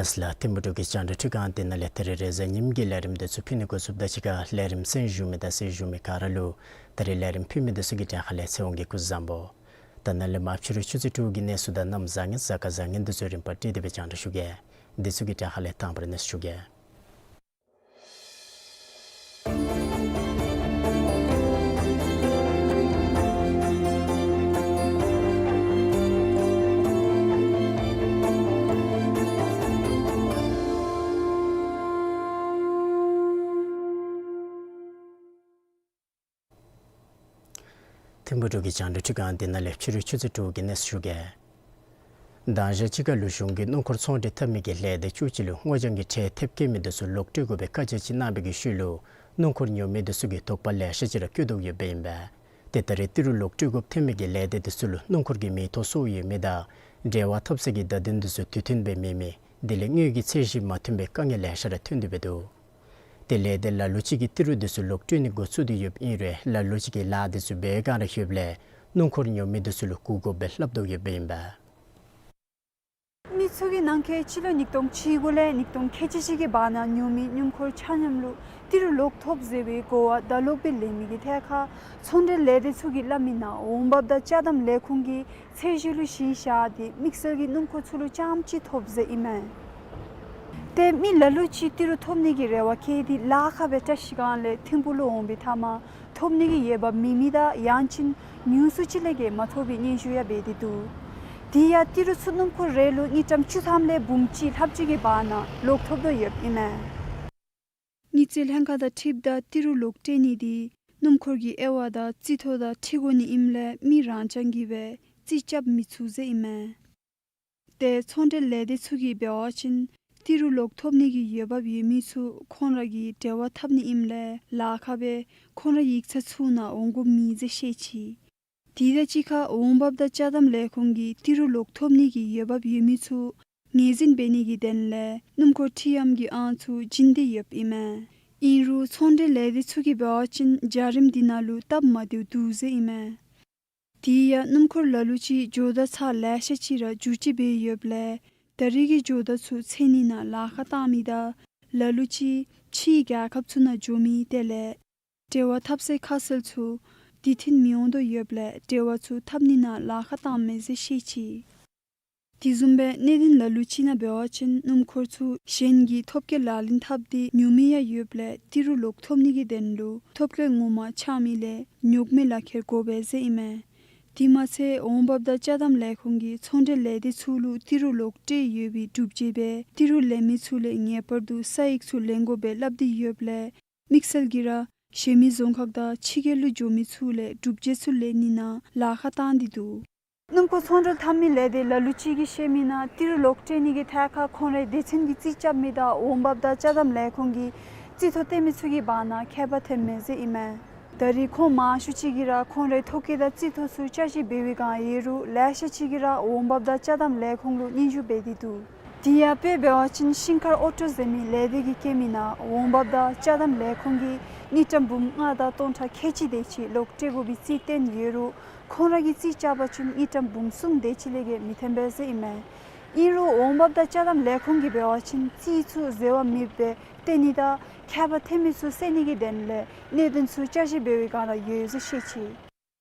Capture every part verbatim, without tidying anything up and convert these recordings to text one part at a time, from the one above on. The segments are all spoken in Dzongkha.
ལགས་ལགས། ཐིམ་ཕུ་འབྲུག་གི་རྒྱང་བསྒྲགས་ཁང་འདི་ནང་ལས་ད་རིས་རེས་གཟའ་ཉིམ་གི་ལས་རིམ་འདི་ཚུ་ཕུལ་ནི་འགོ་བཙུགསཔ་ད་གཅིག་ཁར་ལས་རིམ་གསན་བཞུགས་མི་དང་གསན་བཞུགས་མི་ག་ར་ལུ་ད་རིས་ལས་རིམ་ཕུལ་མི་འདི་ཚུ་གི་གྲས་ཁ་ལས་ཚེ་དབང་གིས་སྐུ་གཟུགས་བཟང་པོ། ད་ནཱ་ལས་མར་ཕྱི་རུ་ཆུ་ཚོད་དྲུག་གི་གནས་ཚུལ་དང་གནམ་བཟང་ངན་གཟའ་སྐར་བཟང་ངན་འདི་ཚུ་རིམ་པ་སྒྲིག་སྟེ་སྦེ་རྒྱང་བསྒྲགས་ཞུ་གེ། འདི་ཚུ་གི་གྲས་ཁ་ལས་དང་པ་ར་གནས་ཚུལ་ཞུ་གེ། ཐིམ་ཕུ་འབྲུག་གི་རྒྱང་བསྒྲགས་ཁང་འདི་ནང་ལས་ཕྱི་རུ་ཆུ་ཚོད་དྲུག་གི་གནས་ཚུལ་ཞུ་གེ། མདང་ཞག་གཅིག་ཁར་ལུ་གཞུང་གིས་སྣུམ་འཁོར་ཚོང་འབྲེལ་འཐབ་མི་གི་ལས་སྡེ་བཅུ་གཅིག་ལུ་སྔོ་ལྗང་གི་ཁྲལ་ཐེབས་བཀལ་མི་འདི་ཚུ་ལོག་སྤྲོད་དགོ་པའི་བཀའ་རྒྱ་ཅིག་གནང་བའི་གི་ཤུལ་ལུ་སྣུམ་འཁོར་ཉོ་མི་འདི་ཚུ་གིས་དོགས་པ་ལེ་ཤ་ཅིག་ར་བསྐྱེད་དོ་ཡོདཔ་ཨིན་པས། ཏེ་ད་རེས་ཏི་རུ་ལོག་སྤྲོད་དགོཔ་ཐོན་མི་གི་ལས་སྡེ་འདི་ཚུ་ལུ་སྣུམ་འཁོར་གྱི་མིང་ཐོ་སོར་ཡོད་མི་དང་འབྲེལ་བ་འཐབ་སའི་གི་བརྡ་དོན་འདི་ཚུ་དུས་མཐུན་སྦེ་མེད་མི་དེ་ལས་དངུལ་གྱི་ཚད་གཞི་མ་མཐུན་པའི་དཀའ་ངལ་ལེ་ཤ་ར་ཐོན་དོ་སྦེ་འདུག། ཏེ་ལས་སྡེ་ལ་ལུ་ཅིག་གིས་ཏི་རུ་འདི་ཚུ་ལོག་སྤྲོད་ནི་འགོ་བཙུགས་ཏེ་ཡོདཔ་ཨིན་རུང་ལ་ལུ་ཅིག་གིས་ལཱ་འདི་ཚུ་འབད་བའི་སྒང་ར་ཡོདཔ་ལས་སྣུམ་འཁོར་ཉོ་མི་འདི་ཚུ་ལུ་བསྐུལ་དགོཔ་སྦེ་སླབ་དོ་ཡོདཔ་ཨིན་པས། མི་ཚུ་གིས་ནང་འཁོད་སྤྱི་ལོ་ཉིས་སྟོང་བཅུ་དགུ་ལས་ཉིས་སྟོང་ཁལ་གཅིག་གཅིག་གི་བར་ན་ཉོ་མི་སྣུམ་འཁོར་ཆ་མཉམ་ལུ་ཏི་རུ་ལོག་ཐོབ་ཟེར་བའི་གོ་བ་ད་ལོག་སྦེ་ལེན་མི་གི་ཐད་ཁར་ཚོང་འབྲེལ་ལས་སྡེ་ཚུ་གིས་སླབ་མི་ནང་འོང་འབབ་དང་ཅ་དམ་ལས་ཁུངས་ཀྱི་ཚད་གཞི་ལུ་གཞི་བཞག་སྟེ་དམིགས་བསལ་གྱི་སྣུམ་འཁོར་ཚུ་ལུ་རྐྱངམ་གཅིག་ཐོབ་ཟེར་ཨིན་མས། ཏེ་མི་ལ་ལུ་ཅིག་ཏི་རུ་ཐོབ་ནི་གི་རེ་བ་བསྐྱེད་དེ་ལཱ་ཁག་སྦེ་བཀྲ་ཤིས་སྒང་ལས་ཐིམ་ཕུ་ལུ་འོང་པའི་མཐའ་མར་ཐོབ་ནི་གི་འོས་འབབ་མེད་མི་དང་ཡང་ཅིན་ཉུང་སུ་ཅིག་ལས་བརྒལ་མ་ཐོབ་པའི་སྙན་ཞུ་ཡང་འབད་དེ་འདུག། དེ་ཡང་ཏི་རུ་ཚུ་སྣུམ་འཁོར་རེ་ལུ་དངུལ་ཀྲམ་བཅུ་ཐམ་ལས་འབུམ་གཅིག་ལྷགཔ་ཅིག་གི་བར་ན་ལོག་ཐོབ་དོ་ཡོདཔ་ཨིན་མས། དངུལ་རྩིས་ལྷན་ཁག་དང་འཁྲིལཝ་ད་ཏི་རུ་ལོག་སྤྲོད་ནི་འདི་སྣུམ་འཁོར་གྱི་དབྱེ་བ་དང་རྩིས་ཐོ་དང་འཁྲིལ་དགོ་ནི་ཨིནམ་ལས་མི་རང་རྐྱང་གིས་སྦེ་རྩིས་རྐྱབ་མི་ཚུགས་ཟེར་ཨིན་མས། ཏེ་ཚོང་འབྲེལ་ལས་སྡེ་ཚུ་གིས་འབད་བ་ཅིན་ཏི་རུ་ལོག་ཐོབ་ནི་གི་འོས་འབབ་ཡོད་མི་ཚུ་ཁོང་ར་གིས་འབྲེལ་བ་འཐབ་ནི་ཨིནམ་ལས་ལཱ་ཁག་སྦེ་ཁོང་རའི་ཡིག་ཚང་ཚུ་ནང་འོང་དགོཔ་མེད་ཟེར་བཤད་ཅི། དེ་དང་གཅིག་ཁར་འོང་འབབ་དང་ཅ་དམ་ལས་ཁུངས་ཀྱིས་ཏི་རུ་ལོག་ཐོབ་ནི་གི་འོས་འབབ་ཡོད་མི་ཚུ་ངོས་འཛིན་འབད་ནི་གི་དོན་ལས་སྣུམ་འཁོར་འཁྲིད་ཡམ་གྱི་ཨང་ཚུ་བྱིན་ཏེ་ཡོདཔ་ཨིན་མས། ཨིན་རུང་ཚོང་འབྲེལ་ལས་སྡེ་ཚུ་གིས་འབད་བ་ཅིན་བྱ་རིམ་འདི་ནང་ལུ་སྟབས་མ་བདེཝ་འདུག་ཟེར་ཨིན་མས། དེ་ཡང་སྣུམ་འཁོར་ལ་ལུ་ཅིག་འགྱོ་ད་ཚར་ལེ་ཤ་ཅིག་ར་བསྒྱུར་བཅོས་འབད་ཡོདཔ་ལས་ད་རེས་ཀྱི་འགྱོ་ད་ཚུ་ཚེ་ནི་ནང་ལཱ་ཁག་བཏང་མི་དང་ལ་ལུ་ཅིག་ཕྱིའི་རྒྱལ་ཁབ་ཚུ་ནང་འགྱོ་མི་དེ་ལས་འབྲེལ་བ་འཐབ་སའི་ཁ་གསལ་ཚུ་དུས་མཐུན་མི་འོང་དོ་ཡོདཔ་ལས་འབྲེལ་བ་ཚུ་འཐབ་ནི་ནང་ལཱ་ཁག་བཏངམ་མས་ཟེར་བཤད་ཅི། དེ་བཟུམ་སྦེ་གནད་དོན་ལ་ལུ་ཅིག་ནང་འབད་བ་ཅིན་སྣུམ་འཁོར་ཚུ་གཞན་གྱིས་ཐོབ་སྐལ་ལག་ལེན་འཐབ་སྟེ་ཉོ་མི་ཡང་ཡོདཔ་ལས་ཏི་རུ་ལོག་ཐོབ་ནི་གི་དོན་ལུ་ཐོབ་སྐལ་ངོ་མ་འཆང་མི་ལས་ཉོག་མེད་ལག་ཁྱེར་དགོ་པས་ཟེར་ཨིན་མས། དེ་མ་ཚད་འོང་འབབ་དང་ཅ་དམ་ལས་ཁུངས་ཀྱིས་ཚོང་འབྲེལ་ལས་སྡེ་ཚུ་ལུ་ཏི་རུ་ལོག་སྤྲོད་ཡོད་པའི་སྒྲུབ་བྱེད་སྦེ་ཏི་རུ་ལེན་མི་ཚུ་ལས་ངེས་པར་དུ་ས་ཡིག་ཚུ་ལེན་དགོ་པས་སླབ་སྟེ་ཡོདཔ་ལས་དམིགས་བསལ་གྱིས་ར་གཞན་མི་རྫོང་ཁག་དང་ཕྱི་རྒྱལ་ལུ་འགྱོ་མི་ཚུ་ལས་སྒྲུབ་བྱེད་ཚུ་ལེན་ནི་ནང་ལཱ་ཁག་བཏང་སྟེ་འདུག། སྣུམ་འཁོར་ཚོང་འབྲེལ་འཐབ་མི་ལས་སྡེ་ལ་ལུ་ཅིག་གིས་བཤད་མི་ནང་ཏི་རུ་ལོག་སྤྲོད་ནི་གི་ཐད་ཁར་ཁོང་རའི་སྡེ་ཚན་གྱི་རྩིས་རྐྱབ་མི་དང་འོང་འབབ་དང་ཅ་དམ་ལས་ཁུངས་ཀྱི་རྩིས་ཐོ་སྟོན་མི་ཚུ་གི་བར་ན་ཁྱད་པར་ཐོནམ་མས་ཟེར་ཨིན་མས། ད་རིས་ཁོང་མང་ཤོས་ཅིག་གིས་ར་ཁོང་རའི་ཐོ་བཀོད་དང་རྩིས་ཐོ་ཚུ་བསྐྱར་ཞིབ་འབད་བའི་བསྒང་ཡོད་རུང་ལེ་ཤ་ཅིག་གིས་ར་འོང་འབབ་དང་ཅ་དམ་ལས་ཁུངས་ལུ་སྙན་ཞུ་འབད་དེ་འདུག། དེ་ཡང་དཔེ་འབད་བ་ཅིན་ཤིང་མཁར་ཨོ་ཊོ་ཟེར་མི་ལས་སྡེ་གི་སྐྱེལ་མའི་ནང་འོང་འབབ་དང་ཅ་དམ་ལས་ཁུངས་ཀྱིས་དངུལ་ཀྲམ་འབུམ་ལྔ་དང་སྟོང་ཕྲག་ཁལ་གཅིག་དེ་ཅིག་ལོག་སྤྲོད་དགོ་པའི་རྩིས་བཏོན་ཡོད་རུང་ཁོང་ར་གིས་རྩིས་རྐྱབ་པ་ཅིན་དངུལ་ཀྲམ་འབུམ་གསུམ་དེ་ཅིག་ལས་བརྒལ་མི་ཐོན་པས་ཟེར་ཨིན་མས། ཨིན་རུང་འོང་འབབ་དང་ཅ་དམ་ལས་ཁུངས་ཀྱིས་འབད་བ་ཅིན་རྩིས་ཚུ་འཛོལ་བ་མེདཔ་སྦེ་སྟོན་ནི་དང་ཁྱད་པར་ཐོན་མི་ཚུ་སེལ་ནི་གི་དོན་ལས་གནད་དོན་ཚུ་བསྐྱར་ཞིབ་འབད་བའི་བསྒང་ར་ཡོད་ཟེར་བཤད་ཅི།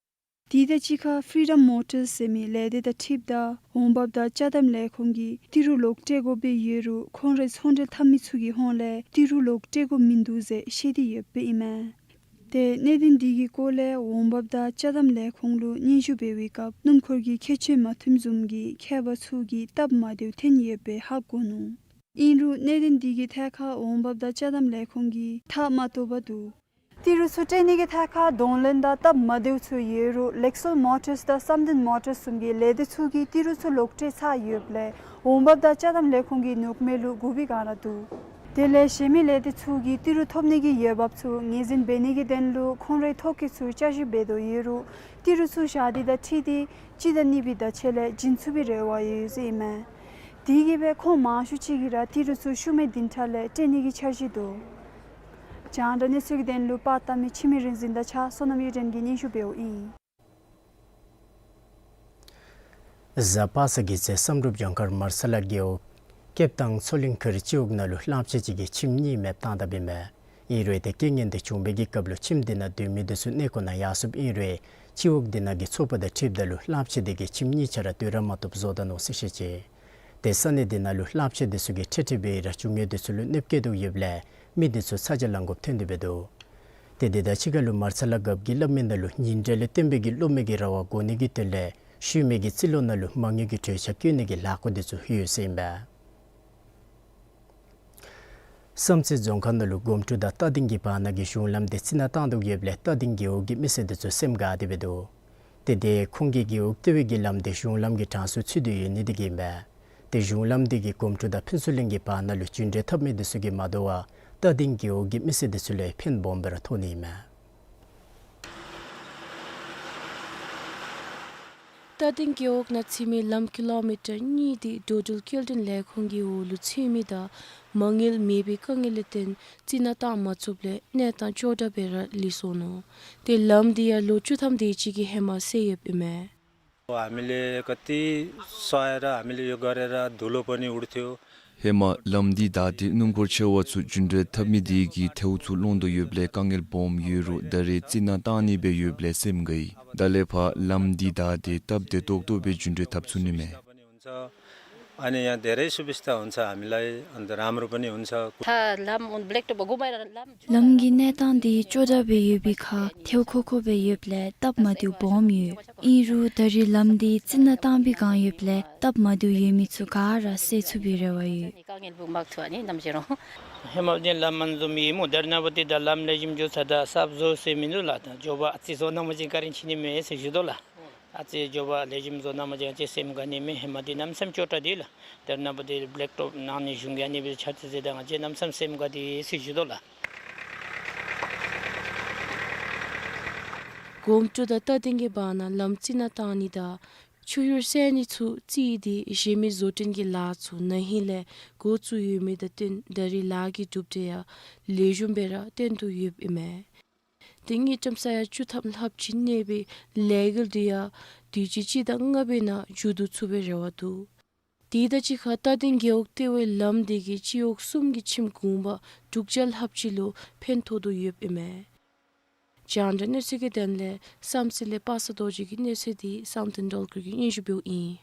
དེ་དང་གཅིག་ཁར་ཕི་རི་ཌམ་མོ་ཊརས་ཟེར་མི་ལས་སྡེ་དང་འཁྲིལཝ་ད་འོང་འབབ་དང་ཅ་དམ་ལས་ཁུངས་ཀྱིས་ཏི་རུ་ལོག་སྤྲོད་དགོཔ་སྦེ་ཡོད་རུང་ཁོང་རའི་ཚོང་འབྲེལ་འཐབ་མི་ཚུ་གི་ཧོངས་ལས་ཏི་རུ་ལོག་སྤྲོད་དགོཔ་མིན་འདུག་ཟེར་བཤད་དེ་ཡོདཔ་ཨིན་མས། ཏེ་གནད་དོན་དེ་གི་སྐོར་ལས་འོང་འབབ་དང་ཅ་དམ་ལས་ཁུངས་ལུ་སྙན་ཞུ་འབད་བའི་སྐབས་སྣུམ་འཁོར་གྱི་ཁྱད་ཆོས་མ་མཐུནམ་བཟུམ་གྱི་ཁྱད་པར་ཚུ་གིས་སྟབས་མ་བདེཝ་ཐོན་ཡོདཔ་སྦེ་ཧ་གོ་ནུག། ཨིན་རུང་གནད་དོན་དེ་གི་ཐད་ཁར་འོང་འབབ་དང་ཅ་དམ་ལས་ཁུངས་ཀྱིས་ཐག་མ་བཅད་པར་འདུག། ཏི་རུ་ཚུ་སྤྲོད་ནི་གི་ཐད་ཁར་གདོང་ལེན་དང་སྟབས་མ་བདེཝ་ཚུ་ཡོད་རུང་ལེག་སོལ་མོ་ཊརས་དང་སམ་ཐིང་མོ་ཊརས་བཟུམ་གྱི་ལས་སྡེ་ཚུ་གིས་ཏི་རུ་ཚུ་ལོག་སྤྲོད་ཚར་ཡོདཔ་ལས་འོང་འབབ་དང་ཅ་དམ་ལས་ཁུངས་ཀྱིས་ནུབ་མེད་ལུ་བསྒུག་པའི་བསྒང་ར་འདུག། དེ་ལས་གཞན་མི་ལས་སྡེ་ཚུ་གིས་ཏི་རུ་ཐོབ་ནི་གི་འོས་འབབ་ཚུ་ངོས་འཛིན་འབད་ནི་གི་དོན་ལུ་ཁོང་རའི་ཐོ་བཀོད་ཚུ་བསྐྱར་ཞིབ་འབད་དོ་ཡོད་རུང་ཏི་རུ་ཚུ་བཞག་སྟེ་དང་འཁྲིལ་ཏེ་སྤྱི་ཟླ་གཉིས་པའི་ཟླ་མཇུག་ལས་བྱིན་ཚུགས་པའི་རེ་བ་ཡོད་ཟེར་ཨིན་མས། དེ་གིས་སྦེ་ཁོང་མང་ཤོས་ཅིག་གིས་ར་ཏི་རུ་ཚུ་ཤུལ་མའི་བདུན་ཕྲག་ལས་སྤྲོད་ནི་གི་འཆར་གཞི་འདུག། རྒྱང་བསྒྲགས་གནས་ཚུལ་གྱི་དོན་ལུ་པར་བཏབ་མི་འཆི་མེད་རིག་འཛིན་དང་གཅིག་ཁར་བསོད་ནམས་གཡུ་སྒྲོན་གྱིས་སྙན་ཞུ་འབདཝ་ཨིན། གཟའ་པ་སངས་ཀྱི་ཚེ་བསམ་གྲུབ་ལྗོངས་མཁར་མར་ས་ལ་རྒེད་འོག་སྐེདཔ་ཐང་མཚོ་གླིང་ཁུལ་སྤྱི་འོག་ནང་ལུ་གླངམོ་ཆེ་ཅིག་གིས་ཁྱིམ་གཉིས་མེདཔ་བཏང་དཔ་ཨིན་མས། ཨིན་རུང་ཏེ་རྐྱེན་ངན་དེ་བྱུང་བའི་གི་སྐབས་ལུ་ཁྱིམ་དེ་ནང་སྡོད་མི་དེ་ཚུ་གནས་སྐོར་ནང་ཡར་སོཔ་ཨིན་རུང་སྤྱི་འོག་དེ་ནང་གི་ཚོགས་པ་དང་འཁྲིལཝ་ད་ལུ་གླངམོ་ཆེ་དེ་གིས་ཁྱིམ་གཉིས་ཆ་ར་སྡོད་ར་མ་བཏུབ་བཟོ་ད་ནུག་ཟེར་བཤད་ཅི། ཏེ་ས་གནས་དེ་ནང་ལུ་གླངམོ་ཆེ་དེ་ཚུ་གིས་འཕྲལ་འཕྲལ་སྦེ་ར་རྒྱུ་དངོས་དེ་ཚུ་ལུ་གནོདཔ་བཀལ་དོ་ཡོདཔ་ལས་མི་དེ་ཚུ་ཚ་གྱང་ལང་དགོཔ་ཐོན་ཏེ་འབད་དོ། ཏེ་དེ་དང་གཅིག་ཁར་ལུ་མར་ས་ལ་རྒཔོ་གིས་སླབ་མི་ནང་ལུ་ཉིན་གྲངས་ལས་བརྟེན་པའི་གི་གློག་མེ་གི་ར་བ་དགོ་ནི་གི་དོན་ལས་ཤུལ་མའི་གི་རྩིས་ལོ་ནང་ལུ་མ་དངུལ་གྱི་གྲོས་ཆོད་བཀོད་ནི་གི་ལཱ་བཀོད་དེ་ཚུ་ཡོད་ཟེར་ཨིན་པས། བསམ་རྩེ་རྫོང་ཁག་ནང་ལུ་སྒོམ་གྲུ་དང་རྟ་སྡིང་གི་བར་ན་གི་གཞུང་ལམ་དེ་རྩི་ནག་བཏང་དོ་ཡོདཔ་ལས་རྟ་སྡིང་རྒེད་འོག་གི་མི་སེར་དེ་ཚུ་སེམས་དགའ་སྟེ་འབད་དོ། ཏེ་དེ་ཁོང་གི་རྒེད་འོག་ལྟེ་བའི་གི་ལམ་དེ་གཞུང་ལམ་གྱི་གྲངས་སུ་ཚུད་དེ་ཡོད་ནི་དེ་གིས་ཨིན་པས། ཏེ་གཞུང་ལམ་དེ་གིས་སྒོམ་གྲུ་དང་ཕུན་ཚོགས་གླིང་གི་བར་ན་ལུ་རྒྱུན་འགྲུལ་འཐབ་མི་དེ་ཚུ་གིས་མ་དོ་བར་རྟ་སྡིང་རྒེད་འོག་གི་མི་སེར་དེ་ཚུ་ལུ་ཕན་སྦོམ་སྦེ་ར་ཐོགས་ནི་ཨིན་མས། རྟ་སྡིང་རྒེད་འོག་ནང་ཚུད་མི་ལམ་ཀི་ལོ་མི་ཊར་གཉིས་དེ་འགྲོ་འགྲུལ་སྐྱེལ་འདྲེན་ལས་ཁུངས་ཀྱི་འོག་ལུ་ཚུད་མི་དང་མ་དངུལ་མེད་པའི་དཀའ་ངལ་ལས་བརྟེན་རྩི་ནག་བཏང་མ་ཚུགསཔ་ལས་གནས་སྟངས་སྐྱོ་དྲགས་སྦེ་ར་ལུས་སོ་ནུག། ཏེ་ལམ་དེ་ཡང་ལོ་བཅུ་ཐམ་དེ་ཅིག་གི་ཧེ་མ་བསལ་ཡོདཔ་ཨིན་མས། ཧེ་མ་ལམ་འདི་བདའ་སྟེ་སྣུམ་འཁོར་ཆེ་བ་ཚུ་རྒྱུན་འགྲུལ་འཐབ་མི་དེ་གིས་ཐལཝ་ཚུ་སློང་དོ་ཡོདཔ་ལས་དཀའ་ངལ་སྦོམ་ཡོད་རུང་ད་རེས་རྩི་ནག་བཏང་ནི་སྦེ་ཡོདཔ་ལས་སེམས་དགའ་ཡི། ད་ལས་ཕར་ལམ་འདི་བདའ་སྟེ་སྟབས་བདེ་ཏོག་ཏོ་སྦེ་རྒྱུན་འགྲུལ་འཐབ་ཚུགས་ནི་མས། ལམ་གྱི་གནས་སྟངས་འདི་སྐྱོ་དྲགས་སྦེ་ཡོད་པའི་ཁར་ཐལཝ་ཁོ་ཁོ་སྦེ་ཡོདཔ་ལས་སྟབས་མ་བདེཝ་སྦོམ་ཡོད། ཨིན་རུང་ད་རེས་ལམ་འདི་རྩི་ནག་བཏང་པའི་བསྒང་ཡོདཔ་ལས་སྟབས་མ་བདེཝ་ཡོད་མི་ཚུ་ག་ར་སེལ་ཚུགས་པའི་རེ་བ་ཡོད། ཧེ་མ་ལས་ལམ་མ་བཟོ་མི་ཨིནམ་ད་རེས་ནངས་པ་འདི་ད་ལམ་ལེགས་ཤོམ་འགྱོ་ཚར་ད་གསརཔ་བཟོ་ཟེར་མི་འདུག་ལགས། ད་མགྱོགས་པ་ཨ་ཙི་བཟོ་གནང་པ་ཅིན་བཀའ་དྲིན་ཆེ་ནི་མས་ཟེར་ཞུ་དོ་ལགས། ཨ་ཙི་མགྱོགས་པ་ལེགས་ཤོམ་བཟོ་གནང་པ་ཅིན་ཨ་ཙི་སེམས་དགའ་ནི་མས། ཧེ་མ་འདི་གནམ་མེད་ས་མེད་སྐྱོ་དྲགས་འདུག་ལགས། ད་རེས་ནངས་པ་འདི་བེ་ལེག་ཊོབ་ནང་ནི་གཞུང་གིས་ཨ་ནི་སྦེ་ཆ་ཚང་མཛད་དེ་ང་བཅས་གནམ་མེད་ས་མེད་སེམས་དགའ་སྟེ་ཟེར་ཞུ་དོ་ལགས། སྒོམ་གྲུ་དང་རྟ་སྡིང་གི་བར་ན་ལམ་རྩི་ནག་བཏང་ནི་དང་ཆུ་ཡུར་བསལ་ནི་ཚུ་རྩིས་ཏེ་གཞན་མི་བཟོ་སྐྲུན་གྱི་ལཱ་ཚུ་ན་ཧིང་ལས་འགོ་བཙུགས་ཡོད་མི་དང་བསྟུན་ད་རེས་ལཱ་གི་གྲུབ་འབྲས་ཡང་ལེགས་ཤོམ་སྦེ་ར་སྟོན་དོ་ཡོདཔ་ཨིན་མས། ཏེ་དངུལ་ཀྲམ་ས་ཡ་བཅུ་ཐམ་ལྷགཔ་ཅིག་གནས་པའི་ལས་འགུལ་དེ་ཡང་དུས་ཅི་སྤྱི་ཟླ་ལྔ་པའི་ནང་མཇུག་བསྡུ་ཚུགས་པའི་རེ་བ་འདུག། དེ་དང་གཅིག་ཁར་རྟ་སྡིང་རྒེད་འོག་ལྟེ་བའི་ལམ་དེ་གིས་སྤྱི་འོག་གསུམ་གྱི་ཁྱིམ་གུང་པ་དྲུག་བརྒྱ་ལྷགཔ་ཅིག་ལུ་ཕན་ཐོགས་དོ་ཡོདཔ་ཨིན་མས། རྒྱང་བསྒྲགས་གནས་ཚུལ་གྱི་དོན་ལས་བསམ་རྩེ་ལས་པ་སངས་རྡོ་རྗེ་གི་གནས་ཚུལ་དེ་བསམ་གཏན་སྒྲོལ་དཀར་གྱིས་སྙན་ཞུ་འབདཝ་ཨིན།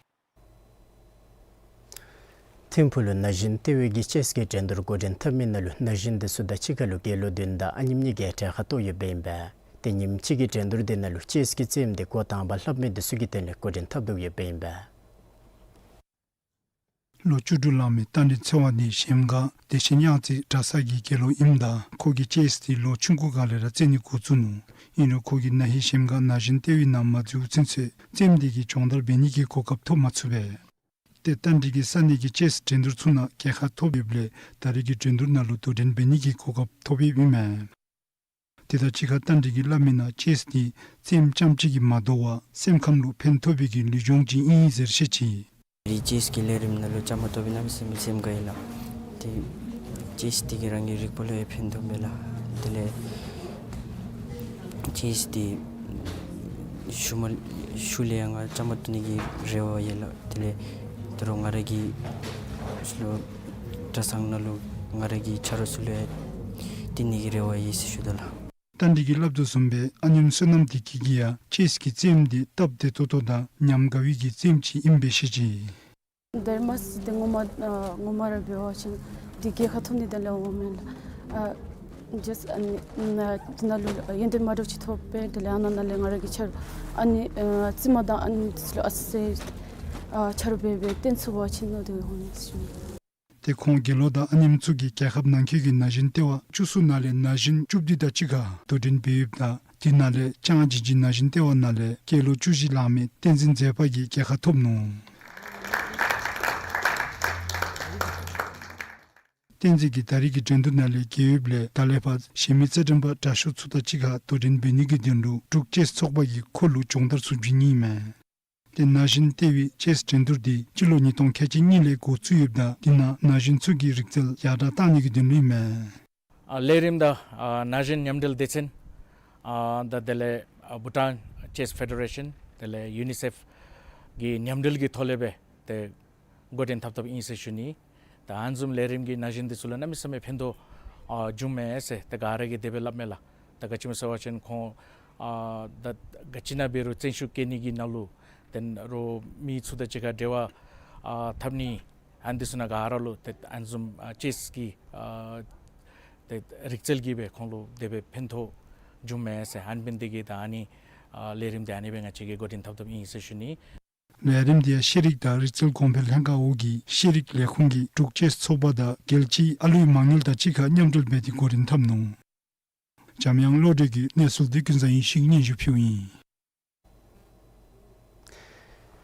ཐིམ་ཕུག་ལུ་ན་གཞོན་ལྟེ་བའི་གི་ཅེསི་གི་འགྲན་བསྡུར་འགོ་འདྲེན་འཐབ་མི་ནང་ལུ་ན་གཞོན་དེ་ཚུ་དང་གཅིག་ཁར་ལུ་རྒྱལ་ལོ་བདུན་དང་ཨ་ནེམ་གཉིས་ཀྱིས་གྲལ་ཁར་གཏོགས་ཡོདཔ་ཨིན་པས། ཏེ་ཉིནམ་གཅིག་གི་འགྲན་བསྡུར་དེ་ནང་ལུ་ཅེསི་གི་རྩེདམོ་དེ་འགོ་དང་པ་ལྷག་མི་དེ་ཚུ་གི་དོན་ལས་འགོ་འདྲེན་འཐབ་དོ་ཡོདཔ་ཨིན་པས། ལོ་བཅུ་དྲུག་ལང་མི་རྟ་མགྲིན་ཚེ་དབང་ནི་གཞལམ་སྒང་བདེ་ཆེན་གཡང་རྩེ་གྲྭ་ཚང་གི་དགེ་སློང་ཨིནམ་ད་ཁོ་གིས་ཅེསི་དེ་ལོ་ཆུང་ཀུ་སྒང་ལས་ར་རྩེད་ནི་འགོ་བཙུགས་ནུག། ཨིན་རུང་ཁོ་གིས་ན་ཧིང་གཞལམ་སྒང་ན་གཞོན་ལྟེ་བའི་ནང་མ་འཛུལཝ་ཚུན་ཚོད་རྩེདམོ་དེ་གི་སྦྱོང་བརྡར་འབད་ནི་གི་གོ་སྐབས་ཐོབ་མ་ཚུགས་པས། ཏེ་རྟ་མགྲིན་གྱིས་ས་གནས་ཀྱི་ཅེསི་འགྲན་བསྡུར་ཚུ་ནང་རྒྱལ་ཁ་ཐོབ་ཡོདཔ་ལས་ད་རེས་ཀྱི་འགྲན་བསྡུར་ནང་ལུ་དོ་འགྲན་འབད་ནི་གི་གོ་སྐབས་ཐོབ་ཡོདཔ་ཨིན་མས། དེ་དང་གཅིག་ཁར་རྟ་མགྲིན་གྱིས་སླབ་མིའི་ནང་ཅེསི་འདི་རྩེདམོ་རྐྱངམ་གཅིག་གིས་མ་དོ་བར་སེམས་ཁམས་ལུ་ཕན་ཐོགས་པའི་གི་ལུས་སྦྱོང་ཅིག་ཨིན་ཟེར་བཤད་ཅི། རི་ཅེསི་གི་ལས་རིམ་ནང་ལུ་བཅའ་མར་གཏོགས་པའི་གནམ་མེད་ས་མེད་སེམས་དགའ་ཡི་ལགས། ཏེ་ཅེསི་འདི་གིས་རང་གི་རིག་པ་ལུ་ཡང་ཕན་ཐོགས་མས་ལགས། དེ་ལས་ཅེསི་འདི་ཤུལ་མ་ཤུལ་ལས་ཡང་ང་བཅའ་མར་གཏོགས་ནི་གི་རེ་བ་ཡོད་ལགས། དེ་ལས་ད་རུང་ང་ར་གི་ལུ་གྲྭ་ཚང་ནང་ལུ་ང་ར་གི་ཆ་རོགས་ཚུ་ལུ་ཡང་བསྟེན་ནི་གི་རེ་བ་ཡོད་ཟེར་ཞུ་དོ་ལགས། རྟ་མགྲིན་གྱིས་སླབ་དོ་བཟུམ་སྦེ་ཨ་ཉམ་བསོད་ནམས་འདི་གིས་ཡང་ཅེསི་གི་རྩེདམོ་འདི་སྟབས་བདེ་ཏོག་ཏོ་དང་ཉམས་དགའ་བའི་གི་རྩེདམོ་ཅིག་ཨིནམ་སྦེ་བཤད་ཅི། འདི་མ་ཟེར་ཏེ་ངོ་མ་ཨ་ངོ་མ་ར་འབད་བ་ཅིན་འདི་རྒྱལ་ཁ་ཐོབ་ནི་དོན་ལས་འོང་མེན་ལགས། ཨ་ཇསཊ་ཨ་ནི་ཨ་འདི་ནང་ལུ་ཡོན་ཏན་མ་འདྲཝ་ཅིག་ཐོབ་པས། དེ་ལས་ཨ་ནཱ་ནང་ལས་ང་ར་གི་ཆ་རོགས་ཨ་ནི་ཨ་རྩེདམོ་དང་ཨ་ནི་འདི་ཚུ་ལུ་ཨ་ཙི་ཨ་ཆ་རོགས་འབད་འབད་བསྟེན་ཚུགས་པ་ཅིན་ནོར་འདི་འོང་ནི་ཟེར་ཞུ་ནི། ཏེ་ཁོང་དགེ་སློང་དང་ཨ་ཉམ་ཚུ་གིས་རྒྱལ་ཁབ་ནང་འཁོད་ཀྱི་ན་གཞོན་ལྟེ་བ་བཅུ་གསུམ་ནང་ལས་ན་གཞོན་བཅུ་བདུན་དང་གཅིག་ཁར་དོ་འགྲན་འབད་ཡོདཔ་ད་དེ་ནང་ལས་ལྕང་ཇིང་ཇིང་ན་གཞོན་ལྟེ་བ་ནང་ལས་སྐྱེས་ལོ་བཅུ་བཞི་ལང་མི་བསྟན་འཛིན་མཛེས་པ་གིས་རྒྱལ་ཁ་ཐོབ་ནུག། བསྟན་འཛིན་གྱིས་ད་རིས་ཀྱི་འགྲན་བསྡུར་ནང་ལས་རྒྱལ་ཡོདཔ་ལས་ད་ལས་ཕར་གཞན་མི་རྩེད་འགྲན་པ་དྲག་ཤོས་ཚུ་དང་གཅིག་ཁར་དོ་འགྲན་འབད་ནི་གི་དོན་ལུ་འབྲུག་ཅེསི་ཚོགས་པ་གིས་ཁོ་ལུ་སྦྱོང་བརྡར་ཚུ་བྱིན་ནི་ཨིན་མས། ཏེ་ན་གཞོན་ལྟེ་བའི་ཅེསི་འགྲན་བསྡུར་འདི་སྤྱི་ལོ་ཉིས་སྟོང་ཁལ་གཅིག་གཉིས་ལས་འགོ་བཙུགས་ཡོདཔ་ད་དེ་ནང་ན་གཞོན་ཚུ་གི་རིག་རྩལ་ཡར་དྲག་གཏང་ནི་གི་དོན་ལུ་ཨིན་མས། ཨ་ལས་རིམ་དང་ཨ་ན་གཞོན་མཉམ་འབྲེལ་སྡེ་ཚན་ཨ་དང་དེ་ལས་ཨ་བྷུ་ཊཱན་ཅེསི་ཕེ་ཌེ་རེ་ཤཱན་དེ་ལས་ཡུ་ནི་སེཕ་གི་མཉམ་འབྲེལ་གྱི་ཐོག་ལས་སྦེ་ཏེ་འགོ་འདྲེན་འཐབ་འཐབ་ཨིན་ཟེར་ཞུ་ནི། ད་ཨ་ནི་བཟུམ་ལས་རིམ་གྱིས་ན་གཞོན་འདི་ཚུ་ལུ་གནམ་མེད་ས་མེད་ཕན་ཐོགས་ཨ་བྱུངམ་མས་ཟེར་ད་ག་ར་གིས་དེ་སྦེ་སླབ་མས་ལགས། ད་ག་ཅི་སྨོ་ཟེར་བ་ཅིན་ཁོང་ཨ་ད་ག་ཅི་ནང་འབད་རུང་བརྩོན་ཤུགས་བསྐྱེད་ནི་གི་ནང་ལུ་ཏེ་རོགས་མི་ཚུ་དང་གཅིག་ཁར་འབྲེལ་བ་ཨ་འཐབ་ནི་ཨ་ནི་འདི་ཚུ་ནང་ག་ར་ལུ་ཏེ་ཨ་ནི་བཟུམ་ཨ་ཅེསི་གི་ཨ་ཏེ་རིག་རྩལ་གྱིས་སྦེ་ཁོང་ལུ་དེ་སྦེ་ཕན་ཐོགས་བྱུངམ་མས་ཟེར། ཨ་ནི་འབད་ནི་དེ་གིས་ད་ཨ་ནི་ཨ་ལས་རིམ་འདི་ཨ་ནི་སྦེ་ང་བཅས་ཀྱིས་འགོ་འདྲེན་འཐབ་འཐབ་ཨིན་ཟེར་ཞུ་ནི། ལས་རིམ་འདི་ཡང་ཤེས་རིག་དང་རིག་རྩལ་གོང་འཕེལ་ལྷན་ཁག་འོག་གི་ཤེས་རིག་ལས་ཁུངས་ཀྱིས་འབྲུག་ཅེསི་ཚོགས་པ་དང་རྒྱལ་སྤྱིའི་ཨ་ལུའི་མ་དངུལ་དང་གཅིག་ཁར་མཉམ་འབྲེལ་འབད་དེ་འགོ་འདྲེན་འཐབ་ནུག། འཇམ་དབྱངས་བློ་གྲོས་ཀྱིས་གནས་ཚུལ་འདི་ཀུན་བཟང་ཡེ་ཤེས་ཀྱིས་སྙན་ཞུ་ཕུལཝ་ཨིན།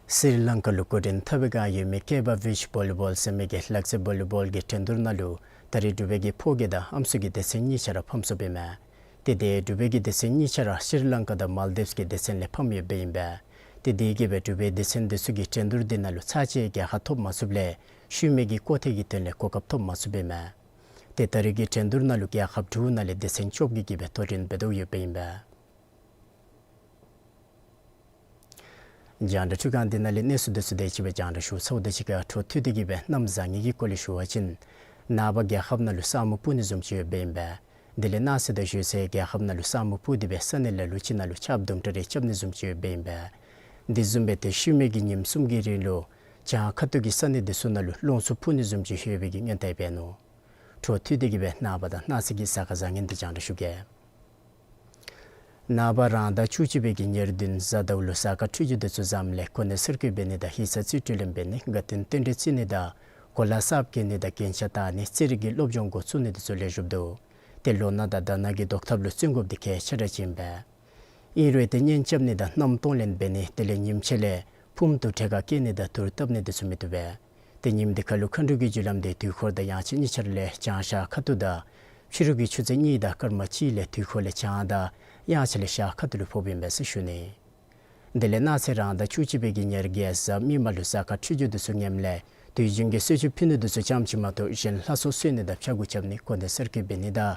སི་རི་ལང་ཀ་ལུ་འགོ་འདྲེན་འཐབ་པའི་བསྒང་ཡོད་མི་ཀེ་བ་བིཆ་བོ་ལི་བོལ་ཟེར་མི་གི་ལག་རྩེད་བོ་ལི་བོལ་གྱི་འགྲན་བསྡུར་ནང་ལུ་ད་རིས་འབྲུག་པའི་གི་ཕོ་སྐྱེས་དང་ཨམ་སྲུ་གི་སྡེ་ཚན་གཉིས་ཆ་ར་ཕམ་སོཔ་ཨིན་མས། ཏེ་དེ་འབྲུག་པའི་གི་སྡེ་ཚན་གཉིས་ཆ་ར་སི་རི་ལང་ཀ་དང་མཱལ་དིབས་ཀྱི་སྡེ་ཚན་ལས་ཕམ་ཡོདཔ་ཨིན་པས། ཏེ་དེ་གིས་སྦེ་འབྲུག་པའི་སྡེ་ཚན་འདི་ཚུ་གིས་འགྲན་བསྡུར་འདི་ནང་ལུ་ཚར་གཅིག་རྒྱལ་ཁ་ཐོབ་མ་ཚུགསཔ་ལས་ཤུལ་མའི་གི་ཀོ་ཐེ་གི་དོན་ལས་གོ་སྐབས་ཐོབ་མ་ཚུགསཔ་ཨིན་མས། ཏེ་ད་རིས་ཀྱི་འགྲན་བསྡུར་ནང་ལུ་རྒྱལ་ཁབ་དྲུག་ནང་ལས་སྡེ་ཚན་བཅོ་བརྒྱད་ཀྱིས་སྦེ་དོ་འགྲན་འབད་དོ་ཡོདཔ་ཨིན་པས། རྒྱང་བསྒྲགས་ཁྲི་ཁང་འདི་ནང་ལས་གནས་ཚུལ་འདི་ཚུ་དེ་ཅིག་སྦེ་རྒྱང་བསྒྲགས་ཞུ་ཚརཝ་དང་གཅིག་ཁར་འཕྲོ་མཐུད་དེ་གིས་སྦེ་གནམ་བཟང་ངན་གྱི་སྐོར་ལས་ཞུ་བ་ཅིན་ནངས་པ་རྒྱལ་ཁབ་ནང་ལུ་ས་སྨུག་སྤུབ་ནི་བཟུམ་ཅིག་ཡོདཔ་ཨིན་པས། དེ་ལས་གནངས་ཚེ་དང་ཞོགས་ཚེ་རྒྱལ་ཁབ་ནང་ལུ་ས་སྨུག་སྤུབ་སྟེ་སྦེ་ས་གནས་ལ་ལུ་ཅིག་ནང་ལུ་ཆརཔ་དུམ་གྲ་རེ་རྐྱབ་ནི་བཟུམ་ཅིག་ཡོདཔ་ཨིན་པས། དེ་བཟུམ་སྦེ་ཏེ་ཤུལ་མའི་གི་ཉིནམ་གསུམ་གྱི་རིང་ལུ་བྱང་ཁ་ཐུག་གི་ས་གནས་འདི་ཚུ་ནང་ལུ་རླུང་འཚུབ་འཕུ་ནི་བཟུམ་ཅིག་ཡོད་པའི་གི་སྔོན་བརྡ་འབད་ནུག། འཕྲོ་མཐུད་དེ་གིས་སྦེ་ནངས་པ་དང་གནངས་ཚེ་གི་གཟའ་སྐར་བཟང་ངན་འདི་རྒྱང་བསྒྲགས་ཞུ་གེ། ནངས་པ་རང་ཟླ་བཅུ་གཅིག་པའི་གི་ཉེར་བདུན་གཟའ་ཟླཝ་ལུ་གཟའ་སྐར་འཕྲོད་སྦྱོར་འདི་ཚུ་བཟངམ་ལས་གོ་གནས་གསར་བསྐོ་འབད་ནི་དང་ཡིག་ཚང་རྩིས་སྤྲོད་ལེན་འབད་ནི་དགའ་སྟོན་རྟེན་འབྲེལ་བརྩི་ནི་དང་གོ་ལ་གསརཔ་བཀལ་ནི་དང་རྒྱན་ཆ་བཏགས་ནི་རྩེད་རིགས་ཀྱི་སློབ་སྦྱོང་འགོ་བཙུགས་ནི་འདི་ཚུ་ལེགས་ཤོམ་འདུག། ཏེ་ལོ་ན་དང་ཟླ་ན་གི་བཟློག་ཐབས་ལུ་བརྩོན་དགོཔ་འདི་གལ་ཆེ་དྲགས་ཅིག་ཨིན་པས། ཨིན་རུང་ཏེ་གཉེན་རྐྱབ་ནི་དང་མནའམ་གཏོང་ལེན་འབད་ནི་དེ་ལས་ཉིམ་ཕྱེད་ལས་ཕུངམ་དུ་ཁྲེ་ཁ་བཀལ་ནི་དང་དུར་བཏབ་ནི་འདི་ཚུ་མི་བཏུབ་པས། ཏེ་ཉིནམ་འདི་ཁར་ལུ་མཁའ་འགྲོ་གི་རྒྱུ་ལམ་འདི་དུས་འཁོར་དང་དབྱངས་འཆར་གཉིས་ཆ་ར་ལས་བྱང་ཤར་ཁ་ཐུག་དང་ཕྱི་རུ་གི་ཆུ་ཚོད་གཉིས་དང་སྐར་མ་གཅིག་ལས་དུས་འཁོར་ལས་བྱང་དང་དབྱངས་འཆར་ལས་ཤར་ཁ་ཐུག་ལུ་ཕོགཔ་ཨིན་པས་ཟེར་ཞུ་ནི། དེ་ལས་གནངས་ཚེ་རང་ཟླ་བཅུ་གཅིག་པའི་གི་ཉེར་བརྒྱད་གཟའ་མིག་དམར་ལུ་གཟའ་སྐར་འཕྲོད་སྦྱོར་འདི་ཚུ་ངནམ་ལས་དུས་རྒྱུན་གྱི་གསོལ་མཆོད་ཕུལ་ནི་འདི་ཚུ་ཙམ་ཅིག་མ་གཏོགས་གཞན་ལྷ་ཚོགས་གསོལ་ནི་དང་ཕྱག་འགུག་རྐྱབ་ནི་གོ་གནས་གསར་བསྐོ་འབད་ནི་དང་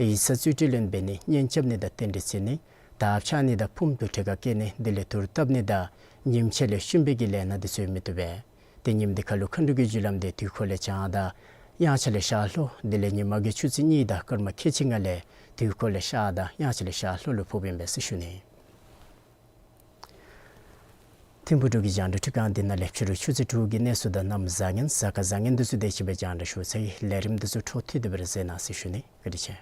ཡིག་ཚང་རྩིས་སྤྲོད་ལེན་འབད་ནི་གཉེན་རྐྱབ་ནི་དང་རྟེན་འབྲེལ་བརྩི་ནི་དར་འཕྱར་ནི་དང་ཕུངམ་དུ་ཁྲེ་ཁ་བཀལ་ནི་དེ་ལས་དུར་བཏབ་ནི་དང་ཉིམ་ཕྱེད་ལས་ཤུམ་པའི་གི་ལས་སྣ་འདི་ཚུ་མི་བཏུབ་པས། ཏེ་ཉིནམ་འདི་ཁར་ལུ་མཁའ་འགྲོ་གི་རྒྱུ་ལམ་འདི་དུས་འཁོར་ལས་བྱང་དང་དབྱངས་འཆར་ལས་ཤར་ལྷོ་དེ་ལས་ཉིན་མའི་གི་ཆུ་ཚོད་གཉིས་དང་སྐར་མ་ཁལ་གཅིག་ལྔ་ལས་དུས་འཁོར་ལས་ཤར་དང་དབྱངས་འཆར་ལས་ཤར་ལྷོ་ལུ་ཕོགཔ་ཨིན་པས་ཟེར་ཞུ་ནི། ཐིམ་ཕུག་འབྲུག་གི་རྒྱང་བསྒྲགས་ཁྲི་ཁང་འདི་ནང་ལས་ཕྱི་རུ་ཆུ་ཚོད་དྲུག་གི་གནས་ཚུལ་དང་གནམ་བཟང་ངན་གཟའ་སྐར་བཟང་ངན་འདི་ཚུ་དེ་ཅིག་སྦེ་རྒྱང་བསྒྲགས་ཞུ་ཚར་ཡི། ལས་རིམ་འདི་ཚུ་འཕྲོ་མཐུད་དེ་སྦེ་ར་གཟིགས་གནང་ཟེར་ཞུ་ནི། བཀའ་དྲིན་ཆེ།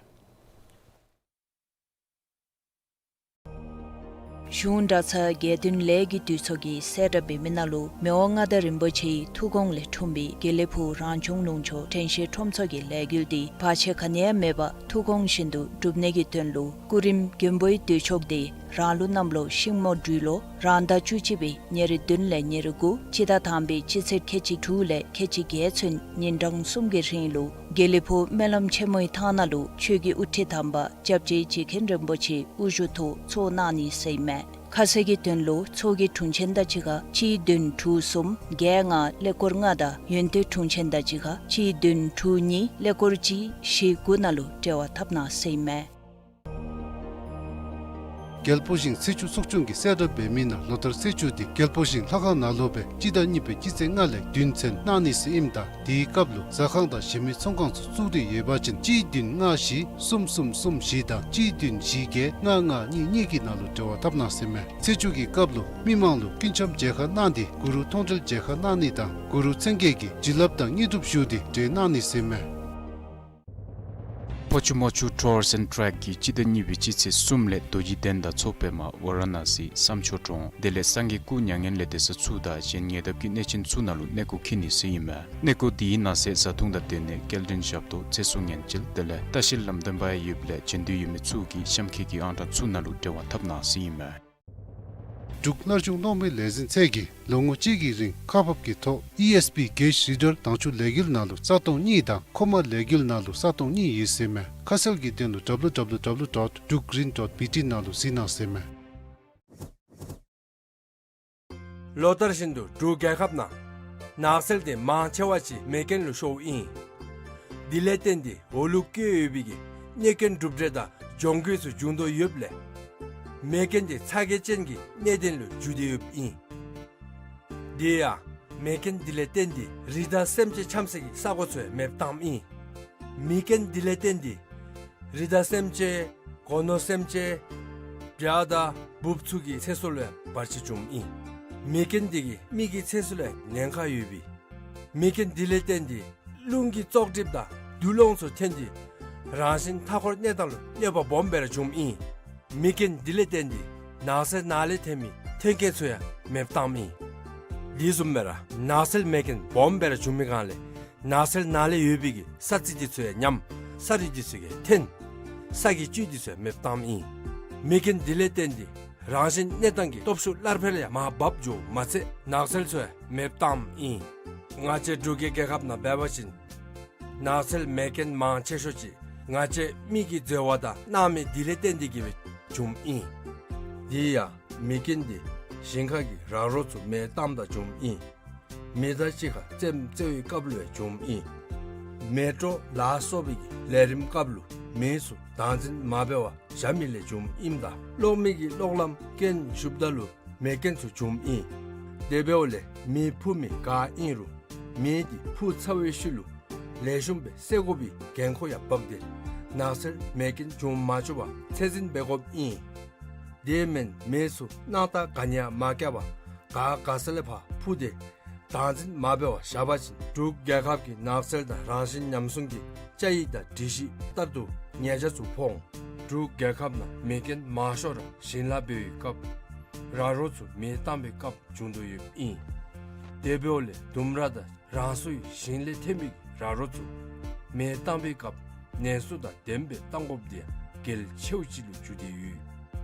གཞུང་གྲྭ་ཚང་དགེ་འདུན་ལས་ཀྱི་འདུས་ཚོགས་ཀྱིས་གསལ་བསྒྲགས་འབད་མི་ནང་ལུ་མི་དབང་མངའ་བདག་རིན་པོ་ཆེའི་ཐུགས་དགོངས་ལས་འཁྲུངས་པའི་དགེ་ལེགས་ཕུག་རང་བྱུང་ལུང་ཕྱོགས་དྲན་ཤེས་ཁྲོམ་ཚོགས་ཀྱི་ལས་འགུལ་འདི་བར་ཆད་ག་ནི་ཡང་མེད་པར་ཐུགས་དགོངས་བཞིན་དུ་འགྲུབ་ནི་གི་དོན་ལུ་སྐུ་རིམ་མགོན་པོའི་མདུན་ཅོག་འདི་རང་ལུགས་གནམ་ལོ་ཤིང་མོ་སྦྲུལ་ལོ་རང་ཟླ་བཅུ་གཅིག་པའི་ཉེར་བདུན་ལས་ཉེར་དགུ་སྤྱི་ཟླ་དང་པའི་སྤྱི་ཚེས་ཁལ་གཅིག་དྲུག་ལས་ཁལ་གཅིག་བརྒྱད་ཚུན་ཉིན་གྲངས་གསུམ་གྱི་རིང་ལུ་ དགེ་ལེགས་ཕུག་སྨོན་ལམ་ཆེན་མོའི་ཐང་ནང་ལུ་ཆོས་ཀྱི་དབུ་ཁྲིད་དམ་པ་སྐྱབས་རྗེ་རྗེ་མཁན་རིན་པོ་ཆེ་དབུ་བཞུགས་ཐོག་ཚོགས་གནང་ནི་ཟེར་ཨིན་མས། ཁ་གསལ་གྱི་དོན་ལུ་ཚོགས་ཀྱི་དྲུང་ཆེན་དང་གཅིག་ཁར་གཅིག་བདུན་དྲུག་གསུམ་བརྒྱད་ལྔ་ཀླད་ཀོར་ལྔ་དང་ཡོན་ཏན་དྲུང་ཆེན་དང་གཅིག་ཁར་གཅིག་བདུན་དྲུག་གཉིས་ཀླད་ཀོར་གཅིག་བཞི་དགུ་ནང་ལུ་འབྲེལ་བ་འཐབ་གནང་ཟེར་ཨིན་མས། རྒྱལ་པོ་ཞིང་ཚེས་བཅུ་ཚོགས་ཆུང་གིས་གསལ་བསྒྲགས་འབད་མི་ནང་ལོ་ལྟར་ཚེས་བཅུ་འདི་རྒྱལ་པོ་ཞིང་ལྷ་ཁང་ནང་ལུ་སྦེ་སྤྱི་ཟླ་གཉིས་པའི་སྤྱི་ཚེས་ལྔ་ལས་བདུན་ཚུན་གནང་ནི་ཟེར་ཨིནམ་ད་དེའི་སྐབས་ལུ་ཟ་ཁང་དང་གཞན་མི་ཚོང་ཁང་ཚུ་བཙུགས་ཏེ་ཡོད་པ་ཅིན་གཅིག་བདུན་ལྔ་བཞི་གསུམ་གསུམ་གསུམ་བཞི་དང་གཅིག་བདུན་བཞི་བརྒྱད་ལྔ་ལྔ་གཉིས་གཉིས་ཀྱི་ནང་ལུ་འབྲེལ་བ་འཐབ་གནང་ཟེར་ཨིན་མས། ཚེས་བཅུ་གི་སྐབས་ལུ་མི་མང་ལུ་སྐུ་འཆམ་མཇལ་ཁ་གནང་སྟེ་གུ་རུ་མཐོང་གྲོལ་མཇལ་ཁ་གནང་ནི་དང་གུ་རུ་མཚན་བརྒྱད་ཀྱི་བྱིན་རླབས་དང་དངོས་གྲུབ་ཞུ་སྟེ་གྲོལ་གནང་ནི་ཟེར་ཨིན་མས། ཕོ་ཆུ་མོ་ཆུ་ཊུར་སི་ཨེནཌ་ཊེག་གིས་སྤྱི་ཟླ་གཉིས་པའི་སྤྱི་ཚེས་གསུམ་ལས་རྡོ་རྗེ་གདན་དང་མཚོ་པདྨ་ཝ་ར་ཎ་སི་བསམ་མཆོག་གྲོང་དེ་ལས་སངས་རྒྱས་སྐུ་མྱ་ངན་ལས་འདས་ས་ཚུ་དང་གཞན་ཉེ་འདབས་ཀྱི་གནས་ཆེན་ཚུ་ནང་ལུ་གནས་སྐོར་འཁྱིད་ནི་ཟེར་ཨིན་མས། གནས་སྐོར་དེའི་ནང་གསེས་བཟའ་འཐུང་དང་སྡོད་གནས་སྐྱེལ་འདྲེན་ཞབས་ཏོག་ཚེ་སྲོག་ཉེན་བཅོལ་དེ་ལས་ལྟ་བཤལ་ལམ་སྟོན་པ་ཡང་ཡོདཔ་ལས་བྱོན་འདོད་ཡོད་མི་ཚུ་གིས་གཤམ་འཁོད་ཀྱི་ཨང་གྲངས་ཚུ་ནང་ལུ་འབྲེལ་བ་འཐབ་གནང་ཟེར་ཨིན་མས། འབྲུག་སླར་བྱུང་གློག་མེའི་ལས་འཛིན་ཚད་ཀྱིས་ལོ་ངོ་གཅིག་གི་རིང་ཁག་འབག་གི་ཐོག་ཨི་ཨེསི་པི་གེཇ་རི་ཌར་དང་ཆུ་ལས་འགུལ་ནང་ལུ་རྩ་སྟོང་གཉིས་དང་མཁོ་མ་ལས་འགུལ་ནང་ལུ་རྩ་སྟོང་གཉིས་ཡོད་ཟེར་ཨིན་མས། ཁ་གསལ་གྱི་དོན་ལུ་ཌབ་ལུ་ཌབ་ལུ་ཌབ་ལུ་ཌོཊ་འབྲུག་རིན་ཌོཊ་བི་ཊི་ནང་ལུ་གཟིགས་གནང་ཟེར་ཨིན་མས། ལོ་ལྟར་བཞིན་དུ་འབྲུག་རྒྱལ་ཁབ་ནང་ནགས་ཚལ་དེ་མང་ཆེ་བ་ཅིག་མེ་རྐྱེན་ལུ་ཤོརཝ་ཨིན། དེ་ལས་བརྟེན་ཏེ་འོག་ལུ་བཀོད་ཡོད་པའི་གི་གནོད་སྐྱོན་གྲུབ་འབྲས་དང་གྱོང་གུད་ཚུ་འབྱུང་དོ་ཡོདཔ་ལས་མེ་རྐྱེན་དེ་ཚ་གྱང་ཅན་གྱི་གནད་དོན་ལུ་འགྱུར་ཏེ་ཡོདཔ་ཨིན། དེ་ཡང་མེ་རྐྱེན་དེ་ལས་བརྟེན་ཏེ་རི་དྭགས་སེམས་ཅན་འཁྱམ་སའི་གི་ས་གོ་ཚུ་ཡང་མེདཔ་བཏངམ་ཨིན། མེ་རྐྱེན་དེ་ལས་བརྟེན་ཏེ་རི་དྭགས་སེམས་ཅན་སྒོ་ནོར་སེམས་ཅན་བྱ་དང་འབུཔ་ཚུ་གི་ཚེ་སྲོག་ལུ་ཡང་བར་ཆད་བྱུངམ་ཨིན། མེ་རྐྱེན་དེ་གིས་མི་གི་ཚེ་སྲོག་ལུ་ཡང་ཉེན་ཁ་ཡོད་པས། མེ་རྐྱེན་དེ་ལས་བརྟེན་ཏེ་རླུང་གི་བཙོག་གྲིབ་དང་དུག་སློང་ཚུ་ཐོན་ཏེ་རང་བཞིན་མཐའ་འཁོར་གནས་སྟངས་ལུ་གནོད་པ་སྦོམ་སྦེ་ར་བྱུངམ་ཨིན། མེ་རྐྱེན་དེ་ལས་བརྟེན་ཏེ་ནགས་ཚལ་ནང་ལས་ཐོན་མི་ཐོན་སྐྱེད་ཚུ་ཡང་མེདཔ་བཏངམ་ཨིན། དེ་བཟུམ་སྦེ་ར་ནགས་ཚལ་མེ་རྐྱེན་སྦོམ་སྦེ་ར་བྱུང་མི་སྒང་ལས་ནགས་ཚལ་ནང་ལས་ཡོད་པའི་གི་ས་རྩི་དེ་ཚུ་ཡང་ཉམས། ས་རིགས་དེ་ཚུ་ཡང་ཐོན། ས་གི་བཅུད་དེ་ཚུ་ཡང་མེདཔ་བཏངམ་ཨིན། མེ་རྐྱེན་དེ་ལས་བརྟེན་ཏེ་རང་བཞིན་གནས་སྟངས་ཀྱི་སྟོབས་ཤུགས་སླར་འཕེལ་ཡང་མར་བབས་འགྱོཝ་མ་ཚད་ནགས་ཚལ་ཚུ་ཡང་མེདཔ་བཏངམ་ཨིན། ང་བཅས་འབྲུག་གི་རྒྱལ་ཁབ་ནང་འབད་བ་ཅིན་ནགས་ཚལ་མེ་རྐྱེན་མང་ཆེ་ཤོས་ཅིག་ང་བཅས་མི་གིས་འཛོལ་བ་དང་གནང་མི་དེ་ལས་བརྟེན་ཏེ་གིས་སྦེ་བྱུངམ་ཨིན། དེ་ཡང་མེ་རྐྱེན་དེ་ཞིང་ཁ་གི་ར་རོ་ཚུ་མེ་བཏངམ་ད་བྱུངམ་ཨིན། མེ་མདའ་གཅིག་ཁར་རྩེདམོ་རྩེ་བའི་སྐབས་ལུ་ཡང་བྱུངམ་ཨིན། མེ་དྲོད་ལ་སོགས་པའི་གི་ལས་རིམ་སྐབས་ལུ་མེ་ཚུ་བདག་འཛིན་མ་འབད་བར་བཞག་མི་ལས་བྱུངམ་ཨིནམ་ད་གློག་མེ་གི་གློག་ལམ་རྐྱེན་ཞུགསཔ་ད་ལུ་མེ་རྐྱེན་ཚུ་བྱུངམ་ཨིན། དེ་འབདཝ་ལས་མེ་འཕུ་མི་ག་ཨིན་རུང་མེ་དེ་འཕུ་ཚར་བའི་ཤུལ་ལུ་ལེགས་ཤོམ་སྦེ་སེལ་དགོ་པའི་འགན་ཁུར་ཡང་འབག་སྟེ་ནགས་ཚལ་མེ་རྐྱེན་བྱུང་མ་བཅུག་པར་ཚད་འཛིན་འབད་དགོཔ་ཨིན། དེ་མེན་མེ་ཚུ་སྣང་ཐག་ག་ནི་ཡང་མ་བཀལ་བར་ག་ག་ས་ལས་ཕར་འཕུ་སྟེ་བདག་འཛིན་མ་འབད་བར་བཞག་པ་ཅིན་འབྲུག་རྒྱལ་ཁབ་ཀྱི་ནགས་ཚལ་དང་རང་བཞིན་ཉམས་སྲུང་གི་བཅའ་ཡིག་དང་སྒྲིག་གཞི་ལྟར་དུ་ཉེས་ཆད་ཚུ་ཕོག་འོང་། འབྲུག་རྒྱལ་ཁབ་ནང་མེ་རྐྱེན་མང་ཤོས་ར་ཞིང་ལཱ་འབད་བའི་སྐབས་ར་རོ་ཚུ་མེ་བཏང་བའི་སྐབས་བྱུང་དོ་ཡོདཔ་ཨིན། དེ་འབདཝ་ལས་ལྡུམ་ར་དང་རང་སོའི་ཞིང་ལས་ཐོན་པའི་ར་རོ་ཚུ་མེ་བཏང་བའི་སྐབས་ནན་སོ་དང་ལྡནམ་སྦེ་བཏང་དགོཔ་དེ་ཡང་གལ་ཆེཝ་ཅིག་ལུ་གྱུར་ཏེ་ཡོད།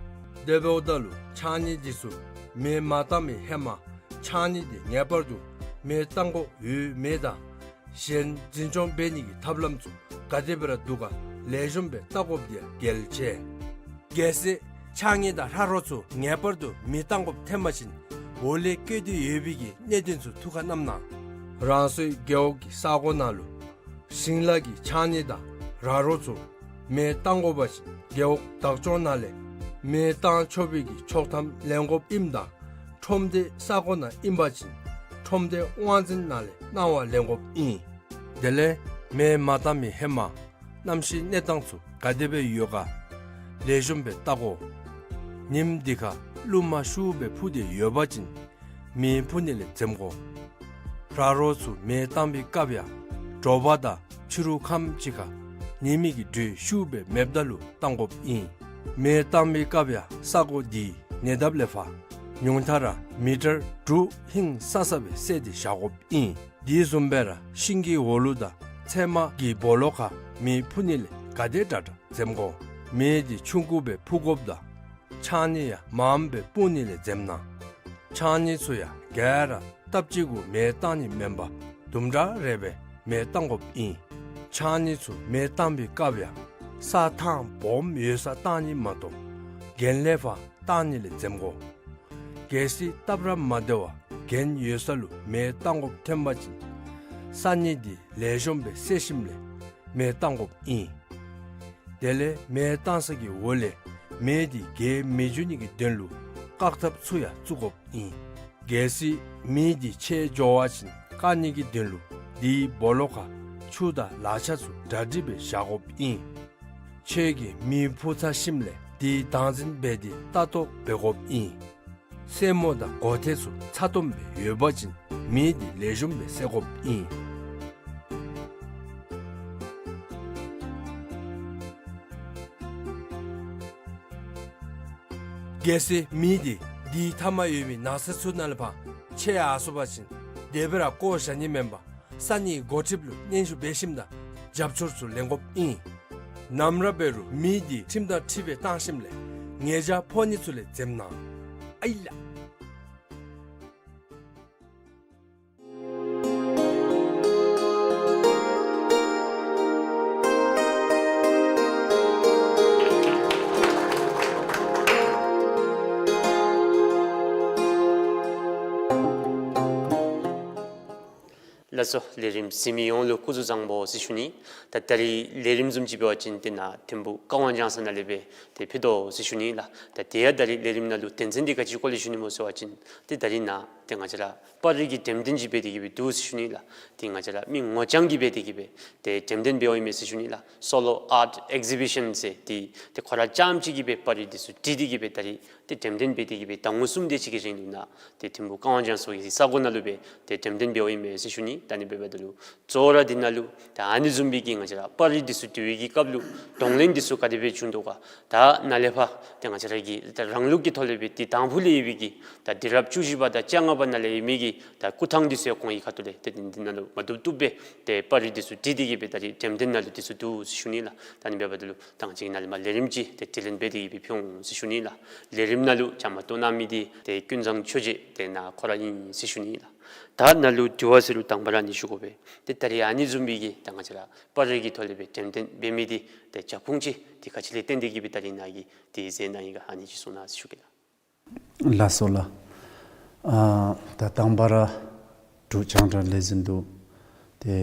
དེ་འབདཝ་ད་ལུ་ཕྱགས་སྙིགས་དེ་ཚུ་མེ་མ་བཏང་བའི་ཧེ་མ་ཕྱགས་སྙིགས་དེ་ངེས་པར་དུ་མེ་བཏང་དགོཔ་ཡོད་མེད་དང་གཞན་འཛིན་སྐྱོང་འབད་ནི་གི་ཐབས་ལམ་ཚུ་ག་དེ་སྦེ་ར་འདུག་ག་ལེགས་ཤོམ་སྦེ་བལྟ་དགོཔ་དེ་ཡང་གལ་ཆེ། གལ་སྲིད་ཕྱགས་སྙིགས་དང་ར་རོ་ཚུ་ངེས་པར་དུ་མེ་བཏང་དགོཔ་ཐོན་པ་ཅིན་འོག་ལས་བཀོད་དེ་ཡོད་པའི་གི་གནད་དོན་ཚུ་ཐུགས་ཁར་བསྣམས་གནང་། རང་སོའི་རྒེད་འོག་གི་ས་གོ་ནང་ལུ་ཞིང་ལཱ་གི་ཕྱགས་སྙིགས་དང་ར་རོ་ཚུ་མེ་བཏང་དགོ་པ་ཅིན་རྒེད་འོག་བདག་སྐྱོང་ནང་ལས་མེ་བཏང་ཆོག་པའི་གི་ཆོག་ཐམ་ལེན་དགོཔ་ཨིནམ་ད་ཁྲོམ་སྡེ་ས་གོ་ནང་ཨིན་པ་ཅིན་ཁྲོམ་སྡེ་དབང་འཛིན་ནང་ལས་གནང་བ་ལེན་དགོཔ་ཨིན། དེ་ལས་མེ་མ་བཏང་མི་ཧེ་མ་གནམ་གཤིས་གནས་སྟངས་ཚུ་ག་དེ་སྦེ་ཡོད་ག་ལེགས་ཤོམ་སྦེ་བལྟ་དགོ། ཉིནམ་དེ་ཁར་རླུང་མ་ཤུགས་སྦེ་འཕུ་སྟེ་ཡོད་པ་ཅིན་མེ་འཕུ་ནི་ལས་འཛེམ་དགོ། ར་རོ་ཚུ་མེ་བཏང་བའི་སྐབས་ཡང་དྲོ་པ་དང་ཕྱི་རུ་ཁམས་ཅིག་ཁར་ཉི་མའི་གི་དྲོད་ཤུགས་སྦེ་མེདཔ་ད་ལུ་བཏང་དགོཔ་ཨིན། མེ་བཏང་བའི་སྐབས་ཡང་ས་གོ་དེའི་ཉེ་འདབས་ལས་ཕར་ཉུང་མཐའ་ར་མི་ཊར་དྲུག་ཧིང་སང་སང་སྦེ་བསལ་ཏེ་བཞག་དགོཔ་ཨིན། དེ་བཟུམ་སྦེ་ར་ཤིང་གི་འོག་ལུ་དང་ཚལ་མ་གི་སྦོ་ལོགས་ཁར་མེ་འཕུ་ནི་ལས་ག་དེ་དྲག་དྲག་འཛེམ་དགོ། མེ་དེ་ཆུང་ཀུ་སྦེ་འཕུ་དགོཔ་དང་ཕྱགས་སྙིགས་ཡང་མངམ་སྦེ་སྤུངས་ནི་ལས་འཛེམ་གནང་། ཕྱགས་སྙིགས་ཚུ་ཡང་ག་ར་སྟབས་གཅིག་གུ་མེ་བཏང་ནི་མེན་པར་དུམ་གྲ་རེ་སྦེ་མེ་བཏང་དགོཔ་ཨིན། ཕྱགས་སྙིགས་ཚུ་མེ་བཏང་པའི་སྐབས་ཡང་ས་ཐང་སྦོམ་ཡོད་སར་བཏང་ནི་མ་གཏོགས་གྱེན་ལས་ཕར་བཏང་ནི་ལས་འཛེམ་དགོ། གལ་སྲིད་སྟབས་ར་མ་བདེ་བར་གྱེན་ཡོད་ས་ལུ་མེ་བཏང་དགོཔ་ཐོན་པ་ཅིན་ས་སྙིགས་འདི་ལེགས་ཤོམ་སྦེ་བསལ་ཞིནམ་ལས་མེ་བཏང་དགོཔ་ཨིན། དེ་ལས་མེ་བཏང་ས་གི་འོག་ལས་མེ་འདི་རྒྱས་མི་འགྱོ་ནི་གི་དོན་ལུ་བཀག་ཐབས་ཚུ་ཡང་བཙུགས་དགོཔ་ཨིན། གལ་སྲིད་མེ་འདི་ཆད་འགྱོ་བ་ཅིན་བཀག་ནི་གི་དོན་ལུ་དེའི་སྦོ་ལོགས་ཁར་ཆུ་དང་ལག་ཆ་ཚུ་གྲ་སྒྲིག་སྦེ་བཞག་དགོཔ་ཨིན། ཁྱོད་ཀྱིས་མེ་ཕུ་ཚར་ཞིནམ་ལས་དེ་བདག་འཛིན་འབད་དེ་ལྟ་རྟོག་འབད་དགོཔ་ཨིན། སེན་མོ་དང་སྒོ་ཐེལ་ཚུ་ཚ་ཏོམ་སྦེ་ཡོད་པ་ཅིན་མེ་འདི་ལེགས་ཤོམ་སྦེ་བསལ་དགོཔ་ཨིན། གལ་སྲིད་མེ་འདི་དེའི་མཐའ་མར་ཡོད་པའི་ནགས་ཚལ་ཚུ་ནང་ལས་ཕར་ཆད་ཡར་སོང་པ་ཅིན་དེ་སྦེ་ར་བཀོ་བཞག་ནི་མེན་པར་ས་གནས་འགོ་ཁྲིདཔ་ལུ་སྙན་ཞུ་འབད་ཞིནམ་དང་རྒྱབ་སྐྱོར་ཚུ་ལེན་དགོཔ་ཨིན། ནམ་ར་འབད་རུང་མེ་འདི་ཁྲིམས་དང་འཁྲིལ་སྦེ་བཏང་ཞིནམ་ལས་ཉེས་བྱ་ཕོག་ནི་ཚུ་ལས་འཛེམ་གནང་། ཨའི་ལགས། ལགས་སོ། ལས་རིམ་གཟིགས་མི་ཡོངས་ལུ་སྐུ་གཟུགས་བཟང་པོ་ཟེར་ཞུ་ནི། ད་ད་རིས་ལས་རིམ་བཟུམ་ཅིག་འབད་བ་ཅིན་ཏེ་ནཱ་ཐིམ་ཕུག་ཀ་ཝང་ལྗང་ས་ནང་ལས་སྦེ་ཏེ་ཕུལ་དོ་ཟེར་ཞུ་ནི་ལགས། ད་དེ་ཡང་ད་རིས་ལས་རིམ་ནང་ལུ་དོན་ཚན་འདི་ག་ཅི་སྐོར་ལས་ཞུ་ནི་སྨོ་ཟེར་བ་ཅིན་ཏེ་ད་རིས་ནཱ་ཏེ་ང་བཅས་ར་པར་རིས་ཀྱི་འགྲེམས་སྟོན་ཅིག་འབད་དེ་གི་སྦེ་འདུག་ཟེར་ཞུ་ནི་ལགས། ཏེ་ང་བཅས་ར་མི་ངོ་རྐྱང་གིས་འབད་དེ་གི་སྦེ་ཏེ་འགྲེམས་སྟོན་འབདཝ་ཨིན་མས་ཟེར་ཞུ་ནི་ལགས། སོ་ལོ་ཨརཊ་ཨེག་ཛི་བི་ཤཱན་ཟེར་ཏེ་ཏེ་ཁོ་ར་རྐྱངམ་གཅིག་གིས་སྦེ་པར་རིས་འདི་ཚུ་བྲིས་ཏེ་གི་སྦེ་ད་རིས་ཏེ་འགྲེམས་སྟོན་འབད་དེ་གི་སྦེ་ཟླ་ངོ་གསུམ་དེ་ཅིག་གི་རིང་ལུ་ནཱ་ཏེ་ཐིམ་ཕུག་ཀ་ཝང་ལྗང་ས་གི་ས་གོ་ནང་ལུ་སྦེ་ཏེ་འགྲེམས་སྟོན་འབདཝ་ཨིན་མས་ཟེར་ཞུ་ནི། ད་ཨ་ནི་འབདཝ་ད་ལུ་གཙོ་བོ་ར་འདི་ནང་ལུ་ད་ཨ་ནི་བཟུམ་སྦེ་གི་ང་བཅས་ར་པར་རིས་འདི་ཚུ་བྲི་བའི་གི་སྐབས་ལུ་གདོང་ལེན་འདི་ཚུ་ག་དེ་སྦེ་བྱུང་དོ་ག། ད་ནཱ་ལས་ཕར་ཏེ་ང་བཅས་ར་གི་ད་རང་ལུགས་ཀྱི་ཐོག་ལས་སྦེ་ཏེ་དང་ཕུ་ལས་ཡོད་པའི་གི་ད་དུས་རབས་བཅུ་བཞི་པ་དང་བཅོ་ལྔ་པ་ནང་ལས་ཡོད་མི་གི་ད་སྐུ་ཐང་འདི་ཚུ་ཡང་གོང་གི་ཁ་ཐུག་ལས་ཏེ་འདི་ནང་ལུ་མ་བཏུབ་བཏུབ་སྦེ་ཏེ་པར་རིས་འདི་ཚུ་བྲིས་ཏེ་གི་སྦེ་ད་རིས་འགྲེམས་སྟོན་ནང་ལུ་འདི་ཚུ་འདུག་ཟེར་ཞུ་ནི་ལགས། ད་ཨ་ནི་འབདཝ་ད་ལུ་ད་ང་བཅས་ཀྱིས་ནཱ་ལས་མར་ལས་རིམ་ཅིག་ཏེ་དྲི་ལན་འབད་དེ་གི་སྦེ་ཕུལ་འོང་ཟེར་ཞུ་ནི་ལགས། ལས་རིམ་ནང་ལུ་བཅའ་མར་གཏོགས་གནང་མི་འདི་ཏེ་ཀུན་བཟང་ཆོས་རྗེ་ཏེ་ནཱ་ཁོ་ར་ཨིན་ཟེར་ཞུ་ནི་ལགས། ད་ནཱ་ལུ་དྲི་བ་ཟེར་རུང་དང་པ་ར་ཨ་ནི་ཞུ་དགོ་པས། ཏེ་ད་རིས་ཨ་ནི་བཟུམ་སྦེ་གི་ད་ང་བཅས་ར་པར་རིས་ཀྱི་ཐོག་ལས་སྦེ་འགྲེམས་སྟོན་འབད་མི་འདི་ཏེ་རྒྱབ་ཁུངས་ཅིག་ཏེ་ག་ཅི་ལས་བརྟེན་ཏེ་གི་སྦེ་ད་རིས་ནཱ་གིས་ཏེ་མཛད་གནང་ཡི་ག་ཨ་ནི་ཅིག་གསུང་གནང་ཟེར་ཞུ་གེ་ལགས། ལགས་སོ་ལགས། ཨ་ད་དང་པ་ར་འབྲུག་རྒྱང་བསྒྲགས་ལས་འཛིན་དུ་ཏེ་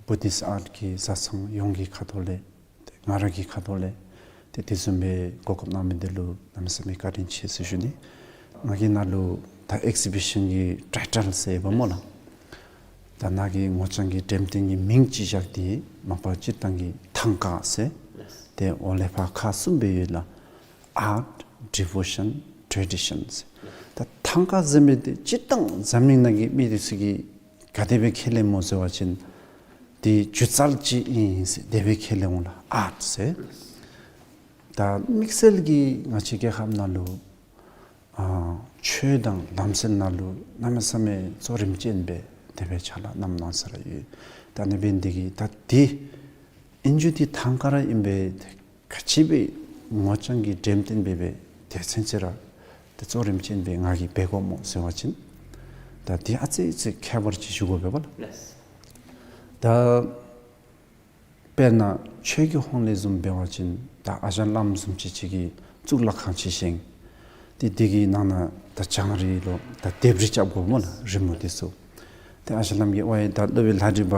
བུ་དིསཊ་ཨརཊ་གི་བཟའ་ཚང་ཡོངས་ཀྱི་ཁ་ཐུག་ལས་ཏེ་ང་ར་གི་ཁ་ཐུག་ལས་ཏེ་དེ་བཟུམ་སྦེ་གོ་སྐབས་གནང་མི་འདི་ལུ་གནམ་མེད་ས་མེད་བཀའ་དྲིན་ཆེ་ཟེར་ཞུ་ནི། ང་གིས་ནཱ་ལུ་ད་ཨེག་ཛི་བི་ཤཱན་གྱི་ཊའི་ཊལ་ཟེར་ཡོདཔ་སྨོ་ལགས། ད་ནཱ་གི་ངོ་རྐྱང་གི་འགྲེམས་སྟོན་གྱི་མིང་ཅིག་བཞག་སྟེ་མ་པ་སྤྱིར་བཏང་གི་ཐང་ཀ་ཟེར། ཏེ་འོག་ལས་ཕར་ཁག་གསུམ་སྦེ་ཡོད་ལགས། ཨརཊ་ཌི་བོ་ཤཱན་ཊེ་ཌི་ཤཱན་ཟེར། ད་ཐང་ཀ་ཟེར་མི་འདི་སྤྱིར་བཏང་འཛམ་གླིང་ནང་གི་མི་འདི་ཚུ་གིས་ག་དེ་སྦེ་ཁས་ལེན་སྨོ་ཟེར་བ་ཅིན་འདི་སྒྱུ་རྩལ་ཅིག་ཨིན་ཟེར་དེ་སྦེ་ཁས་ལེན་འོང་ལགས། ཨརཊ་ཟེར། ད་དམིགས་བསལ་གྱིས་ང་བཅས་རྒྱལ་ཁབ་ནང་ལུ་ཨ་ཆོས་དང་ལམ་སྲོལ་ནང་ལུ་གནམ་མེད་ས་མེད་གཙོ་རིམ་ཅན་སྦེ་དེ་སྦེ་ཕྱག་ལཱ་གནངམ་གནང་ས་ར་ཡོད། ད་ཨ་ནི་འབད་ནི་འདི་གིས་ད་འདི་ཨིན་རྒྱུ་འདི་ཐང་ཀ་ར་ཨིན་པས། ག་ཅི་སྦེ་ངོ་རྐྱང་གི་འགྲེམས་སྟོན་འབད་སྦེ་དེ་ཚུན་ཚོད་ར་ཏེ་གཙོ་རིམ་ཅན་སྦེ་ང་གིས་འབད་དགོཔ་སྨོ་ཟེར་བ་ཅིན་ད་འདི་ཨ་ཙི་ཙི་ཁྱད་པར་ཅིག་ཞུ་དགོ་པས་པ་ལགས། ལགས། ད་དཔེར་ན་ཆོས་ཀྱི་ཧོངས་ལས་བཟུམ་འབད་བ་ཅིན་ད་ཨ་ཞང་བླམ་བཟུམ་ཅིག་ཅིག་གིས་གཙུག་ལག་ཁང་ཅིག་བཞེངས། ཏེ་འདི་གི་ནང་ན་ད་བྱང་རི་ལུ་ད་ལྡེབས་རིས་རྐྱབ་དགོ་སྨོ་ལགས། རི་མོ་འདི་ཚུ། ཏེ་ཨ་ཞང་བླམ་གྱིས་ཝའེ་ད་སློབ་དཔོན་ལྷ་འདྲེ་པ་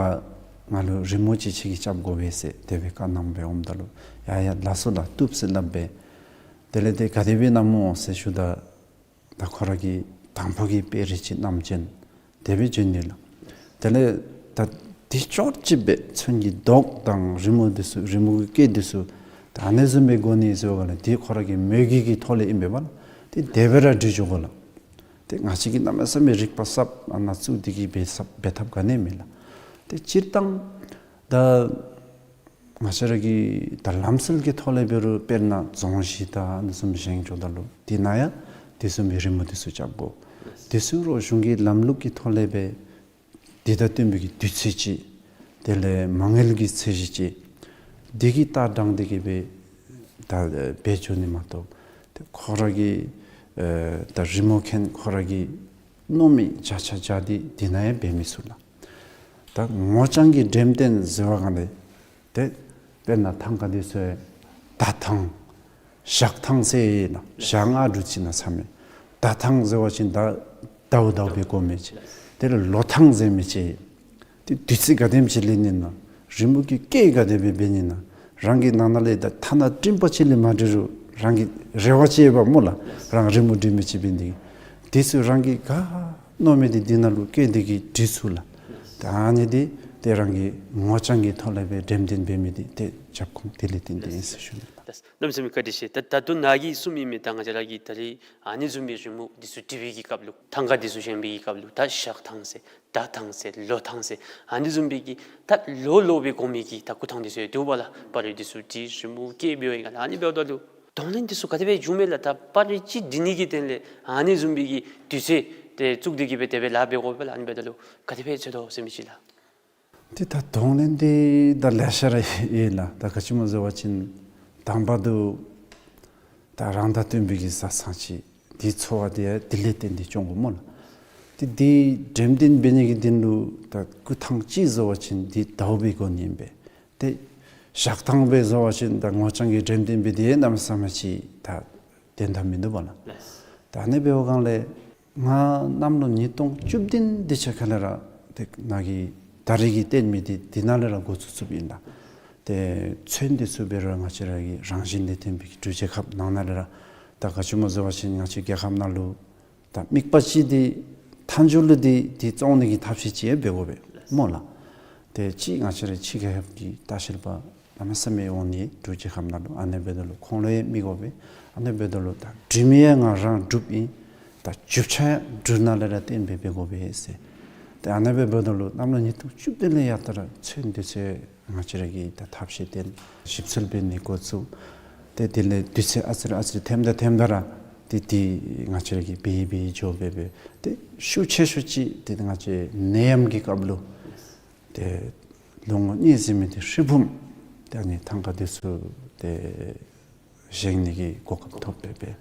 ང་ལུ་རི་མོ་ཅིག་ཁྱོད་ཀྱིས་རྐྱབ་དགོ་པས་ཟེར་དེ་སྦེ་བཀའ་གནངམ་སྦེ་འོངམ་ད་ལུ་ཡ་ཡ་ལགས་སོ་ལགས་བཏུབ་ཟེར་སླབ་སྦེ། དེ་ལས་ཏེ་ག་དེ་སྦེ་གནངམ་སྨོ་ཟེར་ཞུཝ་ད་ད་ཁོ་ར་གིས་དང་པ་གི་དཔེ་རིས་ཅིག་བསྣམས་བྱོན། དེ་སྦེ་བྱོན་ནི་ལགས། དེ་ལས་ད་འདི་ཅོག་གཅིག་སྦེ་ཚོན་གྱི་མདོག་དང་རི་མོ་འདི་ཚུ་རི་མོ་གི་སྐད་འདི་ཚུ་ད་ཨ་ནི་བཟུམ་སྦེ་དགོ་ནི་ཟེར་བ་ལས་འདི་ཁོ་ར་གི་མོས་གུས་ཀྱི་ཐོག་ལས་ཨིན་པས་པ་ལགས། ཏེ་དེ་སྦེ་ར་འབྲི་འགྱོ་དགོ་ལགས། ཏེ་ང་བཅས་ཀྱིས་གནམ་མེད་ས་མེད་རིག་པ་ཟབ་ཨ་ནཱ་བཙུགས་ཏེ་གི་འབད་ཟབ་འབད་ཐབས་ག་ནི་མེད་ལགས། ཏེ་སྤྱིར་བཏང་ད་ང་བཅས་ར་གི་ད་ལམ་སྲོལ་གྱི་ཐོག་ལས་འབད་རུང་དཔེར་ན་རྫོང་གཞི་དང་ཨ་ནི་བཟུམ་བཞེངས་འགྱོཝ་ད་ལུ་དེ་ནང་ཡང་དེ་བཟུམ་མའི་རི་མོ་འདི་ཚུ་རྐྱབ་དགོ། དེ་ཚུ་རོགས་གཞུང་གི་ལམ་ལུགས་ཀྱི་ཐོག་ལས་འབད་དེ་དང་བསྟུན་པའི་གི་དུས་ཚོད་ཅིག་དེ་ལས་མ་དངུལ་གྱི་ཚད་གཞི་ཅིག་འདི་གི་ལྟ་སྟངས་འདི་གིས་འབད་ད་འབད་འགྱོ་ནི་མ་གཏོགས་ཏེ་ཁོ་ར་གི་ཨེ་ད་རི་མོ་མཁན་ཁོ་ར་གི་མནོ་མི་བརྒྱ་ཆ་བརྒྱ་འདི་དེ་ནང་ཡང་འབད་མི་ཚུགས་ལགས། ད་ངོ་རྐྱང་གི་འགྲེམས་སྟོན་ཟེར་བ་གང་ལས་ཏེ་དཔེར་ན་ཐང་ཀ་འདི་ཚུ་ད་ཐང་ཞག་ཐང་ཟེར་ན་ཞག་ལྔ་དྲུག་ཅིག་ནང་ཚང་མས་ད་ཐང་ཟེར་བ་ཅིན་ད་ཟླཝ་ཟླཝ་སྦེ་གོ་མི་ཅིག། དེ་ལས་ལོ་ཐང་ཟེར་མི་ཅིག། ཏེ་དུས་ཚོད་ག་དེམ་ཅིག་ལེན་ནི་ན་རི་མོ་གི་སྐད་ག་དེ་སྦེ་འབད་ནི་ན་རང་གི་ནང་ན་ལས་ད་ཐ་ན་སྤྲིན་པ་ཅིག་ལས་མ་འབྲི་རུང་རང་གི་རེ་བ་ཅིག་ཡོདཔ་སྨོ་ལགས། རང་རི་མོ་འབྲི་མི་ཅིག་འབད་ནི་དེ་ཚུ་རང་གིས་ག་མནོ་མི་འདི་འདི་ནང་ལུ་སྐད་འདི་གིས་འབྲི་ཚུགས་ལགས། ད་ཨ་ནི་འདི་ཏེ་རང་གི་ངོ་རྐྱང་གི་ཐོག་ལས་སྦེ་འགྲེམས་སྟོན་འབད་མི་འདི་ཏེ་རྒྱབ་ཁུངས་དེ་ལས་བརྟེན་ཏེ་ཨིན་ཟེར་ཞུ་ནི་ལགས། གནམ་མེད་ས་མེད་བཀའ་དྲིན་ཆེ། ད་ད་ལྟོ་ནཱ་གིས་གསུངས་མི་མི་ད་ང་བཅས་ར་གི་ད་རིས་ཨ་ནི་བཟུམ་མའི་རི་མོ་འདི་ཚུ་འབྲི་བའི་གི་སྐབས་ལུ་ཐང་ཀ་འདི་ཚུ་བཞེངས་པའི་གི་སྐབས་ལུ་ད་ཞག་ཐང་ཟེར་ཟླ་ཐང་ཟེར་ལོ་ཐང་ཟེར་ཨ་ནི་བཟུམ་མའི་གི་ད་ལོ་ལོ་སྦེ་གོ་མི་གི་ད་སྐུ་ཐང་འདི་ཚུ་ཡང་འདུག་པ་ལགས། པར་རིས་འདི་ཚུ་འབྲི་རི་མོ་བཀལ་འབདཝ་ཨིན་ག་ལགས། ཨ་ནི་འབདཝ་ད་ལུ་གདོང་ལེན་འདི་ཚུ་ག་དེ་སྦེ་བྱུངམ་མས་ལགས། ད་པར་རིས་ཅིག་འབྲི་ནི་གི་དོན་ལས་ཨ་ནི་བཟུམ་མའི་གི་དུས་ཚོད་ཏེ་བཙུགས་ཏེ་གི་སྦེ་དེ་སྦེ་ལཱ་འབད་དགོ་པས་ལགས། ཨ་ནི་འབདཝ་ད་ལུ་ག་དེ་སྦེ་འཚོལ་དོ་ཟེར་མི་ཅིག་ལགས། ཏེ་ད་གདོང་ལེན་འདི་ད་ལེ་ཤ་ར་ཡོད་ལགས། ད་ག་ཅི་སྨོ་ཟེར་བ་ཅིན་དང་པ་འདི་ད་རང་དང་བསྟུན་པའི་གི་བཟའ་ཚང་ཅིག་འདི་འཚོ་བ་འདི་ཡང་དེ་ལས་བརྟེན་ཏེ་སྐྱོང་དགོ་སྨོ་ལགས། ཏེ་འདི་འགྲེམས་སྟོན་འབད་ནི་གི་དོན་ལུ་ད་སྐུ་ཐང་ཅིག་ཟེར་བ་ཅིན་འདི་ཟླཝ་སྦེ་གོ་ནི་ཨིན་པས། ཏེ་ཞག་ཐང་སྦེ་ཟེར་བ་ཅིན་ད་ངོ་རྐྱང་གི་འགྲེམས་སྟོན་འབད་དེ་གནམ་མེད་ས་མེད་ཅིག་ད་དོན་དག་མིན་འདུག་པ་ལགས། ལགས། ད་ཨ་ནི་འབདཝ་གང་ལས་ང་གནམ་ལོ་ཉིས་སྟོང་བཅུ་བདུན་དེ་ཅིག་ཁ་ལས་ར་ཏེ་ནཱ་གི་ད་རིས་ཀྱི་སྟོན་མི་འདི་འདི་ནང་ལས་ར་འགོ་བཙུགས་བཙུགསཔ་ཨིན་ལགས། ཏེ་ཚོན་འདི་ཚུ་འབད་རུང་ང་བཅས་ར་གི་རང་བཞིན་ལས་བརྟེན་པའི་གི་འབྲུག་རྒྱལ་ཁབ་ནང་ན་ལས་ར་ད་ག་ཅི་སྨོ་ཟེར་བ་ཅིན་ང་བཅས་རྒྱལ་ཁབ་ནང་ལུ་ད་དམིགས་པ་ཅིག་འདི་མཐའ་མཇུག་ལུ་འདི་འདི་བཙོང་ནི་གི་ཐབས་ཤེས་ཅིག་ཡང་འབད་དགོ་པས་སྨོ་ལགས། ཏེ་ཅིག་ང་བཅས་ར་ཕྱི་རྒྱལ་ཁབ་ཀྱི་ལྟ་བཤལ་པ་གནམ་མེད་ས་མེད་འོང་ནི་འབྲུག་རྒྱལ་ཁབ་ནང་ལུ། ཨ་ནི་འབདཝ་ད་ལུ་ཁོང་ལུ་ཡང་མི་དགོ་པས། ཨ་ནི་འབདཝ་ད་ལུ་ད་འབྲི་མི་ཡང་ང་རང་འབྲུགཔ་ཨིན། ད་རྒྱུ་ཆ་ཡང་འབྲུག་ནང་ལས་ར་བཏོན་སྦེ་འབད་དགོ་པས་ཟེར། ཏེ་ཨ་ནི་འབདཝ་ད་ལུ་གནམ་ལོ་ཉིས་སྟོང་བཅུ་བདུན་ལས་ཡར་ལྟ་ར་ཚོན་འདི་ཚུ་ང་བཅས་ར་གིས་ད་ཐབས་ཤེས་བཏོན་ཞིབ་འཚོལ་འབད་ནི་འགོ་བཙུགས། ཏེ་དེ་ལས་དུས་ཚོད་ཨ་ཙི་རེ་ཨ་ཙི་རེ་ཐེམ་ད་ཐེམ་ད་ར་ཏེ་འདི་ང་བཅས་ར་གིས་འབད་འབད་འགྱོ་འབད་འབད་ཏེ་ཤུགས་ཆེ་ཤོས་ཅིག་ཏེ་ང་བཅས་ནད་ཡམས་ཀྱི་སྐབས་ལུ་ཏེ་ལོ་ངོ་གཉིས་ཟེར་མི་འདི་ཧྲིལ་བུམ་ཏེ་ཨ་ནི་ཐང་ཀ་འདི་ཚུ་ཏེ་བཞེངས་ནི་གི་གོ་སྐབས་ཐོབ་སྦེ་འབད།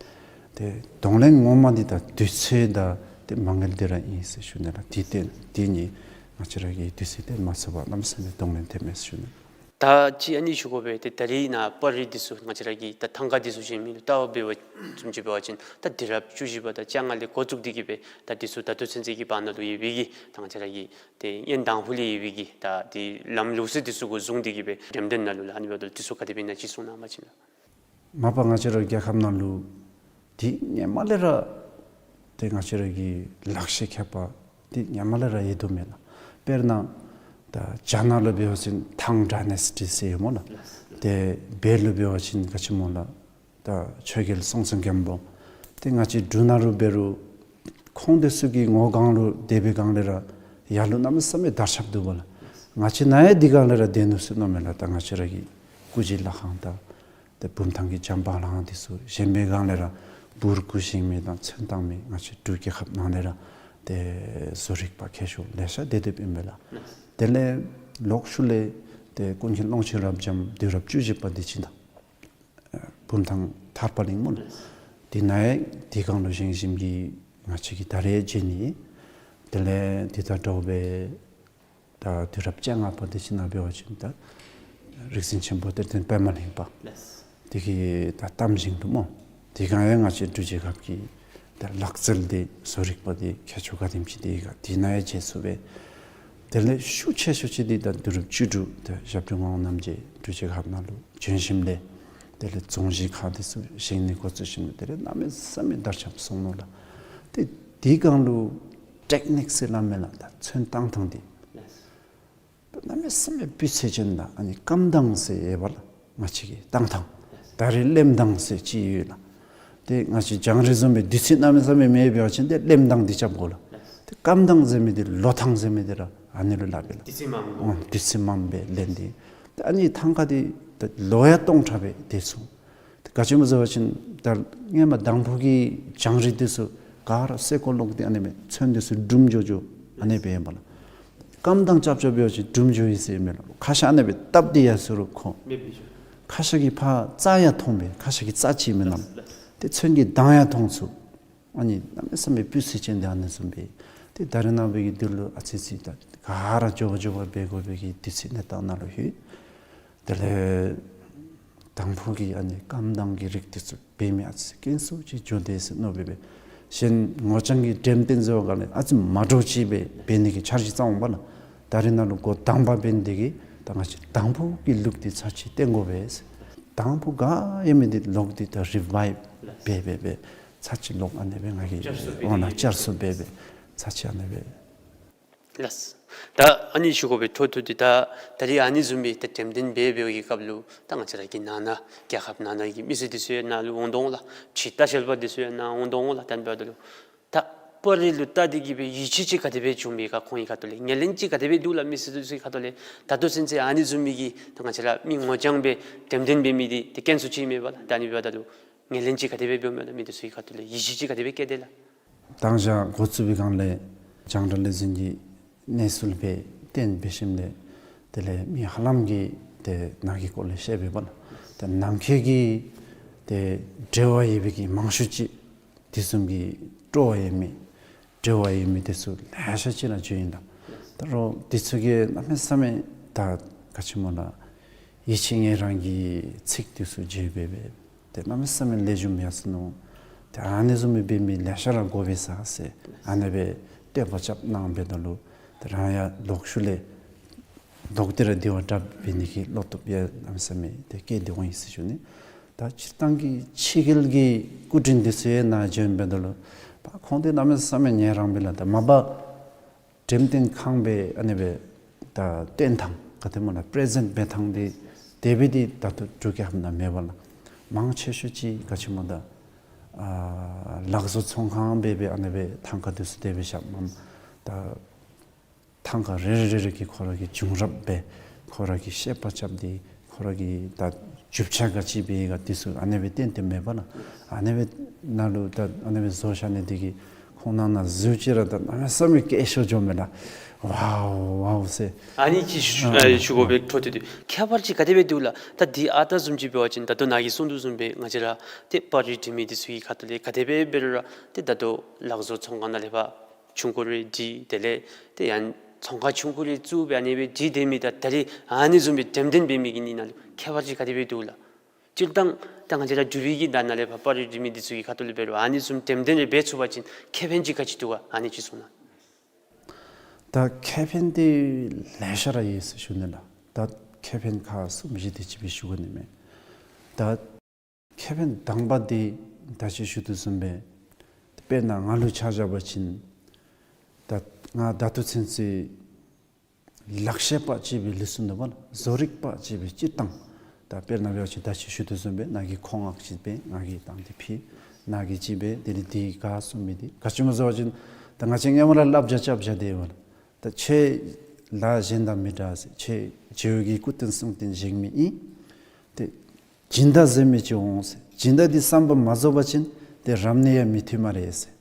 ཏེ་གདོང་ལེན་ངོ་མ་འདི་ད་དུས་ཚོད་དང་ཏེ་མ་དངུལ་འདི་ར་ཨིན་ཟེར་ཞུ་ནི་ལགས། འདི་ཏེ་འདི་གཉིས་ང་བཅས་ར་གིས་དུས་ཚོད་བཏོན་མ་ཚུགས་པར་གནམ་མེད་ས་མེད་གདོང་ལེན་ཐེབས་མས་ཟེར་ཞུ་ནི། ད་ཅི་ཨ་ནི་ཞུ་དགོ་པས། ཏེ་ད་རིས་ནཱ་པར་རིས་འདི་ཚུ་ང་བཅས་ར་གི་ད་ཐང་ཀ་འདི་ཚུ་བཞེངས་མི་ལུ་ལྟ་བ་འབད་བ་བཟུམ་ཅིག་འབད་བ་ཅིན་ད་དུས་རབས་བཅུ་བཞི་པ་དང་བཅོ་ལྔ་ལས་འགོ་བཙུགས་ཏེ་གི་སྦེ་ད་འདི་ཚུ་ད་ལྟོ་ཚུན་ཚོད་ཀྱི་བར་ན་ལུ་ཡོད་པའི་གི་ད་ང་བཅས་ར་གི་ཏེ་ཡོན་དང་ཕུ་ལས་ཡོད་པའི་གི་ད་ཏེ་ལམ་ལུགས་སྲོལ་འདི་ཚུ་གུ་བཟུང་སྟེ་གི་སྦེ་འགྲེམས་སྟོན་ནང་ལུ་ལགས་ཨ་ནི་འབདཝ་ད་འདི་ཚུ་ག་དེ་སྦེ་ཨིན་ན་ཅིག་གསུང་གནང་བ་ཅིན་ལགས། མ་པ་ང་བཅས་ར་རྒྱལ་ཁབ་ནང་ལུ་འདི་སྔོན་མ་ལས་ར་ཏེ་ང་བཅས་ར་གི་ལག་ཤེས་མཁས་པ་འདི་སྔོན་མ་ལས་ར་ཡོད་དོ་མས་ལགས། དཔེར་ན་ད་རྒྱ་ནག་ལུ་འབད་བ་ཅིན་ཐང་ཌའི་ནེ་སི་ཊི་ཟེར་ཡོད་སྨོ་ལགས། ཏེ་བོད་ལུ་འབད་བ་ཅིན་ག་ཅི་སྨོ་ལགས། ད་ཆོས་རྒྱལ་སྲོང་བཙན་སྒམ་པོ། ཏེ་ང་བཅས་འབྲུག་ནང་ལུ་འབད་རུང་ཁོང་འདི་ཚུ་གི་ངོ་སྒང་ལུ་སྡོད་པའི་སྒང་ལས་ར་ཡར་ལུ་གནམ་མེད་ས་མེད་དར་ཁྱབ་འདུག་པ་ལགས། ང་བཅས་ནཱ་ཡང་འདི་སྒང་ལས་ར་སྡོད་ནུག་ཟེར་མནོཝ་མས་ལགས། ད་ང་བཅས་ར་གི་སྐུ་བཞེངས་ལྷ་ཁང་དང་ཏེ་བུམ་ཐང་གི་བྱམས་པ་ལྷ་ཁང་འདི་ཚུ་བཞེངས་པའི་སྒང་ལས་ར་འབུར་སྐུ་བཞེངས་མི་དང་ཚོན་བཏང་མི་ང་བཅས་འབྲུག་རྒྱལ་ཁབ་ནང་ལས་ར་ཏེ་བཟོ་རིག་པ་མཁས་མཆོག་ལེ་ཤ་སྡོད་སྡོདཔ་ཨིན་པས་ལགས། དེ་ལས་ལོག་ཤུལ་ལས་ཏེ་ཀུན་མཁྱེན་ཀློང་ཆེན་རབ་འབྱམས་དུས་རབས་བཅུ་བཞི་པ་འདི་ཅིག་དང་བུམ་ཐང་ཐར་པ་གླིང་སྨོ་ལགས། དེ་ནང་ཡང་དེ་སྒང་ལུ་བཞེངས་བཞེངསམ་གིས་ང་བཅས་ཀྱིས་ད་རེས་མཇལ་ནི། དེ་ལས་དེ་དང་འདྲཝ་སྦེ་ད་དུས་རབས་བཅོ་ལྔ་པ་འདི་ཅིག་ནང་འབད་བ་ཅིན་ད་རིག་འཛིན་ཆེན་པོ་གཏེར་སྟོན་པདྨ་གླིང་པ་ལགས། དེ་གི་ད་གཏམ་ཞིང་དུ་སྨོ། དེ་སྒང་ཡང་ང་བཅས་འབྲུག་རྒྱལ་ཁབ་ཀྱི་ད་ལག་རྩལ་འདི་བཟོ་རིག་པ་འདི་མཁས་མཆོག་ག་དེམ་ཅིག་འདི་ག་དེ་ནང་ཡང་མཇལ་ཚུགས་པས། དེ་ལས་ཤུགས་ཆེ་ཤོས་ཅིག་འདི་ད་དུས་རབས་བཅུ་དྲུག་ད་ཞབས་དྲུང་ངག་དབང་རྣམ་རྒྱལ་འབྲུག་རྒྱལ་ཁབ་ནང་ལུ་བྱོན་ཞིནམ་ལས་དེ་ལས་རྫོང་གཞིས་ཁག་འདི་ཚུ་བཞེངས་ནི་འགོ་བཙུགས་ཞིནམ་ལས་དེ་ལས་གནམ་མེད་ས་མེད་དར་ཁྱབ་སོང་ནུག་ལགས། ཏེ་དེ་སྒང་ལུ་ཊེཀ་ནིཀ་ཟེར་སླབ་མས་ལགས། ད་ཚོན་བཏང་ཐངས་འདི་གནམ་མེད་ས་མེད་སྤུས་ཚད་ཅན་དང་ཨ་ནི་སྐམ་ཐངས་ཟེར་ཡོད་པ་ལགས། ང་བཅས་ཀྱི་བཏང་ཐངས། ད་རེས་རློན་ཐངས་ཟེར་ཅིག་ཡོད་ལགས། ཏེ་ང་བཅས་རྒྱང་རིང་བཟུམ་སྦེ་དུས་ཚོད་གནམ་མེད་ས་མེད་མེད་པ་ཅིན་ཏེ་རློན་ཐངས་འདི་རྐྱབ་དགོ་ལགས། ཏེ་སྐམ་ཐངས་ཟེར་མི་འདི་ལོ་ཐངས་ཟེར་མི་འདི་ར་ཨ་ནི་ལུ་སླབ་ཨིན་ལགས། དུས་ཚོད་མངམ་སྦེ། ཨོ་དུས་ཚོད་མངམ་སྦེ་རློན་ཏེ། ཏེ་ཨ་ནི་ཐང་ཀ་འདི་ཏེ་ལོ་ཡང་སྟོང་ཕྲག་སྦེ་སྡོད་ཚུགས། ཏེ་ག་ཅི་སྨོ་ཟེར་བ་ཅིན་ད་སྔོན་མ་དང་ཕུ་གི་རྒྱང་རིང་འདི་ཚུ་ག་ར་སེར་ཀོ་ལོག་སྟེ་ཨ་ནི་སྦེ་ཚོན་འདི་ཚུ་འབྲུམ་འགྱོ་འགྱོ་ཨ་ནི་སྦེ་ཨིན་པས་ལགས། སྐམ་ཐངས་རྐྱབ་རྐྱབ་འབད་བ་ཅིན་འབྲུམ་འགྱོ་ཡི་ཟེར་མས་ལགས། ཁ་ཤ་ཨ་ནི་སྦེ་བཏབ་སྟེ་ཡར་སོང་རུང་ཁོ་མེདཔ་སྦེ་འགྱོ། ཁ་ཤ་གི་ཕར་རྩ་ཡང་མཐོང་པས། ཁ་ཤ་གི་རྩ་ཅིག་མེན་ན། ཏེ་ཚོན་གྱི་མདངས་ཡང་མཐོང་ཚུགས། ཨ་ནི་གནམ་མེད་ས་མེད་སྤུས་ཚད་ཅན་འདི་ཨ་ནི་བཟུམ་སྦེ། ཏེ་ད་རེས་ནངས་པའི་གི་དུས་ལུ་ཨ་ཙི་ཙི་ད་ག་ར་མགྱོགས་པ་མགྱོགས་པ་འབད་དགོ་པའི་གི་དུས་ཚོད་གནས་སྟངས་ནང་ལུ་ལྷོད། དེ་ལས་དང་ཕུ་གི་ཨ་ནི་རྐངམ་དང་གི་རིགས་འདི་ཚུ་འབད་མི་ཨ་ཙི་དཀོན་སུ་ཅིག་འགྱོ་དེས་ཟེར་མནོ་སྦེ་འབད། གཞན་ངོ་རྐྱང་གི་འགྲེམས་སྟོན་ཟེར་བ་ག་ལས་ཨ་ཙི་མ་འདྲཝ་ཅིག་སྦེ་འབད་ནི་གི་འཆར་གཞི་བརྩམ་འོང་པ་ལགས། ད་རེས་ནང་ལུ་འགོ་དང་པ་འབད་ནི་འདི་གིས་ད་ང་བཅས་དང་ཕུ་གི་ལུགས་འདི་ཚར་གཅིག་སྟོན་དགོ་པས་ཟེར། དང་ཕུ་ག་ཡོད་མི་འདི་ལོག་སྟེ་ད་རི་བའིབ་འབད་འབད་འབད་ཚར་གཅིག་ལོག་ཨ་ནི་སྦེ་ང་གིས་བསྐྱར་གསོ་འབད་འོང་ན་བསྐྱར་གསོ་འབད་འབད་ཚར་གཅིག་ཨ་ནི་སྦེ། ལགས། ད་ཨ་ནི་ཞུ་དགོ་པའི་འཕྲོ་མཐུད་དེ་ད་ད་རེས་ཨ་ནི་བཟུམ་སྦེ་ད་འགྲེམས་སྟོན་འབད་འབད་བའི་སྐབས་ལུ་ད་ང་བཅས་ར་གི་ནང་ན་རྒྱལ་ཁབ་ནང་ན་གི་མི་སེར་འདི་ཚུ་ཡང་ནཱ་ལུ་འོང་དོ་འོང་ལགས། ཕྱི་ལྟ་བཤལ་པ་འདི་ཚུ་ཡང་ནཱ་འོང་དོ་འོང་ལགས། ད་འབདཝ་ད་ལུ་ད་པར་རིས་ལུ་བལྟ་སྟེ་གི་སྦེ་ཡིད་ཆེས་ཅིག་ག་དེ་སྦེ་བྱུང་མི་ག་ཁོང་གི་ཁ་ཐུག་ལས་ངོས་ལེན་ཅིག་ག་དེ་སྦེ་འདུག་ལགས། མི་སེར་འདི་ཚུ་གི་ཁ་ཐུག་ལས་ད་ལྟོ་ཚུན་ཚོད་ཨ་ནི་བཟུམ་མའི་གི་ད་ང་བཅས་ར་མི་ངོ་རྐྱང་སྦེ་འགྲེམས་སྟོན་འབད་མི་འདི་ཏེ་དཀོན་སུ་ཅིག་མས་པ་ལགས། ད་ཨ་ནི་འབདཝ་ད་ལུ་ངོས་ལེན་ཅིག་ག་དེ་སྦེ་འབདཝ་མས་ལགས། མི་འདི་ཚུ་གི་ཁ་ཐུག་ལས་ཡིད་ཆེས་ཅིག་ག་དེ་སྦེ་བསྐྱེད་དེས་ལགས། ད་ང་བཅས་འགོ་བཙུགས་པའི་སྒང་ལས་རྒྱང་བསྒྲགས་ལས་འཛིན་གྱི་གནས་ཚུལ་སྦེ་བཏོན་འབད་ཞིནམ་ལས་དེ་ལས་མི་ཧ་ལམ་གྱིས་ཏེ་ནཱ་གི་སྐོར་ལས་ཤེས་པས་པ་ལགས། ཏེ་ནམ་མཁའི་གི་ཏེ་འབྲེལ་བ་ཡོད་པའི་གི་མང་ཤོས་ཅིག་དེ་བཟུམ་གྱི་སྤྲོ་བ་ཡོད་མི་འབྲེལ་བ་ཡོད་མི་འདི་ཚུ་ལེ་ཤ་ཅིག་ར་འབྱོན་ཡི་ལགས། ད་རུང་འདི་ཚུ་གིས་གནམ་མེད་ས་མེད་ད་ག་ཅི་སྨོ་ལགས། ཡིད་ཆེས་ངལ་རངས་ཀྱི་ཚིག་འདི་ཚུ་བརྗོད་འབད་འབད་ཏེ་གནམ་མེད་ས་མེད་ལེགས་ཤོམ་ཡར་སོ་ནུག། ཏེ་ཨ་ནི་བཟུམ་སྦེ་འབད་མི་ལེ་ཤ་ར་དགོ་པས་ཟེར་ཨ་ནི་སྦེ་བསྟོད་པ་རྐྱབ་གནང་འབདཝ་ད་ལུ་ཏེ་རང་ཡང་ལོག་ཤུལ་ལས་ལོག་སྟེ་ར་དེ་བ་དྲག་འབད་ནི་གི་བློ་སྟོབས་ཡང་གནམ་མེད་ས་མེད་ཏེ་བསྐྱེད་དེ་འོང་ཡི་ཟེར་ཞུ་ནི། ད་སྤྱིར་བཏང་གི་ཕྱི་རྒྱལ་གྱི་སྐུ་མགྲོན་འདི་ཚུ་ཡང་ནཱ་འབྱོན་འབདཝ་ད་ལུ་པ་ཁོང་འདི་གནམ་མེད་ས་མེད་ངལ་རངས་པས་ལགས། ད་མ་པ་འགྲེམས་སྟོན་ཁང་སྦེ་ཨ་ནི་སྦེ་ད་སྟོན་ཐངས་ག་དེ་སྨོ་ལགས། པེ་རེ་ཛེནཊ་འབད་ཐངས་འདི་དེ་སྦེ་འདི་ད་ལྟོ་འབྲུག་རྒྱལ་ཁབ་ནང་མེད་པ་ལགས། མང་ཆེ་ཤོས་ཅིག་ག་ཅི་སྨོ་ད་ཨ་ལག་བཟོ་ཚོང་ཁང་སྦེ་སྦེ་ཨ་ནི་སྦེ་ཐང་ཀ་འདི་ཚུ་དེ་སྦེ་བཞགཔ་མས། ད་ཐང་ཀ་རེ་རེ་རེ་རེ་གིས་ཁོ་ར་གི་བྱུང་རབས་སྦེ་ཁོ་ར་གིས་བཤད་པ་རྐྱབ་སྟེ་ཁོ་ར་གི་ད་རྒྱུ་ཆ་ག་ཅི་སྦེ་ག་འདི་ཚུ་ཨ་ནི་སྦེ་བསྟན་ཏེ་མེད་པ་ལགས། ཨ་ནི་སྦེ་ནཱ་ལུ་ད་ཨ་ནི་སྦེ་བཟོ་བཞག་ནི་འདི་གིས་ཁོང་ནང་ན་གཟིགས་ཅི་ར་ད་གནམ་མེད་ས་མེད་སྐད་ཤོར་འགྱོཝ་མས་ལགས། ཝའོ་ཝའོ་ཟེར། ཨ་ནི་ཅིག་ཞུ་ཨ་ཨ་ཞུ་དགོ་ཨ་པའི་འཕྲོ་མཐུད་དེ་ཁྱད་པར་ཅིག་ག་དེ་སྦེ་འདུག་ལགས། ད་འདི་ཨ་རྟག་བཟུམ་ཅིག་འབད་བ་ཅིན་ད་ལྟོ་ནཱ་གིས་གསུངས་དོ་བཟུམ་སྦེ་ང་བཅས་ར་ཏེ་པར་རིས་འབྲི་མི་འདི་ཚུ་གི་ཁ་ཐུག་ལས་ག་དེ་སྦེ་འབད་རུང་ར་ཏེ་ད་ལྟོ་ལག་བཟོ་ཚོང་ཁང་ནང་ལས་ཕར་ཆུང་ཀུ་རེ་བྲིས། དེ་ལས་ཏེ་ཡང་ཚོང་ཁང་ཆུང་ཀུ་རེ་བཙུགས་སྦེ་ཨ་ནི་སྦེ་བྲིས་སྡོད་མི་དང་ད་རེས་ཨ་ནི་བཟུམ་སྦེ་འགྲེམས་སྟོན་འབད་མི་གི་གཉིས་ནང་ལུ་ཁྱད་པར་ཅིག་ག་དེ་སྦེ་འདུག་ལགས། སྤྱིར་བཏང་ད་ང་བཅས་ར་འབྲུག་པའི་གི་ད་ནཱ་ལས་ཕར་པར་རིས་འབྲི་མི་འདི་ཚུ་གི་ཁ་ཐུག་ལས་འབད་རུང་ཨ་ནི་བཟུམ་འགྲེམས་སྟོན་རེ་འབད་ཚུགས་པ་ཅིན་ཁེ་ཕན་ཅིག་ག་ཅི་འདུག་ག། ཨ་ནི་ཅིག་གསུངས་གནང་། ད་ཁེ་ཕན་འདི་ལེ་ཤ་ར་ཡོད་ཟེར་ཞུ་ནི་ལགས། ད་ཁེ་ཕན་ཁག་གསུམ་བཞི་དེ་ཅིག་སྦེ་ཞུ་དགོ་ནི་མས། ད་ཁེ་ཕན་དང་པ་འདི་ད་ཅི་ཞུ་དོ་བཟུམ་སྦེ་དཔེར་ན་ང་ལུ་ཆ་བཞག་པ་ཅིན་ད་ང་ད་ལྟོ་ཚུན་ཚོད་ལག་ཤེས་པ་ཅིག་སྦེ་ལུས་སོ་ནུག་པ་ལགས། བཟོ་རིག་པ་ཅིག་སྦེ་སྤྱིར་བཏང་ད་དཔེར་ན་འབད་བ་ཅིན་ད་ཅི་ཞུ་དོ་བཟུམ་སྦེ་ནཱ་གི་མཁོ་མངགས་ཅིག་སྦེ་ང་གིས་བཏང་སྟེ་ཕུལ། ནཱ་གིས་ཅིག་སྦེ་དེ་ལས་འདི་ག་གསུངས་མི་འདི་ག་ཅི་སྨོ་ཟེར་བ་ཅིན་ད་ང་བཅས་སྔོན་མ་ར་བསླབ་བྱ་རྐྱབ་བཞག་སྟེ་ཡོད་པ་ལགས། ད་ཁྱོད་ལཱ་གཞན་དང་མི་འདྲ་ཟེར། ཁྱོད་རྗེ་བོ་གི་སྐུ་རྟེན་གསུང་རྟེན་བཞེངས་མི་ཨིན། ཏེ་སྦྱིན་བདག་ཟེར་མི་ཅིག་འོང་ཟེར། སྦྱིན་བདག་འདི་བསམ་པ་མ་རྫོགས་པ་ཅིན་ཏེ་རབ་གནས་ཡང་མི་ཐོབ་སྨ་རེ་ཟེར།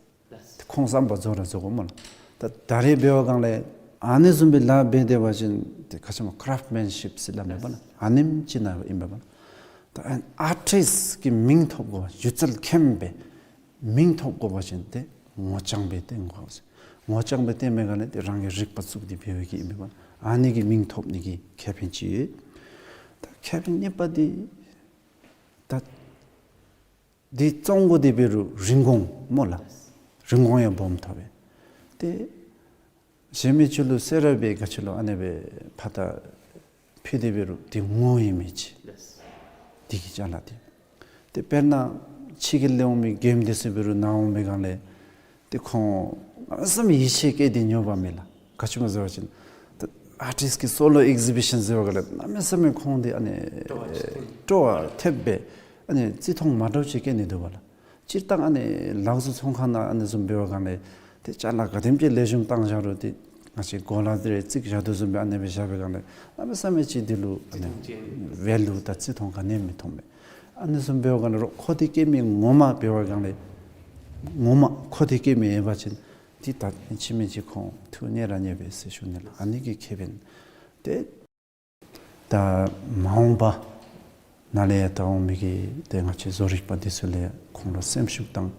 ཏེ་ཁོང་བསམ་པ་རྫོགས་ར་རྫོགས་དགོ་སྨོ་ལགས། ད་ད་རེས་འབད་བའི་སྒང་ལས་ཨ་ནི་བཟུམ་སྦེ་ལཱ་འབད་སྡོད་པ་ཅིན་ཏེ་ག་ཅི་སྨོ་ཀ་རབ་མེན་ཤིབ་ཟེར་སླབ་མས་པ་ལགས། ཨ་ནེམ་ཅིག་ནང་ཨིན་པས་པ་ལགས། ད་ཨར་ཊིསཊ་ཀྱི་མིང་ཐོབ་དགོ་པ་སྒྱུ་རྩལ་མཁན་སྦེ་མིང་ཐོབ་དགོ་པ་ཅིན་ཏེ་ངོ་རྐྱང་སྦེ་སྟོན་དགོ་ཟེར། ངོ་རྐྱང་སྦེ་སྟོན་པའི་སྒང་ལས་ཏེ་རང་གི་རིག་པ་བཙུགས་ཏེ་འབད་བའི་གི་ཨིན་པས་པ། ཨ་ནི་གི་མིང་ཐོབ་ནི་གི་ཁེ་ཕན་ཅིག་ཡོད། ད་ཁེ་ཕན་གཉིས་པ་འདི་ད་འདི་བཙོང་དགོ་དེ་འབད་རུང་རིན་གོང་སྨོ་ལགས། རིན་གོང་ཡང་སྦོམ་ཐོབ་པས། ཏེ་གཞན་མི་ཚུ་ལུ་གསོལ་རས་སྦེ་ག་ཅི་ལོ་ཨ་ནི་སྦེ་ཕར་ད་ཕུལ་དེ་འབད་རུང་འདི་ངོ་ཡོད་མི་ཅིག། འདི་གི་ཅ་ལ་འདི། ཏེ་དཔེར་ན་ཕྱི་རྒྱལ་ལས་འོང་མི་མགྱོནམ་འདི་ཚུ་འབད་རུང་ནཱ་འོང་པའི་སྒང་ལས་ཏེ་ཁོང་གནམ་མེད་ས་མེད་ཡིད་ཆེས་བསྐྱེད་དེ་ཉོ་བ་མས་ལགས། ག་ཅི་སྨོ་ཟེར་བ་ཅིན་ད་ཨར་ཊིསཊ་ཀྱི་སོ་ལོ་ཨེག་ཟི་བི་ཤཱན་ཟེར་བའི་སྒང་ལས་གནམ་མེད་ས་མེད་ཁོང་འདི་ཨ་ནི་སྤྲོ་བ་ཐེབས་སྦེ་ཨ་ནི་བརྩི་མཐོང་མ་འདྲཝ་ཅིག་བསྐྱེད་ནི་འདུག་པ་ལགས། སྤྱིར་བཏང་ཨ་ནི་ལག་བཟོ་ཚོང་ཁང་ནང་ཨ་ནི་བཟུམ་འབད་བའི་སྒང་ལས་ཏེ་ཅ་ལ་ག་དེམ་ཅིག་ལེགས་ཤོམ་བཏང་བཞག་རུང་ཏེ་ང་བཅས་གོ་ལ་འདི་རེ་བརྩིགས་བཞག་དོ་བཟུམ་སྦེ་ཨ་ནི་སྦེ་བཞག་པའི་སྒང་ལས་གནམ་མེད་ས་མེད་ཅིག་འདི་ལུ་ཨ་ནི་བརྩི་མཐོང་ཅིག་ཝེ་ལུ་དང་བརྩི་མཐོང་ག་ནི་མི་མཐོང་པས། ཨ་ནི་བཟུམ་འབད་བའི་སྒང་ལས་རོགས་ཁོ་འདི་བཀལ་མི་ངོ་མ་འབད་བའི་སྒང་ལས་ངོ་མ་ཁོ་འདི་བཀལ་མི་ཡོད་པ་ཅིན་འདི་ད་ཕྱི་མི་ཅིག་ཁོང་ཐུགས་མཉེས་ར་མཉེས་པས་ཟེར་ཞུ་ནི་ལགས། ཨ་ནི་གི་ཁེ་ཕན་ཏེ་ད་མ་འོངས་པ་ནཱ་ལས་ཡར་ད་འོང་མི་གི་ཏེ་ང་བཅས་བཟོ་རིག་པ་འདི་ཚུ་ལས་ཁོང་ལུ་སེམས་ཤུགས་དང་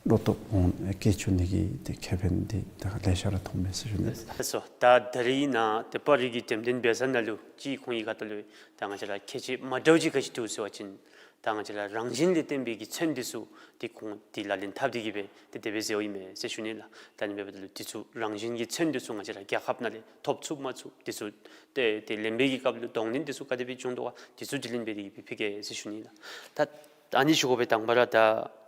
བློ་སྟོབས་འོང་སྐྱེ་བཅུག་ནི་གི་ཏེ་ཁེ་ཕན་འདི་ད་ལེ་ཤ་ར་མཐོང་མས་ཟེར་ཞུ་ནི། ལགས་སོ། ད་ད་རིས་ནཱ་ཏེ་པར་རིས་ཀྱི་འགྲེམས་སྟོན་འབད་ས་ནང་ལུ་ཅིག་ཁོང་གི་ཁ་ཐུག་ལུ་ད་ང་བཅས་ར་ཁྱད་ཆོས་མ་འདྲཝ་ཅིག་ག་ཅི་འདུག་ཟེར་བ་ཅིན་ད་ང་བཅས་ར་རང་བཞིན་ལས་བརྟེན་པའི་གི་ཚོན་འདི་ཚུ་ཏེ་ཁོང་ཏེ་ལག་ལེན་འཐབ་སྟེ་གི་སྦེ་ཏེ་དེ་སྦེ་མཛད་ཡོདཔ་ཨིན་མས་ཟེར་ཞུ་ནི་ལགས། ད་ཨ་ནི་འབདཝ་ད་ལུ་འདི་ཚུ་རང་བཞིན་གྱི་ཚོན་འདི་ཚུ་ང་བཅས་ར་རྒྱལ་ཁབ་ནང་ལས་ཐོབ་ཚུགས་མ་ཚུགས་འདི་ཚུ་ཏེ་ཏེ་ལེན་པའི་གི་སྐབས་ལུ་གདོང་ལེན་འདི་ཚུ་ག་དེ་སྦེ་བྱུང་དོ་ག་འདི་ཚུ་དྲི་ལན་འབད་དེ་གི་སྦེ་ཕུལ་གེ་ཟེར་ཞུ་ནི་ལགས། ད་ད་ཨ་ནི་ཞུ་དགོ་པས། དང་པ་ར་ད་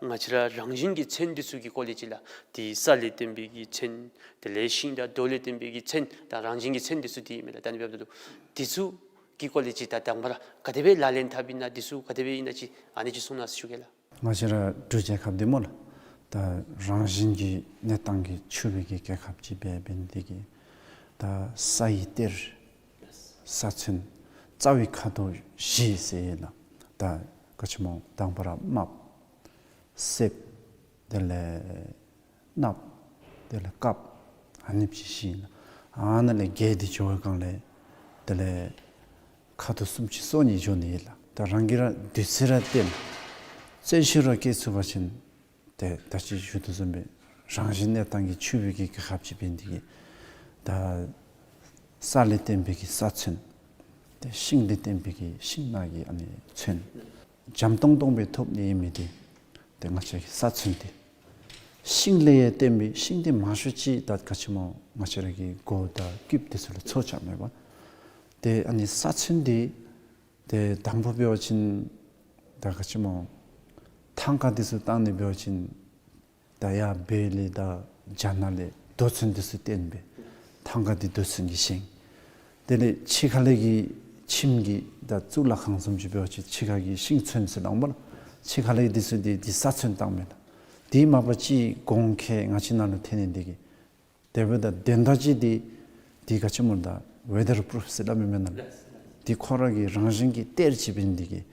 ང་བཅས་ར་རང་བཞིན་གྱི་ཚོན་འདི་ཚུ་གི་སྐོར་ལས་ཅིག་ལགས། ཏེ་ས་ལས་བརྟེན་པའི་གི་ཚོན་དེ་ལས་ཤིང་དང་རྡོ་ལས་བརྟེན་པའི་གི་ཚོན་ད་རང་བཞིན་གྱི་ཚོན་འདི་ཚུ་འདི་ཨིན་མས་ལགས། ད་ཨ་ནི་འབདཝ་ད་ལུ་འདི་ཚུ་གི་སྐོར་ལས་ཅིག་ད་དང་པ་ར་ག་དེ་སྦེ་ལག་ལེན་འཐབ་ཨིན་ན་འདི་ཚུ་ག་དེ་སྦེ་ཨིན་ན་ཅིག་ཨ་ནི་ཅིག་གསུང་གནང་ཟེར་ཞུ་གེ་ལགས། ང་བཅས་ར་འབྲུག་རྒྱལ་ཁབ་འདི་སྨོ་ལགས། ད་རང་བཞིན་གྱི་གནས་སྟངས་ཀྱིས་ཕྱུག་པའི་གི་རྒྱལ་ཁབ་ཅིག་འབད་འབད་ནི་དེ་གིས་ད་ས་ཡི་གཏེར་ས་ཚོན་རྩ་བའི་ཁ་དོག་བཞི་ཟེར་ཡོད་ལགས། ད་ག་ཅི་སྨོ་དང་པ་ར་རྨགཔ་སེརཔོ་དེ་ལས་གནགཔོ་དེ་ལས་དཀརཔོ་ཨ་ནི་བཞི་ཨིན་ལགས། ཨ་ནཱ་ལས་རྒྱས་ཏེ་འགྱོ་བའི་སྒང་ལས་དེ་ལས་ཁ་དོག་སུམ་ཅུ་སོ་གཉིས་འགྱོ་ནི་ཨིན་ལགས། ད་རང་གིས་ར་དུས་ཚོད་ར་བཏོན་རྩོལ་ཤུགས་ར་བསྐྱེད་ཚུགས་པ་ཅིན་ཏེ་ད་ཅི་ཞུ་དོ་བཟུམ་སྦེ་རང་བཞིན་གནས་སྟངས་ཀྱིས་ཕྱུག་པའི་གི་རྒྱལ་ཁབ་ཅིག་འབད་ནི་དེ་གིས་ད་ས་ལས་བརྟེན་པའི་གི་ས་ཚོན་ཏེ་ཤིང་ལས་བརྟེན་པའི་གི་ཤིང་ནགས་ཀྱི་ཨ་ནི་ཚོན་འཇམ་ཏོང་ཏོ་སྦེ་ཐོབ་ནི་ཨིན་མི་འདི་ཏེ་ང་བཅས་ཀྱི་ས་ཚོན་འདི་ཤིང་ལས་ཡང་བརྟེན་པའི་ཤིང་འདི་མང་ཤོས་ཅིག་ད་ག་ཅི་སྨོ་ང་བཅས་ར་གི་སྒོ་དང་རྐུདཔ་འདི་ཚུ་ལུ་ཚོ་རྐྱབ་མས་པ། ཏེ་ཨ་ནི་ས་ཚོན་འདི་ཏེ་དང་པ་འབད་བ་ཅིན་ད་ག་ཅི་སྨོ་ཐང་ཀ་འདི་ཚུ་བཏང་ནི་འབད་བ་ཅིན་ད་ཡར་བོད་ལས་དང་རྒྱ་ནག་ལས་རྡོ་ཚོན་འདི་ཚུ་བཏོན་སྦེ་ཐང་ཀ་འདི་རྡོ་ཚོན་གྱིས་བཞེངས། དེ་ལས་ཕྱི་ཁ་ལས་ཀྱི་ཁྱིམ་གྱི་ད་གཙུག་ལག་ཁང་བཟུམ་ཅིག་འབད་བ་ཅིན་ཕྱི་ཁ་གི་ཤིང་ཚོན་ཟེར་སླབ་མས་ལགས། ཕྱི་ཁ་ལས་འདི་ཚུ་འདི་འདི་ས་ཚོན་བཏང་མས་ལགས། དེ་མ་པ་ཅིག་གོང་ཁེ་ང་བཅས་ནང་ལུ་ཐོན་ནི་འདི་གིས་དེ་འབདཝ་ད་དོན་དག་ཅིག་འདི་འདི་ག་ཅི་སྨོ་ད་ཝེ་དར་པུ་རུཕ་ཟེར་སླབ་མི་མེན་ན་ལགས། འདི་ཁོ་ར་གི་རང་བཞིན་གྱི་གཏེར་ཅིག་འབད་ནི་འདི་གིས་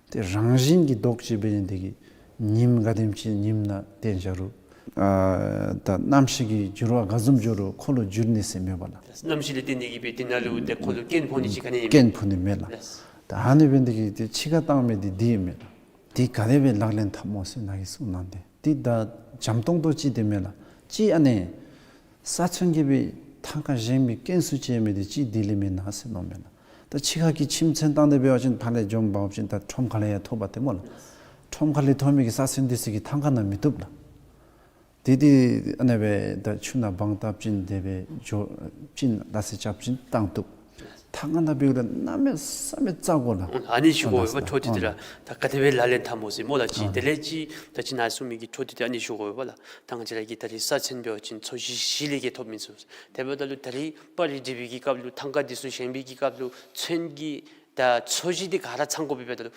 ཏེ་རང་བཞིན་གྱི་མདོག་ཅིག་འབད་ནི་འདི་གིས་ཉིམ་ག་དེམ་ཅིག་ཉིམ་ནང་བཏོན་བཞག་རུང་ཨ་ད་གནམ་གཤིས་ཀྱི་འགྱུར་བ་ག་བཟུམ་འགྱོ་རུང་ཁོ་ལུ་འགྱུར་ནི་ཟེར་མེད་པ་ལགས། གནམ་གཤིས་ལས་བརྟེན་ཏེ་གི་སྦེ་འདི་ནང་ལུ་ཏེ་ཁོ་ལུ་རྐྱེན་ཕོག་ནི་ཅིག་ག་ནི་ཡང་མེད། རྐྱེན་ཕོག་ནི་མེད་ལགས། ལགས། ད་ཨ་ནི་འབད་ནི་འདི་གིས་ཏེ་ཕྱི་ཁར་བཏང་མི་འདི་འདི་ཨིན་མས་ལགས། འདི་ག་དེ་སྦེ་ལག་ལེན་འཐབ་སྨོ་ཟེར་ནཱ་གིས་གསུངས་གནང་སྟེ། འདི་ད་འཇམ་ཏོང་ཏོ་ཅིག་འདི་མས་ལགས། ཅིག་ཨ་ནི་ས་ཚོན་གྱིས་སྦེ་ཐང་ཀ་བཞེངས་པའི་རྐྱེན་སུ་ཅིག་ཡོད་མི་འདི་ཅིག་འདི་ལས་མེན་ན་ཟེར་མནོཝ་མས་ལགས། ད་ཕྱི་ཁ་གི་ཁྱིམ་ཚོན་བཏང་སྟེ་འབད་བ་ཅིན་ཕར་ལས་འཇོམས་འབག་འོང་ཞིནམ་ད་ཁྲོམ་ཁ་ལས་ཡང་ཐོབ་པ་ཏེ་སྨོ་ལགས། ཁྲོམ་ཁ་ལས་ཐོབ་མི་གི་ས་ཚོན་འདི་ཚུ་གིས་ཐང་ཀ་ནང་མི་བཏུབ་ལགས། དེ་དེ་ཨ་ནི་སྦེ་ད་ཆུ་ནང་སྦང་བཏབ་ཞིནམ་དེ་སྦེ་འགྱོ་ཞིནམ་ལག་ཟས་རྐྱབ་ཞིནམ་བཏང་བཏུབ། ཐང་ཀ་ནང་འབདཝ་ད་གནམ་མེད་ས་མེད་བཙག་དགོ་ལགས། ཨ་ནི་ཞུ་དགོ་པས་འཕྲོ་མཐུད་དེ་ར། ད་ག་དེ་སྦེ་ལག་ལེན་འཐབ་སྨོ་ཟེར་སྨོ་ལགས་ཅིག། དེ་ལས་ཅིག་ད་ཅི་ནཱ་གསུངས་མི་གི་འཕྲོ་མཐུད་དེ་ཨ་ནི་ཞུ་དགོ་པས་ལགས། ད་ང་བཅས་ར་གི་ད་རིས་ས་ཚོན་འབད་བ་ཅིན་ཚོས་གཞི་བཞི་ལས་བརྒལ་ཐོབ་མི་ཚུགས། དེ་འབདཝ་ད་ལུ་ད་རིས་པར་རིས་འབྲི་བའི་གི་སྐབས་ལུ་ཐང་ཀ་འདི་ཚུ་བཞེངས་པའི་གི་སྐབས་ལུ་ཚོན་གྱི་ད་ཚོས་གཞི་འདི་ག་ར་ཚང་དགོ་པས། འབདཝ་ད་ལུ་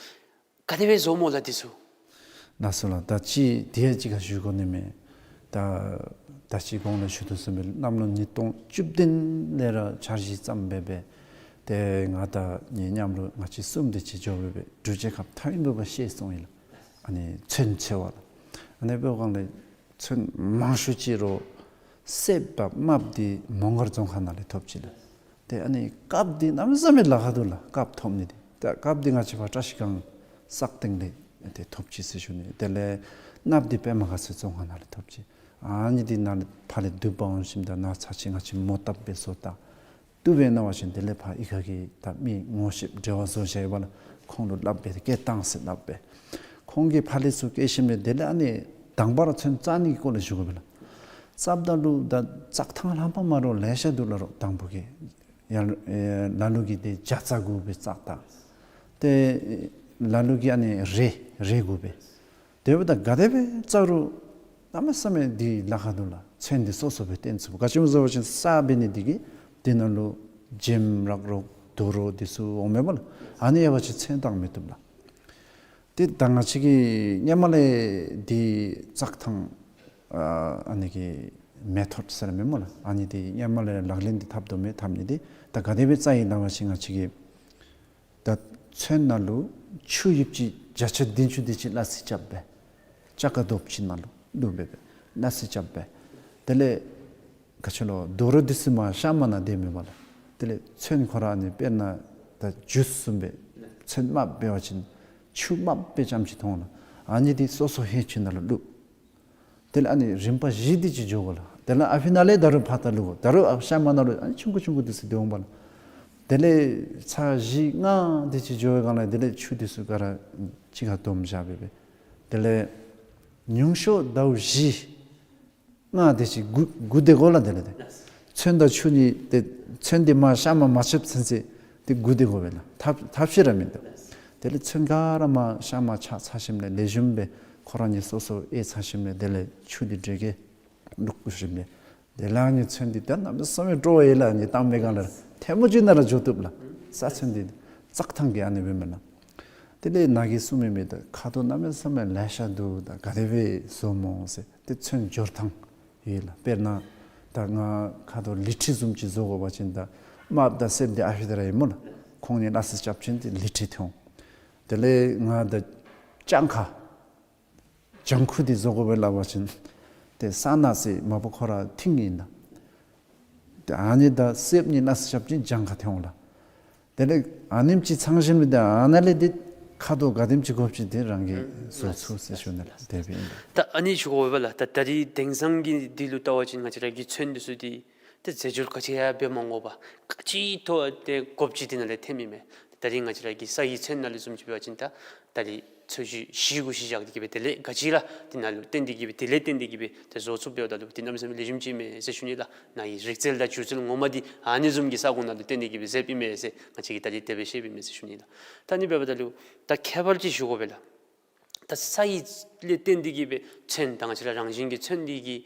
ག་དེ་སྦེ་བཟོཝ་སྨོ་ལགས་འདི་ཚུ། ལགས་སོ་ལགས། ད་ཅི་དེ་ཡང་ཅིག་ཁར་ཞུ་དགོ་ནི་མས། ད་ད་ཅི་གོང་ལུ་ཞུ་དོ་བཟུམ་སྦེ་གནམ་ལོ་ཉིས་སྟོང་བཅུ་བདུན་ལས་ར་འཆར་གཞི་བརྩམས་སྦེ་སྦེ་ཏེ་ང་དང་ངེའི་མཉམ་རོགས་ང་བཅས་གསུམ་དེ་ཅིག་འགྱོ་སྦེ་སྦེ་འབྲུག་རྒྱལ་ཁབ་མཐའ་དབུས་འབད་བར་ཤེས་སོང་ཡི་ལགས། ཨ་ནི་ཚོན་འཚོལ་བར་ལགས། ཨ་ནི་འབདཝ་སྒང་ལས་ཚོན་མང་ཤོས་ཅིག་རོགས་སེརཔོ་དང་དམརཔོ་འདི་མོང་སྒར་རྫོང་ཁག་ནང་ལས་ཐོབ་ཅི་ལགས། ཏེ་ཨ་ནི་དཀརཔོ་འདི་གནམ་མེད་ས་མེད་ལཱ་ཁག་འདུག་ལགས། དཀརཔོ་ཐོབ་ནི་འདི། ཏེ་དཀརཔོ་འདི་ང་བཅས་ཕར་བཀྲིས་སྒང་སག་སྟེང་ལས་ཏེ་ཐོབ་ཅི་ཟེར་ཞུ་ནི། དེ་ལས་གནགཔོ་འདི་པདྨ་དགའ་ཚལ་རྫོང་ཁག་ནང་ལས་ཐོབ་ཅི། ཨ་ནི་འདི་ནཱ་ལས་ཕར་ལས་བསྡུ་འབག་འོང་ཞིནམ་ད་ནཱ་ཚར་ཅིག་ང་བཅས་མོ་བཏབ་སྦེ་བཟོ་ད་བཏུབ་པས་མནོ་བ་ཅིན་དེ་ལས་ཕར་ཨི་ཁ་གི་ད་མི་ངོ་ཤེསཔ་འབྲེལ་བ་བཟོ་བཞག་ཡོད་པ་ལགས། ཁོང་ལུ་སླབ་སྦེ་སྐད་བཏང་ཟེར་སླབ་སྦེ། ཁོང་གིས་ཕར་ལས་ཚུར་བསྐྱལ་ཞིནམ་ལས་དེ་ལས་ཨ་ནི་དང་པ་ར་ཚོན་བཙག་ནི་གི་སྐོར་ལས་ཞུ་དགོ་པས་ལགས། བཙགཔ་ད་ལུ་ད་བཙག་ཐངས་ལྷག་པ་མ་རོགས་ལེ་ཤ་འདུག་ལགས། རོགས་དང་པོ་གི་ཡར་ཨེ་ལ་ལུ་གིས་ཏེ་བྱ་རྩྭ་དགོ་པས་བཙག་ད། ཏེ་ལ་ལུ་གིས་ཨ་ནི་རས་རས་དགོ་པས། དེ་འབདཝ་ད་ག་དེ་སྦེ་བཙག་རུང་གནམ་མེད་ས་མེད་འདི་ལཱ་ཁག་འདུག་ལགས། ཚོན་འདི་སོ་སོ་སྦེ་བཏོན་ཚུགས། ག་ཅི་སྨོ་ཟེར་བ་ཅིན་ས་འབད་ནི་འདི་གིས་འདི་ནང་ལུ་འཇིམ་རག་རོགས་དུག་རོགས་འདི་ཚུ་འོང་མས་པ་ལགས། ཨ་ནི་ཡོད་པ་ཅིན་ཚོན་བཏང་མི་བཏུབ་ལགས། ཏེ་ད་ང་བཅས་ཀྱིས་སྔོན་མ་ལས་འདི་བཙག་ཐངས་ཨ་ཨ་ནི་གི་མེ་ཐོཌ་ཟེར་མས་སྨོ་ལགས། ཨ་ནི་འདི་སྔོན་མ་ལས་ལག་ལེན་འདི་འཐབ་དོ་མས། འཐབ་ནི་འདི་ད་ག་དེ་སྦེ་བཙག་ཡི་ཟེར་བ་ཅིན་ང་བཅས་ཀྱིས་ད་ཚོན་ནང་ལུ་ཆུ་ཡིབ་ཅིག་བརྒྱ་ཆ་བདུན་ཅུ་དེ་ཅིག་སླ་བསྲེ་རྐྱབ་སྦེ་ཅ་ཀ་རྡོགཔ་ཅིག་ནང་ལུ་བླུགས་སྦེ་སྦེ་སླ་བསྲེ་རྐྱབ་སྦེ། དེ་ལས་ག་ཅི་ལོ་དུག་རོགས་འདི་ཚུ་མར་གཤམ་ནང་སྡོད་མི་མས་ལགས། དེ་ལས་ཚོན་ཁོ་ར་ཨ་ནི་དཔེར་ན་ད་ཇུས་བཟུམ་སྦེ་ཚོན་དམརཔོ་འབད་བ་ཅིན་ཆུ་དམརཔོ་སྦེ་རྐྱངམ་ཅིག་མཐོང་ལགས། ཨ་ནི་འདི་སོ་སོ་ཧེ་ཆུ་ནང་ལུ་བླུགས། དེ་ལས་ཨ་ནི་རིམ་པ་བཞི་དེ་ཅིག་འགྱོ་དགོ་ལགས། དེ་ལས་ཨ་ཕི་ནང་ལས་ད་རུང་ཕར་ད་ལུ་དགོ། ད་རུང་ཨ་ཤ་མ་ནང་ལུ་ཨ་ནི་ཆུང་ཀུ་ཆུང་ཀུ་དེ་ཚུ་སྡོད་འོང་པ་ལགས། དེ་ལས་ཚར་བཞི་ལྔ་དེ་ཅིག་འགྱོ་བའི་སྒང་ལས་དེ་ལས་ཆུ་དེ་ཚུ་ག་ར་གཅིག་ཁར་བསྡོམས་བཞག་སྦེ་སྦེ། དེ་ལས་ཉུང་ཤོས་ཟླཝ་བཞི་ལྔ་དེ་ཅིག་སྒུག་སྒུག་སྡོད་དགོ་ལགས། དེ་ལས་ཏེ་ཚོན་དང་ཆུ་གཉིས་ཏེ་ཚོན་དེ་མར་ཤ་མར་མ་ཆགསཔ་ཚུན་ཚོད་ཏེ་སྒུག་སྡོད་དགོ་པས་ལགས། ཐབས་ཐབས་ཤེས་ར་མིན་འདུག། དེ་ལས་ཚོན་ག་ར་མར་ཤ་མར་ཆགས་ཚར་ཞིནམ་ལས་ལེགས་ཤོམ་སྦེ་ཁོ་ར་གཉིས་སོ་སོ་ཨེ་ཚར་ཞིནམ་ལས་དེ་ལས་ཆུ་དེ་འདྲེ་གེ་བླུག་བཀུག་ཞིནམ་ལས་དེ་ལས་ཨ་ནི་ཚོན་འདི་ད་གནམ་མེད་ས་མེད་སྤྲོ་བ་ཡོད་ལགས། ཨ་ནི་བཏང་པའི་སྒང་ལས་ཐལ་མོ་ཅིག་ནང་ར་འགྱོ་བཏུབ་ལགས། ས་ཚོན་འདི་བཙག་ཐང་གི་ཨ་ནི་སྦེ་མེན་ན། དེ་ལས་ནཱ་གིས་གསུངས་མི་མི་ད་ཁ་དོག་གནམ་མེད་ས་མེད་ལེ་ཤ་འདུག། ད་ག་དེ་སྦེ་བཟོ་སྨོ་ཟེར། ཏེ་ཚོན་སྦྱོར་ཐངས་ཡོད་ལགས། དཔེར་ན་ད་ང་ཁ་དོག་ལི་ཁྲི་བཟུམ་ཅིག་བཟོ་དགོ་པ་ཅིན་ད་དམརཔོ་དང་སེརཔོ་འདི་ཨ་ཕི་ད་ར་ཨིན་སྨོ་ལགས། ཁོང་གཉིས་སླ་བསྲེ་རྐྱབ་ཅིན་ཏེ་ལི་ཁྲི་ཐོན་འོང་། དེ་ལས་ང་ད་ལྗང་ཁ་ལྗང་ཁུ་འདི་བཟོ་དགོ་པས་སླབ་པ་ཅིན་ཏེ་ས་ནག་ཟེར་མ་པ་ཁོ་ར་མཐིང་ཨིན་ན། ཏེ་ཨ་ནི་དང་སེརཔོ་གཉིས་སླ་བསྲེ་རྐྱབ་ཅིན་ལྗང་ཁ་ཐོན་འོང་ལགས། དེ་ལས་ཨ་ནེམ་ཅིག་ཚང་ཞིནམ་ལས་ཏེ་ཨ་ནཱ་ལས་ཏེ་ཁ་དོག་ག་དེམ་ཅིག་དགོཔ་ཅིག་དེ་རང་གིས་བཟོ་ཚུགས་ཟེར་ཞུ་ནི་ལགས། དེ་སྦེ་ཨིན། ད་ཨ་ནི་ཞུ་དགོ་པས་ལགས། ད་ད་རིས་དེང་སང་གི་འདི་ལུ་བལྟ་བ་ཅིན་ང་བཅས་ར་གི་ཚོན་འདི་ཚུ་འདི་ཏེ་རྫས་སྦྱོར་ག་ཅི་ཡང་འབད་མ་དགོ་པར་ག་ཅི་ཐོབ་སྟེ་དགོཔ་ཅིག་དེ་ནང་ལས་ཐོནམ་ཨིན་མས། ད་རིས་ང་བཅས་ར་གི་ས་ཡི་ཚོན་ནང་ལུ་བཟུམ་ཅིག་འབད་བ་ཅིན་ད་ད་རིས་ཚོས་གཞི་བཞི་གུ་གཞི་བཞག་སྟེ་གི་སྦེ་དེ་ལས་ག་ཅི་ར་དེ་ནང་ལུ་བརྟེན་ཏེ་གི་སྦེ་དེ་ལས་བརྟེན་ཏེ་གི་སྦེ་ཏེ་བཟོ་ཚུགསཔ་འབདཝ་ད་ལུ་དེ་གནམ་མེད་ས་མེད་ལེགས་ཤོམ་ཅིག་ཨིན་མས་ཟེར་ཞུ་ནི་ལགས། ནཱ་གི་རིག་རྩལ་དང་སྒྱུ་རྩལ་ངོ་མ་འདི་ཨ་ནི་བཟུམ་གྱི་ས་ཁོངས་ནང་ལུ་བརྟེན་ཏེ་གི་སྦེ་མཛདཔ་ཨིན་མས་ཟེར་ང་བཅས་ཀྱིས་ད་རིས་དེ་སྦེ་ཤེསཔ་ཨིན་མས་ཟེར་ཞུ་ནི་ལགས། ད་ཨ་ནི་འབདཝ་ད་ལུ་ད་ཁྱད་པར་ཅིག་ཞུ་དགོ་པས་ལགས། ད་ས་ཡི་ལས་བརྟེན་ཏེ་གི་སྦེ་ཚོན་ད་ང་བཅས་ར་རང་བཞིན་གྱི་ཚོན་འདི་གི་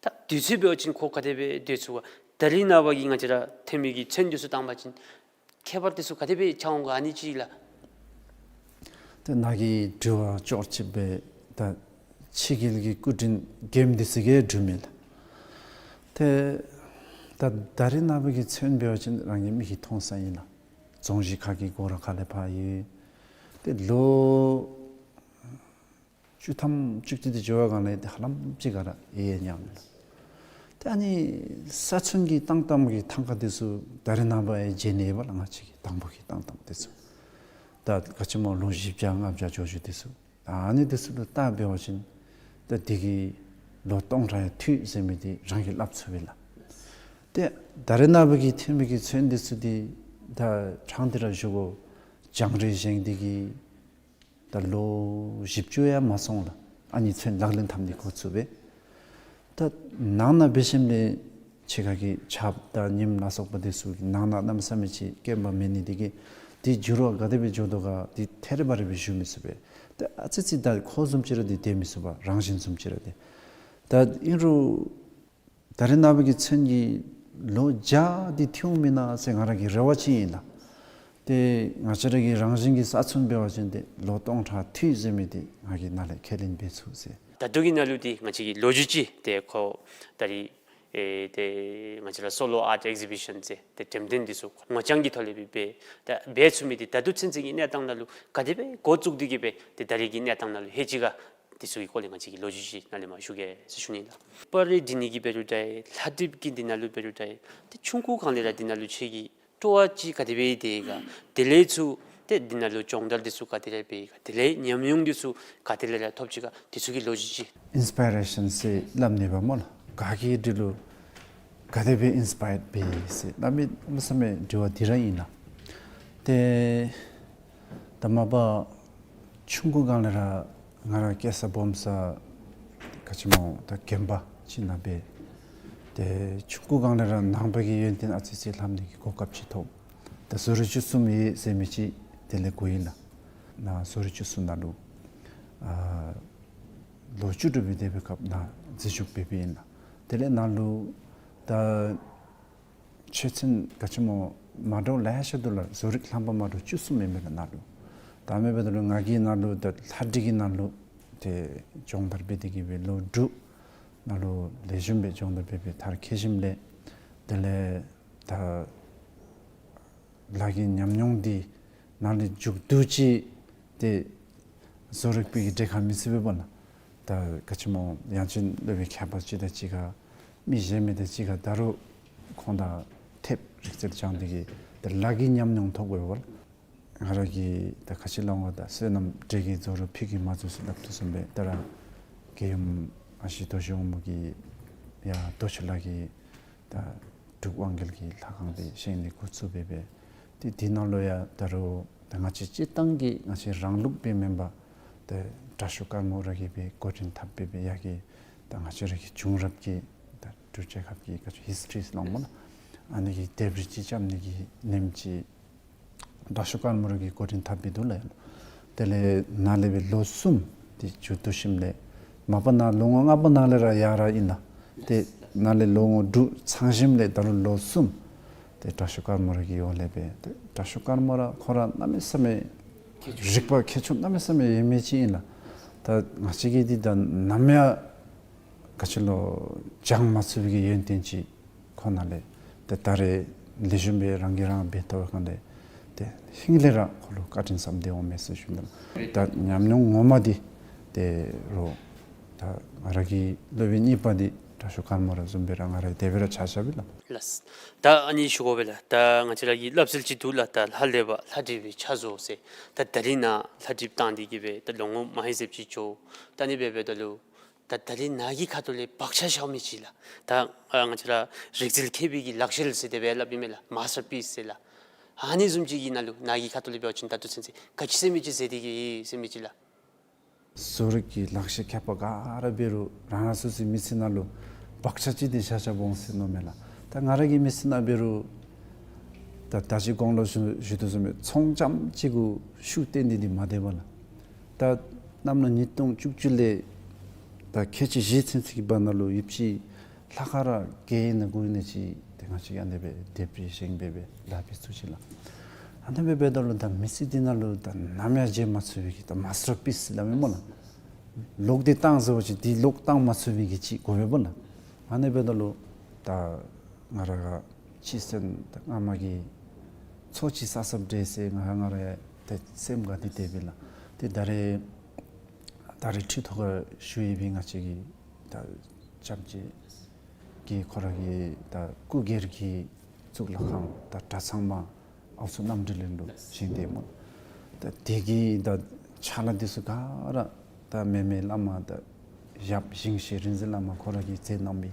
ད་དུས་ཚོད་འབད་བ་ཅིན་ཁོ་ག་དེ་སྦེ་སྡོད་ཚུགས་པ། ད་རིས་ནངས་པ་གི་ང་བཅས་ར་ཐོན་མི་གི་ཚོན་འདི་ཚུ་བཏང་པ་ཅིན་ཁྱད་པར་འདི་ཚུ་ག་དེ་སྦེ་འཆར་འོང་ག། ཨ་ནི་ཅིག་ལགས། ཏེ་ནཱ་གི་དྲི་བ་ཅོག་གཅིག་སྦེ་ད་ཕྱི་རྒྱལ་གྱི་སྐུ་དྲིན་རྒནམ་འདི་ཚུ་གིས་སྒྲུབ་མས་ལགས། ཏེ་ད་ད་རིས་ནངས་པ་གི་ཚོན་འབད་བ་ཅིན་རང་གི་མིག་གིས་མཐོང་ས་ཨིན་ལགས། རྫོང་གཞི་ཁ་གི་སྒོ་ར་ཁ་ལས་ཕར་ཡོད། ཏེ་ལོ་བཅུ་ཐམ་བཅུ་གཅིག་དེ་འགྱོ་བའི་སྒང་ལས་ཏེ་ཧ་ལམ་ཅིག་ག་ར་ཡལ་ཡལ་ཉམས་ལགས། ཏེ་ཨ་ནི་ས་ཚོན་གྱི་བཏང་བཏངམ་གི་ཐང་ཀ་འདི་ཚུ་ད་རིས་ནངས་པ་ཡང་མཇལ་ནི་ཡོད་པ་ལགས། ང་བཅས་ཀྱིས་དང་པོ་གི་བཏང་བཏངམ་འདི་ཚུ་ད་ག་ཅི་སྨོ་ལོ་བཞི་བརྒྱ་ལྔ་བརྒྱ་འགྱོ་འགྱོཝ་འདི་ཚུ། ད་ཨ་ནི་འདི་ཚུ་ལུ་བལྟ་འབད་བ་ཅིན་ད་འདི་གིས་ལོ་སྟོང་ཕྲག་ཡང་ཐུབ་ཟེར་མི་འདི་རང་གིས་སླབ་ཚུགས་པས་ལགས། ཏེ་ད་རིས་ནངས་པ་གི་ཐོན་མི་གི་ཚོན་འདི་ཚུ་འདི་ད་ཕྲང་སྟེ་ར་ཞུ་དགོ། རྒྱང་རིང་བཞེངས་ཏེ་གི་ད་ལོ་བཞི་བཅུ་ཡང་མ་སོང་ལགས། ཨ་ནི་ཚོན་ལག་ལེན་འཐབ་ནི་འགོ་བཙུགས་པས། ད་ནང་ན་འབད་ཞིནམ་ལས་ཕྱི་ཁ་གི་ཆརཔ་དང་ཉིམ་ལ་སོགས་པ་འདི་ཚུ་གིས་ནང་ན་གནམ་མེད་ས་མེད་ཅིག་སྐྱོན་པ་མེད་ནི་འདི་གིས་འདི་འགྱུར་བ་ག་དེ་སྦེ་འགྱོ་དོ་ག་འདི་ཐད་རི་བ་རི་སྦེ་ཞུ་མི་ཚུགས་པས། ད་ཨ་ཙི་ཙི་ད་ཁོ་བཟུམ་ཅིག་ར་འདི་སྡོད་མི་ཚུགས་པས། རང་བཞིན་བཟུམ་ཅིག་ར་འདི། ད་ཨིན་རུང་ད་རིས་ནངས་པ་གི་ཚོན་གྱིས་ལོ་བརྒྱ་འདི་ཐུབ་འོང་མེན་ན་ཟེར་ང་ར་གི་རེ་བ་ཅིག་ཨིན་ལགས། ཏེ་ང་བཅས་ར་གི་རང་བཞིན་གྱི་ས་ཚོན་འབད་བ་ཅིན་ཏེ་ལོ་སྟོང་ཕྲག་ཐུབ་ཟེར་མི་འདི་ང་གིས་ནཱ་ལས་ཁས་ལེན་འབད་ཚུགས་ཟེར། ད་ལྟོ་གི་ནང་ལུ་འདི་ང་བཅས་ཀྱི་ལོ་རྒྱུས་ཅིག་ཏེ་ཁོ་ད་རིས་ཨེ་ཏེ་ང་བཅས་ར་སོ་ལོ་ཨརཊ་ཨེག་ཟི་བི་ཤཱན་ཟེར་ཏེ་འགྲེམས་སྟོན་འདི་ཚུ་ངོ་རྐྱང་གི་ཐོག་ལས་སྦེ་འབད་ད་འབད་ཚུགས་མི་འདི་ད་ལྟོ་ཚུན་ཚོད་ཀྱི་གནས་སྟངས་ནང་ལུ་ག་དེ་སྦེ་འགོ་བཙུགས་ཏེ་གི་སྦེ་ཏེ་ད་རིས་ཀྱི་གནས་སྟངས་ནང་ལུ་ལྷོད་ཅི་ག། འདི་ཚུ་གི་སྐོར་ལས་ང་བཅས་ཀྱིས་ལོ་རྒྱུས་ཅིག་ནཱ་ལས་མར་ཞུ་གེ་ཟེར་ཞུ་ནི་ལགས། པར་རིས་འབྲི་ནི་གི་འབད་རུང་འདྲ་ལྷ་བྲིས་ཀྱི་འདི་ནང་ལུ་འབད་རུང་འདྲ་ཏེ་ཆུང་ཀུ་སྒང་ལས་ར་འདི་ནང་ལུ་ཁྱོད་ཀྱི་སྤྲོ་བ་ཅིག་ག་དེ་སྦེ་ཡོད་དེ་ག། དེ་ལས་ཚུར་ཏེ་འདི་ནང་ལུ་སྦྱོང་བརྡར་འདི་ཚུ་ག་དེ་ར་འབད་ག། དེ་ལས་ཉམས་མྱོང་འདི་ཚུ་ག་དེ་ལས་ར་ཐོབ་ཅི་ག། འདི་ཚུ་གི་ལོ་རྒྱུས་ཅིག། ཨིན་སི་པའི་རེ་ཤཱན་ཟེར་སླབ་ནི་འབདཝ་སྨོ་ལགས། ག་གིས་འདི་ལུ་ག་དེ་སྦེ་ཨིན་སི་པའརཌ་འབད་ཟེར་གནམ་མེད་ས་མེད་དྲི་བ་འདི་ར་ཨིན་ལགས། ཏེ་ད་མ་པ་ཆུང་ཀུ་སྒང་ལས་ར་ང་ར་སྐྱེས་ས་སྦོམ་ས་ག་ཅི་སྨོ་ད་དགོན་པ་ཅིག་ནང་སྦེ། ཏེ་ཆུང་ཀུ་སྒང་ལས་ར་ནང་པ་གི་ཡོན་ཏན་ཨ་ཙི་ཙི་ལྷབ་ནི་གི་གོ་སྐབས་ཅིག་ཐོབ། ད་བཟོ་རིག་བཅུ་གསུམ་ཡོད་ཟེར་མི་ཅིག་དེ་ལས་གོ་ཡི་ལགས། ནཱ་བཟོ་རིག་བཅུ་གསུམ་ནང་ལུ་ཨ་ལོ་བཅུ་དྲུག་སྦེ་སྡོད་པའི་སྐབས་ནཱ་འཛུལ་ཞུགས་འབད་འབདཝ་ཨིན་ལགས། དེ་ལས་ནཱ་ལུ་ད་ཆོས་ཚན་ག་ཅི་སྨོ་མ་འདྲཝ་ལེ་ཤ་འདུག་ལགས། བཟོ་རིག་ལྷམ་པ་མ་འདྲཝ་བཅུ་གསུམ་ཨིན་པས་ལགས་ནཱ་ལུ། ད་མེན་པ་ད་ལུ་ང་གིས་ནཱ་ལུ་ད་ལྷ་བྲིས་ཀྱི་ནང་ལུ་ཏེ་སྦྱོང་བརྡར་འབད་དེ་གི་སྦེ་ལོ་དྲུག་ནཱ་ལུ་ལེགས་ཤོམ་སྦེ་སྦྱོང་བརྡར་འབད་འབད་མཐར་འཁྱོལ་ཞིནམ་ལས་དེ་ལས་ད་ལཱ་གི་ཉམས་མྱོང་འདི་ནཱ་ལས་མཇུག་བསྡུ་ཅི། ཏེ་བཟོ་རིག་པའི་གི་གྲལ་ཁར་མི་ཚུད་པས་པ་ལགས། ད་ག་ཅི་སྨོ་ཡང་ཅིན་སློབ་དཔོན་མཁས་པ་ཅིག་དང་གཅིག་ཁར་མི་གཞན་མི་དང་གཅིག་ཁར་ད་རུང་ཁོང་དང་འཐདཔ་རིག་རྩལ་སྦྱང་སྟེ་གི་ད་ལཱ་གི་ཉམས་མྱོང་ཐོབ་དགོ་པས་པ་ལགས། ང་ར་གིས་ད་ག་ཅི་སླབ་འོང་། ད་བསོད་ནམས་འབྲས་ཀྱིས་རྫོགས་རུང་ཕུད་ཀྱིས་མ་རྫོགས་ཟེར་སླབ་དོ་བཟུམ་སྦེ་ད་ར་རྒྱལ་ཡུམ་ ཨ་ཞེ་རྡོ་རྗེ་དབང་མོ་གིས་ཡར་རྡོ་ཆུ་ལ་གི་ད་འབྲུག་དབང་རྒྱལ་གྱི་ལྷ་ཁང་འདི་བཞེངས་ནི་འགོ་བཙུགས་སྦེ་སྦེ། ཏེ་འདི་ནང་ལུ་ཡང་ད་རུང་ད་ང་བཅས་སྤྱིར་བཏང་གི་ང་བཅས་རང་ལུགས་སྦེ་མེན་པར་ཏེ་དྲག་ཤོས་དཀར་མོ་ར་གིས་སྦེ་འགོ་འདྲེན་འཐབ་སྦེ་སྦེ་ཡར་གྱི་ད་ང་བཅས་ར་གི་བྱུང་རབས་ཀྱི་ད་འབྲུག་རྒྱལ་ཁབ་ཀྱི་ག་ཅི་ཧིསི་ཊི་རི་ཟེར་སླབ་སྨོ་ལགས། ཨ་ནི་གི་ལྡེབས་རིས་ཅིག་རྐྱབ་ནི་གི་ལེནམ་ཅིག་དྲག་ཤོས་དཀར་མོ་ར་གིས་འགོ་འདྲེན་འཐབ་སྦེ་འདུག་ལགས། དེ་ལས་ནཱ་ལས་སྦེ་ལོ་གསུམ་ཏེ་མཇུག་བསྡུ་ཞིནམ་ལས་མ་པ་ནཱ་ལོ་ངོ་ལྔ་པ་ནང་ལས་ར་ཡར་ར་ཨིན་ལགས། ཏེ་ནཱ་ལས་ལོ་ངོ་དྲུག་ཚང་ཞིནམ་ལས་ད་རུང་ལོ་གསུམ་ཏེ་དྲག་ཤོས་དཀར་མོ་ར་གི་འོག་ལས་སྦེ་ཏེ་དྲག་ཤོས་དཀར་མོ་ར་ཁོ་ར་གནམ་མེད་ས་མེད་རིག་པ་མཁས་མཆོག་གནམ་མེད་ས་མེད་ཡོད་མི་ཅིག་ཨིན་ལགས། ད་ང་བཅས་ཀྱིས་འདི་ད་ནམ་ཡང་ག་ཅི་ལོ་སྦྱང་མ་ཚུགས་པའི་གི་ཡོན་ཏན་ཅིག་ཁོ་ནང་ལས་ཏེ་ད་རེས་ལེགས་ཤོམ་སྦེ་རང་གིས་རང་འབད་བལྟ་བའི་སྒང་ལས་ཏེ་ཧིང་ལས་ར་ཁོ་ལུ་བཀའ་དྲིན་བསམ་གཏན་འོང་མས་ཟེར་ཞུ་ནི་ལགས། ད་ཉམས་མྱོང་ངོ་མ་འདི་ཏེ་རོགས་ད་ང་ར་གི་སློབ་དཔོན་གཉིས་པ་འདི་དྲག་ཤོས་དཀར་མོ་ར་བཟུམ་སྦེ་ར་ང་ར་དེ་སྦེ་ར་ཆ་བཞག་པས་ལགས། ལགས། ད་ཨ་ནི་ཞུ་དགོ་པས་ལགས། ད་ང་བཅས་ར་གི་སླབ་སྲོལ་ཅིག་འདུག་ལགས། ད་ལྷ་ལས་པ་ལྷ་བྲིས་པའི་ཆ་བཟོ་ཟེར། ད་ད་རིས་ནཱ་ལྷ་བྲིས་བཏང་སྟེ་གི་སྦེ་ད་ལོ་ངོ་མ་ཧེ་ཟེབ་ཅིག་འགྱོ། ད་ཨ་ནི་སྦེ་འབདཝ་ད་ལུ་ད་ད་རིས་ནཱ་གི་ཁ་ཐུག་ལས་བག་ཆགས་བཞག་མི་ཅིག་ལགས། ད་ཨ་ང་བཅས་ར་རིག་རྩལ་མཁས་པའི་གི་ལག་ཤེས་ཟེར་དེ་སྦེ་སླབ་ཨིན་མས་ལགས། མཱས་ཊར་པིསི་ཟེར་ལགས། ཨ་ནི་བཟུམ་ཅིག་གི་ནང་ལུ་ནཱ་གི་ཁ་ཐུག་ལས་འབད་བ་ཅིན་ད་ལྟོ་ཚུན་ཚོད་ག་ཅི་ཟེར་མི་ཅིག་མཛད་དེ་གི་ཡོད་ཟེར་མི་ཅིག་ལགས། བཟོ་རིག་གི་ལག་ཤེས་མཁས་པ་ག་ར་འབད་རུང་རང་རང་སོ་སོའི་མི་ཚེ་ནང་ལུ་བག་ཆགས་ཅིག་འདི་བཞག་བཞགཔ་འོང་ཟེར་མནོཝ་མས་ལགས། ད་ང་ར་གི་མི་ཚེ་ནང་འབད་རུང་ད་ད་ཅི་གོང་ལུ་ཞུ་ཞུ་དོ་བཟུམ་སྦེ་ཚོང་རྐྱངམ་ཅིག་གུ་ཤུགས་བཏོན་ཏེ་འདི་མ་སྡོདཔ་ལགས། ད་གནམ་ལོ་ཉིས་སྟོང་བཅུ་བཅུ་ལས་ད་ཁལ་གཅིག་བཞི་ཚུན་ཚོད་ཀྱི་བར་ན་ལུ་ཡོདཔ་ཅིག་ལྷག་དཀར་ར་བརྒྱད་ཨིན་ན་དགུ་ཨིན་ན་ཅིག་ཏེ་ང་བཅས་ཀྱིས་ཨ་ནི་སྦེ་ལྡེབས་རིས་བཞེངས་སྦེ་སྦེ་ལཱ་འབད་ཚུགས་ཅི་ལགས། ཨ་ནི་སྦེ་འབདཝ་ད་ལུ་ད་མི་ཚེ་འདི་ནང་ལུ་ད་ནམ་ཡང་བརྗེད་མ་ཚུགས་པའི་གི་ད་མཱས་ཊར་པིསི་སླབ་མི་སྨོ་ལགས། ལོག་སྟེ་བཏང་ཟེར་བ་ཅིན་འདི་ལོག་བཏང་མ་ཚུགས་པའི་གི་ཅིག་དགོ་པས་སྨོ་ལགས། ཨ་ནི་འབདཝ་ད་ལུ་ད་ང་ར་ག་ཅི་ཟེར་ན་ད་སྔ་མ་གི་ཚོགས་ཅིག་བསགས་བསགསཔ་འདྲས་ཟེར་ང་ར་ང་ར་ཡང་ཏེ་སེམས་དགའ་སྟེ་སྡོདཔ་ཨིན་ལགས། ཏེ་ད་རེས་ད་རེས་ཁྲི་ཐོག་ཁར་བཞུགས་ཡོད་པའི་ང་བཅས་ཀྱི་ད་སྐྱབས་རྗེ་གིས་ཁོ་ར་གི་ད་སྐུ་སྒེར་གྱི་གཙུག་ལག་ཁང་ད་གྲྭ་ཚང་མ་ཨའུ་ཚོ་རྣམ་གྲོལ་གླིང་ལུ་བཞེངས་ཏེ་སྨོ། ད་དེ་གི་ད་ཕྱག་ལཱ་འདི་ཚུ་ག་ར་ད་མེ་མེ་བླ་མ་ད་ཡབ་ཞིང་གཤེགས་རིག་འཛིན་བླ་མ་ཁོ་ར་གིས་མཛད་གནང་མི་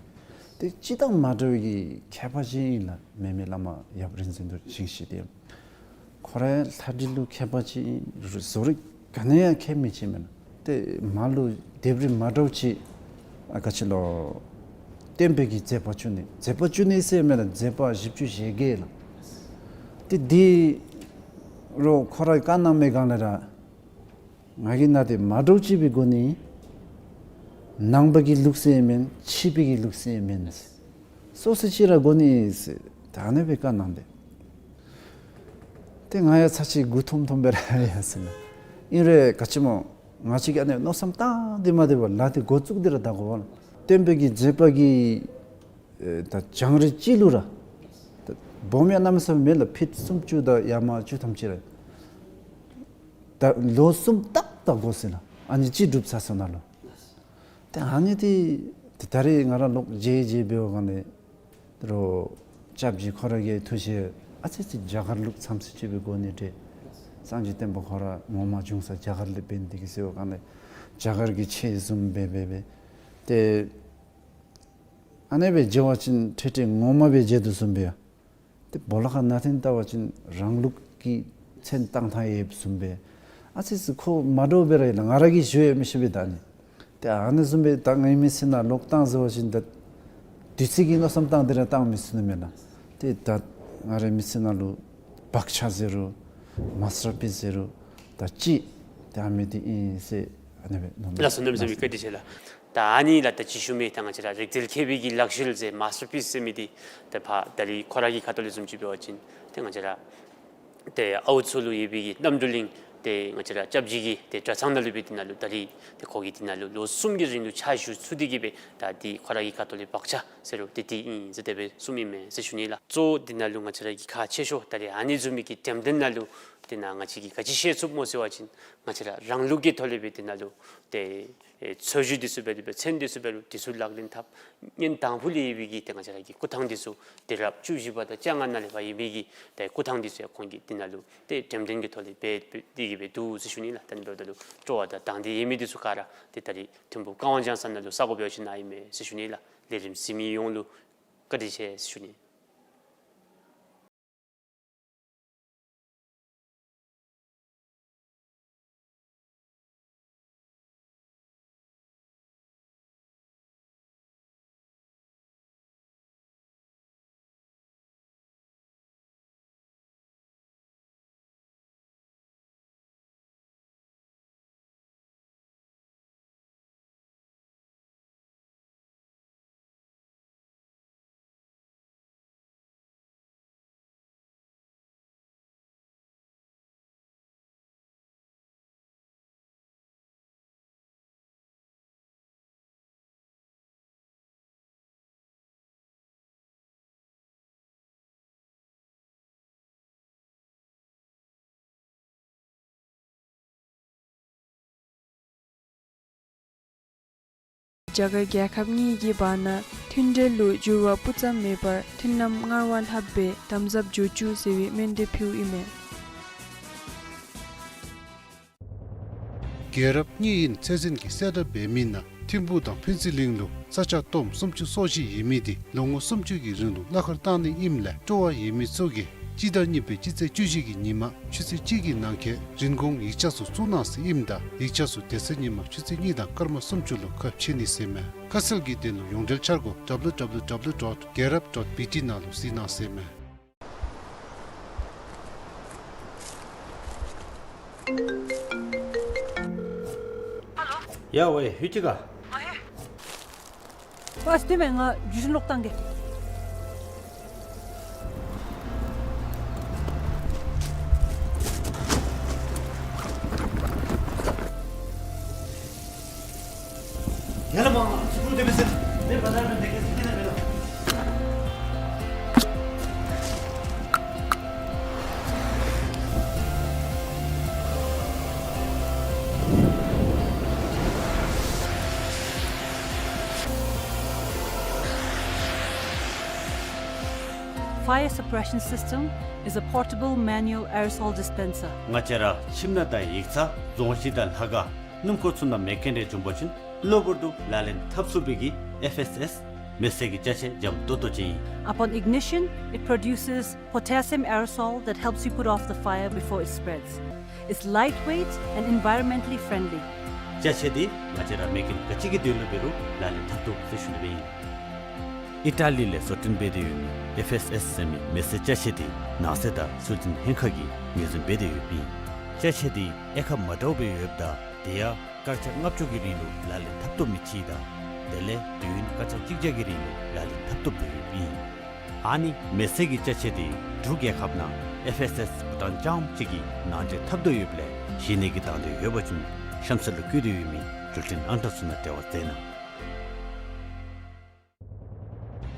ཏེ་སྤྱིར་བཏང་མ་འདྲ་བའི་གི་མཁས་པ་ཅིག་ཨིན་ལགས། མེ་མེ་བླ་མ་ཡབ་རིག་འཛིན་རྡོ་རྗེ་ཞིང་གཤེགས་འདི་ཁོ་ར་ལྷ་བྲིས་ལུ་མཁས་པ་ཅིག་ཨིན། བཟོ་རིག་ག་ནི་ཡང་མཁས་མི་ཅིག་མེན་ན། ཏེ་མར་ལུ་ལྡེབས་རིས་མ་འདྲཝ་ཅིག་ཨ་ག་ཅི་ལོ་སྟོན་པའི་གི་མཛད་པ་བཅུ་གཉིས། མཛད་པ་བཅུ་གཉིས་ཟེར་མེན་ན། མཛད་པ་བཞི་བཅུ་ཞེ་བརྒྱད་ལགས། ཏེ་འདི་རོགས་ཁོ་ར་བཀའ་གནང་མི་སྒང་ལས་ར་ང་གིས་ནཱ་ཏེ་མ་འདྲཝ་ཅིག་སྦེ་དགོ་ནི། ནང་པ་གི་ལུགས་སྲོལ་ཡང་མེན། ཕྱི་པའི་གི་ལུགས་སྲོལ་ཡང་མེན། སོ་སོ་ཅིག་ར་དགོ་ནི་ཟེར་ད་ཨ་ནི་སྦེ་བཀའ་གནང་སྟེ། ཏེ་ང་ཡང་ཚར་གཅིག་མགུ་འཐོམ་འཐོམ་སྦེ་ར་ཡར་སོང་ནུག། ཨིན་རུང་ག་ཅི་སྨོ་ང་བཅས་ཀྱིས་ཨ་ནི་མནོ་བསམ་བཏང་སྟེ་མ་སྡོད་པར་ལཱ་འདི་འགོ་བཙུགས་ཏེ་ར་ད་དགོ་པས་ལགས། སྟོན་པའི་གི་མཛད་པ་གི་ཨེ་ད་སྦྱང་རིམ་གཅིག་ལུ་ར་ད་སྦོམ་ཡང་གནམ་མེད་ས་མེད་མེད་ལགས། ཕིཊ་སུམ་ཅུ་དང་ཡར་མར་བཅུ་ཐམ་ཅིག་ར། ད་ལོ་གསུམ་ཏག་ཏག་འགོར་སོ་ནུག། ཨ་ནི་གཅིག་སྒྲུབ་ཚར་སོ་ནུག་ལགས། ཏེ་ཨ་ནི་འདི་ཏེ་ད་རེས་ང་ར་ལོག་མཇལ་མཇལ་འབདཝ་སྒང་ལས་རོགས་སྐྱབས་རྗེ་ཁོ་ར་གི་ཐུགས་བཞེད་ཨ་ཙི་ཙི་རྒྱ་གར་ལུགས་ཙམ་ཅིག་སྦེ་དགོ་ནི་འདྲས། སངས་རྒྱས་བསྟན་པ་ཁོ་ར་ངོ་མ་བྱུང་ས་རྒྱ་གར་ལས་འབད་ནི་འདི་གིས་ཟེར་བའི་སྒང་ལས་རྒྱ་གར་གྱི་ཆོས་བཟུམ་སྦེ་སྦེ་སྦེ་ཏེ་ཨ་ནི་སྦེ་མཇལ་བ་ཅིན་ཏེ་ཏེ་ངོ་མ་སྦེ་མཇལ་དོ་བཟུམ་སྦེ་ཡ། ཏེ་སྦོ་ལོགས་ཁར་ནང་འཐེན་བལྟ་བ་ཅིན་རང་ལུགས་ཀྱི་མཚན་བཏགས་ཐངས་ཡོདཔ་བཟུམ་སྦེ། ཨ་ཙི་ཙི་ཁོ་མ་འདྲཝ་སྦེ་ར་ཡོད་ལགས། ང་ར་གིས་ཞུ་ཡང་མི་ཤེས་པས་ད་ཨ་ནི། ཏེ་ཨ་ནི་བཟུམ་སྦེ་ད་ངེའི་མི་ཚེ་ནང་ལོག་བཏང་ཟེར་བ་ཅིན་ད་དུས་ཚོད་ཀྱི་མནོ་བསམ་བཏང་སྟེ་ར་བཏང་མི་ཚུགས་ནི་མས་ལགས། ཏེ་ད་ང་རའི་མི་ཚེ་ནང་ལུ་བག་ཆགས་ཟེར་རུང་མཱས་ཊར་པིསི་ཟེར་རུང་ད་ཅིག་ཏེ་ཨ་མི་འདི་ཨིན་ཟེར་ཨ་ནི་སྦེ་མནོ་ལགས་སོ། གནམ་མེད་ས་མེད་བཀའ་དྲིན་ཆེ་ལགས། ད་ཨ་ནི་ལགས་ད་ཅི་ཞུ་མི་ད་ང་བཅས་ར་རིག་རྩལ་མཁས་པའི་གི་ལག་ཤེས་ཟེར་མཱས་ཊར་པིསི་ཟེར་མི་འདི་ད་ཕར་ད་རེས་ཁོ་ར་གི་ཁ་ཐུག་ལས་བཟུམ་ཅིག་འབད་བ་ཅིན་ཏེ་ང་བཅས་ར་ཏེ་ཨའུ་ཚོ་ལུ་ཡོད་པའི་གི་རྣམ་གྲོལ་གླིང་ཏེ་ང་བཅས་ར་སྐྱབས་རྗེ་གི་ཏེ་གྲྭ་ཚང་ནང་ལུ་སྦེ་འདི་ནང་ལུ་ད་རེས་ཏེ་ཁོ་གིས་འདི་ནང་ལུ་ལོ་གསུམ་གྱི་རིང་ལུ་ཕྱག་ཞུ་ཚུགས་ཏེ་གི་སྦེ་ད་འདི་ཁོ་ར་གི་ཁ་ཐུག་ལས་བག་ཆགས་ཟེར་རུང་ཏེ་འདི་ཨིན་ཟེར་དེ་སྦེ་གསུངམ་ཨིན་མས་ཟེར་ཞུ་ནི་ལགས། གཙོ་བོ་འདི་ནང་ལུ་ང་བཅས་ར་གི་ཁག་ཆེ་ཤོས་ད་རེས་ཨ་ནི་བཟུམ་མའི་གི་འགྲེམས་སྟོན་ནང་ལུ་ དེ་ནང་ང་བཅས་ཀྱིས་ག་ཅི་ཤེས་ཚུགསཔ་སྨོ་ཟེར་བ་ཅིན་ང་བཅས་ར་རང་ལུགས་ཀྱི་ཐོག་ལས་སྦེ་དེ་ནང་ལུ་ཏེ་ཨེ་འཚོལ་ཞིབ་འདི་ཚུ་འབད་དེ་སྦེ་ཚན་འདི་ཚུ་འབད་རུང་འདི་ཚུ་ལག་ལེན་འཐབ། ཉིནམ་དང་པོ་ལས་ཡོད་པའི་གི་ཏེ་ང་བཅས་ར་གི་སྐུ་ཐང་འདི་ཚུ་དུས་རབས་བཅུ་བཞི་པ་དང་བཅོ་ལྔ་ནང་ལས་ཕར་ཡོད་པའི་གི་ཏེ་སྐུ་ཐང་འདི་ཚུ་ཡང་ཁོང་གིས་དེ་ནང་ལུ་ཏེ་འགྲེམས་སྟོན་གྱི་ཐོག་ལས་འབད་འབད་དེ་གི་སྦེ་འདུག་ཟེར་ཞུ་ནི་ལགས། ད་ཨ་ནི་འབདཝ་ད་ལུ་སྤྲོ་བ་དང་དང་འདོད་ཡོད་མི་འདི་ཚུ་ག་ར་ཏེ་ད་རིས་ཐིམ་ཕུག་ཀ་ཝང་ལྗང་ས་ནང་ལུ་ས་གོ་འབད་བ་ཅིན་ཨིན་མས་ཟེར་ཞུ་ནི་ལགས། ལས་རིམ་གཟིགས་མི་ཡོངས་ལུ་བཀའ་དྲིན་ཆེ་ཟེར་ཞུ་ནི། རྒྱ་གར་རྒྱལ་ཁབ་གཉིས་ཀྱི་བར་ན་མཐུན་འབྲེལ་ལུ་འགྱུར་བ་སྤུ་ཙམ་མེད་པར་མཐུན་ལམ་སྔར་བ་ལྷག་སྦེ་དམ་ཟབ་འགྱོ་བཅུག་ཟེར་བའི་སྨོན་འདུན་ཕུལཝ་ཨིན་མས། རྒྱལ་རབས་གཉིས་ཡན་ཚད་འཛིན་གྱི་གསལ་བསྒྲགས་འབད་མི་ནང་ཐིམ་ཕུག་དང་ཕུན་ཚོགས་གླིང་ལུ་ས་ཆ་སྟོངམ་སུམ་ཅུ་སོ་བཞི་ཡོད་མི་དེ་ལོ་ངོ་སུམ་ཅུ་གི་རིང་ལུ་གླ་ཁར་བཏང་ནི་ཨིནམ་ལས་སྤྲོ་བ་ཡོད་མི་ཚུ་གིས་སྤྱི་ཟླ་གཉིས་པའི་སྤྱི་ཚེས་བཅུ་བཞི་གི་ཉིན་མ་ཆུ་ཚོད་གཅིག་གི་ནང་འཁོད་རིན་གོང་ཡིག་ཆ་ཚུ་བཙུགས་གནང་ཟེར་ཨིནམ་ད་ཡིག་ཆ་ཚུ་དེ་ཚེ་ཉིན་མ་ཆུ་ཚོད་གཉིས་དང་སྐར་མ་སུམ་ཅུ་ལུ་ཁ་ཕྱེ་ནི་ཟེར་མས། ཁ་གསལ་གྱི་དོན་ལུ་ཡོངས་འབྲེལ་འཆར་སྒོ་W W W dot gerab dot B T ནང་ལུ་གཟིགས་གནང་ཟེར་མས། ཡ་ཝེ་ཧུ་ཅི་ག། ཨ་ཧེ། ཨ་སྟེ་མེན་ང་བརྒྱུད་འཕྲིན་ལོག་བཏང་གེ། ཡ་ལ་མ་ང་ཚུར་དེ་མི་ཟེར། མེ་བ་ད་ར་མེ་དེ་གེ་སི་ཏི་ན་མེ་ལ། Fire suppression system is a portable manual aerosol dispenser. ང་བཅས་ར་ཁྱིམ་ནང་དང་ཡིག་ཚང་རྫོང་གཞི་དང་ལྷ་ཁང་སྣུམ་འཁོར་ཚུ་ནང་མེ་རྐྱེན་རེ་བྱུང་པ་ཅིན་གློ་བུར་དུ་ལག་ལེན་འཐབ་ཚུགས་པའི་གི་F S S མེ་བསད་ཀྱི་ཅ་ཆས་འཇམ་ཏོག་ཏོ་ཅིག་ཨིན། Upon ignition, it produces potassium aerosol that helps you put off the fire before it spreads. It's lightweight and environmentally friendly. ཅ་ཆས་འདི་ང་བཅས་ར་མེ་རྐྱེན་ག་ཅི་གི་དོན་ལུ་འབད་རུང་ལག་ལེན་འཐབ་བཏུབ་ཟེར་ཞུ་ནི་སྦེ་ཨིན། ཨི་ཊ་ལི་ལས་བཟོ་སྐྲུན་འབད་དེ་ཡོད་མི་F S S ཟེར་མི་མེ་བསད་ཅ་ཆས་འདི་ནང་སྲིད་དང་ཚོད་འཛིན་ལྷན་ཁག་གིས་ངོས་འཛིན་འབད་དེ་ཡོདཔ་ཨིན། ཅ་ཆས་འདི་དབྱེ་ཁག་མ་འདྲཝ་སྦེ་ཡོདཔ་ད་དེ་ཡང་སྐར་ཆ་ལྔ་བཅུ་གི་རིང་ལུ་ལག་ལེན་འཐབ་བཏུབ་མི་ཅིག་དང་དེ་ལས་དུས་ཡུན་སྐར་ཆ་གཅིག་བརྒྱ་གི་རིང་ལུ་ལག་ལེན་འཐབ་བཏུབ་སྦེ་ཡོདཔ་ཨིན། ཨ་ནི་མེ་བསད་ཀྱི་ཅ་ཆས་འདི་འབྲུག་རྒྱལ་ཁབ་ནང་F S S བྷུ་ཊཱན་རྐྱངམ་གཅིག་གིས་ནང་འདྲེན་འཐབ་དོ་ཡོདཔ་ལས་གཞན་ནི་གིས་དང་འདོད་ཡོད་པ་ཅིན་གཤམ་གསལ་ལུ་བཀོད་དེ་ཡོད་མི་འགྲུལ་འཕྲིན་ཨང་གྲངས་ཚུ་ནང་འབྲེལ་བ་མཛད་གནང་།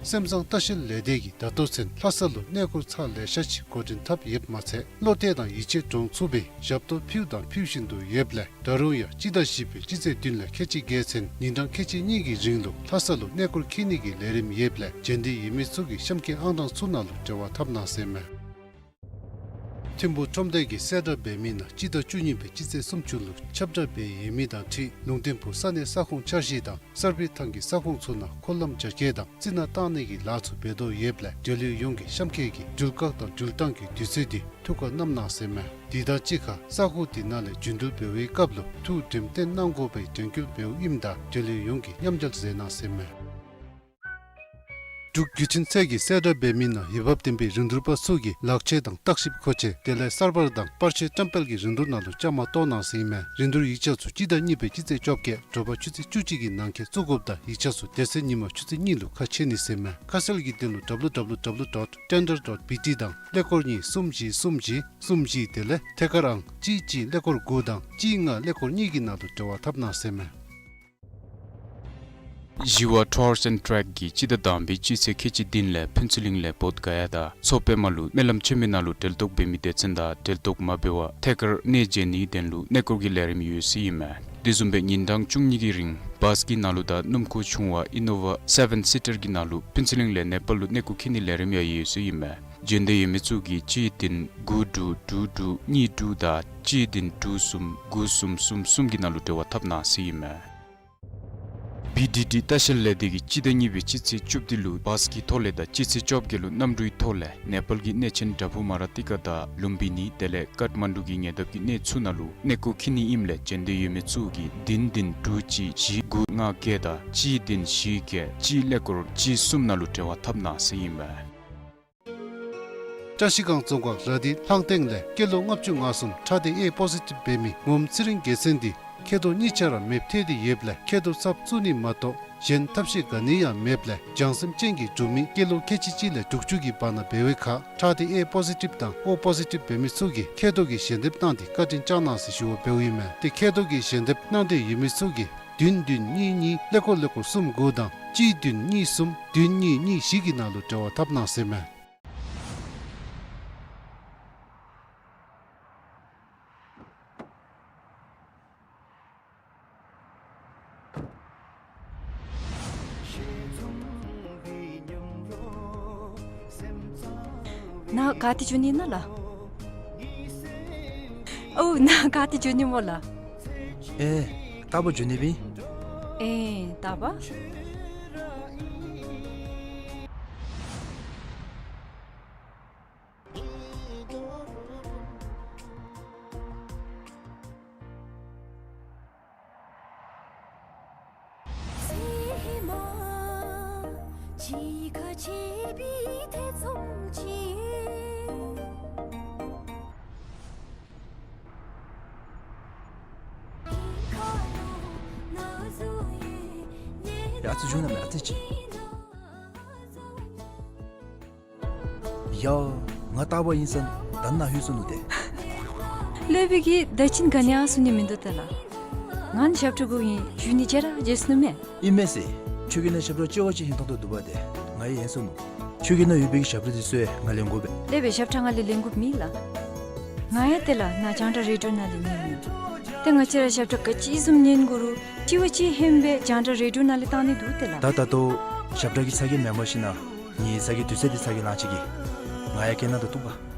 སེམས་བཟང་ལྟ་བཤལ་ལས་སྡེ་གིས་ད་ལྟོ་ཚུན་ལྷ་ས་ལུ་གནས་སྐོར་ཚར་ལེ་ཤ་ཅིག་འགོ་འདྲེན་འཐབ་ཡོདཔ་མ་ཚད་བློ་གཏད་དང་ཡིད་ཆེས་འདྲོངས་ཚུགས་པའི་ཞབས་ཏོག་ཕུལ་དང་ཕུལ་བཞིན་དུ་ཡོདཔ་ལས་ད་རུང་ཡང་སྤྱི་ཟླ་བཞི་པའི་སྤྱི་ཚེས་བདུན་ལས་ཁལ་གཅིག་བརྒྱད་ཚུན་ཉིན་གྲངས་ཁལ་གཅིག་གཉིས་ཀྱི་རིང་ལུ་ལྷ་ས་ལུ་གནས་སྐོར་འཁྱིད་ནི་གི་ལས་རིམ་ཡོདཔ་ལས་འབྱོན་འདོད་ཡོད་མི་ཚུ་གིས་གཤམ་འཁོད་ཨང་གྲངས་ཚུ་ནང་ལུ་འབྲེལ་བ་འཐབ་གནང་ཟེར་མས། ཐིམ་ཕུག་ཁྲོམ་སྡེ་གིས་གསལ་བསྒྲགས་འབད་མི་ནང་སྤྱི་ཟླ་བཅུ་གཉིས་པའི་སྤྱི་ཚེས་སུམ་ཅུ་ལུ་ཁྱབ་བསྒྲགས་འབད་ཡོད་མི་དང་འཁྲིལ་ལུང་བསྟན་ཕུག་ས་གནས་ས་ཁོངས་འཆར་གཞི་དང་གསར་སྤེལ་ཐང་གི་ས་ཁོངས་ཚུ་ནང་འཁོར་ལམ་རྒྱ་སྐྱེད་དང་རྩི་ནག་བཏང་ནི་གི་ལཱ་ཚུ་འབད་དོ་ཡོདཔ་ལས་འབྲེལ་ཡོད་ཡོངས་ཀྱིས་གཤམ་འཁོད་ཀྱི་འགྲུལ་བཀག་དང་འགྲུལ་བཏང་གི་དུས་ཚོད་འདི་ཐུགས་ཁར་བསྣམ་གནང་ཟེར་མས། དེ་དང་གཅིག་ཁར་ས་ཁོངས་དེ་ནང་ལས་འགྲུལ་འབད་བའི་སྐབས་ལུ་ཐུགས་དྲན་རྟེན་གནང་དགོ་པའི་དྲན་སྐུལ་འབདཝ་ཨིནམ་ད་འབྲེལ་ཡོད་ཡོངས་ཀྱིས་མཉམ་འབྲེལ་མཛད་གནང་ཟེར་མས། འབྲུག་བརྒྱུད་འཕྲིན་ཚད་ཀྱིས་གསལ་བསྒྲགས་འབད་མི་ནང་འོས་འབབ་ལྡན་པའི་རིན་བསྡུར་པ་ཚུ་གིས་ལག་ཁྱེར་དང་བརྟག་ཞིབ་མཁོ་ཆས་དེ་ལས་གསར་པ་དང་པར་ཆས་བཀྲམ་སྤེལ་གྱི་རིན་བསྡུར་ནང་ལུ་བཅའ་མར་གཏོགས་གནང་ཟེར་ཨིན་མས། རིན་བསྡུར་ཡིག་ཆ་ཚུ་སྤྱི་ཟླ་གཉིས་པའི་སྤྱི་ཚེས་བཅོ་བརྒྱད་དྲོ་པ་ཆུ་ཚོད་བཅུ་གཅིག་གི་ནང་འཁོད་བཙུགས་དགོཔ་དང་ཡིག་ཆ་ཚུ་དེ་ཚེ་ཉིན་མ་ཆུ་ཚོད་གཉིས་ལུ་ཁ་ཕྱེ་ནི་ཟེར་ཨིན་མས། ཁ་གསལ་གྱི་དོན་ལུ་W W W dot tender dot B T དང་ཀླད་ཀོར་གཉིས་གསུམ་བཞི་གསུམ་བཞི་གསུམ་བཞི་དེ་ལས་ཐད་ཀར་ཨང་གཅིག་གཅིག་ཀླད་ཀོར་དགུ་དང་གཅིག་ལྔ་ཀླད་ཀོར་གཉིས་ཀྱི་ནང་ལུ་འབྲེལ་བ་འཐབ་གནང་ཟེར་ཨིན་མས། ཞི་བ་Tours and Trek གིས་སྤྱི་ཟླ་དང་པའི་སྤྱི་ཚེས་ཁལ་གཅིག་བདུན་ལས་ཕུན་ཚོགས་གླིང་ལས་བོདྷ་ག་ཡ་དང་མཚོ་པདྨ་ལུ་སྨོན་ལམ་ཆེན་མོའི་ནང་ལུ་གྲལ་གཏོགས་འབད་མི་སྡེ་ཚན་དང་གྲལ་གཏོགས་མ་འབད་བར་ཐད་ཀར་གནས་མཇལ་ནིའི་དོན་ལུ་གནས་སྐོར་གྱི་ལས་རིམ་ཡོད་ཟེར་ཨིན་མས། དེ་བཟུམ་སྦེ་ཉིན་གྲངས་བཅུ་གཉིས་ཀྱི་རིང་བཱས་ཀྱི་ནང་ལུ་དང་སྣུམ་འཁོར་ཆུང་བ་ཨི་ནོ་ཝ་སེ་བེན་སི་ཊར་གྱི་ནང་ལུ་ཕུན་ཚོགས་གླིང་ལས་ནེ་པཱལ་ལུ་གནས་སྐོར་འཁྱིད་ནིའི་ལས་རིམ་ཡང་ཡོད་ཟེར་ཨིན་མས། འབྱོན་འདོད་ཡོད་མི་ཚུ་གིས་གཅིག་བདུན་དགུ་དྲུག་དྲུག་དྲུག་གཉིས་དྲུག་དང་གཅིག་བདུན་དྲུག་གསུམ་དགུ་གསུམ་གསུམ་གསུམ་གྱི་ནང་ལུ་འབྲེལ་བ་འཐབ་གནང་ཟེར་ཨིན་མས། བི་ཌི་ཌི་ལྟ་བཤལ་ལས་སྡེ་གིས་སྤྱི་ཟླ་གཉིས་པའི་སྤྱི་ཚེས་བཅུ་བདུན་ལུ་བཱས་ཀྱི་ཐོག་ལས་དང་སྤྱི་ཚེས་བཅོ་བརྒྱད་ལུ་གནམ་གྲུའི་ཐོག་ལས་ནེ་པཱལ་གྱི་གནས་ཆེན་བྲག་ཕུག་མ་ར་ཏི་ཀ་དང་ལུམ་བི་ནི་དེ་ལས་ཀཱཐ་མན་ཌུ་གི་ཉེ་འདབས་ཀྱི་གནས་ཚུ་ནང་ལུ་གནས་སྐོར་འཁྱིད་ནི་ཨིནམ་ལས་འབྱོན་འདོད་ཡོད་མི་ཚུ་གིས་བདུན་བདུན་དྲུག་གཅིག་བཞི་དགུ་ལྔ་བརྒྱད་དང་གཅིག་བདུན་བཞི་བརྒྱད་གཅིག་ཀླད་ཀོར་གཅིག་གསུམ་ནང་ལུ་འབྲེལ་བ་འཐབ་གནང་ཟེར་ཨིན་མས། བཀྲ་ཤིས་སྒང་རྫོང་ཁག་ར་དྷི་ལྷང་སྟེང་ལས་སྐྱེས་ལོ་ལྔ་བཅུ་ང་གསུམ་ཁྲག་སྡེ་ཨེ་པོ་ཟི་ཊིབ་འབད་མི་ངོམ་ཚེ་རིང་རྒྱལ་མཚན་འདི་མཁལ་རྡོག་གཉིས་ཆ་ར་མེདཔ་ཐལ་ཏེ་ཡོདཔ་ལས་མཁལ་རྡོག་ཚབ་བཙུགས་ནི་མ་གཏོགས་གཞན་ཐབས་ཤེས་ག་ནི་ཡང་མེདཔ་ལས་བྱང་སེམས་ཅན་གྱི་འབྲུག་མི་སྐྱེས་ལོ་ཁལ་གཅིག་གཅིག་ལས་དྲུག་ཅུ་གི་བར་ན་འབད་བའི་ཁར་ཁྲག་སྡེ་ཨེ་པོ་ཟི་ཊིབ་དང་ཨོ་པོ་ཟི་ཊིབ་འབད་མི་ཚུ་གིས་མཁལ་རྡོག་གི་ཞལ་འདེབས་གནང་སྟེ་བཀའ་དྲིན་བསྐྱང་གནང་ཟེར་ཞུ་བ་འབདཝ་ཨིན་མས། ཏེ་མཁལ་རྡོག་གི་ཞལ་འདེབས་གནང་འདོད་ཡོད་མི་ཚུ་གིས་བདུན་བདུན་གཉིས་གཉིས་ཀླད་ཀོར་ཀླད་ཀོར་གསུམ་དགུ་དང་གཅིག་བདུན་གཉིས་གསུམ་བདུན་གཉིས་གཉིས་བཞི་གི་ནང་ལུ་འབྲེལ་བ་འཐབ་གནང་ཟེར་མས། ནཱ་ག་ཏེ་འགྱོ་ནི་ཨིན་ན་ལགས། ཨོ་ནཱ་ག་ཏེ་འགྱོ་ནི་སྨོ་ལགས། ཨེ་རྟག་པར་འགྱོ་ནི་སྦེ་ཨིན། ཨེ་རྟག་པར། ཡ་ཨ་ཙི་བཞུགས་གནང་མས། ཨ་ཙི་ཅིག། ཡ་ང་རྟག་པར་ཨིན་ས་ད་ནཱ་ལྷོད་སོ་ནུག་ཏེ། ལྷོད་པའི་གི་ད་ཅི་ག་ནི་ཡང་གསུང་ནི་མིན་འདུག་ཏེ་ལགས། ང་ནི་ཞབས་ཁྲ་དགོ་ཨིན་ཞུ་ནི་བརྗེད་ར་བརྗེད་སོ་ནུག་མས། ཨིན་མས་ཟེར། ཁྱོད་ཀྱི་ནང་ཞབས་ཁྲ་ཅོག་ཅིག་ཧིང་ཐོག་ཏུ་འདུག་པ་ཏེ་ང་ཡང་ཡེངས་སོ་ནུག། ཁྱོད་ཀྱི་ནང་ཡོད་པའི་གི་ཞབས་ཁྲ་འདི་ཚུ་ཡང་ང་ལེན་དགོ་པས། ལྷོད་པའི་ཞབས་ཁྲ་ང་ལས་ལེན་དགོཔ་མེད་ལགས། ང་ཡང་ཏེ་ལགས་ནཱ་རྒྱང་བསྒྲགས་རེ་ཌི་ཡོ་ནང་ལས་ཉན་ནི། ཏེ་ང་བཅས་ར་ཞབས་ཁྲ་ག་ཅི་བཟུམ་ཉན་དགོ་རུང་དྲི་བ་ཅིག་ཧན་སྦེ་རྒྱང་བསྒྲགས་རེ་ཌི་ཡོ་ནང་ལས་བཏང་ནི་འདུག་ཏེ་ལགས། ད་ད་ལྟོ་ཞབས་ཁྲ་གི་ཚ་གྱང་མེནམ་ཞིནམ་ལས་ངེའི་ཚ་གྱང་དུས་ཚོད་འདི་ཚ་གྱང་ལང་ཅི་གི། ང་ཡང་སྐད་ནང་དུ་གཏུགས་པ།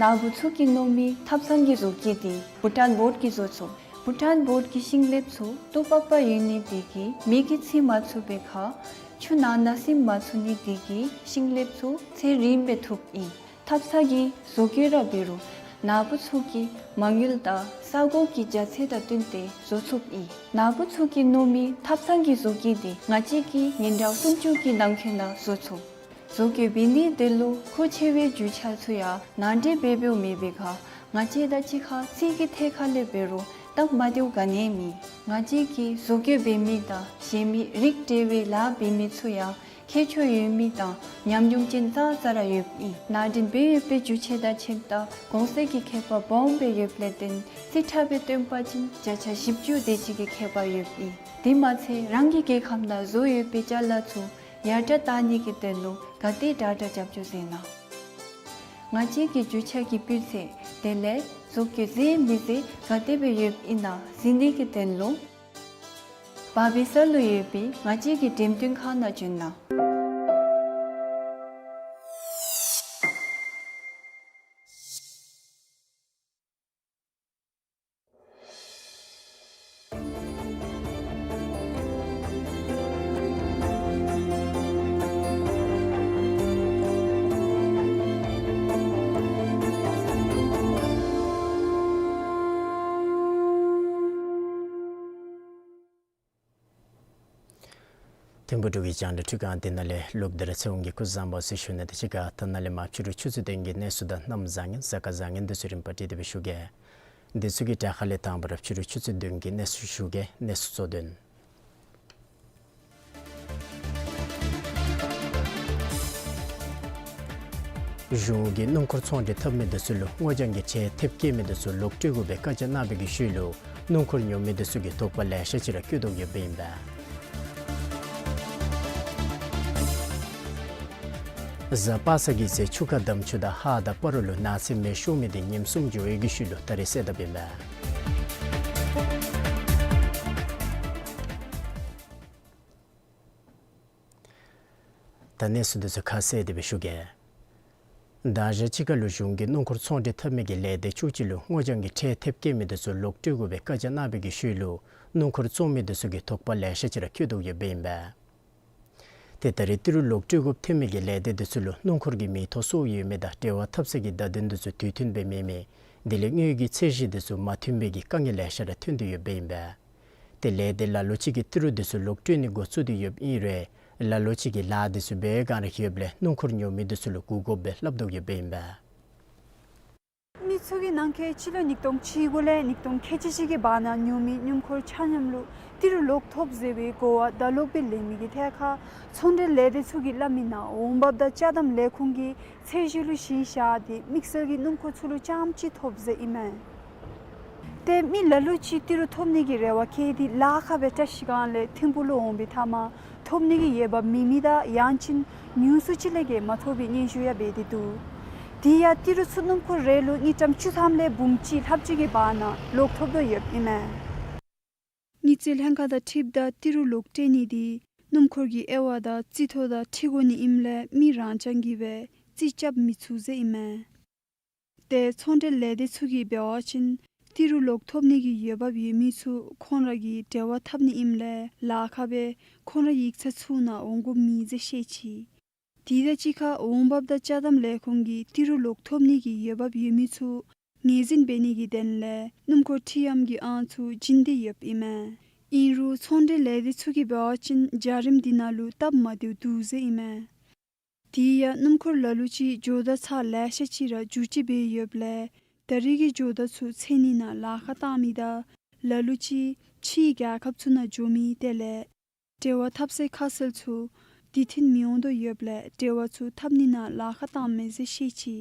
ནཱ་བུ་ཚུ་གིས་མནོ་མི་ཐབ་ཚང་གི་བཟོ་བཀོད་འདི་བྷུ་ཊཱན་བོརཌ་ཀྱིས་བཟོ་ཚུགས། བྷུ་ཊཱན་བོརཌ་ཀྱི་ཤིང་ལེབ་ཚུ་ཏོག་པག་པ་ཡོད་ནི་དེ་གིས་མེ་གིས་འཚིག་མ་ཚུགས་པའི་ཁར་ཆུ་ནང་ན་ཟིམ་མ་ཚུགས་ནི་དེ་གིས་ཤིང་ལེབ་ཚུ་ཚེ་རིངམོ་སྦེ་ཐུགཔ་ཨིན། ཐབ་ཚང་གི་བཟོ་བཀོད་ར་འབད་རུང་ནཱ་བུ་ཚུ་གི་མ་དངུལ་དང་ས་གོ་གི་རྒྱ་ཚད་དང་བསྟུན་ཏེ་བཟོ་ཚུགསཔ་ཨིན། ནཱ་བུ་ཚུ་གིས་མནོ་མི་ཐབ་ཚང་གི་བཟོ་བཀོད་འདི་ང་བཅས་ཀྱིས་ཉིན་གྲངས་སུམ་ཅུ་གི་ནང་འཁོད་ནང་བཟོ་ཚུགས། བཟོ་བཀོད་འབད་ནི་དེ་ལུ་མཁོ་ཆེ་བའི་རྒྱུ་ཆ་ཚུ་ཡང་ནང་འདྲེན་འབད་འབདཝ་མེད་པའི་ཁར་ང་བཅས་དང་གཅིག་ཁར་རྩིས་ཀྱི་ཐད་ཁར་ལས་འབད་རུང་སྟབས་མ་བདེཝ་ག་ནི་ཡང་མེད། ང་བཅས་ཀྱིས་བཟོ་བཀོད་འབད་མི་དང་གཞན་མི་རིགས་འབྲེལ་བའི་ལཱ་འབད་མི་ཚུ་ཡང་ཁྱད་ཆོས་ཡོད་མི་དང་ཉམས་མྱོང་ཅན་ཙང་ཙ་ར་ཡོདཔ་ཨིན། ནང་འདྲེན་འབད་ཡོད་པའི་རྒྱུ་ཆ་དང་ཁྱིམ་བདག་གོང་ཚད་ཀྱི་ཁྱད་པར་སྦོམ་སྦེ་ཡོདཔ་ལས་བརྟེན་རྩིས་ཁྲ་སྦེ་སྟོན་པ་ཅིན་བརྒྱ་ཆ་བཞི་བཅུ་དེ་ཅིག་གི་ཁྱད་པར་ཡོདཔ་ཨིན། དེ་མ་ཚད་རང་གི་རྒྱལ་ཁམས་ནང་བཟོ་ཡོད་པའི་ཅ་ལ་ཚུ་ཡར་དྲག་བཏང་ནི་གི་དོན་ལུ་ག་དེ་དྲག་དྲག་རྒྱབ་སྐྱོར་མཛད་གནང་། ང་བཅས་ཀྱི་རྒྱུ་ཆ་གི་སྤུས་ཚད་དེ་ལས་བཟོ་བཀོད་མཛེས་མི་མཛེས་ག་དེ་སྦེ་ཡོདཔ་ཨིན་ན་གཟིགས་ནི་གི་དོན་ལུ་བར་སྦིས་ས་ལུ་ཡོད་པའི་ང་བཅས་ཀྱི་འགྲེམས་སྟོན་ཁང་ནང་བྱོན་གནང་། ཐིམ་ཕུག་འབྲུག་གི་རྒྱང་བསྒྲགས་ཁྲི་ཁང་འདི་ནང་ལས་ལུགས་བདེ་ར་ཚེ་དབང་གིས་སྐུ་གཟུགས་བཟང་པོ་ཟེར་ཞུ་ནི་དང་གཅིག་ཁར་ད་ནཱ་ལས་མར་ཕྱི་རུ་ཆུ་ཚོད་བདུན་གྱི་གནས་ཚུལ་དང་གནམ་བཟང་ངན་གཟའ་སྐར་བཟང་ངན་འདི་ཚུ་རིམ་པ་བསྒྲིགས་ཏེ་སྦེ་ཞུ་གེ། འདི་ཚུ་གི་གྲས་ཁར་ལས་དང་པ་ར་ཕྱི་རུ་ཆུ་ཚོད་བདུན་གྱི་གནས་ཚུལ་ཞུ་གེ། གནས་ཚུལ་གཙོ་དོན། གཞུང་གིས་སྣུམ་འཁོར་ཚོང་འབྲེལ་འཐབ་མི་འདི་ཚུ་ལུ་སྔོ་ལྗང་གི་ཁྲལ་ཐེབས་བཀལ་མི་འདི་ཚུ་ལོག་སྤྲོད་དགོ་པའི་བཀའ་རྒྱ་གནང་བའི་གི་ཤུལ་ལུ་སྣུམ་འཁོར་ཉོ་མི་འདི་ཚུ་གིས་དོགས་པ་ལེ་ཤ་ཅིག་ར་བསྐྱེད་དོ་ཡོདཔ་ཨིན་པས། གཟའ་པ་སངས་ཀྱི་ཚེ་ཆུ་ཁ་འདམ་ཆུ་དང་ཧཱ་དང་སྤ་རོ་ལུ་ནགས་ཚལ་མེ་ཤོར་མི་འདི་ཉིནམ་གསུམ་འགྱོ་བའི་གི་ཤུལ་ལུ་ད་རེས་སེལ་དཔ་ཨིན་པས། ད་གནས་ཚུལ་འདི་ཚུ་ཁ་གསལ་ཏེ་སྦེ་ཞུ་གེ། ཟླ་བཞག་ཕྱི་ཁ་ལུ་གཞུང་གིས་སྣུམ་འཁོར་ཚོང་འབྲེལ་འཐབ་མི་གི་ལས་སྡེ་བཅུ་གཅིག་ལུ་སྔོ་ལྗང་གི་ཁྲལ་ཐེབས་བཀལ་མི་འདི་ཚུ་ལོག་སྤྲོད་དགོ་པའི་བཀའ་རྒྱ་གནང་བའི་གི་ཤུལ་ལུ་སྣུམ་འཁོར་བཙོང་མི་འདི་ཚུ་གིས་དོགས་པ་ལེ་ཤ་ཅིག་ར་བསྐྱེད་དོ་ཡོདཔ་ཨིན་པས། ཏེ་ད་རེས་ཏི་རུ་ལོག་སྤྲོད་དགོཔ་ཐོན་མི་གི་ལས་སྡེ་འདི་ཚུ་ལུ་སྣུམ་འཁོར་གྱི་མིང་ཐོ་སོར་ཡོད་མི་དང་འབྲེལ་བ་འཐབ་སའི་གི་བརྡ་དོན་འདི་ཚུ་དུས་མཐུན་སྦེ་མེད་མི། དེ་ལས་དངུལ་གྱི་ཚད་གཞི་འདི་ཚུ་མ་མཐུན་པའི་གི་དཀའ་ངལ་ལེ་ཤ་ར་ཐོན་ཏེ་ཡོདཔ་ཨིན་པས། ཏེ་ལས་སྡེ་ལ་ལུ་ཅིག་གིས་ཏི་རུ་འདི་ཚུ་ལོག་སྤྲོད་ནི་འགོ་བཙུགས་ཏེ་ཡོདཔ་ཨིན་རུང་ལ་ལུ་ཅིག་གིས་ལཱ་འདི་ཚུ་འབད་བའི་སྒང་ར་ཡོདཔ་ལས་སྣུམ་འཁོར་ཉོ་མི་འདི་ཚུ་ལུ་བསྒུག་དགོཔ་སྦེ་སླབ་དོ་ཡོདཔ་ཨིན་པས། མི་ཚུ་གིས་ནང་འཁོད་སྤྱི་ལོ་ཉིས་སྟོང་བཅུ་དགུ་ལས་ཉིས་སྟོང་ཁལ་གཅིག་གཅིག་གི་བར་ན་ཉོ་མི་སྣུམ་འཁོར་ཆ་མཉམ་ལུ་ཏི་རུ་ལོག་ཐོབ་ཟེར་བའི་གོ་བ་ད་ལོག་སྦེ་ལེན་མི་གི་ཐད་ཁར་ཚོང་འབྲེལ་ལས་སྡེ་ཚུ་གིས་སླབ་མི་ནང་འོང་འབབ་དང་ཅ་དམ་ལས་ཁུངས་ཀྱི་ཚད་གཞི་ལུ་གཞི་བཞག་སྟེ་དམིགས་བསལ་གྱི་སྣུམ་འཁོར་ཚུ་ལུ་རྐྱངམ་ཅིག་ཐོབ་ཟེར་ཨིན་མས། ཏེ་མི་ལ་ལུ་ཅིག་ཏི་རུ་ཐོབ་ནི་གི་རེ་བ་བསྐྱེད་དེ་ལཱ་ཁག་སྦེ་བཀྲ་ཤིས་སྒང་ལས་ཐིམ་ཕུག་ལུ་འོང་པའི་མཐའ་མར་ཐོབ་ནི་གི་འོས་འབབ་མེད་མི་དང་ཡང་ཅིན་ཉུང་སུ་ཅིག་ལས་བརྒལ་མ་ཐོབ་པའི་སྙན་ཞུ་ཡང་འབད་དེ་འདུག། དེ་ཡང་ཏི་རུ་ཚུ་སྣུམ་འཁོར་རེ་ལུ་དངུལ་ཀྲམ་བཅུ་ཐམ་ལས་འབུམ་གཅིག་ལྷགཔ་ཅིག་གི་བར་ན་ལོག་ཐོབ་དོ་ཡོདཔ་ཨིན་མས། དངུལ་རྩིས་ལྷན་ཁག་དང་འཁྲིལཝ་ད་ཏི་རུ་ལོག་སྤྲོད་ནི་འདི་སྣུམ་འཁོར་གྱི་དབྱེ་བ་དང་རྩིས་ཐོ་དང་འཁྲིལ་དགོ་ནི་ཨིནམ་ལས་མི་རང་རྐྱང་གིས་སྦེ་རྩིས་རྐྱབ་མི་ཚུགས་ཟེར་ཨིན་མས། ཏེ་ཚོང་འབྲེལ་ལས་སྡེ་ཚུ་གིས་འབད་བ་ཅིན་ཏི་རུ་ལོག་ཐོབ་ནི་གི་འོས་འབབ་ཡོད་མི་ཚུ་ཁོང་ར་གིས་འབྲེལ་བ་འཐབ་ནི་ཨིནམ་ལས་ལཱ་ཁག་སྦེ་ཁོང་རའི་ཡིག་ཚང་ཚུ་ནང་འོང་དགོཔ་མེད་ཟེར་བཤད་ཅི། དེ་དང་གཅིག་ཁར་འོང་འབབ་དང་ཅ་དམ་ལས་ཁུངས་ཀྱིས་ཏི་རུ་ལོག་ཐོབ་ནི་གི་འོས་འབབ་ཡོད་མི་ཚུ་ངོས་འཛིན་འབད་ནི་གི་དོན་ལས་སྣུམ་འཁོར་འཁྲིལ་ཡམ་གྱི་ཨང་ཚུ་བྱིན་ཏེ་ཡོདཔ་ཨིན་མས། ཨིན་རུང་ཚོང་འབྲེལ་ལས་སྡེ་ཚུ་གིས་འབད་བ་ཅིན་བྱ་རིམ་འདི་ནང་ལུ་སྟབས་མ་བདེཝ་འདུག་ཟེར་ཨིན་མས། དེ་ཡང་སྣུམ་འཁོར་ལ་ལུ་ཅིག་ཇོ་བདག་ཚར་ལེ་ཤ་ཅིག་ར་བསྒྱུར་བཅོས་འབད་ཡོདཔ་ལས་ད་རེས་ཀྱི་ཇོ་བདག་ཚུ་འཚོལ་ནི་ནང་ལཱ་ཁག་བཏང་མི་དང་ལ་ལུ་ཅིག་ཕྱིའི་རྒྱལ་ཁབ་ཚུ་ནང་འགྱོ་མི་དེ་ལས་འབྲེལ་བ་འཐབ་སའི་ཁ་གསལ་ཚུ་དུས་མཐུན་མི་འོང་དོ་ཡོདཔ་ལས་འབྲེལ་བ་ཚུ་འཐབ་ནི་ནང་ལཱ་ཁག་བཏངམ་མས་ཟེར་བཤད་ཅི།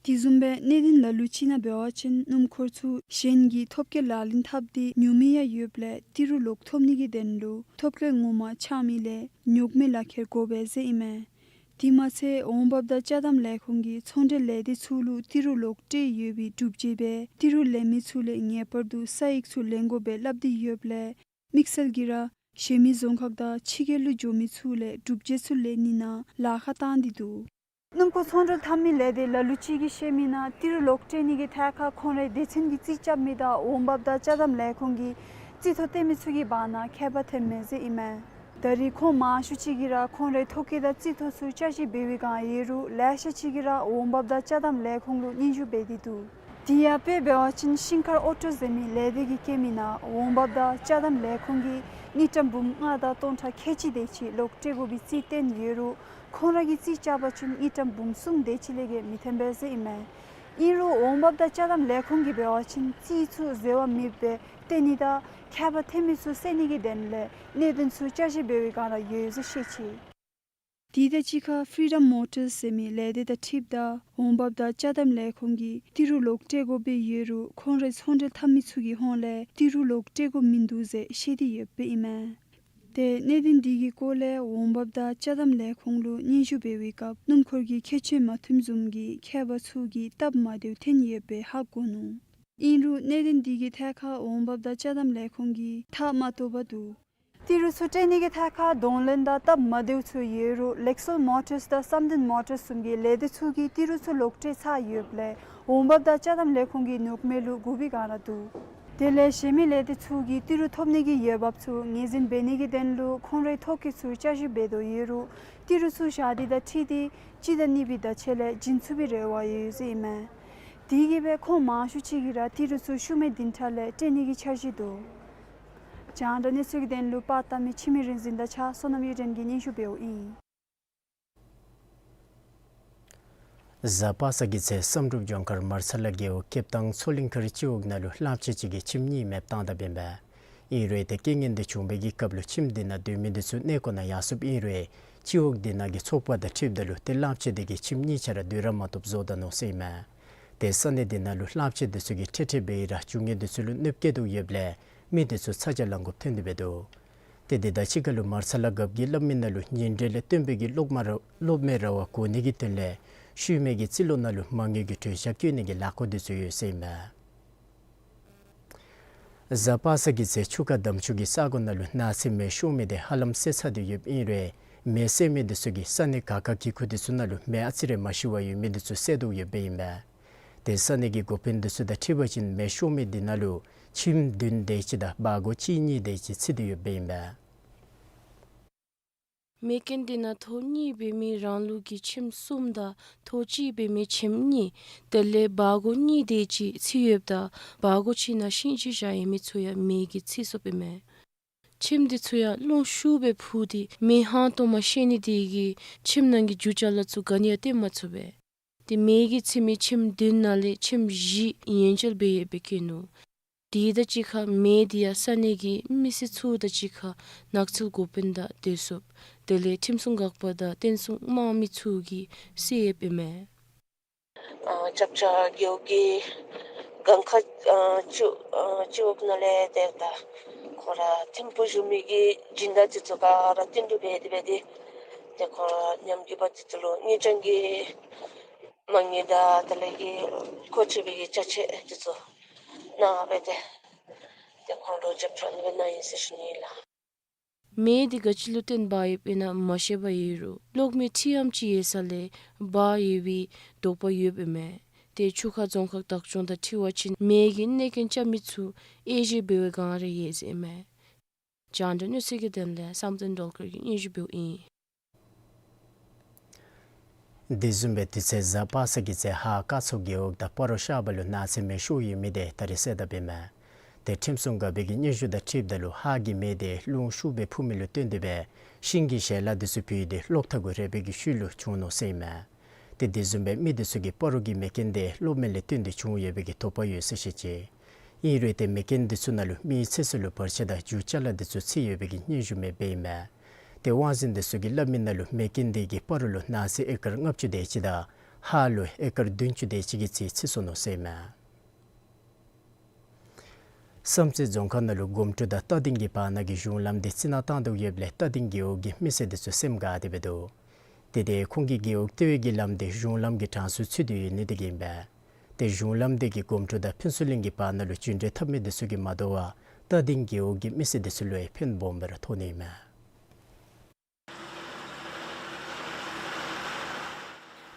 དེ་བཟུམ་སྦེ་གནད་དོན་ལ་ལུ་ཅིག་ནང་འབད་བ་ཅིན་སྣུམ་འཁོར་ཚུ་གཞན་གྱིས་ཐོབ་སྐྱེད་ལག་ལེན་འཐབ་སྟེ་ཉོ་མི་ཡང་ཡོདཔ་ལས་ཏི་རུ་ལོག་ཐོབ་ནི་གི་དོན་ལུ་ཐོབ་སྐྱེད་ངོ་མ་ཆགས་མི་ལས་ཉོག་མེད་ལག་ཁྱེར་དགོ་པས་ཟེར་ཨིན་མས། དེ་མ་ཚད་འོང་འབབ་དང་ཅ་དམ་ལས་ཁུངས་ཀྱིས་ཚོང་འབྲེལ་ལས་སྡེ་ཚུ་ལུ་ཏི་རུ་ལོག་སྤྲོད་ཡོད་པའི་སྒྲུབ་བྱེད་སྦེ་ཏི་རུ་ལེན་མི་ཚུ་ལས་ངེས་པར་དུ་ས་ཡིག་ཚུ་ལེན་དགོ་པས་སླབ་སྟེ་ཡོདཔ་ལས་དམིགས་བསལ་གྱིས་ར་གཞན་མི་རྫོང་ཁག་དང་ཕྱི་རྒྱལ་ལུ་འགྱོ་མི་ཚུ་ལས་སྒྲུབ་བྱེད་ཚུ་ལེན་ནི་ནང་ལཱ་ཁག་བཏང་སྟེ་འདུག། སྣུམ་འཁོར་ཚོང་འབྲེལ་འཐབ་མི་ལས་སྡེ་ལ་ལུ་ཅིག་གིས་བཤད་མི་ནང་ཏི་རུ་ལོག་སྤྲོད་ནི་གི་ཐད་ཁར་ཁོང་རའི་སྡེ་ཚན་གྱི་རྩིས་རྐྱབ་མི་དང་འོང་འབབ་དང་ཅ་དམ་ལས་ཁུངས་ཀྱི་རྩིས་ཐོ་སྟོན་མི་ཚུ་གི་བར་ན་ཁྱད་པར་ཐོནམ་མས་ཟེར་ཨིན་མས། ད་རེས་ཁོང་མང་ཤོས་ཅིག་གིས་ར་ཁོང་རའི་ཐོ་བཀོད་དང་རྩིས་ཐོ་ཚུ་བསྐྱར་ཞིབ་འབད་བའི་བསྒང་ཡོད་རུང་ལེ་ཤ་ཅིག་གིས་ར་འོང་འབབ་དང་ཅ་དམ་ལས་ཁུངས་ལུ་སྙན་ཞུ་འབད་དེ་འདུག། དེ་ཡང་དཔེ་འབད་བ་ཅིན་ཤིང་མཁར་ཨོ་ཊོ་ཟེར་མི་ལས་སྡེ་གིས་བཀོད་མི་ནང་འོང་འབབ་དང་ཅ་དམ་ལས་ཁུངས་ཀྱིས་དངུལ་ཀྲམ་འབུམ་ལྔ་དང་སྟོང་ཕྲག་ཁལ་གཅིག་དེ་ཅིག་ལོག་སྤྲོད་དགོ་པའི་རྩིས་བཏོན་ཡོད་རུང་ཁོང་ར་གིས་རྩིས་རྐྱབ་པ་ཅིན་དངུལ་ཀྲམ་འབུམ་གསུམ་དེ་ཅིག་ལས་བརྒལ་མི་ཐོན་པས་ཟེར་ཨིན་མས། ཨིན་རུང་འོང་འབབ་དང་ཅ་དམ་ལས་ཁུངས་ཀྱིས་འབད་བ་ཅིན་རྩིས་ཚུ་འཛོལ་བ་མེདཔ་སྦེ་སྟོན་ནི་དང་ཁྱད་པར་ཐོན་མི་ཚུ་སེལ་ནི་གི་དོན་ལས་གནད་དོན་ཚུ་བསྐྱར་ཞིབ་འབད་བའི་བསྒང་ར་ཡོད་ཟེར་བཤད་ཅི། དེ་དང་གཅིག་ཁར་ཕི་རི་ཌམ་མོ་ཊརས་ཟེར་མི་ལས་སྡེ་དང་འཁྲིལཝ་ད་འོང་འབབ་དང་ཅ་དམ་ལས་ཁུངས་ཀྱིས་ཏི་རུ་ལོག་སྤྲོད་དགོཔ་སྦེ་ཡོད་རུང་ཁོང་རའི་ཚོང་འབྲེལ་འཐབ་མི་ཚུ་གི་ཧོངས་ལས་ཏི་རུ་ལོག་སྤྲོད་དགོཔ་མིན་འདུག་ཟེར་བཤད་དེ་ཡོདཔ་ཨིན་མས། ཏེ་གནད་དོན་འདི་གི་སྐོར་ལས་འོང་འབབ་དང་ཅ་དམ་ལས་ཁུངས་ལུ་སྙན་ཞུ་འབད་བའི་སྐབས་སྣུམ་འཁོར་གྱི་ཁྱད་ཆོས་མ་མཐུནམ་བཟུམ་གྱི་ཁྱད་པར་ཚུ་གིས་སྟབས་མ་བདེཝ་ཐོན་ཡོདཔ་སྦེ་ཧ་གོ་ནུག། ཨིན་རུང་གནད་དོན་འདི་གི་ཐད་ཁར་འོང་འབབ་དང་ཅ་དམ་ལས་ཁུངས་ཀྱིས་ཐག་མ་བཅད་པར་འདུག། ཏི་རུ་ཚུ་སྤྲོད་ནི་གི་ཐད་ཁར་གདོང་ལེན་དང་སྟབས་མ་བདེཝ་ཚུ་ཡོད་རུང་ལེག་སོལ་མོ་ཊརས་དང་སམ་དོན་མོ་ཊརས་བཟུམ་གྱི་ལས་སྡེ་ཚུ་གིས་ཏི་རུ་ཚུ་ལོག་སྤྲོད་ཚར་ཡོདཔ་ལས་འོང་འབབ་དང་ཅ་དམ་ལས་ཁུངས་ཀྱིས་ཉོག་མེད་ལུ་བསྒུག་པའི་བསྒང་ར་འདུག། དེ་ལས་གཞན་མི་ལས་སྡེ་ཚུ་གིས་ཏི་རུ་ཐོབ་ནི་གི་འོས་འབབ་ཚུ་ངོས་འཛིན་འབད་ནི་གི་དོན་ལུ་ཁོང་རའི་ཐོ་བཀོད་ཚུ་བསྐྱར་ཞིབ་འབད་དོ་ཡོད་རུང་ཏི་རུ་ཚུ་བཞག་སྟེ་དང་འཁྲིལ་ཏེ་སྤྱི་ཟླ་གཉིས་པའི་ཟླ་མཇུག་ལས་བྱིན་ཚུགས་པའི་རེ་བ་ཡོད་ཟེར་ཨིན་མས། དེ་གིས་སྦེ་ཁོང་མང་ཤོས་ཅིག་གིས་ར་ཏི་རུ་ཚུ་ཤུལ་མའི་བདུན་ཕྲག་ལས་སྤྲོད་ནི་གི་འཆར་གཞི་འདུག། རྒྱང་བསྒྲགས་གནས་ཚུལ་གྱི་དོན་ལུ་པར་བཏབ་མི་འཆི་མེད་རིག་འཛིན་དང་གཅིག་ཁར་བསོད་ནམས་གཡུ་སྒྲོན་གྱིས་སྙན་ཞུ་འབདཝ་ཨིན། གཟའ་པ་སངས་ཀྱི་ཚེ་བསམ་གྲུབ་ལྗོངས་མཁར་མར་ཚ་ལ་རྒེད་འོག་སྐེདཔ་ཐང་མཚོ་གླིང་མཁར་སྤྱི་འོག་ནང་ལུ་གླངམོ་ཆེ་ཅིག་གིས་ཁྱིམ་གཉིས་མེདཔ་བཏང་ད་འབདཝ་ཨིན་པས། ཨིན་རུང་ཏེ་རྐྱེན་ངན་འདི་བྱུང་བའི་གི་སྐབས་ལུ་ཁྱིམ་འདི་ནང་སྡོད་མི་འདི་ཚུ་གནས་སྐོར་ནང་ཡར་སོཔ་ཨིན་རུང་སྤྱི་འོག་འདི་ནང་གི་ཚོགས་པ་དང་འཁྲིལཝ་ད་ལུ་ཏེ་གླངམོ་ཆེ་འདི་གིས་ཁྱིམ་གཉིས་ཆ་ར་སྡོད་ར་མ་བཏུབ་བཟོ་ད་ནུག་ཟེར་ཨིན་མས། ཏེ་ས་གནས་འདི་ནང་ལུ་གླངམོ་ཆེ་འདི་ཚུ་གིས་འཕྲལ་འཕྲལ་འབད་ར་རྒྱུ་ངན་འདི་ཚུ་ལུ་གནོདཔ་བཀལ་དོ་ཡོདཔ་ལས་མི་འདི་ཚུ་ཚ་གྱང་ལང་དགོཔ་ཐོན་ཏེ་འབད་དོ། ཏེ་དེ་དང་གཅིག་ཁར་ལུ་མར་ཚ་ལ་རྒཔོ་གིས་སླབ་མི་ནང་ལུ་ཉིན་གྲངས་ལས་བརྟེན་པའི་གི་གློག་མ་ར་གློག་མེ་ར་བ་གོ་ནི་གི་དོན་ལས་ཤུལ་མའི་གི་རྩིས་ལོག་ནང་ལུ་མ་དངུལ་གྱི་གྲོས་བཞག་བཀོད་ནི་གི་ལཱ་འགོ་འདི་ཚུ་ཡོད་ཟེར་ཨིན་མས། གཟའ་པ་སངས་ཀྱི་ཚེ་ཆུ་ཁ་འདམ་ཆུ་གི་ས་གོ་ནང་ལུ་ནགས་ཚལ་མེ་ཤོར་མི་དེ་ཧ་ལམ་བསལ་ཚར་ཏེ་ཡོདཔ་ཨིན་རུང་མེ་བསད་མི་འདི་ཚུ་གིས་ས་གནས་ཁག་ཁག་གི་ཁུལ་འདི་ཚུ་ནང་ལུ་མེ་ཨ་ཙི་རེ་མ་ཤི་བར་ཡོད་མི་འདི་ཚུ་བསད་དོ་ཡོདཔ་ཨིན་མས། ཏེ་ས་གནས་ཀྱི་འགོ་དཔོན་འདི་ཚུ་དང་འཁྲིལ་བ་ཅིན་མེ་ཤོར་མི་འདི་ནང་ལུ་ཁྱིམ་བདུན་དེ་ཅིག་དང་སྦྲ་གུ་གཅིག་གཉིས་དེ་ཅིག་ཚུད་དེ་ཡོདཔ་ཨིན་མས། མེ་རྐྱེན་འདི་ནང་ཐོག་གཉིས་འབད་མི་རང་ལུགས་ཀྱི་ཁྱིམ་གསུམ་དང་ཐོག་གཅིག་འབད་མི་ཁྱིམ་གཉིས་དེ་ལས་སྦྲ་གུ་གཉིས་དེ་ཅིག་ཚུད་ཡོདཔ་ད་སྦྲ་གུ་ཅིག་ནང་ཤིང་ཅིག་བཞག་ཡོད་མི་ཚུ་ཡང་མེ་གིས་འཚིག་སོཔ་ཨིན་མས། ཁྱིམ་འདི་ཚུ་ཡང་རླུང་ཤུགས་སྦེ་འཕུ་སྟེ་མེ་ཧང་སྟོང་མ་ཤེལ་ནི་དེ་གིས་ཁྱིམ་ནང་གི་རྒྱུ་ཅ་ལ་ཚུ་ག་ནི་ཡང་སྟོན་མ་ཚུགས་པས། ཏེ་མེ་གིས་འཚིག་མི་ཁྱིམ་བདུན་ནང་ལས་ཁྱིམ་བཞི་ཡན་ཆད་སྦེ་ཡོདཔ་སྦེ་བཀོད་ནུག། དེ་དང་གཅིག་ཁར་མེ་འདི་ཡང་ས་གནས་ཀྱི་མི་སེར་ཚུ་དང་གཅིག་ཁར་ནགས་ཚལ་འགོ་དཔོན་དང་སྡོད་སོཔ་དེ་ལས་ཁྲིམས་སྲུང་འགག་པ་དང་བསྟན་སྲུང་དམག་མི་ཚུ་གིས་བསད་ཡོདཔ་ཨིན་མས། ཨ་ཆབ་ཆ་རྒེད་འོག་གི་སྒང་ཁ་ཨ་སྤྱི་ཨ་སྤྱི་འོག་ནང་ལས་ཏེ་ད་ཁོང་ར་ཐིམ་ཕུག་བཞུགས་མི་གི་སྦྱིན་བདག་འདི་ཚུ་ག་ར་བསྟུན་གྲོས་འབད་དེ་འབད་དེ་ཏེ་ཁོང་ར་ཉམས་རྒུད་པ་འདི་ཚུ་ལུ་ངེས་ཅན་གྱི་མ་དངུལ་དང་དེ་ལས་ཀྱི་མཁོ་ཆས་པའི་གི་ཅ་ཆས་འདི་ཚུ་གནང་སྦེ་ཏེ་ཏེ་ཁོང་ལུ་རྒྱབ་སྐྱོར་ནི་སྦེ་གནང་ཡི་ཟེར་ཞུ་ནི་ལགས། མེ་འདི་ག་ཅི་ལུ་བརྟེན་འབར་ཡོདཔ་ཨིན་ན་མ་ཤེས་པར་ཡོད་རུང་གློག་མེ་ཁྲི་འམ་ཅིག་ཡོད་ས་ལས་འབར་ཡོད་པའི་དོགས་པ་ཡོདཔ་ཨིན་མས། ཏེ་ཆུ་ཁ་རྫོང་ཁག་བདག་སྐྱོང་དང་འཁྲིལ་བ་ཅིན་མེ་གིས་གནོད་རྐྱེན་རྐྱབ་མི་ཚུ་དབྱེ་ཞིབ་འབད་བའི་བསྒང་ར་ཡོད་ཟེར་ཨིན་མས། རྒྱང་བསྒྲགས་གནས་ཚུལ་གྱི་དོན་ལས་བསམ་གཏན་སྒྲོལ་དཀར་གྱིས་སྙན་ཞུ་འབདཝ་ཨིན། དེ་བཟུམ་སྦེ་དུས་ཚོད་གཟའ་པ་སངས་ཀྱི་ཚེ་ཧཱ་ཀ་མཚོ་རྒེད་འོག་དང་སྤ་རོ་ཤར་པ་ལུ་ནགས་ཚལ་མེ་ཤོར་ཡོད་མི་དེ་ད་རིས་བསལ་ད་འབདཝ་མས། ཏེ་ཁྲིམས་སྲུང་འགག་པའི་གི་སྙན་ཞུ་དང་འཁྲིལཝ་ད་ལུ་ཧཱ་གི་མེ་དེ་རླུང་ཤུགས་སྦེ་འཕུ་མི་ལུ་བརྟེན་ཏེ་སྦེ་ཤིང་གི་ཞལ་ལག་འདི་ཚུ་ཕུད་དེ་གློག་ཐག་གུ་རེག་པའི་གི་ཤུལ་ལུ་བྱུང་ནུག་ཟེར་ཨིན་མས། ཏེ་དེ་བཟུམ་སྦེ་མི་འདི་ཚུ་གིས་སྤ་རོ་གི་མེ་རྐྱེན་དེ་གློག་མེ་ལས་བརྟེན་ཏེ་བྱུང་ཡོད་པའི་གི་དོགས་པ་ཡོད་ཟེར་བཤད་ཅི། ཨིན་རུང་ཏེ་མེ་རྐྱེན་འདི་ཚུ་ནང་ལུ་མིའི་ཚེ་སྲོག་ལུ་བར་ཆད་དང་རྒྱུ་ཅ་ལ་འདི་ཚུ་ཚུད་ཡོད་པའི་གི་སྙན་ཞུ་མེདཔ་ཨིན་མས། ཏེ་དབང་འཛིན་འདི་ཚུ་གིས་སླབ་མི་ནང་ལུ་མེ་རྐྱེན་དེ་གིས་སྤ་རོ་ལུ་ནགས་ཚལ་ཨེ་ཀར་ལྔ་བཅུ་དེ་ཅིག་དང་ཧཱ་ལུ་ཨེ་ཀར་བདུན་ཅུ་དེ་ཅིག་གི་རྩིས་ཚུད་སོ་ནུག་ཟེར་ཨིན་མས། བསམ་རྩེ་རྫོང་ཁག་ནང་ལུ་སྒོམ་སྒྲུབ་དང་རྟ་སྡིང་གི་བར་ན་གི་གཞུང་ལམ་དེ་རྩི་ནག་བཏང་དོ་ཡོདཔ་ལས་རྟ་སྡིང་རྒེད་འོག་གི་མི་སེར་འདི་ཚུ་སེམས་དགའ་སྟེ་འབད་དོ། ཏེ་དེ་ཁོང་གི་རྒེད་འོག་ལྟེ་བའི་གི་ལམ་དེ་གཞུང་ལམ་གྱི་གྲངས་སུ་ཚུད་དེ་ཡོད་ནི་དེ་གིས་ཨིན་པས། ཏེ་གཞུང་ལམ་དེ་གིས་སྒོམ་སྒྲུབ་དང་ཕུན་ཚོགས་གླིང་གི་བར་ན་ལུ་རྒྱུན་འགྲུལ་འཐབ་མི་འདི་ཚུ་གིས་མ་དོ་བར་རྟ་སྡིང་རྒེད་འོག་གི་མི་སེར་འདི་ཚུ་ལུ་ཡང་ཕན་སྦོམ་སྦེ་ར་ཐོགས་ནི་ཨིན་མས།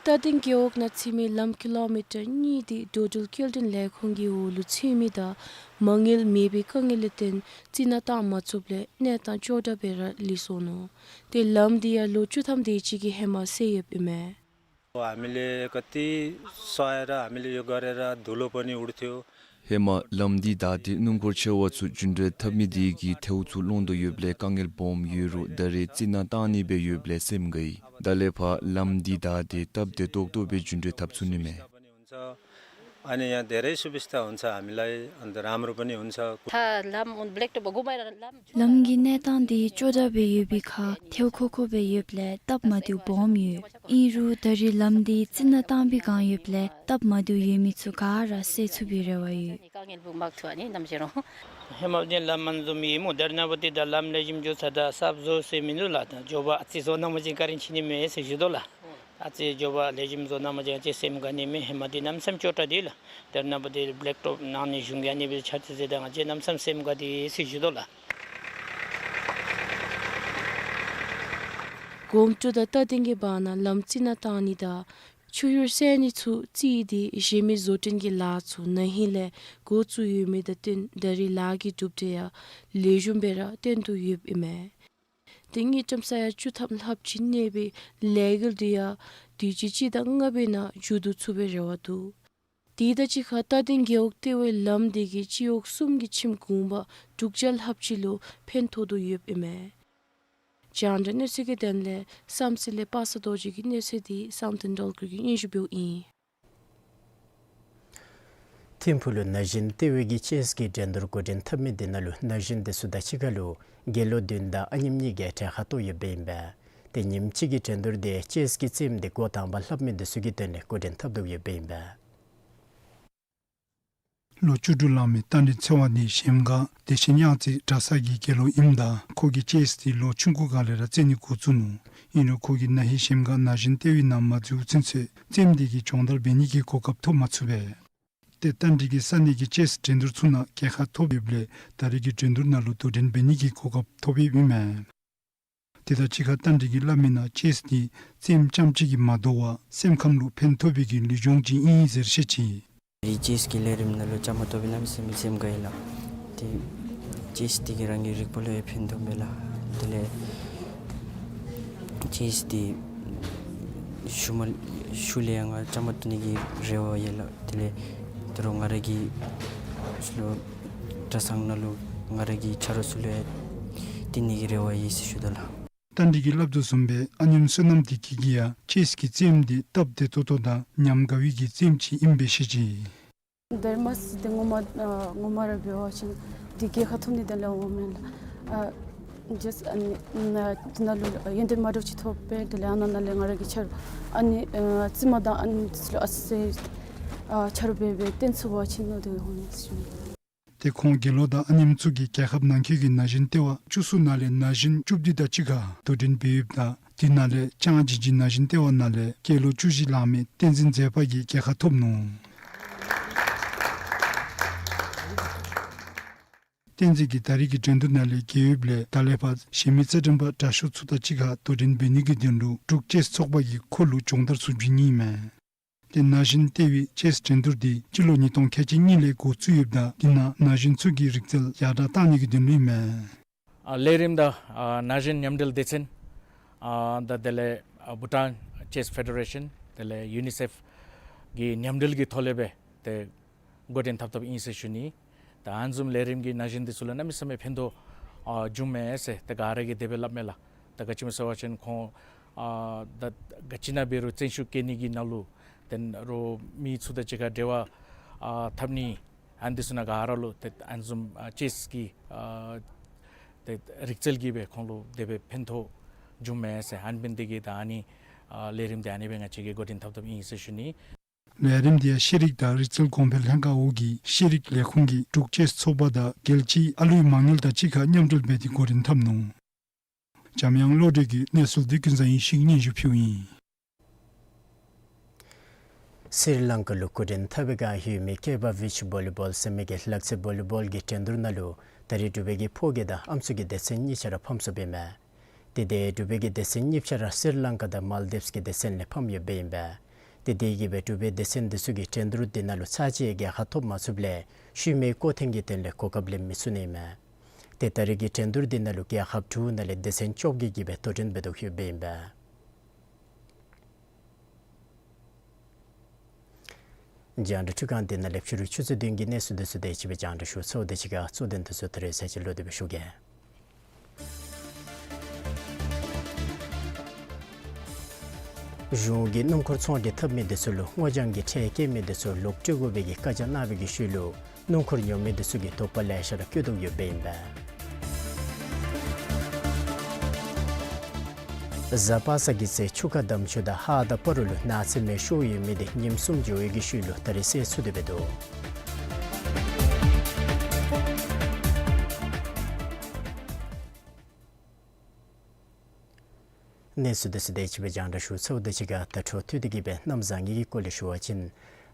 རྟ་སྡིང་རྒེད་འོག་ནང་ཚུད་མི་ལམ་ཀི་ལོ་མི་ཊར་གཉིས་དེ་འགྲོ་འགྲུལ་སྐྱེལ་འདྲེན་ལས་ཁུངས་ཀྱི་འོག་ལུ་ཚུད་མི་དང་མ་དངུལ་མེད་པའི་དཀའ་ངལ་ལུ་བརྟེན་རྩི་ནག་བཏང་མ་ཚུགསཔ་ལས་གནས་སྟངས་སྐྱོ་དྲགས་སྦེ་ར་ལུས་སོ་ནུག། ཏེ་ལམ་དེ་ཡང་ལོ་བཅུ་ཐམ་དེ་ཅིག་གི་ཧེ་མ་བསལ་ཡོདཔ་ཨིན་མས། ཨ་མི་ལས་ཀ་ཏི་སོ་ཡ་ར་ཨ་མི་ལས་ཡོ་ག་རེ་ར་དུ་ལོ་པ་ནི་འུར་ཐེའོ། ཧེ་མ་ལམ་འདི་བདའ་སྟེ་སྣུམ་འཁོར་ཆེ་བ་ཚུ་རྒྱུན་འགྲུལ་འཐབ་མི་དེ་གིས་ཐལཝ་ཚུ་སློང་དོ་ཡོདཔ་ལས་དཀའ་ངལ་སྦོམ་ཡོད་རུང་ད་རེས་རྩི་ནག་བཏང་ནི་སྦེ་ཡོདཔ་ལས་སེམས་དགའ་ཡི། ད་ལས་ཕར་ལམ་འདི་བདའ་སྟེ་སྟབས་བདེ་ཏོག་ཏོ་སྦེ་རྒྱུན་འགྲུལ་འཐབ་ཚུགས་ནི་མས། ཨ་ནི་ཡང་ད་རེས་སུ་བིས་ཏ་འོང་ཚར་ཨ་མི་ལས་ཨ་ནི་རམ་རུ་པ་ནི་འོང་ཚར། ད་ལམ་འོང་བླེག་ཊོབ་དགོ་པས་ར་ལམ། ལམ་གྱི་གནས་སྟངས་དེ་སྐྱོ་དྲགས་སྦེ་ཡོད་པའི་ཁར་ཐལཝ་ཁོག་ཁོག་སྦེ་ཡོདཔ་ལས་སྟབས་མ་བདེཝ་སྦོམ་ཡོད། ཨིན་རུང་ད་རེས་ལམ་དེ་རྩི་ནག་བཏང་པའི་བསྒང་ཡོདཔ་ལས་སྟབས་མ་བདེཝ་ཡོད་མི་ཚུ་ག་ར་བསལ་ཚུགས་པའི་རེ་བ་ཡོད། དཀའ་ངལ་སྦོམ་མང་ཐུག་ཨ་ནི་ནམ་ཞིག་རུང་། ཧེ་མ་བདེན་ལམ་མ་འཛོམས་ཡི་སྨོ། ད་རེས་ནངས་པ་འདི་ད་ལམ་ལེགས་ཤོམ་འགྱོ་ཚར། ད་གསརཔ་བཟོ་ཟེར་མི་འདུག་ལགས། ད་མགྱོགས་པ་ཨ་ཙི་བཟོ་གནང་པ་ཅིན་བཀའ་དྲིན་ཆེ་ནི་མས་ཟེར་ཞུ་དོ་ལགས། ཨ་ཙི་མགྱོགས་པ་ལེགས་ཤོམ་བཟོ་གནང་པ་ཅིན་ཨ་ཙི་སེམས་དགའ་ནི་མས། ཧེ་མ་འདི་གནམ་མེད་ས་མེད་སྐྱོ་དྲགས་འདུག་ལགས། ད་རེས་ནངས་པ་འདི་བླེག་ཊོབ་གནང་ནི་གཞུང་གིས་ཨ་ནི་སྦེ་ཆ་ཚེ་ཟེར་ད་ང་བཅས་གནམ་མེད་ས་མེད་སེམས་དགའ་སྟེ་ཟེར་ཞུ་དོ་ལགས། སྒོམ་སྒྲུབ་དང་རྟ་སྡིང་གི་བར་ན་ལམ་རྩི་ནག་བཏང་ནི་དང་ཆུ་ཡུར་བསལ་ནི་ཚུ་རྩིས་ཏེ་གཞན་མི་བཟོ་སྐྲུན་གྱི་ལཱ་ཚུ་ན་ཧིང་ལས་འགོ་བཙུགས་ཡོད་མི་དང་བསྟུན་ད་རེས་ལཱ་གི་གྲུབ་འབྲས་ཡང་ལེགས་ཤོམ་སྦེ་ར་སྟོན་དོ་ཡོདཔ་ཨིན་མས། ཏེ་དངུལ་ཀྲམ་ས་ཡ་བཅུ་ཐམ་ལྷགཔ་ཅིག་གནས་པའི་ལས་འགུལ་འདི་ཡང་དུས་ཅི་སྤྱི་ཟླ་ལྔ་པའི་ནང་མཇུག་བསྡུ་ཚུགས་པའི་རེ་བ་འདུག། དེ་དང་གཅིག་ཁར་རྟ་སྡིང་རྒེད་འོག་ལྟེ་བའི་ལམ་དེ་གིས་སྤྱི་འོག་གསུམ་གྱི་ཁྱིམ་གུང་པ་དྲུག་བརྒྱ་ལྷགཔ་ཅིག་ལུ་ཕན་ཐོགས་དོ་ཡོདཔ་ཨིན་མས། རྒྱང་བསྒྲགས་གནས་ཚུལ་གྱི་དོན་ལས་བསམ་རྩེ་ལས་པ་སངས་རྡོ་རྗེ་གི་གནས་ཚུལ་དེ་བསམ་གཏན་སྒྲོལ་དཀར་གྱིས་སྙན་ཞུ་འབདཝ་ཨིན། ཐིམ་ཕུག་ལུ་ན་གཞོན་ལྟེ་བའི་གི་ཅེསི་གི་འགྲན་བསྡུར་འགོ་འདྲེན་འཐབ་མི་དེ་ནང་ལུ་ན་གཞོན་དེ་ཚུ་དང་གཅིག་ཁར་ལུ་དགེ་སློང་བདུན་དང་ཨ་ཉིམ་གཉིས་ཀྱིས་གྲལ་ཁར་གཏོགས་ཡོདཔ་ཨིན་པས། ཏེ་ཉིནམ་གཅིག་གི་འགྲན་བསྡུར་དེ་ཅེསི་གི་རྩེདམོ་དེ་འགོ་དང་པ་ལྷབ་མི་དེ་ཚུ་གི་དོན་ལས་འགོ་འདྲེན་འཐབ་དོ་ཡོདཔ་ཨིན་པས། ལོ་བཅུ་དྲུག་ལང་མི་རྟ་མགྲིན་ཚེ་དབང་ནི་གཞན་མ་བདེ་ཆེན་གཡང་རྩེ་གྲྭ་ཚང་གི་དགེ་སློང་ཨིནམ་ད་ཁོ་གིས་ཅེསི་དེ་ལོ་ཆུང་ཀུ་སྒང་ལས་ར་རྩེད་ནི་འགོ་བཙུགས་ནུག། ཨིན་རུང་ཁོ་གིས་ན་ཧིང་གཞན་མ་ན་གཞོན་ལྟེ་བའི་ནང་མ་འཛུལཝ་ཚུན་ཚོད་རྩེདམོ་དེ་གི་སྦྱོང་བརྡར་འབད་ནི་གི་གོ་སྐབས་ཐོབ་མ་ཚུགས་པས། ཏེ་རྟ་མགྲིན་གྱིས་ས་གནས་ཀྱི་ཅེསི་འགྲན་བསྡུར་ཚུ་ནང་རྒྱལ་ཁ་ཐོབ་ཡོདཔ་ལས་ད་རེས་ཀྱི་འགྲན་བསྡུར་ནང་ལུ་དོ་འགྲན་འབད་ནི་གི་གོ་སྐབས་ཐོབ་ཡོདཔ་ཨིན་མས། དེ་དང་གཅིག་ཁར་རྟ་མགྲིན་གྱིས་སླབ་མིའི་ནང་ཅེསི་དེ་རྩེདམོ་རྐྱངམ་གཅིག་གིས་མ་དོ་བར་སེམས་ཁམས་ལུ་ཕན་ཐོགས་པའི་གི་ལུས་སྦྱོང་ཅིག་ཨིན་ཟེར་བཤད་ཅི། རི་ཅེསི་གི་ལས་རིམ་ནང་ལུ་བཅའ་མར་གཏོགས་པའི་གནམ་མེད་ས་མེད་སེམས་དགའ་ཡི་ལགས། ཏེ་ཅེསི་དེ་གིས་རང་གི་རིག་པ་ལུ་ཡང་ཕན་ཐོགས་མས་ལགས། དེ་ལས་ཅེསི་དེ་ཤུལ་མ་ཤུལ་ལས་ཡང་ང་བཅའ་མར་གཏོགས་ནི་གི་རེ་བ་ཡོད་ལགས། དེ་ལས་ད་རུང་ང་ར་གི་ལོ་གྲྭ་ཚང་ནང་ལུ་ང་ར་གི་ཆ་རོགས་ཚུ་ལུ་ཡང་བསྟེན་ནི་གི་རེ་བ་ཡོད་ཟེར་ཞུ་དོ་ལགས། རྟ་མགྲིན་གྱིས་སླབ་དོ་བཟུམ་སྦེ་ཨ་ཉིམ་བསོད་ནམས་བདེ་སྐྱིད་ཀྱིས་ཡང་ཅེསི་གི་རྩེདམོ་དེ་སྟབས་བདེ་ཏོག་ཏོ་དང་ཉམས་དགའ་བའི་གི་རྩེདམོ་ཅིག་ཨིན་པས་ཟེར་བཤད་ཅི། ད་རིས་མ་ཟེར་ཏེ་ངོ་མ་ཨ་ངོ་མ་ར་འབད་བ་ཅིན་དེ་རྒྱལ་ཁ་ཐོབ་ནི་དོན་ལས་འོང་མེན་ལགས། ཨ་ཅེསི་ཨ་ནི་ན་དེ་ནང་ལུ་ཡོན་ཏན་མ་འདྲཝ་ཅིག་ཐོབ་པས། དེ་ལས་ཨ་ནཱ་ནང་ལས་ང་ར་གི་ཆ་རོགས་ཨ་ནི་ཨ་རྩེདམོ་དང་ཨ་ནི་དེ་ཚུ་ལུ་ཨ་ཙི་ཨ་ཆ་རོགས་འབད་འབད་བསྟེན་ཚུགས་པ་ཅིན་ནོར་འདི་འོང་ཟེར་ཞུ་ནི། ཏེ་ཁོང་དགེ་སློང་དང་ཨ་ཉིམ་ཚུ་གིས་རྒྱལ་ཁབ་ནང་འཁོད་ཀྱི་ན་གཞོན་ལྟེ་བ་བཅུ་གསུམ་ནང་ལས་ན་གཞོན་བཅུ་བདུན་དང་གཅིག་ཁར་དོ་འགྲན་འབད་ཡོདཔ་ད་དེ་ནང་ལས་ཅང་ཅེ་ཅེ་ན་གཞོན་ལྟེ་བ་ནང་ལས་སྐྱེས་ལོ་བཅུ་བཞི་ལང་མི་བསྟན་འཛིན་མཛེས་པ་གིས་རྒྱལ་ཁ་ཐོབ་ནུག། བསྟན་འཛིན་གྱིས་ད་རེས་ཀྱི་འགྲན་བསྡུར་ནང་ལས་རྒྱལ་ཡོདཔ་ལས་ད་ལས་ཕར་གཞན་མི་རྩེད་འགྲན་པ་དྲག་ཤོས་ཚུ་དང་གཅིག་ཁར་དོ་འགྲན་འབད་ནི་གི་དོན་ལུ་འབྲུག་ཅེསི་ཚོགས་པ་གིས་ཁོ་ལུ་སྦྱོང་བརྡར་ཚུ་བྱིན་ནི་ཨིན་མས། ཏེ་ན་གཞོན་ལྟེ་བའི་ཅེསི་འགྲན་བསྡུར་དེ་སྤྱི་ལོ་ཉིས་སྟོང་ཁལ་གཅིག་གཉིས་ལས་འགོ་བཙུགས་ཡོདཔ་ད་དེ་ནང་ན་གཞོན་ཚུ་གི་རིག་རྩལ་ཡར་དྲག་གཏང་ནི་གི་དོན་ལུ་ཨིན་མས། ཨ་ལས་རིམ་ད་ཨ་ན་གཞོན་མཉམ་འབྲེལ་སྡེ་ཚན་ཨ་ད་དེ་ལས་ཨ་བྷུ་ཊཱན་ཅེསི་ཕེ་ཌེ་རེ་ཤཱན་དེ་ལས་ཡུ་ནི་སེཕ་གི་མཉམ་འབྲེལ་གྱི་ཐོག་ལས་སྦེ་ཏེ་འགོ་འདྲེན་འཐབ་འཐབ་ཨིན་ཟེར་ཞུ་ནི། ད་ཨ་ནི་བཟུམ་ལས་རིམ་གྱིས་ན་གཞོན་འདི་ཚུ་ལུ་གནམ་མེད་ས་མེད་ཕན་ཐོགས་ཨ་བྱུངམ་མས་ཟེར་ད་ག་ར་གིས་དེ་སྦེ་སླབ་མས་ལགས། ད་ག་ཅི་སྨོ་ཟེར་བ་ཅིན་ཁོང་ཨ་ད་ག་ཅི་ནང་འབད་རུང་བརྩོན་ཤུགས་བསྐྱེད་ནི་གི་ནང་ལུ་ཏེ་རོགས་མི་ཚུ་དང་གཅིག་ཁར་འབྲེལ་བ་ཨ་འཐབ་ནི་ཨ་ནི་འདི་ཚུ་ནང་ག་ར་ལུ་ཏེ་ཨ་ནི་བཟུམ་ཨ་ཅེསི་གི་ཨ་ཏེ་རིག་རྩལ་གྱིས་སྦེ་ཁོང་ལུ་དེ་སྦེ་ཕན་ཐོགས་བྱུངམ་མས་ཟེར། ཨ་ནི་འབད་ནི་དེ་གིས་ད་ཨ་ནི་ཨ་ལས་རིམ་འདི་ཨ་ནི་སྦེ་ང་བཅས་ཀྱིས་འགོ་འདྲེན་འཐབ་འཐབ་ཨིན་ཟེར་ཞུ་ནི། ལས་རིམ་འདི་ཡང་ཤེས་རིག་དང་རིག་རྩལ་གོང་འཕེལ་ལྷན་ཁག་འོག་གི་ཤེས་རིག་ལས་ཁུངས་ཀྱིས་འབྲུག་ཅེསི་ཚོགས་པ་དང་རྒྱལ་སྤྱིའི་ཨ་ལུའི་མ་དངུལ་དང་གཅིག་ཁར་མཉམ་འབྲེལ་འབད་དེ་འགོ་འདྲེན་འཐབ་ནུག། འཇམ་དབྱངས་བློ་གྲོས་ཀྱིས་གནས་ཚུལ་འདི་ཀུན་བཟང་ཡེ་ཤེས་ཀྱིས་སྙན་ཞུ་ཕུལཝ་ཨིན། སི་རི་ལང་ཀ་ལུ་སྐུ་མགྲོན་འཐབ་པའི་བསྒང་ཡོད་མི་ཀེ་བ་བིཆ་བོ་ལི་བོལ་ཟེར་མི་གི་ལག་རྩེད་བོ་ལི་བོལ་གྱི་འགྲན་བསྡུར་ནང་ལུ་ད་རེས་འབྲུག་པའི་གི་ཕོ་སྐྱེས་དང་ཨམ་སྲུ་གི་སྡེ་ཚན་གཉིས་ཆ་ར་ཕམ་སོཔ་ཨིན་མས། ཏེ་དེ་འབྲུག་པའི་གི་སྡེ་ཚན་གཉིས་ཆ་ར་སི་རི་ལང་ཀ་དང་མཱལ་དིབས་ཀྱི་སྡེ་ཚན་ལས་ཕམ་ཡོདཔ་ཨིན་པས། ཏེ་དེ་གིས་སྦེ་འབྲུག་པའི་སྡེ་ཚན་འདི་ཚུ་གིས་འགྲན་བསྡུར་འདི་ནང་ལུ་ཚར་གཅིག་རྒྱལ་ཁ་ཐོབ་མ་ཚུགསཔ་ལས་ཤུལ་མའི་སྐོར་ཐེངས་ཀྱི་དོན་ལས་གོ་སྐབས་ལེན་མི་ཚུགས་ནི་ཨིན་མས། ཏེ་ད་རེས་ཀྱི་འགྲན་བསྡུར་འདི་ནང་ལུ་རྒྱལ་ཁབ་དྲུག་ནང་ལས་སྡེ་ཚན་བཅོ་བརྒྱད་ཀྱིས་སྦེ་དོ་འགྲན་འབད་དོ་ཡོདཔ་ཨིན་པས། རྒྱང་བསྒྲགས་འཕྲུལ་ཁང་འདི་ནང་ལས་ཕྱི་རུ་ཆུ་ཚོད་བདུན་གྱི་གནས་ཚུལ་འདི་ཚུ་དེ་ཅིག་སྦེ་རྒྱང་བསྒྲགས་ཞུ་ཚརཝ་དེ་ཅིག་ཁར་གཙོ་དོན་འདི་ཚུ་ད་རེས་ཚར་གཅིག་ལོག་སྟེ་སྦེ་ཞུ་གེ། གཞུང་གིས་སྣུམ་འཁོར་ཚོང་འབྲེལ་འཐབ་མི་འདི་ཚུ་ལུ་སྔོ་ལྗང་གི་ཁྲལ་བཀལ་མི་འདི་ཚུ་ལོག་སྤྲོད་དགོ་པའི་གི་བཀའ་རྒྱ་གནང་བའི་གི་ཤུལ་ལུ་སྣུམ་འཁོར་ཉོ་མི་འདི་ཚུ་གི་དོགས་པ་ལེ་ཤ་ར་བཀོད་དོ་ཡོདཔ་ཨིན་པས། གཟའ་པ་སངས་ཀྱི་ཚེ་ཆུ་ཁ་འདམ་ཆུ་དང་ཧཱ་དང་སྤ་རོ་ལུ་ནགས་ཚལ་མེ་ཤོར་ཡོད་མི་འདི་ཉིནམ་གསུམ་འགྱོ་བའི་གི་ཤུལ་ལུ་ད་རེས་སེལ་ཚུགས་ཏེ་འབད་དོ། གནས་ཚུལ་འདི་ཚུ་དེ་ཅིག་སྦེ་རྒྱང་བསྒྲགས་ཞུ་ཚརཝ་དེ་ཅིག་ཁར་ད་འཕྲོ་མཐུད་དེ་གི་སྦེ་གནམ་བཟང་ངན་གྱི་སྐོར་ལས་ཞུ་བ་ཅིན་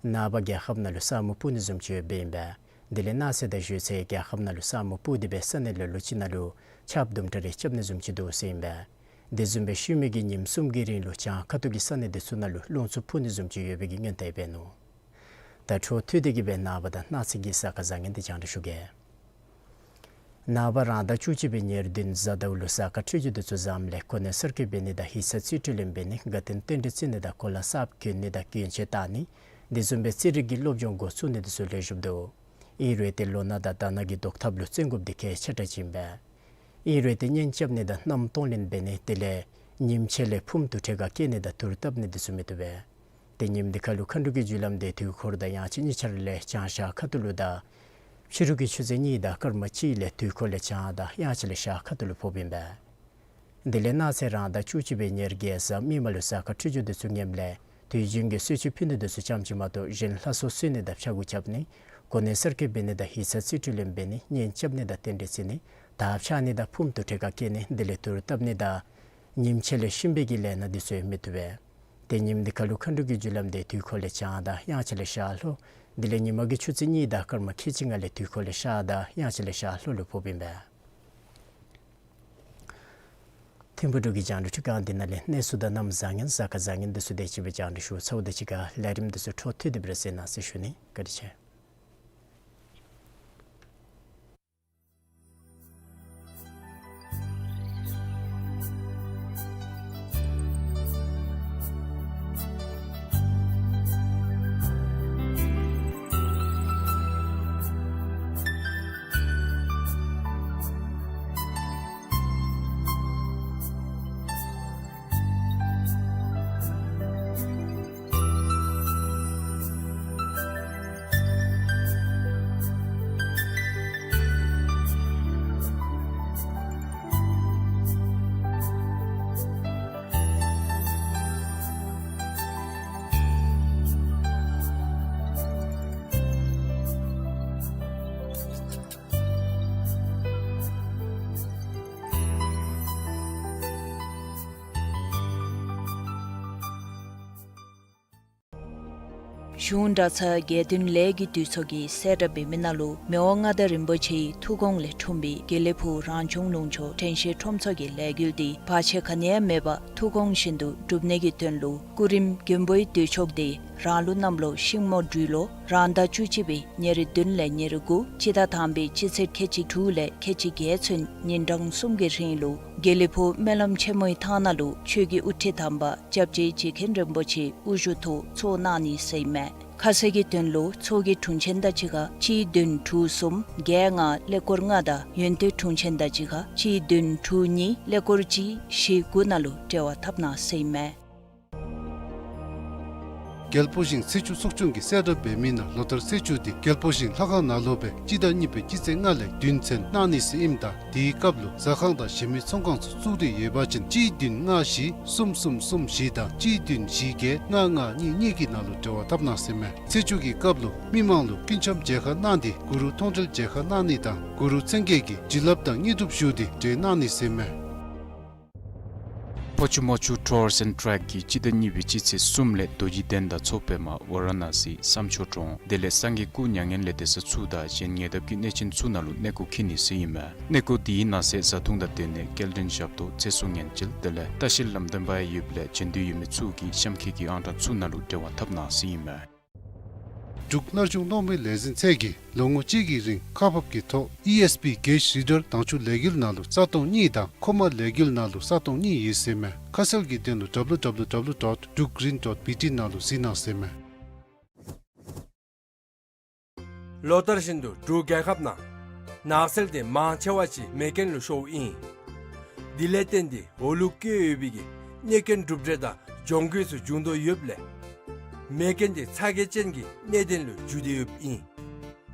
ནངས་པ་རྒྱལ་ཁབ་ནང་ལུ་ས་སྨུག་སྤུབ་ནི་བཟུམ་ཅིག་ཡོདཔ་ཨིན་པས། དེ་ལས་གནངས་ཚེ་དང་གཞེས་ཚེ་རྒྱལ་ཁབ་ནང་ལུ་ས་སྨུག་སྤུབ་སྟེ་སྦེ་ས་གནས་ལ་ལུ་ཅིག་ནང་ལུ་ཆརཔ་དུམ་གྲ་རེ་རྐྱབ་ནི་བཟུམ་ཅིག་འདུག་ཟེར་ཨིན་པས། དེ་བཟུམ་སྦེ་ཤུལ་མའི་གི་ཉིནམ་གསུམ་གྱི་རིང་ལུ་བྱང་ཁ་ཐུག་གི་ས་གནས་འདི་ཚུ་ནང་ལུ་རླུང་འཚུབ་འཕུ་ནི་བཟུམ་ཅིག་ཡོད་པའི་གི་སྔོན་བརྡ་འབད་ནུག། ད་འཕྲོ་མཐུད་དེ་གི་སྦེ་ནངས་པ་དང་གནངས་ཚེ་གི་གཟའ་སྐར་བཟང་ངན་འདི་རྒྱང་བསྒྲགས་ཞུ་གེ། ནངས་པ་རང་ཟླ་བཅུ་གཅིག་པའི་ཉེར་བདུན་གཟའ་ཟླཝ་ལུ་གཟའ་སྐར་འཕྲོད་སྦྱོར་འདི་ཚུ་བཟངམ་ལས་གོ་གནས་གསར་བསྐོ་འབད་ནི་དང་ཡིག་ཚང་རྩིས་སྤྲོད་ལེན་འབད་ནི་དགའ་སྟོན་རྟེན་འབྲེལ་བརྩི་ནི་དང་གོ་ལ་གསརཔ་གྱོན་ནི་དང་གྱོན་ཆས་བཏགས་ནི་ དེ་བཟུམ་སྦེ་རྩེད་རིགས་ཀྱི་སློབ་སྦྱོང་འགོ་བཙུགས་ནི་འདི་ཚུ་ལེགས་ཤོམ་འདུག། ཨིན་རུང་ཏེ་ལོ་ན་དང་དར་ནག་གི་བཟློག་ཐབས་ལུ་བརྩོན་དགོཔ་འདི་གལ་ཆེ་དྲགས་ཅིག་ཨིན་པས། ཨིན་རུང་ཏེ་གཉེན་རྐྱབ་ནི་དང་རྣམ་རྟོག་ལེན་འབད་ནི་དེ་ལས་ཉིནམ་ཕྱེད་ལས་ཕུངམ་དུར་ཁྲོད་ཁར་བསྐྱལ་ནི་དང་དུར་བཏབ་ནི་འདི་ཚུ་མི་བཏུབ་པས། ཏེ་ཉིནམ་འདི་ཁར་ལུ་མཁའ་འགྲོ་གི་རྒྱུ་ལམ་འདི་དུས་འཁོར་དང་དབྱངས་ཅན་གཉིས་ཆ་ར་ལས་བྱང་ཤར་ཁ་ཐུག་ལུ་དང་ཕྱི་རུ་གི་ཆུ་ཚོད་གཉིས་དང་སྐར་མ་གཅིག་ལས་དུས་འཁོར་ལས་བྱང་དང་དབྱངས་ཅན་ལས་ཤར་ཁ་ཐུག་ལུ་ཕོགཔ་ཨིན་པས། དེ་ལས་གནངས་ཚེ་རང་ཟླ་བཅུ་གཅིག་པའི་ཉེར་བརྒྱད་གཟའ་མིག་དམར་ལུ་གཟའ་སྐར་འཕྲོད་སྦྱོར་འདི་ཚུ་ངནམ་ལས་དུས་རྒྱུན་གྱི་གསོལ་མཆོད་ཕུལ་ནི་འདི་ཚུ་ཙམ་ཅིག་མ་གཏོགས་གཞན་ལྷ་ཚོགས་གསོལ་ནི་དང་ཕྱག་གུ་རྐྱབ་ནི་གོ་གནས་གསར་བསྐོ་འབད་ནི་དང་ཡིག་ཚང་རྩིས་སྤྲོད་ལེན་འབད་ནི་གཉེན་རྐྱབ་ནི་དང་རྟེན་འབྲེལ་བརྩི་ནི་དར་འཕྱར་ནི་དང་ཕུངམ་དུར་ཁྲོད་ཁར་བསྐྱལ་ནི་དེ་ལས་དུར་བཏབ་ནི་དང་ཉིནམ་ཕྱེད་ལས་གཤིན་པོའི་གི་ལས་སྣ་འདི་ཚུ་མི་བཏུབ་པས། ཏེ་ཉིནམ་འདི་ཁར་ལུ་མཁའ་འགྲོ་གི་རྒྱུ་ལམ་འདི་དུས་འཁོར་ལས་བྱང་དང་དབྱངས་ཅན་ལས་ཤར་ལྷོ། དེ་ལས་ཉིན་མ་གི་ཆུ་ཚོད་གཉིས་དང་སྐར་མ་ཁལ་གཅིག་ལྔ་ལས་དུས་འཁོར་ལས་ཤར་དང་དབྱངས་ཅན་ལས་ཤར་ལྷོ་ལུ་ཕོགཔ་ཨིན་པས། ཐིམ་ཕུག་འབྲུག་གི་རྒྱང་བསྒྲགས་ཁང་འདི་ནང་ལས་གནས་ཚུལ་དང་གནམ་བཟང་ངན་གཟའ་སྐར་བཟང་ངན་འདི་ཚུ་དེ་ཅིག་སྦེ་རྒྱང་བསྒྲགས་ཞུ་ཚརཝ་དང་གཅིག་ཁར་ལས་རིམ་འདི་ཚུ་འཕྲོ་མཐུད་དེ་སྦེ་ར་གསན་གནང་ཟེར་ཞུ་ནི། བཀའ་དྲིན་ཆེ། གཞུང་གྲྭ་ཚང་དགེ་འདུན་ལས་ཀྱི་འདུས་ཚོགས་ཀྱིས་གསལ་བསྒྲགས་འབད་མི་ནང་ལུ་མི་དབང་མངའ་བདག་རིན་པོ་ཆེའི་ཐུགས་དགོངས་ལས་འཁྲུངས་པའི་དགེ་ལེགས་ཕུག་རང་བྱུང་ལུང་ཕྱོགས་དྲན་ཤེས་ཁྲོམ་ཚོགས་ཀྱི་ལས་འགུལ་འདི་བར་ཆད་ག་ནི་ཡང་མེད་པར་ཐུགས་དགོངས་བཞིན་དུ་འགྲུབ་ནི་གི་དོན་ལུ་སྐུ་རིམ་མགོན་པོའི་འདུས་ཚོགས་འདི་རང་ལུགས་གནམ་ལོ་ཤིང་མོ་སྦྲུལ་ལོ་རང་ཟླ་བཅུ་གཅིག་པའི་ཉེར་བདུན་ལས་ཉེར་དགུ་སྤྱི་ཟླ་དང་པའི་སྤྱི་ཚེས་ཁལ་གཅིག་དྲུག་ལས་ཁལ་གཅིག་བརྒྱད་ཚུན་ཉིན་གྲངས་གསུམ་གྱི་རིང་ལུ་དགེ་ལེགས་ཕུག་སྨོན་ལམ་ཆེན་མོའི་ཐང་ནང་ལུ་ཆོས་ཀྱི་དབུ་ཁྲིད་དམ་པ་སྐྱབས་རྗེ་རྗེ་མཁན་རིན་པོ་ཆེ་དབུ་བཞུགས་ཐོག་ཚོགས་གནང་ནི་ཟེར་ཨིན་མས། ཁ་གསལ་གྱི་དོན་ལུ་ཚོགས་ཀྱི་དྲུང་ཆེན་དང་གཅིག་ཁར་གཅིག་བདུན་དྲུག་གསུམ་བརྒྱད་ལྔ་ཀླད་ཀོར་ལྔ་དང་ཡོན་ཏན་དྲུང་ཆེན་དང་གཅིག་ཁར་གཅིག་བདུན་དྲུག་གཉིས་ཀླད་ཀོར་གཅིག་བཞི་དགུ་ནང་ལུ་འབྲེལ་བ་འཐབ་གནང་ཟེར་ཨིན་མས། རྒྱལ་པོ་ཞིང་ཚེས་བཅུ་ཚོགས་ཆུང་གིས་གསལ་བསྒྲགས་འབད་མི་ནང་ལོ་ལྟར་ཚེས་བཅུ་འདི་རྒྱལ་པོ་ཞིང་ལྷ་ཁང་ནང་ལུ་སྦེ་སྤྱི་ཟླ་གཉིས་པའི་སྤྱི་ཚེས་ལྔ་ལས་བདུན་ཚུན་གནང་ནི་ཟེར་ཨིནམ་ད་དེའི་སྐབས་ལུ་ཟ་ཁང་དང་གཞན་མི་ཚོང་ཁང་ཚུ་བཙུགས་ཏེ་ཡོད་པ་ཅིན་གཅིག་བདུན་ལྔ་བཞི་གསུམ་གསུམ་གསུམ་བཞི་དང་གཅིག་བདུན་བཞི་བརྒྱད་ལྔ་ལྔ་གཉིས་གཉིས་ཀྱི་ནང་ལུ་འབྲེལ་བ་འཐབ་གནང་ཟེར་ཨིན་མས། ཚེས་བཅུ་གི་སྐབས་ལུ་མི་མང་ལུ་སྐུ་འཆམ་མཇལ་ཁ་གནང་སྟེ་གུ་རུ་མཐོང་གྲོལ་མཇལ་ཁ་གནང་ནི་དང་གུ་རུ་མཚན་བརྒྱད་ཀྱི་བྱིན་རླབས་དང་དངོས་གྲུབ་ཞུ་སྟེ་གྲོལ་གནང་ནི་ཟེར་ཨིན་མས། ཕོ་ཆུ་མོ་ཆུ་ཊུར་སི་ཨེནཌ་ཊེག་གིས་སྤྱི་ཟླ་གཉིས་པའི་སྤྱི་ཚེས་གསུམ་ལས་རྡོ་རྗེ་གདན་དང་ཚོ་པདྨ་ཝ་ར་ཎ་སི་བསམ་མཆོག་གྲོང་དེ་ལས་སངས་རྒྱས་སྐུ་མྱ་ངན་ལས་འདས་ས་ཚུ་དང་གཞན་ཉེ་འདབས་ཀྱི་གནས་ཆེན་ཚུ་ནང་ལུ་གནས་སྐོར་འཁྱིད་ནི་ཟེར་ཨིན་མས། གནས་སྐོར་དེའི་ནང་གསེས་བཟའ་འཐུང་དང་སྡོད་གནས་སྐྱེལ་འདྲེན་ཞབས་ཏོག་ཚེ་སྲོག་ཉེན་བཅོལ་དེ་ལས་ལྟ་བཤལ་ལམ་སྟོན་པ་ཡང་ཡོདཔ་ལས་བྱོན་འདོད་ཡོད་མི་ཚུ་གིས་གཤམ་འཁོད་ཀྱི་ཨང་གྲངས་ཚུ་ནང་ལུ་འབྲེལ་བ་འཐབ་གནང་ཟེར་ཨིན་མས། འབྲུག་སླར་འབྱུང་གློག་མེའི་ལས་འཛིན་ཚད་ཀྱིས་ལོ་ངོ་གཅིག་གི་རིང་ཁག་འབག་གི་ཐོག་ཨི་ཨེསི་པི་གེ་ཇི་རི་ཌར་དྭངས་ཆུ་ལས་འགུལ་ནང་ལུ་ས་སྟོང་གཉིས་དང་ཁོག་མ་ལས་འགུལ་ནང་ལུ་ས་སྟོང་གཉིས་ཡོད་ཟེར་མས། ཁ་གསལ་གྱི་དོན་ལུ་W W W dot drukgreen dot B T ནང་ལུ་གཟིགས་གནང་ཟེར་མས། ལོ་ལྟར་བཞིན་དུ་འབྲུག་རྒྱལ་ཁབ་ནང་ནགས་ཚལ་དེ་མང་ཆེ་བ་ཅིག་མེ་རྐྱེན་ལུ་ཤོརཝ་ཨིན། དེ་ལས་བརྟེན་ཏེ་འོག་ལུ་བཀོད་ཡོད་པའི་གི་གནོད་རྐྱེན་གྲུབ་འབྲས་དང་གྱོང་གུད་ཚུ་འབྱུང་དོ་ཡོདཔ་ལས་མེ་རྐྱེན་དེ་ཚ་གྱང་ཅན་གྱི་གནད་དོན་ལུ་འགྱུར་ཏེ་ཡོདཔ་ཨིན།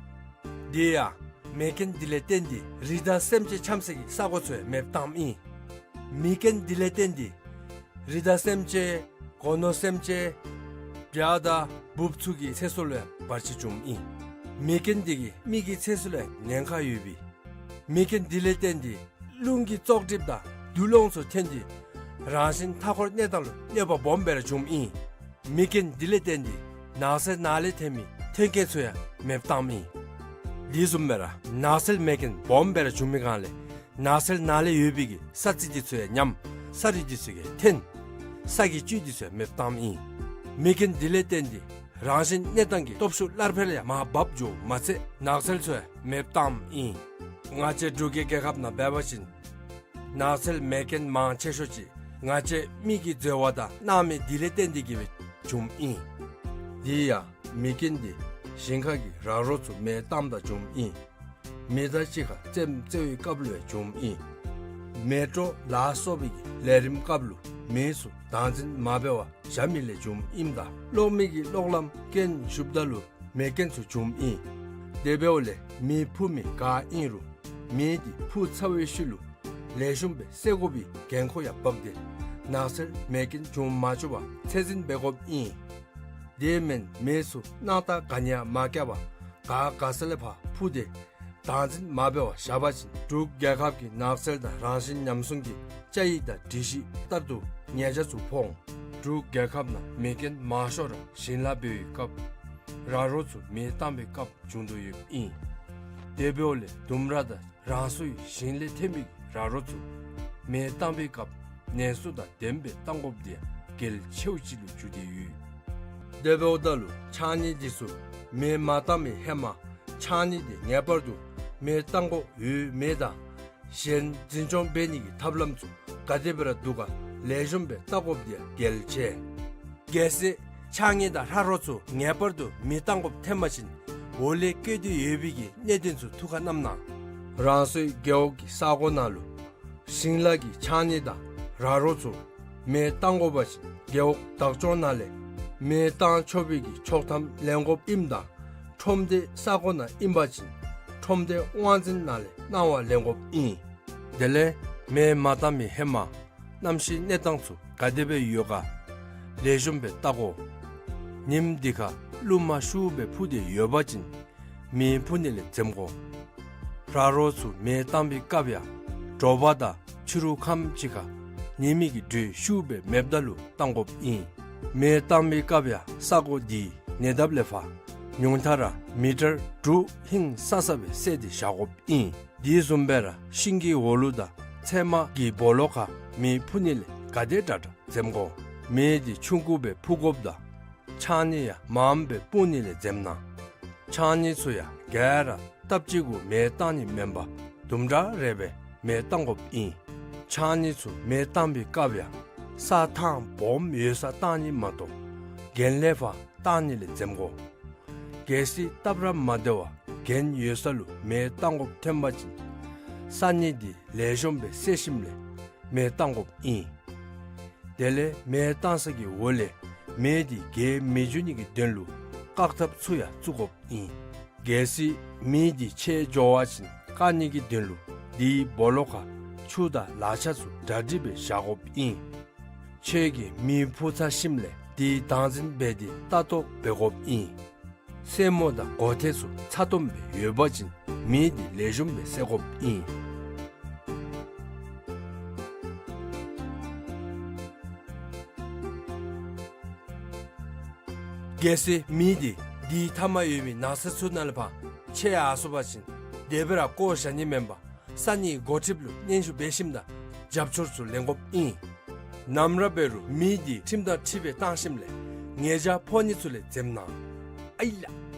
དེ་ཡང་མེ་རྐྱེན་དེ་ལས་བརྟེན་ཏེ་རི་དྭགས་སེམས་ཅན་འཁྱམ་སའི་གི་ས་གོ་ཚུ་ཡང་མེདཔ་བཏངམ་ཨིན། མེ་རྐྱེན་དེ་ལས་བརྟེན་ཏེ་རི་དྭགས་སེམས་ཅན་སྒོ་ནོར་སེམས་ཅན་བྱ་དང་འབུཔ་ཚུ་གི་ཚེ་སྲོག་ལུ་ཡང་བར་ཆད་བྱུངམ་ཨིན། མེ་རྐྱེན་དེ་གིས་མི་གི་ཚེ་སྲོག་ལུ་ཡང་ཉེན་ཁ་ཡོདཔ་ཨིན། མེ་རྐྱེན་དེ་ལས་བརྟེན་ཏེ་རླུང་གི་བཙོག་གྲིབ་དང་དུག་རླངས་ཚུ་ཐོན་ཏེ་རང་བཞིན་མཐའ་འཁོར་གནས་སྟངས་ལུ་གནོད་པ་སྦོམ་སྦེ་ར་བྱུངམ་ཨིན། མེ་རྐྱེན་དེ་ལས་བརྟེན་ཏེ་ནགས་ཚལ་ནང་ལས་ཐོན་མི་ཐོན་སྐྱེད་ཚུ་ཡང་མེདཔ་བཏངམ་ཨིན། དེ་བཟུམ་སྦེ་ར་ནགས་ཚལ་མེ་རྐྱེན་སྦོམ་སྦེ་ར་བྱུང་མི་སྒང་ལས་ནགས་ཚལ་ནང་ལས་ཡོད་པའི་གི་ས་རྩི་དེ་ཚུ་ཡང་ཉམས་ས་རུད་དེ་ཚུ་གིས་འཐེན་ས་གི་བཅུད་དེ་ཚུ་ཡང་མེདཔ་བཏངམ་ཨིན། མེ་རྐྱེན་དེ་ལས་བརྟེན་ཏེ་རང་བཞིན་གནས་སྟངས་ཀྱི་སྟོབས་ཤུགས་སླར་འཕེལ་ཡང་མར་བབས་འགྱོཝ་མ་ཚད་ནགས་ཚལ་ཚུ་ཡང་མེདཔ་བཏངམ་ཨིན། ང་བཅས་འབྲུག་གི་རྒྱལ་ཁབ་ནང་འབད་བ་ཅིན་ནགས་ཚལ་མེ་རྐྱེན་མང་ཆེ་ཤོས་ཅིག་ང་བཅས་མི་གིས་འཛོལ་བ་དང་གནང་མི་དེ་ལས་བརྟེན་ཏེ་གིས་སྦེ་བྱུངམ་ཨིན། དེ་ཡང་ མེ་རྐྱེན་འདི་ཞིང་ཁ་གི་ར་རོ་ཚུ་མེ་བཏངམ་ད་བྱུངམ་ཨིན། མེ་དང་གཅིག་ཁར་རྩེདམོ་རྩེ་བའི་སྐབས་ལུ་ཡང་བྱུངམ་ཨིན། མེ་ཏྲོ་ལ་སོགས་པའི་གི་ལས་རིམ་སྐབས་ལུ་མེ་ཚུ་བདག་འཛིན་མ་འབད་བར་བཞག་མི་ལས་བྱུངམ་ཨིནམ་ད་གློག་མེ་གི་གློག་ལམ་རྐྱེན་ཞུགསཔ་ད་ལུ་མེ་རྐྱེན་ཚུ་བྱུངམ་ཨིན། དེ་འབདཝ་ལས་མེ་འཕུ་མི་ག་ཨིན་རུང་མེ་འདི་འཕུ་ཚར་བའི་ཤུལ་ལུ་ལེགས་ཤོམ་སྦེ་བསད་དགོ་པའི་འགན་ཁུར་ཡང་འབག་སྟེ་ནགས་ཚལ་མེ་རྐྱེན་བྱུང་མ་བཅུག་པར་ཚད་འཛིན་འབད་དགོཔ་ཨིན། དེ་མེན་མེ་ཚུ་སྣང་ཐག་ག་ནི་ཡང་མ་བཀལ་བར་ག་ག་ས་ལས་ཕར་འཕུ་སྟེ་བདག་འཛིན་མ་འབད་བར་བཞག་པ་ཅིན་འབྲུག་རྒྱལ་ཁབ་ཀྱི་ནགས་ཚལ་དང་རང་བཞིན་ཉམས་སྲུང་གི་བཅའ་ཡིག་དང་སྒྲིག་གཞི་ལྟར་དུ་ཉེས་ཆད་ཚུ་ཕོག་འོང་། འབྲུག་རྒྱལ་ཁབ་ནང་མེ་རྐྱེན་མང་ཤོས་ར་ཞིང་ལཱ་འབད་བའི་སྐབས་ར་རོ་ཚུ་མེ་བཏང་བའི་སྐབས་བྱུང་དོ་ཡོདཔ་ཨིན། དེ་འབདཝ་ལས་ལྡུམ་ར་དང་རང་སོའི་ཞིང་ལས་ཐོན་མི་ར་རོ་ཚུ་མེ་བཏང་བའི་སྐབས་ནན་སུ་དང་ལྡནམ་སྦེ་བཏང་དགོཔ་འདི་གལ་ཆེཝ་ཅིག་ལུ་གྱུར་ཏེ་ཡོད། དེ་འབདཝ་ད་ལུ་ཕྱགས་སྙིགས་འདི་ཚུ་མེ་མ་བཏང་བའི་ཧེ་མ་ཕྱགས་སྙིགས་འདི་ངེས་པར་དུ་མེ་བཏང་དགོཔ་ཡོད་མེད་དང་གཞན་འཛིན་སྐྱོང་འབད་ནི་གི་ཐབས་ལམ་ཚུ་ག་དེ་སྦེ་ར་འདུག་ག་ལེགས་ཤོམ་སྦེ་བལྟ་དགོཔ་འདི་གལ་ཆེ། གལ་སྲིད་ཕྱགས་སྙིགས་དང་ར་རོ་ཚུ་ངེས་པར་དུ་མེ་བཏང་དགོཔ་ཐོན་པ་ཅིན་འོག་ལས་བཀོད་དེ་ཡོད་པའི་གི་གནད་དོན་ཚུ་ཐུགས་ཁར་བསྣམས་གནང་། རང་སོའི་རྒེད་འོག་གི་ས་གོ་ནང་ལུ་ཞིང་ལཱ་གི་ཕྱགས་སྙིགས་དང་ར་རོ་ཚུ་མེ་བཏང་དགོ་པ་ཅིན་རྒེད་འོག་བདག་སྐྱོང་ནང་ལས་མེ་བཏང་ཆོག་པའི་གི་ཆོག་ཐམ་ལེན་དགོཔ་ཨིནམ་ད་ཁྲོམ་སྡེའི་ས་གོ་ནང་ཨིན་པ་ཅིན་ཁྲོམ་སྡེའི་དབང་འཛིན་ནང་ལས་གནང་བ་ལེན་དགོཔ་ཨིན། དེ་ལས་མེ་མ་བཏང་བའི་ཧེ་མ་གནམ་གཤིས་གནས་སྟངས་ཚུ་ག་དེ་སྦེ་ཡོད་ག་ལེགས་ཤོམ་སྦེ་བལྟ་དགོ། ཉིནམ་འདི་ཁར་རླུང་མ་ཤུགས་སྦེ་འཕུ་སྟེ་ཡོད་པ་ཅིན་མེ་འཕུ་ནི་ལས་འཛེམ་དགོ། ར་རོ་ཚུ་མེ་བཏང་བའི་སྐབས་ཡང་དྲོ་པ་དང་ཕྱི་རུ་ཁམས་ཅིག་ཁར་ཉི་མའི་གི་དྲོད་ཤུགས་སྦེ་མེདཔ་ད་ལུ་བཏང་དགོཔ་ཨིན། མེ་བཏང་བའི་སྐབས་ཡང་ས་གོ་འདིའི་ཉེ་འདབས་ལས་ཕར་ཉུང་མཐའ་ར་མི་ཊར་དྲུག་ཧིང་སང་ས་སྦེ་བསལ་ཏེ་བཞག་དགོཔ་ཨིན། དེ་བཟུམ་སྦེ་ར་ཤིང་གི་འོག་ལུ་དང་ཚལ་མ་གི་སྦོ་ལོགས་ཁར་མེ་འཕུ་ནི་ལས་ག་དེ་དྲག་དྲག་འཛེམ་དགོ། མེ་འདི་ཆུང་ཀུ་སྦེ་འཕུ་དགོཔ་དང་ཕྱགས་སྙིགས་ཡང་མངམ་སྦེ་སྤུངས་ནི་ལས་འཛེམ་གནང་། ཕྱགས་སྙིགས་ཚུ་ཡང་ག་ར་སྟབས་གཅིག་གུ་མེ་བཏང་ནི་མེན་པར་དུམ་གྲ་རེ་སྦེ་མེ་བཏང་དགོཔ་ཨིན། ཕྱགས་སྙིགས་ཚུ་མེ་བཏང་བའི་སྐབས་ཡང་ས་ཐང་སྦོམ་ཡོད་སར་བཏང་ནི་མ་གཏོགས་གྱེན་ལས་ཕར་བཏང་ནི་ལས་འཛེམ་དགོ། གལ་སྲིད་སྟབས་ར་མ་བདེ་བར་གྱེན་ཡོད་ས་ལུ་མེ་བཏང་དགོཔ་ཐོན་པ་ཅིན་ས་སྙིགས་འདི་ལེགས་ཤོམ་སྦེ་བསལ་ཞིནམ་ལས་མེ་བཏང་དགོཔ་ཨིན། དེ་ལས་མེ་བཏང་ས་གི་འོག་ལས་མེ་འདི་རྒྱས་མི་འགྱོ་ནི་གི་དོན་ལུ་བཀག་ཐབས་ཚུ་ཡང་བཙུགས་དགོཔ་ཨིན། གལ་སྲིད་མེ་འདི་ཆད་འགྱོ་བ་ཅིན་བཀག་ནི་གི་དོན་ལུ་དེའི་སྦོ་ལོགས་ཁར་ཆུ་དང་ལག་ཆས་ཚུ་གྲ་སྒྲིག་སྦེ་བཞག་དགོཔ་ཨིན། ཁྱོད་ཀྱིས་མེ་འཕུ་ཚར་ཞིནམ་ལས་དེ་བདག་འཛིན་འབད་དེ་ལྟ་རྟོག་འབད་དགོཔ་ཨིན། སེན་མོ་དང་མགོ་ཐེངས་ཚུ་ཚ་ཏོམ་སྦེ་ཡོད་པ་ཅིན་མེ་འདི་ལེགས་ཤོམ་སྦེ་བསད་དགོཔ་ཨིན། གལ་སྲིད་མེ་འདི་དེའི་མཐའ་མར་ཡོད་མི་ནགས་ཚལ་ཚུ་ནང་ལས་ཕར་ཆད་ཡར་སོང་པ་ཅིན་དེ་སྦེ་ར་བཀོ་བཞག་ནི་མེན་པར་ས་གནས་འགོ་ཁྲིདཔ་ལུ་སྙན་ཞུ་འབད་ཞིནམ་དང་རྒྱབ་སྐྱོར་ཚུ་ལེན་དགོཔ་ཨིན། ནམ་ར་འབད་རུང་མེ་འདི་ཁྲིམས་དང་འཁྲིལ་སྦེ་བཏང་ཞིནམ་ལས་ཉེས་བྱ་ཕོག་ནི་ཚུ་ལས་འཛེམ་གནང་། ཨའི་ལགས།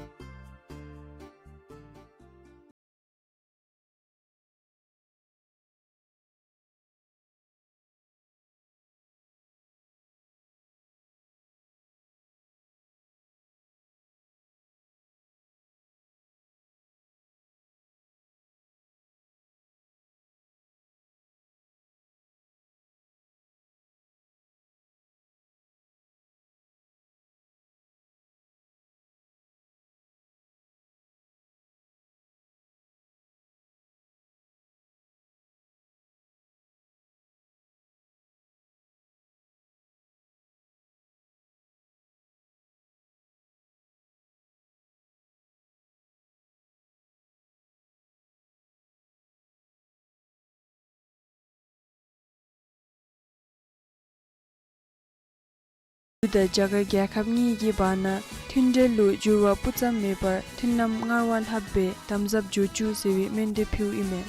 འབྲུག་དང་རྒྱ་གར་རྒྱལ་ཁབ་གཉིས་ཀྱི་བར་ན་མཐུན་འབྲེལ་ལུ་འགྱུར་བ་སྤུ་ཙམ་མེད་པར་མཐུན་ལམ་སྔར་བ་ལྷག་སྦེ་དམ་ཟབ་འགྱོ་བཅུག་ཟེར་བའི་སྨོན་འདུན་ཕུལཝ་ཨིན་མས།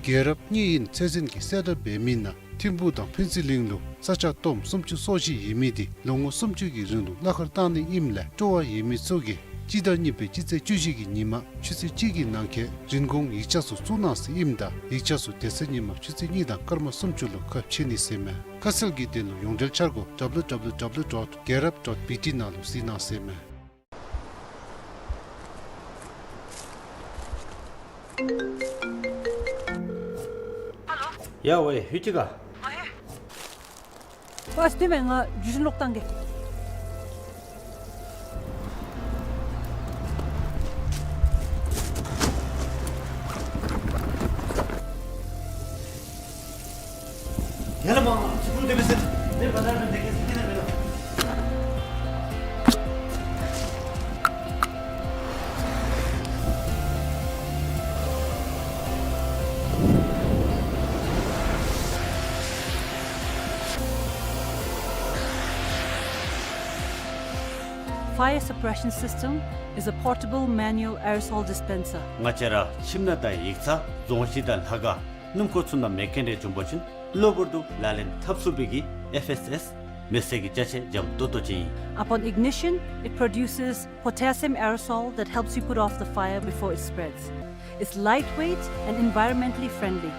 རྒྱལ་རབས་གཉིས་ཡན་ཚད་འཛིན་གྱི་གསལ་བསྒྲགས་འབད་མི་ནང་ཐིམ་ཕུག་དང་ཕུན་ཚོགས་གླིང་ལུ་ས་ཆ་སྟོངམ་སུམ་ཅུ་སོ་བཞི་ཡོད་མི་འདི་ལོ་ངོ་སུམ་ཅུ་གི་རིང་ལུ་གླ་ཁར་བཏང་ནི་ཨིནམ་ལས་སྤྲོ་བ་ཡོད་མི་ཚུ་གིས་ སྤྱི་ཟླ་གཉིས་པའི་སྤྱི་ཚེས་བཅུ་བཞི་གི་ཉིན་མ་ཆུ་ཚོད་གཅིག་གི་ནང་འཁོད་རིན་གོང་ཡིག་ཆ་ཚུ་བཙུགས་གནང་ཟེར་ཨིནམ་ད་ཡིག་ཆ་ཚུ་དེ་ཚེ་ཉིན་མ་ཆུ་ཚོད་གཉིས་དང་སྐར་མ་སུམ་ཅུ་ལུ་ཁ་ཕྱེ་ནི་ཟེར་མས། ཁ་གསལ་གྱི་དོན་ལུ་ཡོངས་འབྲེལ་འཆར་སྒོ་W W W dot getup dot B T ནང་ལུ་གཟིགས་གནང་ཟེར་མས། ཡ་ཝེ་ཧུ་ཅི་ག། ཨ་ལྟོས་མས། ང་བརྒྱུད་འཕྲིན་ལོག་བཏང་གེ། Fire suppression system is a portable manual aerosol dispenser. ང་བཅས་ར་ཁྱིམ་ནང་དང་ཡིག་ཚང་རྫོང་གཞིས་དང་ལྷ་ཁང་སྣུམ་འཁོར་ཚུ་ནང་མེ་རྐྱེན་རེ་བྱུང་པ་ཅིན་གློ་བུར་དུ་ལག་ལེན་འཐབ་ཚུགས་པའི་གི་F S S མེ་བསད་ཀྱི་ཅ་ཆས་འཇམ་ཏོང་ཏོ་ཅིག་ཨིན། Upon ignition, it produces potassium aerosol that helps you put off the fire before it spreads. It's lightweight and environmentally friendly.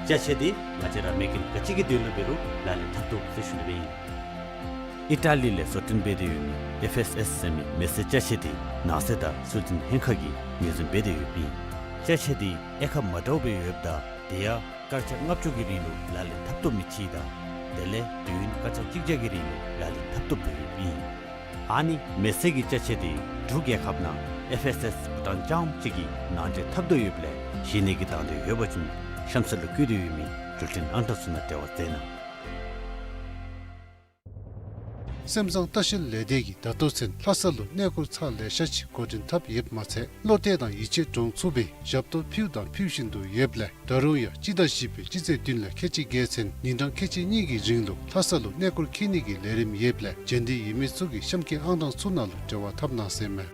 ཅ་ཆས་འདི་ང་བཅས་ར་མེ་རྐྱེན་ག་ཅི་གི་དོན་ལུ་འབད་རུང་ལག་ལེན་འཐབ་ཚུགས་ཟེར་ཞུ་ནི་ཨིན། ཨི་ཊ་ལི་ལས་བཟོ་སྐྲུན་འབད་དེ་ཡོད་མི་F S S ཟེར་མི་མེ་བསད་ཅ་ཆས་འདི་ནང་སྲིད་དང་སྲོལ་འཛིན་ལྷན་ཁག་གིས་ངོས་འཛིན་འབད་དེ་ཡོདཔ་ཨིན། ཅ་ཆས་འདི་དབྱེ་ཁག་མ་འདྲཝ་སྦེ་ཡོདཔ་ད་དེ་ཡང་སྐར་ཆ་ལྔ་བཅུ་གི་རིང་ལུ་ལག་ལེན་འཐབ་བཏུབ་མི་ཅིག་དང་དེ་ལས་དུས་ཡུན་སྐར་ཆ་གཅིག་བརྒྱ་གི་རིང་ལུ་ལག་ལེན་འཐབ་བཏུབ་སྦེ་ཡོདཔ་ཨིན། ཨ་ནི་མེ་བསད་ཀྱི་ཅ་ཆས་འདི་འབྲུག་རྒྱལ་ཁབ་ནང་F S S བྷུ་ཊཱན་རྐྱངམ་གཅིག་གིས་ནང་འདྲེན་འཐབ་དོ་ཡོདཔ་ལས་གཞི་ནས་ཀྱི་དང་འདོད་ཡོད་པ་ཅིན་གཤམ་གསལ་ལུ་བཀོད་དེ་ཡོད་མི་འགྲུལ་འཕྲིན་ཨང་གྲངས་ཚུ་ནང་འབྲེལ་བ་མཛད་གནང་། སེམས་ཙང་ལྟ་བཤལ་ལས་སྡེ་གིས་ད་ལྟོ་ཚུན་ལྷ་ས་ལུ་གནས་སྐོར་ཚར་ལེ་ཤ་ཅིག་འགོ་འདྲེན་འཐབ་ཡོདཔ་མ་ཚད་བློ་གཏད་དང་ཡིད་ཆེས་འདྲོངས་ཚུགས་པའི་ཞབས་ཏོག་ཕུལཝ་དང་ཕུལ་བཞིན་དུ་ཡོདཔ་ལས་ད་རུང་ཡང་སྤྱི་ཟླ་བཞི་པའི་སྤྱི་ཚེས་བདུན་ལས་ཁལ་གཅིག་བརྒལ་ཚུན་ཉིན་གྲངས་ཁལ་གཅིག་གཉིས་ཀྱི་རིང་ལུ་ལྷ་ས་ལུ་གནས་སྐོར་འཁྱིད་ནི་གི་ལས་རིམ་ཡོདཔ་ལས་འབྱོན་འདོད་ཡོད་མི་ཚུ་གིས་གཤམ་འཁོད་ཨང་གྲངས་ཚུ་ནང་ལུ་འབྲེལ་བ་འཐབ་གནང་ཟེར་མས།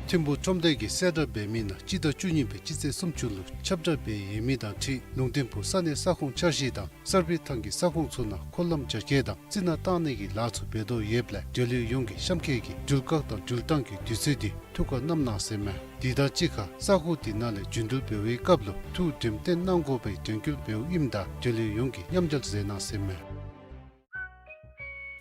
ཐིམ་ཕུག་ཁྲོམ་སྡེ་གིས་གསལ་བསྒྲགས་འབད་མི་ནང་སྤྱི་ཟླ་བཅུ་གཉིས་པའི་སྤྱི་ཚེས་སུམ་ཅུ་ལུ་ཁྱབ་བསྒྲགས་འབད་ཡོད་མི་དང་འཁྲིལ་ལུང་བསྟན་ཕུག་ས་གནས་ས་ཁོངས་འཆར་གཞི་དང་གསར་སྤེལ་ཐང་གི་ས་ཁོངས་ཚུ་ནང་འཁོར་ལམ་རྒྱ་སྐྱེད་དང་རྩི་ནག་བཏང་ནི་གི་ལཱ་ཚུ་འབད་དོ་ཡོདཔ་ལས་འབྲེལ་ཡོད་ཡོངས་ཀྱིས་གཤམ་འཁོད་ཀྱི་འགྲུལ་བཀག་དང་འགྲུལ་བཏང་གི་དུས་ཚོད་འདི་ཐུགས་ཁར་བསྣམ་གནང་ཟེར་མས། དེ་དང་གཅིག་ཁར་ས་ཁོངས་དེ་ནང་ལས་རྒྱུན་འགྲུལ་འབད་བའི་སྐབས་ལུ་ཐུགས་དྲན་རྟེན་གནང་དགོ་པའི་དྲན་སྐུལ་འབདཝ་ཨིནམ་ད་འབྲེལ་ཡོད་ཡོངས་ཀྱིས་མཉམ་འབྲེལ་མཛད་གནང་ཟེར་མས།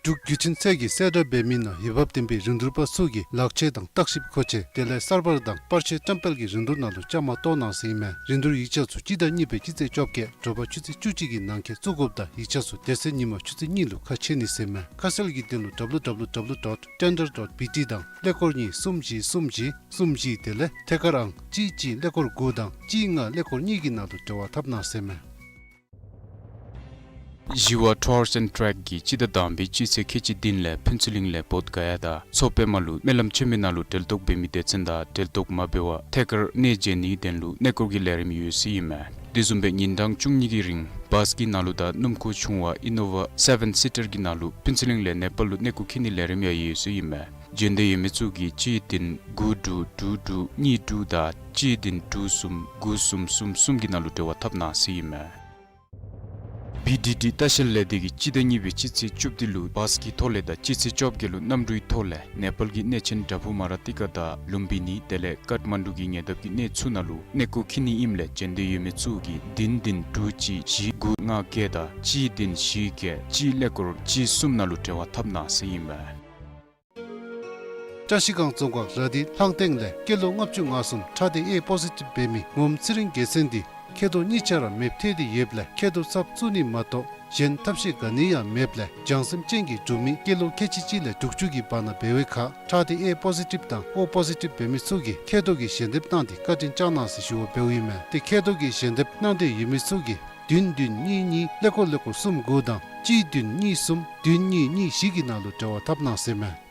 འབྲུག་བརྒྱུད་འཕྲིན་ཚད་ཀྱིས་གསལ་བསྒྲགས་འབད་མི་ནང་འོས་འབབ་ལྡན་པའི་རིན་བསྡུར་པ་ཚུ་གིས་ལག་ཁྱེར་དང་བརྟག་ཞིབ་མཁོ་ཆས་དེ་ལས་གསར་པ་དང་པར་ཆས་བཀྲམ་སྤེལ་གྱི་རིན་བསྡུར་ནང་ལུ་བཅའ་མར་གཏོགས་གནང་ཟེར་ཨིན་མས། རིན་བསྡུར་ཡིག་ཆ་ཚུ་སྤྱི་ཟླ་གཉིས་པའི་སྤྱི་ཚེས་བཅོ་བརྒྱད་དྲོ་པ་ཆུ་ཚོད་བཅུ་གཅིག་གི་ནང་འཁོད་བཙུགས་དགོཔ་དང་ཡིག་ཆ་ཚུ་དེ་ཚེ་ཉིན་མ་ཆུ་ཚོད་གཉིས་ལུ་ཁ་ཕྱེ་ནི་ཟེར་མས། ཁ་གསལ་གྱི་དོན་ལུ་W W W dot tender dot B T དང་ཀླད་ཀོར་གཉིས་གསུམ་གཅིག་དང་ཀླད་ཀོར་གཉིས་གསུམ་བཞི་གསུམ་བཞི་གསུམ་བཞི་དེ་ལས་ཐད་ཀར་ཨང་གཅིག་གཅིག་ཀླད་ཀོར་དགུ་དང་གཅིག་ལྔ་ཀླད་ཀོར་གཉིས་ཀྱི་ནང་ལུ་འབྲེལ་བ་འཐབ་གནང་ཟེར་མས། ཞི་བ་Tours and Trek གིས་སྤྱི་ཟླ་དང་པའི་སྤྱི་ཚེས་ཁལ་གཅིག་བདུན་ལས་ཕུན་ཚོགས་གླིང་ལས་བོདྷ་ག་ཡ་དང་མཚོ་པདྨ་ལུ་སྨོན་ལམ་ཆེན་མོའི་ནང་ལུ་གྲལ་གཏོགས་འབད་མི་སྡེ་ཚན་དང་གྲལ་གཏོགས་མ་འབད་བར་ཐད་ཀར་གནས་མཇལ་ནིའི་དོན་ལུ་གནས་སྐོར་གྱི་ལས་རིམ་ཡོད་ཟེར་ཨིན་མས། དེ་བཟུམ་སྦེ་ཉིན་གྲངས་བཅུ་གཉིས་ཀྱི་རིང་བཱས་ཀྱི་ནང་ལུ་དང་སྣུམ་འཁོར་ཆུང་བ་ཨི་ནོ་ཝ་སེ་བེན་སི་ཊར་གྱི་ནང་ལུ་ཕུན་ཚོགས་གླིང་ལས་ནེ་པཱལ་ལུ་གནས་སྐོར་འཁྱིད་ནིའི་ལས་རིམ་ཡང་ཡོད་ཟེར་ཨིན་མས། འབྱོན་འདོད་ཡོད་མི་ཚུ་གིས་གཅིག་བདུན་དགུ་དྲུག་དྲུག་དྲུག་གཉིས་དྲུག་དང་གཅིག་བདུན་དྲུག་གསུམ་དགུ་གསུམ་གསུམ་གསུམ་གྱི་ནང་ལུ་འབྲེལ་བ་འཐབ་གནང་ཟེར་ཨིན་མས། བི་ཌི་ཌི་ལྟ་བཤལ་ལས་སྡེ་གིས་སྤྱི་ཟླ་གཉིས་པའི་སྤྱི་ཚེས་བཅུ་བདུན་ལུ་བཱས་ཀྱི་ཐོག་ལས་དང་སྤྱི་ཚེས་བཅོ་བརྒྱད་ལུ་གནམ་གྲུའི་ཐོག་ལས་ནེ་པཱལ་གྱི་གནས་ཆེན་བྲག་ཕུག་མ་ར་ཏི་ཀ་དང་ལུམ་བི་ནི་དེ་ལས་ཀཏ་མན་ཌུ་གི་ཉེ་འདབས་ཀྱི་གནས་ཚུ་ནང་ལུ་གནས་སྐོར་འཁྱིད་ནི་ཨིནམ་ལས་འབྱོན་འདོད་ཡོད་མི་ཚུ་གིས་བདུན་བདུན་དྲུག་གཅིག་བཞི་དགུ་ལྔ་བརྒྱད་དང་གཅིག་བདུན་བཞི་བརྒྱད་གཅིག་ཀླད་ཀོར་གཅིག་གསུམ་ནང་ལུ་འབྲེལ་བ་འཐབ་གནང་ཟེར་ཨིན་མས། བཀྲ་ཤིས་སྒང་རྫོང་ཁག་ར་དྷི་ལྷང་སྟེང་ལས་སྐྱེས་ལོ་ལྔ་བཅུ་ང་གསུམ་ཁྲག་སྡེ་ཨེ་པོ་ཟི་ཊིབ་འབད་མི་ངོམ་ཚེ་རིང་རྒྱལ་མཚན་འདི་མཁལ་རྡོག་གཉིས་ཆ་ར་མེདཔ་ཐལ་ཏེ་ཡོདཔ་ལས་མཁལ་རྡོག་ཚབ་བཙུགས་ནི་མ་གཏོགས་གཞན་ཐབས་ཤེས་ག་ནི་ཡང་མེདཔ་ལས་བྱང་སེམས་ཅན་གྱི་འབྲུག་མི་སྐྱེས་ལོ་ཁལ་གཅིག་གཅིག་ལས་དྲུག་ཅུ་གི་བར་ན་འབད་བའི་ཁར་ཁྲག་སྡེ་ཨེ་པོ་ཟི་ཊིབ་དང་ཨོ་པོ་ཟི་ཊིབ་འབད་མི་ཚུ་གིས་མཁལ་རྡོག་གི་ཞལ་འདེབས་གནང་སྟེ་བཀའ་དྲིན་བསྐྱང་གནང་ཟེར་ཞུ་བ་འབདཝ་ཨིན་མས། ཏེ་མཁལ་རྡོག་གི་ཞལ་འདེབས་གནང་འདོད་ཡོད་མི་ཚུ་གིས་བདུན་བདུན་གཉིས་གཉིས་ཀླད་ཀོར་ཀླད་ཀོར་གསུམ་དགུ་དང་གཅིག་བདུན་གཉིས་གསུམ་བདུན་གཉིས་གཉིས་བཞི་གི་ནང་ལུ་འབྲེལ་བ་འཐབ་གནང་ཟེར་མས།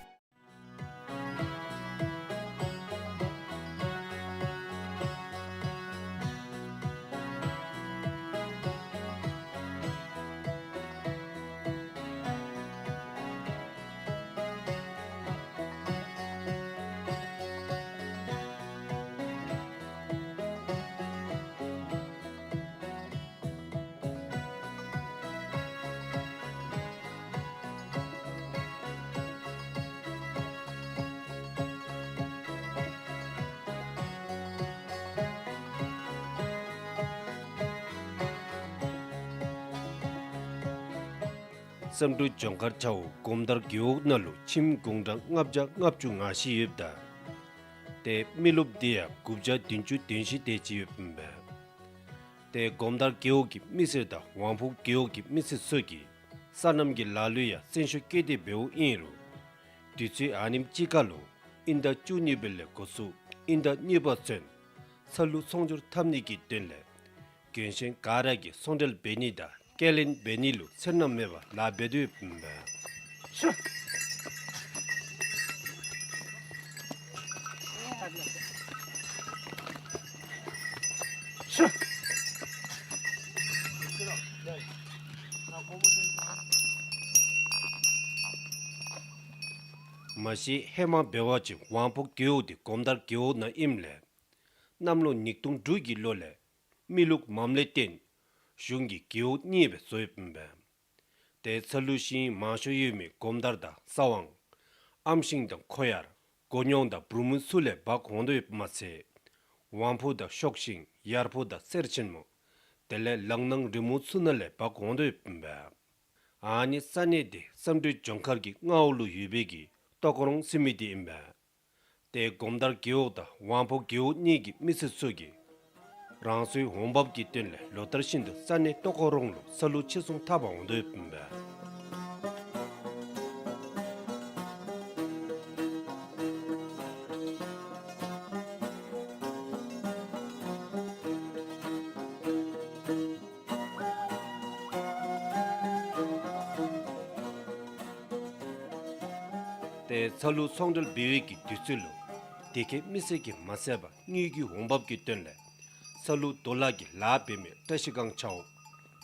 བསམ་གྲུབ་ལྗོངས་མཁར་ཆ་འོག་སྒོམ་དར་རྒེད་འོག་ནང་ལུ་ཁྱིམ་གུང་གྲངས་ལྔ་བརྒྱ་ལྔ་བཅུ་ང་བཞི་ཡོདཔ་ད། ཏེ་མི་རློབས་འདི་ཡང་དགུ་བརྒྱ་བདུན་ཅུ་དོན་བཞི་དེ་ཅིག་ཡོདཔ་ཨིན་པས། ཏེ་སྒོམ་དར་རྒེད་འོག་གི་མི་སེར་དང་ཝང་ཕུ་རྒེད་འོག་གི་མི་སེར་ཚུ་གིས་སོ་ནམ་གྱི་ལཱ་ལུ་ཡང་བརྩོན་ཤུགས་བསྐྱེད་དེ་འབདཝ་ཨིན་རུང་། དུས་ཚོད་ཨ་ནེམ་ཅིག་ཁར་ལུ་དབྱིན་ཟླ་བཅུ་གཉིས་པ་ལས་འགོ་བཙུགས་དབྱིན་ཟླ་གཉིས་པ་ཚུན་ཚ་ལུ་ཚོང་སྒྱུར་འཐབ་ནི་གི་དོན་ལས་གྱོན་ཞེན་ག་ར་གིས་ཚོང་འབྲེལ་འབད་ནི་དང་སྐྱེལ་ལེན་འབད་ནི་ལུ་འཚེར་སྣང་མེད་པར་ལཱ་འབད་དོ་ཡོདཔ་ཨིན་པས། མ་གཞི་ཧེ་མ་འབད་བ་ཅིན་ཝང་ཕུ་རྒེད་འོག་འདི་སྒོམ་དར་རྒེད་འོག་ནང་ཨིནམ་ལས་གནམ་ལོ་ཉིས་སྟོང་དྲུག་གི་ལོ་ལས་མི་ལུགས་མངམ་ལས་བརྟེན་གཞུང་གིས་རྒེད་འོག་གཉིས་སྦེ་བཟོ་ཡོདཔ་ཨིན་པས། ཏེ་ཚ་ལུ་ཤིང་མང་ཤོས་ཡོད་མི་སྒོམ་དར་དང་ས་དབང་ཨམ་ཤིང་དང་ཁོ་ཡར་སྒོ་ཉོང་དང་བུ་མོ་ཚུ་ལས་འབག་འོང་དོ་ཡོདཔ་མ་ཚད་ཝང་ཕུ་དང་ཤོག་ཤིང་ཡར་ཕུ་དང་གསེར་ཆེན་མོ་དེ་ལས་ལག་ནང་རི་མོ་ཚུ་ནང་ལས་འབག་འོང་དོ་ཡོདཔ་ཨིན་པས། ཨ་ནི་ས་གནས་འདི་བསམ་གྲུབ་ལྗོངས་མཁར་གྱི་མངའ་འོག་ལུ་ཡོད་པའི་གི་ཏོག་རོང་ཟེར་མི་འདི་ཨིན་པས། ཏེ་སྒོམ་དར་རྒེད་འོག་དང་ཝང་ཕུ་རྒེད་འོག་གཉིས་ཀྱི་མི་སེར་ཚུ་གིས་རང་སོའི་འོང་འབབ་ཀྱི་དོན་ལས་ལོ་ལྟར་བཞིན་དུ་ས་གནས་ཏོག་རོང་ལུ་ཚ་ལུ་ཕྱིར་ཚོང་འཐབ་པར་འོང་དོ་ཡོདཔ་ཨིན་པས། ཏེ་ཚ་ལུ་ཚོང་འབྲེལ་འབད་བའི་གི་དུས་ཚོད་ལུ་དེ་ཁའི་མི་སེར་གྱིས་མ་ཚད་པར་དངུལ་གྱི་འོང་འབབ་ཀྱི་དོན་ལས་ཚ་ལུ་རྡོ་ལག་གི་ལཱ་འབད་མི་བཀྲ་ཤིས་སྒང་ཆ་འོག་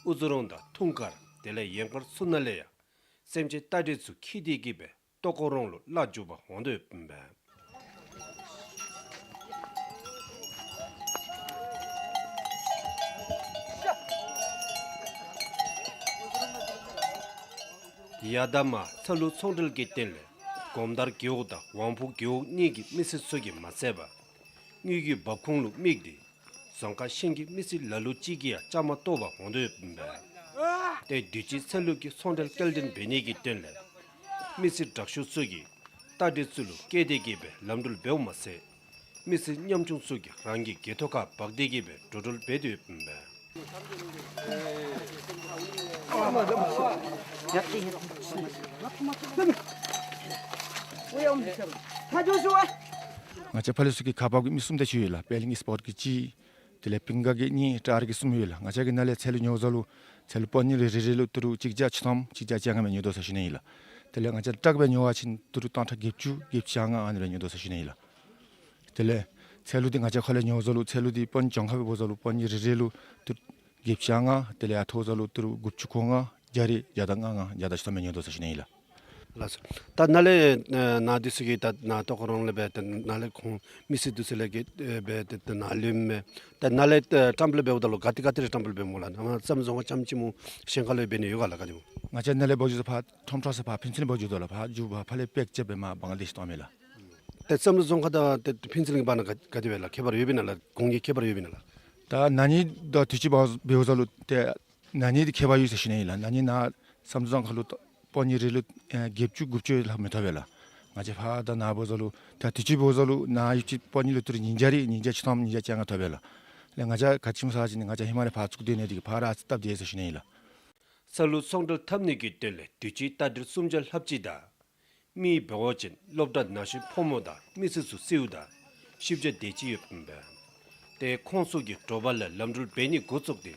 ཨུ་ཛོ་རོང་དང་ཐུང་དཀར་དེ་ལས་ཡན་དཀར་ཚུ་ནང་ལས་ཡང་སེམས་ཅན་རྟ་དྲེལ་ཚུ་འཁྱིད་དེ་གིས་སྦེ་ཏོག་རོང་ལུ་གླ་འཇུག་པར་འོང་དོ་ཡོདཔ་ཨིན་པས། ཡ་ད་མ་ཚ་ལུ་ཚོང་འབྲེལ་གྱི་དོན་ལས་སྒོམ་དར་རྒེད་འོག་དང་ཝང་ཕུ་རྒེད་འོག་གཉིས་ཀྱི་མི་སེར་ཚུ་གིས་མ་ཚད་པར་དངུལ་གྱི་འབབ་ཁུངས་ལུ་དམིགས་ཏེ་རྫོང་ཁག་གཞན་གྱི་མི་སེར་ལ་ལུ་ཅིག་གིས་ཡང་བཅའ་མར་གཏོགས་པར་འོང་དོ་ཡོདཔ་ཨིན་པས། ཏེ་དུས་ཅི་ཚ་ལུ་གི་ཚོང་འབྲེལ་སྐྱེལ་འདྲེན་འབད་ནི་གི་དོན་ལས་མི་སེར་དྲག་ཤོས་ཚུ་གིས་རྟ་དྲེལ་ཚུ་ལུ་བཀལ་ཏེ་གིས་སྦེ་ལམ་འགྲུལ་འབདཝ་མ་ཚད་མི་སེར་ཉམ་ཆུང་ཚུ་གིས་རང་གི་སྒལ་ཏོ་ཁར་འབག་སྟེ་གིས་སྦེ་འགྲོ་འགྲུལ་འབད་དོ་ཡོདཔ་ཨིན་པས། ང་བཅས་ཕར་ལས་ཚུར་གྱི་ཁག་འབག་གི་མི་གསུམ་དེ་ཅིག་ཡོད་ལགས། པད་གླིང་ཨིསི་པོརཊ་གི་གཅིག་དེ་ལས་པིང་ག་གི་གཉིས་ཊར་གི་གསུམ་ཡོད་ལགས། ང་བཅས་ཀྱི་ནཱ་ལས་ཚལ་ལུ་ཉོཝ་ད་ལུ་ཚལ་ལུ་པ་ནི་རེ་རེ་ལུ་ཏི་རུ་གཅིག་བརྒྱ་བཅུ་ཐམ་གཅིག་བརྒྱ་བཅོ་ལྔ་སྦེ་ཉོ་དོ་ཟེར་ཞུ་ནི་ཨིན་ལགས། དེ་ལས་ང་བཅས་ཊརཀ་སྦེ་ཉོ་བ་ཅིན་ཏི་རུ་སྟོང་ཕྲག་བརྒྱད་ཅུ་བརྒྱད་ཅུ་གྱ་ལྔ་ཨ་ནི་སྦེ་ཉོ་དོ་ཟེར་ཞུ་ནི་ཨིན་ལགས། དེ་ལས་ཚལ་ལུ་འདི་ང་བཅས་ཁ་ལས་ཉོཝ་ད་ལུ་ཚལ་ལུ་འདི་པ་ནི་ལྗོངས་མཁར་སྦེ་འབདཝ་ད་ལུ་པ་ནི་རེ་རེ་ལུ་ཏི་རུ་བརྒྱད་ཅུ་གྱ་ལྔ་དེ་ལས་ཡར་མཐོཝ་ད་ལུ་ཏི་རུ་དགུ་བཅུ་གོ་ལྔ་བརྒྱ་རེ་བརྒྱ་དང་ལྔ་ལྔ་བརྒྱ་དང་བཅུ་ཐམ་སྦེ་ཉོ་དོ་ཟེར་ཞུ་ནི་ཨིན་ལགས། ལགས་སོ། ད་ནཱ་ལས་ནཱ་འདི་ཚུ་གི་ད་ནཱ་ཏོག་རོང་ལས་སྦེ་ད་ནཱ་ལས་ཁོང་མི་སེར་འདི་ཚུ་ལས་ཀྱི་སྦེ་ད་ནཱ་ལུ་མས། ད་ནཱ་ལས་བཀྲམ་སྤེལ་འབདཝ་ད་ལུ་ག་ཏེ་ག་ཏེ་ར་བཀྲམ་སྤེལ་འབདཝ་སྨོ་ལགས། ཨ་བསམ་གྲུབ་རྫོང་ཁག་རྐྱངམ་ཅིག་སྨོ་གཞན་ཁ་ལུ་འབད་ནི་ཡོད་ག་ལགས་ག་ཅི་སྨོ། ང་བཅས་ནཱ་ལས་འབག་འགྱོཝ་ད་ཕར་ཁྲོམ་ཁྲོམ་ས་ཕར་ཕུན་ཚོགས་ལུ་འབག་འགྱོཝ་ད་ལགས། ཕར་འགྱོ་བ་ཕར་ལས་པེག་རྐྱབ་སྦེ་མར་བང་ལ་དེཤ་བཏང་མས་ལགས། ཏེ་བསམ་གྲུབ་རྫོང་ཁག་དང་ཏེ་ཕུན་ཚོགས་གླིང་གི་བར་ན་ག་ག་དེ་སྦེ་ལགས། ཁྱད་པར་ཡོདཔ་ཨིན་ན་ལགས། གོང་གི་ཁྱད་པར་ཡོདཔ་ཨིན་ན་ལགས། ད་ན་ནིང་དང་དུས་ཅི་འབག་འབདཝ་ད་ལུ་ཏེ་ན་ནིང་འདི་ཁྱད་པར་ཡོད་ཟེར་ཞུ་ནི་ཨིན་ལགས། ན་ནིང་ནཱ་བསམ་གྲུབ་རྫོང་ཁག་ལུ་པ་ནི་རེ་ལུ་ཨེ་བརྒྱད་ཅུ་དགུ་བཅུ་ལྷག་མི་ཐོབ་པས་ལགས། ང་བཅས་ཕར་དང་ནཱ་འབདཝ་ད་ལུ་ད་དུས་ཅི་འབདཝ་ད་ལུ་ནཱ་ཡུདཔ་ཅིག་པ་ནི་ལུ་ཏི་རུ་ཉིས་བརྒྱ་རེ་ཉིས་བརྒྱ་བཅུ་ཐམ་ཉིས་བརྒྱ་བཅོ་ལྔ་ཐོབ་པས་ལགས། ལགས་ང་བཅས་ག་ཅི་སྨོ་ཟེར་བ་ཅིན་ང་བཅས་ཧེ་མ་ལས་ཕར་བཙུགས་ཏེ་ནི་འདི་གིས་ཕར་ར་ཨ་ཙི་སྟབས་བདེ་ཟེར་ཞུ་ནི་ཨིན་ལགས། ཚ་ལུ་ཚོང་འབྲེལ་འཐབ་ནི་གི་དོན་ལས་དུས་ཅི་རྟ་དྲེལ་སུམ་བརྒྱ་ལྷགཔ་ཅིག་དང་མི་འབད་བ་ཅིན་སློབ་གྲྭ་ན་གཞོན་ཕོ་མོ་དང་མི་སེར་ཚུ་གསོལཝ་ད་བཞི་བརྒྱ་དེ་ཅིག་ཡོདཔ་ཨིན་པས། ཏེ་ཁོང་ཚུ་གིས་དྲོ་པ་ལས་ལམ་འགྲུལ་འབད་ནི་འགོ་བཙུགས་ཏེ་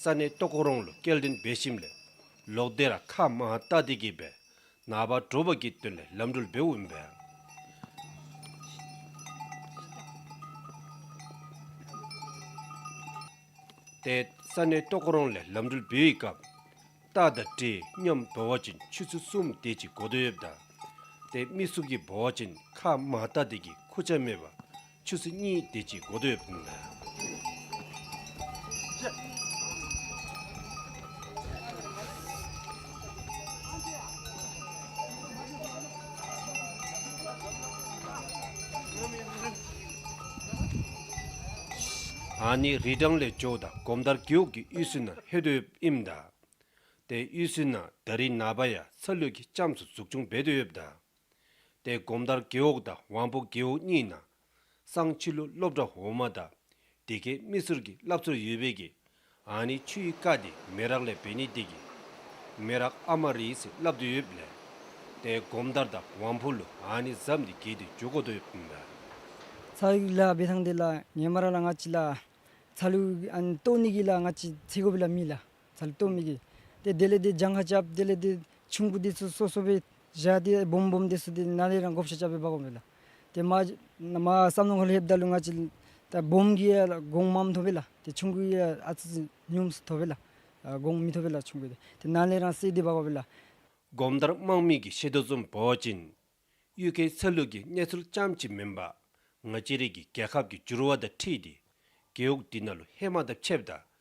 ས་གནས་ཏོག་རོང་ལུ་སྐྱེལ་འདྲེན་འབད་ཞིནམ་ལས་ལོག་སྟེ་ར་ཁ་མར་བལྟ་སྟེ་གིས་སྦེ་ནངས་པ་དྲོ་པ་གི་དོན་ལས་ལམ་འགྲུལ་འབདཝ་ཨིན་པས། ཏེ་ས་གནས་ཏོག་རོང་ལས་ལམ་འགྲུལ་འབད་བའི་སྐབས་རྟ་དང་འདྲེ་མཉམ་འབད་བ་ཅིན་ཆུ་ཚོད་གསུམ་དེ་ཅིག་འགོར་དོ་ཡོདཔ་ད། ཏེ་མི་གསུམ་གྱིས་འབད་བ་ཅིན་ཁ་མར་བལྟ་སྟེ་གིས་ཁུར་ཆ་མེད་པར་ཆུ་ཚོད་གཉིས་དེ་ཅིག་འགོར་དོ་ཡོདཔ་ཨིན་པས། ཨ་ནི་རི་གྲངས་ལས་འགྱོཝ་ད་སྒོམ་དར་རྒེད་འོག་གི་དབུས་སུ་ནང་ལྷོད་དོ་ཡོདཔ་ཨིནམ་ད། ཏེ་གཡུས་ཚན་ནང་ད་རིས་ནངས་པ་ཡང་ཚ་ལུ་གི་ལྕམ་ཚུ་འཛུགས་སྐྱོང་འབད་དོ་ཡོདཔ་ད། ཏེ་སྒོམ་དར་རྒེད་འོག་དང་ཝང་ཕོ་རྒེད་འོག་གཉིས་ནང་གསང་ཕྱི་ལུ་སློབ་གྲྭ་འོག་མ་དང་དེ་ཁའི་མི་ཚུ་གི་སློབ་ཚན་ཡོད་པའི་གི་ཨ་ནི་ཆུའི་རྐ་དེ་མེ་རག་ལས་འབད་ནི་དེ་གིས་མེ་རག་ཨ་མ་རེ་ཟེར་སླབ་དོ་ཡོདཔ་ལས། ཏེ་སྒོམ་དར་དང་ཝང་ཕོ་ལུ་ཨ་ནི་ཟམ་དེ་གྱེས་ཏེ་འགྱོ་དགོ་དོ་ཡོདཔ་ཨིན་པས། ཚ་ལུ་གི་ལཱ་འབད་ཐངས་དེ་ལགས་ཧེ་མ་ར་ལགས་ང་བཅས་ལགས་ཚ་ལུ་ཨ་ནི་བཏོག་ནི་གི་ལགས་ང་བཅས་ཚེ་སྒོ་སྦེ་ལགས་མེད་ལགས། ཚ་ལུ་བཏོག་མི་གི། ཏེ་དེ་ལས་ཏེ་གྱངས་ཁ་རྐྱབ། དེ་ལས་ཏེ་ཆུང་ཀུ་དེ་ཚུ་སོ་སོ་སྦེ་བཞག་སྟེ་སྦོམ་སྦོམ་དེ་ཚུ་ཏེ་ནཱ་ལས་ར་བགོ་བཤའ་རྐྱབ་སྦེ་འབག་འོང་པས་ལགས། ཏེ་མར་མར་བསམ་མནོ་ཁ་ལུ་ལྷོདཔ་ད་ལུ་ང་བཅས་ད་སྦོམ་གི་ཡང་གོང་མངམ་ཐོབ་པས་ལགས། ཏེ་ཆུང་ཀུ་ཡང་ཨ་ཙི་ཉུངམ་སུ་ཐོབ་པས་ལགས། ཨ་གོང་མི་ཐོབ་པས་ལགས་ཆུང་ཀུ་དེ། ཏེ་ནཱ་ལས་ར་བསད་དེ་འབག་འོང་པས་ལགས། སྒོམ་དར་དམངས་མི་གིས་བཤད་དོ་བཟུམ་འབད་བ་ཅིན་གཡུས་ཁའི་ཚ་ལུ་གི་གནས་ཚུལ་ཙམ་ཅིག་མེན་པར་ང་བཅས་རའི་གི་རྒྱལ་ཁབ་ཀྱི་འགྱུར་བ་དང་འཁྲིལ་ཏེ་རྒེད་འོག་འདི་ནང་ལུ་ཧེ་མ་དང་ཕྱདཔ་ད་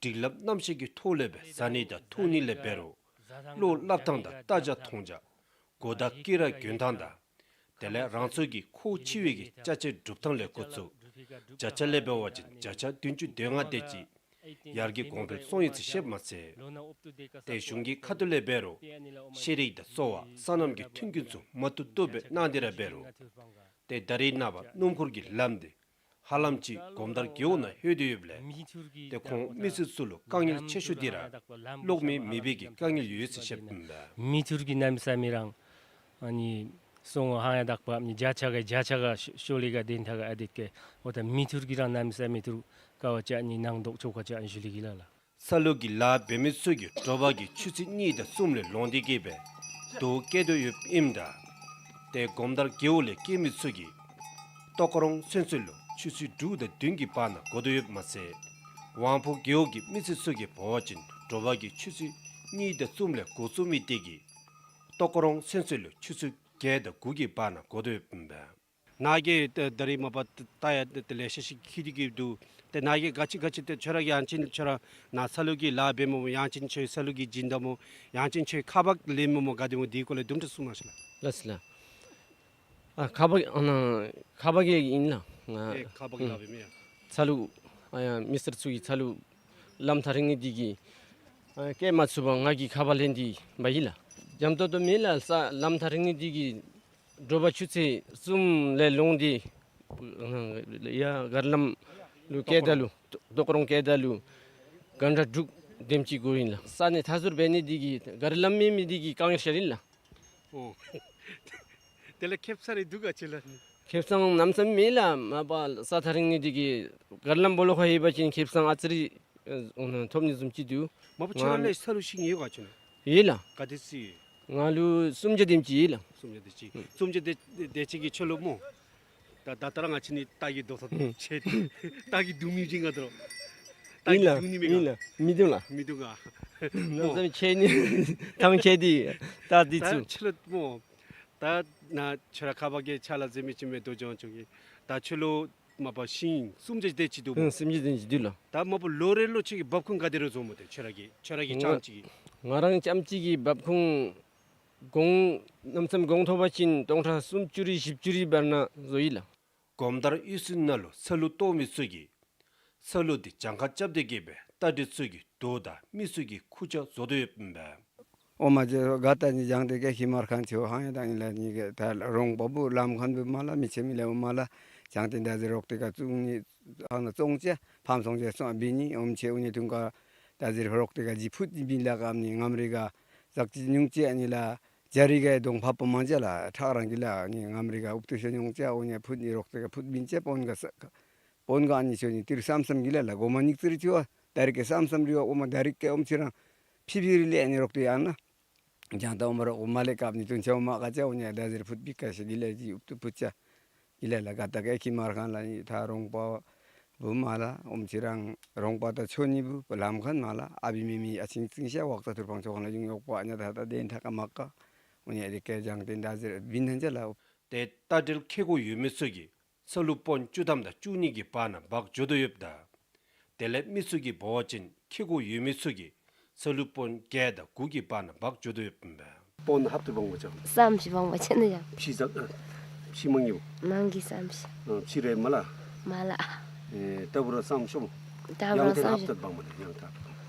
སྒྲིག་ལམ་རྣམ་གཞག་གི་ཐོག་ལས་སྦེ་བཟའ་ནི་དང་འཐུང་ནི་ལས་འབད་རུང་བློ་སླབ་ཐངས་དང་ལྟ་རྒྱ་མཐོང་རྒྱ་གོ་བརྡ་བསྐྱེད་ར་འགྱོ་ཐངས་དང་དེ་ལས་རང་ཚུ་གི་ཁོ་ཆེ་བའི་གི་ཅ་ཆས་སྒྲུབ་ཐངས་ལས་འགོ་བཙུགས་བརྒྱ་ཆ་ལས་འབད་བ་ཅིན་བརྒྱ་ཆ་བདུན་ཅུ་དོན་ལྔ་དེ་ཅིག་ཡར་རྒྱས་གོང་འཕེལ་སོང་ཡི་ཟེར་བཤདཔ་མ་ཚད། ཏེ་གཞུང་གི་ཁ་ཐུག་ལས་འབད་རུང་ཤེས་རིག་དང་གསོ་བ་སོ་ནམ་གྱི་མཐུན་རྐྱེན་ཚུ་མ་བཏུབ་བཏུབ་སྦེ་གནང་སྟེ་ར་འབད་རུང་ཏེ་ད་རིས་ནངས་པ་སྣུམ་འཁོར་གྱི་ལམ་དེ་ཧ་ལམ་ཅིག་སྒོམ་དར་རྒེད་འོག་ནང་ལྷོད་དེ་ཡོདཔ་ལས་ཏེ་ཁོང་མི་སེར་ཚུ་ལུ་དཀའ་ངལ་ཆེ་ཤོས་དེ་ར་གློག་མེ་མེད་པའི་གི་དཀའ་ངལ་ཡོད་ཟེར་བཤདཔ་ཨིན་པས། མི་འཐུར་གྱིས་གནམ་མེད་ས་མེད་རང་ཨ་ནི་སོང་ཧང་ཡང་དག་པ་ཨ་ནི་བརྒྱ་ཆ་ག་བརྒྱ་ཆ་ག་ཤོ་ཤོ་ལེ་ག་དེ་ཐ་ག་ཨ་དེ་ཀེ་འོ་ད་མི་འཐུར་གྱིས་རང་གནམ་མེད་ས་མེད་འཐུར་ཀ་བ་ཅིག་ཨ་ནི་ནང་དོག་ཆོ་ག་ཅིག་ཨ་ནི་ཞུ་ལེ་གི་ལགས་ལགས། ཚ་ལུ་གི་ལཱ་འབད་མི་ཚུ་གིས་དྲོ་པ་གི་ཆུ་ཚོད་གཉིས་དང་གསུམ་ལས་ལོང་སྟེ་གི་སྦེ་དོས་བཀལ་དོ་ཡོདཔ་ཨིནམ་ད་ཏེ་སྒོམ་དར་རྒེད་འོག་ལས་སྐྱེས་མི་ཚུ་གིས་ལྟོ་ཀོ་རོང་ཚུན་ཚོད་ལུ་ཆུ་ཚོད་དྲུག་དང་བདུན་གྱི་བར་ན་འགོར་དོ་ཡོདཔ་མ་ཚད་ཝང་ཕོ་རྒེད་འོག་གི་མི་སེར་ཚུ་གིས་འབད་བ་ཅིན་དྲོ་པ་གི་ཆུ་ཚོད་གཉིས་དང་གསུམ་ལས་འགོ་བཙུགས་མི་དེ་གིས་ལྟོ་ཀོ་རོང་ཚུན་ཚོད་ལུ་ཆུ་ཚོད་བརྒྱད་དང་དགུ་གི་བར་ན་འགོར་དོ་ཡོདཔ་ཨིན་པས། ནཱ་གི་ད་ད་རིས་མ་པ་ད་ཡ་ད་ལེ་ཤ་ཅིག་འཁྱིད་དེ་གི་འདུག། ཏེ་ནཱ་གི་ག་ཅི་ག་ཅི་ཏེ་ཁྱོད་ར་གི་ཡང་ཅིན་ཁྱོད་ར་ནཱ་ཚ་ལུ་གི་ལཱ་འབད་མི་སྨོ་ཡང་ཅིན་ཁྱོད་ཚ་ལུ་གི་སྦྱིན་བདག་སྨོ་ཡང་ཅིན་ཁྱོད་ཁ་འབག་ལེན་མི་སྨོ་ག་དེ་སྨོ་དེའི་སྐོར་ལས་དུམ་གྲ་གསུང་གནང་ཤིག་ལགས། ལགས་སོ་ལགས། ཨ་ཁ་འབག་ཨ་ནཱ་ཁ་འབག་གི་ཨིན་ལགས། ང་ཨེ་ཁ་འབག་གི་ལཱ་འབད་མི་ཡ། ཚ་ལུ་ཨ་ཡ་མི་སེར་ཚུ་གིས་ཚ་ལུ་ལམ་ཐག་རིང་ནི་དེ་གིས་ཨ་བསྐྱལ་མ་ཚུགས་པར་ང་གིས་ཁ་འབག་ལེན་ཏེ་འབག་ཡི་ལགས། འཇམ་ཏོང་ཏོ་མེད་ལགས། ས་ལམ་ཐག་རིང་ནི་དེ་གིས་དྲོ་པ་ཆུ་ཚོད་གསུམ་ལས་ལོང་སྟེ་ཡ་གར་ལམ་ལུ་བསྐྱལ་ད་ལུ་ལྟོ་ཀོ་རོང་བསྐྱལ་ད་ལུ་གྷན་ཊ་དྲུག་དེམ་ཅིག་འགོར་ཡི་ལགས། ས་གནས་མཐའ་ཟུར་འབད་ནི་དེ་གིས་གར་ལམ་མེད་མི་དེ་གིས་དཀའ་ངལ་ཤར་ཡི་ལགས། ཨོ། དེ་ལས་ཁེབ་ས་རེ་འདུག་ག་ཅི་ལགས། ཁེབ་སང་གནམ་མེད་ས་མེད་མེད་ལགས། མ་པ་ས་ཐག་རིང་ནི་དེ་གིས་གར་ལམ་སྦོ་ལོགས་ཁར་ཡོད་པ་ཅིན་ཁེབ་སང་ཨ་ཙི་རེ་ཨ་ཐོབ་ནི་བཟུམ་ཅིག་འདུག། མ་པ་ཁྱོད་ར་ལས་ས་ལུ་ཤིང་ཡོད་ག་ཅི་ན། ཡོད་ལགས། ག་དེ་ཅིག། ང་ལུ་སུམ་བརྒྱ་དེམ་ཅིག་ཡོད་ལགས། སུམ་བརྒྱ་དེ་ཅིག། སུམ་བརྒྱ་དེ་དེ་ཅིག་གིས་ཁྱོད་ལུ་སྨོ། ད་ད་ལྟོ་ར་ང་བཅས་ནི་རྟ་གི་རྡོག་ཐོག་ཨུམ་ཆེ་སྟེ་རྟ་གིས་བརྡུང་མི་བྱིན་ག་དོ། རྟ་ཨིན་གིས་ལགས། བརྡུང་ནི་མེད་ག། ཨིན་ལགས། མི་བརྡུང་ལགས། མི་བརྡུང་ག། གནམ་མེད་ས་མེད་ཆེ་ནི་ཐང་ཆད་དེ་རྟ་འདི་ད་ཚུ། ཁྱོད་ལུ་སྨོ། ད་ནཱ་ཁྱོད་ར་ཁ་འབག་གི་ཕྱག་ལཱ་མཛད་མི་ཅིག་མས་དོ་ཅོག་ཅོག་གི། ད་ཁྱོད་ལུ་མ་པ་ཤིང་སུམ་བརྒྱ་དེ་ཅིག་འདུག་སྨོ། ཨུམ་སུམ་བརྒྱ་དེ་ཅིག་འདུག་ལགས། ད་མ་པ་ལོ་རེ་ལུ་ཁྱོད་ཀྱིས་འབག་ཁུངས་ག་དེ་ར་བཟོཝ་སྨོ། ཏེ་ཁྱོད་ར་གི་ཁྱོད་ར་གི་ང་རྐྱངམ་ཅིག་གིས། ང་རང་རྐྱངམ་ཅིག་གིས་འབག་ཁུངས་གོང་གནམ་མེད་ས་མེད་གོང་ཐོབ་པ་ཅིན་སྟོང་ཕྲག་སུམ་ཅུ་རེ་བཞི་བཅུ་རེ་བར་ན་བཟོ་ཡི་ལགས། སྒོམ་དར་གཡུས་ཚན་ནང་ལུ་ཚ་ལུ་བཏོག་མི་ཚུ་གིས་ཚ་ལུ་དེ་གྱངས་ཁ་རྐྱབ་སྟེ་གི་སྦེ་རྟ་དྲེལ་ཚུ་གི་དོས་དང་མི་ཚུ་གི་ཁུར་ཆ་བཟོ་དོ་ཡོདཔ་ཨིན་པས། ཨོ་མ་ཇེ་ག་ད་ནི་བྱང་སྟེ་ཀེ་ཁི་མར་ཁན་ཆེ་བོ་ཧང་ཡ་ད་ཨིན་ལགས། ནི་གི་ད་རོང་པ་བུ་ལམ་ཁན་བུ་མ་ལ་མི་ཆེ་མི་ལེ་བོ་མ་ལ་བྱང་སྟེ་ད་ཟེར་རོག་ཏེ་ག་བཙུགས་ནི་ཨ་ནཱ་བཙོང་ཅེས་ཕམ་སོང་ཅེས་སོང་བི་ནི་ཨོམ་ཆེ་འུ་ནི་ཐུང་ཀ་ད་ཟེར་རོག་ཏེ་ག་ཇི་ཕུད་ཇི་བི་ལ་ཀ་ནི་ངམ་རི་ག་ཟག་ཅི་ཉུང་ཅེས་ཨ་ནི་ལ་ཇ་རི་ག་གདོང་ཕ་པོ་མང་ཅེས་ལ་ཁྲག་རང་གི་ལ་ནི་ངམ་རི་ག་ཨུབ་ཏུ་ཤོ་ཉུང་ཅེས་འུ་ནི་ཕུད་ནི་རོག་ཏེ་ག་ཕུད་བིན་ཅེས་པོན་ག་ས་པོན་ག་ཨ་ནི་ཤོ་ནི་ཏིར་སམ་སམ་གི་ལ་ལ་གོ་མ་ཉིག་ཙིར་ཅི་བ་ད་རི་ཀེ་སམ་སམ་རི་བ་ཨོ་མ་ད་རི་ཀེ་ཨོམ་ཆི་རང་ཕི་ཕི་རི་ལེ་ཨ་ནི་རོག་ཏེ་ཨ་ནཱ། ཇང་ཏ་ཨོ་མ་རོག་མ་ལེ་ཀབ་ནི་ཏུན་ཆེ་བ་མ་ཀ་ཅ་འུ་ནི་ད་ཟེར་ཕུད་པི་ཀ་ཤ་གི་ལ་ཇི་ཨུབ་ཏུ་ཕུད་ཅ། གི་ལ་ལ་ག་ད་ཀེ་ཁི་མར་ཁན་ལ་ནི་ད་རོང་པ་བུ་མ་ལ་ཨོམ་ཆི་རང་རོང་པ་ད་ཆོ་ནི་བུ་ལམ་ཁན་མ་ལ་ཨ་བི་མི་མི་ཨ་ཆིང་ཆིང་ཤ་ཝག་ཙ་ཐུར་ཕང་ཆོ་ཁན་ལ་ཡུང་ཡོག་པ་ཨ་ནི་ད་ད་དེན་ཐ་ཀ་མ་ཀ་འུ་ནི་ཨ་དེ་ཀེ་ཇང་ཏེན་ད་ཟེར་བིན་ཧན་ཅ་ལ། ཏེ་རྟ་དྲེལ་ཁེ་གོ་ཡོད་མི་ཚུ་གིས་ཚ་ལུ་པོན་བཅུ་ཐམ་དང་བཅུ་གཉིས་ཀྱི་བར་ན་འབག་འགྱོ་དོ་ཡོདཔ་ད། དེ་ལས་མི་ཚུ་གིས་འབད་བ་ཅིན་ཁེ་གོ་ཡོད་མི་ཚུ་གིས་ཚ་ལུ་པོན་བརྒྱད་དང་དགུ་གི་བར་ན་འབག་འགྱོ་དོ་ཡོདཔ་ཨིན་པས། པོན་ཧབ་ཏུ་འབག་མ་ཅ། སམ་ཤི་འབག་མ་ཅ་ནི་ཡ། ཕྱི་ཟ་ཨ་ཕྱི་མང་ཡོད། མང་གི་སམ་ཤི། ཨ་ཕྱི་རེ་མ་ལ། མ་ལ། ཨེ་ད་བུ་ར་སམ་ཤོམ། ད་བུ་ར་ཡང་ཏེ་སམ་ཧབ་ཤོམ། ཏུ་འབག་མ་ནི་ཡང་ད།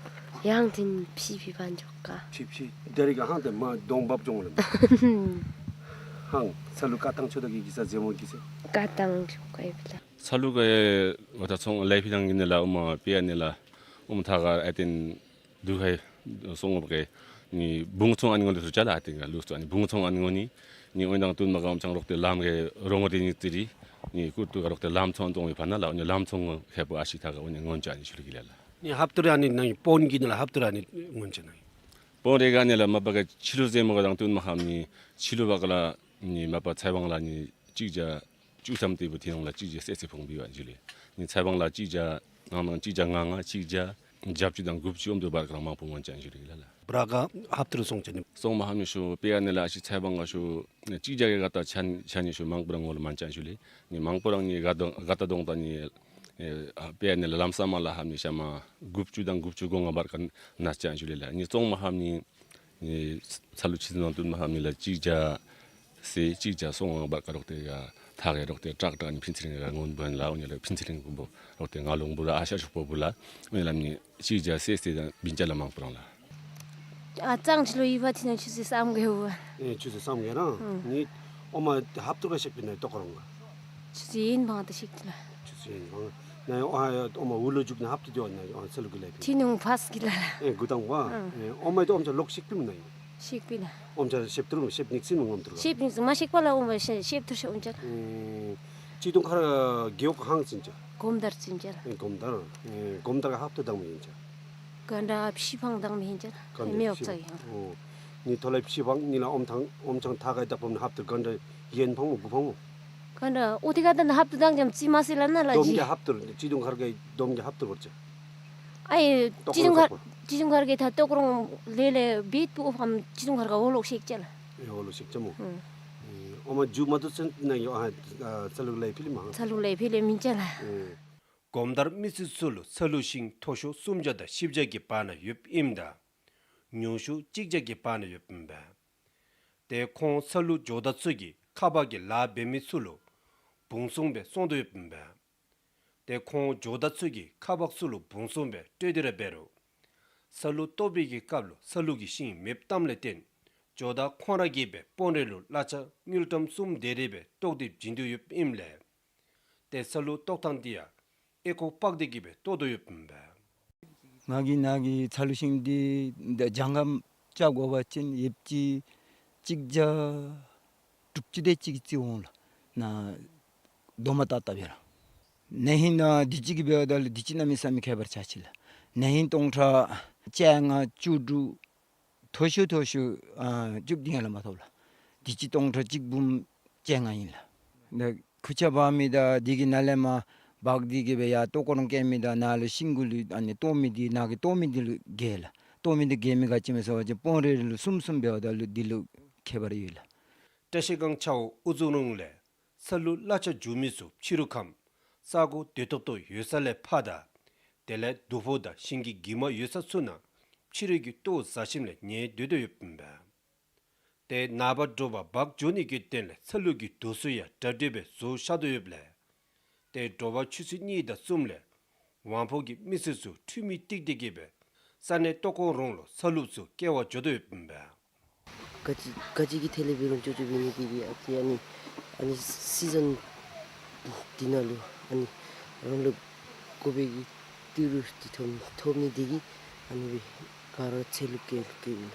ཡང་ཏེ་ཕྱི་ཕྱི་འབག་འགྱོ་ག། ཕྱི་ཕྱི་དེ་རིགས་ཧང་ཏེ་མ་གདོང་འབབ་འགྱོ་ལ། ཧང་ཚ་ལུ་ཀ་ཐང་ཆོད་ད་གི་གི་ས་ཟེ་མོ་གི་ས། ཀ་ཐང་ཆོད་ག་ཡི་ལ། ཚ་ལུ་ཀ་ཡ་ཝ་ད་ཚོང་ལས་ཕི་ཐང་གི་ནི་ལ་ཨོ་མ་པེ་ཡ་ནི་ལ་ཨོ་མ་ཐ་ག་ཨ་ཏེན་དུ་ཧའི་སོང་བ་གི་ནི་བུང་ཚོང་ཨ་ནི་ངོ་ལུ་སུ་ཅ་ལ་ཨ་ཏེན་ག་ལུ་སུ་ཨ་ནི་བུང་ཚོང་ཨ་ནི་ངོ་ནི་ནི་ཨོ་ནི་དང་བསྟུན་མ་ག་ཨོ་མ་ཅང་རོག་ཏེ་ལམ་གི་རོང་རི་ནི་ཙི་རི་ནི་ཀུར་ཏུ་ག་རོག་ཏེ་ལམ་ཚོང་ཏོང་བའི་ཕ་ན་ལ་ཨོ་ནི་ལམ་ཚོང་ངོ་ཧེ་པོ་ཨ་ཤི་ཐ་ག་ཨོ་ནི་ངོ་ཅ་ནི་ཤུ་ལུ་གི་ལ་ལ། ནི་ཧབ་ཏུ་ར་ནི་ནང་པོན་གི་ནི་ལ་ཧབ་ཏུ་ར་ནི་ངོ་ཅ་ནི། པོན་རེ་ག་ནི་ལ་མ་པ་ག་ཕྱི་ལུ་ཟེ་མོ་ག་དང་བསྟུན་མ་ཧམ་ནི་ཕྱི་ལུ་བ་ག་ལ་ནི་མ་པ་ཚའི་བང་ལ་ནི་ཅིག་ཇ་ཅུ་ཙམ་ཏེ་བུ་ཐི་ནོང་ལ་ཅིག་ཇ་སེ་སེ་ཕོང་བི་བ་ཇུ་ལེ། ནི་ཚའི་བང་ལ་ཅིག་ཇ་ནང་ནང་ཅིག་ཇ་ང་ང་ཅིག་ཇ་ཇབ་ཅུ་དང་དགུ་བཅུ་ཨོམ་དུ་བར་ག་ལ་མང་པོ་ངོ་ཅ་ཇུ་ལེ་ལ་ལ། བྲ་ག་ཧབ་ཏུ་རུ་སོང་ཅ་ནི། སོང་མ་ཧམ་ནི་ཤོ་པེ་ཡ་ནི་ལ་ཨ་ཤི་ཚའི་བང་ང་ཤོ་ཅིག་ཇ་གི་ག་ད་ཆ་ཆ་ནི་ཤོ་མང་པོ་རང་ངོ་ལ་མན་ཅ་ཇུ་ལེ། ནི་མང་པོ་རང་ནི་ག་ད་ག་ད་དོང་ད་ནི་ཨེ་ཨ་པེ་ནི་ལ་ལམ་ས་མ་ལ་ཧམ་ནི་ཤ་མ་དགུ་བཅུ་དང་དགུ་བཅུ་གོ་ལྔ་བར་ཀ་ན་ཅ་ཞུ་ལེ་ལ། ནི་ཙོང་མ་ཧམ་ནི་ནི་ཚ་ལུ་ཆི་ནང་དུ་མ་ཧམ་ནི་ལ་ཅིག་ཇ་སེ་ཅིག་ཇ་སོང་བར་ཀ་རོག་ཏེ་ཡ་ཐག་གི་རོག་ཏེ་ཏྲག་ཏྲག་ནི་ཕིན་ཚི་རིང་ག་སྔོན་བོན་ལ་འོ་ནི་ལ་ཕིན་ཚི་རིང་གུ་བོ་རོག་ཏེ་ང་ལུང་བུ་ལ་ཨ་ཤ་ཤུག་པོ་བུ་ལ་འོ་ནི་ལ་ནི་ཅིག་ཇ་སེ་སེ་དང་བིན་ཅ་ལ་མང་པོ་རང་ལ། ཨ་གཙང་ཆུ་ལུ་ཡི་བ་ཐི་ན་ཆུ་ཚོད་སམ་གེ་བ། ཨེ་ཆུ་ཚོད་སམ་གེ་རང་ཨང་། ནི་ཨོ་མ་ཧབ་ཏུ་ག་ཤེག་པི་ན་ཏོ་ཀོ་རོང་ག། ཆུ་ཚོད་ཡིན་བང་དུ་ཤེག་ཏི་ལ། ཆུ་ཚོད་ཡིན་བང་ན་ཨོ་ཨོ་མ་འུ་ལུ་འཇུག་ན་ཧབ་ཏུ་དེ་བ་ན་ཨོ་ཚ་ལུ་གི་ལ་ཕི། ཐི་ནུང་ཕས་གི་ལ་ལ། ཨེ་གུ་དང་བ། ཨང་། ཨེ་ཨོ་མ་དེ་ཨོམ་ཆ་ལོག་ཤེག་པི་མ་ན་ཡིན། ཤེག་པི་ལ། ཨོམ་ཆ་ཤེབ་ཏུ་རུ་ཤེབ་ནིག་སི་མ་ངོམ་ཏུ་རུ། ཤེབ་ནིག་སི་མ་ཤེག་པ་ལ་ཨོ་མ་ཤེ་ཤེབ་ཏུ་ཤེ་ཨོམ་ཆ་ལ། ཨེ་ཅི་དུང་ཁར་གེའུ་ཁ་ཧང་ཙིན་ཅ། གོམ་དར་ཙིན་ཅ་ལ། ཨེ་གོམ་དར། ཨེ་གོམ་དར་ག་ཧབ་ཏུ་དང་མི་ཡིན་ཅ། ག་འདྲ་ཕྱི་ཕང་དང་མི་ཡིན་ཅ་ལ། ག་འདྲ་མེ་ཨོ་ཕྱི་ཙ་ཡང་། ཨོ། ནི་ཐོ་ལ་ཕྱི་ཕང་ནི་ལ་ཨོམ་ཐང་ཨོམ་ཆང་ཐ་ག་དག་པོ་ནི་ཧབ་ཏུ་ག་འདྲ་ཡན་ཕང་མོ་གུ་ཕང་མོ། ག་འདྲ་ཨོ་ཏི་ག་ད་ནི་ཧབ་ཏུ་དང་ཅམ་ཙི་མ་སི་ལ་ན་ལ་ཇི། དོམ་གི་ཧབ་ཏུ་ཅི་དུང་ཁར་གི་དོམ་གི་ཧབ་ཏུ་བར་ཅ། ཨའི་ཏོ་ཅི་ཀོ་ནོ་ཁ་ཅུང་ཁར་པོ། ཅི་ཀུང་ཁར་གི་ཐ་ཏོ་ཀོ་རོང་ལེ་ལེ་བིད་པུ་ཨོ་ཕམ་ཅི་ཀུང་ཁར་ག་ཨོ་ལོག་ཤེག་ཅ་ལ། ཨེ་ཨོ་ལོག་ཤེག་ཅ་མོ། ཨུམ། ཨེ་ཨོ་མ་ཇུ་མ་ཏོ་སེན་ན་ཡོ་ཨ་ཚ་ལུག་ལེ་ཕི་ལེ་མ། ཚ་ལུག་ལེ་ཕི་ལེ་མིན་ཅ་ལ། ཨེ། གོམ་དར་མི་སེར་ཚུ་ལུ་ཚ་ལུ་ཤིང་མཐོ་ཤོས་སུམ་བརྒྱ་དང་བཞི་བརྒྱ་གི་བར་ན་ཡོདཔ་ཨིནམ་ད་ཉུང་ཤོས་གཅིག་བརྒྱ་གི་བར་ན་ཡོདཔ་ཨིན་པས། ཏེ་ཁོང་ཚ་ལུ་ཇོ་བདག་ཚུ་གིས་ཁ་པར་གྱི་ལཱ་འབད་མི་ཚུ་ལུ་བུང་སོང་སྦེ་སོང་དོ་ཡོདཔ་ཨིན་པས། ཏེ་ཁོང་ཇོ་བདག་ཚུ་གིས་ཁ་པར་ཚུ་ལུ་བུང་སོང་སྦེ་སྤྲོད་དེ་ར་འབད་རུང་ཚ་ལུ་བཏོག་པའི་གི་སྐབས་ལུ་ཚ་ལུ་གི་ཤིང་མེདཔ་བཏངམ་ལས་བརྟེན་ཇོ་བདག་ཁོང་ར་གིས་སྦེ་དཔོན་རེ་ལུ་གླ་ཆ་དངུལ་ཀྲམ་གསུམ་དེ་རེ་སྦེ་བཏོག་སྟེ་བྱིན་དོ་ཡོདཔ་ཨིནམ་ལས་ཏེ་ཚ་ལུ་བཏོག་ཐངས་འདི་ཡང་ཨེ་ཁོ་པག་སྟེ་གི་སྦེ་བཏོག་དོ་ཡོདཔ་ཨིན་པས། ང་གིས་ནཱ་གི་ཚ་ལུ་ཤིང་འདི་ད་ཇང་གམ་ཅ་དགོ་པ་ཅིན་ཡིབ་ཅི་གཅིག་བརྒྱ་དྲུག་ཅུ་དེ་ཅིག་རྩིས་འོང་ལགས། ནཱ་རྡོག་མ་བཏགས་བཏགསཔ་ཡོད་ལགས། ན་ཧིང་ནཱ་འདི་ཅིག་གི་འབདཝ་ད་ལུ་འདི་ཅིག་གནམ་མེད་ས་མེད་ཁྱད་པར་ཆགས་ཅི་ལགས། ན་ཧིང་སྟོང་ཕྲག་བཅོ་ལྔ་བཅུ་དྲུག་མཐོ་ཤོས་མཐོ་ཤོས་ཨ་བཅུ་བདུན་ཡང་ལས་མ་ཐོབ་ལགས། འདི་ཅིག་སྟོང་ཕྲག་གཅིག་འབུམ་བཅོ་ལྔ་ཨིན་ལགས། ད་ཁུར་ཆ་འབག་མི་དང་འདི་གི་ནང་ལས་མར་འབག་སྟེ་གི་སྦེ་ཡར་ལྟོ་ཀོ་རོང་བཀལ་མི་དང་ནཱ་ལུ་ཤིང་གུ་ལུ་ཨ་ནི་བཏོག་མི་འདི་ནཱ་གི་བཏོག་མི་འདི་ལུ་འགལ་ལགས། བཏོག་མི་འདི་འགལ་མི་ག་ཅི་སྨོ་ཟེར་བ་ཅིན་དཔོན་རེ་ལུ་གསུམ་གསུམ་འབདཝ་ད་ལུ་འདི་ལུ་ཁྱད་པར་ཡོད་ལགས། བཀྲ་ཤིས་སྒང་ཆའོ་ཨུ་ཛུ་རུང་ལས་ཚ་ལུ་གླ་ཆ་འཇུ་མི་ཚུ་ཕྱི་རུ་ཁམས་ས་གོ་དེ་ཏོག་ཏོ་ཡོད་ས་ལས་ཕར་དང་དེ་ལས་དུ་ཕོ་དང་ཤིང་གི་གྱིབ་མ་ཡོད་ས་ཚུ་ནང་ཕྱི་རུ་གི་ལྟོ་བཟའ་ཞིནམ་ལས་ཉལ་སྡོད་དོ་ཡོདཔ་ཨིན་པས། ཏེ་ནངས་པ་དྲོ་པ་འབག་འགྱོ་ནི་གི་དོན་ལས་ཚ་ལུ་གི་དུག་སོ་ཡང་གྲ་སྒྲིག་སྦེ་བཟོ་བཞག་དོ་ཡོདཔ་ལས་ཏེ་དྲོ་པ་ཆུ་ཚོད་གཉིས་དང་གསུམ་ལས་ཝང་ཕོ་གི་མི་སེར་ཚུ་ཁྲུས་མི་ཏིག་ཏིག་གི་སྦེ་ས་གནས་ལྟོ་ཀོ་རོང་ལུ་ཚ་ལུ་ཚུ་བསྐྱལ་བར་འགྱོ་དོ་ཡོདཔ་ཨིན་པས། ག་ཅི་ག་ཅི་གི་ཐད་ལས་འབད་རུང་ཅོག་ཅོག་འབད་ནི་དེ་གིས་ཨ་ཙི་ཨ་ནི་ཨ་ནི་སི་ཛན་འདི་ནང་ལུ་ཨ་ནི་རང་ལུ་དགོ་པའི་གི་ཏི་རུ་འདི་ཐོབ་ཐོབ་ནི་དེ་གིས་ཨ་ནི་སྦེ་ག་ར་ཚལ་ལུ་བསྐྱལ་བསྐྱལཝ་ཨིན་ལགས།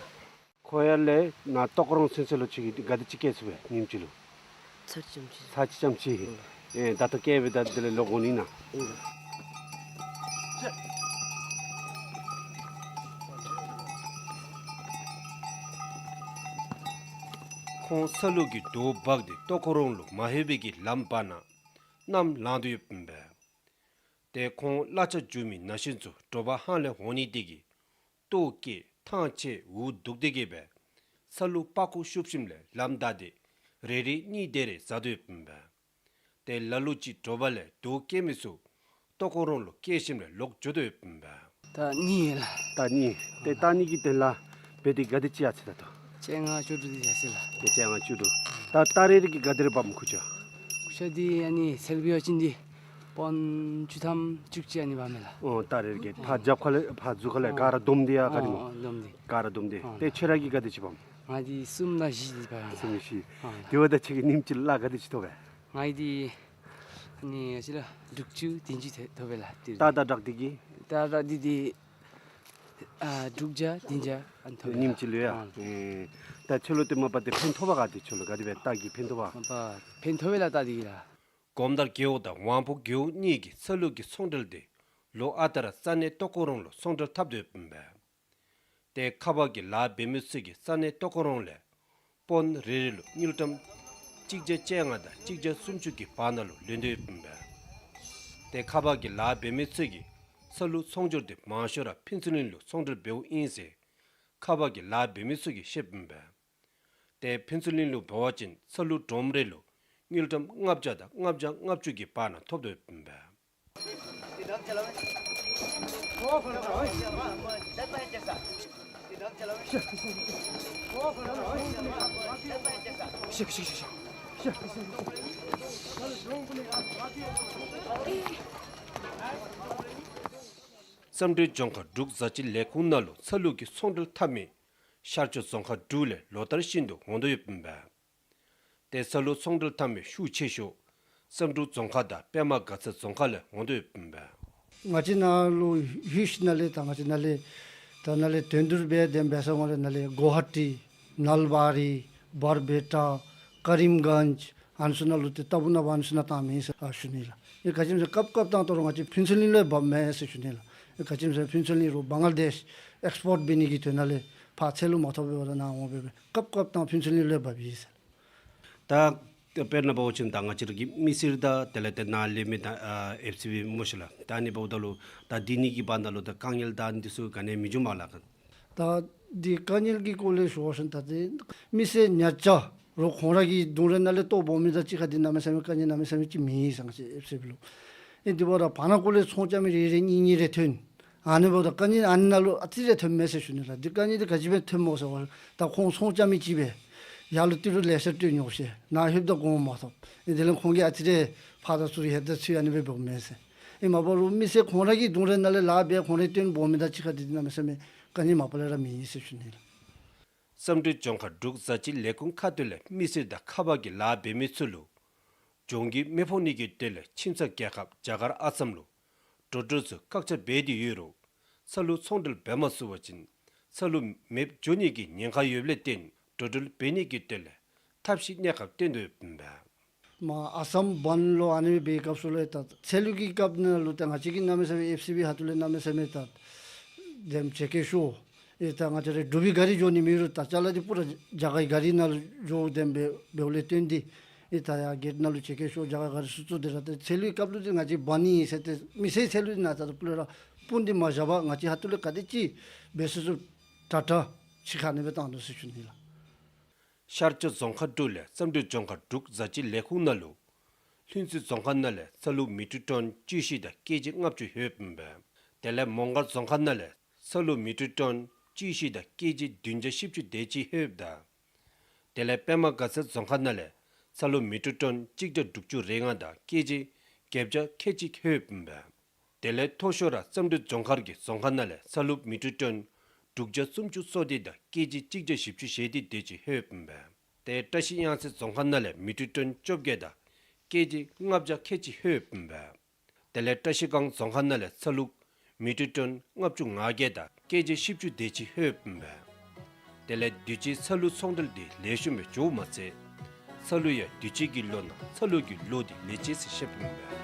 ཁོ་ཡར་ལས་ནཱ་ལྟོ་ཀོ་རོང་ཚུན་ཚོད་ལུ་ཅིག་གི་ག་དེ་ཅིག་བསྐྱལ་ཚུགས་པས་ཉིནམ་གཅིག་ལུ། ཚར་གཅིག་ཙམ་ཅིག། ཚར་གཅིག་ཙམ་ཅིག། ཨེ་ད་ལྟོ་བསྐྱལ་སྦེ་ད་དེ་ལས་ལོག་འོང་ནི་ན། ཨིན་ལགས། ཁོང་ཚ་ལུ་གིས་དོ་འབག་སྟེ་ལྟོ་ཀོ་རོང་ལུ་མ་ལྷོད་པའི་གི་ལམ་བར་ན་ནམ་ལངས་དོ་ཡོདཔ་ཨིན་པས། ཏེ་ཁོང་གླ་ཆ་འཇུ་མི་ན་གཞོན་ཚུ་དྲོ་པ་ཧང་ལས་འོང་ནི་དེ་གིས་ལྟོ་བསྐྱལ་ཐང་ཆད་འུ་སྡུག་སྟེ་གི་སྦེ་ཚ་ལུ་པག་ཀོ་ཤུབས་ཞིནམ་ལས་ལམ་བདའ་སྟེ་རེ་རེ་གཉིས་དེ་རེ་བཟའ་དོ་ཡོདཔ་ཨིན་པས། ཏེ་ལ་ལུ་ཅིག་དྲོ་པ་ལས་དོ་བསྐྱལ་མི་ཚུ་ལྟོ་ཀོ་རོང་ལུ་བསྐྱལ་ཞིནམ་ལས་ལོག་འགྱོ་དོ་ཡོདཔ་ཨིན་པས། ད་གཉིས་ལགས། ད་གཉིས། ཏེ་ད་གཉིས་ཀྱི་དོན་ལས་འབད་དེ་ག་དེ་ཅིག་ཡར་སོང་ད་ལྟོ། བཅོ་ལྔ་བཅུ་དྲུག་དེ་ཅིག་ཡར་སོང་ལགས། ཏེ་བཅོ་ལྔ་བཅུ་དྲུག། ད་ད་རེས་རེ་གི་ག་དེ་རེ་འབགཔ་ཁུར་ཆ། ཁུར་ཆ་འདི་ཨ་ནི་ཚལ་འབད་བ་ཅིན་འདི་ དཔོན་བཅུ་ཐམ་བཅུ་གཅིག་ཨ་ནི་འབག་མས་ལགས། ཨོ་ད་རེས་ཀྱི་ཕར་རྒྱབ་ཁ་ལས་ཕར་མཛུབ་ཁ་ལས་ཨོ་ག་ར་བསྡོམས་ཏེ་ཡ་ག་ནི་ཨོ་སྨོ། ཨོ་བསྡོམས་ཏེ། ག་ར་བསྡོམས་ཏེ། ཨོ་ཏེ་ཁྱོད་ར་གིས་ག་དེ་ཅིག་འབག་མས། ང་འདི་གསུམ་དང་བཞི་འདི་འབག་ཡ་ལགས། གསུམ་བཞི། ཨོ་ལགས། དེ་འབདཝ་ད་ཁྱོད་ཀྱིས་ཉིནམ་གཅིག་ལུ་གླ་ག་དེ་ཅིག་ཐོབ་པས། ང་འདི་ཨ་ནི་ཅིག་ལགས་དྲུག་ཅུ་བདུན་ཅུ་ཐོབ་པས་ལགས། ཏེ་རྟ་དང་ཊཱག་འདི་གིས། རྟ་དང་ཊཱག་འདི་འདི་ཨ་དྲུག་བརྒྱ་བདུན་བརྒྱ་ཨ་ནི་ཐོབ་པས་ཉིནམ་ལགས། གཅིག་ལུ་ཡ། ཨ་ལགས། ཨེ་ད་ཁྱོད་ལུ་ཏེ་མ་པ་ཏེ་ཕན་ཐོགས་པ་ག་དེ་ཁྱོད་ལུ་ག་དེ་སྦེ་རྟ་གིས་ཕན་ཐོགས་པ། མ་པ་ཕན་ཐོགས་པས་ལགས་རྟ་འདི་གིས་ལགས། གོམ་དར་རྒེད་འོག་དང་ཝང་ཕོ་རྒེད་འོག་གཉིས་ཀྱི་ཚ་ལུ་གི་ཚོང་འབྲེལ་འདི་ལོ་ཨ་རྟག་ར་ས་གནས་ལྟོ་ཁོ་རོང་ལུ་ཚོང་འབྲེལ་འཐབ་དོ་ཡོདཔ་ཨིན་པས། ཏེ་ཁ་པར་གྱི་ལཱ་འབད་མི་ཚུ་གིས་ས་གནས་ལྟོ་ཁོ་རོང་ལས་དཔོན་རེ་རེ་ལུ་དངུལ་ཀྲམ་གཅིག་བརྒྱ་བཅོ་ལྔ་དང་གཅིག་བརྒྱ་སུམ་ཅུ་གི་བར་ན་ལུ་ལེན་དོ་ཡོདཔ་ཨིན་པས། ཏེ་ཁ་པར་གྱི་ལཱ་འབད་མི་ཚུ་གིས་ཚ་ལུ་ཚོང་སྒྱུར་འདི་མང་ཤོས་ར་ཕུན་ཚོགས་གླིང་ལུ་ཚོང་འབྲེལ་འབདཝ་ཨིན་ཟེར་ཁ་པར་གྱི་ལཱ་འབད་མི་ཚུ་གིས་བཤདཔ་ཨིན་པས། ཏེ་ཕུན་ཚོགས་གླིང་ལུ་འབད་བ་ཅིན་ཚ་ལུ་སྒྲོམ་རེ་ལུ་དངུལ་ཀྲམ་ལྔ་བརྒྱ་དང་ལྔ་བརྒྱ་ལྔ་བཅུ་གི་བར་ན་ཐོབ་དོ་ཡོདཔ་ཨིན་པས། བསམ་གྲུབ་ལྗོངས་མཁར་འབྲུག་བཟའ་སྤྱོད་ལས་ཁུངས་ནང་ལུ་ཚ་ལུ་གི་ཚོང་འབྲེལ་འཐབ་མི་ཤར་ཕྱོགས་རྫོང་ཁག་དྲུག་ལས་ལོ་ལྟར་བཞིན་དུ་འོང་དོ་ཡོདཔ་ཨིན་པས། ཏེ་ཚ་ལུ་ཚོང་འབྲེལ་འཐབ་མི་ཤུགས་ཆེ་ཤོས་བསམ་གྲུབ་རྫོང་ཁག་དང་པདྨ་དགའ་ཚལ་རྫོང་ཁག་ལས་འོང་དོ་ཡོདཔ་ཨིན་པས། ང་བཅས་ནཱ་ལུ་ཡུལ་ནང་ལས་ད་ང་བཅས་ནཱ་ལས་ད་ནཱ་ལས་དོན་བསྡུ་འབད་དེ་འབད་ས་ང་ལས་ནཱ་ལས་གོ་ཧ་ཊི་ནལ་བ་རི་བར་བེ་ཊ་ཀ་རིམ་གཉྫ་ཨ་ནི་ཚུ་ནང་ལུ་ཏེ་རྟ་ཕུ་ནང་འབག་ཨ་ནི་ཚུ་ནང་བཏང་མི་ཨིན་ཟེར་ཨ་ཞུ་ནི་ལགས། ཨེ་ག་ཅི་སྨོ་ཟེར་སྐབས་སྐབས་བཏང་ད་རུང་ང་བཅས་ཕུན་ཚོགས་གླིང་ལུ་འབག་མས་ཟེར་ཞུ་ནི་ལགས། ཨེ་ག་ཅི་སྨོ་ཟེར་ཕུན་ཚོགས་གླིང་རུང་བང་ལ་དེཤ་ཨེགསི་པོརཊ་འབད་ནི་གི་དོན་ལས་ཕར་ཚ་ལུ་མ་ཐོབ་པར་ནཱ་འོང་འབད་སྦེ་སྐབས་སྐབས་བཏང་ཕུན་ཚོགས་གླིང་ལུ་འབགཔ་ཨིན་ཟེར། ད་དཔེར་ན་འབད་བ་ཅིན་ད་ང་བཅས་ར་གི་མི་སེར་དང་དེ་ལས་ཏེ་ནཱ་ལས་མི་དང་ཨ་ཨེཕ་སི་བི་སྨོ་ཤིག་ལགས། ད་ཨ་ནི་འབདཝ་ད་ལུ་ད་འདི་གཉིས་ཀྱི་བར་ན་ལུ་ད་དཀའ་ངལ་དང་འདི་ཚུ་ག་ནི་མི་འབྱུངམ་མས་ལགས། ད་འདི་དཀའ་ངལ་གྱི་སྐོར་ལས་ཞུ་བ་ཅིན་ད་ཏེ་མི་སེར་ཉ་ཆ་རོགས་ཁོང་ར་གི་གདོང་ར་ནང་ལས་ལྟོ་འབོ་མི་དང་གཅིག་ཁར་འདི་གནམ་མེད་ས་མེད་དཀའ་ངལ་གནམ་མེད་ས་མེད་ཅིག་མེད་ཟེར་ང་བཅས་ཨེཕ་སི་བི་ལུ། ཨེ་འདི་འབདཝ་ད་བར་ན་ཀོ་ལས་ཚོང་རྐྱབ་མི་རེ་རེ་གཉིས་གཉིས་རེ་ཐོན། ཨ་ནི་འབདཝ་ད་དཀའ་ངལ་ཨ་ནི་ནང་ལུ་ཨ་ཙི་རེ་ཐོནམ་མས་ཟེར་ཞུ་ནི་ལགས། འདི་དཀའ་ངལ་འདི་ག་ཅི་སྦེ་ཐོནམ་སྨོ་ཟེར་བ་ད་ཁོང་ཚོང་རྐྱབ་མི་ཅིག་སྦེ་ཡར་ལུ་ཏི་རུ་ལེ་ཤ་སྤྲོད་ཉོ་ཤེས་ནཱ་ལྷོདཔ་ད་གོངམ་མ་ཐོབ། ཨེ་དེ་ལས་ཁོང་གིས་ཨ་ཙི་རེ་ཕར་དང་ཚུར་ལྷོདཔ་ད་ཚུར་ཨ་ནི་སྦེ་འབདཝ་མས་ཟེར། ཨེ་མ་པ་རུང་མི་སེར་ཁོང་ར་གི་གདོང་ར་ནང་ལས་ལཱ་འབད་ཁོང་རའི་དོན་འབོ་མི་དང་གཅིག་ཁར་འདི་གནམ་མེད་ས་མེད་དཀའ་ངལ་མ་པ་ལས་ར་མེད་ཟེར་ཞུ་ནི་ལགས། བསམ་གྲུབ་ལྗོངས་མཁར་འབྲུག་བཟའ་སྤྱོད་ལས་ཁུངས་ཁ་ཐུག་ལས་མི་སེར་དང་ཁ་པར་གྱི་ལཱ་འབད་མི་ཚུ་ལུ་གྱོང་གུན་མི་ཕོག་ནི་གི་དོན་ལས་ཁྱིམ་ཚང་རྒྱལ་ཁབ་རྒྱ་གར་ཨ་སམ་ལུ་འགྲོ་འགྲུལ་ཚུ་བཀག་ཆ་འབད་དེ་ཡོད་རུང་ཚ་ལུ་ཚོང་འབྲེལ་འབད་མ་ཚུགས་པ་ཅིན་ཚ་ལུ་མེདཔ་འགྱོ་ནི་གི་ཉེན་ཁ་ཡོདཔ་ལས་བརྟེན་འགྲོ་འགྲུལ་འབད་ནི་གི་དོན་ལས་ཐབས་ཤེས་གནས་སྐབས་བཏོན་དོ་ཡོདཔ་ཨིན་པས། མར་ཨ་སམ་བཱན་ལུ་ཨ་ནི་སྦེ་སྐབས་སུ་ལས་ད་ཚ་ལུ་གི་སྐབས་ནང་ལུ་ད་ང་བཅས་ཀྱིས་གནམ་མེད་ས་མེད་ཨེཕ་སི་བི་ཁ་ཐུག་ལས་གནམ་མེད་ས་མེད་ད་དེམ་ཅེ་ཀེ་ཤོ་ཨེ་ད་ང་བཅས་ར་འབྲུག་པའི་ག་རི་འགྱོ་ནི་མེད་རུང་ད་ཅ་ལ་འདི་པུ་ར་རྒྱ་གར་གྱི་ག་རི་ནང་ལུ་འགྱོ་དེམ་སྦེ་འབདཝ་ལས་བརྟེན་ཏེ་ཨེ་ད་ཡར་གེཊ་ནང་ལུ་ཅེ་ཀེ་ཤོ་རྒྱ་གར་ག་རི་ཚུ་བཙུགས་ཏེ་ར་ད་ཚ་ལུའི་སྐབས་ལུ་འདི་ང་བཅས་བཱན་ཨིན་ཟེར་ཏེ་མི་སེར་ཚ་ལུ་འདི་ནང་ད་ད་པུ་ལས་ར་སྤུན་འདི་མ་བཞག་པར་ང་བཅས་ཁ་ཐུག་ལས་ག་དེ་ཅིག་འབད་ཚུགས་ཚུགས་དྲག་དྲག་ཅིག་ཁར་ཨ་ནི་སྦེ་བཏང་དོ་ཟེར་ཞུ་ནི་ལགས། ཤར་ཕྱོགས་རྫོང་ཁག་དྲུག་ལས་བསམ་གྲུབ་ལྗོངས་མཁར་འབྲུག་བཟའ་སྤྱོད་ལས་ཁུངས་ནང་ལུ་ལྷུན་རྩེ་རྫོང་ཁག་ནང་ལས་ཚ་ལུ་མི་ཊར་ཊོན་བཅུ་བཞི་དང་ཀེ་ཇི་ལྔ་བཅུ་ལྷོདཔ་ཨིན་པས། དེ་ལས་མོང་སྒར་རྫོང་ཁག་ནང་ལས་ཚ་ལུ་མི་ཊར་ཊོན་བཅུ་བཞི་དང་ཀེ་ཇི་བདུན་བརྒྱ་བཞི་བཅུ་དེ་ཅིག་ལྷོདཔ་ད། དེ་ལས་པདྨ་དགའ་ཚལ་རྫོང་ཁག་ནང་ལས་ཚ་ལུ་མི་ཊར་ཊོན་གཅིག་བརྒྱ་དྲུག་ཅུ་རེ་ལྔ་དང་ཀེ་ཇི་བརྒྱད་བརྒྱ་ཁལ་གཅིག་ལྷོདཔ་ཨིན་པས། དེ་ལས་མཐོ་ཤོས་ར་བསམ་གྲུབ་ལྗོངས་མཁར་གྱི་རྫོང་ཁག་ནང་ལས་ཚ་ལུ་མི་ཊར་ཊོན་དྲུག་བརྒྱ་སུམ་ཅུ་སོ་བདུན་དང་ཀེ་ཇི་གཅིག་བརྒྱ་བཞི་བཅུ་ཞེ་བདུན་དེ་ཅིག་ལྷོདཔ་ཨིན་པས། ཏེ་བཀྲ་ཤིས་གཡང་རྩེ་རྫོང་ཁག་ནང་ལས་མི་ཊར་ཊོན་བཅོ་བརྒྱད་དང་ཀེ་ཇི་ལྔ་བརྒྱ་ཁལ་གཅིག་ལྷོདཔ་ཨིན་པས། དེ་ལས་བཀྲ་ཤིས་སྒང་རྫོང་ཁག་ནང་ལས་ཚ་ལུ་མི་ཊར་ཊོན་ལྔ་བཅུ་ང་བརྒྱད་དང་ཀེ་ཇི་བཞི་བཅུ་དེ་ཅིག་ལྷོདཔ་ཨིན་པས། དེ་ལས་དུས་ཅི་ཚ་ལུ་ཚོང་འབྲེལ་འདི་ལེགས་ཤོམ་སྦེ་འགྱོཝ་མ་ཚད་ཚ་ལུ་ཡང་དུས་ཅི་གི་ལོ་ནང་ཚ་ལུ་གི་ལོ་འདི་ལེགས་ཅི་ཟེར་བཤདཔ་ཨིན་པས།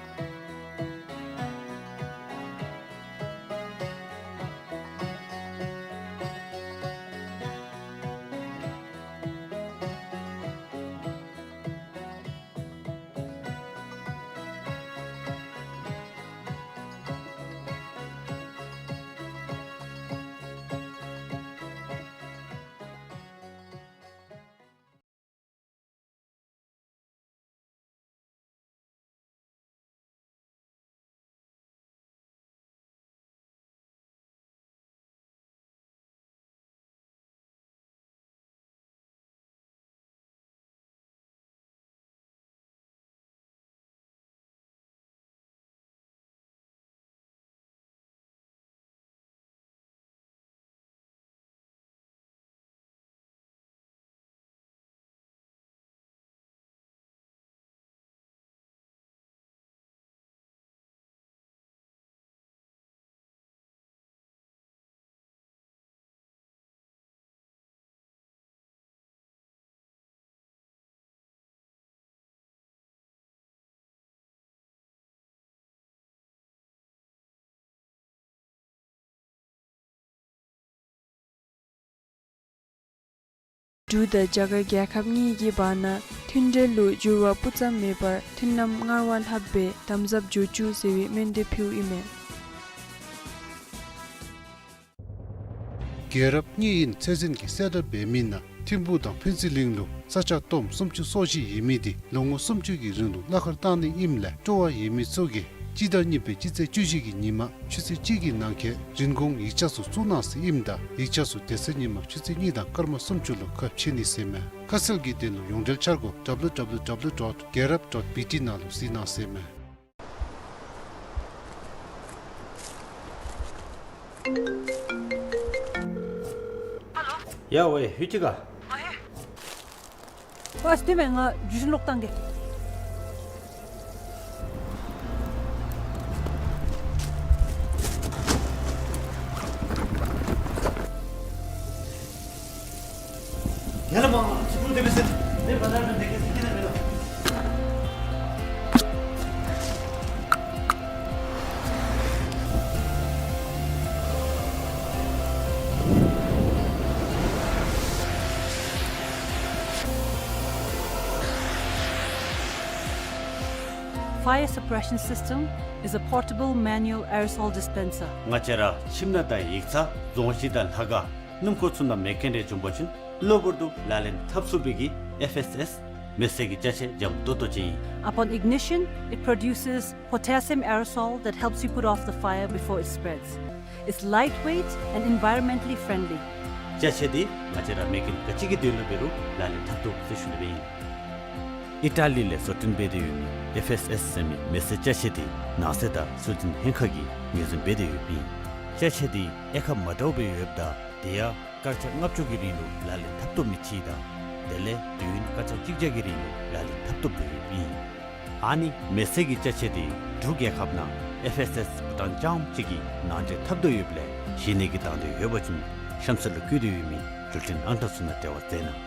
འབྲུག་དང་རྒྱ་གར་རྒྱལ་ཁབ་གཉིས་ཀྱི་བར་ན་མཐུན་འབྲེལ་ལུ་འགྱུར་བ་སྤུ་ཙམ་མེད་པར་མཐུན་ལམ་སྔར་བ་ལྷགཔ་སྦེ་དམ་ཟབ་འགྱོ་བཅུག་ཟེར་བའི་སྨོན་འདུན་ཕུལཝ་ཨིན་མས། རྒྱལ་རབས་གཉིས་ཡན་ཚད་འཛིན་གྱི་གསལ་བསྒྲགས་འབད་མི་ནང་ཐིམ་ཕུག་དང་ཕུན་ཚོགས་གླིང་ལུ་ས་ཆ་སྟོངམ་སུམ་ཅུ་སོ་བཞི་ཡོད་མི་དེ་ལོ་ངོ་སུམ་ཅུ་གི་རིང་ལུ་གླ་ཁར་བཏང་ནི་ཨིནམ་ལས་སྤྲོ་བ་ཡོད་མི་ཚུ་གིས་སྤྱི་ཟླ་གཉིས་པའི་སྤྱི་ཚེས་བཅུ་བཞི་གི་ཉིན་མ་ཆུ་ཚོད་གཅིག་གི་ནང་འཁོད་རིན་གོང་ཡིག་ཆ་ཚུ་བཙུགས་གནང་ཟེར་ཨིནམ་ད་ཡིག་ཆ་ཚུ་དེ་ཚེ་ཉིན་མ་ཆུ་ཚོད་གཉིས་དང་སྐར་མ་སུམ་ཅུ་ལུ་ཁ་ཕྱེ་ནི་ཟེར་མས། ཁ་གསལ་གྱི་དོན་ལུ་ཡོངས་འབྲེལ་འཆར་སྒོ་W W W dot gerab dot B T ནང་ལུ་གཟིགས་གནང་ཟེར་མས། ཡ་ཝེ་ཧུ་ཅི་ག། ཨ་སྟེ་མེན་ང་ཇུ་ཤིན་ལོག་བཏང་གེ། ཡ་ལ་མ་ཚུ་ཀུ་དེ་མི་སེར་དེ་བ་ད་མི་དེ་གེ་སི་ཁེ་ན་མེད་ལོ། Fire suppression system is a portable manual aerosol dispenser. ང་བཅས་ར་ཁྱིམ་ནང་དང་ཡིག་ཚང་རྫོང་གཞི་དང་ལྷ་ཁང་སྣུམ་འཁོར་ཚུ་ནང་མེ་རྐྱེན་རེ་བྱུང་པ་ཅིན་གློ་བུར་དུ་ལག་ལེན་འཐབ་ཚུགས་པའི་གི་F S S མེ་སེར་གྱི་ཅ་ཆས་འཇམ་ཏོང་ཏོ་ཅིག་ཨིན། Upon ignition, it produces potassium aerosol that helps you put off the fire before it spreads. It's lightweight and environmentally friendly. ཅ་ཆས་འདི་ང་བཅས་ར་མེ་རྐྱེན་ག་ཅི་གི་དོན་ལུ་འབད་རུང་ལག་ལེན་འཐབ་ཚུགས་ཟེར་ཞུ་ནི་སྦེ་ཨིན། ཨི་ཊ་ལི་ལས་བཟོ་སྐྲུན་འབད་དེ་ཡོད་མི་F S S ཟེར་མི་མེ་སེར་ཅ་ཆས་འདི་ནང་སྲིད་དང་སྲོལ་འཛིན་ལྷན་ཁག་གིས་ངོས་འཛིན་འབད་དེ་ཡོདཔ་ཨིན། ཅ་ཆས་འདི་དབྱེ་ཁག་མ་འདྲཝ་སྦེ་ཡོདཔ་ད་དེ་ཡང་སྐར་ཆ་ལྔ་བཅུ་གི་རིང་ལུ་ལག་ལེན་འཐབ་བཏུབ་མི་ཅིག་དང་དེ་ལས་དུས་ཡུན་སྐར་ཆ་གཅིག་བརྒྱ་གི་རིང་ལུ་ལག་ལེན་འཐབ་བཏུབ་སྦེ་ཡོདཔ་ཨིན། ཨ་ནི་མེ་སེར་གྱི་ཅ་ཆས་འདི་འབྲུག་རྒྱལ་ཁབ་ནང་F S S བྷུ་ཊཱན་རྐྱངམ་གཅིག་གིས་ནང་འདྲེན་འཐབ་དོ་ཡོདཔ་ལས་གཞི་ནས་ཀྱི་དང་འདོད་ཡོད་པ་ཅིན་གཤམ་གསལ་ལུ་བཀོད་དེ་ཡོད་མི་འགྲུལ་འཕྲིན་ཨང་གྲངས་ཚུ་ནང་འབྲེལ་བ་མཛད་གནང་།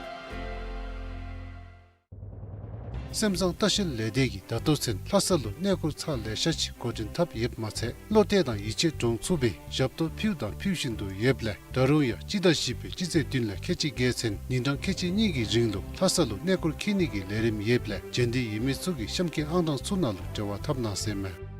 སེམས་བཟང་ལྟ་བཤལ་ལས་སྡེ་གིས་ད་ལྟོ་ཚུན་ལྷ་ས་ལུ་གནས་སྐོར་ཚར་ལེ་ཤ་ཅིག་འགོ་འདྲེན་འཐབ་ཡོདཔ་མ་ཚད་བློ་གཏད་དང་ཡིད་ཆེས་འདྲོངས་ཚུགས་པའི་ཞབས་ཏོག་ཕུལཝ་དང་ཕུལ་བཞིན་དུ་ཡོདཔ་ལས་ད་རུང་ཡང་སྤྱི་ཟླ་བཞི་པའི་སྤྱི་ཚེས་བདུན་ལས་ཁལ་གཅིག་བརྒྱད་ཚུན་ཉིན་གྲངས་ཁལ་གཅིག་གཉིས་ཀྱི་རིང་ལུ་ལྷ་ས་ལུ་གནས་སྐོར་འཁྱིད་ནི་གི་ལས་རིམ་ཡོདཔ་ལས་འབྱོན་འདོད་ཡོད་མི་ཚུ་གིས་གཤམ་འཁོད་ཨང་གྲངས་ཚུ་ནང་ལུ་འབྲེལ་བ་འཐབ་གནང་ཟེར་མས།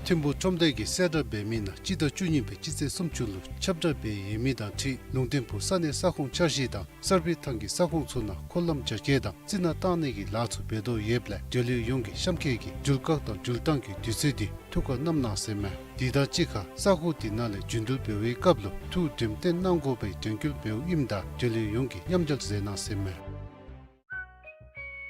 ཐིམ་ཕུག་ཁྲོམ་སྡེ་གིས་གསལ་བསྒྲགས་འབད་མི་ནང་སྤྱི་ཟླ་བཅུ་གཉིས་པའི་སྤྱི་ཚེས་སུམ་ཅུ་ལུ་ཁྱབ་བསྒྲགས་འབད་ཡོད་མི་དང་འཁྲིལ་ལུང་བསྟན་ཕུག་ས་གནས་ས་ཁོངས་འཆར་གཞི་དང་གསར་སྤེལ་ཐང་གི་ས་ཁོངས་ཚུ་ནང་འཁོར་ལམ་རྒྱ་སྐྱེད་དང་རྩི་ནག་བཏང་ནི་གི་ལཱ་ཚུ་འབད་དོ་ཡོདཔ་ལས་འབྲེལ་ཡོད་ཡོངས་ཀྱིས་གཤམ་འཁོད་ཀྱི་འགྲུལ་བཀག་དང་འགྲུལ་བཏང་གི་དུས་ཚོད་འདི་ཐུགས་ཁར་བསྣམ་གནང་ཟེར་མས། དེ་དང་གཅིག་ཁར་ས་ཁོངས་དེ་ནང་ལས་འགྲུལ་འཁོར་འབད་བའི་སྐབས་ལུ་ཐུགས་དྲནམ་བཏོན་གནང་དགོ་པའི་དྲན་སྐུལ་འབདཝ་ཨིནམ་ད་འབྲེལ་ཡོད་ཡོངས་ཀྱིས་མཉམ་འབྲེལ་མཛད་གནང་ཟེར་མས།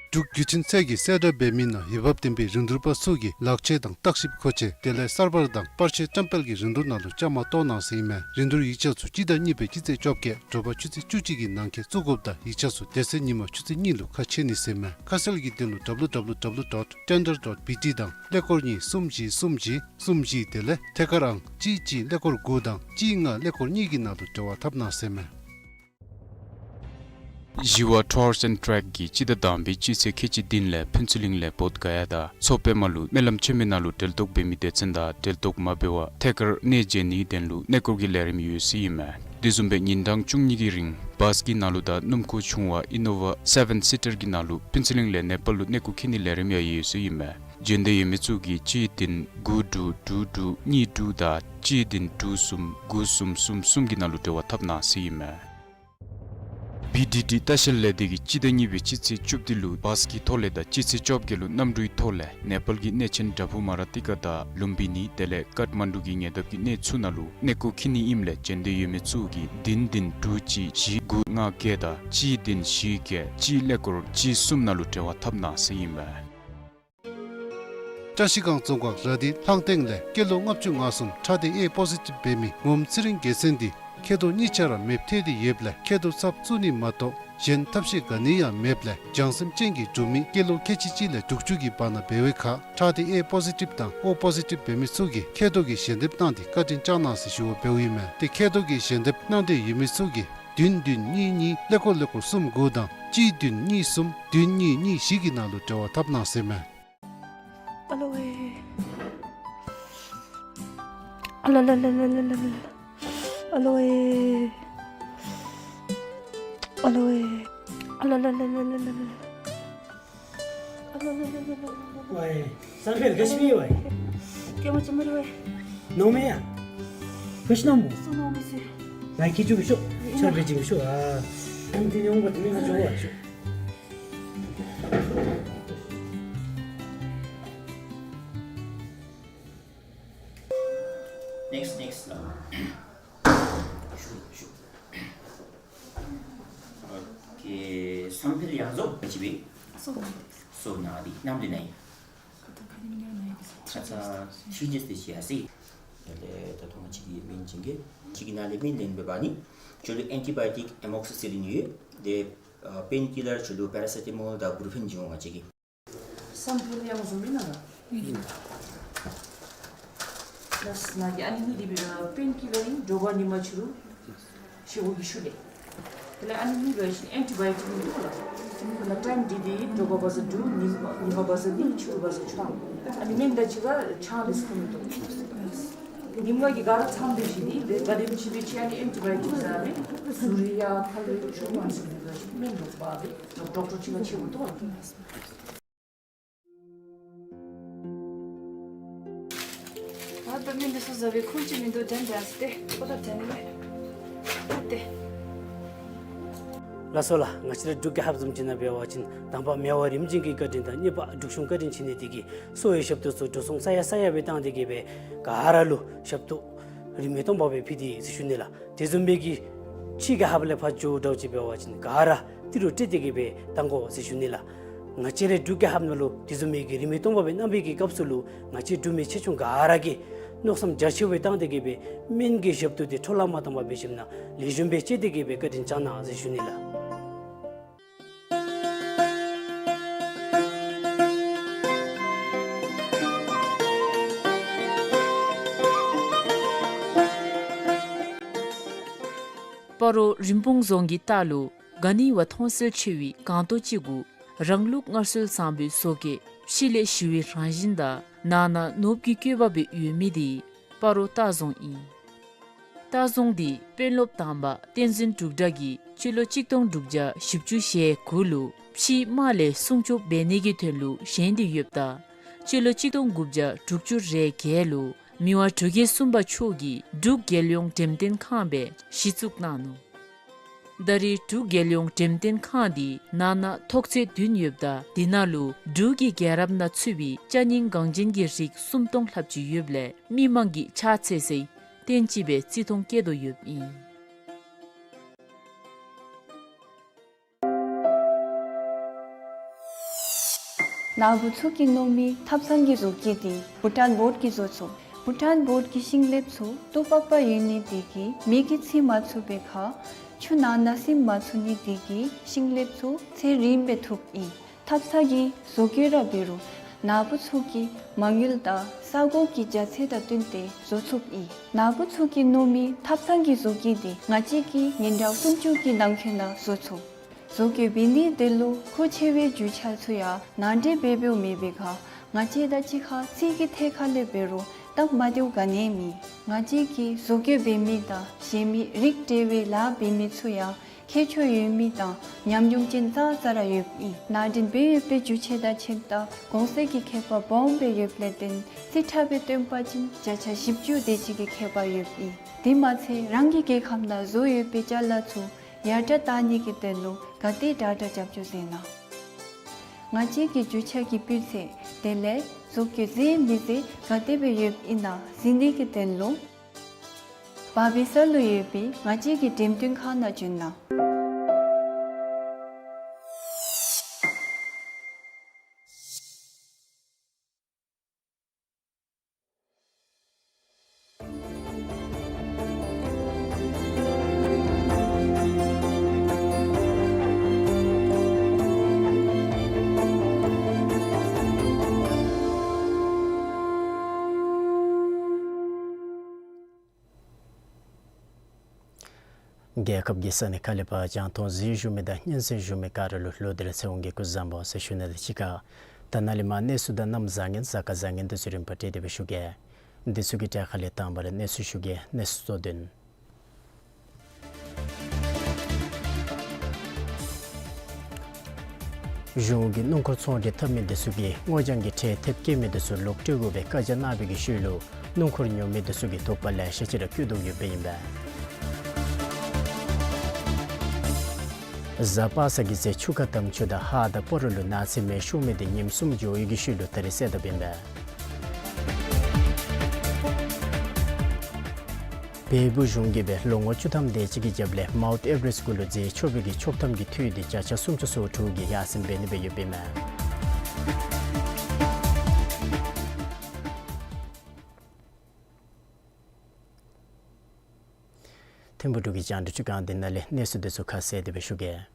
འབྲུག་བརྒྱུད་འཕྲིན་ཚད་ཀྱིས་གསལ་བསྒྲགས་འབད་མི་ནང་འོས་འབབ་ལྡན་པའི་རིན་བསྡུར་པ་ཚུ་གིས་ལག་ཆས་དང་བརྟག་ཞིབ་མཁོ་ཆས་དེ་ལས་གསར་པ་དང་པར་ཆས་བཀྲམ་སྤེལ་གྱི་རིན་བསྡུར་ནང་ལུ་བཅའ་མར་གཏོགས་གནང་ཟེར་ཨིན་མས། རིན་བསྡུར་ཡིག་ཆ་ཚུ་སྤྱི་ཟླ་གཉིས་པའི་སྤྱི་ཚེས་བཅོ་བརྒྱད་དྲོ་པ་ཆུ་ཚོད་བཅུ་གཅིག་གི་ནང་འཁོད་བཙུགས་དགོཔ་དང་ཡིག་ཆ་ཚུ་དེ་ཚེ་ཉིན་མ་ཆུ་ཚོད་གཉིས་ལུ་ཁ་ཕྱེ་ནི་ཟེར་མས། ཁ་གསལ་གྱི་དོན་ལུ W W W dot tender dot B T དང་ཀླད་ཀོར་གཉིས་གསུམ་བཞི་གསུམ་བཞི་གསུམ་བཞི་དེ་ལས་ཐད་ཀར་ཨང་གཅིག་གཅིག་ཀླད་ཀོར་དགུ་དང་གཅིག་ལྔ་ཀླད་ཀོར་གཉིས་ཀྱི་ནང་ལུ་འབྲེལ་བ་འཐབ་གནང་ཟེར་མས། ཞི་བ་Tours and Trek གིས་སྤྱི་ཟླ་དང་པའི་སྤྱི་ཚེས་ཁལ་གཅིག་བདུན་ལས་ཕུན་ཚོགས་གླིང་ལས་བོདྷ་ག་ཡ་དང་མཚོ་པདྨ་ལུ་སྨོན་ལམ་ཆེན་མོའི་ནང་ལུ་གྲལ་གཏོགས་འབད་མི་སྡེ་ཚན་དང་གྲལ་གཏོགས་མ་འབད་བར་ཐད་ཀར་གནས་མཇལ་ནིའི་དོན་ལུ་གནས་སྐོར་གྱི་ལས་རིམ་ཡོད་ཟེར་ཨིན་མས། དེ་བཟུམ་སྦེ་ཉིན་གྲངས་བཅུ་གཉིས་ཀྱི་རིང་བཱས་ཀྱི་ནང་ལུ་དང་སྣུམ་འཁོར་ཆུང་བ་ཨི་ནོ་ཝ་སེ་བེན་སི་ཊར་གྱི་ནང་ལུ་ཕུན་ཚོགས་གླིང་ལས་ནེ་པཱལ་ལུ་གནས་སྐོར་འཁྱིད་ནིའི་ལས་རིམ་ཡང་ཡོད་ཟེར་ཨིན་མས། འབྱོན་འདོད་ཡོད་མི་ཚུ་གིས་གཅིག་བདུན་དགུ་དྲུག་དྲུག་དྲུག་གཉིས་དྲུག་དང་གཅིག་བདུན་དྲུག་གསུམ་དགུ་གསུམ་གསུམ་གསུམ་གྱི་ནང་ལུ་འབྲེལ་བ་འཐབ་གནང་ཟེར་ཨིན་མས། བི་ཌི་ཌི་ལྟ་བཤལ་ལས་སྡེ་གིས་སྤྱི་ཟླ་གཉིས་པའི་སྤྱི་ཚེས་བཅུ་བདུན་ལུ་བཱས་ཀྱི་ཐོག་ལས་དང་སྤྱི་ཚེས་བཅོ་བརྒྱད་ལུ་གནམ་གྲུའི་ཐོག་ལས་ནེ་པཱལ་གྱི་གནས་ཆེན་དྲ་ཕུ་མ་ར་ཏི་ཀ་དང་ལུམ་བི་ནི་དེ་ལས་ཀཏ་མན་ཌུ་གི་ཉེ་འདབས་ཀྱི་གནས་ཚུ་ནང་ལུ་གནས་སྐོར་འཁྱིད་ནི་ཨིནམ་ལས་འབྱོན་འདོད་ཡོད་མི་ཚུ་གིས་བདུན་བདུན་དྲུག་གཅིག་བཞི་དགུ་ལྔ་བརྒྱད་དང་གཅིག་བདུན་བཞི་བརྒྱད་གཅིག་ཀླད་ཀོར་གཅིག་གསུམ་ནང་ལུ་འབྲེལ་བ་འཐབ་གནང་ཟེར་ཨིན་མས། བཀྲ་ཤིས་སྒང་རྫོང་ཁག་ར་དྷི་ལྷང་སྟེང་ལས་སྐྱེས་ལོ་ལྔ་བཅུ་ང་གསུམ་ཁྲག་སྡེ་ཨེ་པོ་ཟི་ཊིབ་འབད་མི་ངོམ་ཚེ་རིང་རྒྱལ་མཚན་འདི་མཁལ་རྡོག་གཉིས་ཆ་ར་མེདཔ་ཐལ་ཏེ་ཡོདཔ་ལས་མཁལ་རྡོག་ཚབ་བཙུགས་ནི་མ་གཏོགས་གཞན་ཐབས་ཤེས་ག་ནི་ཡང་མེདཔ་ལས་བྱང་སེམས་ཅན་གྱི་འབྲུག་མི་སྐྱེས་ལོ་ཁལ་གཅིག་གཅིག་ལས་དྲུག་ཅུ་གི་བར་ན་འབད་བའི་ཁར་ཁྲག་སྡེ་ཨེ་པོ་ཟི་ཊིབ་དང་ཨོ་པོ་ཟི་ཊིབ་འབད་མི་ཚུ་གིས་མཁལ་རྡོག་གི་ཞལ་འདེབས་གནང་སྟེ་བཀའ་དྲིན་བསྐྱང་གནང་ཟེར་ཞུ་བ་འབདཝ་ཨིན་མས། ཏེ་མཁལ་རྡོག་གི་ཞལ་འདེབས་གནང་འདོད་ཡོད་མི་ཚུ་གིས་བདུན་བདུན་གཉིས་གཉིས་ཀླད་ཀོར་ཀླད་ཀོར་གསུམ་དགུ་དང་གཅིག་བདུན་གཉིས་གསུམ་བདུན་གཉིས་གཉིས་བཞི་གི་ནང་ལུ་འབྲེལ་བ་འཐབ་གནང་ཟེར་མས། ཨ་ལོ་ཝེ། ཨ་ལ་ལ་ལ། ཨ་ལོ་ཝེ། ཨ་ལོ་ཝེ། ཨ་ལ་ལ་ལ། ཨ་ལ་ལ་ལ་ལ། ཝའི་སམ་ཕེལ་ག་ཅི་སྨེ་ཝའི། ཏེ་མ་ཅི་མ་རེ་ཝའི། ནོ་མེ་ཡ། ཕུཤ་ནམ་བུ། སོ་ནོ་མེ་སི། ངའི་ཁྱི་ཅུ་བི་ཤོ། ཆར་བེ་ཅིང་ཤོ་ཨ། ཨམ་ཏི་ནི་འོང་བ་ཏི་མི་ང་ཅོ་བ་ཤོ། Next, next. ཤུ་ཤུ། ཨོ་ཁེ། སམ་ཕེལ་ཡང་ཟོ་ག་ཅི་སྦེ། སོ་ནང་འདི་ནམ་དུ་ནའི། ཁ་ཚ་ཁ་ཉིམ་ཉིམ་ནའི། ཁ་ཚ་ཐི་ཇེས་ཏེ་ཤི་ཡ་སི། ད་ད་ཐོ་ང་བཅས་ཀྱི་སྨན་ཅན་གྱི་གཅིག་གི་ནང་ལས་སྨན་ལེན་འབད་བ་ནི་ཁྱོད་ལུ་ཨེན་ཊི་བའི་ཊིཀ་ཨེ་མོག་སི་སི་ལིན་ཡོད། དེ་པེན་ཀི་ལར་ཁྱོད་ལུ་པེ་ར་སེ་ཊ་མོལ་དང་བུ་རུ་ཕེན་བྱིན་འོང་ང་བཅས་ཀྱིས། སམ་ཕེལ་ཡང་ཟོ་མེན་ན་ལགས། ལགས་ན་གི་ཨ་ནི་གཉིས་འདི་སྦེ་པེན་ཀི་ལར་ཨིན། དྲོ་པ་ཉིན་མ་ཕྱི་རུ་ཞེ་པོ་གི་ཤུལ་ལས། དེ་ལས་ཨ་ནི་གཉིས་པོ་ཨེན་ཊི་བའི་ཊིཀ་ཨིན་འདུག་ལགས། ཁོ་ན་ཊའིམ་འདི་འདི་དྲོ་པ་བ་ཟ་དྲུག། ཉིན་ཉིན་མ་བ་ཟ་གཉིས། ཕྱི་རུ་བ་ཟ་བཅུ། ཨ་ནི་སྨན་དང་གཅིག་ཁར་ཆང་ལས་ཁུར་མི་འདུག། ཉིན་མ་གི་ག་ར་མཚམས་འདི་བཞི་འདི་དེ་ག་དེམ་ཅིག་སྦེ་ཅིག་ཨ་ནི་ཨེན་ཊི་བའི་ཊིཀ་ཟ་མི་ཟུར་ཡ་ཕར་ལུ་ཆུ་མ་ཟུར་འདི་ལ་སྨན་འདུག་པ་འདི་ཌོག་ཊར་ཅིག་ལ་ཆེ་བོ་འདུག་ལགས། ད་ལྟ་མི་འདི་ཚུ་ཟ་བའི་ཁུངས་ཅིག་མིན་འདུག། དྲན་དྲན་སྟེ་ཁོ་ད་དྲན་མེད་ཨ་སྟེ། ལགས་སོ་ལགས། ང་བཅས་ར་འབྲུག་རྒྱལ་ཁབ་བཟུམ་ཅིག་ནང་འབད་བ་ཅིན་དང་པ་མེ་དབལ་རིམ་བྱོན་གྱི་བཀའ་དྲིན་དང་གཉིས་པ་འབྲུག་གཞུང་བཀའ་དྲིན་ཆེ་ནི་འདི་གིས་གསོ་བའི་ཞབས་ཏོག་ཚུ་འགྲོ་སོང་ས་ཡ་ས་ཡ་སྦེ་བཏང་སྟེ་གི་སྦེ་ག་ར་ལུ་ཞབས་ཏོག་རིན་མེད་སྟོང་པ་སྦེ་ཕུལ་ཏེ་ཟེར་ཞུ་ནི་ལགས། དེ་བཟུམ་སྦེ་གི་ཕྱི་རྒྱལ་ཁབ་ལས་ཕར་འགྱོཝ་འདྲཝ་ཅིག་འབད་བ་ཅིན་ག་ར་ཏི་རུ་སྤྲོད་དེ་གི་སྦེ་བཏང་དགོ་ཟེར་ཞུ་ནི་ལགས། ང་བཅས་རའི་འབྲུག་རྒྱལ་ཁབ་ནང་ལུ་དེ་བཟུམ་མའི་གི་རིན་མེད་སྟོང་པ་སྦེ་གནང་བའི་གི་སྐབས་སུ་ལུ་ང་བཅས་འབྲུག་མི་ཆེ་ཆུང་ག་ར་གིས་མནོ་བསམ་རྒྱ་ཆེ་བའི་བཏང་སྟེ་གི་སྦེ་སྨན་གྱི་ཞབས་ཏོག་འདི་འཕྲོ་བརླག་མ་བཏང་པར་སྦེ་ཞིནམ་ལས་ལེགས་ཤོམ་སྦེ་སྤྱོད་དེ་གི་སྦེ་བཀའ་དྲིན་བསྐྱང་གནང་ཟེར་ཞུ་ནི་ལགས། སྤ་རོ་རིན་སྤུངས་རྫོང་གི་ལྟག་ལུ་ག་ནི་བ་མཐོང་གསལ་ཆེ་བའི་སྒང་ཏོག་ཅིག་གུ་རང་ལུགས་སྔར་སྲོལ་བཟང་པོའི་བཟོ་བཀོད་ཕྱི་ལས་ཞི་བའི་རང་བཞིན་དང་ནང་ན་ནོར་བུ་གི་བཀོད་པ་སྦེ་ཡོད་མི་འདི་སྤ་རོ་ལྟ་རྫོང་ཨིན། ལྟ་རྫོང་འདི་དཔོན་སློབ་དང་པ་བསྟན་འཛིན་འབྲུག་གྲགས་ཀྱིས་སྤྱི་ལོ་གཅིག་སྟོང་དྲུག་བརྒྱ་བཞི་བཅུ་ཞེ་དགུ་ལུ་ཕྱིའི་དམག་ལས་སྲུང་སྐྱོབ་འབད་ནི་གི་དོན་ལུ་བཞེངས་ཏེ་ཡོདཔ་ད་སྤྱི་ལོ་གཅིག་སྟོང་དགུ་བརྒྱ་དྲུག་ཅུ་རེ་བརྒྱད་ལུ་མི་དབང་འབྲུག་རྒྱལ་གསུམ་པ་མཆོག་གིས་འབྲུག་རྒྱལ་ཡོངས་འགྲེམས་སྟོན་ཁང་སྦེ་གཞི་བཙུགས་གནང་ནུག། ད་རེས་འབྲུག་རྒྱལ་ཡོངས་འགྲེམས་སྟོན་ཁང་འདི་ནང་ན་ཐོག་ཚད་བདུན་ཡོདཔ་ད་འདི་ནང་ལུ་འབྲུག་གི་རྒྱལ་རབས་ནང་ཚུད་པའི་ཅ་རྙིང་འགངས་ཅན་གྱི་རིགས་སུམ་སྟོང་ལྷགཔ་ཅིག་ཡོདཔ་ལས་མི་མང་གིས་ཕྱག་འཚལ་སའི་རྟེན་ཅིག་སྦེ་བརྩི་མཐོང་བསྐྱེད་དོ་ཡོདཔ་ཨིན། ནཱ་བུ་ཚུ་གིས་མནོ་མི་ཐབ་ཚང་གི་བཟོ་བཀོད་འདི་བྷུ་ཊཱན་བོཌ་ཀྱིས་བཟོ་ཚུགས། བྷུ་ཊཱན་བོཌ་ཀྱི་ཤིང་ལེབ་ཚུ་སྟུག་པག་པ་ཡོད་ནི་འདི་གིས་མེ་གིས་འཚིག་མ་ཚུགས་པའི་ཁར་ཆུ་ནང་ན་སིམ་མ་ཚུགས་ནི་འདི་གིས་ཤིང་ལེབ་ཚུ་ཚེ་རིངམ་སྦེ་ཐུགཔ་ཨིན། ཐབ་ཚང་གི་བཟོ་བཀོད་ར་འབད་རུང་ནཱ་བུ་ཚུ་གིས་མ་དངུལ་དང་ས་གོ་གི་རྒྱ་ཚད་དང་བསྟུན་ཏེ་བཟོ་ཚུགསཔ་ཨིན། ནཱ་བུ་ཚུ་གིས་མནོ་མི་ཐབ་ཚང་གི་བཟོ་བཀོད་འདི་ང་བཅས་ཀྱིས་ཉིན་གྲངས་སུམ་ཅུ་གི་ནང་འཁོད་ནང་བཟོ་ཚུགས། བཟོ་བཀོད་འབད་ནི་དེ་ལུ་མཁོ་ཆེ་བའི་རྒྱུ་ཆ་ཚུ་ཡང་ནང་འདྲེན་འབད་འབདཝ་མེད་པའི་ཁར་ང་བཅས་དང་གཅིག་ཁར་རྩིས་ཀྱི་ཐད་ཁར་ལས་འབད་རུང་སྟབས་མ་བདེཝ་ག་ནི་ཡང་མེད། ང་བཅས་ཀྱིས་བཟོ་བཀོད་འབད་མི་དང་བཞེངས་མི་རིགས་འདྲ་བའི་ལཱ་འབད་མི་ཚུ་ཡང་ཁྱད་ཆོས་ཡོད་མི་དང་ཉམས་མྱོང་ཅན་ཙང་ཙ་ར་ཡོདཔ་ཨིན། ནང་འདྲེན་འབད་ཡོད་པའི་རྒྱུ་ཆ་དང་ཁྱིམ་བདག་གོང་ཚད་ཀྱི་ཁྱད་པར་སྦོམ་སྦེ་ཡོདཔ་ལས་བརྟེན་རྩིས་ཁྲ་སྦེ་སྟོན་པ་ཅིན་བརྒྱ་ཆ་བཞི་བཅུ་དེ་ཅིག་གི་ཁྱད་པར་ཡོདཔ་ཨིན། དེ་མ་ཚད་རང་གི་རྒྱལ་ཁབ་ནང་བཟོ་ཡོད་པའི་ཅ་ལ་ཚུ་ཡར་དྲག་བཏང་ནི་གི་དོན་ལུ་ག་དེ་དྲག་དྲག་རྒྱབ་སྐྱོར་མཛད་གནང་། ང་བཅས་ཀྱི་རྒྱུ་ཆ་གི་སྤུས་ཚད་དེ་ལས་བཟོ་བཀོད་མཛེས་མི་མཛེས་ག་དེ་སྦེ་ཡོདཔ་ཨིན་ན་གཟིགས་ནི་གི་དོན་ལུ་བར་བི་ས་ལུ་ཡོད་པའི་ང་བཅས་ཀྱི་འགྲེམས་སྟོན་ཁང་ནང་བྱོན་གནང་། རྒྱལ་ཁབ་ཀྱི་ས་གནས་ཁག་ལས་ཕར་རྒྱང་མཐོང་གཟིགས་བཞུགས་མི་དང་སྙན་གསན་བཞུགས་མི་ག་ར་ལུ་ལོག་སྟེ་ར་ཚེ་དབང་གི་སྐུ་གཟུགས་བཟང་པོ་ཟེར་ཞུ་ནི་དང་གཅིག་ཁར་ད་ནཱ་ལས་མར་གནས་ཚུལ་དང་གནམ་བཟང་ངན་གཟའ་སྐར་བཟང་ངན་འདི་ཚུ་རིམ་པ་སྤྲོད་དེ་སྦེ་ཞུ་གེ། འདི་ཚུ་གི་གྲས་ཁ་ལས་དང་པ་ར་གནས་ཚུལ་ཞུ་གེ། གནས་ཚུལ་གཙོ་དོན། གཞུང་གིས་སྣུམ་འཁོར་ཚོང་འབྲེལ་འཐབ་མི་དེ་ཚུ་གིས་སྔོ་ལྗང་གི་ཁྲལ་ཐེབས་བཀལ་མི་དེ་ཚུ་ལོག་སྤྲོད་དགོ་པའི་བཀའ་རྒྱ་གནང་བའི་གི་ཤུལ་ལུ་སྣུམ་འཁོར་ཉོ་མི་དེ་ཚུ་གི་དོགས་པ་ལེ་ཤ་ཅིག་ར་བསྐྱེད་དོ་ཡོདཔ་ཨིན་པས། གཟའ་པ་སངས་ཀྱི་ཚེ་ཆུ་ཁ་དམ་ཆོས་དང་ཧཱ་དང་སྤ་རོ་ལུ་ནགས་ཚལ་མེ་ཤོར་མི་དེ་ཉིནམ་གསུམ་འགྱོ་བའི་གི་ཤུལ་ལུ་ད་རིས་སེལ་དོ་ཡོདཔ་ཨིན་པས། བལ་པོ་གཞུང་གིས་སྦེ་ལོ་ངོ་བཅུ་ཐམ་དེ་ཅིག་གི་རྒྱབ་ལས་མའུནཊ་ཨེ་བ་རེསཊ་གུ་ལུ་འཛེགས་ཆོག་པའི་གི་ཆོག་ཐམ་གྱི་འཐུས་དེ་བརྒྱ་ཆ་སུམ་ཅུ་སོ་དྲུག་གིས་ཡར་སེང་འབད་ནི་སྦེ་ཡོདཔ་ཨིན་མས། ཐིམ་ཕུག་འབྲུག་གི་རྒྱང་བསྒྲགས་ཁང་འདི་ནང་ལས་གནས་ཚུལ་དེ་ཚུ་ཁ་གསལ་དེ་སྦེ་ཞུ་གེ།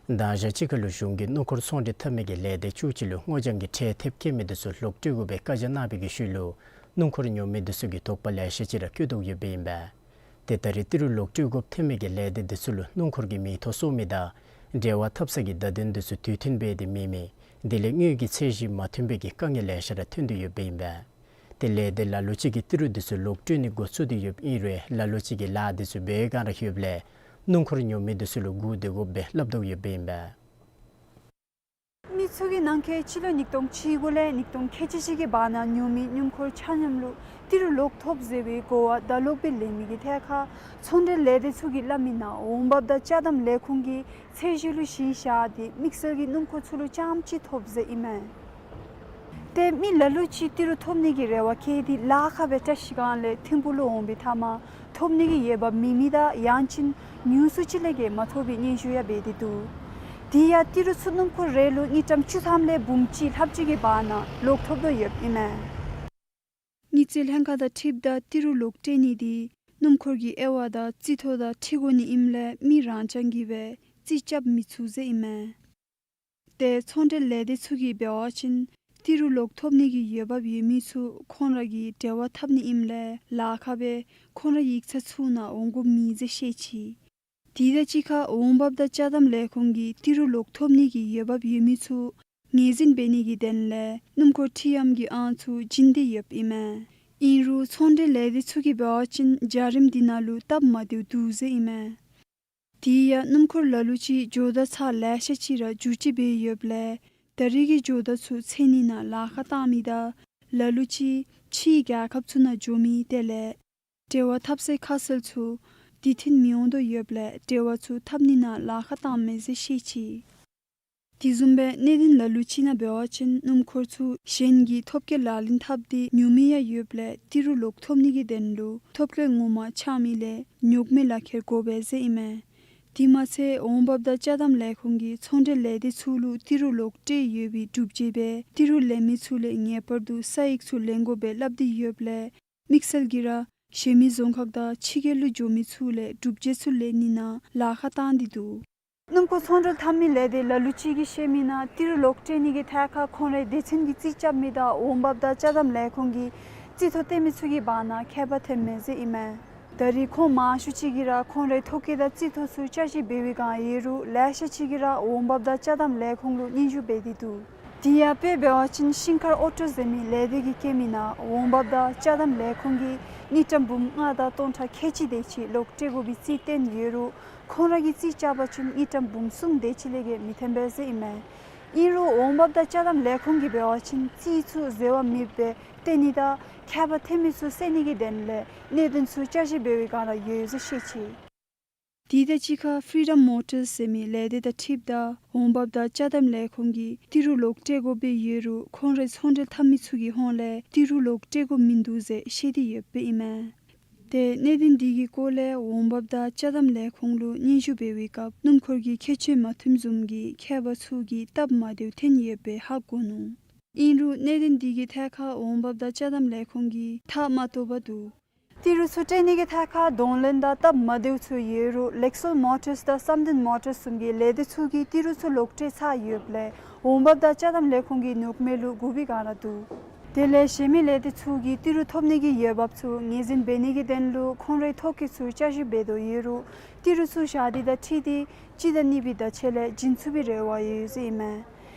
མདང་ཞག་གཅིག་ཁ་ལུ་གཞུང་གིས་སྣུམ་འཁོར་ཚོང་འབྲེལ་འཐབ་མི་གི་ལས་སྡེ་བཅུ་གཅིག་ལུ་སྔོ་ལྗང་གི་ཁྲལ་ཐེབས་བཀལ་མི་དེ་ཚུ་ལོག་སྤྲོད་དགོ་པའི་བཀའ་རྒྱ་གནང་བའི་གི་ཤུལ་ལུ་སྣུམ་འཁོར་ཉོ་མི་དེ་ཚུ་གི་དོགས་པ་ལེ་ཤ་ཅིག་ར་བསྐྱེད་དོ་ཡོདཔ་ཨིན་པས། ཏེ་ད་རིས་ཏི་རུ་ལོག་སྤྲོད་དགོཔ་ཐོན་མི་གི་ལས་སྡེ་དེ་ཚུ་ལུ་སྣུམ་འཁོར་གྱི་མིང་ཐོ་སོར་མི་དང་འབྲེལ་བ་འཐབ་ས་གི་བརྡ་དོན་དེ་ཚུ་དུས་མཐུན་སྦེ་ཏེ་མེད་མི་དེ་ལས་དངུལ་གྱི་ཚད་གཞི་མ་མཐུན་པའི་གི་དཀའ་ངལ་ལེ་ཤ་ར་ཐོན་དོ་ཡོདཔ་ཨིན་པས། ཏེ་ལས་སྡེ་ལ་ལུ་ཅིག་གིས་ཏི་རུ་དེ་ཚུ་ལོག་སྤྲོད་ནི་འགོ་བཙུགས་ཏེ་ཡོདཔ་ཨིན་རུང་ལ་ལུ་ཅིག་གིས་ལཱ་དེ་ཚུ་འབད་བའི་སྒང་ར་ཡོདཔ་ལས་སྣུམ་འཁོར་ཉོ་མི་དེ་ཚུ་ལུ་སྒུག་སྡོད་དགོཔ་སྦེ་སླབ་དོ་ཡོདཔ་ཨིན་པས། མི་ཚུ་གིས་ནང་འཁོད་སྤྱི་ལོ་ཉིས་སྟོང་བཅུ་དགུ་ལས་ཉིས་སྟོང་ཁལ་གཅིག་གཅིག་གི་བར་ན་ཉོ་མི་སྣུམ་འཁོར་ཆ་མཉམ་ལུ་ཏི་རུ་ལོག་ཐོབ་ཟེར་བའི་གོ་བ་ད་ལོག་སྦེ་ལེན་མི་གི་ཐད་ཁར་ཚོང་འབྲེལ་ལས་སྡེ་ཚུ་གིས་སླབ་མི་ནང་འོང་འབབ་དང་ཅ་དམ་ལས་ཁུངས་ཀྱི་ཚད་གཞི་ལུ་གཞི་བཞག་སྟེ་དམིགས་བསལ་གྱི་སྣུམ་འཁོར་ཚུ་ལུ་རྐྱངམ་ཅིག་ཐོབ་ཟེར་ཨིན་མས། ཏེ་མི་ལ་ལུ་ཅིག་ཏི་རུ་ཐོབ་ནི་གི་རེ་བ་བསྐྱེད་དེ་ལཱ་ཁག་སྦེ་བཀྲ་ཤིས་སྒང་ལས་ཐིམ་ཕུག་ལུ་འོང་པའི་མཐའ་མར་ཐོབ་ནི་གི་འོས་འབབ་མེད་མི་དང་ཡང་ཅིན་ཉུང་སུ་ཅིག་ལས་བརྒལ་མ་ཐོབ་པའི་སྙན་ཞུ་ཡང་འབད་དེ་འདུག། དེ་ཡང་ཏི་རུ་ཚུ་སྣུམ་འཁོར་རེ་ལུ་དངུལ་ཀྲམ་བཅུ་ཐམ་ལས་འབུམ་གཅིག་ལྷགཔ་ཅིག་གི་བར་ན་ལོག་ཐོབ་དོ་ཡོདཔ་ཨིན་མས། དངུལ་རྩིས་ལྷན་ཁག་དང་འཁྲིལཝ་ད་ཏི་རུ་ལོག་སྤྲོད་ནི་དེ་སྣུམ་འཁོར་གྱི་དབྱེ་བ་དང་རྩིས་ཐོ་དང་འཁྲིལ་དགོ་ནི་ཨིནམ་ལས་མི་རང་རྐྱང་གིས་སྦེ་རྩིས་རྐྱབ་མི་ཚུགས་ཟེར་ཨིན་མས། ཏེ་ཚོང་འབྲེལ་ལས་སྡེ་ཚུ་གིས་འབད་བ་ཅིན་ཏི་རུ་ལོག་ཐོབ་ནི་གི་འོས་འབབ་ཡོད་མི་ཚུ་ཁོང་ར་གིས་འབྲེལ་བ་འཐབ་ནི་ཨིནམ་ལས་ལཱ་ཁག་སྦེ་ཁོང་རའི་ཡིག་ཚང་ཚུ་ནང་འོང་དགོཔ་མེད་ཟེར་བཤད་ཅི། དེ་དང་གཅིག་ཁར་འོང་འབབ་དང་ཅ་དམ་ལས་ཁུངས་ཀྱིས་ཏི་རུ་ལོག་ཐོབ་ནི་གི་འོས་འབབ་ཡོད་མི་ཚུ་ངོས་འཛིན་འབད་ནི་གི་དོན་ལས་སྣུམ་འཁོར་འཕྲུལ་ལམ་གྱི་ཨང་ཚུ་བྱིན་ཏེ་ཡོདཔ་ཨིན་མས། ཨིན་རུང་ཚོང་འབྲེལ་ལས་སྡེ་ཚུ་གིས་འབད་བ་ཅིན་བྱ་རིམ་འདི་ནང་ལུ་སྟབས་མ་བདེཝ་འདུག་ཟེར་ཨིན་མས། དེ་ཡང་སྣུམ་འཁོར་ལ་ལུ་ཅིག་འགྱོ་དང་ཚར་ལེ་ཤ་ཅིག་ར་བསྒྱུར་བཅོས་འབད་ཡོདཔ་ལས་ད་རེས་ཀྱི་འགྱོ་དང་ཚུ་ཚད་ནི་ནང་ལཱ་ཁག་བཏང་མི་དང་ལ་ལུ་ཅིག་ཕྱིའི་རྒྱལ་ཁབ་ཚུ་ནང་འགྱོ་མི་དེ་ལས་འབྲེལ་བ་འཐབ་སའི་ཁ་གསལ་ཚུ་དུས་མཐུན་མི་འོང་དོ་ཡོདཔ་ལས་འབྲེལ་བ་ཚུ་འཐབ་ནི་ནང་ལཱ་ཁག་བཏངམ་མས་ཟེར་བཤད་ཅི། དེ་བཟུམ་སྦེ་གནད་དོན་ལ་ལུ་ཅིག་ནང་འབད་བ་ཅིན་སྣུམ་འཁོར་ཚུ་གཞན་གྱིས་ཐོབ་སྐལ་ལག་ལེན་འཐབ་སྟེ་ཉོ་མི་ཡང་ཡོདཔ་ལས་ཏི་རུ་ལོག་ཐོབ་ནི་གི་དོན་ལུ་ཐོབ་སྐལ་ངོ་མ་ཆགས་མི་ལས་རྙོག་མེད་ལག་ཁྱེར་དགོ་པས་ཟེར་ཨིན་མས། དེ་མ་ཚད་འོང་འབབ་དང་ཅ་དམ་ལས་ཁུངས་ཀྱིས་ཚོང་འབྲེལ་ལས་སྡེ་ཚུ་ལུ་ཏི་རུ་ལོག་སྤྲོད་ཡོད་པའི་སྒྲུབ་བྱེད་སྦེ་ཏི་རུ་ལེན་མི་ཚུ་ལས་ངེས་པར་དུ་ས་ཡིག་ཚུ་ལེན་དགོ་པས་སླབ་སྟེ་ཡོདཔ་ལས་དམིགས་བསལ་གྱིས་ར་གཞན་མི་རྫོང་ཁག་དང་ཕྱི་རྒྱལ་ལུ་འགྱོ་མི་ཚུ་ལས་སྒྲུབ་བྱེད་ཚུ་ལེན་ནི་ནང་ལཱ་ཁག་བཏང་སྟེ་འདུག། སྣུམ་འཁོར་ཚོང་འབྲེལ་འཐབ་མི་ལས་སྡེ་ལ་ལུ་ཅིག་གིས་བཤད་མི་ནང་ཏི་རུ་ལོག་སྤྲོད་ནི་གི་ཐད་ཁར་ཁོང་རའི་སྡེ་ཚན་གྱིས་རྩིས་རྐྱབ་མི་དང་འོང་འབབ་དང་ཅ་དམ་ལས་ཁུངས་ཀྱིས་རྩིས་ཐོ་སྟོན་མི་ཚུ་གི་བར་ན་ཁྱད་པར་ཐོནམ་མས་ཟེར་ཨིན་མས། ད་རེས་ཁོང་མང་ཤོས་ཅིག་གིས་ར་ཁོང་རའི་ཐོ་བཀོད་དང་རྩིས་ཐོ་ཚུ་བསྐྱར་ཞིབ་འབད་བའི་སྒང་ཡོད་རུང་ལེ་ཤ་ཅིག་གིས་ར་འོང་འབབ་དང་ཅ་དམ་ལས་ཁུངས་ལུ་སྙན་ཞུ་འབད་དེ་འདུག། དེ་ཡང་དཔེ་འབད་བ་ཅིན་ཤིང་མཁར་ཨོ་ཊོ་ཟེར་མི་ལས་སྡེ་གིས་བཀོད་མི་ནང་འོང་འབབ་དང་ཅ་དམ་ལས་ཁུངས་ཀྱིས་དངུལ་ཀྲམ་འབུམ་ལྔ་དང་སྟོང་ཕྲག་ཁལ་གཅིག་དེ་ཅིག་ལོག་སྤྲོད་དགོ་པའི་རྩིས་བཏོན་ཡོད་རུང་ཁོང་ར་གིས་རྩིས་རྐྱབ་པ་ཅིན་དངུལ་ཀྲམ་འབུམ་གསུམ་དེ་ཅིག་ལས་བརྒལ་མི་ཐོན་པས་ཟེར་ཨིན་མས། ཨིན་རུང་འོང་འབབ་དང་ཅ་དམ་ལས་ཁུངས་ཀྱིས་འབད་བ་ཅིན་རྩིས་ཚུ་འཛོལ་བ་མེདཔ་སྦེ་བཏོན་ནི་དང་ཁྱད་པར་ཐོན་མི་ཚུ་སེལ་ནི་གི་དོན་ལས་གནད་དོན་ཚུ་བསྐྱར་ཞིབ་འབད་བའི་སྒང་ར་ཡོད་ཟེར་བཤད་ཅི། དེ་དང་གཅིག་ཁར་ཕི་རི་ཌམ་མོ་ཊརསི་ཟེར་མི་ལས་སྡེ་དང་འཁྲིལཝ་ད་འོང་འབབ་དང་ཅ་དམ་ལས་ཁུངས་ཀྱིས་ཏི་རུ་ལོག་སྤྲོད་དགོཔ་སྦེ་ཡོད་རུང་ཁོང་རའི་ཚོང་འབྲེལ་འཐབ་མི་ཚུ་གི་ཧོངས་ལས་ཏི་རུ་ལོག་སྤྲོད་དགོཔ་མིན་འདུག་ཟེར་བཤད་དེ་ཡོདཔ་ཨིན་མས། ཏེ་གནད་དོན་འདི་གི་སྐོར་ལས་འོང་འབབ་དང་ཅ་དམ་ལས་ཁུངས་ལུ་སྙན་ཞུ་འབད་བའི་སྐབས་སྣུམ་འཁོར་གྱི་ཁྱད་ཆོས་མ་མཐུནམ་བཟུམ་གྱི་མཁས་པ་ཚུ་གིས་སྟབས་མ་བདེཝ་ཐོན་ཡོདཔ་སྦེ་ཧ་གོ་ནུག། ཨིན་རུང་གནད་དོན་འདི་གི་ཐད་ཁར་འོང་འབབ་དང་ཅ་དམ་ལས་ཁུངས་ཀྱིས་ཐག་མ་བཏོག་པར་འདུག། ཏི་རུ་ཚུ་སྤྲོད་ནི་གི་ཐད་ཁར་གདོང་ལེན་དང་སྟབས་མ་བདེཝ་ཚུ་ཡོད་རུང་ལེག་སོལ་མོ་ཊརསི་དང་སམ་དོན་མོ་ཊརསི་བཟུམ་གྱི་ལས་སྡེ་ཚུ་གིས་ཏི་རུ་ཚུ་ལོག་སྤྲོད་ཚར་ཡོདཔ་ལས་འོང་འབབ་དང་ཅ་དམ་ལས་ཁུངས་ཀྱིས་རྙོག་མེད་ལུ་བསྒུག་པའི་སྒང་ར་འདུག། དེ་ལས་གཞན་མི་ལས་སྡེ་ཚུ་གིས་ཏི་རུ་ཐོབ་ནི་གི་འོས་འབབ་ཚུ་ངོས་འཛིན་འབད་ནི་གི་དོན་ལུ་ཁོང་རའི་ཐོ་བཀོད་ཚུ་བསྐྱར་ཞིབ་འབད་དོ་ཡོད་རུང་ཏི་རུ་ཚུ་བཞག་སྟེ་དང་འཁྲིལ་ཏེ་སྤྱི་ཟླ་གཉིས་པའི་ཟླ་མཇུག་ལས་བྱིན་ཚུགས་པའི་རེ་བ་ཡོད་ཟེར་ཨིན་མས།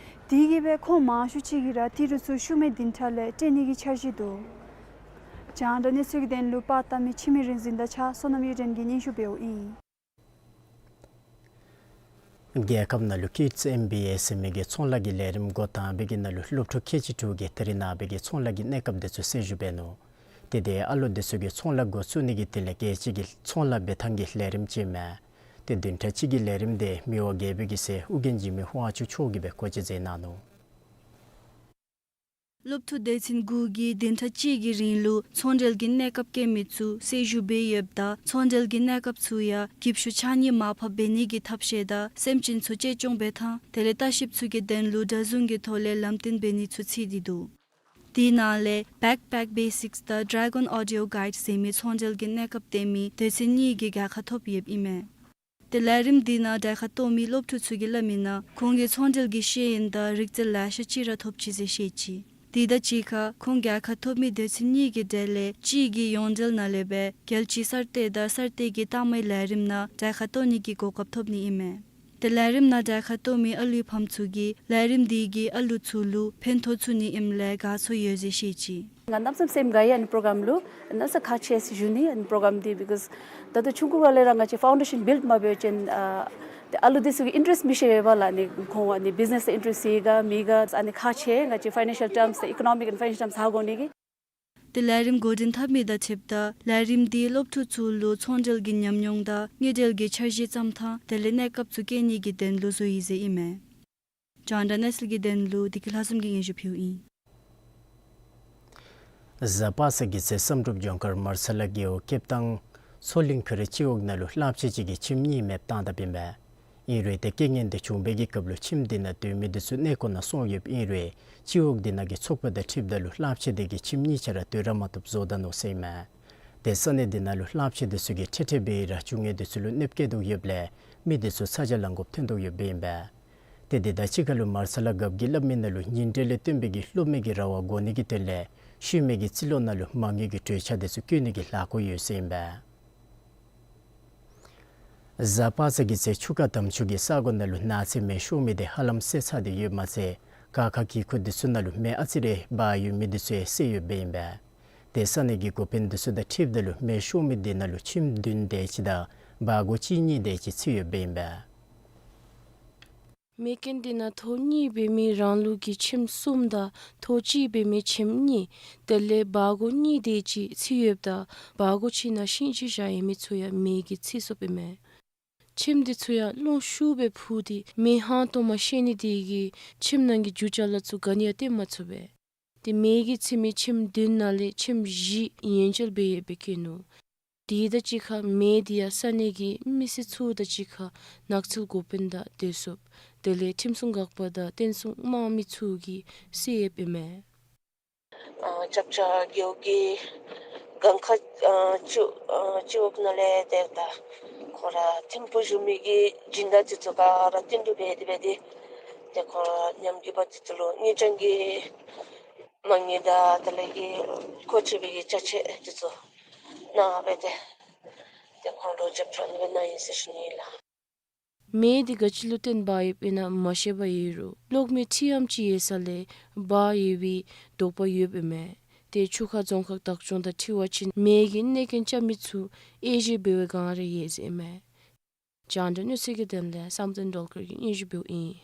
དེ་གིས་སྦེ་ཁོང་མང་ཤོས་ཅིག་གིས་ར་ཏི་རུ་ཚུ་ཤུལ་མའི་བདུན་ཕྲག་ལས་སྤྲོད་ནི་གི་འཆར་གཞི་འདུག། རྒྱང་བསྒྲགས་གནས་ཚུལ་གྱི་དོན་ལུ་པར་བཏབ་མི་འཆི་མེད་རིག་འཛིན་དང་གཅིག་ཁར་བསོད་ནམས་གཡུ་སྒྲོན་གྱིས་སྙན་ཞུ་འབདཝ་ཨིན། རྒྱལ་ཁབ་ནང་ལུ་ཀིཌསི་ཨེམ་བི་ཨེ་ཟེར་མི་གི་ཚོང་ལཱ་གི་ལས་རིམ་འགོ་དང་པའི་གི་ནང་ལུ་སློབ་ཕྲུག་ཁལ་གཅིག་དྲུག་གིས་ད་རེས་ནངས་པའི་གི་ཚོང་ལཱ་གི་གནས་སྐབས་འདི་ཚུ་གསལ་ཞུ་འབད་ནུག། ཏེ་དེ་ཨ་ལོ་འདི་ཚུ་གིས་ཚོང་ལཱ་འགོ་བཙུགས་ནི་གི་དོན་ལས་གལ་ཆེ་གི་ཚོང་ལཱ་འབད་ཐངས་ཀྱི་ལས་རིམ་ཅིག་ཨིན་མས། ཏེ་བདུན་ཕྲག་གཅིག་གི་ལས་རིམ་འདི་མི་དབང་རྒྱལ་པོའི་གི་སྲས་ཨོ་རྒྱན་འཇིགས་མེད་དབང་ཕྱུག་མཆོག་གིས་སྦེ་སྒོ་འབྱེད་མཛད་གནང་ནུག། སློབ་ཕྲུག་སྡེ་ཚན་དགུ་གིས་བདུན་ཕྲག་གཅིག་གི་རིང་ལུ་ཚོང་འབྲེལ་གྱི་གནས་སྐབས་བཀལ་མི་ཚུ་གསལ་ཞུ་འབད་ཡོདཔ་ད་ཚོང་འབྲེལ་གྱི་གནས་སྐབས་ཚུ་ཡང་གྱིབ་ཤུགས་ཆ་མཉམ་མར་ཕབ་འབད་ནི་གི་ཐབས་ཤེས་དང་སེམས་ཅན་ཚུ་གཅེས་སྐྱོང་འབད་ཐངས་དེ་ལས་ལྟ་བཤལཔ་ཚུ་གི་དོན་ལུ་སྒྲ་བཟུང་གི་ཐོག་ལས་ལམ་སྟོན་འབད་ནི་ཚུ་ཚུད་དེ་འདུག། དེ་ནང་ལས་Backpack Basics དང་Dragon Audio Guide ཟེར་མི་ཚོང་འབྲེལ་གྱི་གནས་སྐབས་སྟོན་མི་སྡེ་ཚན་གཉིས་ཀྱིས་རྒྱལ་ཁ་ཐོབ་ཡོདཔ་ཨིན་མས། ཏེ་ལས་རིམ་འདི་ནང་གྲལ་ཁར་གཏོགས་མི་སློབ་ཕྲུག་ཚུ་གིས་སླབ་མི་ནང་ཁོང་གིས་ཚོང་འབྲེལ་གྱི་ཤེས་ཡོན་དང་རིག་རྩལ་ལེ་ཤ་ཅིག་ར་ཐོབ་ཅི་ཟེར་བཤད་ཅི། དེ་དང་གཅིག་ཁར་ཁོང་རྒྱལ་ཁ་ཐོབ་མི་སྡེ་ཚན་གཉིས་ཀྱི་གྲས་ལས་གཅིག་གིས་ཡོངས་འབྲེལ་ནང་ལས་སྦེ་རྒྱལ་སྤྱིའི་གསར་གཏོད་དང་གསར་གཏོད་ཀྱི་ལྟག་མའི་ལས་རིམ་ནང་གྲལ་ཁར་གཏོགས་ནི་གི་གོ་སྐབས་ཐོབ་ནི་ཨིན་མས། ཏེ་ལས་རིམ་ནང་གྲལ་ཁར་གཏོགས་མི་ཨ་ལུའི་ཕམ་ཚུ་གིས་ལས་རིམ་འདི་གིས་ཨ་ལུ་ཚུ་ལུ་ཕན་ཐོགས་ཚུགས་ནི་ཨིནམ་ལས་དགའ་ཚོར་ཡོད་ཟེར་བཤད་ཅི། ང་གནམ་མེད་ས་མེད་སེམས་དགའ་ཡི། ཨ་ནི་པོ་རོ་གརམ་ལུ་གནམ་མེད་ས་མེད་ཁག་ཆེ་ཟེར་ཞུ་ནི། ཨ་ནི་པོ་རོ་གརམ་འདི་because ད་ལྟོ་ཆུང་ཀུ་སྒང་ལས་ར་ང་བཅས་ཕའུན་ཌེ་ཤཱན་བིལཌ་མ་འབད་བ་ཅིན་ཨ་ཏེ་ཨ་ལུ་འདི་ཚུ་གིས་ཨིན་ཊ་རེསཊ་མི་ཤེས་པས་ལགས། ཨ་ནི་ཁོང་ཨ་ནི་བིཛ་ནེསི་ལུ་ཨིན་ཊ་རེསཊ་ཡོད་ག་མེད་ག། ཨ་ནི་ཁག་ཆེ། ང་བཅས་ཕའི་ནན་ཤཱལ་ཊརམསི་དང་ཨི་ཀོ་ནོ་མིཀ་ཨེནཌ་ཕའི་ནན་ཤཱལ་ཊརམསི་ཧ་གོ་ནི་གི། ཏེ་ལས་རིམ་འགོ་འདྲེན་འཐབ་མི་དང་འཁྲིལཝ་ད་ལས་རིམ་འདི་སློབ་ཕྲུག་ཚུ་ལུ་ཚོང་འབྲེལ་གྱི་ཉམས་མྱོང་དང་དངུལ་འབྲེལ་གྱི་འཆར་གཞི་བརྩམ་ཐངས་དེ་ལས་གནས་སྐབས་ཚུ་བཀལ་ནི་གི་དོན་ལུ་བཟོ་ཡི་ཟེར་ཨིན་མས། རྒྱང་བསྒྲགས་གནས་ཚུལ་གྱི་དོན་ལུ་བདེ་སྐྱིད་ལྷ་འཛོམས་ཀྱིས་སྙན་ཞུ་ཕུལཝ་ཨིན། གཟའ་པ་སངས་ཀྱི་ཚེ་བསམ་གྲུབ་ལྗོངས་མཁར་མར་སཱ་ལ་རྒེད་འོག་སྐེདཔ་ཐང་མཚོ་གླིང་ཁུ་རི་སྤྱི་འོག་ནང་ལུ་ལྷགཔ་ཅིག་གིས་ཁྱིམ་གཉིས་མེདཔ་བཏང་དཔ་ཨིན་པས། ཨིན་རུང་ཏེ་རྐྱེན་ངན་འདི་བྱུང་བའི་གི་སྐབས་ལུ་ཁྱིམ་འདི་ནང་སྡོད་མི་འདི་ཚུ་གནས་སྐོར་ནང་སོང་ཡོདཔ་ཨིན་རུང་སྤྱི་འོག་འདི་ནང་གི་ཚོགས་པ་དང་འཁྲིལཝ་ད་ལུ་ལྷགཔ་ཅིག་འདི་གིས་ཁྱིམ་གཉིས་ཆ་ར་སྡོད་ར་མ་བཏུབ་བཟོ་ད་ནུག་ཟེར་ཨིན་མས། ཏེ་ས་གནས་འདི་ནང་ལུ་ལྷགཔ་ཅིག་འདི་ཚུ་གིས་འཕྲལ་འཕྲལ་སྦེ་ར་རྒྱུ་དངོས་འདི་ཚུ་ལུ་གནོདཔ་བཀལ་དོ་ཡོདཔ་ལས་མི་འདི་ཚུ་ཚ་གྱང་ལང་དགོཔ་ཐོན་དོ་ཡོདཔ་ཨིན་པས། ཏེ་དེ་དང་གཅིག་ཁར་ལུ་མར་སཱ་ལ་རྒཔོ་གིས་སླབ་མི་ནང་ལུ་ཉིན་དྲོད་ལས་བརྟེན་པའི་གི་སློབ་མའི་གི་ར་བ་གོ་ནི་གི་དོན་ལས་ཤུལ་མའི་གི་རྩིས་ལོ་ནང་ལུ་མ་དངུལ་གྱི་གྲོས་འཆར་འདི་ཚུ་བཀོད་ནི་གི་ལས་འགུལ་ཡོད་ཟེར་ཨིན་པས། གཟའ་པ་སངས་ཀྱི་ཚེ་ཆུ་ཁ་དམ་ཆུ་གི་ས་གོ་ནང་ལུ་ནགས་ཚལ་མེ་ཤོར་མི་འདི་ཧ་ལམ་སེལ་ཚར་ཏེ་ཡོདཔ་མ་ཚད་ཀ་ཁ་གི་ཁུག་འདི་ཚུ་ནང་ལུ་མེ་ཨ་ཙི་རེ་འབར་ཡོད་མི་འདི་ཚུ་ཡང་སེལ་ཡོདཔ་ཨིན་པས། ཏེ་ས་གནས་ཀྱི་འགོ་དཔོན་འདི་ཚུ་དང་འཁྲིལཝ་ད་ལུ་མེ་ཤོར་མི་འདི་ནང་ལུ་ཁྱིམ་བདུན་དེ་ཅིག་དང་བ་གོ་གཅིག་གཉིས་དེ་ཅིག་ཚུད་ཡོདཔ་ཨིན་པས། མེ་རྐྱེན་འདི་ནང་ཐོག་གཉིས་འབད་མི་རང་ལུགས་ཀྱི་ཁྱིམ་གསུམ་དང་ཐོག་གཅིག་འབད་མི་ཁྱིམ་གཉིས་དེ་ལས་བ་གོ་གཉིས་དེ་ཅིག་ཚུད་ཡོདཔ་ད་བ་གོ་གཅིག་ནང་ཤིང་ཅིག་བཞག་ཡོད་མི་ཚུ་ཡང་མེ་གིས་ཚིག་སོཔ་ཨིན་མས། ཁྱིམ་འདི་ཚུ་ཡང་རླུང་ཤུགས་སྦེ་འཕུ་སྟེ་མེ་ཧང་སྟོང་མ་ཤེལ་ནི་དེ་གིས་ཁྱིམ་ནང་གི་རྒྱུ་ཅ་ལ་ཚུ་ག་ནི་ཡང་སྟོན་མ་ཚུགས་པས། ཏེ་མེ་གིས་ཚིག་མི་ཁྱིམ་བདུན་ནང་ལས་ཁྱིམ་བཞི་ཡན་ཆད་སྦེ་ཡོདཔ་སྦེ་བཀོད་ནུག། དེ་དང་གཅིག་ཁར་མེ་དེ་ཡང་ས་གནས་ཀྱི་མི་སེར་ཚུ་དང་གཅིག་ཁར་ནགས་ཚལ་འགོ་དཔོན་དང་སྡོད་སོཔ་དེ་ལས་ཁྲིམས་སྲུང་འགག་པ་དང་བརྟན་སྲུང་དམག་མི་ཚུ་གིས་བསལ་ཡོདཔ་ཨིན་མས། ཨ་ཅབ་ཅ་རྒེད་འོག་གི་སྒང་ཁ་ཨ་སྤྱི་ཨ་སྤྱི་འོག་ནང་ལས་ཏེ་ད་ཁོང་ར་ཐིམ་ཕུག་བཞུགས་མི་གི་སྦྱིན་བདག་འདི་ཚུ་ག་ར་བསྟུན་གྲོས་འབད་དེ་འབད་དེ་ཏེ་ཁོང་ར་ཉམས་རྒུད་པ་འདི་ཚུ་ལུ་དངུལ་རྐྱང་གི་མ་དངུལ་དང་དེ་ལས་ཀྱི་མཁོ་ཆས་པའི་གི་ཅ་ཆས་འདི་ཚུ་གནང་སྦེ་ཏེ་ཏེ་ཁོང་ལུ་རྒྱབ་སྐྱོར་ནི་སྦེ་གནང་ཡི་ཟེར་ཞུ་ནི་ལགས། མེ་འདི་ག་ཅི་ལུ་བརྟེན་འབར་ཡོདཔ་ཨིན་ན་མ་ཤེས་པར་ཡོད་རུང་གློག་མེ་ཁྲི་ཨམ་ཅིག་ཡོད་ས་ལས་འབར་ཡོད་པའི་དོགས་པ་ཡོདཔ་ཨིན་མས། ཏེ་ཆུ་ཁ་རྫོང་ཁག་བདག་སྐྱོང་དང་འཁྲིལ་བ་ཅིན་མེ་གིས་གནོད་རྐྱེན་རྐྱབ་མི་ཚུ་དབྱེ་ཞིབ་འབད་བའི་བསྒང་ར་ཡོད་ཟེར་ཨིན་མས། རྒྱང་བསྒྲགས་གནས་ཚུལ་གྱི་དོན་ལས་བསམ་གཏན་སྒྲོལ་དཀར་གྱིས་སྙན་ཞུ་འབདཝ་ཨིན།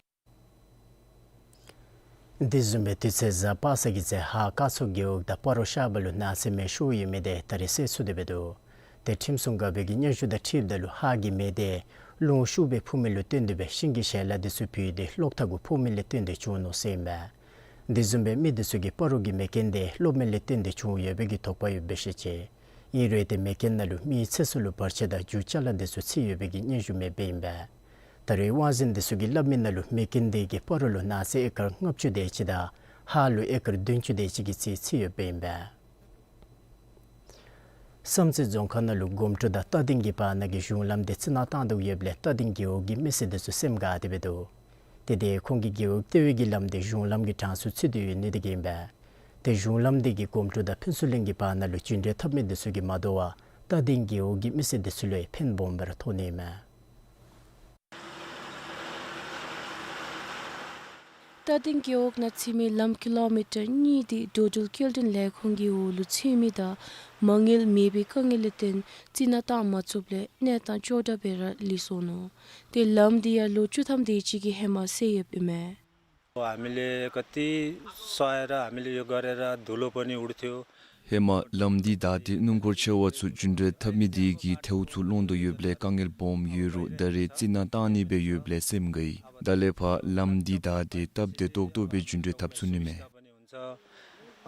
དེ་བཟུམ་སྦེ་དུས་ཚོད་གཟའ་པ་སངས་ཀྱི་ཚེ་ཧཱ་ཀ་མཚོ་རྒེད་འོག་དང་སྤ་རོ་ཤར་པ་ལུ་ནགས་ཚལ་མེ་ཤོར་ཡོད་མི་དེ་ད་རེས་སེལ་ཚུགས་ཏེ་འབད་དོ། ཏེ་ཁྲིམས་སྲུང་འགག་པའི་གི་སྙན་ཞུ་དང་འཁྲིལཝ་ད་ལུ་ཧཱ་གི་མེ་དེ་རླུང་ཤུགས་སྦེ་འཕུ་མི་ལུ་བརྟེན་ཏེ་སྦེ་ཤིང་གི་ཞལ་ལག་འདི་ཚུ་བུད་དེ་གློག་ཐག་གུ་ཕོག་མི་ལས་བརྟེན་ཏེ་བྱུང་ནུག་ཟེར་ཨིན་པས། དེ་བཟུམ་སྦེ་མི་འདི་ཚུ་གིས་སྤ་རོ་གི་མེ་རྐྱེན་དེ་གློག་མེ་ལས་བརྟེན་ཏེ་བྱུང་ཡོད་པའི་གི་དོགས་པ་ཡོདཔ་སྦེ་བཤད་ཅི། ཨིན་རུང་ཏེ་མེ་རྐྱེན་ནང་ལུ་མིའི་ཚེ་སྲོག་ལུ་བར་ཆད་དང་རྒྱུ་ཅ་ལ་འདི་ཚུ་ཚུད་ཡོད་པའི་གི་སྙན་ཞུ་མེདཔ་ཨིན་པས། ད་རེས་དབང་འཛིན་འདི་ཚུ་གིས་སླབ་མི་ནང་ལུ་མེ་རྐྱེན་དེ་གིས་སྤ་རོ་ལུ་ནགས་ཚལ་ཨེ་ཀར་ལྔ་བཅུ་དེ་ཅིག་དང་ཧཱ་ལུ་ཨེ་ཀར་བདུན་ཅུ་དེ་ཅིག་གི་རྩིས་ཚུད་ཡོདཔ་ཨིན་པས། བསམ་རྩེ་རྫོང་ཁག་ནང་ལུ་སྒོམ་ཕྲུག་དང་རྟ་སྡིང་གི་བར་ན་གི་གཞུང་ལམ་དེ་རྩི་ནག་བཏང་དོ་ཡོདཔ་ལས་རྟ་སྡིང་རྒེད་འོག་གི་མི་སེར་འདི་ཚུ་སེམས་དགའ་སྟེ་འབད་དོ། ཏེ་དེ་ཁོང་གི་རྒེད་འོག་ལྟེ་བའི་གི་ལམ་དེ་གཞུང་ལམ་གྱི་གྲངས་སུ་ཚུད་དེ་ཡོད་ནི་དེ་གིས་ཨིན་པས། ཏེ་གཞུང་ལམ་དེ་གིས་སྒོམ་ཕྲུག་དང་ཕུན་ཚོགས་གླིང་གི་བར་ན་ལུ་རྒྱུན་འགྲུལ་འཐབ་མི་འདི་ཚུ་གིས་མ་དོ་བར་རྟ་སྡིང་རྒེད་འོག་གི་མི་སེར་འདི་ཚུ་ལུ་ཡང་ཕན་སྦོམ་སྦེ་ར་ཐོགས་ནི་ཨིན་མས། རྟ་སྡིང་རྒེད་འོག་ནང་ཚུད་མི་ལམ་ཀི་ལོ་མི་ཊར་གཉིས་འདི་འགྲོ་འགྲུལ་སྐྱེལ་འདྲེན་ལས་ཁུངས་ཀྱི་འོག་ལུ་ཚུད་མི་དང་མ་དངུལ་མེད་པའི་དཀའ་ངལ་ལས་བརྟེན་རྩི་ནག་བཏང་མ་ཚུགསཔ་ལས་གནས་སྟངས་སྐྱོ་དྲགས་སྦེ་ར་ལུས་སོ་ནུག། ཏེ་ལམ་འདི་ཡང་ལོ་བཅུ་ཐམ་དེ་ཅིག་གི་ཧེ་མ་བསལ་ཡོདཔ་ཨིན་མས། हामीले कति सहेर हामीले यो गरेर धुलो पनि उड्थ्यो। ཧེ་མ་ལམ་འདི་བདའ་སྟེ་སྣུམ་འཁོར་ཆེ་བ་ཚུ་རྒྱུན་འགྲུལ་འཐབ་མི་དེ་གིས་ཐལཝ་ཚུ་སློང་དོ་ཡོདཔ་ལས་དཀའ་ངལ་སྦོམ་ཡོད་རུང་ད་རེས་རྩི་ནག་བཏང་ནི་སྦེ་ཡོདཔ་ལས་སེམས་དགའ་ཡི། ད་ལས་ཕར་ལམ་འདི་བདའ་སྟེ་སྟབས་བདེ་ཏོག་ཏོ་སྦེ་རྒྱུན་འགྲུལ་འཐབ་ཚུགས་ནི་མས།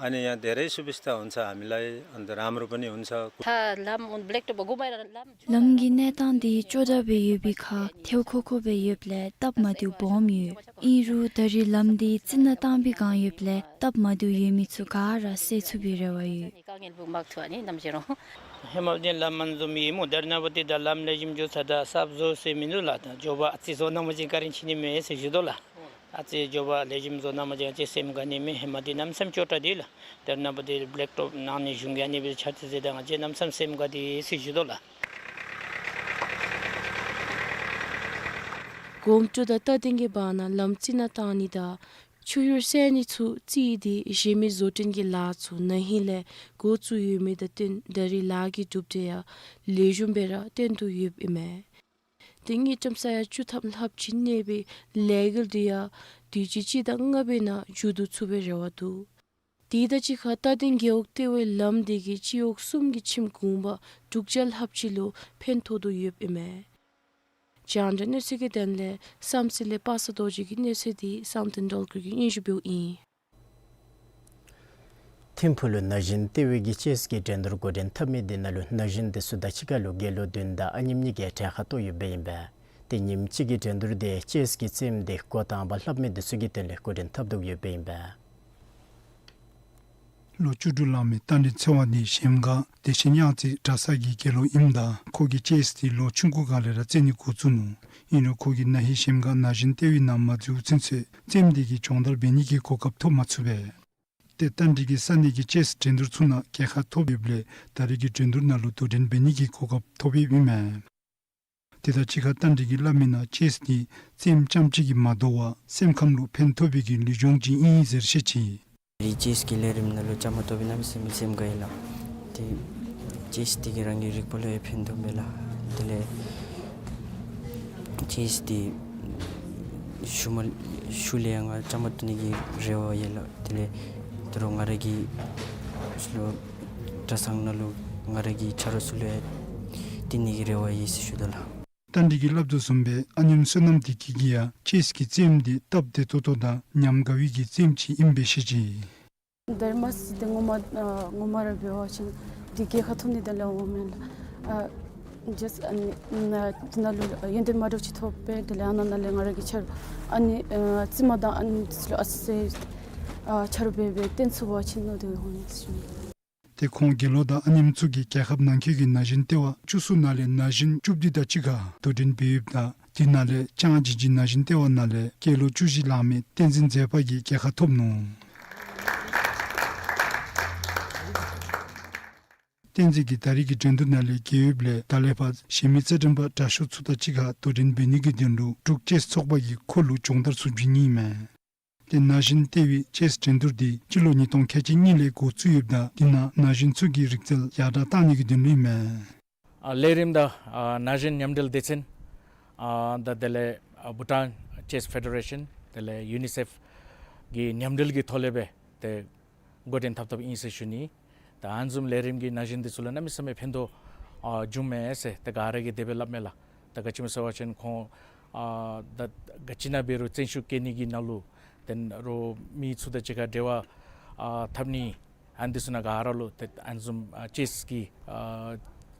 अनि यहाँ धेरै सुविस्ता हुन्छ हामीलाई, अन्त राम्रो पनि हुन्छ। थ- ལམ་འོང་བླེག་ཏོག་པ་གུ་མ་ར་ལམ། ལམ་གྱི་གནས་སྟངས་འདི་སྐྱོ་དྲགས་སྦེ་ཡོད་པའི་ཁར་ཐལཝ་ཁོག་ཁོག་སྦེ་ཡོདཔ་ལས་སྟབས་མ་བདེཝ་སྦོམ་ཡོད། ཨིན་རུང་ད་རེས་ལམ་འདི་རྩི་ནག་བཏང་བའི་སྒང་ཡོདཔ་ལས་སྟབས་མ་བདེཝ་ཡོད་མི་ཚུ་ག་ར་བསལ་ཚུགས་པའི་རེ་བ་ཡོད། དཀའ་ངལ་བུ་མག་ཐུ་ཨ་ནི་ནམ་ཞིག་རུང་། ཧེ་མ་བ་ཅིན་ལམ་མ་འཛོམས་ཡི་སྨོ། ད་རེས་ནངས་པ་འདི་ད་ལམ་ལེགས་ཤོམ་འགྱོ་ཚར། ད་གསརཔ་བཟོ་ཟེར་མིན་འདུག་ལགས། ད་མགྱོགས་པ་ཨ་ཙི་བཟོ་གནང་པ་ཅིན་བཀའ་དྲིན་ཆེ་ནི་མས་ཟེར་ཞུ་དོ་ལགས། ཨ་ཙི་མགྱོགས་པ་ལེགས་ཤོམ་བཟོ་གནང་པ་ཅིན་ང་བཅས་སེམས་དགའ་ནི་མས། ཧེ་མ་འདི་གནམ་མེད་ས་མེད་སྐྱོ་དྲགས་འདུག་ལགས། ད་རེས་ནངས་པ་འདི་བླེག་ཏོག་པ་གནང་ནི་གཞུང་གིས་ཨ་ནི་སྦེ་ཆ་ཚེ་ཟེར་ད་ང་བཅས་གནམ་མེད་ས་མེད་སེམས་དགའ་སྟེ་ཟེར་ཞུ་དོ་ལགས། གོམ་ཀྲུ་དང་རྟ་སྡིང་གི་བར་ན་ལམ་རྩི་ནག་བཏང་ནི་དང་ཆུ་ཡུར་བསལ་ནི་ཚུ་རྩིས་ཏེ་གཞན་མི་བཟོ་སྐྲུན་གྱི་ལཱ་ཚུ་ན་ཧིང་ལས་འགོ་བཙུགས་ཡོད་མི་དང་བསྟུན་ད་རེས་ལཱ་གི་གྲུབ་འབྲས་ཡང་ལེགས་ཤོམ་སྦེ་ར་སྟོན་དོ་ཡོདཔ་ཨིན་མས། ཏེ་དངུལ་ཀྲམ་ས་ཡ་བཅུ་ཐམ་ལྷགཔ་ཅིག་གནས་པའི་ལས་འགུལ་འདི་ཡང་དུས་ཅི་སྤྱི་ཟླ་ལྔ་པའི་ནང་མཇུག་བསྡུ་ཚུགས་པའི་རེ་བ་འདུག། དེ་དང་གཅིག་ཁར་རྟ་སྡིང་རྒེད་འོག་ལྟེ་བའི་ལམ་འདི་གིས་སྤྱི་འོག་གསུམ་གྱི་ཁྱིམ་གུང་པ་དྲུག་བརྒྱ་ལྷགཔ་ཅིག་ལུ་ཕན་ཐོགས་དོ་ཡོདཔ་ཨིན་མས། རྒྱང་བསྒྲགས་གནས་ཚུལ་གྱི་དོན་ལས་བསམ་རྩེ་ལས་པ་སངས་རྡོ་རྗེ་གི་གནས་ཚུལ་འདི་བསམ་གཏན་སྒྲོལ་དཀར་གྱིས་སྙན་ཞུ་འབདཝ་ཨིན། ཐིམ་ཕུག་ལུ་ན་གཞོན་ལྟེ་བའི་གི་ཅེསི་གི་འགྲན་བསྡུར་འགོ་འདྲེན་འཐབ་མི་འདི་ནང་ལུ་ན་གཞོན་འདི་ཚུ་དང་གཅིག་ཁར་ལུ་དགེ་སློང་བདུན་དང་ཨ་ནེམོ་གཉིས་ཀྱིས་གྲལ་ཁར་གཏོགས་ཡོདཔ་ཨིན་པས། ཏེ་ཉིནམ་གཅིག་གི་འགྲན་བསྡུར་འདི་ཅེསི་གི་རྩེདམོ་འདི་འགོ་དང་པ་ལྷབ་མི་འདི་ཚུ་གི་དོན་ལས་འགོ་འདྲེན་འཐབ་དོ་ཡོདཔ་ཨིན་པས། ལོ་བཅུ་དྲུག་ལང་མི་རྟ་མགྲིན་ཚེ་དབང་འདི་གཞལམ་སྒང་བདེ་ཆེན་གཡང་རྩེ་གྲྭ་ཚང་གི་དགེ་སློང་ཨིནམ་ད་ཁོ་གིས་ཅེསི་འདི་ལོ་ཆུང་ཀུ་སྒང་ལས་ར་རྩེད་ནི་འགོ་བཙུགས་ནུག། ཨིན་རུང་ཁོ་གིས་ན་ཧིང་གཞལམ་སྒང་ན་གཞོན་ལྟེ་བའི་ནང་མ་འཛུལཝ་ཚུན་ཚོད་རྩེདམོ་འདི་གི་སྦྱོང་བརྡར་འབད་ནི་གི་གོ་སྐབས་ཐོབ་མ་ཚུགས་པས། ཏེ་རྟ་མགྲིན་གྱི་ས་གནས་ཀྱི་ཅེསི་འགྲན་བསྡུར་ཚུ་ནང་རྒྱལ་ཁ་ཐོབ་ཡོདཔ་ལས་ད་རེས་ཀྱི་འགྲན་བསྡུར་ནང་ལུ་དོ་འགྲན་འབད་ནི་གི་གོ་སྐབས་ཐོབ་ཡོདཔ་ཨིན་མས། དེ་དང་གཅིག་ཁར་རྟ་མགྲིན་གྱིས་སླབ་མིའི་ནང་ཅེསི་འདི་རྩེདམོ་རྐྱངམ་གཅིག་གིས་མ་དོ་བར་སེམས་ཁམས་ལུ་ཕན་ཐོགས་པའི་གི་ལུས་སྦྱོང་ཅིག་ཨིན་ཟེར་བཤད་ཅི། རི་ཅེསི་གི་ལས་རིམ་ནང་ལུ་བཅའ་མར་གཏོགས་པའི་གནམ་མེད་ས་མེད་སེམས་དགའ་ཡི་ལགས། ཏེ་ཅེསི་འདི་གིས་རང་གི་རིག་པ་ལུ་ཡང་ཕན་ཐོགས་མས་ལགས། དེ་ལས་ཅེསི་འདི་ཤུལ་མ་ཤུལ་ལས་ཡང་ང་བཅའ་མར་གཏོགས་ནི་གི་རེ་བ་ཡོད་ལགས། དེ་ལས་ད་རུང་ང་ར་གི་ལོ་གྲྭ་ཚང་ནང་ལུ་ང་ར་གི་ཆ་རོགས་ཚུ་ལུ་ཡང་བསྟེན་ནི་གི་རེ་བ་ཡོད་ཟེར་ཞུ་དོ་ལགས། རྟ་མགྲིན་གྱིས་སླབ་དོ་བཟུམ་སྦེ་ཨ་ནེམོ་བསོད་ནམས་བདེ་སྐྱིད་ཀྱིས་ཡང་ཅེསི་གི་རྩེདམོ་འདི་སྟབས་བདེ་ཏོག་ཏོ་དང་ཉམས་དགའ་བའི་གི་རྩེདམོ་ཅིག་ཨིནམ་སྦེ་བཤད་ཅི། ད་རེས་མ་ཚད་འདི་ངོ་མ་ཨ་ངོ་མ་ར་འབད་བ་ཅིན་འདི་རྒྱལ་ཁ་ཐོབ་ནི་དོན་ལས་འོང་མེན་ལགས། ཨ་ཅེསི་ཨ་ནི་ཨ་འདི་ནང་ལུ་ཡོན་ཏན་མ་འདྲཝ་ཅིག་ཐོབ་པས། དེ་ལས་ཨ་ནཱ་ནང་ལས་ང་ར་གི་ཆ་རོགས་ཨ་ནི་ཨ་རྩེདམོ་དང་ཨ་ནི་འདི་ཚུ་ལུ་ཨ་ཙི་ཨ་ཆ་རོགས་འབད་འབད་བསྟེན་ཚུགས་པ་ཅིན་མནོ་སྟེ་འོང་ཡི་ཟེར་ཞུ་ནི། ཏེ་ཁོང་དགེ་སློང་དང་ཨ་ནེམོ་ཚུ་གིས་རྒྱལ་ཁབ་ནང་འཁོད་ཀྱི་ན་གཞོན་ལྟེ་བ་བཅུ་གསུམ་ནང་ལས་ན་གཞོན་བཅུ་བདུན་དང་གཅིག་ཁར་དོ་འགྲན་འབད་ཡོདཔ་ད་དེ་ནང་ལས་ལྕང་ཇི་ཇི་ན་གཞོན་ལྟེ་བ་ནང་ལས་སྐྱེས་ལོ་བཅུ་བཞི་ལང་མི་བསྟན་འཛིན་མཛེས་པ་གིས་རྒྱལ་ཁ་ཐོབ་ནུག། བསྟན་འཛིན་གྱིས་ད་རེས་ཀྱི་འགྲན་བསྡུར་ནང་ལས་རྒྱལ་ཡོདཔ་ལས་ད་ལས་ཕར་གཞན་མི་རྩེད་འགྲན་པ་དྲག་ཤོས་ཚུ་དང་གཅིག་ཁར་དོ་འགྲན་འབད་ནི་གི་དོན་ལུ་འབྲུག་ཅེསི་ཚོགས་པ་གིས་ཁོ་ལུ་སྦྱོང་བརྡར་ཚུ་བྱིན་ནི་ཨིན་མས། ཏེ་ན་གཞོན་ལྟེ་བའི་ཅེསི་འགྲན་བསྡུར་འདི་སྤྱི་ལོ་ཉིས་སྟོང་ཁལ་གཅིག་གཉིས་ལས་འགོ་བཙུགས་ཡོདཔ་ད་དེ་ནང་ན་གཞོན་ཚུ་གི་རིག་རྩལ་ཡར་དྲག་གཏང་ནི་གི་དོན་ལུ་ཨིན་མས། ཨ་ལས་རིམ་ད་ཨ་ན་གཞོན་མཉམ་འབྲེལ་སྡེ་ཚན་ཨ་དང་དེ་ལས་ཨ་བྷུ་ཊཱན་ཅེསི་ཕེ་ཌེ་རེ་ཤཱན་དེ་ལས་ཡུ་ནི་སེཕ་གི་མཉམ་འབྲེལ་གྱི་ཐོག་ལས་སྦེ་ཏེ་འགོ་འདྲེན་འཐབ་འཐབ་ཨིན་ཟེར་ཞུ་ནི། ད་ཨ་ནི་བཟུམ་ལས་རིམ་གྱིས་ན་གཞོན་འདི་ཚུ་ལུ་གནམ་མེད་ས་མེད་ཕན་ཐོགས་ཨ་བྱུངམ་མས་ཟེར་ཏེ་ག་ར་གིས་དེ་སྦེ་སླབ་མས་ལགས། ད་ག་ཅི་སྨོ་ཟེར་བ་ཅིན་ཁོང་ཨ་ད་ག་ཅི་ནང་འབད་རུང་བརྩོན་ཤུགས་བསྐྱེད་ནི་གི་ནང་ལུ་དེ་རོགས་མི་ཚུ་དང་གཅིག་ཁར་འབྲེལ་བ་ཨ་འཐབ་ནི་ཨ་ནི་འདི་ཚུ་ནང་ག་ར་ལུ་ཏེ་ཨ་ནི་བཟུམ་ཨ་ཅེསི་གི་ཨ་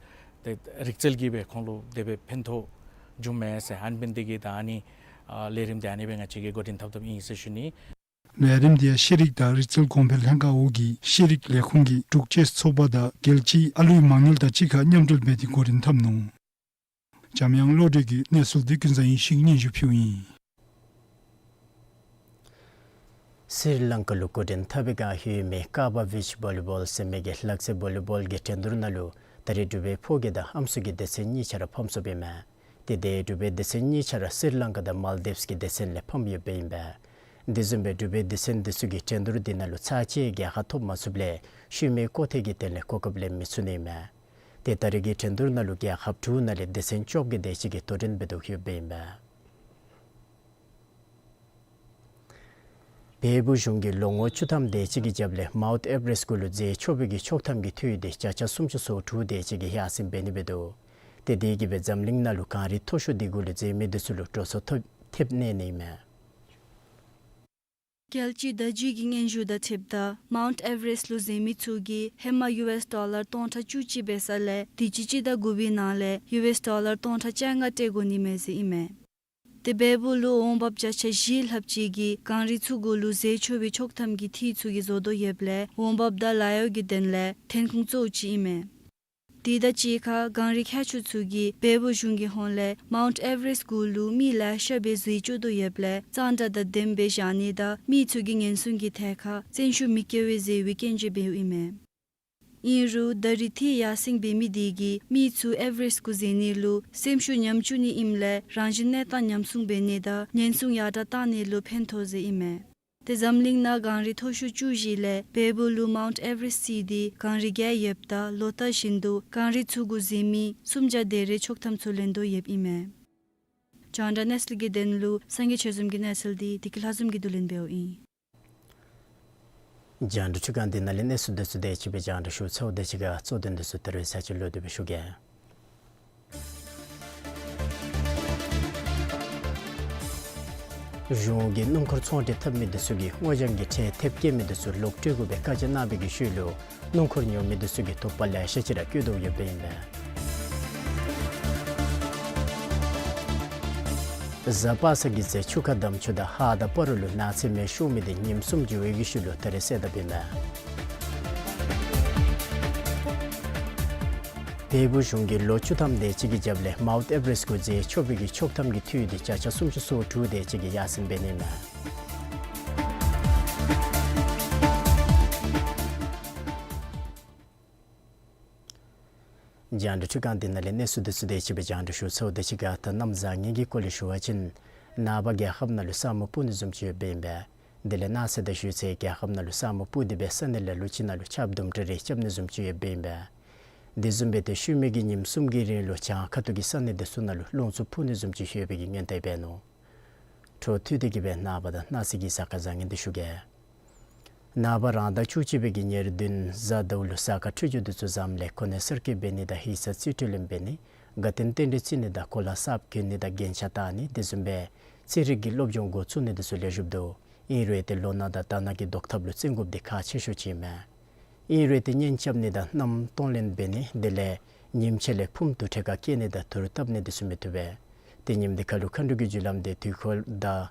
ཏེ་རིག་རྩལ་གྱིས་སྦེ་ཁོང་ལུ་དེ་སྦེ་ཕན་ཐོགས་བྱུངམ་མས་ཟེར། ཨ་ནི་འབད་ནི་དེ་གིས་ད་ཨ་ནི་ཨ་ལས་རིམ་འདི་ཨ་ནི་སྦེ་ང་བཅས་ཀྱིས་འགོ་འདྲེན་འཐབ་འཐབ་ཨིན་ཟེར་ཞུ་ནི། ལས་རིམ་འདི་ཡང་ཤེས་རིག་དང་རིག་རྩལ་གོང་འཕེལ་ལྷན་ཁག་འོག་གི་ཤེས་རིག་ལས་ཁུངས་ཀྱིས་འབྲུག་ཅེསི་ཚོགས་པ་དང་རྒྱལ་སྤྱིའི་ཨ་ལུའི་མ་དངུལ་དང་གཅིག་ཁར་མཉམ་འབྲེལ་འབད་དེ་འགོ་འདྲེན་འཐབ་ནུག། འཇམ་དབྱངས་བློ་གྲོས་ཀྱིས་གནས་ཚུལ་འདི་ཀུན་བཟང་ཡེ་ཤེས་ཀྱིས་སྙན་ཞུ་ཕུལཝ་ཨིན། སི་རི་ལང་ཀ་ལུ་འགོ་འདྲེན་འཐབ་པའི་བསྒང་ལྷོད་མི་ཀ་བ་བིཆ་བོ་ལི་བོལ་ཟེར་མི་གི་ལག་རྩེད་བོ་ལི་བོལ་གྱི་འགྲན་བསྡུར་ནང་ལུ་ད་རེས་འབྲུག་པའི་ཕོ་སྐྱེས་དང་ཨམ་སྲུ་གི་སྡེ་ཚན་གཉིས་ཆ་ར་ཕམ་སོཔ་ཨིན་མས། ཏེ་དེ་འབྲུག་པའི་སྡེ་ཚན་གཉིས་ཆ་ར་སི་རི་ལང་ཀ་དང་མཱལ་དིབས་ཀྱི་སྡེ་ཚན་ལས་ཕམ་ཡོདཔ་ཨིན་པས། དེ་བཟུམ་སྦེ་འབྲུག་པའི་སྡེ་ཚན་འདི་ཚུ་གིས་འགྲན་བསྡུར་འདི་ནང་ལུ་ཚར་གཅིག་རྒྱལ་ཁ་ཐོབ་མ་ཚུགསཔ་ལས་ཤུལ་མའི་སྐོར་ཐེངས་ཀྱི་དོན་ལས་གོ་སྐབས་ལེན་མི་ཚུགས་ནི་ཨིན་མས། ཏེ་ད་རེས་ཀྱི་འགྲན་བསྡུར་ནང་ལུ་རྒྱལ་ཁབ་དྲུག་ནང་ལས་སྡེ་ཚན་བཅོ་བརྒྱད་དེ་ཅིག་གིས་དོ་འགྲན་འབད་དོ་ཡོདཔ་ཨིན་མས། བལ་པོ་གཞུང་གིས་ལོ་ངོ་བཅུ་ཐམ་དེ་ཅིག་གི་རྒྱབ་ལས་མའུནཊ་ཨེ་ཝ་རེསཊ་གུ་ལུ་འཛེགས་ཆོག་པའི་གི་ཆོག་ཐམ་གྱི་འཐུས་འདི་བརྒྱ་ཆ་སུམ་ཅུ་སོ་དྲུག་དེ་ཅིག་གིས་ཡར་སེང་འབད་ནི་འབད་དོ། ཏེ་དེ་གིས་སྦེ་འཛམ་གླིང་ནང་ལུ་གངས་རི་མཐོ་ཤོས་འདི་གུ་ལུ་འཛེགས་མི་འདི་ཚུ་ལུ་འགྲོ་སོང་ཐོབ་ཐེབས་གནས་ནི་ཨིན་མས། རྒྱལ་སྤྱིའི་བརྡ་བརྒྱུད་ཀྱི་སྙན་ཞུ་དང་འཁྲིལཝ་ད་མའུནཊ་ཨེ་ཝ་རེསཊ་ལུ་འཛེགས་མི་ཚུ་གིས་ཧེ་མ་ཡུ་ཨེསི་ཌོ་ལར་སྟོང་ཕྲག་བཅུ་གཅིག་འབད་ས་ལས་དུས་ཅི་སྤྱི་ཟླ་དགུ་པའི་ནང་ལས་ཡུ་ཨེསི་ཌོ་ལར་སྟོང་ཕྲག་བཅོ་ལྔ་སྤྲོད་དགོ་ནི་མས་ཟེར་ཨིན་མས། ཏེ་བལ་པོ་ལུ་འོང་འབབ་བརྒྱ་ཆ་བཞི་ལྷགཔ་ཅིག་གིས་གངས་རི་ཚུ་གུ་ལུ་འཛེགས་ཆོག་པའི་ཆོག་ཐམ་གྱི་འཐུས་ཚུ་གིས་བཟོ་དོ་ཡོདཔ་ལས་འོང་འབབ་དང་ལཱ་གཡོག་གི་དོན་ལས་ཐོན་ཁུངས་གཙོ་བོ་ཅིག་ཨིན་མས། དེ་དང་གཅིག་ཁར་གངས་རི་ཁྱད་ཆོས་ཚུ་གིས་བལ་པོ་གཞུང་གི་ཧོངས་ལས་མའུནཊ་ཨེ་ཝ་རེསཊ་གུ་ལུ་མི་ལེ་ཤ་སྦེ་འཛེགས་བཅུག་དོ་ཡོདཔ་ལས་གཙང་སྦྲ་དང་ལྡནམ་སྦེ་བཞག་ནི་དང་མི་ཚུ་གི་ཉེན་སྲུང་གི་ཐད་ཁར་བརྩོན་ཤུགས་མི་བསྐྱལ་བས་ཟེར་བའི་སྐྱོན་བརྗོད་འབདཝ་ཨིན་མས། ཨིན་རུང་ད་རིས་འཐུས་ཡར་སེང་འབད་མི་དེ་གིས་མི་ཚུ་ཨེ་ཝ་རེསཊ་གུ་འཛེགས་ནི་ལུ་སེམས་ཤུགས་ཉམས་བཅུག་ནི་ཨིནམ་ལས་རང་བཞིན་གནས་སྟངས་ཉམས་སྲུང་འབད་ནི་དང་ཉེན་སྲུང་ཡར་དྲག་བཏང་ནི་ལུ་ཕན་ཐོགས་ཟེར་ཨིན་མས། ཏེ་འཛམ་གླིང་ནང་གངས་རི་མཐོ་ཤོས་བཅུ་བཞི་ལས་བལ་པོ་ལུ་མའུནཊ་ཨེ་ཝ་རེསཊ་རྩིས་ཏེ་གངས་རི་བརྒྱད་ཡོདཔ་ད་ལོ་ལྟར་བཞིན་དུ་གངས་རི་ཚུ་གུ་འཛེགས་མི་སུམ་བརྒྱ་དེ་རེ་ཆོག་ཐམ་ཚུ་ལེན་དོ་ཡོདཔ་ཨིན་མས། རྒྱང་བསྒྲགས་གནས་ཚུལ་གྱི་དོན་ལུ་སངས་རྒྱས་ཆོས་འཛོམས་ཀྱི་གནས་ཚུལ་འདི་བདེ་སྐྱིད་ལྷ་འཛོམས་ཀྱིས་བསྡུ་ལེན་འབདཝ་ཨིན། རྒྱང་བསྒྲགས་འཕྲུལ་ཁང་འདི་ནང་ལས་གནས་ཚུལ་འདི་ཚུ་དེ་ཅིག་སྦེ་རྒྱང་བསྒྲགས་ཞུ་ཚརཝ་དེ་ཅིག་ཁར་གཙོ་དོན་འདི་ཚུ་ད་རེས་ཚར་གཅིག་ལོག་སྟེ་སྦེ་ཞུ་གེ། གཞུང་གིས་སྣུམ་འཁོར་ཚོང་འབྲེལ་འཐབ་མི་འདི་ཚུ་གིས་སྔོ་ལྗང་གི་ཁྲལ་ཐེབས་བཀལ་མི་འདི་ཚུ་ལོག་སྤྲོད་དགོ་པའི་བཀའ་རྒྱ་གནང་བའི་གི་ཤུལ་ལུ་སྣུམ་འཁོར་ཉོ་མི་འདི་ཚུ་གིས་དོགས་པ་ལེ་ཤ་ཅིག་ར་བསྐྱེད་དོ་ཡོདཔ་ཨིན་མས། གཟའ་པ་སངས་ཀྱི་ཚེ་ཆུ་ཁ་འདམ་ཆུ་དང་ཧཱ་དང་སྤ་རོ་ལུ་ནགས་ཚལ་མེ་ཤོར་མི་འདི་ཉིནམ་གསུམ་འགྱོ་བའི་གི་ཤུལ་ལུ་ད་རེས་སེལ་ཐབས་ཨིན་མས། བལ་པོ་གཞུང་གིས་ལོ་བཅུ་ཐམ་དེ་ཅིག་གི་རྒྱབ་ལས་མའུནཊ་ཨེ་ཝ་རེསཊ་གུ་འཛེགས་ཆོག་པའི་གི་ཆོག་ཐམ་གྱི་འཐུས་འདི་བརྒྱ་ཆ་སུམ་ཅུ་སོ་དྲུག་དེ་ཅིག་གིས་ཡར་སེང་འབད་ནི་ཨིན་མས། རྒྱང་བསྒྲགས་འཕྲུལ་ཁང་འདི་ནང་ལས་གནས་ཚུལ་འདི་ཚུ་དེ་ཅིག་སྦེ་རྒྱང་བསྒྲགས་ཞུ་ཚརཝ་དེ་ཅིག་ཁར་ད་གནམ་བཟང་ངན་གྱི་སྐོར་ལས་ཞུ་བ་ཅིན་ནངས་པ་རྒྱལ་ཁབ་ནང་ལུ་ས་སྨུག་སྤུབ་ནི་བཟུམ་ཅིག་ཡོདཔ་ཨིན་པས། དེ་ལས་གནངས་ཚེ་དང་ཞུ་ཚེ་རྒྱལ་ཁབ་ནང་ལུ་ས་སྨུག་སྤུབ་སྟེ་སྦེ་ས་གནས་ལ་ལུ་ཅིག་ནང་ལུ་ཆརཔ་དུམ་གྲ་རེ་རྐྱབ་ནི་བཟུམ་ཅིག་ཡོདཔ་ཨིན་པས། དེ་བཟུམ་སྦེ་ཏེ་ཤུལ་མའི་གི་ཉིནམ་གསུམ་གྱི་རིང་ལུ་བྱང་ཁ་ཐུག་གི་ས་གནས་འདི་ཚུ་ནང་ལུ་རླུང་འཚུབ་འཕུ་ནི་བཟུམ་ཅིག་ཡོད་པའི་གི་སྔོན་བརྡ་འབད་ནུག། འཕྲོ་མཐུད་དེ་གི་སྦེ་ནངས་པ་དང་གནངས་ཚེ་གི་གཟའ་སྐར་བཟང་ངན་འདི་ཞུ་གེ། ནངས་པ་རང་ཟླ་བཅུ་གཅིག་པའི་གི་ཉེར་བདུན་གཟའ་ཟླཝ་ལུ་གཟའ་སྐར་འཕྲོད་སྦྱོར་འདི་ཚུ་བཟངམ་ལས་གོ་གནས་གསར་བསྐོ་འབད་ནི་དང་ཡིག་ཚང་རྩིས་སྤྲོད་ལེན་འབད་ནི་དགའ་སྟོན་རྟེན་འབྲེལ་བརྩི་ནི་དང་གོ་ལ་གསརཔ་གྱོན་ནི་དང་རྒྱན་ཆ་བཏགས་ནི་དེ་བཟུམ་སྦེ་རྩིས་རིག་གི་སློབ་སྦྱོང་འགོ་བཙུགས་ནི་འདི་ཚུ་ལེགས་ཤོམ་འདུག། ཨིན་རུང་ཏེ་ལོ་ན་དང་དར་ནག་གི་བཟློག་ཐབས་ལུ་བརྩོན་དགོཔ་འདི་ཁག་ཆེ་ཤོས་ཅིག་ཨིན་མས། ཨིན་རུང་ཏེ་གཉེན་རྐྱབ་ནི་དང་མནའམ་གཏོང་ལེན་འབད་ནི་དེ་ལས་ཉིནམ་ཕྱེད་ལས་ཕུངམ་དུར་ཁྲོད་ཁར་བསྐྱལ་ནི་དང་དུར་བཏབ་ནི་འདི་ཚུ་མི་བཏུབ་པས། ཏེ་ཉིནམ་འདི་ཁར་ལུ་མཁའ་འགྲོ་གི་རྒྱུ་ལམ་འདི་དུས་འཁོར་དང་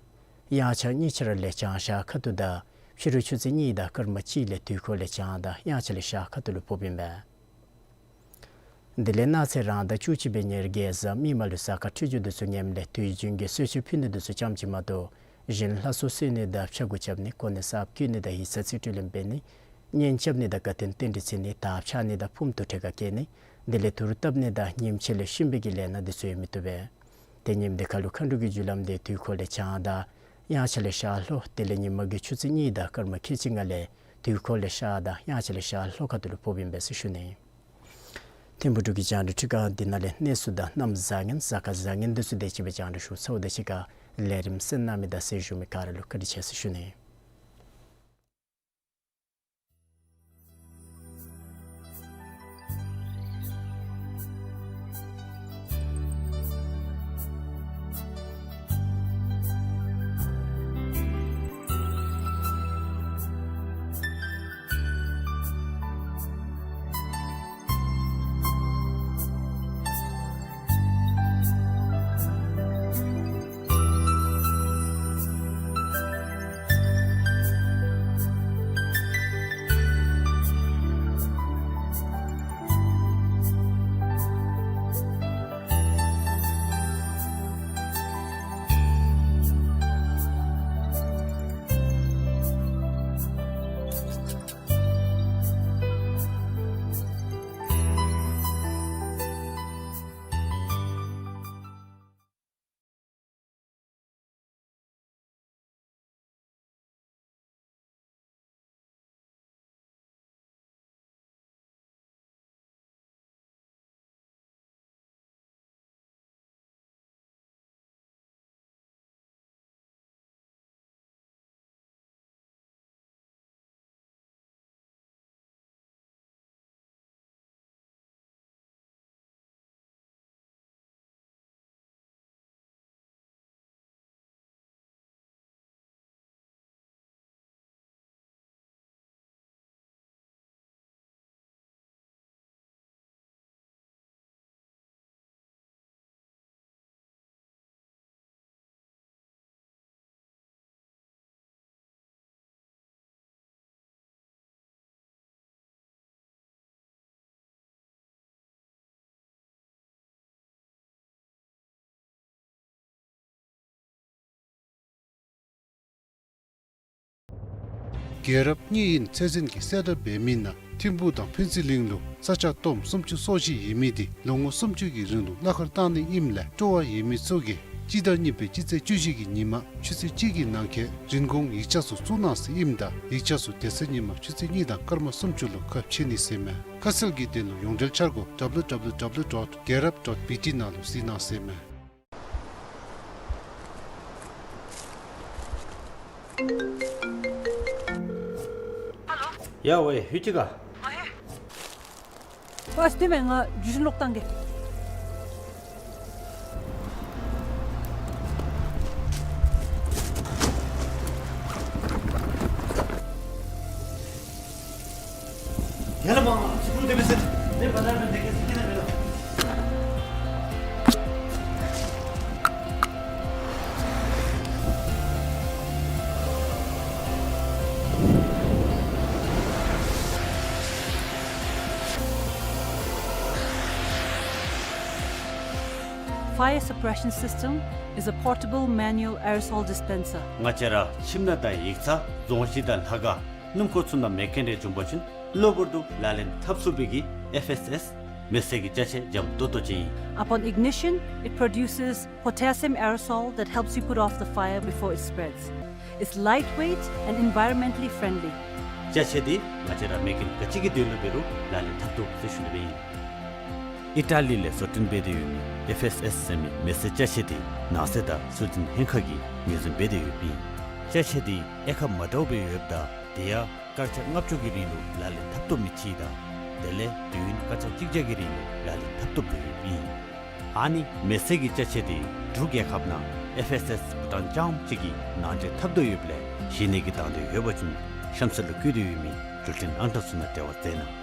དབྱངས་འཆར་གཉིས་ཆ་ར་ལས་བྱང་ཤར་ཁ་ཐུག་དང་ཕྱི་རུ་ཆུ་ཚོད་གཉིས་དང་སྐར་མ་གཅིག་ལས་དུས་འཁོར་ལས་བྱང་དང་དབྱངས་འཆར་ལས་ཤར་ཁ་ཐུག་ལུ་ཕོགཔ་ཨིན་པས། དེ་ལས་གནངས་ཚེ་རང་ཟླ་བཅུ་གཅིག་པའི་ཉེར་བརྒྱད་གཟའ་མིག་དམར་ལུ་གཟའ་སྐར་འཕྲོད་སྦྱོར་འདི་ཚུ་ངནམ་ལས་དུས་རྒྱུན་གྱི་གསོལ་མཆོད་ཕུལ་ནི་འདི་ཚུ་ཙམ་ཅིག་མ་གཏོགས་གཞན་ལྷ་གསོལ་གསོལ་ནི་དང་ཕྱག་འགུ་རྐྱབ་ནི་གོ་གནས་གསརཔ་གྱོན་ནི་དང་ཡིག་ཚང་རྩིས་སྤྲོད་ལེན་འབད་ནི་གཉེན་རྐྱབ་ནི་དང་དགའ་སྟོན་རྟེན་འབྲེལ་བརྩི་ནི་དར་འཕྱར་ནི་དང་ཕུངམ་དུར་ཁྲོད་ཁར་བསྐྱལ་ནི་དེ་ལས་དུར་བཏབ་ནི་དང་ཉིནམ་ཕྱེད་ལས་ཤུན་པའི་གི་ལས་སྣ་འདི་ཚུ་ཡང་མི་བཏུབ་པས། ཏེ་ཉིནམ་འདི་ཁར་ལུ་མཁའ་འགྲོ་གི་རྒྱུ་ལམ་འདི་དུས་འཁོར་ལས་བྱང་དང་དབྱངས་འཆར་ལས་ཤར་ལྷོ་དེ་ལས་ཉིན་མའི་གི་ཆུ་ཚོད་གཉིས་དང་སྐར་མ་ཁལ་གཅིག་ལྔ་ལས་དུས་འཁོར་ལས་ཤར་དང་དབྱངས་འཆར་ལས་ཤར་ལྷོ་ཁ་ཐུག་ལུ་ཕོགཔ་ཨིན་པས་ཟེར་ཞུ་ནི། ཐིམ་ཕུག་འབྲུག་གི་རྒྱང་བསྒྲགས་འཕྲུལ་ཁང་འདི་ནང་ལས་གནས་ཚུལ་དང་གནམ་བཟང་ངན་གཟའ་སྐར་བཟང་ངན་འདི་ཚུ་དེ་ཅིག་སྦེ་རྒྱང་བསྒྲགས་ཞུ་ཚརཝ་དེ་ཅིག་ཁར་ལས་རིམ་གསན་གནང་མི་དང་གསན་བཞུགས་མི་ག་ར་ལུ་བཀའ་དྲིན་ཆེ་ཟེར་ཞུ་ནི། རྒྱལ་རབས་གཉིས་ཨིན་ཚད་འཛིན་གྱི་གསལ་བསྒྲགས་འབད་མི་ནང་ཐིམ་ཕུག་དང་ཕུན་ཚོགས་གླིང་ལུ་ས་ཆ་སྟོངམ་སུམ་ཅུ་སོ་བཞི་ཡོད་མི་འདི་ལོ་ངོ་སུམ་ཅུ་གི་རིང་ལུ་གླ་ཁར་བཏང་ནི་ཨིནམ་ལས་སྤྲོ་བ་ཡོད་མི་ཚུ་གིས་སྤྱི་ཟླ་གཉིས་པའི་སྤྱི་ཚེས་བཅུ་བཞི་གི་ཉིན་མ་ཆུ་ཚོད་གཅིག་གི་ནང་འཁོད་རིན་གོང་ཡིག་ཆ་ཚུ་བཙུགས་གནང་ཟེར་ཨིནམ་ད་ཡིག་ཆ་ཚུ་དེ་ཚེ་ཉིན་མ་ཆུ་ཚོད་གཉིས་དང་སྐར་མ་སུམ་ཅུ་ལུ་ཁ་ཕྱེ་ནི་ཟེར་མས། ཁ་གསལ་གྱི་དོན་ལུ་ཡོངས་འབྲེལ་འཆར་སྒོ་W W W dot gerap dot B T ནང་ལུ་གཟིགས་གནང་ཟེར་མས། ཡ་ཝེ་ཧུ་ཅི་ག། ཨ་ཧེ། ཨ་སྟེ་མེན་ང་རྒྱུ་ཞིན་ལོག་བཏང་གེ། ཡ་ལ་མ་ང་ཚུ་ཀུན་དེ་མི་ཟེར། དེ་བ་ད་མི་དེ་གེ་སི་ཀི་ན་མི་ལོ། Fire suppression system is a portable manual aerosol dispenser. ང་བཅས་ར་ཁྱིམ་ནང་དང་ཡིག་ཚང་རྫོང་གཞི་དང་ལྷ་ཁང་སྣུམ་འཁོར་ཚུ་ནང་མེ་རྐྱེན་རེ་བྱུང་པ་ཅིན་གློ་བུར་དུ་ལག་ལེན་འཐབ་ཚུགས་པའི་གི་F S S མེ་བསད་ཀྱི་ཅ་ཆས་འཇམ་ཏོང་ཏོ་ཅིག་ཨིན། Upon ignition, it produces potassium aerosol that helps you put off the fire before it spreads. It's lightweight and environmentally friendly. ཅ་ཆས་འདི་ང་བཅས་ར་མེ་རྐྱེན་ག་ཅི་གི་དོན་ལུ་འབད་རུང་ལག་ལེན་འཐབ་ཚུགས་ཟེར་ཞུ་ནི་སྦེ་ཨིན། ཨི་ཊ་ལི་ལས་བཟོ་སྐྲུན་འབད་དེ་ཡོད་མི་F S S ཟེར་མི་མེ་བསད་ཅ་ཆས་འདི་ནང་སྲིད་དང་སྲོལ་འཛིན་ལྷན་ཁག་གིས་ངོས་འཛིན་འབད་དེ་ཡོདཔ་ཨིན། ཅ་ཆས་འདི་དབྱེ་ཁག་མ་འདྲཝ་སྦེ་ཡོདཔ་ད་དེ་ཡང་སྐར་ཆ་ལྔ་བཅུ་གི་རིང་ལུ་ལག་ལེན་འཐབ་བཏུབ་མི་ཅིག་དང་དེ་ལས་དུས་ཡུན་སྐར་ཆ་གཅིག་བརྒྱ་གི་རིང་ལུ་ལག་ལེན་འཐབ་བཏུབ་སྦེ་ཡོདཔ་ཨིན། ཨ་ནི་མེ་བསད་ཀྱི་ཅ་ཆས་འདི་འབྲུག་རྒྱལ་ཁབ་ནང་F S S བྷུ་ཊཱན་རྐྱངམ་གཅིག་གིས་ནང་འདྲེན་འཐབ་དོ་ཡོདཔ་ལས་གཞན་ནི་གིས་དང་འདོད་ཡོད་པ་ཅིན་གཤམ་གསལ་ལུ་བཀོད་དེ་ཡོད་མི་འགྲུལ་འཕྲིན་ཨང་གྲངས་ཚུ་ནང་འབྲེལ་བ་མཛད་གནང་།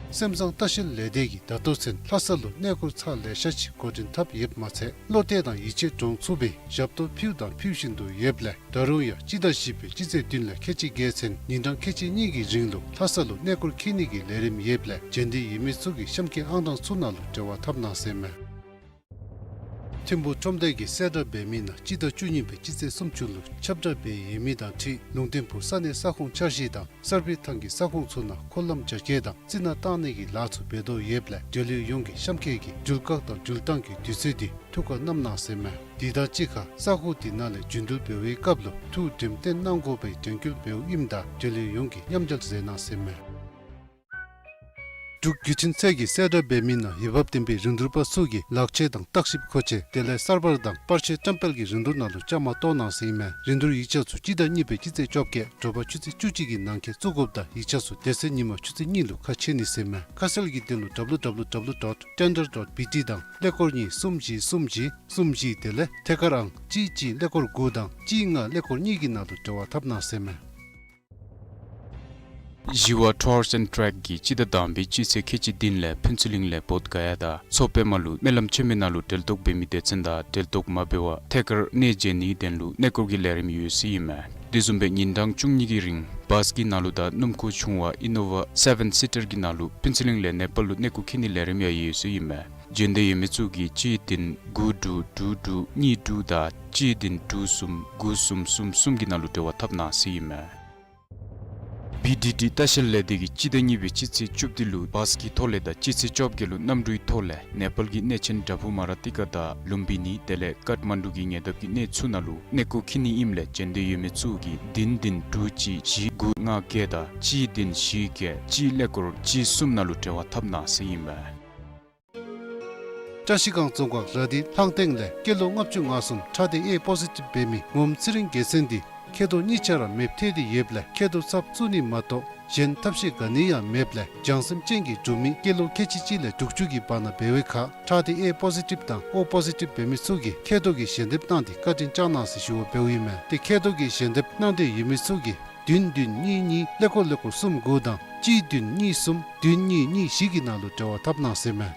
སེམས་ཙང་ལྟ་བཤལ་ལས་སྡེ་གིས་ད་ལྟོ་ཚུན་ལྷ་ས་ལུ་གནས་སྐོར་ཚར་ལེ་ཤ་ཅིག་འགོ་འདྲེན་འཐབ་ཡོདཔ་མ་ཚད་བློ་གཏད་དང་ཡིད་ཆེས་འདྲོངས་ཚུགས་པའི་ཞབས་ཏོག་ཕུལ་དང་ཕུལ་བཞིན་དུ་ཡོདཔ་ལས་ད་རུང་ཡང་སྤྱི་ཟླ་བཞི་པའི་སྤྱི་ཚེས་བདུན་ལས་ཁལ་གཅིག་བརྒལ་ཚུན་ཉིན་གྲངས་ཁལ་གཅིག་གཉིས་ཀྱི་རིང་ལུ་ལྷ་ས་ལུ་གནས་སྐོར་འཁྱིད་ནི་གི་ལས་རིམ་ཡོདཔ་ལས་འབྱོན་འདོད་ཡོད་མི་ཚུ་གིས་གཤམ་གྱི་ཨང་གྲངས་ཚུ་ནང་ལུ་འབྲེལ་བ་འཐབ་གནང་ཟེར་མས། ཐིམ་ཕུག་ཁྲོམ་སྡེ་གི་གསལ་བསྒྲགས་འབད་མི་ནང་སྤྱི་ཟླ་བཅུ་གཉིས་པའི་སྤྱི་ཚེས་སུམ་ཅུ་ལུ་ཁྱབ་བསྒྲགས་འབད་ཡོད་མི་དང་འཁྲིལ་ལུང་བསྟན་ཕུག་ས་གནས་ས་ཁོངས་འཆར་གཞི་དང་གསར་སྤེལ་ཐང་གི་ས་ཁོངས་ཚུ་ནང་འཁོར་ལམ་རྒྱ་སྐྱེད་དང་རྩི་ནག་བཏང་ནི་གི་ལཱ་ཚུ་འབད་དོ་ཡོདཔ་ལས་འབྲེལ་ཡོད་ཡོངས་ཀྱིས་གཤམ་འཁོད་ཀྱི་འགྲུལ་བཀག་དང་འགྲུལ་བཏང་གི་དུས་ཚོད་འདི་ཐུགས་ཁར་བསྣམ་གནང་ཟེར་མས། དེ་དང་གཅིག་ཁར་ས་ཁོངས་དེ་ནང་ལས་རྒྱུ་འགྲུལ་འབད་བའི་སྐབས་ལུ་ཐུགས་དྲན་རྟེན་གནང་དགོ་པའི་དྲན་སྐུལ་འབདཝ་ཨིནམ་ད་འབྲེལ་ཡོད་ཡོངས་ཀྱིས་མཉམ་འབྲེལ་མཛད་གནང་ཟེར་མས། འབྲུག་བརྒྱུད་འཕྲིན་ཚད་ཀྱི་གསལ་བསྒྲགས་འབད་མི་ནང་འོས་འབབ་ལྡན་པའི་རིན་བསྡུར་པ་ཚུ་གིས་ལག་ཁྱེར་དང་བརྟག་ཞིབ་མཁོ་ཆས་དེ་ལས་གསར་པ་དང་པར་ཆས་བཀྲམ་སྤེལ་གྱི་རིན་བསྡུར་ནང་ལུ་བཅའ་མར་གཏོགས་གནང་ཟེར་ཨིན་མས། རིན་བསྡུར་ཡིག་ཆ་ཚུ་སྤྱི་ཟླ་གཉིས་པའི་སྤྱི་ཚེས་བཅོ་བརྒྱད་དྲོ་པ་ཆུ་ཚོད་བཅུ་གཅིག་གི་ནང་འཁོད་བཙུགས་དགོཔ་དང་ཡིག་ཆ་ཚུ་དེ་ཚེ་ཉིན་མ་ཆུ་ཚོད་གཉིས་ལུ་ཁ་ཕྱེ་ནི་ཟེར་མས། ཁ་གསལ་གྱི་དོན་ལུ་W W W dot tender dot B T དང་ཀླད་ཀོར་གཉིས་གསུམ་བཞི་གསུམ་བཞི་གསུམ་བཞི་དེ་ལས་ཐད་ཀར་ཨང་གཅིག་གཅིག་ཀླད་ཀོར་དགུ་དང་གཅིག་ལྔ་ཀླད་ཀོར་གཉིས་ཀྱི་ནང་ལུ་འབྲེལ་བ་འཐབ་གནང་ཟེར་མས། ཞི་བ་Tours and Trek གིས་སྤྱི་ཟླ་དང་པའི་སྤྱི་ཚེས་ཁལ་གཅིག་བདུན་ལས་ཕུན་ཚོགས་གླིང་ལས་བོདྷ་ག་ཡ་དང་མཚོ་པདྨ་ལུ་སྨོན་ལམ་ཆེན་མོའི་ནང་ལུ་གྲལ་གཏོགས་འབད་མི་སྡེ་ཚན་དང་གྲལ་གཏོགས་མ་འབད་བར་ཐད་ཀར་གནས་མཇལ་ནིའི་དོན་ལུ་གནས་སྐོར་གྱི་ལས་རིམ་ཡོད་ཟེར་ཨིན་མས། དེ་བཟུམ་སྦེ་ཉིན་གྲངས་བཅུ་གཉིས་ཀྱི་རིང་བཱས་ཀྱི་ནང་ལུ་དང་སྣུམ་འཁོར་ཆུང་བ་ཨི་ནོ་ཝ་སེ་བེན་སི་ཊར་གྱི་ནང་ལུ་ཕུན་ཚོགས་གླིང་ལས་ནེ་པཱལ་ལུ་གནས་སྐོར་འཁྱིད་ནིའི་ལས་རིམ་ཡང་ཡོད་ཟེར་ཨིན་མས། འབྱོན་འདོད་ཡོད་མི་ཚུ་གིས་གཅིག་བདུན་དགུ་དྲུག་དྲུག་དྲུག་གཉིས་དྲུག་དང་གཅིག་བདུན་དྲུག་གསུམ་དགུ་གསུམ་གསུམ་གསུམ་གྱི་ནང་ལུ་འབྲེལ་བ་འཐབ་གནང་ཟེར་ཨིན་མས། བི་ཌི་ཌི་ལྟ་བཤལ་ལས་སྡེ་གིས་སྤྱི་ཟླ་གཉིས་པའི་སྤྱི་ཚེས་བཅུ་བདུན་ལུ་བཱས་ཀྱི་ཐོག་ལས་དང་སྤྱི་ཚེས་བཅོ་བརྒྱད་ལུ་གནམ་གྲུའི་ཐོག་ལས་ནེ་པཱལ་གྱི་གནས་ཆེན་བྲག་ཕུག་མ་ར་ཏི་ཀ་དང་ལུམ་བི་ནི་དེ་ལས་ཀཏ་མན་ཌུ་གི་ཉེ་འདབས་ཀྱི་གནས་ཚུ་ནང་ལུ་གནས་སྐོར་འཁྱིད་ནི་ཨིནམ་ལས་འབྱོན་འདོད་ཡོད་མི་ཚུ་གིས་བདུན་བདུན་དྲུག་གཅིག་བཞི་དགུ་ལྔ་བརྒྱད་དང་གཅིག་བདུན་བཞི་བརྒྱད་གཅིག་ཀླད་ཀོར་གཅིག་གསུམ་ནང་ལུ་འབྲེལ་བ་འཐབ་གནང་ཟེར་ཨིན་མས། བཀྲ་ཤིས་སྒང་རྫོང་ཁག་ར་དྷི་ལྷང་སྟེང་ལས་སྐྱེས་ལོ་ལྔ་བཅུ་ང་གསུམ་ཁྲག་སྡེ་ཨེ་པོ་ཟི་ཊིབ་འབད་མི་ངོམ་ཚེ་རིང་རྒྱལ་མཚན་འདི་མཁལ་རྡོག་གཉིས་ཆ་ར་མེདཔ་ཐལ་ཏེ་ཡོདཔ་ལས་མཁལ་རྡོག་ཚབ་བཙུགས་ནི་མ་གཏོགས་གཞན་ཐབས་ཤེས་ག་ནི་ཡང་མེདཔ་ལས་བྱང་སེམས་ཅན་གྱི་འབྲུག་མི་སྐྱེས་ལོ་ཁལ་གཅིག་གཅིག་ལས་དྲུག་ཅུ་གི་བར་ན་འབད་བའི་ཁར་ཁྲག་སྡེ་ཨེ་པོ་ཟི་ཊིབ་དང་ཨོ་པོ་ཟི་ཊིབ་འབད་མི་ཚུ་གིས་མཁལ་རྡོག་གི་ཞལ་འདེབས་གནང་སྟེ་བཀའ་དྲིན་བསྐྱང་གནང་ཟེར་ཞུ་བ་འབདཝ་ཨིན་མས། ཏེ་མཁལ་རྡོག་གི་ཞལ་འདེབས་གནང་འདོད་ཡོད་མི་ཚུ་གིས་བདུན་བདུན་གཉིས་གཉིས་ཀླད་ཀོར་ཀླད་ཀོར་གསུམ་དགུ་དང་གཅིག་བདུན་གཉིས་གསུམ་བདུན་གཉིས་གཉིས་བཞི་གི་ནང་ལུ་འབྲེལ་བ་འཐབ་གནང་ཟེར་མས།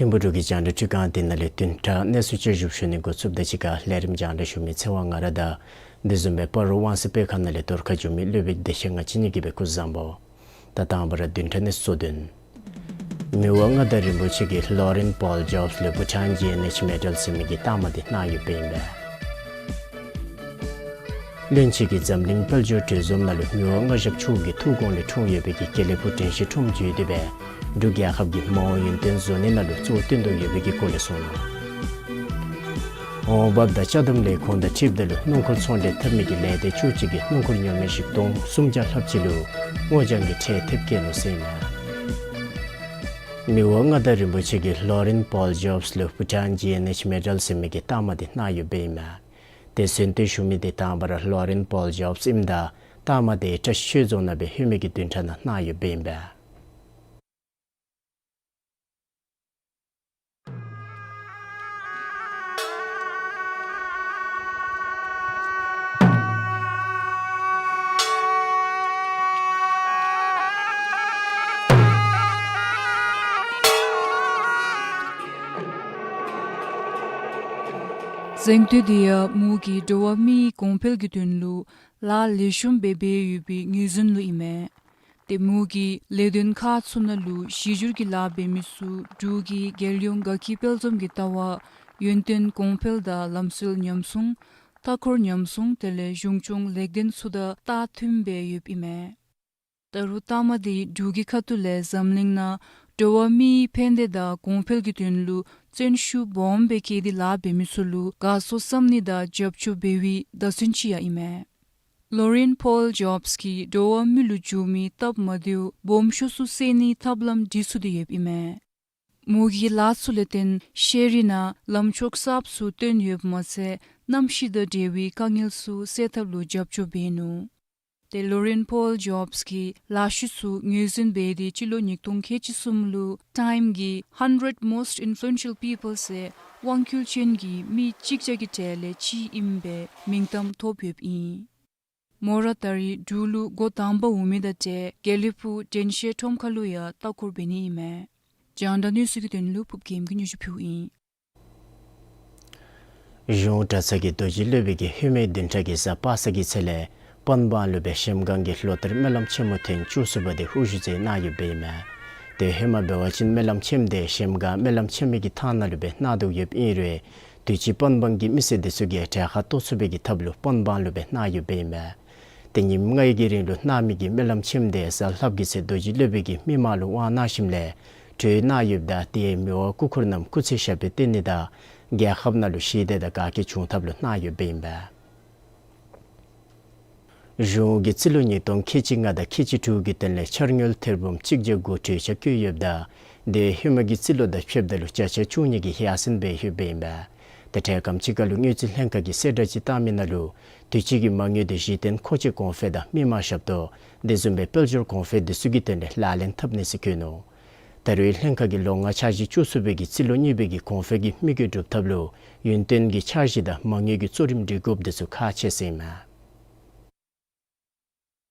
ཐིམ་ཕུག་འབྲུག་གི་རྒྱང་བསྒྲགས་ཁྲི་ཁང་འདི་ནང་ལས་བདུན་ཕྲག་གནས་ཚུལ་བསྐྱར་ཞིབ་ཞུ་ནི་འགོ་བཙུགསཔ་དང་གཅིག་ཁར་ལས་རིམ་རྒྱང་བསྒྲགས་ཞུ་མི་ཚེ་དབང་ང་ར་དང་དེ་བཟུམ་སྦེ་སྤ་རོ་དབང་གསལ་དཔེ་ཁང་ནང་ལས་གཏོར་ཁ་བསྒྱུར་མི་སློབ་དཔོན་བདེ་ཆེན་ང་བཅས་གཉིས་ཀྱིས་སྦེ་སྐུ་གཟུགས་བཟང་པོ། ད་དང་པ་ར་བདུན་ཕྲག་གནས་ཚུལ་གཙོ་དོན། མི་དབང་མངའ་བདག་རིན་པོ་ཆེ་གིས་ལོ་རེན་པོལ་ཇོབས་ལུ་བྷུ་ཊཱན་ཇི་ཨེན་ཨེཆ་མེ་ཌལ་ཟེར་མི་གི་རྟགས་མ་འདི་གནང་ཡོདཔ་ཨིན་པས། བློན་ཆེན་གྱིས་འཛམ་གླིང་དཔལ་འབྱོར་གྲོས་འཛོམས་ནང་ལུ་མི་དབང་མངའ་ཞབས་མཆོག་གི་ཐུགས་དགོངས་ལས་འཁྲུངས་ཡོད་པའི་གི་དགེ་ལེགས་ཕུག་དྲན་ཤེས་ཁྲོམ་བརྒྱུད་དེ་སྦེ་འབྲུག་རྒྱལ་ཁབ་ཀྱི་མ་འོངས་ཡུན་བརྟན་བཟོ་ནི་ནང་ལུ་གཙོ་བོ་བཏོན་དོ་ཡོད་པའི་གི་སྐོར་ལས་གསུངས་ནུག། འོང་འབབ་དང་ཅ་དམ་ལས་ཁུངས་དང་འཁྲིལཝ་ད་ལུ་སྣུམ་འཁོར་ཚོང་འབྲེལ་འཐབ་མི་གི་ལས་སྡེ་བཅུ་གཅིག་གིས་སྣུམ་འཁོར་ཉོ་མི་བཞི་སྟོང་སུམ་བརྒྱ་ལྷགཔ་ཅིག་ལུ་སྔོ་ལྗང་གི་ཁྲལ་ཐེབས་བཀལ་ནུག་ཟེར་ཨིན་མས། མི་དབང་མངའ་བདག་རིན་པོ་ཆེ་གིས་ལོ་རེན་པོལ་ཇོབས་ལུ་བྷུ་ཊཱན་ཇི་ཨེན་ཨེཆ་མེ་ཌལ་ཟེར་མི་གི་རྟགས་མ་འདི་གནང་ཡོདཔ་ཨིན་མས། དེ་གསོལ་སྟོན་ཞུ་མི་འདི་དང་པ་ར་ལོ་རེན་པོལ་ཇོབས་ཨིནམ་ད་རྟགས་མ་འདི་བཀྲིས་ཆོས་རྫོང་ནང་སྦེ་ལྷོད་མི་གི་བདུན་ཕྲག་ནང་གནང་ཡོདཔ་ཨིན་པས། གཟེངས་བསྟོད་འདི་ཡང་མོ་གིས་འགྲོ་བ་མིའི་གོང་འཕེལ་གྱི་དོན་ལུ་ལཱ་ལེགས་ཤོམ་སྦེ་འབད་ཡོད་པའི་ངོས་འཛིན་ལུ་ཨིན་མས། ཏེ་མོ་གིས་ལས་དོན་ཁག་ཚུ་ནང་ལུ་གཞི་འགྱུར་གྱི་ལཱ་འབད་མི་ཚུ་འབྲུག་གི་རྒྱལ་ཡོངས་དགའ་སྐྱིད་དཔལ་འཛོམས་ཀྱི་ལྟ་བ་ཡུན་བརྟན་གོང་འཕེལ་དང་ལམ་སྲོལ་ཉམས་སྲུང་མཐའ་འཁོར་ཉམས་སྲུང་དེ་ལས་གཞུང་སྐྱོང་ལེགས་ལྡན་ཚུ་དང་ལྟ་མཐུན་སྦེ་ཡོདཔ་ཨིན་མས། ད་རུང་རྟགས་མ་འདི་འབྲུག་གི་ཁ་ཐུག་ལས་འཛམ་གླིང་ནང་འགྲོ་བ་མིའི་ཕན་བདེ་དང་གོང་འཕེལ་གྱི་དོན་ལུ་བརྩོན་ཤུགས་སྦོམ་སྦེ་བསྐྱེད་དེ་ལཱ་འབད་མི་ཚུ་ལུ་དགའ་ཚོར་བསམ་ནི་དང་རྒྱབ་སྐྱོར་འབད་བའི་བརྡ་མཚོན་ཅིག་ཡང་ཨིན་མས། ལོ་རེན་པོལ་ཇོབས་ཀྱིས་འགྲོ་བ་མི་ལུ་འབྱུང་མི་སྟབས་མ་བདེཝ་སྦོམ་ཤོས་ཚུ་སེལ་ནིའི་ཐབས་ལམ་འདི་ཚུ་དེ་ཡོདཔ་ཨིན་མས། མོ་གིས་ལཱ་ཚུ་ལས་བརྟེན་ཤེས་རིག་ནང་ལམ་ཕྱོགས་གསརཔ་ཚུ་བཏོན་ཡོདཔ་མ་ཚད་གནམ་གཤིས་དང་འབྲེལ་བའི་དཀའ་ངལ་ཚུ་སེལ་ཐབས་ལུ་རྒྱབ་སྐྱོར་འབད་ནུག། ཏེ་ལོ་རེན་པོལ་ཇོབས་ཀྱི་ལཱ་ཤུལ་ཚུ་ངོས་འཛིན་འབད་དེ་སྤྱི་ལོ་ཉིས་སྟོང་ཁལ་གཅིག་གསུམ་ལུ་ཊའིམ་གྱིས་hundred most influential people ཟེར་དབང་སྒྱུར་ཅན་གྱི་མི་གཅིག་བརྒྱ་གི་གྲས་ལས་གཅིག་ཨིནམ་སྦེ་མིང་གཏམ་ཐོབ་ཡོདཔ་ཨིན། མོ་ར་ད་རིས་འབྲུག་ལུ་འགོ་དང་པ་འོང་མི་དང་འབྲེལ་དགེ་ལེགས་ཕུག་དྲན་ཤེས་ཁྲོམ་ཁ་ལུ་ཡང་ལྟ་སྐོར་འབད་ནི་ཨིན་མས། རྒྱང་བསྒྲགས་གནས་ཚུལ་གྱི་དོན་ལུ་ཕུརབ་རྒྱལམ་གྱིས་སྙན་ཞུ་ཕུལཝ་ཨིན། གཞུང་གྲྭ་ཚང་གི་རྡོ་རྗེ་སློབ་དཔོན་གྱིས་ལྷོད་མེ་བདུན་ཕྲག་གི་གཟའ་པ་སངས་ཀྱི་ཚེ་ལས་པན་སྦང་ལུ་སྦེ་གཞལམ་སྒང་གི་ལོ་ལྟར་སྨོན་ལམ་ཆེན་མོ་ཐེངས་བཅུ་གསུམ་པ་དེ་དབུ་བཞུགས་མཛད་གནང་ཡོདཔ་ཨིན་མས། དེ་ཧེ་མ་འབད་བ་ཅིན་སྨོན་ལམ་ཆེནམ་དེ་གཞལམ་སྒང་སྨོན་ལམ་ཆེན་མོའི་གི་ཐང་ནང་ལུ་སྦེ་གནང་དོ་ཡོདཔ་ཨིན་རུང་དུས་ཅི་པན་སྦང་གི་མི་སེར་དེ་ཚུ་གིས་གྲལ་ཁར་གཏོགས་ཚུགས་པའི་གི་ཐབས་ལུ་པན་སྦང་ལུ་སྦེ་གནང་ཡོདཔ་ཨིན་མས། ཏེ་ཉིནམ་ལྔའི་གི་རིང་ལུ་གནང་མི་གི་སྨོན་ལམ་ཆེནམ་དེ་གཟའ་ལྷགཔ་གི་ཚེ་རྡོ་རྗེ་སློབ་དཔོན་གྱིས་མི་མང་ལུ་དབང་གནང་ཞིནམ་ལས་གྲོལ་གནང་ཡོདཔ་ད་དེ་མི་དབང་སྐུ་འཁོར་རྣམས་སྐུ་ཚེ་ཞབས་པད་བརྟན་ནི་དང་རྒྱལ་ཁབ་ནང་ལུ་ཞི་བདེ་དང་དགའ་སྐྱིད་འབྱུང་ཐབས་ལུ་གནང་ཡོདཔ་ཨིན་པས། གཞུང་གིས་རྩིས་ལོ་ཉིས་སྟོང་ཁལ་གཅིག་ལྔ་དང་ཁལ་གཅིག་དྲུག་གི་དོན་ལས་འཆར་དངུལ་ཐེར་འབུམ་གཅིག་བརྒྱ་དགུ་གྲོས་འཆར་བཀོད་ཡོདཔ་ད་དེ་ཧེ་མ་གི་རྩིས་ལོ་དང་ཕྱདཔ་ད་ལུ་བརྒྱ་ཆ་བཅུ་གཉིས་ཀྱིས་ཡར་སེང་འབད་ཡོདཔ་ཨིན་པས། ཏེ་འཕྲལ་ཁམས་ཅིག་ཁར་ལུ་དངུལ་རྩིས་ལྷན་ཁག་གིས་གསལ་བསྒྲགས་ཅིག་བཏང་མི་ནང་ལུ་དུས་ཅི་གི་མ་དངུལ་དེ་གཞི་རྟེན་མཁོ་ཆས་གོང་འཕེལ་དང་མི་མང་ཞབས་ཏོག་དེ་བཟུམ་སྦེ་དཔལ་འབྱོར་གོང་འཕེལ་དེ་ཚུ་གི་དོན་ལས་ལག་ལེན་འཐབ་ནི་ཟེར་བཀོད་ནུག། ད་རུང་ལྷན་ཁག་གིས་ལོ་ལྔའི་འཆར་གཞི་བཅུ་གསུམ་པའི་གི་རྩིས་ལོ་གཉིས་པའི་གི་གོང་འཕེལ་གྱི་དམིགས་ཡུལ་སྒྲུབ་ཐབས་ལུ་ཡུན་བརྟན་གྱི་འཆར་གཞི་དང་མ་དངུལ་གྱི་གཙོ་རིམ་སྒྲིག་དགོཔ་དེ་ཚུ་ཁག་ཆེ་ཟེར་ཨིན་མས།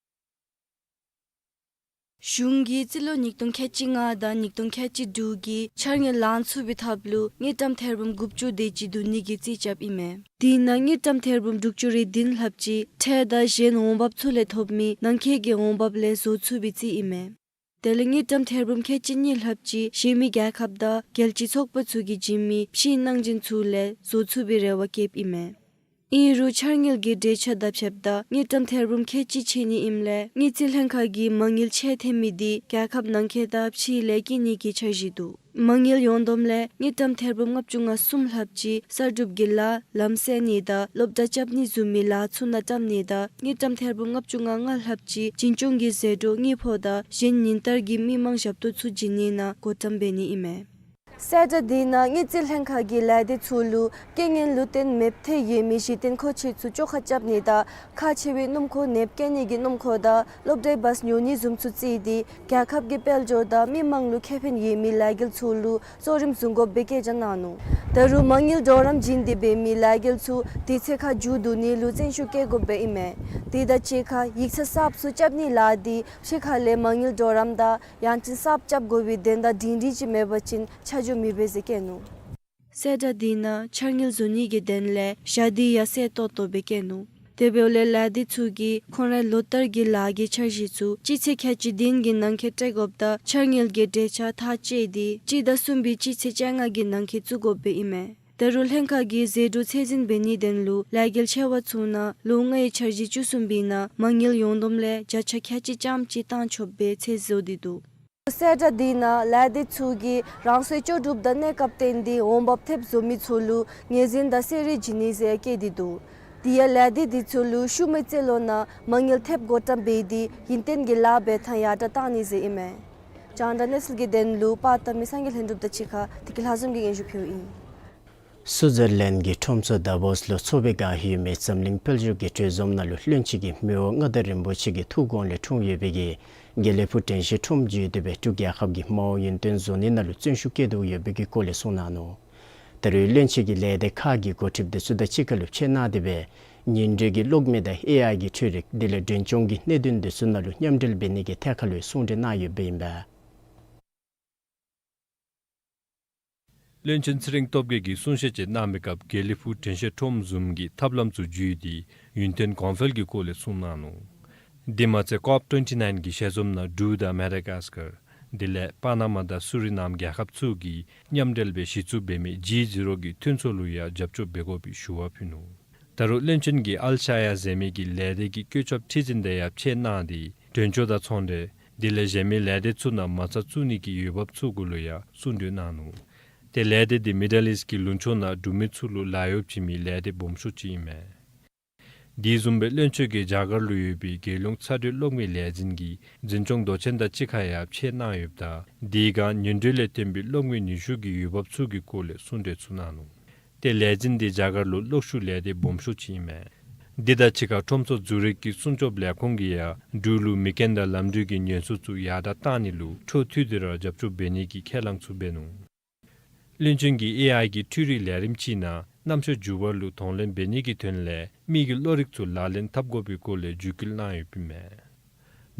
གཞུང་གིས་རྩིས་ལོ་ཉིས་སྟོང་ཁལ་གཅིག་ལྔ་དང་ཉིས་སྟོང་ཁལ་གཅིག་དྲུག་གི་འཆར་དངུལ་ལང་ཚུགས་པའི་ཐབས་ལུ་དངུལ་ཀྲམ་ཐེར་འབུམ་དགུ་བཅུ་དེ་ཅིག་བསྡུ་ནི་གི་རྩིས་རྐྱབ་ཨིན་མས། དེ་ནང་དངུལ་ཀྲམ་ཐེར་འབུམ་དྲུག་ཅུ་རེ་བདུན་ལྷགཔ་ཅིག་ཁྲལ་དང་གཞན་འོང་འབབ་ཚུ་ལས་ཐོབ་མི་ནང་འཁོད་ཀྱི་འོང་འབབ་ལས་བཟོ་ཚུགས་པའི་རྩིས་ཨིན་མས། དེ་ལས་དངུལ་ཀྲམ་ཐེར་འབུམ་ཁལ་གཅིག་གཉིས་ལྷགཔ་ཅིག་གཞན་མི་རྒྱལ་ཁབ་དང་རྒྱལ་སྤྱིའི་ཚོགས་པ་ཚུ་གིས་བྱིན་མི་ཕྱིའི་གནང་སྦྱིན་ཚུ་ལས་བཟོ་ཚུགས་པའི་རེ་བ་བསྐྱེདཔ་ཨིན་མས། ཨིན་རུང་འཆར་དངུལ་གྱི་འགྲེལ་བཤད་དང་ཕྱདཔ་ད་དངུལ་ཀྲམ་ཐེར་འབུམ་ཁལ་གཅིག་ཆད་ནི་ཨིནམ་ལས་དངུལ་རྩིས་ལྷན་ཁག་གིས་མ་དངུལ་ཆད་ཐལ་མི་དེ་རྒྱལ་ཁབ་ནང་འཁོད་དང་ཕྱི་ལས་བསྐྱིན་ནི་གི་འཆར་གཞི་འདུག། མ་དངུལ་ཡོངས་བསྡོམས་ལས་དངུལ་ཀྲམ་ཐེར་འབུམ་ལྔ་བཅུ་ང་གསུམ་ལྷགཔ་ཅིག་གསར་སྒྲུབ་ཀྱི་ལཱ་ལམ་སེལ་ནི་དང་སློབ་གྲྭ་རྐྱབ་ནི་བཟུམ་མའི་ལཱ་ཚུ་ནང་བཀྲམ་ནི་དང་དངུལ་ཀྲམ་ཐེར་འབུམ་ལྔ་བཅུ་ང་ལྔ་ལྷགཔ་ཅིག་འཛིན་སྐྱོང་གི་ཟད་འགྲོ་དངུལ་ཕོགས་དང་གཞན་ཉིན་ལྟར་གྱི་མི་མང་ཞབས་ཏོག་ཚུ་བྱིན་ནི་ནང་བགོ་བཀྲམ་འབད་ནི་ཨིན་མས། གསལ་བསྒྲགས་དེ་ནང་དངུལ་རྩིས་ལྷན་ཁག་གི་ལས་སྡེ་ཚུ་ལུ་རྐྱེན་ངན་ལུ་བརྟེན་མེདཔ་ཐལ་ཡོད་མི་གཞི་རྟེན་མཁོ་ཆས་ཚུ་བཅོ་ཁ་རྐྱབ་ནི་དང་ཁག་ཆེ་བའི་སྣུམ་འཁོར་ནེབ་བཀལ་ནི་གི་སྣུམ་འཁོར་དང་སློབ་གྲྭའི་བཱས་ཉོ་ནི་བཟུམ་ཚུ་བརྩིས་ཏེ་རྒྱལ་ཁབ་ཀྱི་དཔལ་འབྱོར་དང་མི་མང་ལུ་ཁེ་ཕན་ཡོད་མི་ལས་འགུལ་ཚུ་ལུ་གཙོ་རིམ་བཟུང་དགོཔ་སྦེ་བཀའ་རྒྱ་གནང་ནུག། ད་རུང་མ་དངུལ་གྲོགས་རམ་བྱིན་ཏེ་འབད་མི་ལས་འགུལ་ཚུ་དུས་ཚོད་ཁར་མཇུག་བསྡུ་ནི་ལུ་བརྩོན་ཤུགས་བསྐྱེད་དགོཔ་སྦེ་ཨིན་མས། དེ་དང་གཅིག་ཁར་ཡིག་ཚང་གསརཔ་ཚུ་རྐྱབ་ནི་ལཱ་དེ་ཕྱི་ཁ་ལས་མ་དངུལ་གྲོགས་རམ་དང་ཡང་ཅིན་གསརཔ་རྐྱབ་དགོ་པའི་དོན་དག་སྒྲིང་སྒྲིང་ཅིག་མེད་པ་ཅིན་ཆ་ འགྱོ་མི་འབད་ཟེར་བཀོད་ནུག། གསལ་བསྒྲགས་འདི་ནང་འཆར་དངུལ་བཟོ་ནི་གི་དོན་ལས་ཞག་འདི་ཡང་གསལ་ཏོག་ཏོ་སྦེ་བཀོད་ནུག། དེ་འབདཝ་ལས་ལས་སྡེ་ཚུ་གིས་ཁོང་རའི་ལོ་ལྟར་གྱི་ལཱ་གི་འཆར་གཞི་ཚུ་སྤྱི་ཚེས་ཁལ་གཅིག་བདུན་གྱི་ནང་འཁོད་སྤྲོད་དགོཔ་དང་འཆར་དངུལ་གྱི་གྲོས་འཆར་ཐག་བཅད་དེ་སྤྱི་ཟླ་གསུམ་པའི་སྤྱི་ཚེས་བཅོ་ལྔ་གི་ནང་འཁོད་བཙུགས་དགོཔ་སྦེ་ཨིན་མས། ད་རུང་ལྷན་ཁག་གིས་ཟད་འགྲོ་ཚད་འཛིན་འབད་ནིའི་དོན་ལུ་ལས་འགུལ་ཆེ་བ་ཚུ་ནང་ལོ་ལྔའི་འཆར་གཞི་བཅུ་གསུམ་པའི་ནང་མ་དངུལ་ཡོངས་བསྡོམས་ལས་བརྒྱ་ཆ་ཁལ་གཅིག་ཙམ་ཅིག་བཏང་ཆོགཔ་སྦེ་ཚོད་བཟོ་སྟེ་འདུག། གསལ་བསྒྲགས་འདི་ནང་ལས་སྡེ་ཚུ་གིས་རང་སོའི་ལྕོགས་གྲུབ་དང་གནས་སྐབས་བརྟེན་ཏེ་འོང་འབབ་ཐེབས་བཟོ་མི་ཚུ་ལུ་ངོས་འཛིན་དང་གསོལ་རས་བྱིན་ནི་ཟེར་བཀོད་དེ་འདུག། དེ་ཡང་ལས་སྡེ་འདི་ཚུ་ལུ་ཤུལ་མའི་རྩིས་ལོ་ནང་མ་དངུལ་ཐེབས་བགོ་བཀྲམ་འབད་དེ་ཡུན་བརྟན་གྱི་ལཱ་འབད་ཐངས་ཡར་དྲགས་བཏང་ནི་ཟེར་ཨིན་མས། རྒྱང་བསྒྲགས་གནས་ཚུལ་གྱི་དོན་ལུ་པར་བཏབ་མི་སངས་རྒྱས་ལྷུན་གྲུབ་དང་གཅིག་ཁར་བདེ་སྐྱིད་ལྷ་འཛོམས་ཀྱིས་སྙན་ཞུ་ཕུལཝ་ཨིན། སུའུ་ཛར་ལེནཌ་གི་ཁྲོམ་ཚོགས་དཱ་བོསི་ལུ་ཚོགས་པའི་སྒང་ཡོད་མི་འཛམ་གླིང་དཔལ་འབྱོར་གྱི་གྲོས་འཛོམས་ནང་ལུ་བློན་ཆེན་གྱིས་མི་དབང་མངའ་བདག་རིན་པོ་ཆེ་གི་ཐུགས་དགོངས་ལས་འཁྲུངས་ཡོད་པའི་གི་དགེ་ལེགས་ཕུག་དྲན་ཤེས་ཁྲོམ་བརྒྱུད་དེ་སྦེ་འབྲུག་རྒྱལ་ཁབ་ཀྱི་མ་དངུལ་ཡུན་བརྟན་བཟོ་ནི་ནང་ལུ་བརྩོན་ཤུགས་བསྐྱེད་དོ་ཡོད་པའི་གི་སྐོར་ལས་གསུངས་གནང་ནུག། ད་རུང་བློན་ཆེན་གྱིས་ལས་སྡེ་ཁག་གི་འགོ་ཁྲིདཔ་འདི་ཚུ་དང་གཅིག་ཁར་ལུ་ཕྱད་གནང་སྟེ་སྦེ་ཉིན་རེའི་གི་གློག་མེ་དང་ཨེ་ཨའི་གི་འཕྲུལ་རིག་དེ་ལས་མགྲོན་སྐྱོང་གི་གནད་དོན་འདི་ཚུ་ནང་ལུ་མཉམ་འབྲེལ་འབད་ནི་གི་ཐད་ཁར་ལུ་གསུང་གྲོས་གནང་ཡོདཔ་ཨིན་པས། བློན་ཆེན་ཚེ་རིང་སྟོབས་རྒྱས་ཀྱིས་གསུང་བཤད་ཅིག་གནང་བའི་སྐབས་དགེ་ལེགས་ཕུག་དྲན་ཤེས་ཁྲོམ་བཟུམ་གྱི་ཐབས་ལམ་ཚུ་བརྒྱུད་དེ་ཡུན་བརྟན་གོང་འཕེལ་གྱི་སྐོར་ལས་གསུངས་གནང་ནུག། འདི་མ་ཚད་ཀོབ་ཊུ་ཝེན་ཊི་ནའིན་གྱི་ཞལ་འཛོམས་ནང་འབྲུག་དང་མེ་ཌ་གཱས་ཀར་དེ་ལས་པ་ན་མ་དང་སུ་རི་ནམ་རྒྱལ་ཁབ་ཚུ་གིས་མཉམ་འབྲེལ་སྦེ་གཞི་བཙུགས་འབད་མི་ཇི་ཛི་རོ་གི་མཐུན་ཚོགས་ལུ་ཡང་རྒྱབ་སྐྱོར་འབད་དགོ་པའི་ཞུ་བ་ཕུལ་ནུག། ད་རུང་བློན་ཆེན་གྱིས་ཨལ་ཤ་ཡ་ཟེར་མི་གི་ལས་སྡེ་གི་བཀོད་ཁྱབ་ཁྲི་འཛིན་དང་ཡང་ཕྱད་གནང་སྟེ་མགྲོན་སྐྱོང་དང་ཚོང་འབྲེལ་དེ་ལས་གཞན་མི་ལས་སྡེ་ཚུ་ནང་མ་རྩ་བཙུགས་ནི་གི་འོས་འབབ་ཚུ་གུ་ལུ་ཡང་གསུང་གྲོས་གནང་ནུག། ཏེ་ལས་སྡེ་འདི་མི་ཌལ་ཨིསཊ་ཀྱི་ལུང་ཕྱོགས་ནང་འབྲུག་མི་ཚུ་ལུ་ལཱ་གཡོག་བྱིན་མི་ལས་སྡེ་སྦོམ་ཤོས་ཅིག་ཨིན་མས། དེ་བཟུམ་སྦེ་བློན་ཆེན་གྱིས་རྒྱ་གར་ལུ་ཡོད་པའི་རྒྱལ་ཡོངས་ཚ་དྲོད་གློག་མེའི་ལས་འཛིན་གྱི་འཛིན་སྐྱོང་མདོ་ཆེན་དང་གཅིག་ཁར་ཡང་ཕྱད་གནང་ཡོདཔ་ད་དེའི་སྒང་ཉིན་དྲོད་ལས་བརྟེན་པའི་གློག་མེ་ནུས་ཤུགས་ཀྱི་འོས་འབབ་ཚུ་གི་སྐོར་ལས་གསུང་གྲོས་ཚུ་གནང་ནུག། ཏེ་ལས་འཛིན་འདི་རྒྱ་གར་ལུ་གློག་ཤུགས་ལས་སྡེ་སྦོམ་ཤོས་ཅིག་ཨིན་མས། འདི་དང་གཅིག་ཁར་ཁྲོམ་ཚོགས་ཛུ་རིག་གི་སྲུང་སྐྱོབ་ལས་ཁུངས་ཀྱིས་ཡང་འབྲུག་ལུ་མེ་རྐྱེན་དང་ལམ་འགྲུལ་གྱི་ཉེན་སྲུང་ཚུ་ཡར་དྲགས་གཏང་ནི་ལུ་འཕྲོ་མཐུད་དེ་ར་རྒྱབ་སྐྱོར་འབད་ནི་གི་ཁས་བླངས་ཚུ་འབད་ནུག། བློན་ཆེན་གྱིས་ཨེ་ཨའི་གི་འཕྲུལ་རིག་ལས་རིམ་ཅིག་ནང་གནམ་ཤོད་འགྱུར་བ་ལུ་གདོང་ལེན་འབད་ནི་གི་དོན་ལས་མི་གི་བློ་རིག་ཚུ་ལག་ལེན་འཐབ་དགོ་པའི་སྐོར་ལས་བརྒྱུད་སྐུལ་གནང་ཡོདཔ་ཨིན་མས།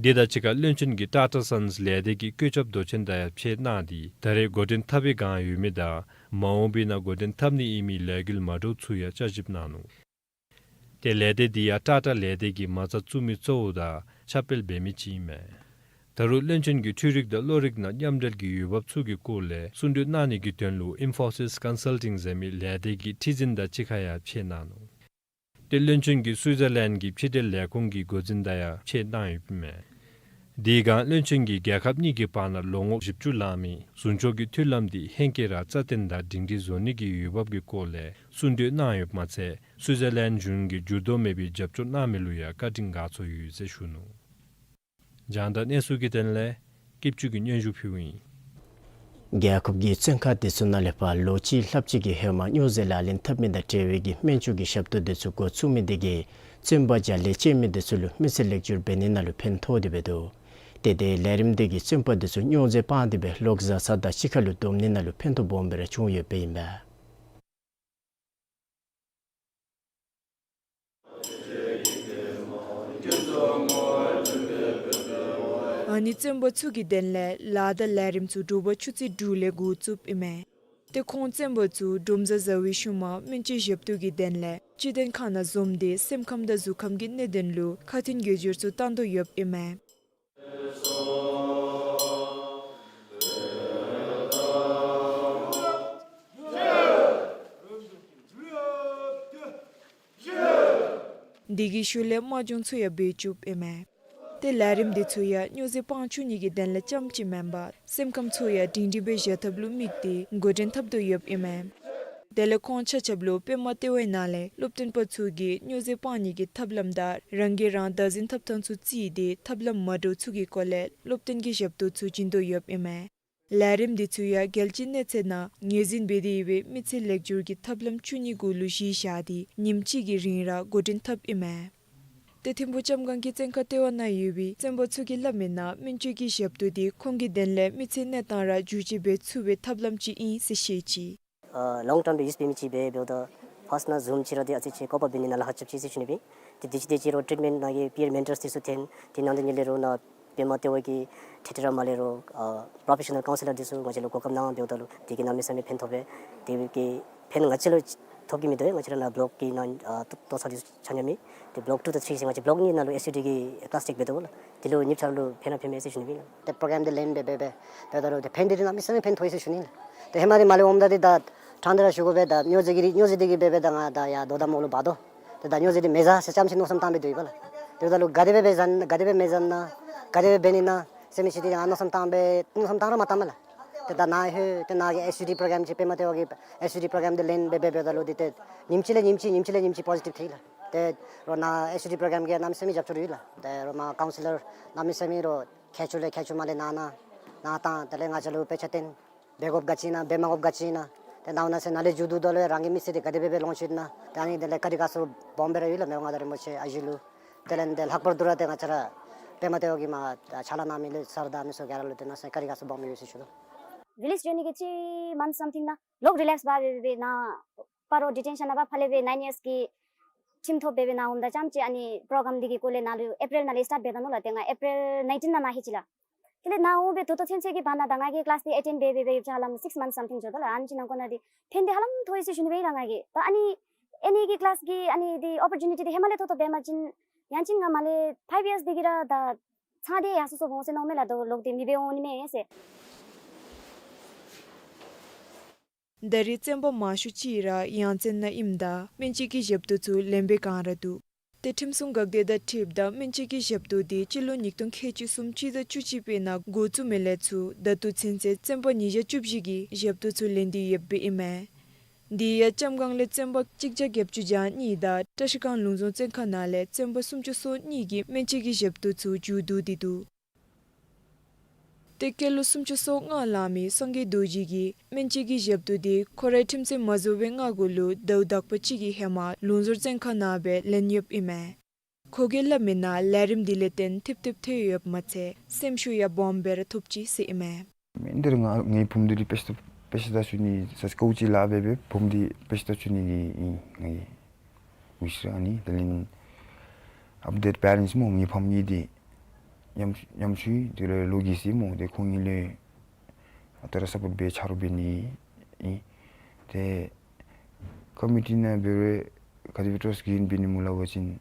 དེ་དང་གཅིག་ཁར་བློན་ཆེན་གྱིས་ཊ་ཊ་སཱནསི་ལས་སྡེ་གི་བཀོད་ཁྱབ་མདོ་ཆེན་དང་ཡང་ཕྱད་གནང་སྟེ་ད་རེས་འགོ་འདྲེན་འཐབ་པའི་སྒང་ཡོད་མི་དང་མ་འོངས་པའི་ནང་འགོ་འདྲེན་འཐབ་ནི་ཨིན་མི་ལས་འགུལ་མ་འདྲཝ་ཚུ་ཡང་བསྐྱར་ཞིབ་གནང་ནུག། ཏེ་ལས་སྡེ་འདི་ཡང་ཊ་ཊ་ལས་སྡེ་གི་མ་རྩ་བཙུགས་མི་གཙོ་བོ་དང་ཁྱབ་སྤེལ་འབད་མི་ཅིག་ཨིན་མས། ད་རུང་བློན་ཆེན་གྱིས་འཕྲུལ་རིག་དང་གློག་རིག་ནང་མཉམ་འབྲེལ་གྱི་འོས་འབབ་ཚུ་གི་སྐོར་ལས་གསུང་གྲོས་གནང་ནི་གི་དོན་ལུ་ཨིན་ཕོ་སིསི་ཀཱན་སཱལ་ཊིང་ཟེར་མི་ལས་སྡེ་གི་ཁྲི་འཛིན་དང་གཅིག་ཁར་ཡང་ཕྱད་གནང་ནུག། ཏེ་བློན་ཆེན་གྱིས་སུའི་ཛར་ལེནཌ་གི་ཕྱི་འབྲེལ་ལས་ཁུངས་ཀྱི་འགོ་འཛིན་དང་ཡང་ཕྱད་གནང་ཡོདཔ་ཨིན་མས། དེའི་སྒང་བློན་ཆེན་གྱིས་རྒྱལ་ཁབ་གཉིས་ཀྱི་བར་ན་ལོ་ངོ་བཞི་བཅུ་ལང་མི་ཟུང་ཕྱོགས་ཀྱི་མཐུན་ལམ་འདི་ཧེང་སྐལ་ར་རྩ་བརྟན་དང་སྒྲིང་སྒྲིང་བཟོ་ནི་གི་འོས་འབབ་ཀྱི་སྐོར་ལས་གསུང་གྲོས་གནང་ཡོདཔ་མ་ཚད་སུའི་ཛར་ལེནཌ་གཞུང་གིས་འགྱུར་ལྡོག་མེད་པའི་རྒྱབ་སྐྱོར་གནང་མི་ལུ་ཡང་བཀའ་དྲིན་དགའ་ཚོར་ཡོད་ཟེར་ཞུ་ནུག། རྒྱང་བསྒྲགས་གནས་ཚུལ་གྱི་དོན་ལས་སྐྱིད་ཆུ་གིས་སྙན་ཞུ་ཕུལཝ་ཨིན། རྒྱལ་ཁབ་ཀྱི་བཙོན་ཁང་འདི་ཚུ་ནང་ལས་ཕར་ལོ་གཅིག་ལྷགཔ་ཅིག་གི་ཧེ་མ་སྨྱོ་རྫས་ལག་ལེན་འཐབ་མི་དང་འབྲེལ་བའི་གི་སྨན་བཅོས་ཀྱི་ཞབས་ཏོག་འདི་ཚུ་འགོ་བཙུགས་མི་འདི་གིས་བཙོན་པ་བརྒྱ་ལས་བཅད་མི་འདི་ཚུ་ལུ་མི་ཚེ་ལེགས་བསྒྱུར་འབད་ནི་ནང་ལུ་ཕན་ཐོགས་ཏེ་འབད་དོ། ཏེ་དེ་ལས་རིམ་འདི་གིས་བཙོན་པ་འདི་ཚུ་སྨྱོ་རྫས་སྤང་སྟེ་སྦེ་ལོག་བཟའ་ཚང་དང་གཅིག་ཁར་ལུ་སྡོམ་ནི་ནང་ལུ་ཕན་ཐོགས་སྦོམ་སྦེ་ར་བྱུང་ཡོདཔ་ཨིན་པས། ཨ་ནི་བཙོན་པ་ཚུ་གི་དོན་ལས་ལཱ་དང་ལས་རིམ་ཚུ་དྲོ་པ་ཆུ་ཚོད་དྲུག་ལས་འགོ་བཙུགསཔ་ཨིན་མས། ཏེ་ཁོང་བཙོན་པ་ཚུ་སྡོམ་བཟའ་བཟའ་བའི་ཤུལ་མ་སྨན་བཅོས་ཞབས་ཏོག་གི་དོན་ལས་སྤྱི་བདེ་ཁང་ནང་འཛོམས་ཏེ་སེམས་ཁམས་དང་གཟུགས་ཁམས་ཀྱི་གནད་དོན་ལུ་ཁ་ཏོན་དགོད་བཤེར་ཚུ་བཏང་དོ་ཡོདཔ་ཨིན་མས། དེ་གི་ཤུལ་ལས་དམག་སྦྱོང་ཚུ་ཡང་འབད་བཅུགཔ་ཨིན་མས། ཏེ་ལས་རིམ་འདི་ཚུ་ཡང་སྨྱོ་རྫས་སྤང་བཅུག་ནི་གི་དོན་ལས་རྐྱངམ་ཅིག་མེན་པར་སེམས་ཁམས་ཚུ་ཡང་སྒྲིང་སྒྲིང་སྦེ་བཞག་ཐབས་ལུ་དམིགས་ཏེ་འགོ་འདྲེན་འཐབ་དོ་ཡོདཔ་ཨིན་མས། དེ་ལས་ཁོང་ཆ་ཁྱབ་ལུ་པདྨ་ལྟེ་བའི་ནང་ལས་སློབ་སྟོན་པ་ཚུ་གིས་སྨྱོ་རྫས་སྤང་ནི་གི་ཐབས་ལམ་དང་རང་གིས་རང་བདག་འཛིན་འཐབ་ཐངས་ཚུ་བརྩིས་ཏེ་ཐབས་ལམ་མ་འདྲཝ་ཚུ་གི་སྐོར་ལས་སློབ་སྟོན་གྱི་ཞབས་ཏོག་ཚུ་བྱིན་དོ་ཡོདཔ་ཨིན་མས། ལས་རིམ་འདི་ཚུ་ཡང་རྒྱལ་སྤྱིའི་གནས་ཚད་ནང་ངོས་འཛིན་འབད་དེ་ཡོད་པའི་མི་ཚེ་ལེགས་བསྒྱུར་གྱི་ཐབས་ལམ་བཅུ་གཉིས་གུ་ལུ་གཞི་བཞག་སྟེ་ཉིནམ་གཅིག་གི་རིང་ར་འགོ་འདྲེན་འཐབ་ཨིན་མས། ཏེ་ཐིམ་ཕུག་ལྕམ་སྒང་གི་བཙོན་ཁང་ལྟེ་བ་ནང་ཡོད་པའི་བཙོན་པ་ཚུ་གིས་སླབ་མིའི་ནང་སྨན་བཅོས་ཀྱི་ཞབས་ཏོག་འདི་ཁོང་གི་དོན་ལས་མི་ཚེའི་གནས་སྟངས་ར་བསྒྱུར་བཅོས་འབད་ཚུགས་པའི་ཐབས་ལམ་ཅིག་ཨིན་ཟེར་བཤད་ཅི། ཨ་ལོང་ཊརམ་སྦེ་ཡུསི་འབད་མི་ཅིག་འབད་འབདཝ་ད་ཕརསཊ་ནང་ཛུམ་ཅིག་ར་འདི་ཨ་ཙི་ཅིག་བཀོད་པ་འབད་ནི་ནང་ལཱ་ཁག་རྐྱབ་ཅི་ཟེར་ཞུ་ནི་སྦེ། ཏེ་དུས་ཅི་དུས་ཅི་རོགས་ཊིཊ་མེནཊ་ནང་གི་པིར་མེན་ཊརསི་འདི་ཚུ་འཐོན། ཏེ་ནང་དོན་ཉིད་ལས་རོགས་ནཱ་ པདྨ་ལྟེ་བ་གི་ཁྲི་ཁྲི་ར་མ་ལས་རོགས་ཨ་པྲོ་ཕེ་ཤ་ནཱལ་ཀའུན་སི་ལར་འདི་ཚུ་ང་བཅས་ལུ་གོ་སྐབས་གནང་འབདཝ་ད་ལུ་དེ་གིས་གནམ་མེད་ས་མེད་ཕན་ཐོགས་པས། དེ་གིས་ཕན་ང་བཅས་ལུ་ཐོབ་ཀྱི་མི་འདུག། ང་བཅས་ར་ནཱ་བོ་ལོཀ་གི་ནང་ཨ་ཏོག་ཏོ་ཚར་འདི་ཚུ་ཆ་མཉམ་ཨིན། ཏེ་བོ་ལོཀ་ཊུ་དང་ཐིརི་ཟེར་ང་བཅས་བོ་ལོཀ་གཉིས་ནང་ལུ་ཨེས་ཡུ་ཌི་གི་ཀི་ལཱསི་ཊེཀ་འབད་དོ་ལགས། དེ་ལུ་ཉིནམ་ཆ་ར་ལུ་ཕན་ར་ཕན་མས་ཟེར་ཞུ་ནི་ཨིན་ལགས། ཏེ་པྲོ་གྲམ་འདི་ལེན་འབད་འབད་འབད་འབདཝ་ད་ལུ་ཏེ་ཕན་འདི་ར་གནམ་མེད་ས་མེད་ཕན་ཐོགས་ཡི་ཟེར་ཞུ་ནི་ཨིན་ལགས། ཏེ་ཧེ་མ་འདི་མར་ལས་འོངམ་ད་འདི་ད་ཕྲང་སྟེ་ར་ཞུ་དགོ་པས། ད་སྨྱོ་རྫས་ཀྱི་རིགས་སྨྱོ་རྫས་འདི་གིས་འབད་འབད་ད་ང་ད་ཡར་དོ་དམ་འོག་ལུ་འབག་དོ། ཏེ་ད་སྨྱོ་རྫས་འདི་མེད་ཟེར་རྐྱངམ་ཅིག་མནོ་བསམ་བཏང་སྦེ་སྡོད་ཡི་པ་ལགས། དེ་འབདཝ་ད་ལུ་ག་དེ་སྦེ་འབད་ཟ་ན་ག་དེ་སྦེ་མེད་ཟ་ན་ག་དེ་སྦེ་འབད་ནི་ན་ཟེར་མི་ཅིག་འདི་ཡང་མནོ་བསམ་བཏང་སྦེ་མནོ་བསམ་བཏང་ར་མ་བཏངམ་མས་ལགས། ཏེ་ད་ནཱ་ལྷོད་ཏེ་ནཱ་གི་ཨེས་ཡུ་ཌི་པྲོ་གྲམ་ཅིག་པདྨ་ལྟེ་བ་གི་ཨེས་ཡུ་ཌི་པྲོ་གྲམ་འདི་ལེན་འབད་འབད་འབདཝ་ད་ལུ་འདི་ཏེ་ཉིནམ་གཅིག་ལས་ཉིནམ་གཅིག་ཉིནམ་གཅིག་ལས་ཉིནམ་གཅིག་པོ་ཟི་ཊིབ་ཐོན་ཡི་ལགས། ཏེ་རོགས་ནཱ་ཨེས་ཡུ་ཌི་པྲོ་གྲམ་གྱིས་གནམ་མེད་ས་མེད་རྒྱབ་སྐྱོར་ཡོད་ལགས། ཏེ་རོགས་མར་ཀའུན་སི་ལར་གནམ་མེད་ས་མེད་རོགས་མཁས་མཆོག་ལས་མཁས་མཆོག་མར་ལས་ནཱ་ནཱ་ནཱ་བཏང་། དེ་ལས་ང་བཅས་ལུ་དཔེ་ཆ་སྟོན། འབད་དགོཔ་ག་ཅི་ཨིན་ན་འབད་མ་དགོཔ་ག་ཅི་ཨིན་ན། ཏེ་ནཱ་ནཱ་ཟེར་ནཱ་ལས་མཇུག་བསྡུཝ་ད་ལུ་རང་གི་མི་ཚེ་འདི་ག་དེ་སྦེ་སྦེ་ལོངས་སྤྱོད་ན། ཏེ་ཨ་ནི་དེ་ལས་བཀའ་དྲིན་དགའ་ཚོར་སྦོམ་སྦེ་ར་ཡོད་ལགས་མི་དབང་མངའ་བདག་རིན་པོ་ཆེ་ཨ་ཞེ་ལུ། དེ་ལས་འདི་ལྷག་པར་དུ་ར་ཏེ་ང་བཅས་ར་པདྨ་ལྟེ་བ་གིས་མར་ཕྱག་ལཱ་གནང་མི་ལུ་སར་དང་ཨ་ནི་ཚུ་ག་ར་ལུ་ཏེ་ནཱ་ཟེར་བཀའ་དྲིན་དགའ་ཚོར་སྦོམ་ཡོད་ཟེར་ཞུ་དོ། རི་ལིསི་འགྱོ་ནི་གི་ཐིརི་མནཐསི་སམ་ཐིང་ནང་ལོག་རི་ལེཀསི་འབག་སྦེ་སྦེ་ནཱ་སྤ་རོ་ཌི་ཊེན་ཤཱན་ནང་ཕར་ལས་སྦེ་ནའིན་ཡརསི་གི་ཁྲིམས་ཐོབ་སྦེ་སྦེ་ནཱ་འོངམ་ད་ཙམ་ཅིག་ཨ་ནི་པྲོ་གྲམ་འདི་གི་སྐོར་ལས་ནཱ་ལུ་ཨེ་པི་རིལ་ནང་ལས་སི་ཊཱཊ་འབད་ད་ནུག་ལགས། ཏེ་ང་ཨེ་པི་རིལ་ནའིན་ཊིན་ནང་ནཱ་ལྷོད་ཅི་ལགས། དེ་ལས་ནཱ་འོང་སྦེ་ད་ལྟོ་ཚུན་ཚོད་ཀྱི་བར་ན་ད་ང་གིས་ཀི་ལཱསི་འདི་ཨེ་ཊེནཌ་འབད་འབད་འབད་ཡོདཔ་ཅིག་ཧ་ལམ་སིཀསི་མནཐསི་སམ་ཐིང་འགྱོ་དོ་ལགས། ཨ་ནི་ཅིག་ནང་འཁོད་ནང་འདི་ཕན་འདི་ཧ་ལམ་ཐོགས་ཡི་ཟེར་ཞུ་ནི་སྦེ་ཨིན་ལགས་ང་གིས། ད་ཨ་ནི་ཨ་ནི་གི་ཀི་ལཱསི་གི་ཨ་ནི་འདི་ཨོ་པོར་ཅུ་ནི་ཊི་འདི་ཧེ་མ་ལས་ཐོབ་ཐོབ་འབད་བ་ཅིན་ཡང་ཅིན་ང་མར་ལས་ཕའིབ་ཡརསི་འདི་གི་ར་ད་ཚང་སྟེ་ཡར་སོ་སོ་འོང་ཟེར་མནོཝ་མས་ལགས། ད་ལོག་སྟེ་མི་སྦེ་འོང་ནི་མས་ཟེར། ད་རེས་བཙོན་པ་མང་ཤོས་ཅིག་ར་ཡང་བཙོན་ནང་ཨིནམ་ད་སྨན་བཅོས་ཀྱི་ཞབས་ཏོག་ཚུ་ལེན་པའི་བསྒང་ར་འདུག། ཏེ་ཁྲིམས་སྲུང་འགག་སྡེ་དང་འཁྲིལཝ་ད་སྨན་བཅོས་ཀྱི་ཞབས་ཏོག་འདི་སྤྱི་ལོ་ཉིས་སྟོང་ཁལ་གཅིག་གསུམ་སྤྱི་ཟླ་བཅུ་གཅིག་པའི་ནང་འགོ་བཙུགས་མི་ལས་ཚུར་ད་ལྟོ་ཚུན་ཚོད་བཙོན་པ་ཉིས་བརྒྱ་བཅུ་བཞི་གིས་ཞབས་ཏོག་ཚུ་ལེན་ཏེ་ཡོདཔ་ཨིན་མས། དེ་ཡང་ལྕམ་སྒང་ལས་བཙོན་པ་གཅིག་བརྒྱ་བརྒྱད་ཅུ་གྱ་གཉིས་དང་བཀྲ་ཤིས་སྒང་ལུང་རྫོང་བཙོན་ཁང་ནང་ལས་བཙོན་པ་སུམ་ཅུ་སོ་གཉིས་ཀྱིས་སྨན་བཅོས་ཀྱི་ཞབས་ཏོག་ཚུ་མཇུག་བསྡུ་སྟེ་འདུག། ཏེ་སྐྱེས་ལོ་སུམ་ཅུ་སོ་ལྔ་ལང་མི་སངས་རྒྱས་རྡོ་རྗེ་གིས་སྨན་བཅོས་ཀྱི་ཞབས་ཏོག་འདི་ཁོ་རའི་ཁྲིམས་བཙོན་མ་རྫོགས་པའི་སྔ་གོང་ལུ་ཟླཝ་དག་པ་ཅིག་གི་ཧེ་མ་ལུང་རྫོང་བཙོན་ཁང་ནང་སྦེ་ལེན་ཡོདཔ་ཨིན་མས། ཁོ་གིས་སླབ་མི་ནང་ལས་རིམ་འདི་ལས་བརྟེན་ཐིབས་ཐིབས་ཐོན་ཡོདཔ་མ་ཚད་སེམས་ཤུགས་ཡང་སྦོམ་སྦེ་ར་ཐོབ་ཅི་ཟེར་ཨིན་མས། མེན་ཏེ་ར་ང་ངེའི་བུམོ་འདི་ར་དཔེ་ཆ་དཔེ་ཆ་ལྟ་བཅུག་ནི་ཟེར་ཀོ་ཅི་ལཱ་འབད་འབད་བུམོ་འདི་དཔེ་ཆ་ལྟ་བཅུག་ནི་གི་ཨིན་ང་གི་མི་ཤེས་ར། ཨ་ནི་དེ་ལས་ཨཔ་ཌེཊ་པེ་རེནཊསི་སྨོ་ངེའི་ཕམ་གཉིས་འདི་ཉམ་ཉམ་ཆུང་དེ་ལས་ལོ་རྒས་སི་སྨོ། ཏེ་ཁོང་གཉིས་ལུ་ཨ་རྟག་ར་སཔོཊ་འབད་ཆ་རོགས་འབད་ནི་ཨིན། ཏེ་ཀོ་མི་ཊི་ནང་འབད་རུང་ག་དེ་སྦེ་ཊོར་ཅར་གིས་ཨིན་པའི་ནི་སྨོ་སླབ་པ་ཅིན་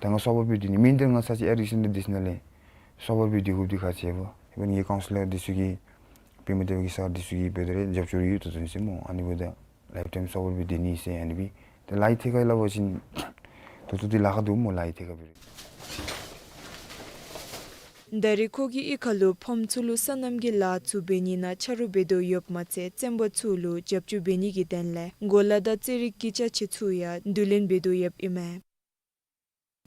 ད་ང་གསོ་བར་འབད་སྡོད་ནི་མེན་ཏེ་ར་ང་ས་ཅིག་ཨེ་ཌིག་སེན་ཊར་འདི་ཚུ་ནང་ལས་གསོ་བར་འབད་སྡོད་དགོཔ་འདི་ཁག་ཆེ་བས། ཨིན་པའི་ནི་ཀའུན་སི་ལར་འདི་ཚུ་གིས་པདྨ་ལྟེ་བ་གི་སར་འདི་ཚུ་གིས་འབད་དེ་ར་རྒྱབ་སྐྱོར་ཡོད་དོ་དོ་ཟེར་སྨོ། ཨ་ནི་འབདཝ་ད་ལའིཕ་ཊའིམ་གསོ་བར་འབད་སྡོད་ནི་ཟེར་ཨ་ནི་སྦེ། ཏེ་ལཱའི་ཐད་ཁར་སླབ་པ་ཅིན་ད་ལྟོ་འདི་ལཱ་ཁག་འདུག་སྨོ། ལཱའི་ཐད་ཁར་འབད་རུང་ད་རེས་ཁོ་གིས་གཡུས་ཁ་ལུ་ཕམ་ཚུ་ལུ་སོ་ནམ་གྱི་ལཱ་ཚུ་འབད་ནི་ནང་ཆ་རོགས་འབད་དོ་ཡོདཔ་མ་ཚད་བཙོན་པ་ཚུ་ལུ་རྒྱབ་སྐྱོར་འབད་ནི་གི་དོན་ལས་གོ་ལ་དང་རྩེད་རིགས་ཀྱི་ཅ་ཆས་ཚུ་ཡང་བསྡུ་ལེན་འབད་དོ་ཡོདཔ་ཨིན་མས།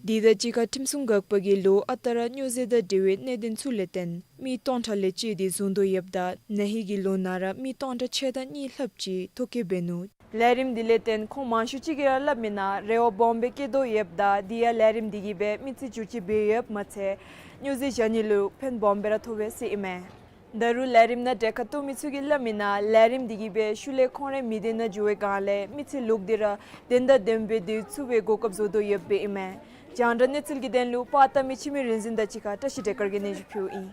དེ་དང་གཅིག་ཁར་ཁྲིམས་སྲུང་འགག་པ་གིས་ལོ་ཨ་རྟག་ར་སྨྱོ་རྫས་དང་འབྲེལ་བའི་གནད་དོན་ཚུ་ལས་བརྟེན་མི་སྟོང་ཕྲག་ལས་བཅད་དེ་བཟུང་དོ་ཡོདཔ་ད་ན་ཧིང་གི་ལོ་ནང་ར་མི་སྟོང་ཕྲག་ཕྱེད་དང་གཉིས་ལྷགཔ་ཅིག་ཐོ་བཀོད་འབད་ནུག། ལས་རིམ་འདི་ལས་བརྟེན་ཁོང་མང་ཤོས་ཅིག་གིས་ར་སླབ་མི་ནང་རེ་བ་སྦོམ་སྦེ་བསྐྱེད་དོ་ཡོདཔ་ད་དེ་ཡང་ལས་རིམ་འདི་གིས་སྦེ་མི་ཚེ་འགྱུར་བཅོས་འབད་ཡོདཔ་མ་ཚད་སྨྱོ་རྫས་བཞག་ནི་ལུ་ཕན་སྦོམ་སྦེ་ར་ཐོགས་པས་ཟེར་ཨིན་མས། ད་རུང་ལས་རིམ་ནང་གྲལ་ཁར་གཏོགས་མི་ཚུ་གིས་སླབ་མི་ནང་ལས་རིམ་འདི་གིས་སྦེ་ཤུལ་ལས་ཁོང་རའི་མི་སྡེ་ནང་འགྱོ་བའི་བསྒང་ལས་མི་ཚེ་ལོག་སྟེ་ར་བདེན་དང་ལྡནམ་སྦེ་སྡོད་ཚུགས་པའི་གོ་སྐབས་བཟོ་དོ་ཡོདཔ་ཨིན་མས། རྒྱང་བསྒྲགས་གནས་ཚུལ་གྱི་དོན་ལུ་པར་བཏབ་མི་འཆི་མེད་རིག་འཛིན་དང་གཅིག་ཁར་བཀྲ་ཤིས་བདེ་དཀར་གྱིས་སྙན་ཞུ་ཕུལཝ་ཨིན།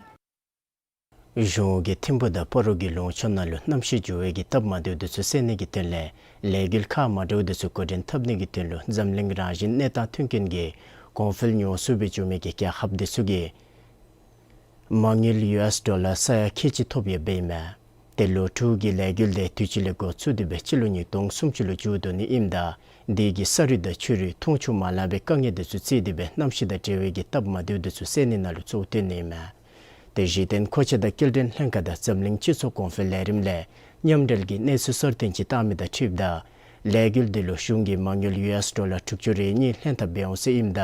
གཞུང་གིས་ཐིམ་ཕུ་དང་སྤ་རོ་གི་ལུང་ཕྱོགས་ནང་ལུ་གནམ་གཤིས་འགྱུར་བའི་གི་སྟབས་མ་བདེཝ་འདི་ཚུ་སེལ་ནི་གི་དོན་ལས་ལས་འགུལ་ཁག་མ་འདྲཝ་འདི་ཚུ་འགོ་འདྲེན་འཐབ་ནི་གི་དོན་ལུ་འཛམ་གླིང་རང་བཞིན་གནས་སྟངས་མཐུན་རྐྱེན་གྱི་གོང་འཕེལ་མྱོང་ཚུགས་པའི་འགྱོ་མི་གི་རྒྱལ་ཁབ་འདི་ཚུ་གིས་མ་དངུལ་ཡུ་ཨེསི་ཌོ་ལར་ས་ཡ་ཁལ་གཅིག་ཐོབ་ཡོདཔ་ཨིན་མས། ཏེ་ལོ་དྲུག་གི་ལས་འགུལ་འདི་དུས་ཅི་ལས་འགོ་བཙུགས་ཏེ་སྦེ་སྤྱི་ལོ་ཉིས་སྟོང་སུམ་ཅུ་ལུ་མཇུག་བསྡུ་ནི་ཨིནམ་ད་དེ་གིས་ས་རུད་དང་ཆུ་རུད་མཐོང་ཆུང་མ་ལང་པའི་དཀའ་ངལ་འདི་ཚུ་བརྩིས་ཏེ་སྦེ་གནམ་གཤིས་དང་འབྲེལ་བའི་གི་སྟབས་མ་བདེཝ་འདི་ཚུ་སེལ་ནི་ནང་ལུ་གཙོ་བོ་བཏོན་ནི་ཨིན་མས། ཏེ་གཞི་རྟེན་མཁོ་ཆས་དང་སྐྱེལ་འདྲེན་ལྷན་ཁག་དང་འཛམ་གླིང་སྤྱི་ཚོགས་གོང་འཕེལ་ལས་རིམ་ལས་མཉམ་འབྲེལ་གྱི་གནས་ཚུལ་གསར་བཏོན་ཅིག་བཏང་མི་དང་འཁྲིལཝ་ད་ལས་འགུལ་འདི་ལུ་གཞུང་གིས་མ་དངུལ་ཡུ་ཨེསི་ཌོ་ལར་དྲུག་ཅུ་རེ་གཉིས་ལྷན་ཐབས་འབད་འོང་ཟེར་ཨིནམ་ད་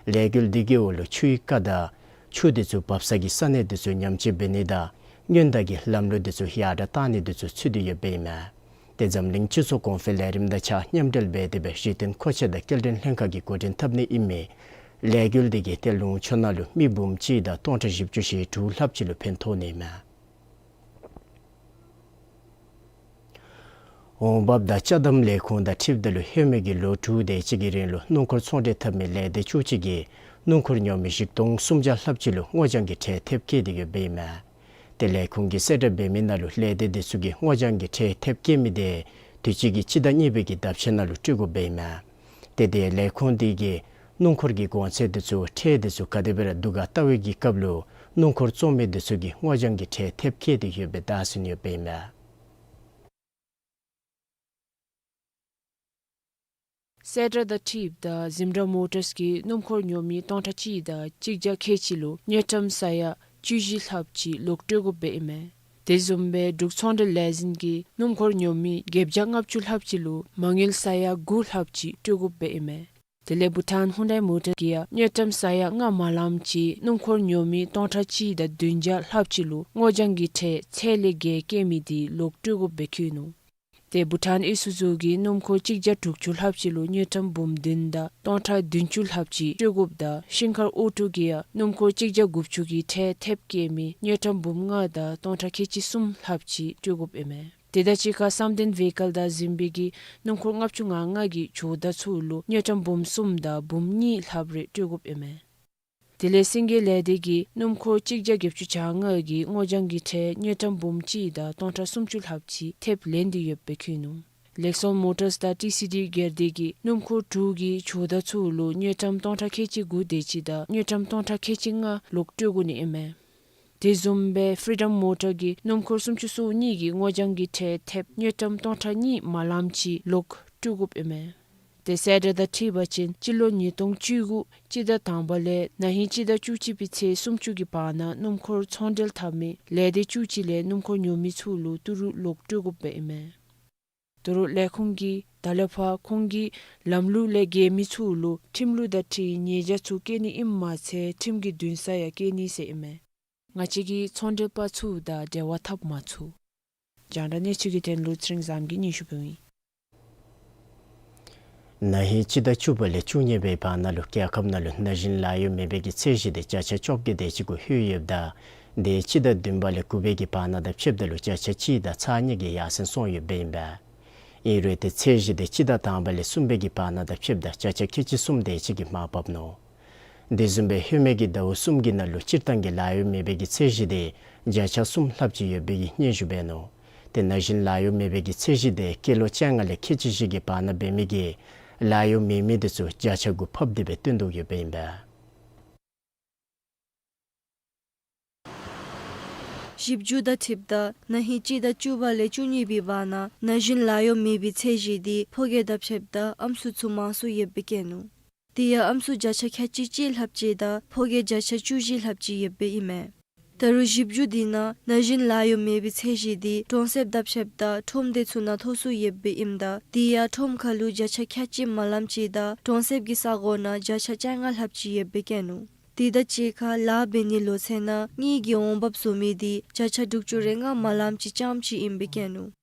ལས་འགུལ་འདི་གི་འོག་ལུ་ཆུའི་རྐ་དང་ཆུ་འདི་ཚུ་འབབ་ས་གི་ས་གནས་འདི་ཚུ་ཉམས་བཅོས་འབད་ནི་དང་སྔོན་བརྡ་གི་ལམ་ལུགས་འདི་ཚུ་ཡར་དྲག་བཏང་ནི་འདི་ཚུ་ཚུད་དེ་ཡོདཔ་ཨིན་མས། ཏེ་འཛམ་གླིང་སྤྱི་ཚོགས་གོང་འཕེལ་ལས་རིམ་དང་གཅིག་ཁར་མཉམ་འབྲེལ་འབད་དེ་སྦེ་གཞི་རྟེན་མཁོ་ཆས་དང་སྐྱེལ་འདྲེན་ལྷན་ཁག་གིས་འགོ་འདྲེན་འཐབ་ནི་ཨིན་མི་ལས་འགུལ་འདི་གིས་ཏེ་ལུང་ཕྱོགས་ནང་ལུ་མི་འབུམ་གཅིག་དང་སྟོང་ཕྲག་བཞི་བཅུ་ཞེ་དྲུག་ལྷགཔ་ཅིག་ལུ་ཕན་ཐོགས་ནི་ཨིན་མས། འོང་འབབ་དང་ཅ་དམ་ལས་ཁུངས་དང་འཁྲིལཝ་ད་ལུ་ཧེ་མའི་གི་ལོ་དྲུག་དེ་ཅིག་གི་རིང་ལུ་སྣུམ་འཁོར་ཚོང་འབྲེལ་འཐབ་མི་ལས་སྡེ་བཅུ་གཅིག་གིས་སྣུམ་འཁོར་ཉོ་མི་བཞི་སྟོང་སུམ་བརྒྱ་ལྷགཔ་ཅིག་ལུ་སྔོ་ལྗང་གི་ཁྲལ་ཐེབས་བཀལ་ཏེ་ཡོདཔ་ཨིན་མས། ཏེ་ལས་ཁུངས་ཀྱིས་གསལ་བསྒྲགས་འབད་མི་ནང་ལུ་ལས་སྡེ་དེ་ཚུ་གིས་སྔོ་ལྗང་གི་ཁྲལ་ཐེབས་བཀལ་མི་དེ་དུས་ཅི་གི་སྤྱི་ཟླ་གཉིས་པའི་གི་ཟླཝ་ཕྱེད་ནང་ལུ་སྤྲོད་དགོཔ་ཨིན་མས། ཏེ་དེ་ལས་ཁུངས་དེ་གིས་སྣུམ་འཁོར་གྱི་གོང་ཚད་དེ་ཚུ་ཁྲལ་དེ་ཚུ་ག་དེ་སྦེ་ར་འདུག་ག་བལྟ་བའི་གི་སྐབས་ལུ་སྣུམ་འཁོར་བཙོང་མི་དེ་ཚུ་གིས་སྔོ་ལྗང་གི་ཁྲལ་ཐེབས་བཀལ་ཏེ་ཡོདཔ་སྦེ་བརྡ་སོན་ཡོདཔ་ཨིན་མས། གསལ་བསྒྲགས་དང་འཁྲིལཝ་ད་ཟིམ་ར་མོ་ཊརས་ཀྱིས་སྣུམ་འཁོར་ཉོ་མི་སྟོང་ཕྲག་གཅིག་དང་གཅིག་བརྒྱ་ཁལ་གཅིག་ལུ་དངུལ་ཀྲམ་ས་ཡ་བཅུ་བཞི་ལྷགཔ་ཅིག་ལོག་སྤྲོད་དགོཔ་སྦེ་ཨིན་མས། དེ་བཟུམ་སྦེ་འབྲུག་ཚོང་འབྲེལ་ལས་འཛིན་གྱིས་སྣུམ་འཁོར་ཉོ་མི་བརྒྱད་བརྒྱ་ལྔ་བཅུ་ལྷགཔ་ཅིག་ལུ་མ་དངུལ་ས་ཡ་དགུ་ལྷགཔ་ཅིག་སྤྲོད་དགོཔ་སྦེ་ཨིན་མས། དེ་ལས་བྷུ་ཊཱན་ཧུན་ཌའི་མོ་ཊར་གྱིས་ཡང་དངུལ་ཀྲམ་ས་ཡ་ལྔ་མ་ལངམ་ཅིག་སྣུམ་འཁོར་ཉོ་མི་སྟོང་ཕྲག་གཅིག་དང་བདུན་བརྒྱ་ལྷགཔ་ཅིག་ལུ་སྔོ་ལྗང་གི་ཁྲལ་ཚད་ལས་བརྒལ་བཀལ་མི་དེ་ལོག་སྤྲོད་དགོཔ་སྦེ་བཀོད་ནུག། ཏེ་བྷུ་ཊཱན་ཨི་སུ་ཛུ་གིས་སྣུམ་འཁོར་གཅིག་བརྒྱ་དྲུག་ཅུ་ལྷགཔ་ཅིག་ལུ་དངུལ་ཀྲམ་འབུམ་བདུན་དང་སྟོང་ཕྲག་བདུན་ཅུ་ལྷགཔ་ཅིག་སྤྲོད་དགོཔ་དང་ཤིང་མཁར་ཨོ་ཊོ་གིས་ཡང་སྣུམ་འཁོར་གཅིག་བརྒྱ་དགུ་བཅུ་གི་ཁྲལ་ཐེབས་བཀལ་མི་དངུལ་ཀྲམ་འབུམ་ལྔ་དང་སྟོང་ཕྲག་ཁལ་གཅིག་གསུམ་ལྷགཔ་ཅིག་སྤྲོད་དགོཔ་ཨིན་མས། དེ་དང་གཅིག་ཁར་སམ་ལྡན་ཝེ་ཀལ་དང་ཟིམ་པའི་གི་སྣུམ་འཁོར་ལྔ་བཅུ་ང་ལྔ་གི་ཇོ་བདག་ཚུ་ལུ་དངུལ་ཀྲམ་འབུམ་གསུམ་དང་འབུམ་གཉིས་ལྷགཔ་རེ་སྤྲོད་དགོཔ་ཨིན་མས། དེ་ལས་སེང་གེ་ལས་སྡེ་གིས་སྣུམ་འཁོར་གཅིག་བརྒྱ་བརྒྱད་ཅུ་གྱ་ལྔ་གི་སྔོ་ལྗང་གི་ཁྲལ་དངུལ་ཀྲམ་འབུམ་གཅིག་དང་སྟོང་ཕྲག་སུམ་ཅུ་ལྷགཔ་ཅིག་ཐེབས་ལེན་ཏེ་ཡོདཔ་སྦེ་བཀོད་ནུག། ལེག་སོན་མོ་ཊརས་དང་ཊི་སི་ཌི་སྒེར་སྡེ་གིས་སྣུམ་འཁོར་དྲུག་གི་ཇོ་བདག་ཚུ་ལུ་དངུལ་ཀྲམ་སྟོང་ཕྲག་ཁལ་གཅིག་དགུ་དེ་ཅིག་དང་དངུལ་ཀྲམ་སྟོང་ཕྲག་ཁལ་གཅིག་ལྔ་ལོག་སྤྲོད་དགོ་ནི་ཨིན་མས། དེ་བཟུམ་སྦེ་ཕི་རི་ཌམ་མོ་ཊར་གྱིས་སྣུམ་འཁོར་སུམ་ཅུ་སོ་གཉིས་ཀྱི་སྔོ་ལྗང་གི་ཁྲལ་ཐེབས་དངུལ་ཀྲམ་སྟོང་ཕྲག་གཉིས་མ་ལངམ་ཅིག་ལོག་སྤྲོད་དགོཔ་ཨིན་མས། ཏེ་གསལ་བསྒྲགས་དང་འཁྲིལ་བ་ཅིན་སྤྱི་ལོ་ཉིས་སྟོང་བཅུ་དགུ་སྤྱི་ཟླ་དང་པ་ལས་ན་ཧིང་སྤྱི་ཟླ་བཅུ་གཅིག་པའི་ཚེས་སུམ་ཅུ་གི་བར་ན་སྣུམ་འཁོར་ཚོང་འབྲེལ་འཐབ་མི་ལས་སྡེ་བཅུ་གཅིག་ལས་སྣུམ་འཁོར་ཉོ་མི་ཚུ་ལུ་ཏི་རུ་ལོག་སྤྲོད་དགོཔ་སྦེ་ཨིན་མས། ཏི་རུ་ལས་ཁུངས་ཀྱིས་ད་ལས་ཕར་ཁོང་གི་ལམ་ལུགས་ལས་འགལ་མི་ཚུ་ལུ་ཁྲིམས་ལུགས་དང་འཁྲིལ་ཉེས་བྱ་ཚུ་བཀལ་ནི་ཨིནམ་མ་ཚད་ཁྲིམས་ཀྱི་འདུན་ས་ཡང་བཀལ་ནི་ཟེར་ཨིན་མས། ང་བཅས་ཀྱི་ཚོང་འབྲེལ་པ་ཚུ་དང་འབྲེལ་བ་འཐབ་མ་ཚུགས། རྒྱང་བསྒྲགས་གནས་ཚུལ་གྱི་དོན་ལུ་ཚེ་རིང་བཟངམོ་གིས་སྙན་ཞུ་ཕུལཝ་ཨིན། ན་ཧིང་སྤྱི་ཟླ་བཅུ་པ་ལས་བཅུ་གཉིས་པའི་བར་ན་ལུ་རྒྱལ་ཁབ་ནང་ལུ་ན་གཞོན་ལཱ་གཡོག་མེད་པའི་གི་ཚད་གཞི་དེ་བརྒྱ་ཆ་བཅོ་བརྒྱད་དེ་ཅིག་གུ་ལྷོད་ཡོདཔ་ད་དེ་སྤྱི་ཟླ་བདུན་པ་ལས་དགུ་པའི་གི་བར་ན་དང་ཕྱདཔ་ད་ལུ་བརྒྱ་ཆ་གཅིག་དང་ཚག་གཉིས་ཀྱི་ཡར་སེང་སོང་ཡོདཔ་ཨིན་པས། ཨིན་རུང་ཏེ་ཚད་གཞི་དེ་སྤྱི་ཟླ་དང་པ་ལས་གསུམ་པའི་གི་བར་ན་དང་ཕྱདཔ་ད་བརྒྱ་ཆ་ཁལ་གཅིག་གསུམ་དེ་ཅིག་གིས་མར་བབས་ནུག། དེ་བཟུམ་སྦེ་ཧེ་མའི་གི་ཟླཝ་གསུམ་གྱི་ནང་ལུ་སྤྱིར་བཏང་གི་ལཱ་གཡོག་མེད་པའི་གི་ཚད་གཞི་དེ་བརྒྱ་ཆ་གསུམ་ལྷགཔ་ཅིག་ཡོད་པའི་གི་སྙན་ཞུ་འབད་ནུག། ཏེ་ན་གཞོན་ལཱ་གཡོག་མེད་པའི་གི་ཚད་གཞི་དེ་སྐྱེས་ལོ་བཅོ་ལྔ་ལས་ཁལ་གཅིག་བཞི་གི་བར་ན་འབད་མི་གི་ལཱ་གཡོག་མེད་མི་དེ་ཚུ་བརྒྱ་ཆ་དགུ་ཕབ་སྟེ་སྦེ་བཏོན་དོ་ཡོདཔ་ཨིན་པས། ཞིབ་འཇུག་དང་འཁྲིལཝ་ད་ན་ཧིང་སྤྱི་ཟླ་བཅུ་པ་ལས་བཅུ་གཉིས་པའི་བར་ན་ན་གཞོན་ལཱ་གཡོག་མེད་པའི་ཚད་གཞི་དེ་ཕོ་སྐྱེས་དང་ཕྱདཔ་ད་ཨམ་སྲུ་ཚུ་མང་སུ་ཡོདཔ་སྦེ་བཀོད་ནུག། དེ་ཡང་ཨམ་སྲུ་བརྒྱ་ཆ་ཁལ་གཅིག་གཅིག་ལྷགཔ་ཅིག་དང་ཕོ་སྐྱེས་བརྒྱ་ཆ་བཅུ་བཞི་ལྷགཔ་ཅིག་ཡོདཔ་ཨིན་མས། ད་རུང་ཞིབ་འཇུག་དེ་ནང་ན་གཞོན་ལཱ་གཡོག་མེད་པའི་ཚད་གཞི་དེ་གྲོང་གསེབ་དང་ཕྱདཔ་ད་ཁྲོམ་སྡེ་ཚུ་ནང་མཐོ་སུ་ཡོདཔ་ཨིནམ་ད་དེ་ཡང་ཁྲོམ་ཁ་ལུ་བརྒྱ་ཆ་ཁལ་གཅིག་མ་ལངམ་ཅིག་དང་གྲོང་གསེབ་ཀྱི་ས་གོ་ནང་བརྒྱ་ཆ་བཅོ་ལྔ་ལྷགཔ་ཅིག་ཡོདཔ་སྦེ་བཀོད་ནུག། དེ་དང་གཅིག་ཁར་ལཱ་འབད་ནི་ལོ་ཚད་ནང་དངུལ་གྱི་འོང་འབབ་བཟོ་མི་དེ་བརྒྱ་ཆ་དྲུག་ཅུ་རེ་ལྔ་མ་ལངམ་ཅིག་རྐྱངམ་ཅིག་ཨིནམ་སྦེ་བཀོད་ནུག།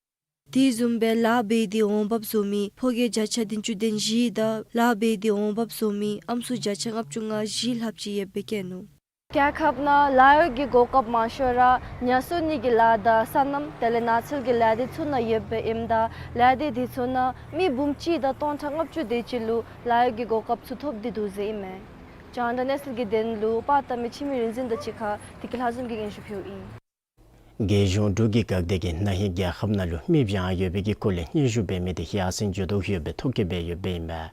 དེ་བཟུམ་སྦེ་ལཱ་འབད་དེ་འོང་འབབ་བཟོ་མི་ཕོ་སྐྱེས་བརྒྱ་ཆ་བདུན་ཅུ་དོན་བཞི་དང་ལཱ་འབད་དེ་འོང་འབབ་བཟོ་མི་ཨམ་སྲུ་བརྒྱ་ཆ་ལྔ་བཅུ་ང་བཞི་ལྷགཔ་ཅིག་ཡོདཔ་སྦེ་བཀོད་ནུག། རྒྱལ་ཁབ་ནང་ལཱ་གཡོག་གི་གོ་སྐབས་མང་ཤོས་ར་ཉ་གསོ་ནི་གི་ལཱ་དང་སོ་ནམ་དེ་ལས་ནགས་ཚལ་གྱི་ལཱ་སྡེ་ཚུ་ནང་ཡོདཔ་ཨིནམ་ད་ལཱ་སྡེ་དེ་ཚུ་ནང་མི་འབུམ་གཅིག་དང་སྟོང་ཕྲག་ལྔ་བཅུ་དེ་ཅིག་ལུ་ལཱ་གཡོག་གི་གོ་སྐབས་ཚུ་ཐོབ་སྟེ་འདུག་ཟེར་ཨིན་མས། རྒྱང་བསྒྲགས་གནས་ཚུལ་གྱི་དོན་ལུ་པར་བཏབ་མི་འཆི་མེད་རིག་འཛིན་དང་གཅིག་ཁར་བདེ་སྐྱིད་ལྷ་འཛོམས་ཀྱིས་སྙན་ཞུ་ཕུལཝ་ཨིན། རྒྱལ་གཞུང་འབྲུག་གི་འགག་སྡེ་གིས་ན་ཧིང་རྒྱལ་ཁབ་ནང་ལུ་མི་སྦྱང་ཡོད་པའི་གི་སྐོར་ལས་སྙན་ཞུ་འབད་མི་དེ་ཡར་སེང་འགྱོ་དོ་ཡོདཔ་སྦེ་ཐོ་བཀོད་འབད་ཡོདཔ་ཨིན་པས།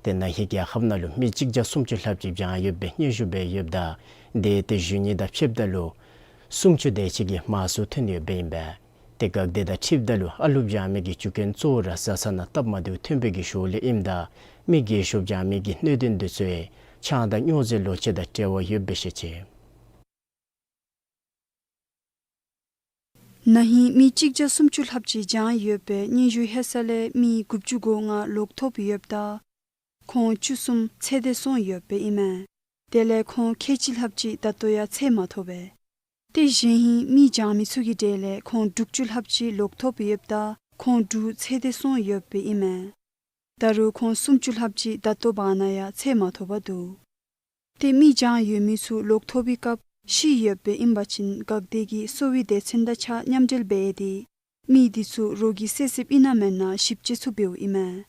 ཏེ་ན་ཧིང་རྒྱལ་ཁབ་ནང་ལུ་མི་གཅིག་བརྒྱ་སུམ་ཅུ་ལྷགཔ་ཅིག་སྦྱང་ཡོདཔ་སྦེ་སྙན་ཞུ་འབད་ཡོདཔ་ད་དེ་ཏེ་གཞེས་ནིང་དང་ཕྱདཔ་ད་ལུ་སུམ་ཅུ་དེ་ཅིག་གིས་མར་སུ་ཐོན་ཡོདཔ་ཨིན་པས། ཏེ་འགག་སྡེ་དང་འཁྲིལཝ་ད་ལུ་ཨ་ལུ་སྦྱང་མི་གི་རྒྱུ་རྐྱེན་གཙོ་བོ་ར་བཟའ་ཚང་ནང་སྟབས་མ་བདེཝ་ཐོན་པའི་གི་ཞོར་ལས་ཨིནམ་ད་མི་རྒས་ཤོས་སྦྱང་མི་གི་གནད་དོན་དེ་ཚུ་ཆང་དང་སྨྱོ་རྫས་ལོ་ཆས་དང་འབྲེལ་བ་ཡོདཔ་སྦེ་བཤད་ཅི། ན་ཧིང་མི་གཅིག་བརྒྱ་སུམ་ཅུ་ལྷགཔ་ཅིག་སྦྱང་ཡོདཔ་སྦེ་སྙན་ཞུ་ལྷོད་ས་ལས་མི་དགུ་བཅུ་གོ་ལྔ་ལོག་ཐོབ་ཡོདཔ་ད་ཁོང་བཅུ་གསུམ་ཚེ་འདས་སོང་ཡོདཔ་ཨིན་མས། དེ་ལས་ཁོང་ཁལ་གཅིག་ལྷགཔ་ཅིག་ད་ལྟོ་ཡང་འཚོལ་མ་ཐོབ་པས། ཏེ་གཞེས་ནིང་མི་སྦྱང་མི་ཚུ་གི་གྲས་ལས་ཁོང་དྲུག་ཅུ་ལྷགཔ་ཅིག་ལོག་ཐོབ་ཡོདཔ་ད་ཁོང་དྲུག་ཚེ་འདས་སོང་ཡོདཔ་ཨིན་མས། ད་རུང་ཁོང་སུམ་ཅུ་ལྷགཔ་ཅིག་ད་ལྟོ་བར་ན་ཡང་འཚོལ་མ་ཐོབ་པར་འདུག། ཏེ་མི་སྦྱང་ཡོད་མི་ཚུ་ལོག་ཐོབ་པའི་སྐབས་ཤི་ཡོདཔ་སྦེ་ཨིན་པ་ཅིན་འགག་སྡེ་གིས་གསོ་བའི་སྡེ་ཚན་དང་གཅིག་ཁར་མཉམ་འབྲེལ་འབད་དེ་ མི་འདི་ཚུ་རོགས་ཀྱིས་བསད་བསདཔ་ཨིན་ན་མེན་ན་ཞིབ་དཔྱད་ཚུ་འབདཝ་ཨིན་མས།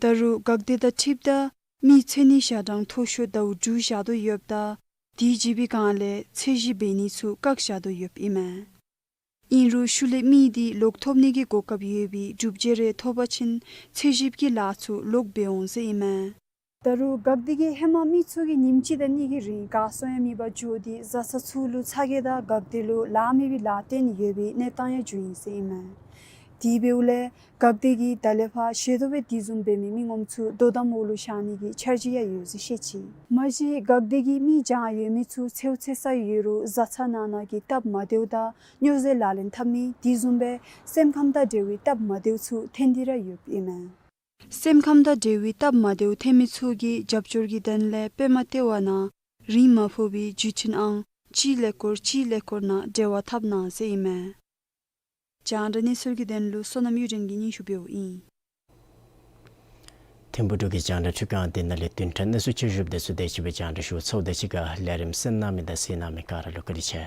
ད་རུང་འགག་སྡེ་དང་འཁྲིལཝ་ད་མི་འཚོ་ནི་ཞག་གྲངས་མཐོ་ཤོས་ཟླཝ་དྲུག་བཞག་དོ་ཡོདཔ་ད་དེ་བརྗེད་པའི་སྒང་ལས་ཚེ་ཞིབ་འབད་ནི་ཚུ་བཀག་བཞག་དོ་ཡོདཔ་ཨིན་མས། ཨིན་རུང་ཤུལ་ལས་མི་འདི་ལོག་ཐོབ་ནི་གི་གོ་སྐབས་ཡོད་པའི་སྒྲུབ་བྱེད་རེ་ཐོབ་པ་ཅིན་ཚེ་ཞིབ་ཀྱི་ལཱ་ཚུ་ལོག་འབད་འོང་ཟེར་ཨིན་མས། ད་རུང་འགག་སྡེ་གིས་ཧེ་མ་མི་ཚུ་གིས་ཉིནམ་གཅིག་དང་གཉིས་ཀྱི་རིང་ག་སོང་ཡང་མེད་པར་འགྱོ་སྟེ་བཟའ་ཚང་ཚུ་ལུ་ཚ་གྱང་དང་འགག་སྡེ་ལུ་ལཱ་མེད་པའི་ལཱ་བཏོན་ཡོད་པའི་གནས་སྟངས་ཡང་བྱུང་ཡི་ཟེར་ཨིན་མས། དེ་འབདཝ་ལས་འགག་སྡེ་གིས་ད་ལས་ཕར་ཞེ་ཏོག་སྦེ་དེ་བཟུམ་འབད་མི་མི་ངོམ་ཚུ་དོ་དམ་འོག་ལུ་བཞག་ནི་གི་འཆར་གཞི་ཡང་ཡོད་ཟེར་བཤད་ཅི། མ་གཞི་འགག་སྡེ་གིས་མི་བྱང་ཡོད་མི་ཚུ་འཚོ་ཚེ་ས་ཡོད་རུང་བཟའ་ཚང་ནང་ན་གི་སྟབས་མ་བདེཝ་དང་སྨྱོ་རྫས་ལག་ལེན་འཐབ་མི་དེ་བཟུམ་སྦེ་སེམས་ཁམས་དང་འབྲེལ་བའི་སྟབས་མ་བདེཝ་ཚུ་ཐོན་ཏེ་ར་ཡོདཔ་ཨིན་མས། སེམས་ཁམས་དང་འབྲེལ་བའི་སྟབས་མ་བདེཝ་ཐོན་མི་ཚུ་གི་རྒྱབ་སྐྱོར་གྱི་དོན་ལས་པདྨ་ལྟེ་བ་ནང་རིན་མ་ཕོག་པའི་བརྒྱུད་འཕྲིན་ཨང་གཅིག་ཀླད་ཀོར་གཅིག་ཀླད་ཀོར་ནང་འབྲེལ་བ་འཐབ་གནང་ཟེར་ཨིན་མས། རྒྱང་བསྒྲགས་གནས་ཚུལ་གྱི་དོན་ལུ་བསོད་ནམས་གཡུ་སྒྲོན་གྱིས་སྙན་ཞུ་འབདཝ་ཨིན། ཐིམ་ཕུག་འབྲུག་གི་རྒྱང་བསྒྲགས་ཁྲི་ཁང་འདི་ནང་ལས་བདུན་ཕྲག་གནས་ཚུལ་ཆེད་ཞུ་དེ་ཚུ་དེ་ཅིག་སྦེ་རྒྱང་བསྒྲགས་ཞུ་ཚརཝ་དེ་ཅིག་ཁར་ལས་རིམ་གསན་གནང་མི་དང་གཟིགས་གནང་མི་ག་ར་ལུ་བཀའ་དྲིན་ཆེ།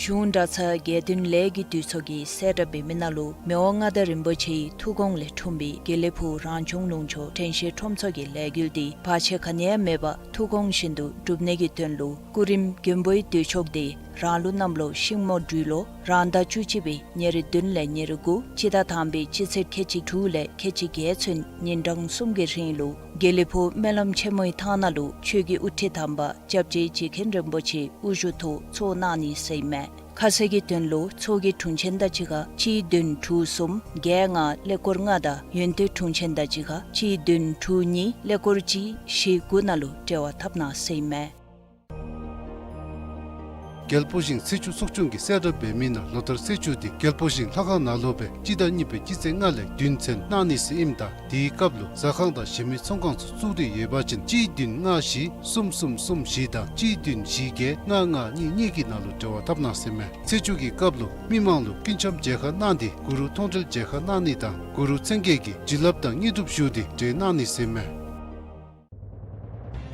གཞུང་གྲྭ་ཚང་དགེ་འདུན་ལས་ཀྱི་འདུས་ཚོགས་ཀྱིས་གསལ་བསྒྲགས་འབད་མི་ནང་ལུ་མི་དབང་མངའ་བདག་རིན་པོ་ཆེའི་ཐུགས་དགོངས་ལས་འཁྲུངས་པའི་དགེ་ལེགས་ཕུག་རང་བྱུང་ལུང་ཕྱོགས་དྲན་ཤེས་ཁྲོམ་ཚོགས་ཀྱི་ལས་འགུལ་འདི་བར་ཆད་ག་ནི་ཡང་མེད་པར་ཐུགས་དགོངས་བཞིན་དུ་འགྲུབ་ནི་གི་དོན་ལུ་སྐུ་རིམ་མགོན་པོའི་མདུན་ཕྱོགས་འདི་རང་ལུགས་གནམ་ལོ་ཤིང་མོ་སྦྲུལ་ལོ་རང་ཟླ་བཅུ་གཅིག་པའི་ཉེར་བདུན་ལས་ཉེར་དགུ་སྤྱི་ཟླ་དང་པའི་སྤྱི་ཚེས་ཁལ་གཅིག་དྲུག་ལས་ཁལ་གཅིག་བརྒྱད་ཚུན་ཉིན་གྲངས་གསུམ་གྱི་རིང་ལུ་དགེ་ལེགས་ཕུག་སྨོན་ལམ་ཆེན་མོའི་ཐང་ནང་ལུ་ཆོས་ཀྱི་དབུ་ཁྲིད་དམ་པ་སྐྱབས་རྗེ་རྗེ་མཁན་རིན་པོ་ཆེ་དབུ་བཞུགས་ཐོག་ཚོགས་གནང་ནི་ཟེར་ཨིན་མས། ཁ་གསལ་གྱི་དོན་ལུ་ཚོགས་ཀྱི་དྲུང་ཆེན་དང་གཅིག་ཁར་གཅིག་བདུན་དྲུག་གསུམ་བརྒྱད་ལྔ་ཀླད་ཀོར་ལྔ་དང་ཡོན་ཏན་དྲུང་ཆེན་དང་གཅིག་ཁར་གཅིག་བདུན་དྲུག་གཉིས་ཀླད་ཀོར་གཅིག་བཞི་དགུ་ནང་ལུ་འབྲེལ་བ་འཐབ་གནང་ཟེར་ཨིན་མས། རྒྱལ་པོ་ཞིང་ཚེས་བཅུ་ཚོགས་ཆུང་གིས་གསལ་བསྒྲགས་འབད་མི་ནང་ལོ་ལྟར་ཚེས་བཅུ་འདི་རྒྱལ་པོ་ཞིང་ལྷ་ཁང་ནང་ལུ་སྦེ་སྤྱི་ཟླ་གཉིས་པའི་སྤྱི་ཚེས་ལྔ་ལས་བདུན་ཚུན་གནང་ནི་ཟེར་ཨིནམ་ད་དེའི་སྐབས་ལུ་ཟ་ཁང་དང་གཞན་མི་ཚོང་ཁང་ཚུ་བཙུགས་ཏེ་ཡོད་པ་ཅིན་གཅིག་བདུན་ལྔ་བཞི་གསུམ་གསུམ་གསུམ་བཞི་དང་གཅིག་བདུན་བཞི་བརྒྱད་ལྔ་ལྔ་གཉིས་གཉིས་ཀྱི་ནང་ལུ་འབྲེལ་བ་འཐབ་གནང་ཟེར་ཨིན་མས། ཚེས་བཅུ་གི་སྐབས་ལུ་མི་མང་ལུ་སྐུ་འཆམ་མཇལ་ཁ་གནང་སྟེ་གུ་རུ་མཐོང་གྲོལ་མཇལ་ཁ་གནང་ནི་དང་གུ་རུ་མཚན་བརྒྱད་ཀྱི་བྱིན་རླབས་དང་དངོས་གྲུབ་ཞུ་སྟེ་འབྲེལ་གནང་ནི་ཟེར་ཨིན་མས།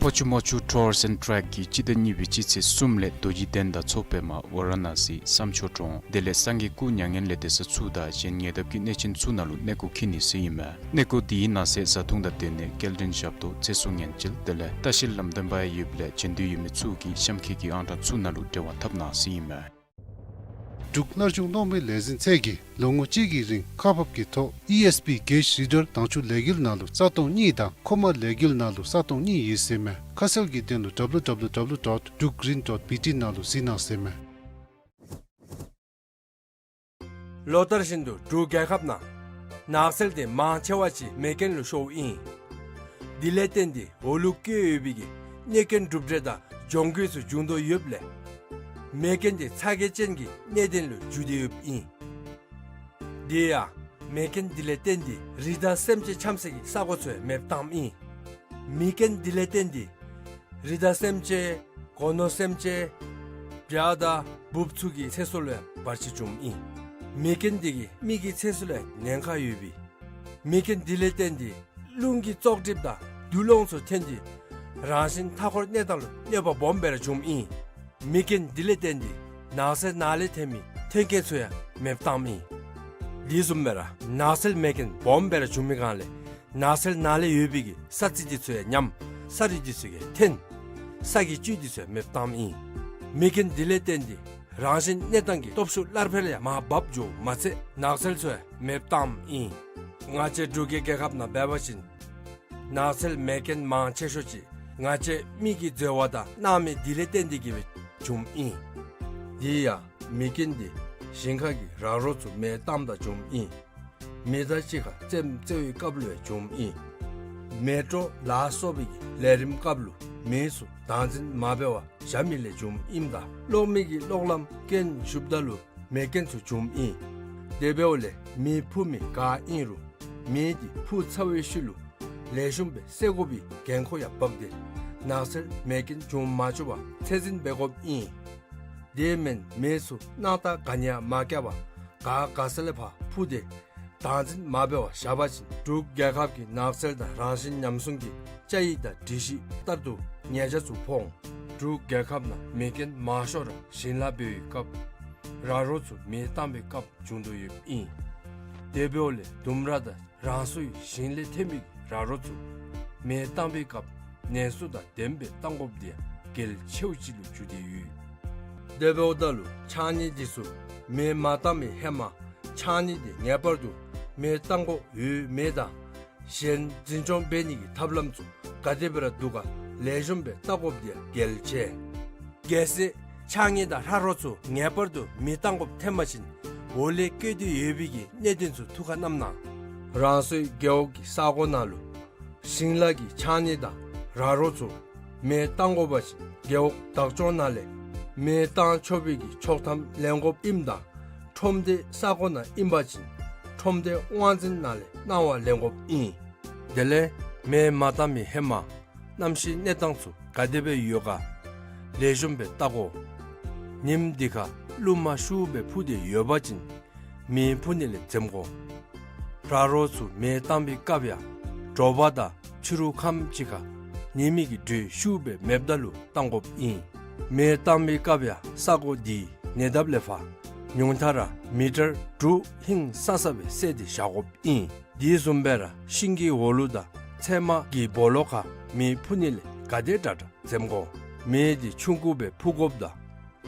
ཕོ་ཆུ་མོ་ཆུ་ཊུར་སེནཌ་ཊེག་གིས་སྤྱི་ཟླ་གཉིས་པའི་སྤྱི་ཚེས་གསུམ་ལས་རྡོ་རྗེ་གདན་དང་མཚོ་པདྨ་ཝ་ར་ཎ་སི་བསམ་མཆོག་གྲོང་དེ་ལས་སངས་རྒྱས་སྐུ་མྱ་ངན་ལས་འདས་ས་ཚུ་དང་གཞན་ཉེ་འདབས་ཀྱི་གནས་ཆེན་ཚུ་ནང་ལུ་གནས་སྐོར་འཁྱིད་ནི་ཟེར་ཨིན་མས། གནས་སྐོར་དེའི་ནང་གསེས་བཟའ་འཐུང་དང་སྡོད་གནས་སྐྱེལ་འདྲེན་ཞབས་ཏོག་ཚེ་སྲོག་ཉེན་བཅོལ་དེ་ལས་ལྟ་བཤལ་ལམ་སྟོན་པ་ཡོདཔ་ལས་བྱོན་འདོད་ཡོད་མི་ཚུ་གིས་གཤམ་འཁོད་ཀྱི་ཨང་གྲངས་ཚུ་ནང་ལུ་འབྲེལ་བ་འཐབ་གནང་ཟེར་ཨིན་མས། འབྲུག་གནའ་གཞུང་གློག་མེ་ལས་འཛིན་ཚད་ཀྱིས་ལོ་ངོ་གཅིག་གི་རིང་ཁག་འབག་གི་ཐོག་ཨི་ཨེསི་པི་གེཇ་རི་ཌར་དྭངས་ཆུ་ལས་འགུལ་ནང་ལུ་རྩ་སྟོང་གཉིས་དང་ཁོག་མ་ལས་འགུལ་ནང་ལུ་རྩ་སྟོང་གཉིས་ཡོད་ཟེར་ཨིན་མས། ཁ་གསལ་གྱི་དོན་ལུ་ཌབ་ལུ་ཌབ་ལུ་ཌབ་ལུ་ཌོཊ་འབྲུག་རིན་ཌོཊ་བི་ཊི་ནང་ལུ་གཟིགས་གནང་ཟེར་ཨིན་མས། ལོ་ལྟར་བཞིན་དུ་འབྲུག་རྒྱལ་ཁབ་ནང་ནགས་ཚལ་དེ་མང་ཆེ་བ་ཅིག་མེ་རྐྱེན་ལུ་ཤོརཝ་ཨིན། དེ་ལས་བརྟེན་ཏེ་འོ་ལུ་བཀོད་ཡོད་པའི་གི་གནོད་སྐྱོན་གྲུབ་འབྲས་དང་གྱོང་གུད་ཚུ་འབྱུང་དོ་ཡོདཔ་ལས་མེ་རྐྱེན་དེ་ཚ་གྱང་ཅན་གྱི་གནད་དོན་ལུ་འགྱུར་ཏེ་ཡོདཔ་ཨིན། དེ་ཡང་མེ་རྐྱེན་དེ་ལས་བརྟེན་ཏེ་རི་དྭགས་སེམས་ཅན་འཁྱམ་སའི་གི་ས་གོ་ཚུ་ཡང་མེདཔ་བཏངམ་ཨིན། མེ་རྐྱེན་དེ་ལས་བརྟེན་ཏེ་རི་དྭགས་སེམས་ཅན་སྒོ་ནོར་སེམས་ཅན་བྱ་དང་འབུཔ་ཚུ་གི་ཚེ་སྲོག་ལུ་ཡང་བར་ཆད་བྱུངམ་ཨིན། མེ་རྐྱེན་དེ་གིས་མི་གི་ཚེ་སྲོག་ལུ་ཡང་ཉེན་ཁ་ཡོདཔ་ཨིན། མེ་རྐྱེན་དེ་ལས་བརྟེན་ཏེ་རླུང་གི་བཙོག་གྲིབ་དང་རྡུལ་སློང་ཚུ་ཐོན་ཏེ་རང་བཞིན་མཐའ་འཁོར་གནས་སྟངས་ལུ་གནོད་པ་སྦོམ་སྦེ་ར་བྱུངམ་ཨིན། མེ་རྐྱེན་དེ་ལས་བརྟེན་ཏེ་ནགས་ཚལ་ནང་ལས་ཐོན་མི་མཐུན་རྐྱེན་ཚུ་ཡང་མེདཔ་བཏངམ་ཨིན། དེ་བཟུམ་སྦེ་ར་ནགས་ཚལ་མེ་རྐྱེན་སྦོམ་སྦེ་ར་བྱུང་མི་སྒང་ལས་ནགས་ཚལ་ནང་ལས་ཡོད་པའི་གི་ས་རྩི་དེ་ཚུ་ཡང་ཉམས། ས་རུད་དེ་ཚུ་ཡང་འཐོན། ས་གི་བཅུད་དེ་ཚུ་ཡང་མེདཔ་བཏངམ་ཨིན། མེ་རྐྱེན་དེ་ལས་བརྟེན་ཏེ་རང་བཞིན་གནས་སྟངས་ཀྱི་སྟོབས་ཤུགས་སླར་འཕེལ་ཡང་མར་འབབ་འགྱོཝ་མ་ཚད་ནགས་ཚལ་ཚུ་ཡང་མེདཔ་བཏངམ་ཨིན། ང་བཅས་འབྲུག་གི་རྒྱལ་ཁབ་ནང་འབད་བ་ཅིན་ནགས་ཚལ་མེ་རྐྱེན་མང་ཆེ་ཤོས་ཅིག་ ང་བཅས་མི་གི་འཛོལ་བ་དང་སྣང་མེད་འདི་ལས་བརྟེན་ཏེ་གིས་སྦེ་བྱུངམ་ཨིན། དེ་ཡང་མེ་རྐྱེན་འདི་ཞིང་ཁ་གི་ར་རོ་ཚུ་མེ་བཏངམ་ད་བྱུངམ་ཨིན། མི་དང་གཅིག་ཁར་རྩེདམོ་རྩེ་བའི་སྐབས་ལུ་ཡང་བྱུངམ་ཨིན། མེ་དྲོ་ལ་སོགས་པའི་གི་ལས་རིམ་སྐབས་ལུ་མེ་ཚུ་བདག་འཛིན་མ་འབད་བར་བཞག་མི་ལས་བྱུངམ་ཨིནམ་ད་གློག་མེ་གི་གློག་ལམ་རྐྱེན་ཞུགསཔ་ད་ལུ་མེ་རྐྱེན་ཚུ་བྱུངམ་ཨིན། དེ་འབདཝ་ལས་མེ་འཕུ་མི་ག་ཨིན་རུང་མེ་འདི་འཕུ་ཚར་བའི་ཤུལ་ལུ་ལེགས་ཤོམ་སྦེ་བསད་དགོ་པའི་འགན་ཁུར་ཡང་འབག་སྟེ་ནགས་ཚལ་མེ་རྐྱེན་འབྱུང་མ་བཅུག་པར་ཚད་འཛིན་འབད་དགོཔ་ཨིན། དེ་མེན་མེ་ཚུ་སྣང་བཏགས་ག་ནི་ཡང་མ་བཀལ་བར་ག་ག་ས་ལས་ཕར་འཕུ་སྟེ་བདག་འཛིན་མ་འབད་བར་བཞག་པ་ཅིན་འབྲུག་རྒྱལ་ཁབ་ཀྱི་ནགས་ཚལ་དང་རང་བཞིན་ཉམས་སྲུང་གི་བཅའ་ཡིག་དང་སྒྲིག་གཞི་ལྟར་དུ་ཉེས་ཆད་ཚུ་ཕོག་འོང་། འབྲུག་རྒྱལ་ཁབ་ནང་མེ་རྐྱེན་མང་ཤོས་ར་ཞིང་ལཱ་འབད་བའི་སྐབས་ར་རོ་ཚུ་མེ་བཏང་བའི་སྐབས་བྱུང་དོ་ཡོདཔ་ཨིན། དེ་འབདཝ་ལས་ལྡུམ་ར་དང་རང་སོའི་ཞིང་ལས་ཐོན་མི་ར་རོ་ཚུ་མེ་བཏང་བའི་སྐབས་ནན་སུ་དང་ལྡནམ་སྦེ་བཏང་དགོཔ་འདི་ཡང་གལ་ཆེཝ་ཅིག་ལུ་གྱུར་ཏེ་ཡོད། དེ་འབདཝ་ད་ལུ་ཕྱགས་སྙིགས་འདི་ཚུ་མེ་མ་བཏང་བའི་ཧེ་མ་ཕྱགས་སྙིགས་འདི་ངེས་པར་དུ་མེ་བཏང་དགོཔ་ཡོད་མེད་དང་གཞན་འཛིན་སྐྱོང་འབད་ནི་གི་ཐབས་ལམ་ཚུ་ག་དེ་སྦེ་ར་འདུག་ག་ལེགས་ཤོམ་སྦེ་བལྟ་དགོཔ་འདི་ཡང་གལ་ཆེ། གལ་སྲིད་ཕྱགས་སྙིགས་དང་ར་རོ་ཚུ་ངེས་པར་དུ་མེ་བཏང་དགོཔ་ཐོན་པ་ཅིན་འོག་ལས་བཀོད་དེ་ཡོད་པའི་གི་གནད་དོན་ཚུ་ཐུགས་ཁར་བསྣམས་གནང་། རང་སོའི་རྒེད་འོག་གི་ས་གོ་ནང་ལུ་ཞིང་ལཱ་གི་ཕྱགས་སྙིགས་དང་ར་རོ་ཚུ་མེ་བཏང་དགོ་པ་ཅིན་རྒེད་འོག་བདག་སྐྱོང་ནང་ལས་མེ་བཏང་ཆོག་པའི་གི་ཆོག་ཐམ་ལེན་དགོཔ་ཨིནམ་ད་ཁྲོམ་སྡེ་ས་གོ་ནང་ཨིན་པ་ཅིན་ཁྲོམ་སྡེ་དབང་འཛིན་ནང་ལས་གནང་བ་ལེན་དགོཔ་ཨིན། དེ་ལས་མེ་མ་བཏང་མི་ཧེ་མ་གནམ་གཤིས་གནས་སྟངས་ཚུ་ག་དེ་སྦེ་ཡོད་ག་ལེགས་ཤོམ་སྦེ་བལྟ་དགོ། ཉིམ་འདི་ཁར་རླུང་མ་ཤུགས་སྦེ་འཕུ་སྟེ་ཡོད་པ་ཅིན་མེ་འཕུ་ནི་ལས་འཛེམ་དགོ། ར་རོ་ཚུ་མེ་བཏང་བའི་སྐབས་ཡང་དྲོ་པ་དང་ཕྱི་རུ་ཁམས་ཅིག་ཁར་ཉི་མའི་གི་དྲོད་ཤུགས་སྦེ་མེདཔ་ད་ལུ་བཏང་དགོཔ་ཨིན། མེ་བཏང་བའི་སྐབས་ཡང་ས་གོ་འདི་ཉེ་འདབས་ལས་ཕར་ཉུང་མཐའ་ར་མི་ཊར་དྲུག་ཧིང་སང་ས་སྦེ་བསལ་ཏེ་བཞག་དགོཔ་ཨིན། དེ་བཟུམ་སྦེ་ར་ཤིང་གི་འོག་ལུ་དང་ཚལ་མ་གི་སྦོ་ལོགས་ཁར་མེ་འཕུ་ནི་ལས་ག་དེ་དྲག་དྲག་འཛེམ་དགོ། མེ་འདི་ཆུང་ཀུ་སྦེ་འཕུ་དགོཔ་དང་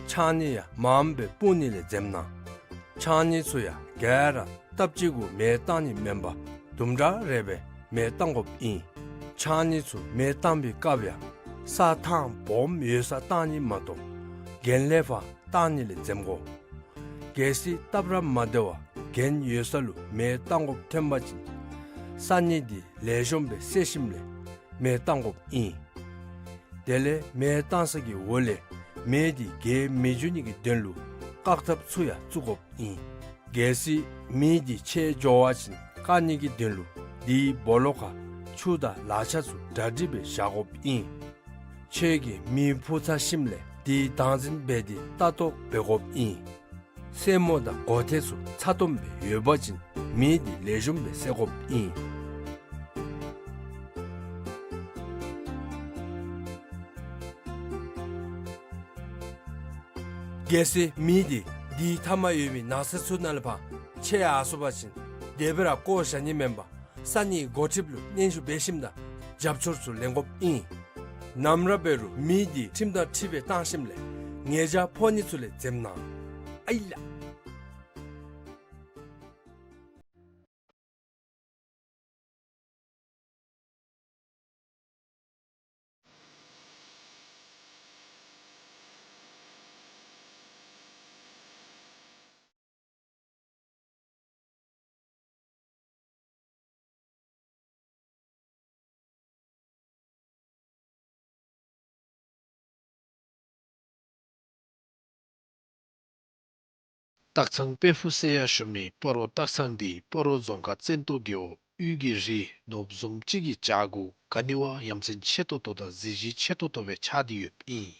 ཕྱགས་སྙིགས་ཡང་མངམ་སྦེ་སྤུངས་ནི་ལས་འཛེམ་གནང་། ཕྱགས་སྙིགས་ཚུ་ཡང་ག་ར་སྟབས་གཅིག་གུ་མེ་བཏང་ནི་མེན་པར་དུམ་གྲ་རེ་སྦེ་མེ་བཏང་དགོཔ་ཨིན། ཕྱགས་སྙིགས་ཚུ་མེ་བཏང་བའི་སྐབས་ཡང་ས་ཐང་སྦོམ་ཡོད་སར་བཏང་ནི་མ་གཏོགས་གྱེན་ལས་ཕར་བཏང་ནི་ལས་འཛེམ་དགོ། གལ་སྲིད་སྟབས་ར་མ་བདེ་བར་གྱེན་ཡོད་ས་ལུ་མེ་བཏང་དགོཔ་ཐོན་པ་ཅིན་ས་སྙིགས་འདི་ལེགས་ཤོམ་སྦེ་བསལ་ཞིནམ་ལས་མེ་བཏང་དགོཔ་ཨིན། དེ་ལས་མེ་བཏང་ས་གི་འོག་ལས་མེ་འདི་རྒྱས་མི་འགྱོ་ནི་གི་དོན་ལུ་བཀག་ཐབས་ཚུ་ཡང་བཙུགས་དགོཔ་ཨིན། གལ་སྲིད་མེ་འདི་ཆད་འགྱོ་བ་ཅིན་བཀག་ནི་གི་དོན་ལུ་དེའི་སྦོ་ལོགས་ཁར་ཆུ་དང་ལག་ཆ་ཚུ་གྲ་སྒྲིག་སྦེ་བཞག་དགོཔ་ཨིན། ཁྱོད་ཀྱིས་མེ་འཕུ་ཚར་ཞིནམ་ལས་དེ་བདག་འཛིན་འབད་དེ་ལྟ་རྟོག་འབད་དགོཔ་ཨིན། སེན་མོ་དང་སྒོ་ཐེལ་ཚུ་ཚ་ཏོམ་སྦེ་ཡོད་པ་ཅིན་མེ་འདི་ལེགས་ཤོམ་སྦེ་བསད་དགོཔ་ཨིན། གལ་སྲིད་མེ་འདི་དེའི་མཐའ་མར་ཡོད་མི་ནགས་ཚལ་ཚུ་ནང་ལས་ཕར་ཆད་ཡར་སོང་པ་ཅིན་དེ་སྦེ་ར་བཀོ་བཞག་ནི་མེན་པར་ས་གནས་འགོ་ཁྲིདཔ་ལུ་སྙན་ཞུ་འབད་ཞིནམ་ད་རྒྱབ་སྐྱོར་ཚུ་ལེན་དགོཔ་ཨིན། ནམ་ར་འབད་རུང་མེ་འདི་ཁྲིམས་དང་འཁྲིལ་སྦེ་བཏང་ཞིནམ་ལས་ཉེས་ཆད་ཕོག་ནི་ཚུ་ལས་འཛེམ་གནང་། ཨའི་ལགས། སྟག་ཚང་དཔལ་ཕུག་ཟེར་ཡང་ཞུ་མི་སྤ་རོ་སྟག་ཚང་འདི་སྤ་རོ་རྫོང་ཁག་བཙན་ཏོ་རྒེད་འོག་དབུས་ཀྱི་རི་ནོར་བུ་བཟུམ་ཅིག་གི་བྱག་གུ་ག་ནི་བ་ཡ་མཚན་ཆེ་ཏོག་ཏོ་དང་གཟི་བརྗིད་ཆེ་ཏོག་ཏོ་སྦེ་ཆགས་ཏེ་ཡོདཔ་ཨིན།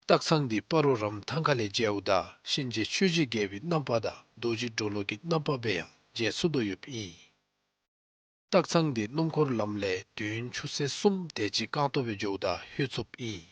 སྟག་ཚང་འདི་སྤ་རོ་རམ་ཐང་ཁ་ལས་མཇལཝ་ད་གཤིན་རྗེ་ཆོས་རྗེ་རྒྱལ་པོའི་རྣམ་པ་དང་རྡོ་རྗེ་གྲོ་ལོད་ཀྱི་རྣམ་པ་སྦེ་ཡང་མཇལ་ཚུགས་དོ་ཡོདཔ་ཨིན། སྟག་ཚང་འདི་སྣུམ་འཁོར་ལམ་ལས་དུས་ཡུན་ཆུ་ཚོད་གསུམ་དེ་ཅིག་རྐང་སྟོང་སྦེ་འགྱོཝ་ད་ལྷོད་ཚུགསཔ་ཨིན།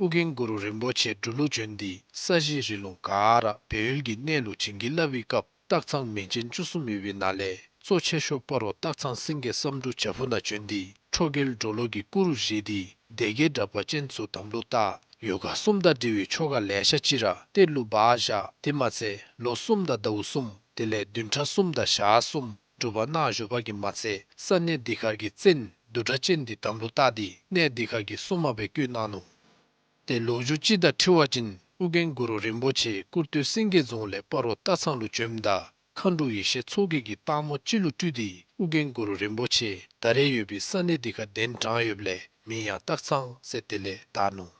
ཨོ་རྒྱན་གུ་རུ་རིན་པོ་ཆེ་འབྲུག་ལུ་བྱོན་ཏེ་ས་གཞི་རི་ལུང་ག་ར་བལ་ཡུལ་གྱི་གནས་ལུ་བྱིན་གྱིས་བརླབས་པའི་སྐབས་སྟག་ཚང་མིང་ཅན་བཅུ་གསུམ་ཡོད་པའི་ནང་ལས་གཙོ་ཆེ་ཤོས་སྤ་རོ་སྟག་ཚང་སེང་གེ་བསམ་འགྲུབ་བྱག་ཕུག་ནང་བྱོན་ཏེ་ཁྲོ་རྒྱལ་གྲོ་ལོད་ཀྱི་སྐུ་རུ་བཞེངས་ཏེ་སྡེ་བརྒྱད་དྲེགས་པ་ཅན་ཚུ་དམ་ལུ་བཏགས། ཡོ་ག་གསུམ་དང་འབྲེལ་བའི་ཆོ་ག་ལེ་ཤ་ཅིག་ར་གཏེར་ལུ་སྦ་བཞག། དེ་མ་ཚད་ལོ་གསུམ་དང་ཟླཝ་གསུམ་དེ་ལས་བདུན་ཕྲག་གསུམ་དང་ཞག་གསུམ་སྒྲུབ་པ་གནང་བཞུགས་པ་གིས་མ་ཚད་ས་གནས་འདི་ཁར་གྱི་བཙན་ བསྡུ་གྲྭ་ཅན་འདི་དམ་ལུ་བཏགས་ཏེ་གནས་འདི་ཁ་གི་སྲུང་མ་སྦེ་བསྐོས་གནང་ནུག། ཏེ་ལོ་རྒྱུས་ཅིག་དང་འཁྲིལ་བ་ཅིན་ཨོ་རྒྱན་གུ་རུ་རིན་པོ་ཆེ་ཀུར་སྟོད་སེང་གེ་རྫོང་ལས་སྤ་རོ་སྟག་ཚང་ལུ་བྱོནམ་ད་མཁའ་འགྲོ་ཡེ་ཤེས་མཚོ་རྒྱལ་གྱིས་སྟག་མོ་ཅིག་ལུ་སྤྲུལ་ཏེ་ཨོ་རྒྱན་གུ་རུ་རིན་པོ་ཆེ་ད་རེས་ཡོད་པའི་ས་གནས་འདི་ཁར་གདན་དྲངས་ཡོདཔ་ལས་མིང་ཡང་སྟག་ཚང་ཟེར་དེ་ལས་བཏགས་ནུག།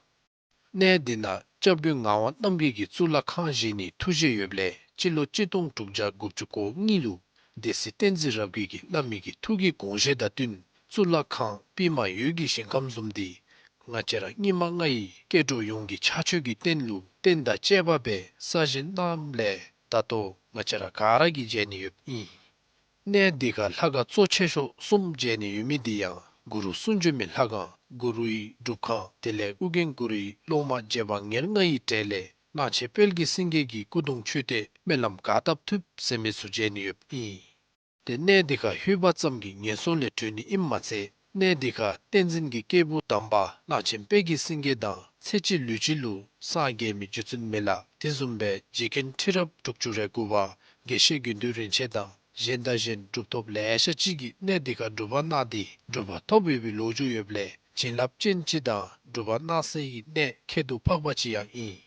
གནས་འདི་ནང་སྐྱབས་མགོན་ངག་དབང་རྣམ་རྒྱལ་གྱིས་གཙུག་ལག་ཁང་བཞེངས་ནིའི་ཐུགས་བཞེད་ཡོདཔ་ལས་སྤྱི་ལོ་གཅིག་སྟོང་དྲུག་བརྒྱ་དགུ་བཅུ་གོ་གཉིས་ལུ་སྡེ་སྲིད་བསྟན་འཛིན་རབ་རྒྱས་ཀྱིས་བླ་མའི་གི་ཐུགས་ཀྱི་དགོངས་བཞེད་དང་བསྟུན་གཙུག་ལག་ཁང་པདྨ་འོད་ཀྱི་ཞིང་ཁམས་བཟུམ་འདི་ང་བཅས་ར་སྙིགས་མ་ལྔ་ཡི་སྐྱེ་འགྲོ་ཡོངས་ཀྱི་ཕྱག་མཆོད་ཀྱི་རྟེན་ལུ་རྟེན་དང་བཅས་པ་སྦེ་གསར་བཞེངས་གནངམ་ལས་ད་ལྟོ་ང་བཅས་ར་ག་ར་གིས་མཇལ་ནི་ཡོདཔ་ཨིན། གནས་འདི་ཁར་ལྷ་ཁང་གཙོ་ཆེ་ཤོས་གསུམ་མཇལ་ནི་ཡོད་མི་འདི་ཡང་གུ་རུ་གསུང་བྱོན་མའི་ལྷ་ཁང་གུ་རུའི་སྒྲུབ་ཁང་དེ་ལས་ཨོ་རྒྱན་གུ་རུའི་སློབ་མ་རྗེ་འབངས་ཉེར་ལྔ་ཡི་གྲས་ལས་གླང་ཆེན་དཔལ་གྱི་སེང་གེ་གི་སྐུ་གདུང་མཆོད་རྟེན་སྨོན་ལམ་ག་བཏབ་ཐུབ་ཟེར་མི་ཚུ་མཇལ་ནི་ཡོདཔ་ཨིན། ཏེ་གནས་འདི་ཁར་ལྷོད་པ་ཙམ་གྱིས་ངན་སོང་ལས་གྲོལ་ནི་ཨིནམ་མ་ཚད་གནས་འདི་ཁར་བསྟན་འཛིན་གྱི་སྐྱེས་བུ་དམ་པ་གླང་ཆེན་དཔལ་གྱི་སེང་གེ་དང་ཚེ་གཅིག་ལུས་གཅིག་ལུ་སངས་རྒྱས་མི་རྗེ་བཙུན་མི་ལ་དེ་བཟུམ་སྦེ་རྗེ་མཁན་ཁྲི་རབས་དྲུག་ཅུ་རེ་དགུ་པ་དགེ་བཤེས་དགེ་འདུན་རིན་ཆེན་དང་གཞན་དང་གཞན་གྲུབ་ཐོབ་ལེ་ཤ་ཅིག་གིས་གནས་འདི་ཁར་སྒྲུབ་པ་གནང་སྟེ་གྲུབ་པ་ཐོབ་ཡོད་པའི་ལོ་རྒྱུས་ཡོདཔ་ལས་བྱིན་རླབས་ཅན་ཅིག་དང་སྒྲུབ་པ་གནང་སའི་གནས་ཁྱད་དུ་འཕགས་པ་ཅིག་ཡང་ཨིན།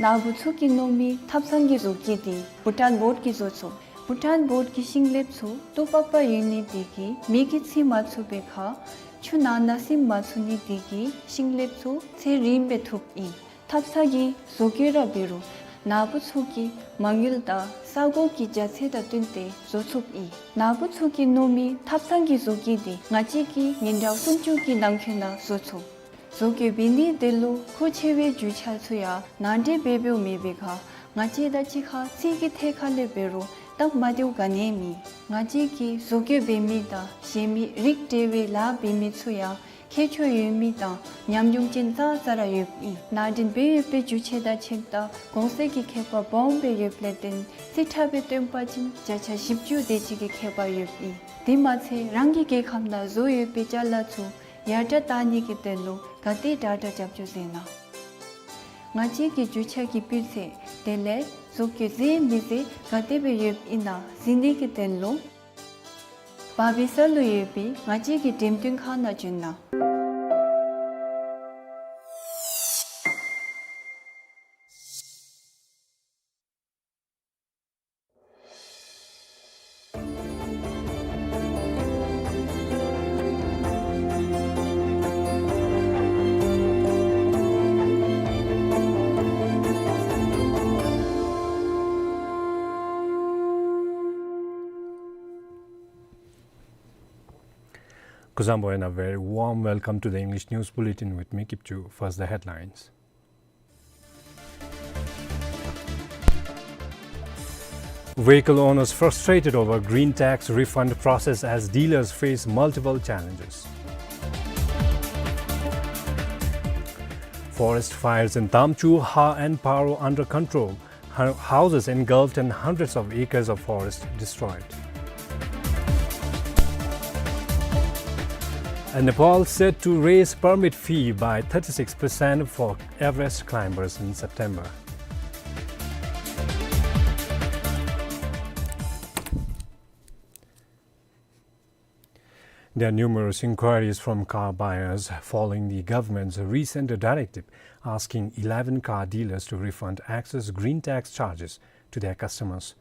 ནཱ་བུ་ཚུ་གིས་མནོ་མི་ཐབ་ཚང་གི་བཟོ་བཀོད་འདི་བྷུ་ཊཱན་བོཌ་ཀྱིས་བཟོ་ཚུགས། བྷུ་ཊཱན་བོཌ་ཀྱི་ཤིང་ལེབ་ཚུ་ལྟོ་པགས་པ་ཡོད་ནི་དེ་གིས་མེ་གིས་འཚིག་མ་ཚུགས་པའི་ཁར་ཆུ་ནང་ན་ཟིམ་མ་ཚུགས་ནི་དེ་གིས་ཤིང་ལེབ་ཚུ་ཚད་རིངམ་སྦེ་ཐུབ་ཨིན། ཐབ་ཚང་གི་བཟོ་བཀོད་ར་འབད་རུང་ནཱ་བུ་ཚུ་གི་མ་དངུལ་དང་ས་གོ་གི་རྒྱ་ཚད་དང་བསྟུན་ཏེ་བཟོ་ཚུགསཔ་ཨིན། ནཱ་བུ་ཚུ་གིས་མནོ་མི་ཐབ་ཚང་གི་བཟོ་བཀོད་འདི་ང་བཅས་ཀྱིས་ཉིན་གྲངས་སུམ་ཅུ་གི་ནང་འཁོད་ནང་བཟོ་ཚུགས། བཟོ་བཀོད་འབད་ནི་དེ་ལུ་མཁོ་ཆེ་བའི་རྒྱུ་ཆ་ཚུ་ཡང་ནང་འདྲེན་འབད་འབདཝ་མེད་པའི་ཁར་ང་བཅས་དང་གཅིག་ཁར་རྩིས་ཀྱི་ཐད་ཁར་ལས་འབད་རུང་སྟབས་མ་བདེཝ་ག་ནི་ཡང་མེད། ང་བཅས་ཀྱིས་བཟོ་བཀོད་འབད་མི་དང་གཞན་མི་རིགས་འབྲེལ་བའི་ལཱ་འབད་མི་ཚུ་ཡང་ཁྱད་ཆོས་ཡོད་མི་དང་ཉམས་མྱོང་ཅན་ཙང་ཙ་ར་ཡོདཔ་ཨིན། ནང་འདྲེན་འབད་ཡོད་པའི་རྒྱུ་ཆ་དང་ཕྱེདཔ་ད་གོང་ཚད་ཀྱི་ཁྱད་པར་སྦོམ་སྦེ་ཡོདཔ་ལས་བརྟེན་རྩིས་ཁྲ་སྦེ་སྟོན་པ་ཅིན་བརྒྱ་ཆ་བཞི་བཅུ་དེ་ཅིག་གི་ཁྱད་པར་ཡོདཔ་ཨིན། དེ་མ་ཚད་རང་གི་རྒྱལ་ཁམས་ནང་བཟོ་ཡོད་པའི་ཅ་ལ་ཚུ་ཡར་དྲག་གཏང་ནི་གི་དོན་ལུ་ག་དེ་དྲག་དྲག་རྒྱབ་སྐྱོར་མཛད་གནང་། ང་བཅས་ཀྱི་རྒྱུ་ཆ་གི་སྤུས་ཚད་དེ་ལས་བཟོ་བཀོད་མཛེས་མི་མཛེས་ག་དེ་སྦེ་ཡོདཔ་ཨིན་ན་གཟིགས་ནི་གི་དོན་ལུ་བར་པི་ས་ལུ་ཡོད་པའི་ང་བཅས་ཀྱི་འགྲེམས་སྟོན་ཁང་ནང་བྱོན་གནང་། Kuzuzangpo, and a very warm welcome to the English News Bulletin with me, Kipchu. First, the headlines. Vehicle owners frustrated over green tax refund process as dealers face multiple challenges. Forest fires in Damchu, Ha and Paro under control. Hu-, houses engulfed and hundreds of acres of forest destroyed. And Nepal set to raise permit fee by thirty-six percent for Everest climbers in September. There are numerous inquiries from car buyers following the government's recent directive asking eleven car dealers to refund excess green tax charges to their customers.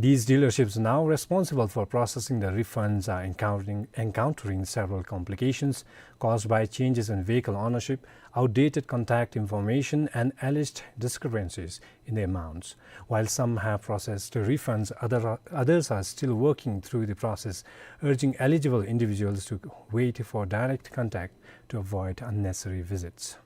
These dealerships, now responsible for processing the refunds, are encountering, encountering several complications caused by changes in vehicle ownership, outdated contact information, and alleged discrepancies in the amounts. While some have processed refunds, other, others are still working through the process, urging eligible individuals to wait for direct contact to avoid unnecessary visits.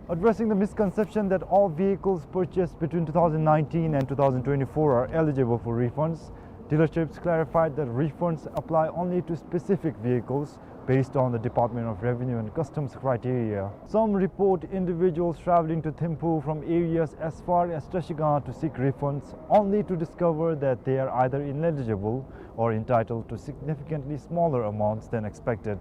Addressing the misconception that all vehicles purchased between two thousand nineteen and two thousand twenty-four are eligible for refunds, dealerships clarified that refunds apply only to specific vehicles based on the Department of Revenue and Customs criteria. Some report individuals traveling to Thimphu from areas as far as Trashigang to seek refunds, only to discover that they are either ineligible or entitled to significantly smaller amounts than expected.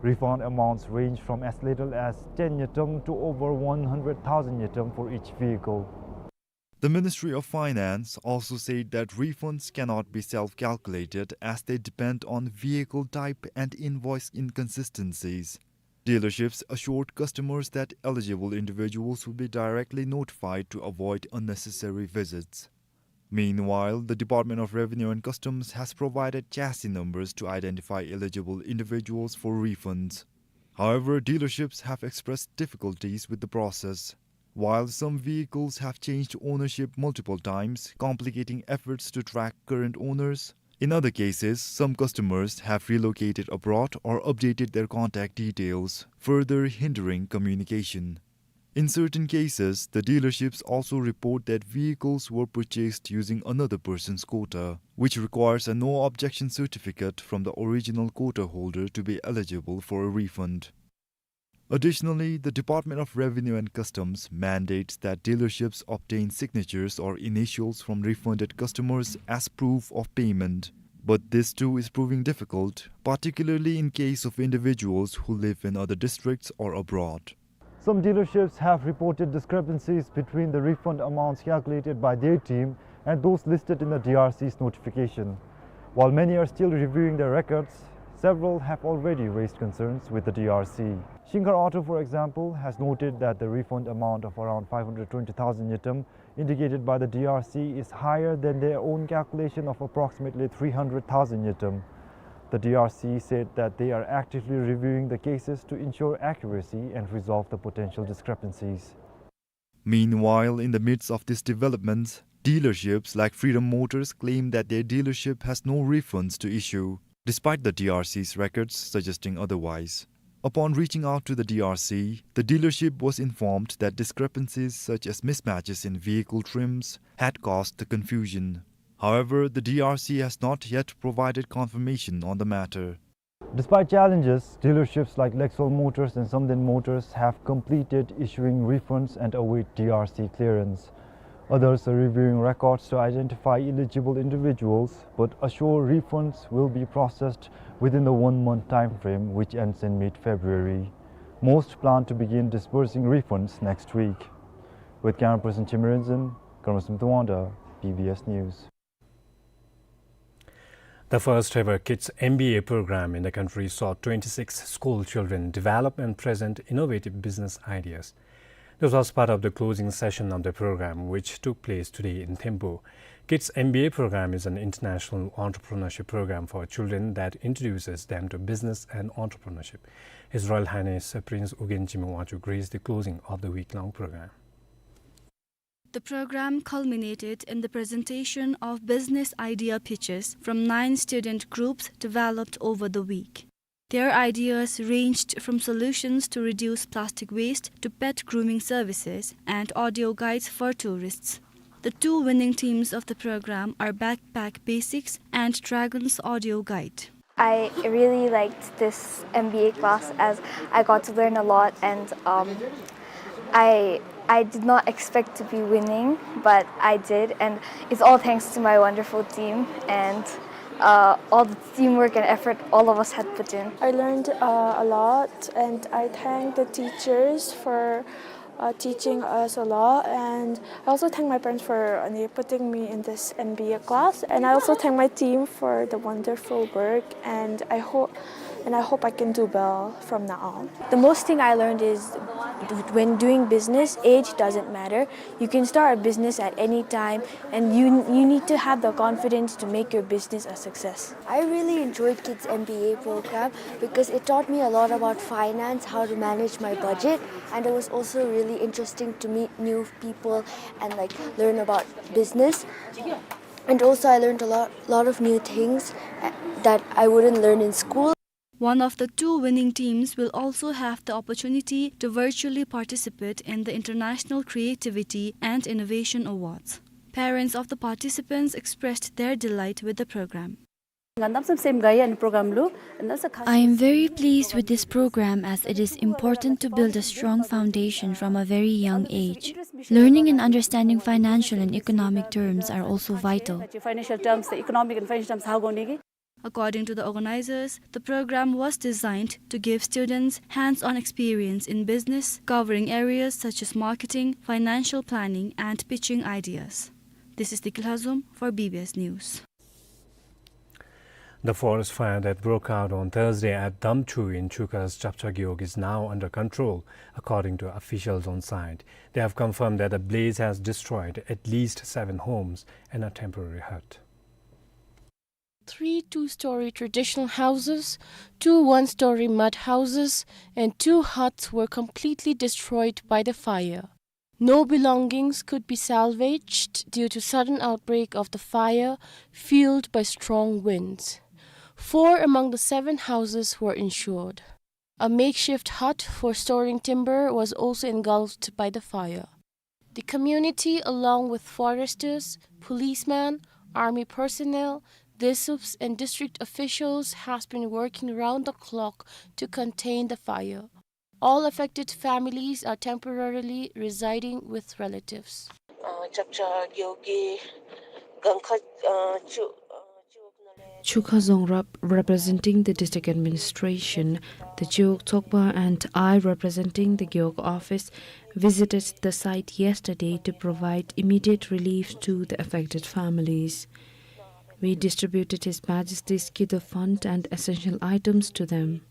Refund amounts range from as little as ten ngultrum to over one hundred thousand ngultrum for each vehicle. The Ministry of Finance also said that refunds cannot be self-calculated, as they depend on vehicle type and invoice inconsistencies. Dealerships assured customers that eligible individuals will be directly notified to avoid unnecessary visits. Meanwhile, the Department of Revenue and Customs has provided chassis numbers to identify eligible individuals for refunds. However, dealerships have expressed difficulties with the process. While some vehicles have changed ownership multiple times, complicating efforts to track current owners, in other cases, some customers have relocated abroad or updated their contact details, further hindering communication. In certain cases, the dealerships also report that vehicles were purchased using another person's quota, which requires a no objection certificate from the original quota holder to be eligible for a refund. Additionally, the Department of Revenue and Customs mandates that dealerships obtain signatures or initials from refunded customers as proof of payment. But this too is proving difficult, particularly in case of individuals who live in other districts or abroad. Some dealerships have reported discrepancies between the refund amounts calculated by their team and those listed in the D R C's notification. While many are still reviewing their records, several have already raised concerns with the D R C. Shinkar Auto, for example, has noted that the refund amount of around five hundred twenty thousand ngultrum indicated by the D R C is higher than their own calculation of approximately three hundred thousand ngultrum. The D R C said that they are actively reviewing the cases to ensure accuracy and resolve the potential discrepancies. Meanwhile, in the midst of these developments, dealerships like Freedom Motors claim that their dealership has no refunds to issue, despite the D R C's records suggesting otherwise. Upon reaching out to the D R C, the dealership was informed that discrepancies such as mismatches in vehicle trims had caused the confusion. However, the D R C has not yet provided confirmation on the matter. Despite challenges, dealerships like Lexol Motors and Samden Motors have completed issuing refunds and await D R C clearance. Others are reviewing records to identify eligible individuals, but assure refunds will be processed within the one-month time frame, which ends in mid-February. Most plan to begin disbursing refunds next week. With camera person Chimrinzin, Karmasum Tuanda, B B S News. The first ever Kids M B A program in the country saw twenty-six school children develop and present innovative business ideas. This was part of the closing session of the program, which took place today in Thimphu. Kids M B A program is an international entrepreneurship program for children that introduces them to business and entrepreneurship. His Royal Highness Prince Ugyen Jime Wangchuck graced the closing of the week-long program. The program culminated in the presentation of business idea pitches from nine student groups developed over the week. Their ideas ranged from solutions to reduce plastic waste to pet grooming services and audio guides for tourists. The two winning teams of the program are Backpack Basics and Dragon's Audio Guide. I really liked this M B A class as I got to learn a lot, and um, I I did not expect to be winning, but I did, and it's all thanks to my wonderful team and uh, all the teamwork and effort all of us had put in. I learned uh, a lot, and I thank the teachers for uh, teaching us a lot, and I also thank my parents for uh, putting me in this M B A class, and I also thank my team for the wonderful work, and I hope and I hope I can do well from now on. The most thing I learned is When doing business, age doesn't matter. You can start a business at any time, and you, you need to have the confidence to make your business a success. I really enjoyed Kids M B A program because it taught me a lot about finance, how to manage my budget, and it was also really interesting to meet new people and, like, learn about business. And also, I learned a lot, lot of new things, uh, that I wouldn't learn in school. One of the two winning teams will also have the opportunity to virtually participate in the International Creativity and Innovation Awards. Parents of the participants expressed their delight with the program. ང་གནམ་མེད་ས་མེད་དགའ་ཡི་ཨ་ནི་པོ་རོ་གྲམ་ལུ། I am very pleased with this program as it is important to build a strong foundation from a very young age. Learning and understanding financial and economic terms are also vital. Financial terms, the economic and financial terms ཧ་གོ་ནི་གི། According to the organizers, the program was designed to give students hands-on experience in business, covering areas such as marketing, financial planning, and pitching ideas. This is Diki Lhazom for B B S News. The forest fire that broke out on Thursday at Damchu in Chukha's Chapcha Gewog is now under control, according to officials on site. They have confirmed that the blaze has destroyed at least seven homes and a temporary hut. Three two-story traditional houses, two one-story mud houses, and two huts were completely destroyed by the fire. No belongings could be salvaged due to sudden outbreak of the fire fueled by strong winds. Four among the seven houses were insured. A makeshift hut for storing timber was also engulfed by the fire. The community, along with foresters, policemen, army personnel, DISUPs, and district officials, has been working round the clock to contain the fire. All affected families are temporarily residing with relatives. ཨ་ཅབ་ཅ་གེའོ་གི་གང་ཁ་ཨ་ཅུ་ཨ་ཅུ་ཁ་རྫོང་རབ་representing the district administration, the Gewog Tsokpa, and I representing the Gewog office visited the site yesterday to provide immediate relief to the affected families. We distributed His Majesty's Kido Fund and essential items to them.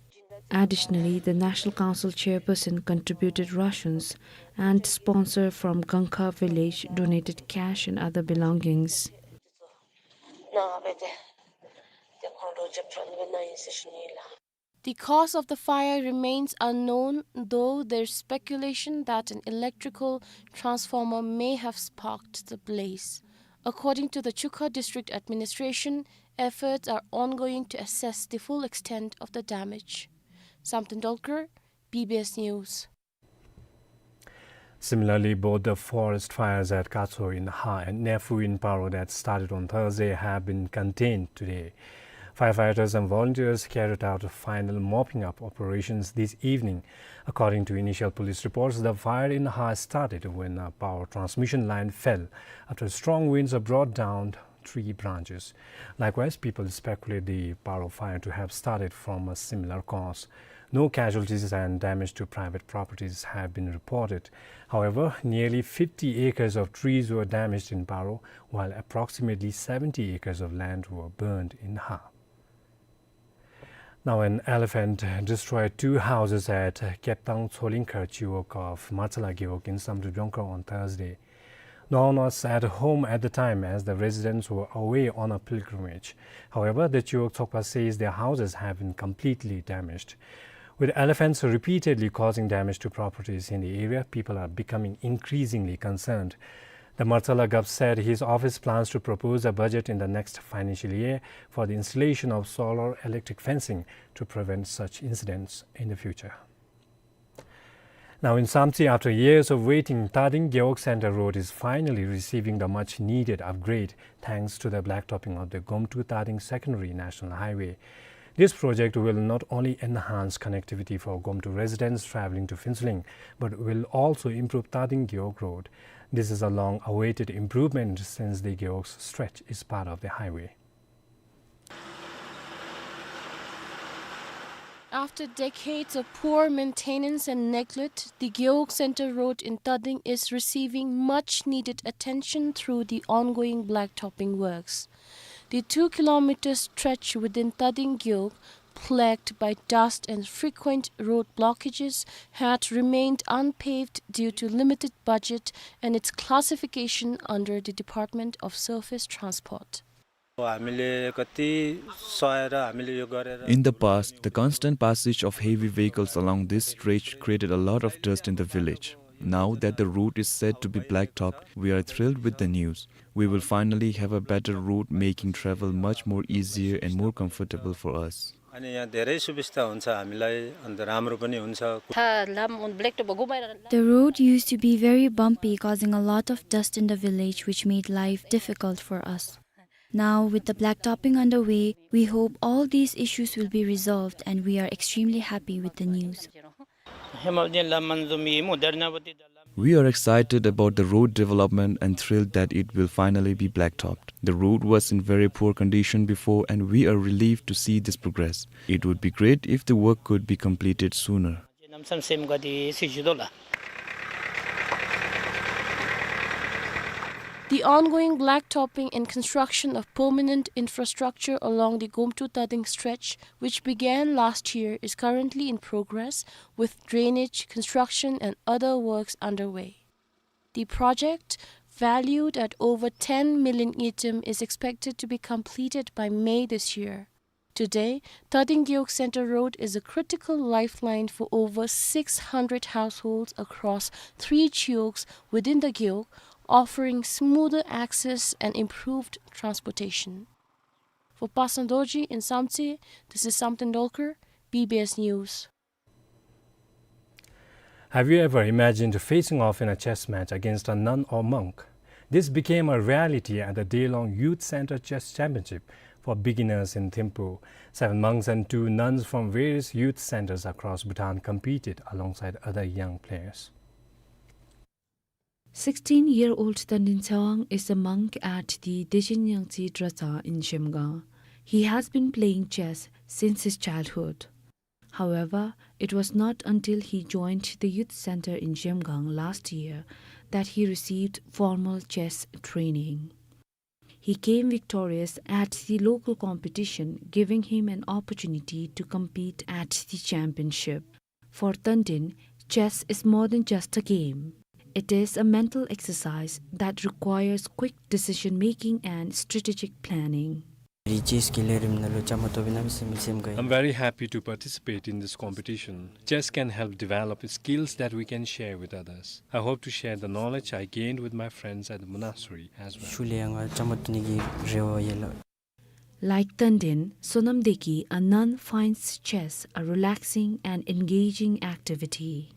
Additionally, the National Council chairperson contributed rations, and sponsor from Gangkha village donated cash and other belongings. The cause of the fire remains unknown, though there's speculation that an electrical transformer may have sparked the blaze. According to the Chukha District Administration, efforts are ongoing to assess the full extent of the damage. Samten Dolkar, B B S News. Similarly, both the forest fires at Katso in Ha and Nephu in Paro that started on Thursday have been contained today. Firefighters and volunteers carried out final mopping up operations this evening. According to initial police reports, the fire in Ha started when a power transmission line fell after strong winds brought down tree branches. Likewise, people speculate the Paro fire to have started from a similar cause. No casualties and damage to private properties have been reported. However, nearly fifty acres of trees were damaged in Paro, while approximately seventy acres of land were burned in Ha. Now, an elephant destroyed two houses at Keptang Tsolingkhar Chiwog of Martsala Gewog in Samdrup Yongkhar on Thursday. No one was at home at the time as the residents were away on a pilgrimage. However, the Chiwog Tsokpa says their houses have been completely damaged. With elephants repeatedly causing damage to properties in the area, people are becoming increasingly concerned. The Martsala Gov said his office plans to propose a budget in the next financial year for the installation of solar electric fencing to prevent such incidents in the future. Now in Samtse, after years of waiting, Tading Gewog Center Road is finally receiving the much needed upgrade thanks to the blacktopping of the Gomtu Tading Secondary National Highway. This project will not only enhance connectivity for Gomtu residents traveling to Phuentsholing, but will also improve Tading Gewog Road. This is a long-awaited improvement since the Gewog stretch is part of the highway. After decades of poor maintenance and neglect, the Gewog Center Road in Tading is receiving much needed attention through the ongoing blacktopping works. The two kilometer stretch within Tading Gewog plagued by dust and frequent road blockages, had remained unpaved due to limited budget and its classification under the Department of Surface Transport. हामीले कति सहेर हामीले यो गरेर In the past, the constant passage of heavy vehicles along this stretch created a lot of dust in the village. Now that the road is said to be blacktopped, we are thrilled with the news. We will finally have a better road, making travel much more easier and more comfortable for us. अनि यहाँ धेरै सुविस्ता हुन्छ हामीलाई, अन्त राम्रो पनि हुन्छ। था लाम उन black top घुमाएर The road used to be very bumpy, causing a lot of dust in the village, which made life difficult for us. Now, with the blacktopping underway, we hope all these issues will be resolved, and we are extremely happy with the news. We are excited about the road development and thrilled that it will finally be blacktopped. The road was in very poor condition before, and we are relieved to see this progress. It would be great if the work could be completed sooner. The ongoing blacktopping and construction of permanent infrastructure along the Gomtu-Tading stretch, which began last year, is currently in progress, with drainage, construction, and other works underway. The project, valued at over ten million ngultrum, is expected to be completed by May this year. Today, Tading Gewog Center Road is a critical lifeline for over six hundred households across three chiyogs within the gewog, offering smoother access and improved transportation. For Pasang Dorji in Samtse, this is Samten Dolkar, B B S News. Have you ever imagined facing off in a chess match against a nun or monk? This became a reality at the day-long Youth Center Chess Championship for beginners in Thimphu. Seven monks and two nuns from various youth centers across Bhutan competed alongside other young players. Sixteen-year-old Tandin Tsewang is a monk at the Dechen Nyangtse Dratsa in Zhemgang. He has been playing chess since his childhood. However, it was not until he joined the youth center in Zhemgang last year that he received formal chess training. He came victorious at the local competition, giving him an opportunity to compete at the championship. For Tandin, chess is more than just a game. It is a mental exercise that requires quick decision-making and strategic planning. Chess खेलेर हामीलाई चामो तोबिना मिसेम मिसेम गए। I'm very happy to participate in this competition. Chess can help develop skills that we can share with others. I hope to share the knowledge I gained with my friends at the monastery as well. Sule यंगा चामो तोने की रेवा येला। Like Tandin, Sonam Deki, a nun, finds chess a relaxing and engaging activity.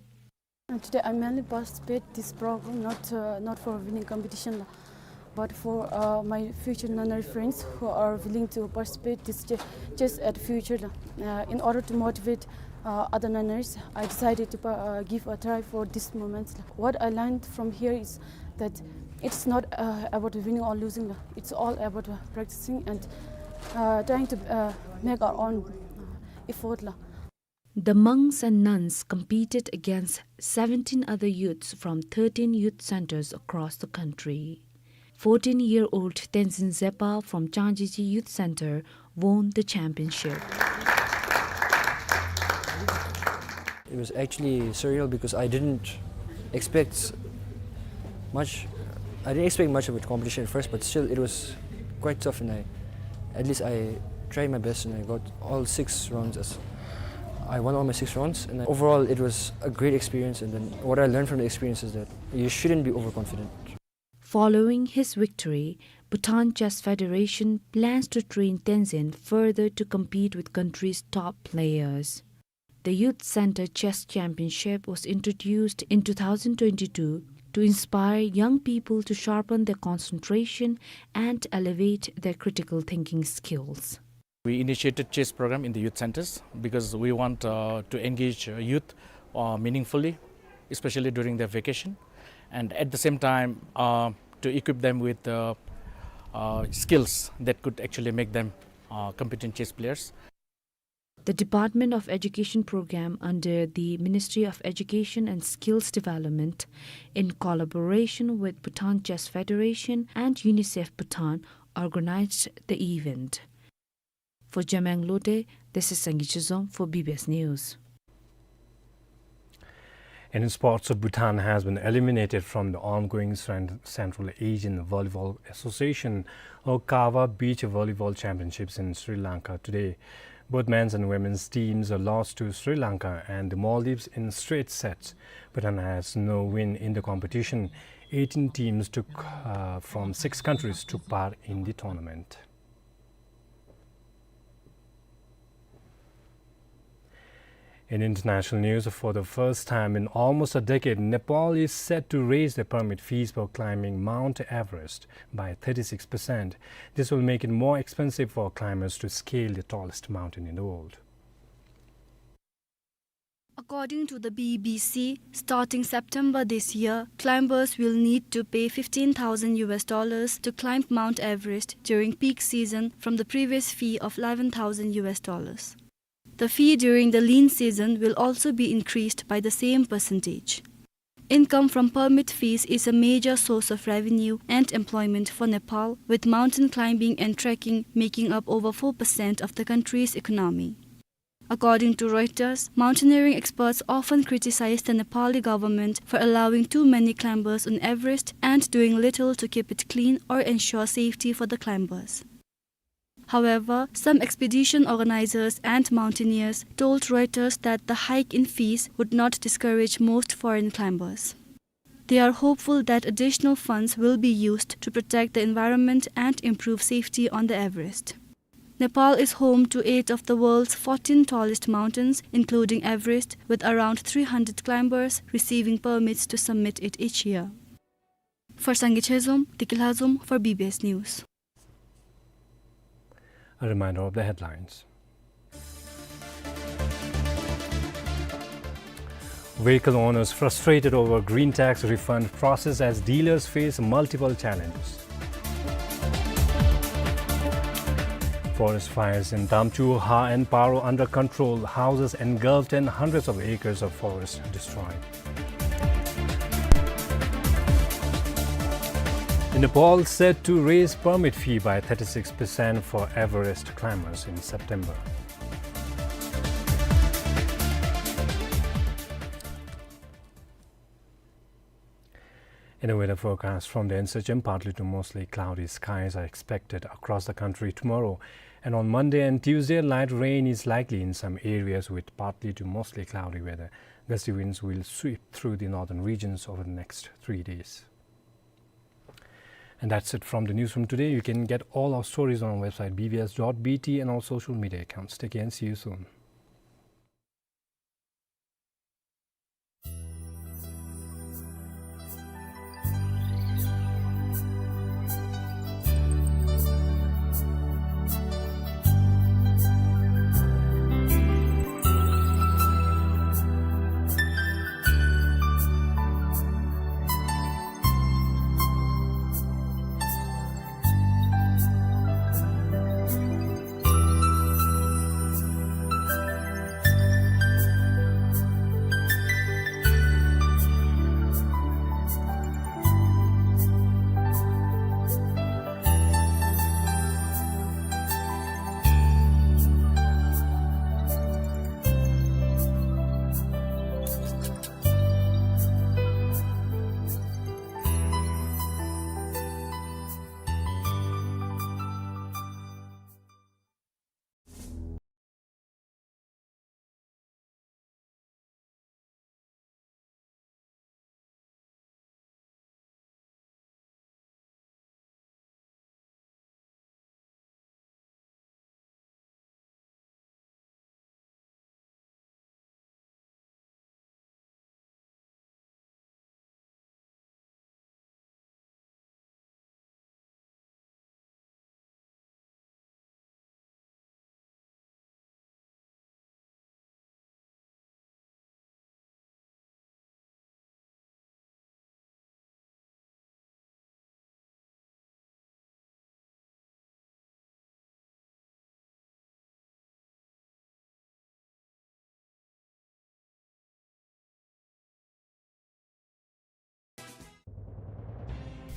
Uh, today I mainly participate this program not, uh, not for winning competition, but for, uh, my future nunnery friends who are willing to participate this ch-, chess at future. Uh, in order to motivate, uh, other nunneries, I decided to pa-, uh, give a try for this moment. What I learned from here is that it's not, uh, about winning or losing. It's all about, uh, practicing and, uh, trying to, uh, make our own, uh, effort la. The monks and nuns competed against seventeen other youths from thirteen youth centers across the country. Fourteen-year-old Tenzin Zepa from Changjichi Youth Center won the championship. It was actually surreal because I didn't expect much. I didn't expect much of a competition at first, but still it was quite tough, and I, at least I tried my best, and I got all six rounds. As I won all my six rounds, and I, overall it was a great experience. And then what I learned from the experience is that you shouldn't be overconfident. Following his victory, Bhutan Chess Federation plans to train Tenzin further to compete with country's top players. The Youth Center Chess Championship was introduced in two thousand twenty-two to inspire young people to sharpen their concentration and elevate their critical thinking skills. We initiated chess program in the youth centers because we want, uh, to engage, uh, youth, uh, meaningfully, especially during their vacation, and at the same time, uh, to equip them with, uh, uh, skills that could actually make them, uh, competent chess players. The Department of Education program under the Ministry of Education and Skills Development, in collaboration with Bhutan Chess Federation and UNICEF Bhutan, organized the event. For Zhemeng Lode, This is Sangay Chezom for B B S News. In sports, Bhutan has been eliminated from the ongoing Cent-, Central Asian Volleyball Association, or CAVA, Beach Volleyball Championships in Sri Lanka today. Both men's and women's teams lost to Sri Lanka and the Maldives in straight sets. Bhutan has no win in the competition. Eighteen teams took, uh, from six countries took part in the tournament. In international news, for the first time in almost a decade, Nepal is set to raise the permit fees for climbing Mount Everest by thirty-six percent. This will make it more expensive for climbers to scale the tallest mountain in the world. According to the B B C, starting September this year, climbers will need to pay fifteen thousand U S dollars to climb Mount Everest during peak season from the previous fee of eleven thousand U S dollars. The fee during the lean season will also be increased by the same percentage. Income from permit fees is a major source of revenue and employment for Nepal, with mountain climbing and trekking making up over four percent of the country's economy. According to Reuters, mountaineering experts often criticize the Nepali government for allowing too many climbers on Everest and doing little to keep it clean or ensure safety for the climbers. However, some expedition organizers and mountaineers told Reuters that the hike in fees would not discourage most foreign climbers. They are hopeful that additional funds will be used to protect the environment and improve safety on the Everest. Nepal is home to eight of the world's fourteen tallest mountains, including Everest, with around three hundred climbers receiving permits to summit it each year. For Sangay Chezom, Tiki Lhazom for B B S News. A reminder of the headlines. Vehicle owners frustrated over green tax refund process as dealers face multiple challenges. Forest fires in Damchu, Ha and Paro under control, houses engulfed and hundreds of acres of forest destroyed. Nepal set to raise permit fee by thirty-six percent for Everest climbers in September. In a weather forecast from the N S H M, partly to mostly cloudy skies are expected across the country tomorrow. And on Monday and Tuesday, light rain is likely in some areas with partly to mostly cloudy weather. Gusty winds will sweep through the northern regions over the next three days. And that's it from the newsroom today. You can get all our stories on our website, B B S dot B T, and our social media accounts. Take care and see you soon.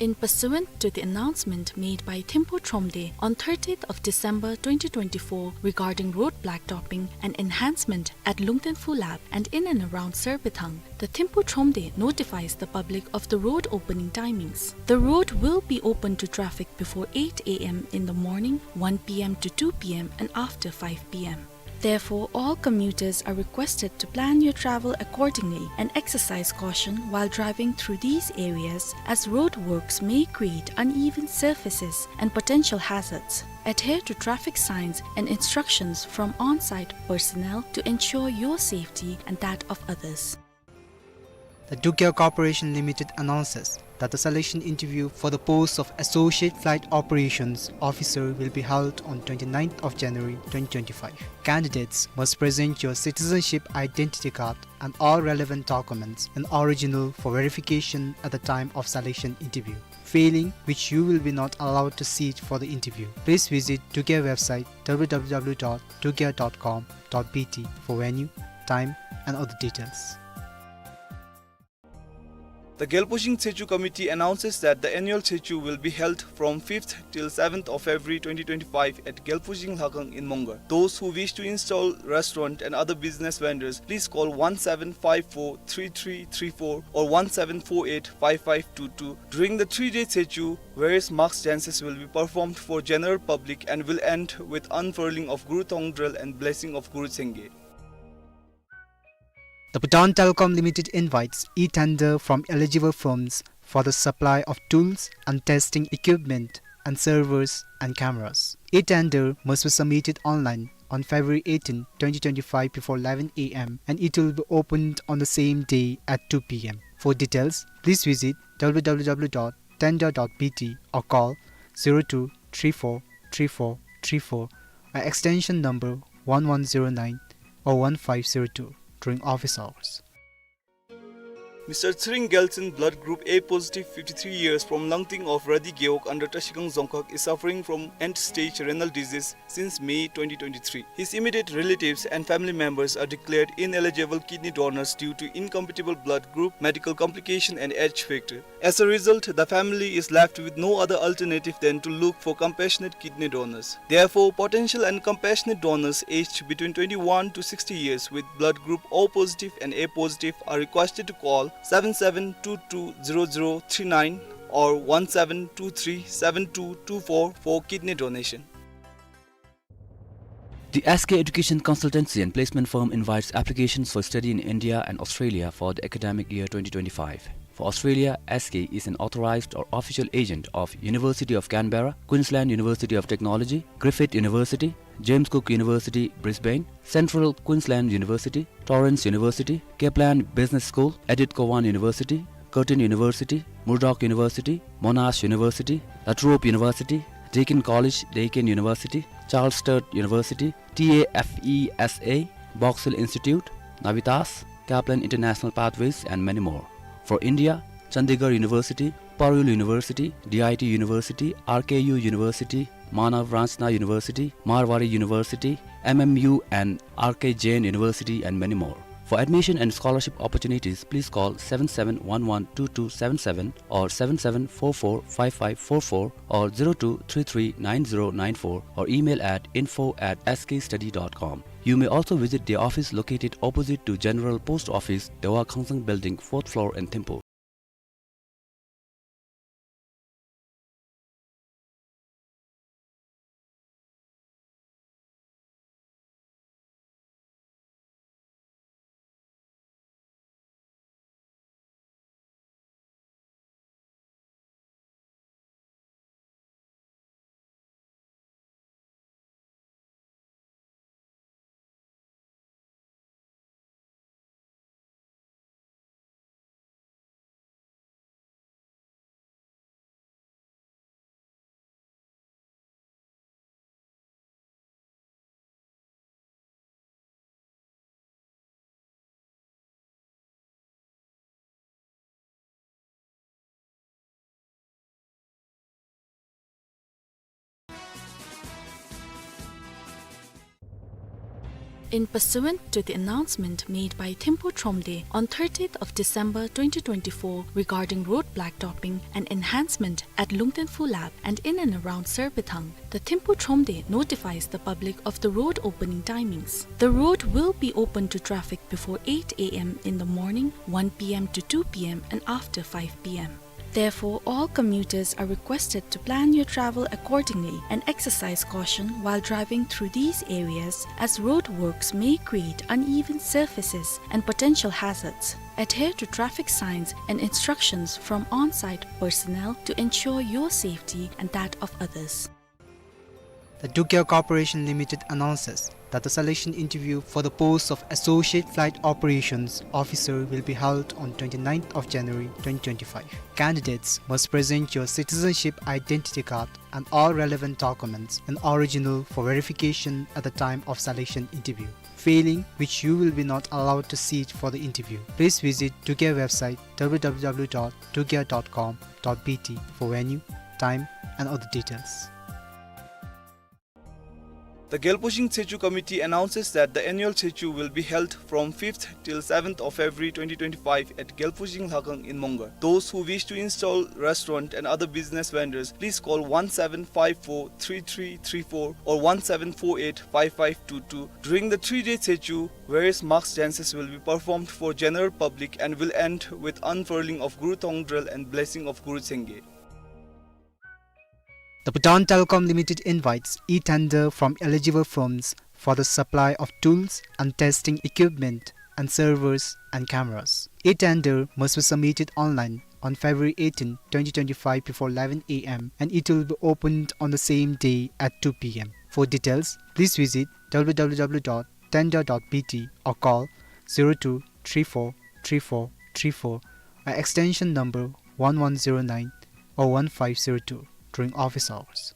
In pursuant to the announcement made by Thimphu Thromde on thirtieth of December twenty twenty-four regarding road blacktopping and enhancement at Lungten Phu Lap and in and around Sarbithang, the Thimphu Thromde notifies the public of the road opening timings. The road will be open to traffic before eight a m in the morning, one p m to two p m, and after five p m. Therefore, all commuters are requested to plan your travel accordingly and exercise caution while driving through these areas, as roadworks may create uneven surfaces and potential hazards. Adhere to traffic signs and instructions from on-site personnel to ensure your safety and that of others. The Dugya Corporation Limited announces that the selection interview for the post of Associate Flight Operations Officer will be held on twenty-ninth of January twenty twenty-five. Candidates must present your citizenship identity card and all relevant documents in original for verification at the time of selection interview, failing which you will be not allowed to sit for the interview. Please visit Dugya website w w w dot dugya dot com dot b t for venue, time, and other details. The Gelpujing Tsechu Committee announces that the annual Tsechu will be held from fifth till seventh of February twenty twenty-five at Gelpujing Lhakang in Mongar. Those who wish to install restaurant and other business vendors, please call one seven five four three three three four or one seven four eight five five two two. During the three-day Tsechu, various mask dances will be performed for general public and will end with unfurling of Guru Thongdrel and blessing of Guru Sengye. The Bhutan Telecom Limited invites e-tender from eligible firms for the supply of tools and testing equipment and servers and cameras. E-tender must be submitted online on February eighteenth, twenty twenty-five before eleven a m and it will be opened on the same day at two p m. For details, please visit w w w dot tender dot b t or call zero two three four three four three four, uh, extension number one one zero nine or one five zero two during office hours. Mister Tsering Gelson, blood group A positive, fifty-three years, from Langting of Radi Gewog under Trashigang Dzongkhag, is suffering from end-stage renal disease since May twenty twenty-three. His immediate relatives and family members are declared ineligible kidney donors due to incompatible blood group, medical complication, and age factor. As a result, the family is left with no other alternative than to look for compassionate kidney donors. Therefore, potential and compassionate donors aged between twenty-one to sixty years with blood group O positive and A positive are requested to call seven seven two two zero zero three nine or one seven two three seven two two four for kidney donation. The S K Education Consultancy and Placement Firm invites applications for study in India and Australia for the academic year twenty twenty-five. For Australia, S K is an authorized or official agent of University of Canberra, Queensland University of Technology, Griffith University, James Cook University, Brisbane, Central Queensland University, Torrens University, Kaplan Business School, Edith Cowan University, Curtin University, Murdoch University, Monash University, La Trobe University, Deakin College, Deakin University, Charles Sturt University, T A F E S A, Box Hill Institute, Navitas, Kaplan International Pathways, and many more. For India, Chandigarh University, Parul University, D I T University, R K U University, Manav Ranchna University, Marwari University, M M U and R K Jain University, and many more. For admission and scholarship opportunities, please call seven seven one one two two seven seven or seven seven four four five five four four or zero two three three nine zero nine four or email at info at S K study dot com. You may also visit their office located opposite to General Post Office, Dewa Khangsang Building, fourth floor in Thimphu. In pursuant to the announcement made by Thimphu Thromde on thirtieth of December twenty twenty-four regarding road blacktopping and enhancement at Lungten Phu Lap and in and around Sarbithang, the Thimphu Thromde notifies the public of the road opening timings. The road will be open to traffic before eight A M in the morning, one P M to two P M, and after five P M. Therefore, all commuters are requested to plan your travel accordingly and exercise caution while driving through these areas, as roadworks may create uneven surfaces and potential hazards. Adhere to traffic signs and instructions from on-site personnel to ensure your safety and that of others. The Dugya Corporation Limited announces that the selection interview for the post of Associate Flight Operations Officer will be held on twenty-ninth of January twenty twenty-five. Candidates must present your citizenship identity card and all relevant documents in original for verification at the time of selection interview, failing which you will be not allowed to seat for the interview. Please visit Dugya website W W W dot dugya dot com dot B T for venue, time, and other details. The Gelpujing Tsechu Committee announces that the annual Tsechu will be held from fifth till seventh of February twenty twenty-five at Gelpujing Lhakang in Mongar. Those who wish to install restaurant and other business vendors, please call one seven five four three three three four or one seven four eight five five two two. During the three-day Tsechu, various mass dances will be performed for general public and will end with unfurling of Guru Thongdrel and blessing of Guru Changey. The Bhutan Telecom Limited invites e-tender from eligible firms for the supply of tools and testing equipment and servers and cameras. E-tender must be submitted online on February eighteen, twenty twenty-five before eleven A M and it will be opened on the same day at two P M. For details, please visit W W W dot tender dot B T or call zero two three four three four three four, uh, extension number one one zero nine or one five zero two during office hours.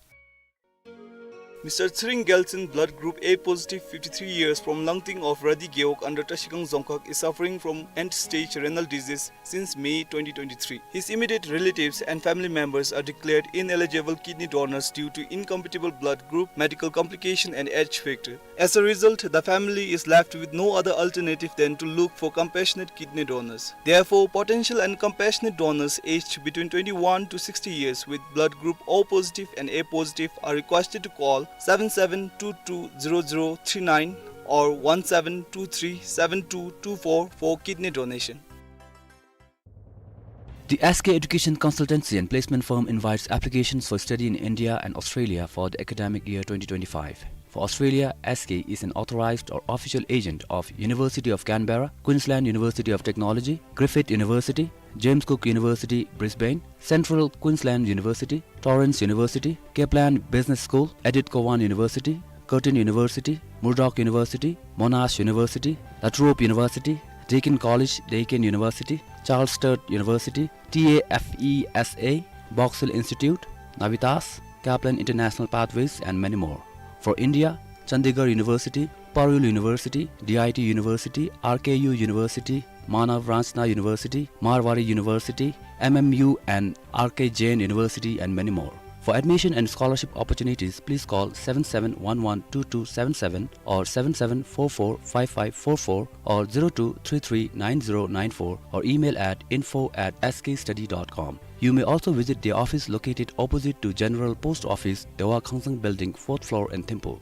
Mister Tsering Geltsen, blood group A positive, fifty-three years, from Langting of Radi Gewog under Trashigang Dzongkhag, is suffering from end-stage renal disease since May twenty twenty-three. His immediate relatives and family members are declared ineligible kidney donors due to incompatible blood group, medical complication, and age factor. As a result, the family is left with no other alternative than to look for compassionate kidney donors. Therefore, potential and compassionate donors aged between twenty-one to sixty years with blood group O positive and A positive are requested to call seven seven two two zero zero three nine or one seven two three seven two two four for kidney donation. The S K Education Consultancy and Placement Firm invites applications for study in India and Australia for the academic year twenty twenty-five. For Australia, S K is an authorized or official agent of University of Canberra, Queensland University of Technology, Griffith University, James Cook University, Brisbane, Central Queensland University, Torrens University, Kaplan Business School, Edith Cowan University, Curtin University, Murdoch University, Monash University, La Trobe University, Deakin College, Deakin University, Charles Sturt University, T A F E S A, Box Hill Institute, Navitas, Kaplan International Pathways, and many more. For India, Chandigarh University, Parul University, D I T University, R K U University, Manav Ranchna University, Marwari University, M M U and R K Jain University, and many more. For admission and scholarship opportunities, please call seven seven one one two two seven seven or seven seven four four five five four four or zero two three three nine zero nine four or email at info at S K study dot com. You may also visit the office located opposite to General Post Office, Dewa Khangsang Building, fourth floor in Thimphu.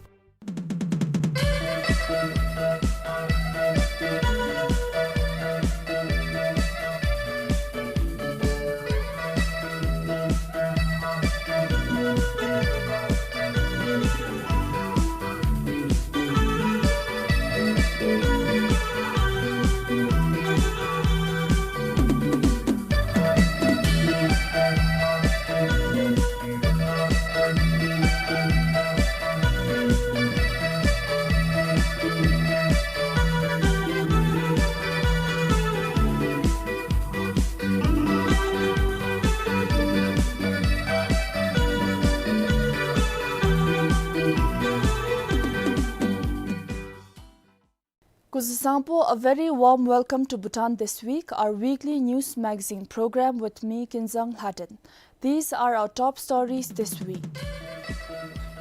Kuzuzangpo, a very warm welcome to Bhutan This Week, our weekly news magazine program with me, Kinzang Lhaden. These are our top stories this week.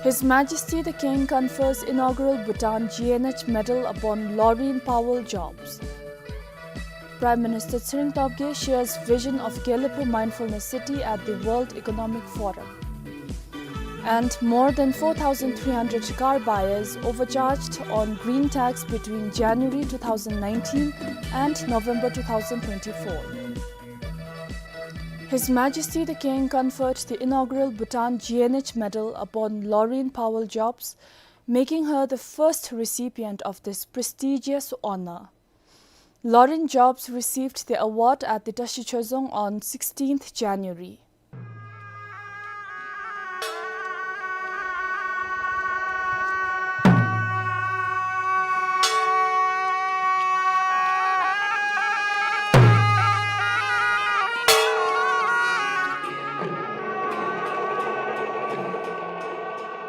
His Majesty the King confers inaugural Bhutan G N H Medal upon Laureen Powell Jobs. Prime Minister Tshering Tobgay shares vision of Gelephu Mindfulness City at the World Economic Forum. And more than four thousand three hundred car buyers overcharged on green tax between January two thousand nineteen and November two thousand twenty-four. His Majesty the King conferred the inaugural Bhutan G N H Medal upon Laureen Powell Jobs, making her the first recipient of this prestigious honor. Laureen Jobs received the award at the Tashi Choezong on sixteenth January.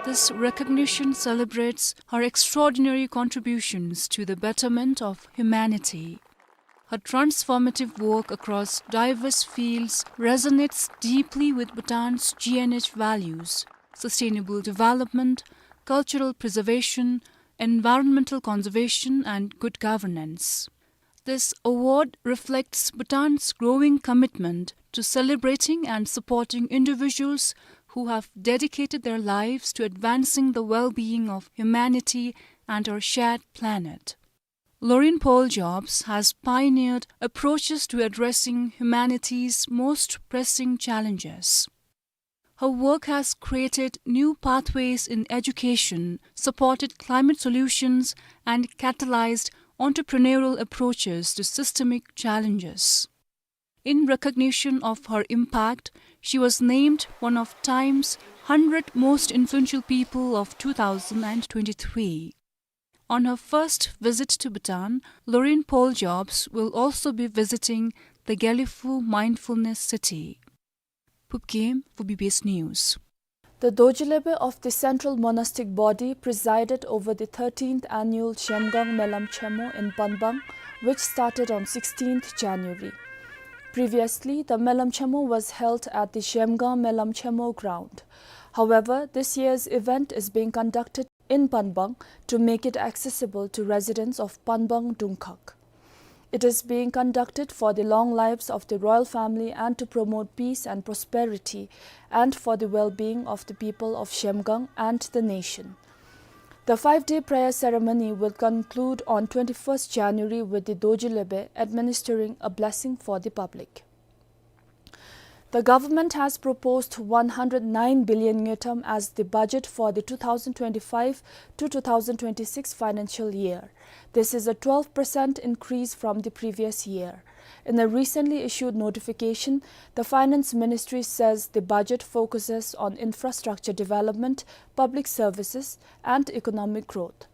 This recognition celebrates her extraordinary contributions to the betterment of humanity. Her transformative work across diverse fields resonates deeply with Bhutan's G N H values: sustainable development, cultural preservation, environmental conservation, and good governance. This award reflects Bhutan's growing commitment to celebrating and supporting individuals who have dedicated their lives to advancing the well-being of humanity and our shared planet. Laureen Powell Jobs has pioneered approaches to addressing humanity's most pressing challenges. Her work has created new pathways in education, supported climate solutions, and catalyzed entrepreneurial approaches to systemic challenges. In recognition of her impact, she was named one of Time's hundred most influential people of two thousand twenty-three. On her first visit to Bhutan, Laureen Powell Jobs will also be visiting the Gelephu Mindfulness City. Phub Gyem for B B S News. The Dorji Lhebe of the Central Monastic Body presided over the thirteenth annual Zhemgang Melam Chemo in Panbang, which started on sixteenth January. Previously, the Melam Chemo was held at the Zhemgang Melam Chemo ground. However, this year's event is being conducted in Panbang to make it accessible to residents of Panbang Dungkhag. It is being conducted for the long lives of the royal family and to promote peace and prosperity and for the well-being of the people of Zhemgang and the nation. The five-day prayer ceremony will conclude on twenty-first January with the Dorji Lhebe administering a blessing for the public. The government has proposed one hundred nine billion ngultrum as the budget for the two thousand twenty-five to two thousand twenty-six financial year. This is a twelve percent increase from the previous year. In a recently issued notification, the Finance Ministry says the budget focuses on infrastructure development, public services, and economic growth.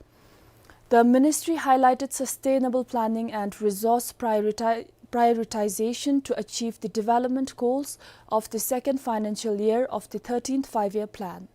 The ministry highlighted sustainable planning and resource prioriti-, prioritization to achieve the development goals of the second financial year of the thirteenth Five-Year Plan.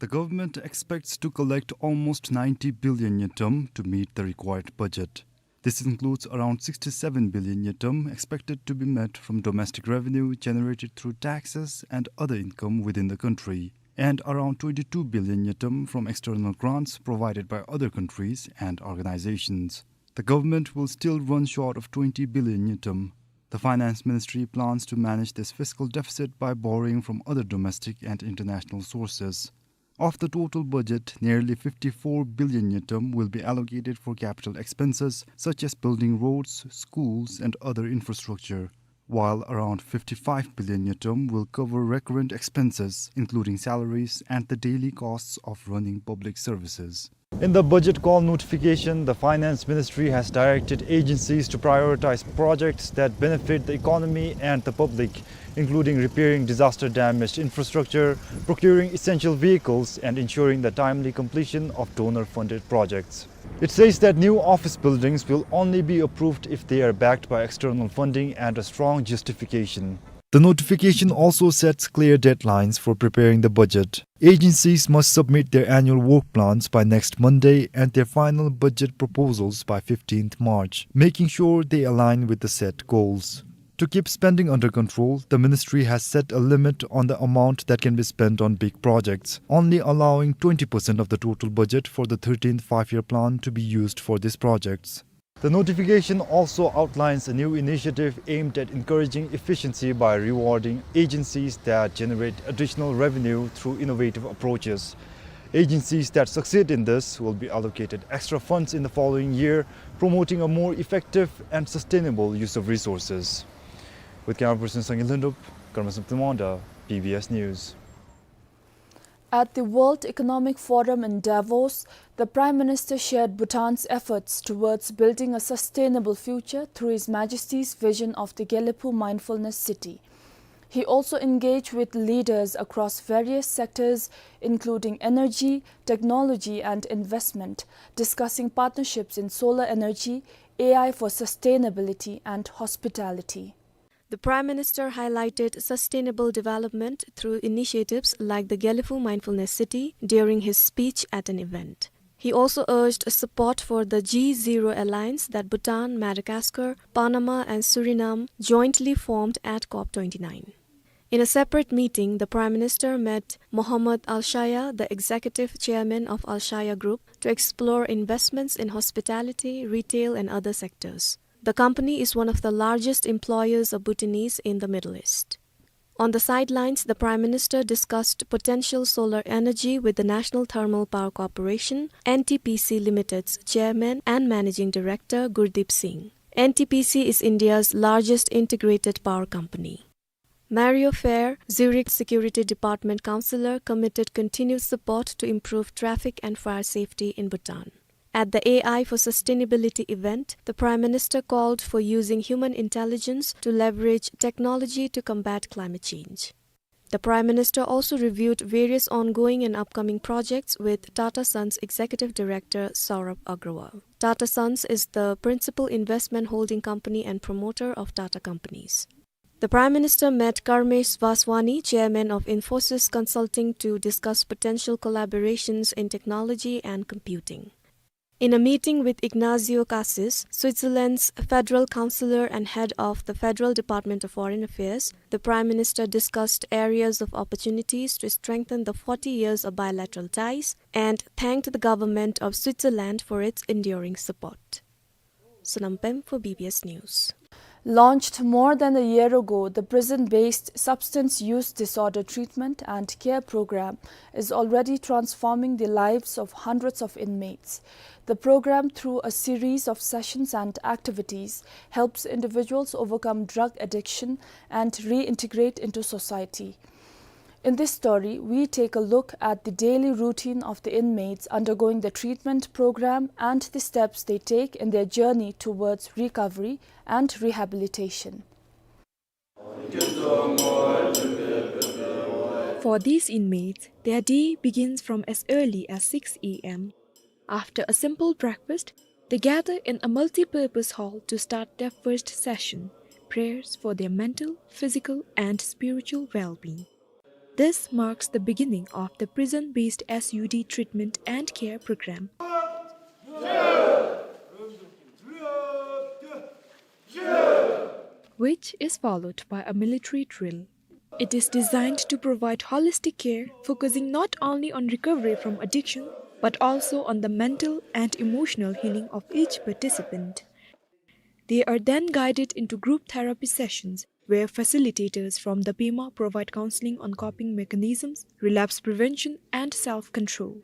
The government expects to collect almost ninety billion ngultrum to meet the required budget. This includes around sixty-seven billion ngultrum expected to be met from domestic revenue generated through taxes and other income within the country, and around twenty-two billion ngultrum from external grants provided by other countries and organizations. The government will still run short of twenty billion ngultrum. The Finance Ministry plans to manage this fiscal deficit by borrowing from other domestic and international sources. Of the total budget, nearly fifty-four billion ngultrum will be allocated for capital expenses such as building roads, schools, and other infrastructure, while around fifty-five billion ngultrum will cover recurrent expenses, including salaries and the daily costs of running public services. In the budget call notification, the Finance Ministry has directed agencies to prioritize projects that benefit the economy and the public, including repairing disaster-damaged infrastructure, procuring essential vehicles, and ensuring the timely completion of donor-funded projects. It says that new office buildings will only be approved if they are backed by external funding and a strong justification. The notification also sets clear deadlines for preparing the budget. Agencies must submit their annual work plans by next Monday and their final budget proposals by fifteenth March, making sure they align with the set goals. To keep spending under control, the ministry has set a limit on the amount that can be spent on big projects, only allowing twenty percent of the total budget for the thirteenth five-year plan to be used for these projects. The notification also outlines a new initiative aimed at encouraging efficiency by rewarding agencies that generate additional revenue through innovative approaches. Agencies that succeed in this will be allocated extra funds in the following year, promoting a more effective and sustainable use of resources. With camera person Sangil Lhundup, Karma Samtimanda, B B S News. At the World Economic Forum in Davos, the Prime Minister shared Bhutan's efforts towards building a sustainable future through His Majesty's vision of the Gelephu Mindfulness City. He also engaged with leaders across various sectors, including energy, technology, and investment, discussing partnerships in solar energy, A I for sustainability, and hospitality. The Prime Minister highlighted sustainable development through initiatives like the Gelephu Mindfulness City during his speech at an event. He also urged support for the G zero alliance that Bhutan, Madagascar, Panama, and Suriname jointly formed at COP twenty-nine. In a separate meeting, the Prime Minister met Mohammad Al Shaya, the executive chairman of Al Shaya Group, to explore investments in hospitality, retail, and other sectors. The company is one of the largest employers of Bhutanese in the Middle East. On the sidelines, the Prime Minister discussed potential solar energy with the National Thermal Power Corporation, N T P C Limited's chairman and managing director Gurdeep Singh. N T P C is India's largest integrated power company. Mario Fehr, Zurich Security Department counselor, committed continued support to improve traffic and fire safety in Bhutan. At the A I for Sustainability event, the Prime Minister called for using human intelligence to leverage technology to combat climate change. The Prime Minister also reviewed various ongoing and upcoming projects with Tata Sons Executive Director Saurabh Agrawal. Tata Sons is the principal investment holding company and promoter of Tata companies. The Prime Minister met Karmesh Vaswani, chairman of Infosys Consulting, to discuss potential collaborations in technology and computing. In a meeting with Ignazio Cassis, Switzerland's federal counselor and head of the Federal Department of Foreign Affairs, the Prime Minister discussed areas of opportunities to strengthen the forty years of bilateral ties and thanked the government of Switzerland for its enduring support. Sonam Pem for B B S News. Launched more than a year ago, the prison-based substance use disorder treatment and care program is already transforming the lives of hundreds of inmates. The program, through a series of sessions and activities, helps individuals overcome drug addiction and reintegrate into society. In this story, we take a look at the daily routine of the inmates undergoing the treatment program and the steps they take in their journey towards recovery and rehabilitation. For these inmates, their day begins from as early as six A M. After a simple breakfast, they gather in a multi-purpose hall to start their first session, prayers for their mental, physical, and spiritual well-being. This marks the beginning of the prison-based S U D treatment and care program, which is followed by a military drill. It is designed to provide holistic care, focusing not only on recovery from addiction, but also on the mental and emotional healing of each participant. They are then guided into group therapy sessions, where facilitators from the Pema provide counseling on coping mechanisms, relapse prevention, and self-control.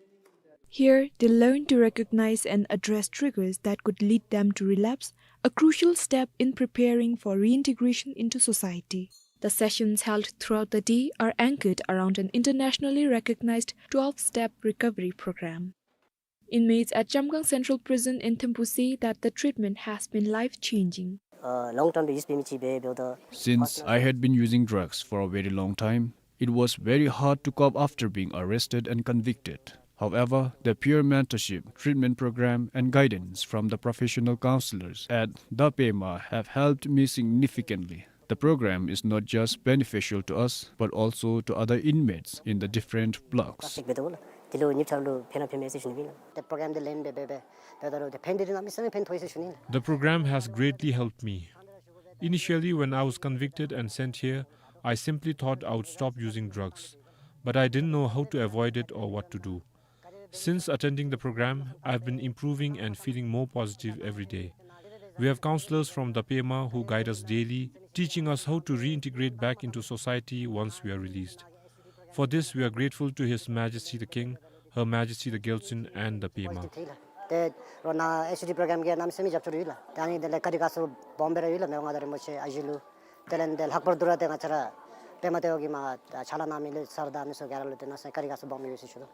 Here, they learn to recognize and address triggers that could lead them to relapse, a crucial step in preparing for reintegration into society. The sessions held throughout the day are anchored around an internationally recognized twelve-step recovery program. Inmates at Chamgang Central Prison in Thimphu say that the treatment has been life-changing. Uh, long term use ཕྱིན་མི་ཅིག་འབད་འབདཝ་ད། Since I had been using drugs for a very long time, it was very hard to cope after being arrested and convicted. However, the peer mentorship, treatment program, and guidance from the professional counselors at the Pema have helped me significantly. The program is not just beneficial to us, but also to other inmates in the different blocks. ཏེ་ལོ་ཉིས་ལུ་ཕན་ན་ཕན་མས་ཟེར་ཞུ་ནི་ཨིན། ཏེ་པྲོ་གྲམ་འདི་ལེན་སྦེ་འབད་འབད་འབདཝ་ད་ལུ་ཏེ་ཕན་ཏེ་ར་གནམ་མེད་ས་མེད་ཕན་ཐོགས་ཡི་ཟེར་ཞུ་ནི་ཨིན། The program has greatly helped me. Initially, when I was convicted and sent here, I simply thought I would stop using drugs, but I didn't know how to avoid it or what to do. Since attending the program, I've been improving and feeling more positive every day. We have counselors from the Pema who guide us daily, teaching us how to reintegrate back into society once we are released. For this, we are grateful to His Majesty the King, Her Majesty the Gyaltsuen, and the Pema. ཏེ་རོགས་ནཱ་ཨེས་ཡུ་ཌི་པྲོ་གྲམ་གྱི་གནམ་མེད་ས་མེད་རྒྱབ་སྐྱོར་ཡོད་ལགས། ཏེ་ཨ་ནི་དེ་ལས་ཀ་རི་ཁ་སུ་སྦོམ་སྦེ་ར་ཡོད་ལགས། མི་དབང་མངའ་བདག་རིན་པོ་ཆེ་ཨ་ཞེ་ལུ། དེ་ལས་ཏེ་ལྷག་པར་དུ་ར་ཏེ་ང་བཅས་ར་པདྨ་ལྟེ་བ་གིས་མར་ཕྱག་ལཱ་གནང་མི་ལུ་སར་དང་མི་སེར་ག་ར་ལུ་ཏེ་གནམ་མེད་ས་མེད་ཀ་རི་ཁ་སུ་སྦོམ་ཡོད་ཟེར་ཞུ་དོ།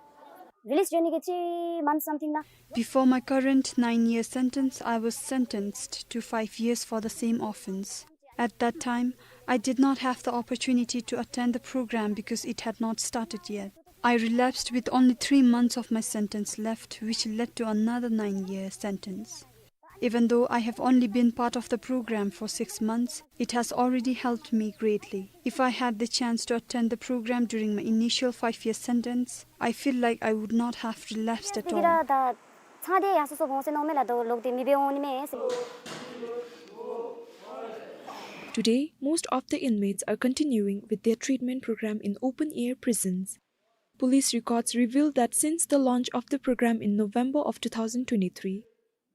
Release journey གི་ཅིག་མན་something ན། Before my current nine-year sentence, I was sentenced to five years for the same offense. At that time, I did not have the opportunity to attend the program because it had not started yet. I relapsed with only three months of my sentence left, which led to another nine-year sentence. Even though I have only been part of the program for six months, it has already helped me greatly. If I had the chance to attend the program during my initial five-year sentence, I feel like I would not have relapsed at all. Today, most of the inmates are continuing with their treatment program in open-air prisons. Police records reveal that since the launch of the program in November of two thousand twenty-three,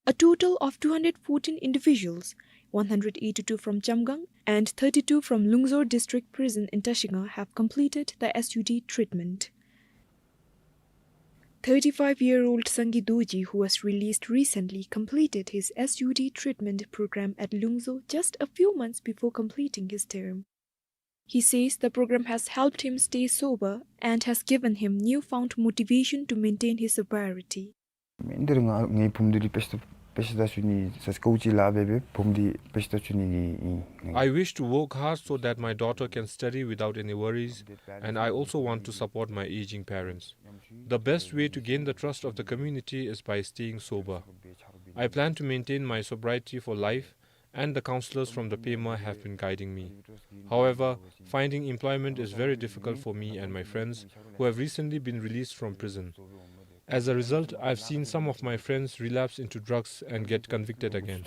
a total of two hundred fourteen individuals, one hundred eighty-two from Chamgang and thirty-two from Lungzor District Prison in Tashinga, have completed the S U D treatment. Thirty-five-year-old Sangay Dorji, who was released recently, completed his S U D treatment program at Lungzor just a few months before completing his term. He says the program has helped him stay sober and has given him newfound motivation to maintain his sobriety. ཨིན་དེ་ར་ང་ངེའི་བུམོ་འདི་ལུ་དཔེ་ཆ་དཔེ་ཆ་ལྟ་བཅུག་ནི་ཟེར་ཀོ་ཅི་ལཱ་འབད་འབད་བུམོ་འདི་དཔེ་ཆ་ལྟ་བཅུག་ནི་གི་ཨིན། I wish to work hard so that my daughter can study without any worries, and I also want to support my aging parents. The best way to gain the trust of the community is by staying sober. I plan to maintain my sobriety for life, and the counselors from the Pema have been guiding me. However, finding employment is very difficult for me and my friends who have recently been released from prison. As a result, I've seen some of my friends relapse into drugs and get convicted again.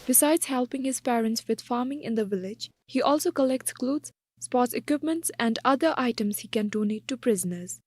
Besides helping his parents with farming in the village, he also collects clothes, sports equipments, and other items he can donate to prisoners.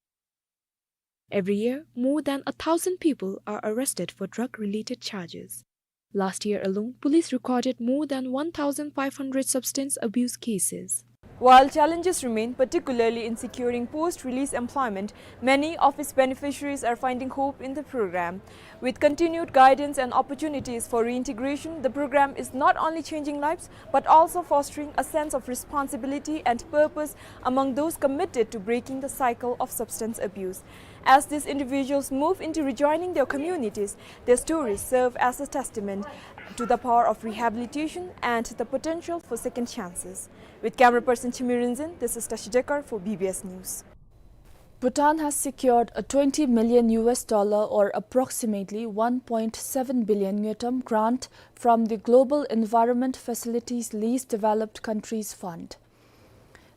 Every year, more than a thousand people are arrested for drug-related charges. Last year alone, police recorded more than one thousand five hundred substance abuse cases. While challenges remain, particularly in securing post-release employment, many of its beneficiaries are finding hope in the program. With continued guidance and opportunities for reintegration, the program is not only changing lives, but also fostering a sense of responsibility and purpose among those committed to breaking the cycle of substance abuse. As these individuals move into rejoining their communities, their stories serve as a testament to the power of rehabilitation and the potential for second chances. With camera person Chimi Rinzin, this is Tashi Dekar for B B S News. Bhutan has secured a twenty million U S dollar, or approximately one point seven billion ngultrum, grant from the Global Environment Facilities Least Developed Countries Fund.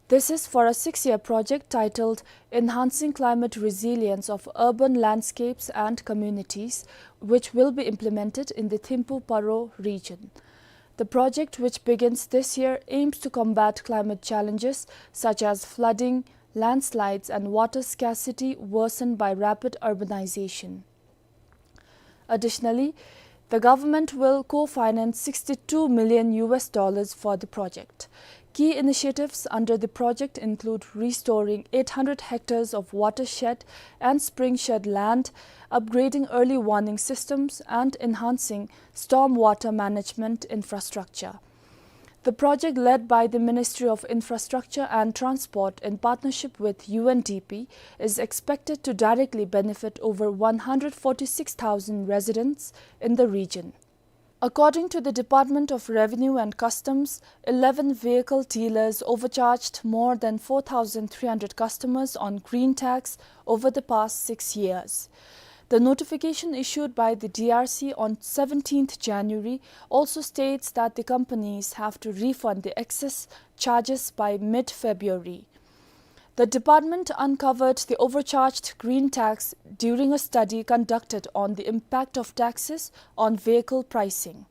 This is for a six-year project titled Enhancing Climate Resilience of Urban Landscapes and Communities, which will be implemented in the Thimphu Paro region. The project, which begins this year, aims to combat climate challenges such as flooding, landslides, and water scarcity worsened by rapid urbanization. Additionally, the government will co-finance sixty-two million U S dollars for the project. Key initiatives under the project include restoring eight hundred hectares of watershed and springshed land, upgrading early warning systems, and enhancing stormwater management infrastructure. The project, led by the Ministry of Infrastructure and Transport in partnership with U N D P, is expected to directly benefit over one hundred forty-six thousand residents in the region. According to the Department of Revenue and Customs, eleven vehicle dealers overcharged more than four thousand three hundred customers on green tax over the past six years. The notification issued by the D R C on seventeenth January also states that the companies have to refund the excess charges by mid-February. The department uncovered the overcharged green tax during a study conducted on the impact of taxes on vehicle pricing.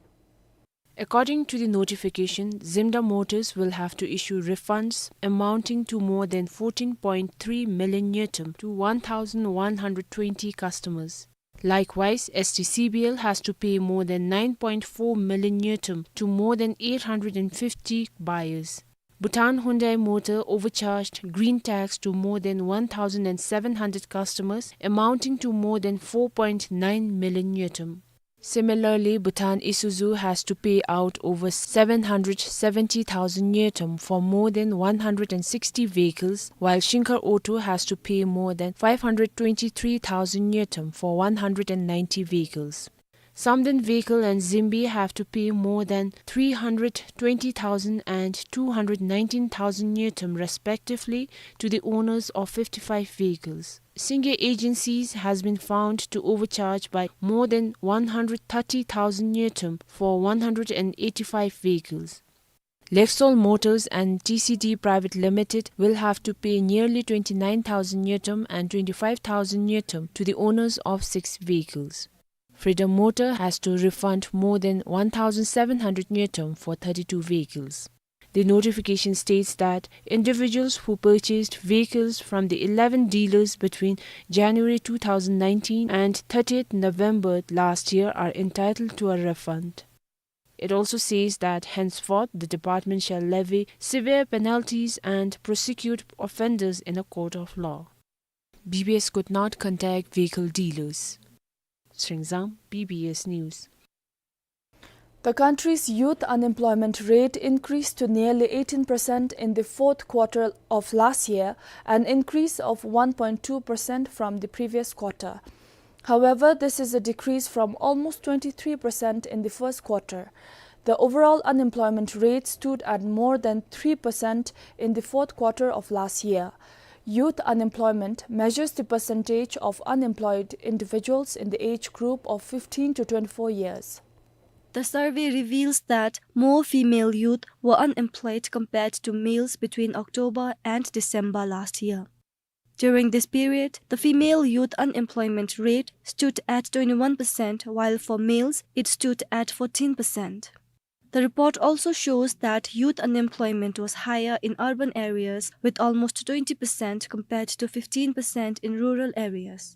According to the notification, Zimda Motors will have to issue refunds amounting to more than fourteen point three million ngultrum to one thousand one hundred twenty customers. Likewise, S T C B L has to pay more than nine point four million ngultrum to more than eight hundred and fifty buyers. Bhutan Hyundai Motor overcharged green tax to more than one thousand and seven hundred customers, amounting to more than four point nine million ngultrum. Similarly, Bhutan Isuzu has to pay out over seven hundred seventy thousand ngultrum for more than one hundred and sixty vehicles, while Shinker Auto has to pay more than five hundred twenty-three thousand ngultrum for one hundred and ninety vehicles. Samdin Vehicle and Zimbi have to pay more than three hundred twenty thousand and two hundred nineteen thousand ngultrum respectively to the owners of fifty-five vehicles. Singye Agencies has been found to overcharge by more than one hundred thirty thousand ngultrum for one hundred and eighty-five vehicles. Lexol Motors and T C D Private Limited will have to pay nearly twenty-nine thousand ngultrum and twenty-five thousand ngultrum to the owners of six vehicles. Freedom Motor has to refund more than one thousand seven hundred ngultrum for thirty-two vehicles. The notification states that individuals who purchased vehicles from the eleven dealers between January two thousand nineteen and thirtieth November last year are entitled to a refund. It also says that henceforth the department shall levy severe penalties and prosecute offenders in a court of law. B B S could not contact vehicle dealers. Sringzang, B B S News. The country's youth unemployment rate increased to nearly eighteen percent in the fourth quarter of last year, an increase of one point two percent from the previous quarter. However, this is a decrease from almost twenty-three percent in the first quarter. The overall unemployment rate stood at more than three percent in the fourth quarter of last year. Youth unemployment measures the percentage of unemployed individuals in the age group of fifteen to twenty-four years. The survey reveals that more female youth were unemployed compared to males between October and December last year. During this period, the female youth unemployment rate stood at twenty-one percent, while for males, it stood at fourteen percent. The report also shows that youth unemployment was higher in urban areas, with almost twenty percent compared to fifteen percent in rural areas.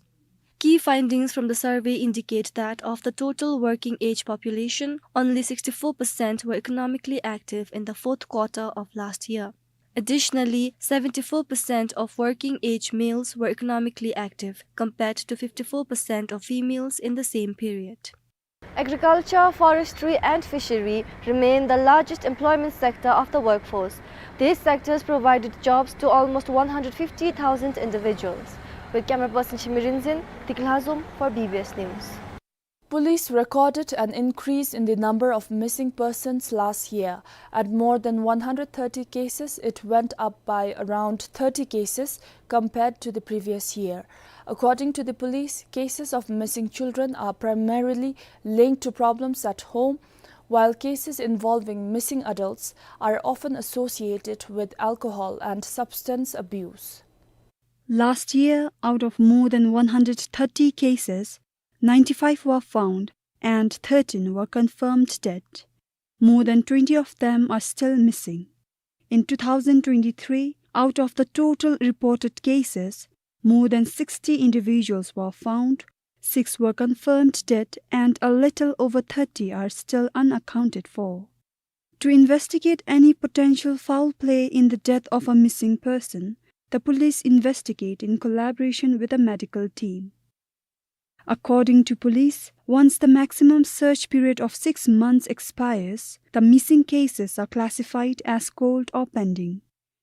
Key findings from the survey indicate that of the total working age population, only sixty-four percent were economically active in the fourth quarter of last year. Additionally, seventy-four percent of working age males were economically active, compared to fifty-four percent of females in the same period. Agriculture, forestry, and fishery remain the largest employment sector of the workforce. These sectors provided jobs to almost one hundred fifty thousand individuals. With camera person Shimi Rinzin, Dikla Zum for B B S News. Police recorded an increase in the number of missing persons last year. At more than one hundred thirty cases, it went up by around thirty cases compared to the previous year. According to the police, cases of missing children are primarily linked to problems at home, while cases involving missing adults are often associated with alcohol and substance abuse. Last year, out of more than one hundred thirty cases, ninety-five were found and thirteen were confirmed dead. More than twenty of them are still missing. In two thousand twenty-three, out of the total reported cases, more than sixty individuals were found, six were confirmed dead, and a little over thirty are still unaccounted for. To investigate any potential foul play in the death of a missing person, the police investigate in collaboration with a medical team. According to police, once the maximum search period of six months expires, the missing cases are classified as cold or pending.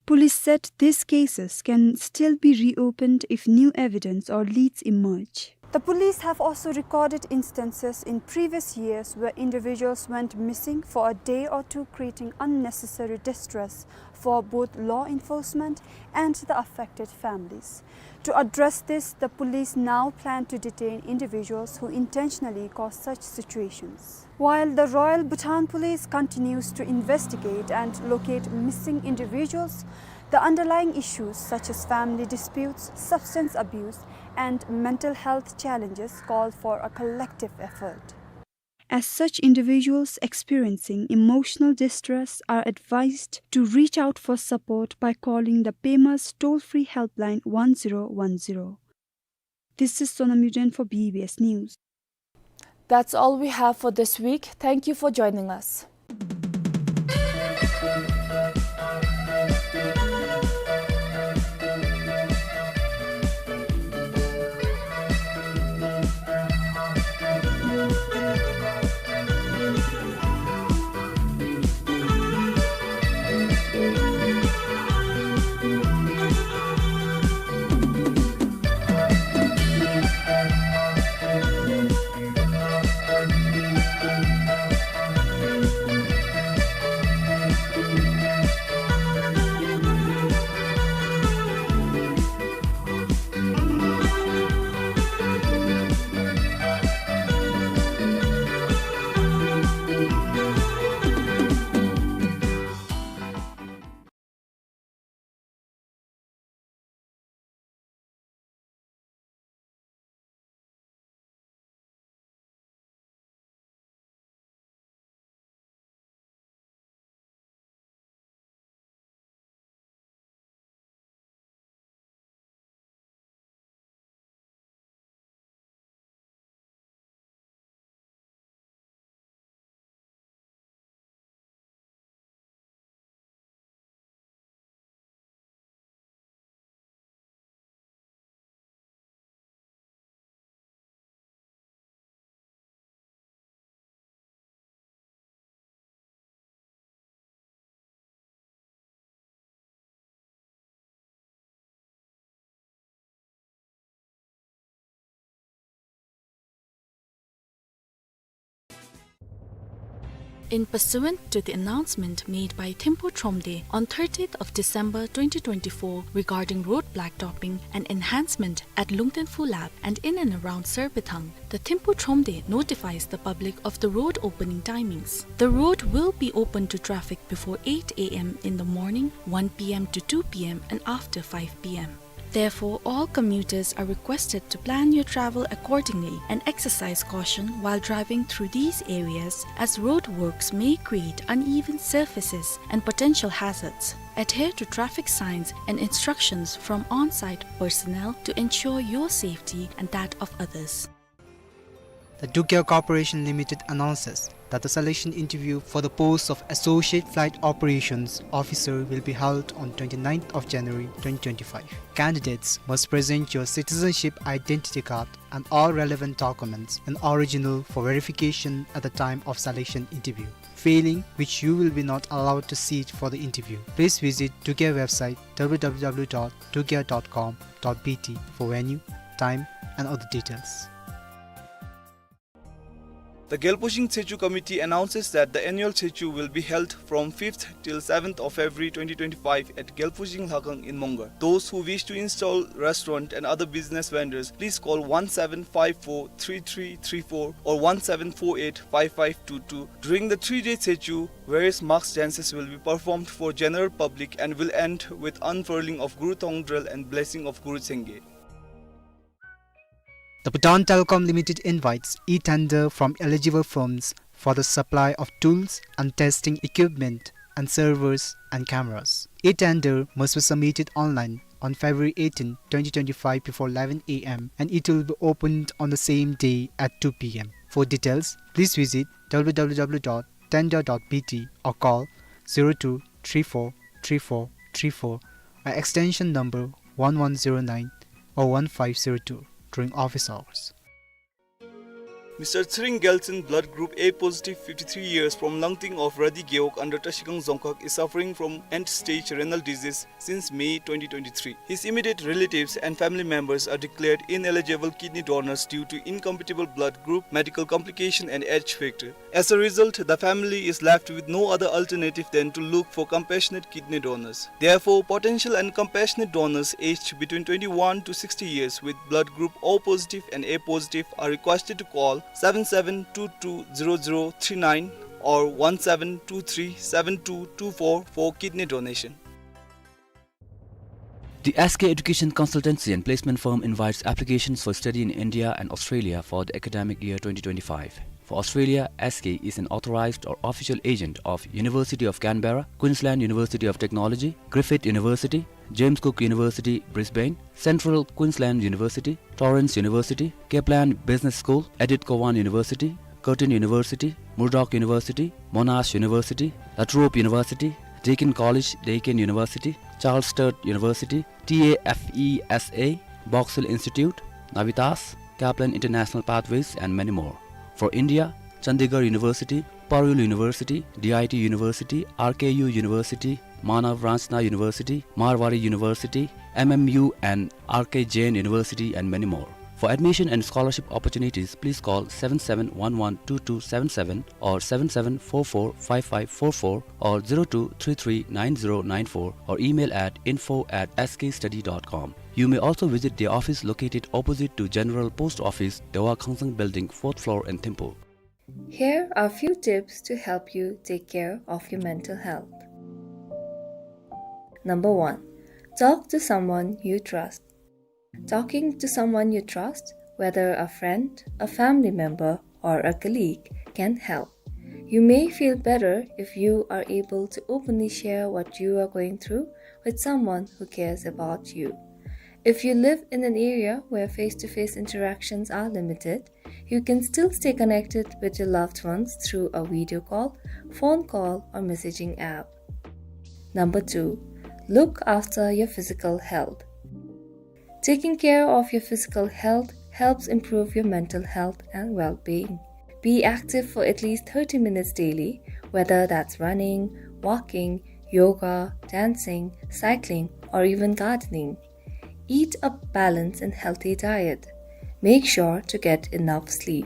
Police said these cases can still be reopened if new evidence or leads emerge. The police have also recorded instances in previous years where individuals went missing for a day or two, creating unnecessary distress for both law enforcement and the affected families. To address this, the police now plan to detain individuals who intentionally cause such situations. While the Royal Bhutan Police continues to investigate and locate missing individuals, The underlying issues, such as family disputes, substance abuse, and mental health challenges, call for a collective effort. As such individuals experiencing emotional distress are advised to reach out for support by calling the PEMA's toll-free helpline one zero one zero. This is Sonam Yuden for B B S News. That's all we have for this week. Thank you for joining us. In pursuant to the announcement made by Thimphu Thromde on thirtieth of December twenty twenty-four regarding road blacktopping and enhancement at Lungten Phu Lap and in and around Sarbithang, the Thimphu Thromde notifies the public of the road opening timings. The road will be open to traffic before eight A M in the morning, one P M to two P M, and after five P M. Therefore, all commuters are requested to plan your travel accordingly and exercise caution while driving through these areas, as road works may create uneven surfaces and potential hazards. Adhere to traffic signs and instructions from on-site personnel to ensure your safety and that of others. The Dugya Corporation Limited announces that the selection interview for the post of Associate Flight Operations Officer will be held on twenty-ninth of January twenty twenty-five. Candidates must present your citizenship identity card and all relevant documents in original for verification at the time of selection interview, failing which you will be not allowed to sit for the interview. Please visit Dugya website W W W dot dugya dot com dot B T for venue, time, and other details. The Gelphushing Tshechu Committee announces that the annual Tshechu will be held from fifth till seventh of February twenty twenty-five at Gelphushing Lhakhang in Mongar. Those who wish to install restaurant and other business vendors, please call one seven five four three three three four or one seven four eight five five two two. During the three-day Tshechu, various mass dances will be performed for general public and will end with unfurling of Guru Thongdrel and blessing of Guru Chhenge. The Bhutan Telecom Limited invites e-tender from eligible firms for the supply of tools and testing equipment and servers and cameras. E-tender must be submitted online on February eighteen, twenty twenty-five before eleven A M and it will be opened on the same day at two P M. For details, please visit W W W dot tender dot B T or call zero two three four three four three four, uh, extension number one one zero nine or one five zero two during office hours. Mister Tshering Gyaltsen, blood group A positive, fifty-three years, from Langting of Radi Gewog under Trashigang Dzongkhag, is suffering from end-stage renal disease since May twenty twenty-three. His immediate relatives and family members are declared ineligible kidney donors due to incompatible blood group, medical complication and age factor. As a result, the family is left with no other alternative than to look for compassionate kidney donors. Therefore, potential and compassionate donors aged between twenty-one to sixty years with blood group O positive and A positive are requested to call seven seven two two zero zero three nine or one seven two three seven two two four for kidney donation. The S K Education Consultancy and Placement Firm invites applications for study in India and Australia for the academic year twenty twenty-five. For Australia, S K is an authorized or official agent of University of Canberra, Queensland University of Technology, Griffith University, James Cook University, Brisbane, Central Queensland University, Torrens University, Kaplan Business School, Edith Cowan University, Curtin University, Murdoch University, Monash University, La Trobe University, Deakin College, Deakin University, Charles Sturt University, T A F E S A, Box Hill Institute, Navitas, Kaplan International Pathways, and many more. For India, Chandigarh University, Parul University, D I T University, R K U University, Manav Ranchna University, Marwari University, M M U and R K Jain University, and many more. For admission and scholarship opportunities, please call seven seven one one two two seven seven or seven seven four four five five four four or zero two three three nine zero nine four or email at info at S K study dot com. You may also visit their office located opposite to General Post Office, Dewa Khangsang Building, fourth floor in Thimphu. Here are few tips to help you take care of your mental health. Number one, talk to someone you trust. Talking to someone you trust, whether a friend, a family member, or a colleague, can help. You may feel better if you are able to openly share what you are going through with someone who cares about you. If you live in an area where face-to-face interactions are limited, you can still stay connected with your loved ones through a video call, phone call, or messaging app. Number two, look after your physical health. Taking care of your physical health helps improve your mental health and well-being. Be active for at least thirty minutes daily, whether that's running, walking, yoga, dancing, cycling, or even gardening. Eat a balanced and healthy diet. Make sure to get enough sleep.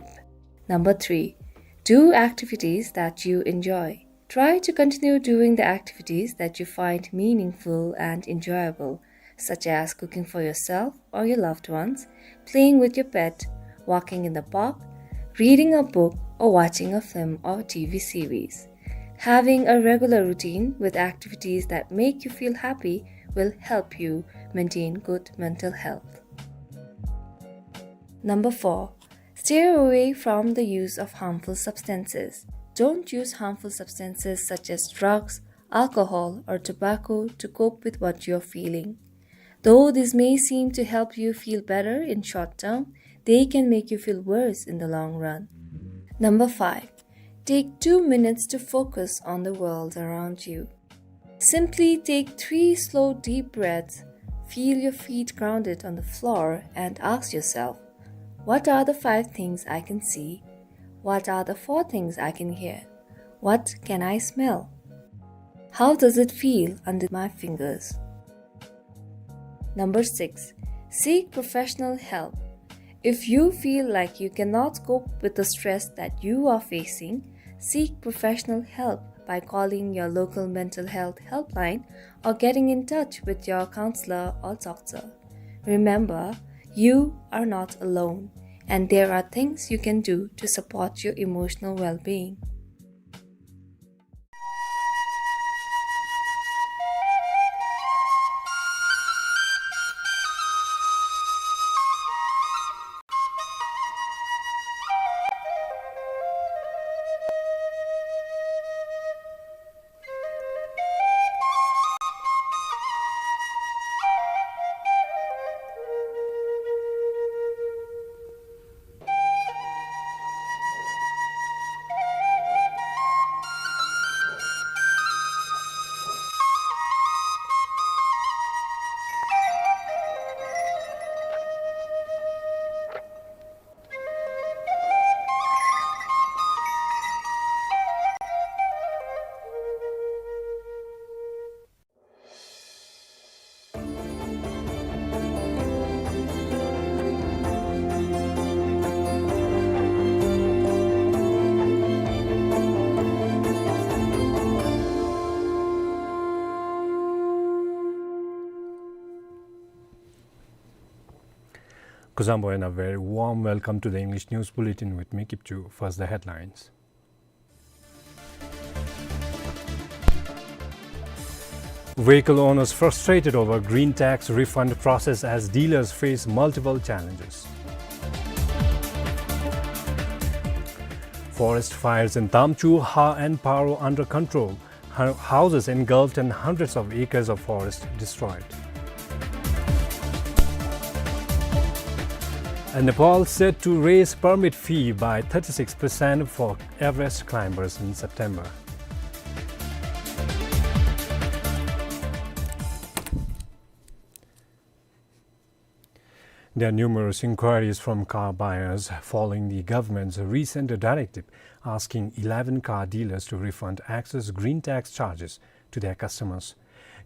Number three, do activities that you enjoy. Try to continue doing the activities that you find meaningful and enjoyable, such as cooking for yourself or your loved ones, playing with your pet, walking in the park, reading a book, or watching a film or T V series. Having a regular routine with activities that make you feel happy will help you maintain good mental health. Number four, steer away from the use of harmful substances. Don't use harmful substances such as drugs, alcohol, or tobacco to cope with what you're feeling. Though this may seem to help you feel better in short term, they can make you feel worse in the long run. Number five, take two minutes to focus on the world around you. Simply take three slow, deep breaths, feel your feet grounded on the floor, and ask yourself, "What are the five things I can see? What are the four things I can hear? What can I smell? How does it feel under my fingers?" Number six, seek professional help. If you feel like you cannot cope with the stress that you are facing, seek professional help by calling your local mental health helpline or getting in touch with your counselor or doctor. Remember, you are not alone, and there are things you can do to support your emotional well-being. Kuzuzangpo and a very warm welcome to the English News Bulletin with me, Kipchu. First, the headlines. Vehicle owners frustrated over green tax refund process as dealers face multiple challenges. Forest fires in Tamchu, Ha and Paro under control. Hu-, houses engulfed and hundreds of acres of forest destroyed. And Nepal set to raise permit fee by thirty-six percent for Everest climbers in September. There are numerous inquiries from car buyers following the government's recent directive asking eleven car dealers to refund excess green tax charges to their customers.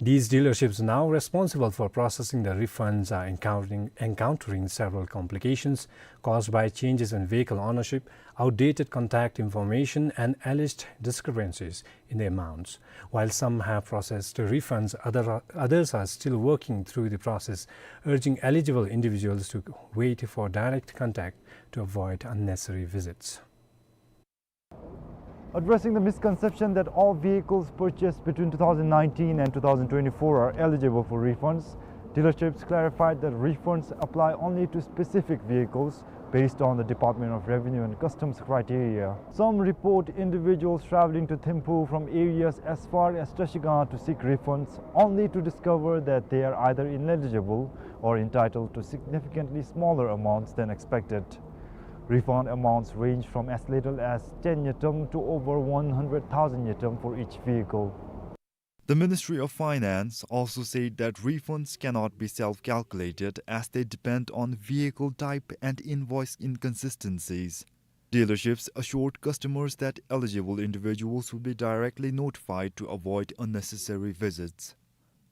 These dealerships now responsible for processing the refunds are encountering, encountering several complications caused by changes in vehicle ownership, outdated contact information, and alleged discrepancies in the amounts. While some have processed refunds, other, others are still working through the process, urging eligible individuals to wait for direct contact to avoid unnecessary visits. Addressing the misconception that all vehicles purchased between two thousand nineteen and two thousand twenty-four are eligible for refunds, dealerships clarified that refunds apply only to specific vehicles based on the Department of Revenue and Customs criteria. Some report individuals traveling to Thimphu from areas as far as Trashigang to seek refunds, only to discover that they are either ineligible or entitled to significantly smaller amounts than expected. Refund amounts range from as little as ten ngultrum to over one hundred thousand ngultrum for each vehicle. The Ministry of Finance also said that refunds cannot be self-calculated as they depend on vehicle type and invoice inconsistencies. Dealerships assured customers that eligible individuals will be directly notified to avoid unnecessary visits.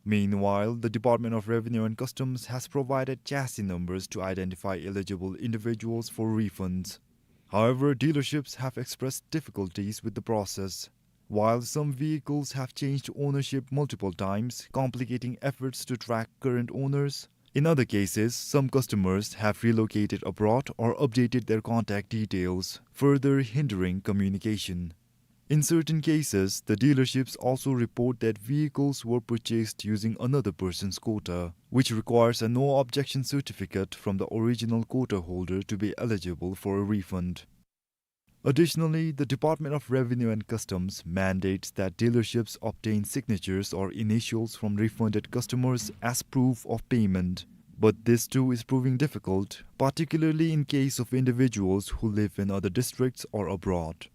Meanwhile, the Department of Revenue and Customs has provided chassis numbers to identify eligible individuals for refunds. However, dealerships have expressed difficulties with the process. While some vehicles have changed ownership multiple times, complicating efforts to track current owners, in other cases, some customers have relocated abroad or updated their contact details, further hindering communication. In certain cases, the dealerships also report that vehicles were purchased using another person's quota, which requires a no objection certificate from the original quota holder to be eligible for a refund. Additionally, the Department of Revenue and Customs mandates that dealerships obtain signatures or initials from refunded customers as proof of payment. But this too is proving difficult, particularly in case of individuals who live in other districts or abroad.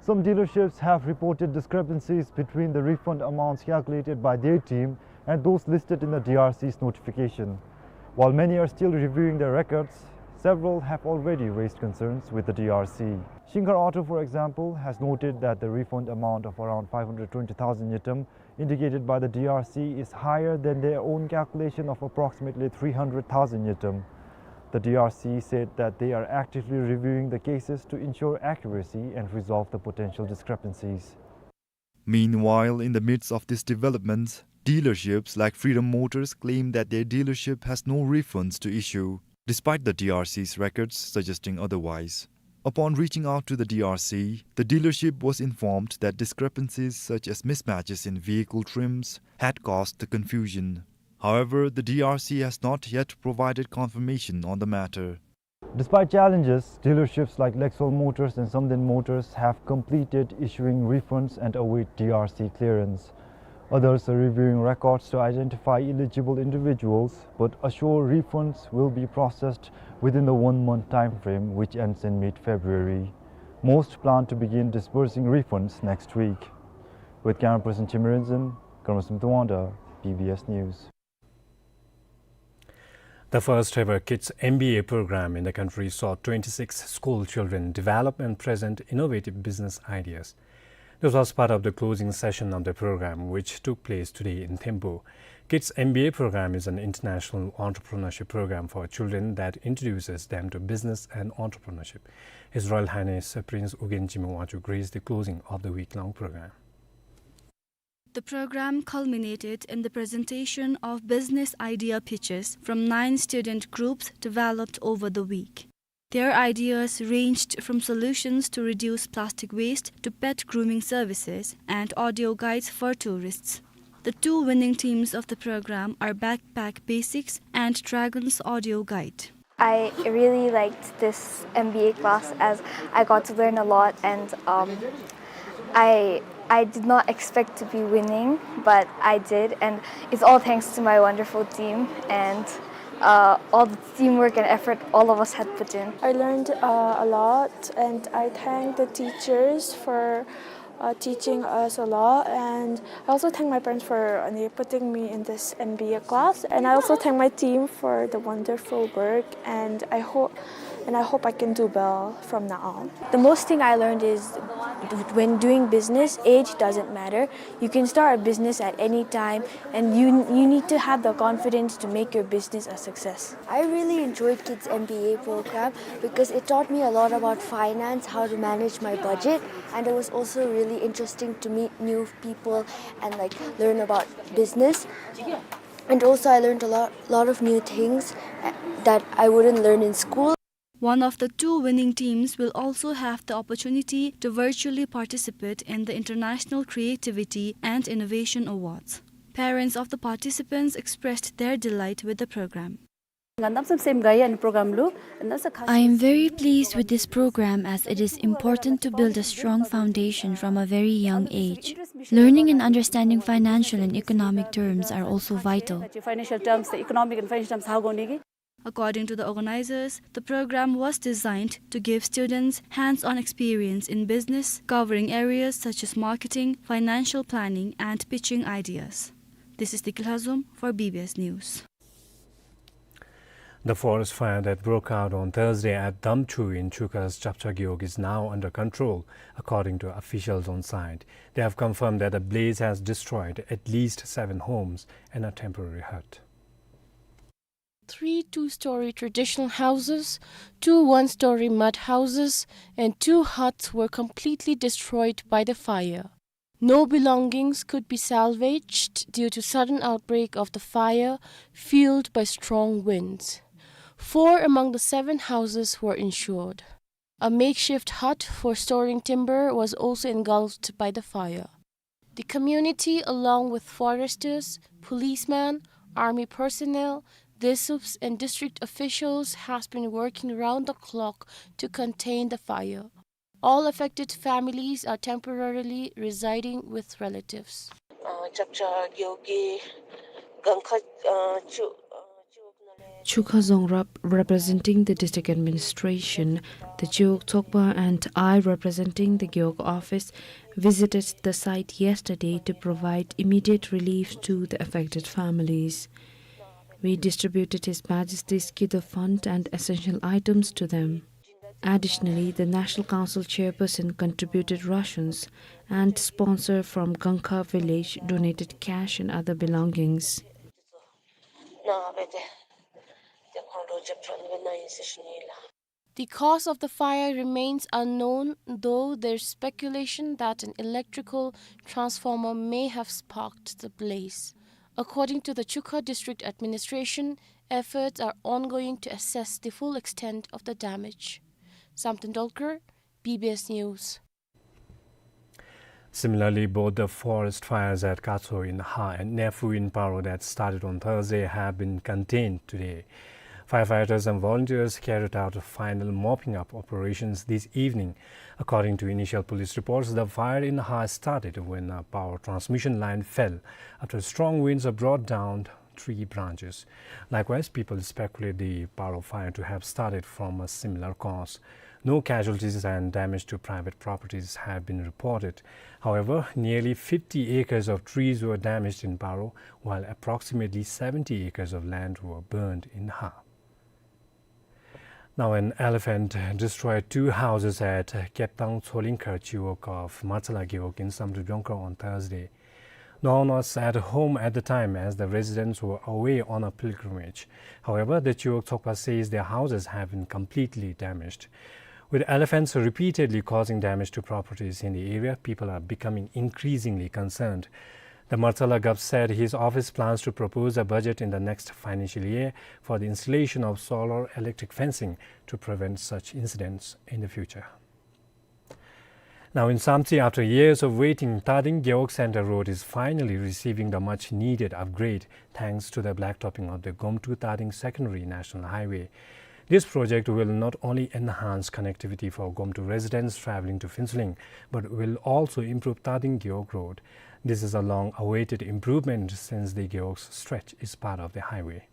Some dealerships have reported discrepancies between the refund amounts calculated by their team and those listed in the D R C's notification. While many are still reviewing their records, several have already raised concerns with the D R C. Shinkhar Auto, for example, has noted that the refund amount of around five hundred twenty thousand ngultrum indicated by the D R C is higher than their own calculation of approximately three hundred thousand ngultrum. The D R C said that they are actively reviewing the cases to ensure accuracy and resolve the potential discrepancies. Meanwhile, in the midst of these developments, dealerships like Freedom Motors claim that their dealership has no refunds to issue, despite the D R C's records suggesting otherwise. Upon reaching out to the D R C, the dealership was informed that discrepancies such as mismatches in vehicle trims had caused the confusion. However, the D R C has not yet provided confirmation on the matter. Despite challenges, dealerships like Lexol Motors and Samden Motors have completed issuing refunds and await D R C clearance. Others are reviewing records to identify eligible individuals, but assure refunds will be processed within the one-month time frame, which ends in mid-February. Most plan to begin disbursing refunds next week. With camera person Chimrinzin, Karmasum Tuanda, B B S News. The first ever Kids M B A program in the country saw twenty-six school children develop and present innovative business ideas. This was part of the closing session of the program, which took place today in Thimphu. Kids M B A program is an international entrepreneurship program for children that introduces them to business and entrepreneurship. His Royal Highness Prince Ugyen Jime Wangchuck graced the closing of the week-long program. The program culminated in the presentation of business idea pitches from nine student groups developed over the week. Their ideas ranged from solutions to reduce plastic waste to pet grooming services and audio guides for tourists. The two winning teams of the program are Backpack Basics and Dragon's Audio Guide. I really liked this M B A class as I got to learn a lot, and, um, I, I did not expect to be winning, but I did, and it's all thanks to my wonderful team and, uh, all the teamwork and effort all of us had put in. I learned, uh, a lot, and I thank the teachers for, uh, teaching us a lot, and I also thank my parents for, uh, putting me in this M B A class, and I also thank my team for the wonderful work, and I hope, and I hope I can do well from now on. The most thing I learned is when doing business, age doesn't matter. You can start a business at any time, and you, you need to have the confidence to make your business a success. I really enjoyed Kids M B A program because it taught me a lot about finance, how to manage my budget, and it was also really interesting to meet new people and, like, learn about business. And also I learned a lot, lot of new things, uh, that I wouldn't learn in school. One of the two winning teams will also have the opportunity to virtually participate in the International Creativity and Innovation Awards. Parents of the participants expressed their delight with the program. I am very pleased with this program as it is important to build a strong foundation from a very young age. Learning and understanding financial and economic terms are also vital. According to the organizers, the program was designed to give students hands-on experience in business, covering areas such as marketing, financial planning, and pitching ideas. This is Dikil Hazum for B B S News. The forest fire that broke out on Thursday at Damchu in Chukha's Chapcha Gewog is now under control, according to officials on site. They have confirmed that the blaze has destroyed at least seven homes and a temporary hut. Three two-story traditional houses, two one-story mud houses, and two huts were completely destroyed by the fire. No belongings could be salvaged due to sudden outbreak of the fire fueled by strong winds. Four among the seven houses were insured. A makeshift hut for storing timber was also engulfed by the fire. The community, along with foresters, policemen, army personnel, DISUPs, and district officials, has been working round the clock to contain the fire. All affected families are temporarily residing with relatives. ཨ་ཅབ་ཅ་གེའུ་གི་གང་ཁ་ཨ་ཅུ་ཨ་ཅུ་ཆུ་ཁ་རྫོང་རབ་representing the district administration, the Gewog Tokpa and I representing the Gewog office visited the site yesterday to provide immediate relief to the affected families. We distributed His Majesty's Kido Fund and essential items to them. Additionally, the National Council chairperson contributed rations, and sponsor from Gangkha village donated cash and other belongings. The cause of the fire remains unknown, though there's speculation that an electrical transformer may have sparked the blaze. According to the Chukha District Administration, efforts are ongoing to assess the full extent of the damage. Samten Dolkar, B B S News. Similarly, both the forest fires at Katso in Ha and Nephu in Paro that started on Thursday have been contained today. Firefighters and volunteers carried out final mopping up operations this evening. According to initial police reports, the fire in Ha started when a power transmission line fell after strong winds brought down tree branches. Likewise, people speculate the Paro fire to have started from a similar cause. No casualties and damage to private properties have been reported. However, nearly fifty acres of trees were damaged in Paro, while approximately seventy acres of land were burned in Ha. Now, an elephant destroyed two houses at Keptang Tsolingkhar Chiwog of Martsala Gewog in Samdrup Yongkha on Thursday. No one was at home at the time, as the residents were away on a pilgrimage. However, the Chiwog Tokpa says their houses have been completely damaged. With elephants repeatedly causing damage to properties in the area, people are becoming increasingly concerned. The Martsala Gov said his office plans to propose a budget in the next financial year for the installation of solar electric fencing to prevent such incidents in the future. Now in Samtse, after years of waiting, Tading Gewog Center Road is finally receiving the much needed upgrade thanks to the blacktopping of the Gomtu Tading Secondary National Highway. This project will not only enhance connectivity for Gomtu residents traveling to Phuentsholing, but will also improve Tading Gewog Road. This is a long-awaited improvement since the Gewog stretch is part of the highway.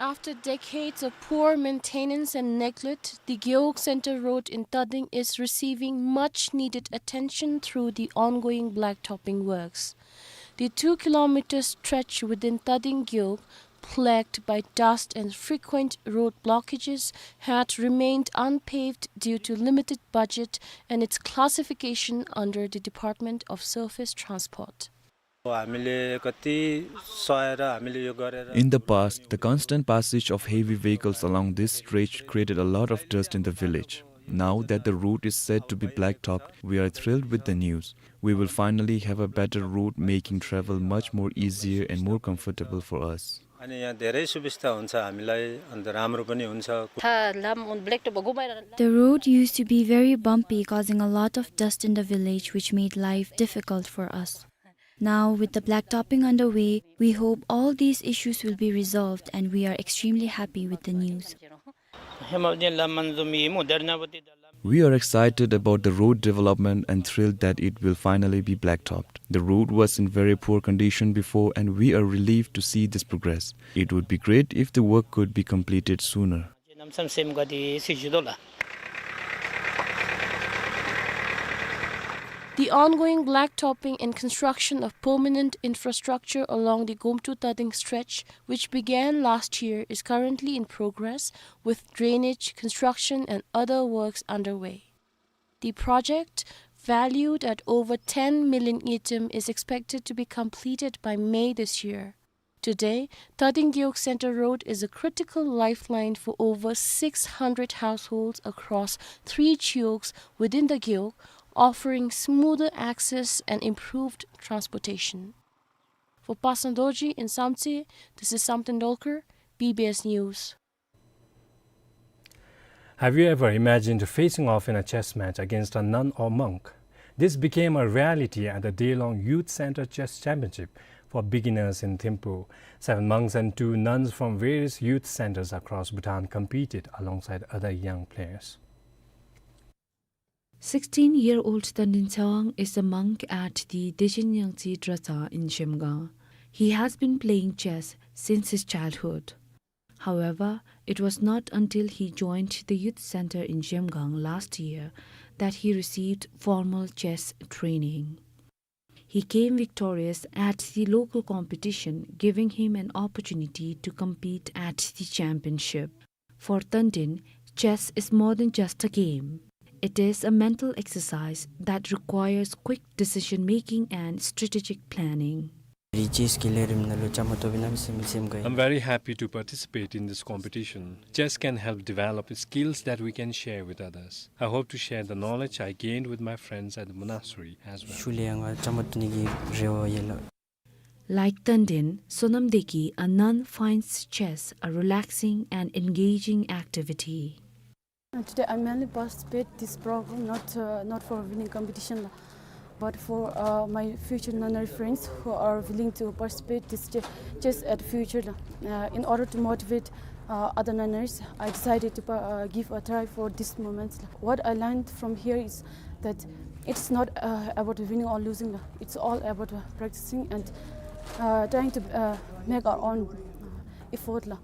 After decades of poor maintenance and neglect, the Gewog Center Road in Tading is receiving much needed attention through the ongoing blacktopping works. The two kilometer stretch within Tading Gewog, plagued by dust and frequent road blockages, had remained unpaved due to limited budget and its classification under the Department of Surface Transport. हामीले कति सहेर, हामीले यो गरेर In the past, the constant passage of heavy vehicles along this stretch created a lot of dust in the village. Now that the road is set to be blacktopped, we are thrilled with the news. We will finally have a better road, making travel much more easier and more comfortable for us. अनि यहाँ धेरै सुविस्ता हुन्छ हामीलाई, अन्त राम्रो पनि हुन्छ। था लाम उन blacktop घुमाएर The road used to be very bumpy, causing a lot of dust in the village, which made life difficult for us. Now, with the blacktopping underway, we hope all these issues will be resolved, and we are extremely happy with the news. We are excited about the road development and thrilled that it will finally be blacktopped. The road was in very poor condition before, and we are relieved to see this progress. It would be great if the work could be completed sooner. The ongoing blacktopping and construction of permanent infrastructure along the Gomtu Tading stretch, which began last year, is currently in progress, with drainage, construction and other works underway. The project, valued at over ten million ngultrum, is expected to be completed by May this year. Today, Tading Gewog Center Road is a critical lifeline for over six hundred households across three chiyogs within the Gewog, offering smoother access and improved transportation. For Pasang Dorji in Samtse, this is Samten Dolkar, B B S News. Have you ever imagined facing off in a chess match against a nun or monk? This became a reality at the day-long Youth Center Chess Championship for beginners in Thimphu. Seven monks and two nuns from various youth centers across Bhutan competed alongside other young players. Sixteen-year-old Tandin Tsewang is a monk at the Dechen Nyangtse Dratsa in Zhemgang. He has been playing chess since his childhood. However, it was not until he joined the youth center in Zhemgang last year that he received formal chess training. He came victorious at the local competition, giving him an opportunity to compete at the championship. For Tandin, chess is more than just a game. It is a mental exercise that requires quick decision-making and strategic planning. I'm very happy to participate in this competition. Chess can help develop skills that we can share with others. I hope to share the knowledge I gained with my friends at the monastery as well. Like Tandin, Sonam Deki, a nun, finds chess a relaxing and engaging activity. Uh, today I mainly participate this program not, uh, not for winning competition, la, but for, uh, my future nunnery friends who are willing to participate this ch-, chess at future, la. Uh, in order to motivate, uh, other nunneries, I decided to pa-, uh, give a try for this moment, la. What I learned from here is that it's not, uh, about winning or losing, la. It's all about, uh, practicing and, uh, trying to, uh, make our own, uh, effort, la.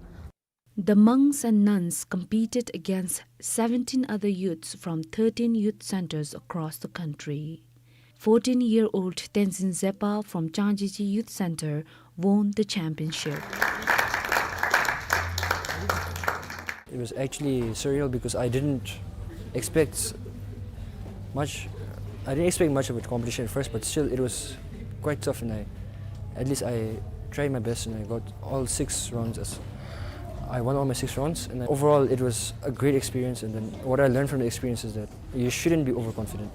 The monks and nuns competed against seventeen other youths from thirteen youth centers across the country. Fourteen-year-old Tenzin Zepa from Changjichi Youth Center won the championship. It was actually surreal because I didn't expect much. I didn't expect much of a competition at first, but still it was quite tough, and I, at least I tried my best, and I got all six rounds. As I won all my six rounds, and overall it was a great experience. And then what I learned from the experience is that you shouldn't be overconfident.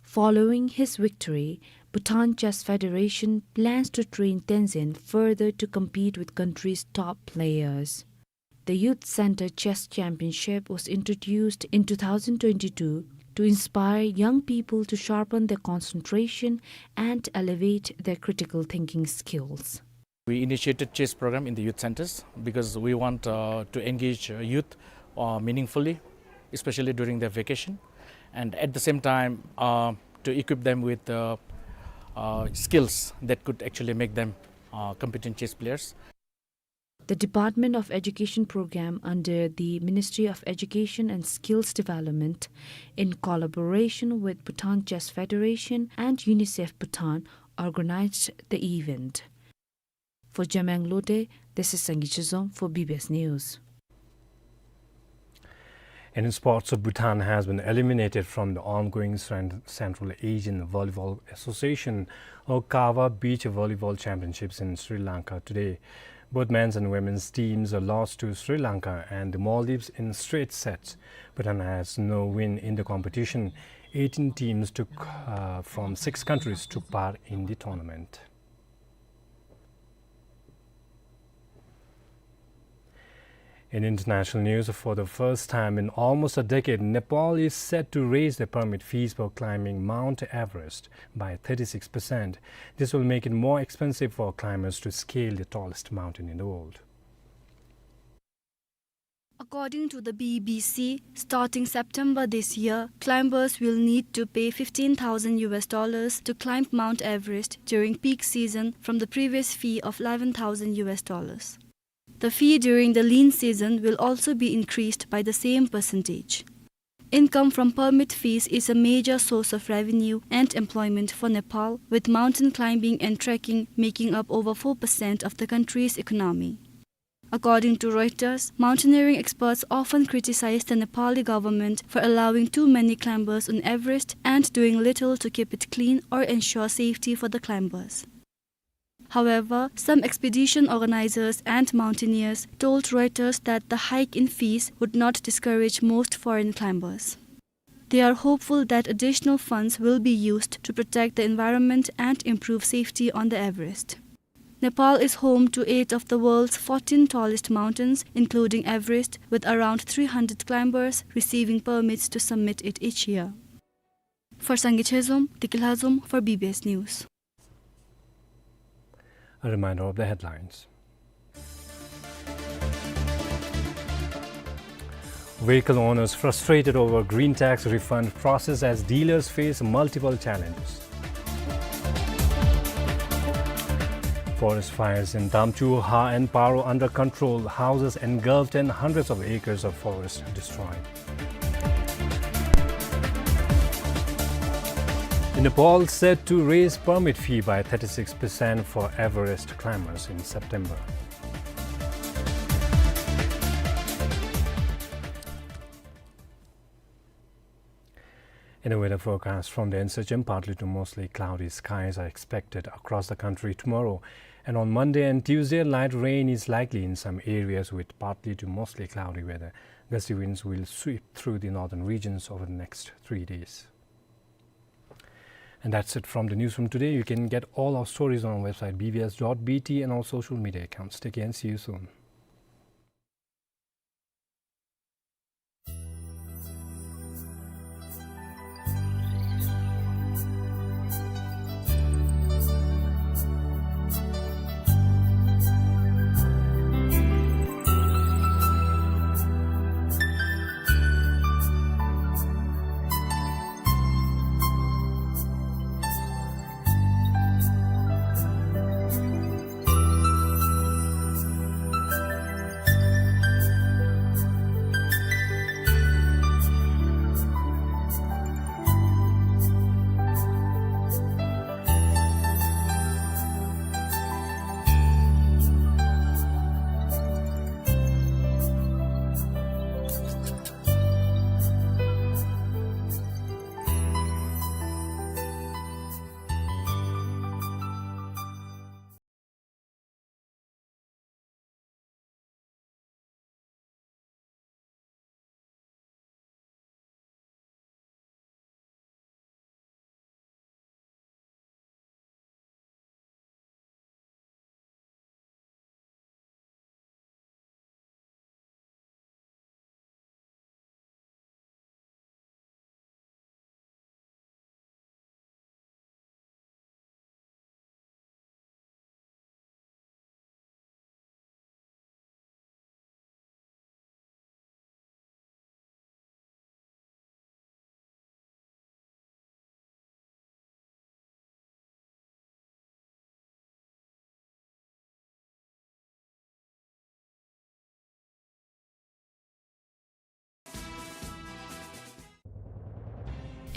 Following his victory, Bhutan Chess Federation plans to train Tenzin further to compete with country's top players. The Youth Center Chess Championship was introduced in two thousand twenty-two to inspire young people to sharpen their concentration and elevate their critical thinking skills. We initiated chess program in the youth centers because we want, uh, to engage, uh, youth, uh, meaningfully, especially during their vacation, and at the same time, uh, to equip them with, uh, uh, skills that could actually make them, uh, competent chess players. The Department of Education program under the Ministry of Education and Skills Development, in collaboration with Bhutan Chess Federation and UNICEF Bhutan, organized the event. For Jameng Lode, this is Sangay Chezom for B B S News. And in sports, Bhutan has been eliminated from the ongoing Cent-, Central Asian Volleyball Association, or CAVA, Beach Volleyball Championships in Sri Lanka today. Both men's and women's teams lost to Sri Lanka and the Maldives in straight sets. Bhutan has no win in the competition. Eighteen teams took, uh, from six countries took part in the tournament. In international news, for the first time in almost a decade, Nepal is set to raise the permit fees for climbing Mount Everest by thirty-six percent. This will make it more expensive for climbers to scale the tallest mountain in the world. According to the B B C, starting September this year, climbers will need to pay fifteen thousand U S dollars to climb Mount Everest during peak season from the previous fee of eleven thousand U S dollars. The fee during the lean season will also be increased by the same percentage. Income from permit fees is a major source of revenue and employment for Nepal, with mountain climbing and trekking making up over four percent of the country's economy. According to Reuters, mountaineering experts often criticize the Nepali government for allowing too many climbers on Everest and doing little to keep it clean or ensure safety for the climbers. However, some expedition organizers and mountaineers told Reuters that the hike in fees would not discourage most foreign climbers. They are hopeful that additional funds will be used to protect the environment and improve safety on the Everest. Nepal is home to eight of the world's fourteen tallest mountains, including Everest, with around three hundred climbers receiving permits to summit it each year. For Sangay Chezom, Deki Lhazom for B B S News. A reminder of the headlines. Vehicle owners frustrated over green tax refund process as dealers face multiple challenges. Forest fires in Damchu, Ha and Paro under control, houses engulfed and hundreds of acres of forest destroyed. Nepal set to raise permit fee by thirty-six percent for Everest climbers in September. In a weather forecast from the N S H M, partly to mostly cloudy skies are expected across the country tomorrow. And on Monday and Tuesday, light rain is likely in some areas with partly to mostly cloudy weather. Gusty winds will sweep through the northern regions over the next three days. And that's it from the newsroom today. You can get all our stories on our website, B B S dot B T, and our social media accounts. Take care and see you soon.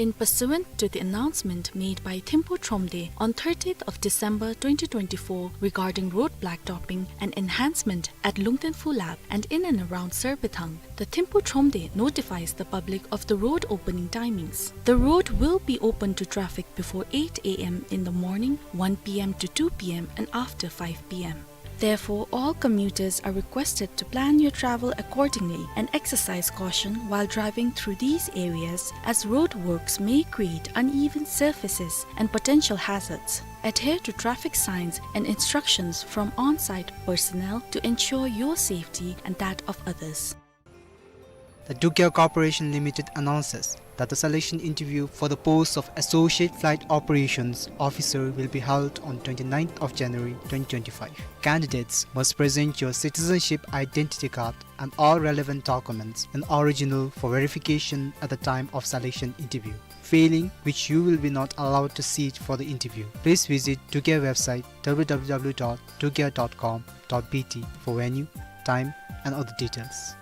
In pursuant to the announcement made by Thimphu Thromde on thirtieth of December twenty twenty-four regarding road blacktopping and enhancement at Lungten Phu Lap and in and around Sarbithang, the Thimphu Thromde notifies the public of the road opening timings. The road will be open to traffic before eight a m in the morning, one p m to two p m, and after five p m. Therefore, all commuters are requested to plan your travel accordingly and exercise caution while driving through these areas, as roadworks may create uneven surfaces and potential hazards. Adhere to traffic signs and instructions from on-site personnel to ensure your safety and that of others. The Dugya Corporation Limited announces that the selection interview for the post of Associate Flight Operations Officer will be held on twenty-ninth of January twenty twenty-five. Candidates must present your citizenship identity card and all relevant documents in original for verification at the time of selection interview, failing which you will be not allowed to sit for the interview. Please visit Dugya website w w w dot dugya dot com dot b t for venue, time, and other details.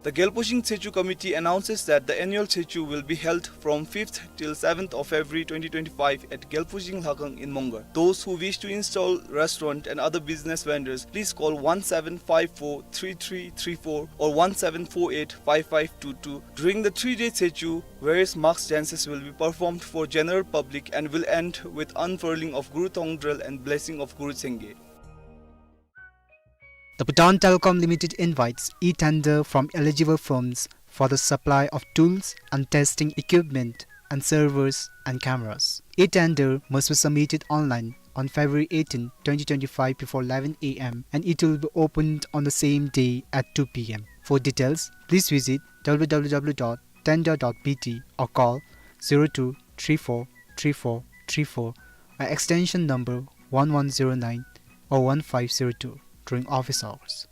The Gelpujing Tsechu Committee announces that the annual Tsechu will be held from fifth till seventh of February twenty twenty-five at Gelpujing Lhakang in Mongar. Those who wish to install restaurant and other business vendors, please call one seven five four three three three four or one seven four eight five five two two. During the three-day Tsechu, various mask dances will be performed for general public and will end with unfurling of Guru Thongdrel and blessing of Guru Chenge. The Bhutan Telecom Limited invites e-tender from eligible firms for the supply of tools and testing equipment and servers and cameras. E-tender must be submitted online on February eighteenth, twenty twenty-five before eleven a m and it will be opened on the same day at two p m. For details, please visit w w w dot tender dot b t or call zero two three four three four three four, uh, extension number one one zero nine or one five zero two during office hours.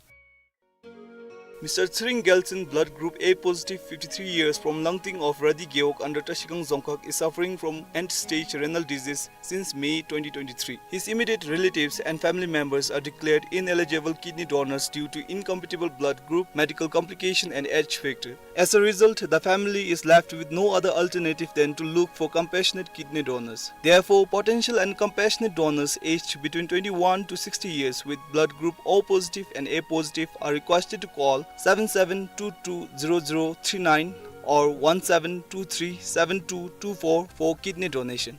Mister Tsering Geltsen, blood group A positive, fifty-three years, from Langting of Radi Gewog under Trashigang Dzongkhag, is suffering from end-stage renal disease since May twenty twenty-three. His immediate relatives and family members are declared ineligible kidney donors due to incompatible blood group, medical complication, and age factor. As a result, the family is left with no other alternative than to look for compassionate kidney donors. Therefore, potential and compassionate donors aged between twenty-one to sixty years with blood group O positive and A positive are requested to call seven seven two two zero zero three nine or one seven two three seven two two four for kidney donation.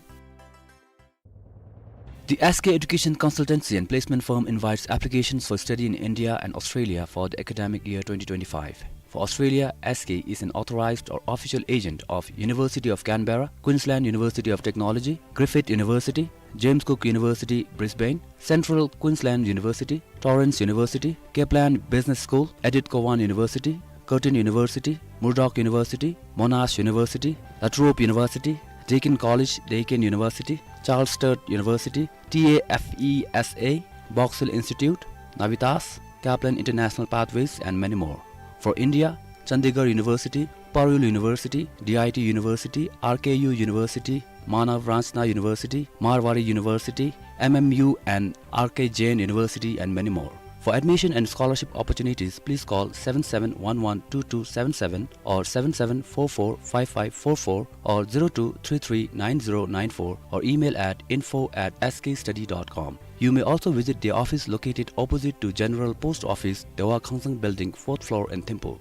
The S K Education Consultancy and Placement Firm invites applications for study in India and Australia for the academic year twenty twenty-five. For Australia, S K is an authorized or official agent of University of Canberra, Queensland University of Technology, Griffith University, James Cook University, Brisbane, Central Queensland University, Torrens University, Kaplan Business School, Edith Cowan University, Curtin University, Murdoch University, Monash University, La Trobe University, Deakin College, Deakin University, Charles Sturt University, T A F E S A, Box Hill Institute, Navitas, Kaplan International Pathways, and many more. For India, Chandigarh University, Parul University, D I T University, R K U University, Manav Ranchna University, Marwari University, M M U and R K Jain University, and many more. For admission and scholarship opportunities, please call seven seven one one two two seven seven or seven seven four four five five four four or zero two three three nine zero nine four or email at info at S K study dot com. You may also visit their office located opposite to General Post Office, Dewa Khangsang Building, fourth floor in Thimphu.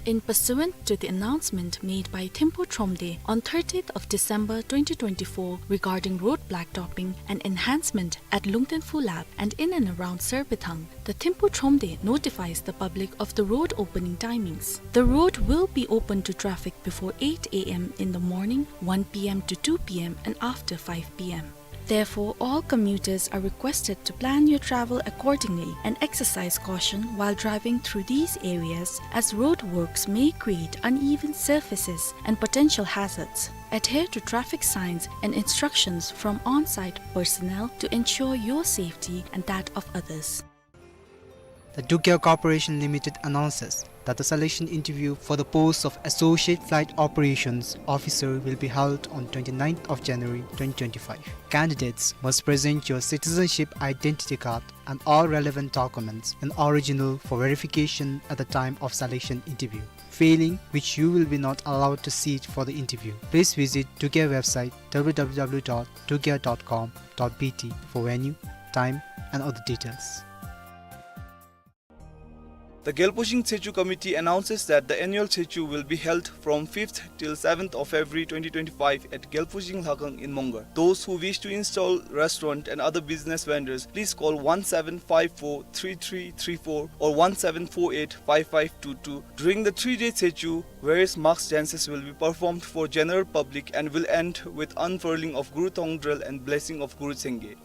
In pursuant to the announcement made by Thimphu Thromde on thirtieth of December twenty twenty-four regarding road blacktopping and enhancement at Lungten Phu Lap and in and around Sir Pithang, the Thimphu Thromde notifies the public of the road opening timings. The road will be open to traffic before eight A M in the morning, one P M to two P M, and after five P M. Therefore, all commuters are requested to plan your travel accordingly and exercise caution while driving through these areas, as roadworks may create uneven surfaces and potential hazards. Adhere to traffic signs and instructions from on-site personnel to ensure your safety and that of others. The Dukia Corporation Limited announces that the selection interview for the post of Associate Flight Operations Officer will be held on twenty-ninth of January twenty twenty-five. Candidates must present your citizenship identity card and all relevant documents in original for verification at the time of selection interview, failing which you will be not allowed to sit for the interview. Please visit Dukia website w w w dot dukia dot com dot b t for venue, time, and other details. The Gelphushing Tshechu Committee announces that the annual Tshechu will be held from fifth till seventh of February twenty twenty-five at Gelphushing Lhakang in Mongar. Those who wish to install restaurant and other business vendors, please call one seven five four three three three four or one seven four eight five five two two. During the three-day Tshechu, various mask dances will be performed for general public and will end with unfurling of Guru Thongdrel and blessing of Guru Changye.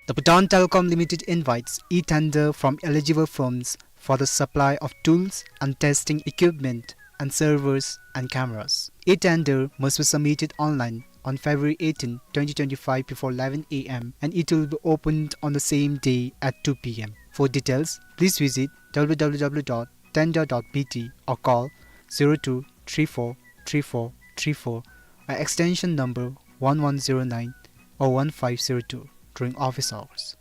The Bhutan Telecom Limited invites e-tender from eligible firms for the supply of tools and testing equipment and servers and cameras. E-tender must be submitted online on February eighteenth, twenty twenty-five before eleven A M and it will be opened on the same day at two P M. For details, please visit w w w dot tender dot b t or call zero two three four three four three four, uh, extension number one one zero nine or one five zero two during office hours.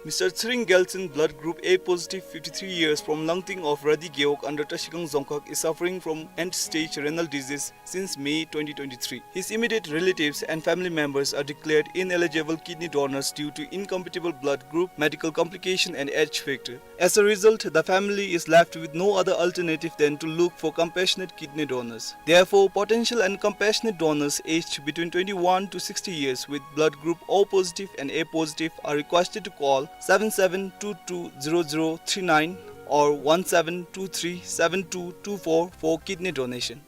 Mister Tsering Gyaltsen, blood group A positive, fifty-three years, from Langting of Radi Gewog under Trashigang Dzongkhag, is suffering from end-stage renal disease since May twenty twenty-three. His immediate relatives and family members are declared ineligible kidney donors due to incompatible blood group, medical complication, and age factor. As a result, the family is left with no other alternative than to look for compassionate kidney donors. Therefore, potential and compassionate donors aged between twenty-one to sixty years with blood group O positive and A positive are requested to call seven seven two two zero zero three nine or one seven two three seven two two four for kidney donation.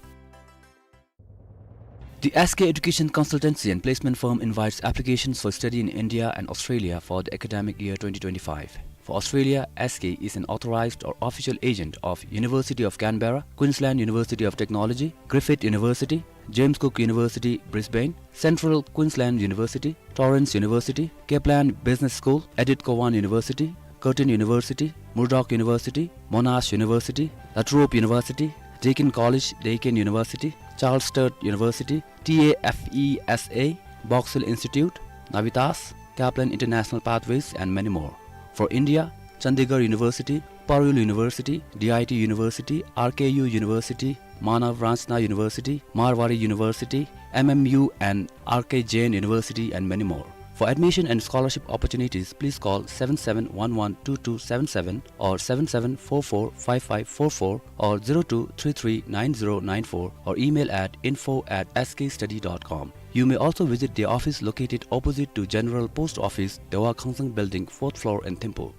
The S K Education Consultancy and Placement Firm invites applications for study in India and Australia for the academic year twenty twenty-five. For Australia, S K is an authorized or official agent of University of Canberra, Queensland University of Technology, Griffith University, James Cook University, Brisbane, Central Queensland University, Torrens University, Kaplan Business School, Edith Cowan University, Curtin University, Murdoch University, Monash University, La Trobe University, Deakin College, Deakin University, Charles Sturt University, T A F E S A, Box Hill Institute, Navitas, Kaplan International Pathways, and many more. For India, Chandigarh University, Parul University, D I T University, R K U University, Manav Ranchna University, Marwari University, M M U and R K Jain University, and many more. For admission and scholarship opportunities, please call seven seven one one two two seven seven or seven seven four four five five four four or zero two three three nine zero nine four or email at info at S K study dot com. You may also visit their office located opposite to General Post Office, Dewa Khangsang Building, fourth floor in Thimphu.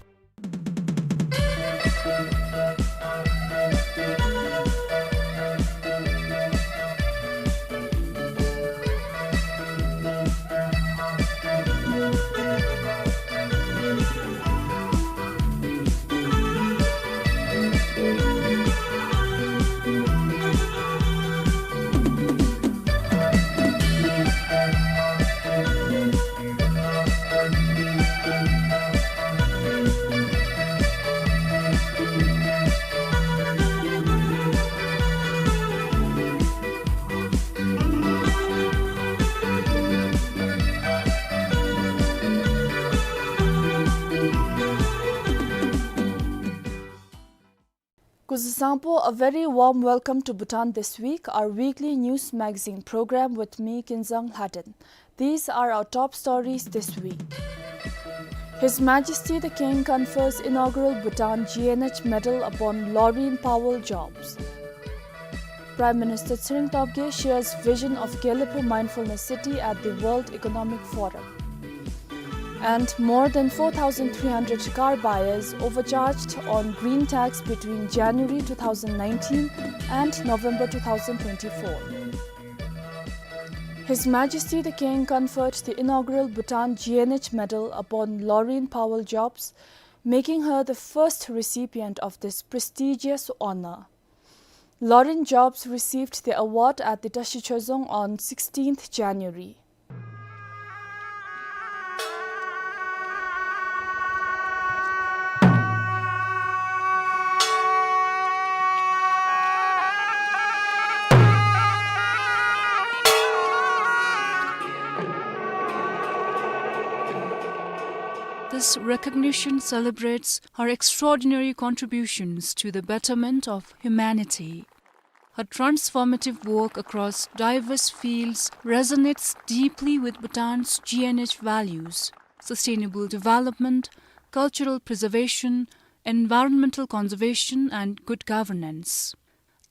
Kuzu sangpo, a very warm welcome to Bhutan This Week, our weekly news magazine program with me, Kinzang Lhaden. These are our top stories this week. His Majesty the King confers inaugural Bhutan G N H Medal upon Laureen Powell Jobs. Prime Minister Tshering Tobgay shares vision of Gelephu Mindfulness City at the World Economic Forum. And more than four thousand three hundred car buyers overcharged on green tax between January two thousand nineteen and November two thousand twenty-four. His Majesty the King conferred the inaugural Bhutan G N H Medal upon Laureen Powell Jobs, making her the first recipient of this prestigious honor. Laureen Jobs received the award at the Tashi Choezong on sixteenth January. This recognition celebrates her extraordinary contributions to the betterment of humanity. Her transformative work across diverse fields resonates deeply with Bhutan's G N H values: sustainable development, cultural preservation, environmental conservation, and good governance.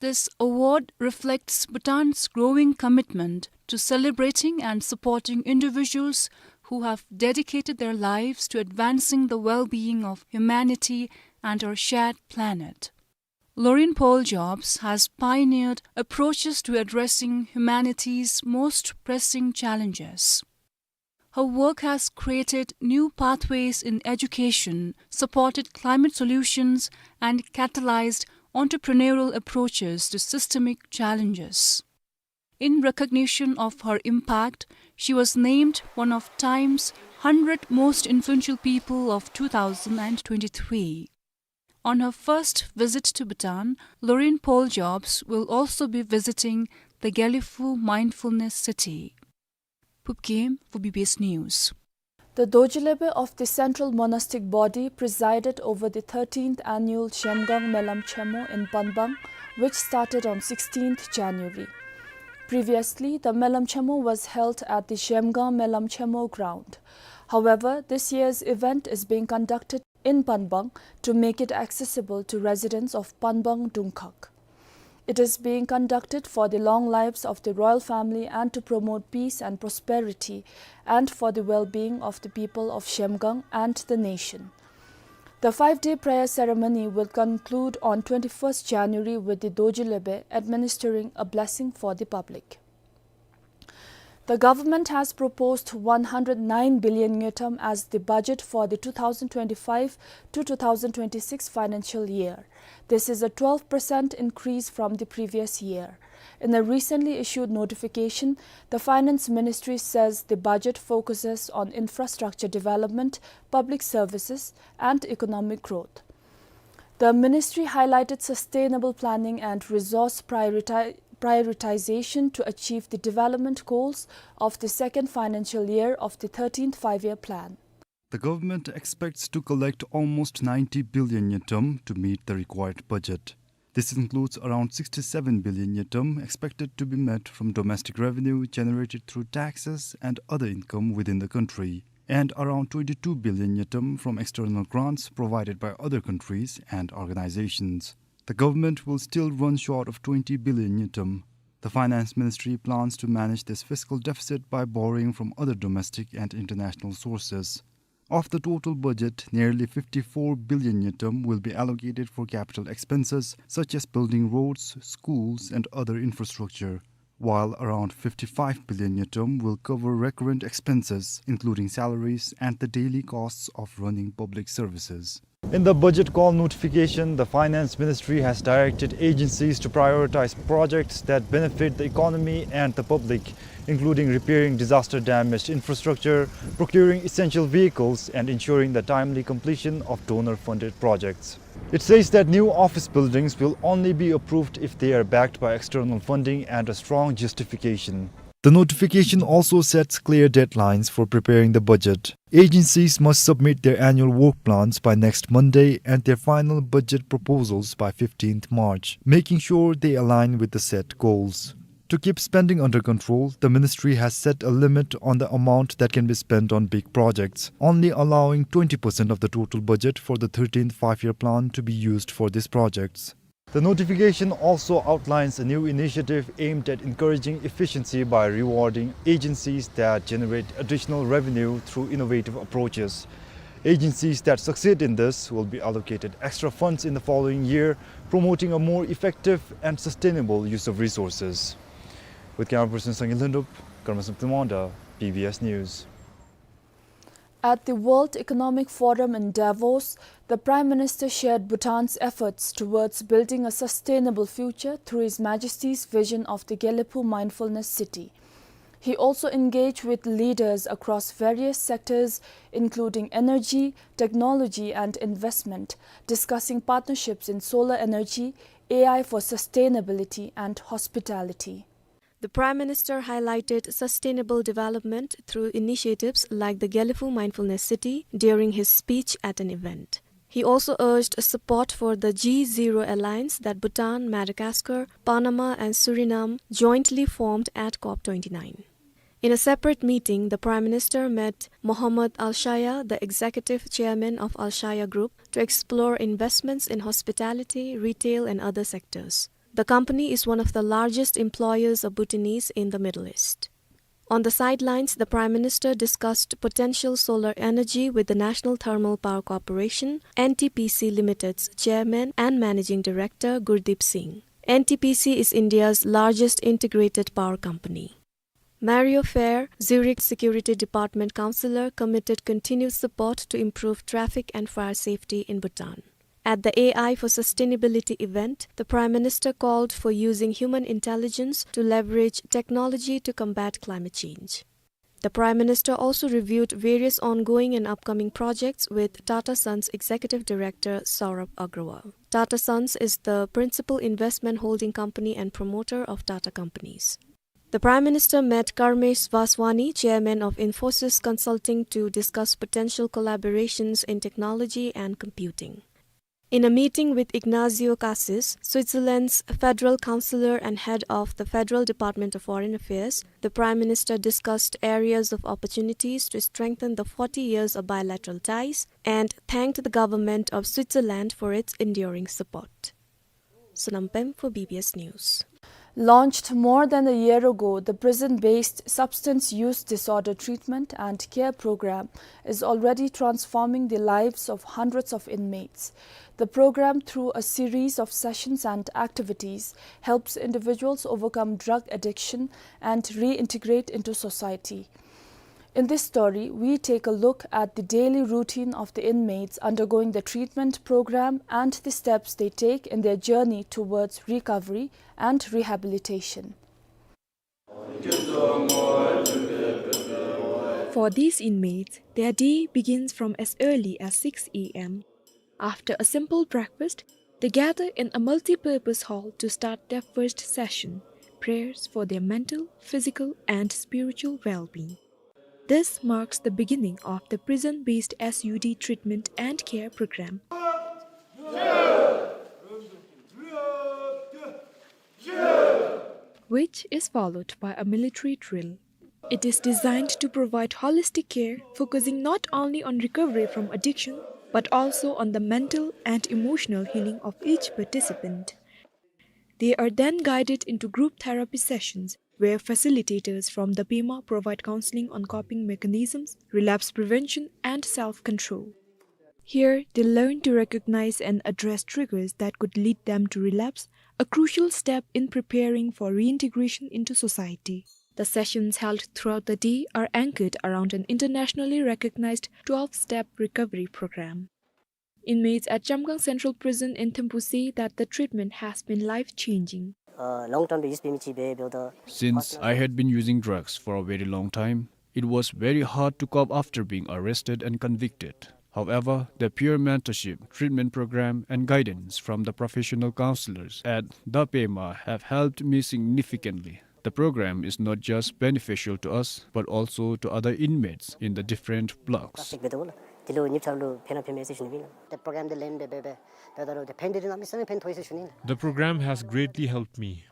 This award reflects Bhutan's growing commitment to celebrating and supporting individuals who have dedicated their lives to advancing the well-being of humanity and our shared planet. Laureen Powell Jobs has pioneered approaches to addressing humanity's most pressing challenges. Her work has created new pathways in education, supported climate solutions, and catalyzed entrepreneurial approaches to systemic challenges. In recognition of her impact, she was named one of Time's hundred most influential people of two thousand and twenty-three. On her first visit to Bhutan, Laureen Powell Jobs will also be visiting the Gelephu Mindfulness City. Phubgim for B B S News. The Dorji Lebe of the Central Monastic Body presided over the thirteenth annual Zhemgang Melam Chemo in Panbang, which started on sixteenth January. Previously, the Melam Chemo was held at the Zhemgang Melam Chemo ground. However, this year's event is being conducted in Panbang to make it accessible to residents of Panbang Dungkhag. It is being conducted for the long lives of the royal family and to promote peace and prosperity and for the well-being of the people of Zhemgang and the nation. The five-day prayer ceremony will conclude on twenty-first January with the Dorji Lebe administering a blessing for the public. The government has proposed one hundred nine billion ngultrum as the budget for the two thousand twenty-five to two thousand twenty-six financial year. This is a twelve percent increase from the previous year. In a recently issued notification, the Finance Ministry says the budget focuses on infrastructure development, public services, and economic growth. The ministry highlighted sustainable planning and resource prioriti-, prioritization to achieve the development goals of the second financial year of the thirteenth Five-Year Plan. The government expects to collect almost ninety billion ngultrum to meet the required budget. This includes around sixty-seven billion ngultrum expected to be met from domestic revenue generated through taxes and other income within the country, and around twenty-two billion ngultrum from external grants provided by other countries and organizations. The government will still run short of twenty billion ngultrum. The Finance Ministry plans to manage this fiscal deficit by borrowing from other domestic and international sources. Of the total budget, nearly fifty-four billion ngultrum will be allocated for capital expenses such as building roads, schools, and other infrastructure, while around fifty-five billion ngultrum will cover recurrent expenses, including salaries and the daily costs of running public services. In the budget call notification, the Finance Ministry has directed agencies to prioritize projects that benefit the economy and the public, including repairing disaster-damaged infrastructure, procuring essential vehicles, and ensuring the timely completion of donor-funded projects. It says that new office buildings will only be approved if they are backed by external funding and a strong justification. The notification also sets clear deadlines for preparing the budget. Agencies must submit their annual work plans by next Monday and their final budget proposals by fifteenth March, making sure they align with the set goals. To keep spending under control, the ministry has set a limit on the amount that can be spent on big projects, only allowing twenty percent of the total budget for the thirteenth Five-Year Plan to be used for these projects. The notification also outlines a new initiative aimed at encouraging efficiency by rewarding agencies that generate additional revenue through innovative approaches. Agencies that succeed in this will be allocated extra funds in the following year, promoting a more effective and sustainable use of resources. With camera person Sangin Lhundup, Karma Samtimanda, B B S News. At the World Economic Forum in Davos, the Prime Minister shared Bhutan's efforts towards building a sustainable future through His Majesty's vision of the Gelephu Mindfulness City. He also engaged with leaders across various sectors, including energy, technology, and investment, discussing partnerships in solar energy, A I for sustainability, and hospitality. The Prime Minister highlighted sustainable development through initiatives like the Gelephu Mindfulness City during his speech at an event. He also urged support for the G Zero Alliance that Bhutan, Madagascar, Panama, and Suriname jointly formed at COP twenty-nine. In a separate meeting, the Prime Minister met Mohammad Al Shaya, the Executive Chairman of Al Shaya Group, to explore investments in hospitality, retail, and other sectors. The company is one of the largest employers of Bhutanese in the Middle East. On the sidelines, the Prime Minister discussed potential solar energy with the National Thermal Power Corporation, N T P C Limited's chairman and managing director Gurdeep Singh. N T P C is India's largest integrated power company. Mario Fehr, Zurich Security Department counselor, committed continued support to improve traffic and fire safety in Bhutan. At the A I for Sustainability event, the Prime Minister called for using human intelligence to leverage technology to combat climate change. The Prime Minister also reviewed various ongoing and upcoming projects with Tata Sons Executive Director Saurabh Agrawal. Tata Sons is the principal investment holding company and promoter of Tata Companies. The Prime Minister met Karmesh Vaswani, chairman of Infosys Consulting, to discuss potential collaborations in technology and computing. In a meeting with Ignazio Cassis, Switzerland's federal counselor and head of the Federal Department of Foreign Affairs, the Prime Minister discussed areas of opportunities to strengthen the forty years of bilateral ties and thanked the government of Switzerland for its enduring support. Sonam Pem for B B S News. Launched more than a year ago, the prison-based substance use disorder treatment and care program is already transforming the lives of hundreds of inmates. The program, through a series of sessions and activities, helps individuals overcome drug addiction and reintegrate into society. In this story, we take a look at the daily routine of the inmates undergoing the treatment program and the steps they take in their journey towards recovery and rehabilitation. For these inmates, their day begins from as early as six A M. After a simple breakfast, they gather in a multi-purpose hall to start their first session, prayers for their mental, physical, and spiritual well-being. This marks the beginning of the prison-based S U D treatment and care program, which is followed by a military drill. It is designed to provide holistic care, focusing not only on recovery from addiction, but also on the mental and emotional healing of each participant. They are then guided into group therapy sessions, where facilitators from the Pema provide counseling on coping mechanisms, relapse prevention, and self-control. Here, they learn to recognize and address triggers that could lead them to relapse, a crucial step in preparing for reintegration into society. The sessions held throughout the day are anchored around an internationally recognized twelve-step recovery program. Inmates at Chamgang Central Prison in Thimphu say that the treatment has been life-changing. Uh, long term use pe mi chi be build a Since I had been using drugs for a very long time, it was very hard to cope after being arrested and convicted. However, the peer mentorship, treatment program, and guidance from the professional counselors at the Pema have helped me significantly. The program is not just beneficial to us, but also to other inmates in the different blocks. Plastic be the wall. Tilo nyip char lo phena pheme se shuni bin. The program the land be be be. The the the pen did not miss any pen toys shuni. The program has greatly helped me.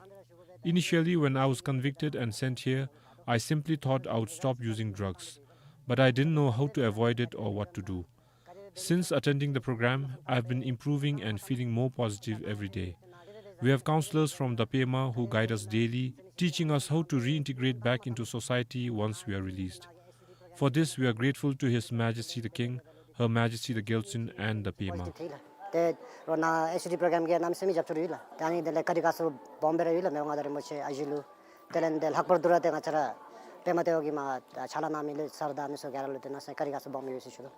Initially, when I was convicted and sent here, I simply thought I would stop using drugs, but I didn't know how to avoid it or what to do. Since attending the program, I've been improving and feeling more positive every day. We have counselors from the Pema who guide us daily, teaching us how to reintegrate back into society once we are released. For this, we are grateful to His Majesty the King, Her Majesty the Gyaltsuen, and the Pema. ཏེ་རོགས་ནཱ་ཨེས་ཡུ་ཌི་པྲོ་གྲམ་གྱི་གནམ་མེད་ས་མེད་རྒྱབ་སྐྱོར་ཡོད་ལགས། ཏེ་ཨ་ནི་དེ་ལས་ཀ་རི་ཁ་སོ་སྦོམ་སྦེ་ར་ཡོད་ལགས། མི་དབང་མངའ་བདག་རིན་པོ་ཆེ་ཨ་ཞེ་ལུ། དེ་ལས་དེ་ལྷག་པར་དུ་ར་ཏེ་ང་བཅས་ར་པདྨ་ལྟེ་བ་གིས་མར་ཕྱག་ལཱ་གནང་མི་ལུ་སར་དང་ཨ་ནི་ཚུ་ག་ར་ལུ་ཏེ་གནམ་མེད་ས་མེད་ཀ་རི་ཁ་སོ་སྦོམ་ཡོད་ཟེར་ཞུ་དོ།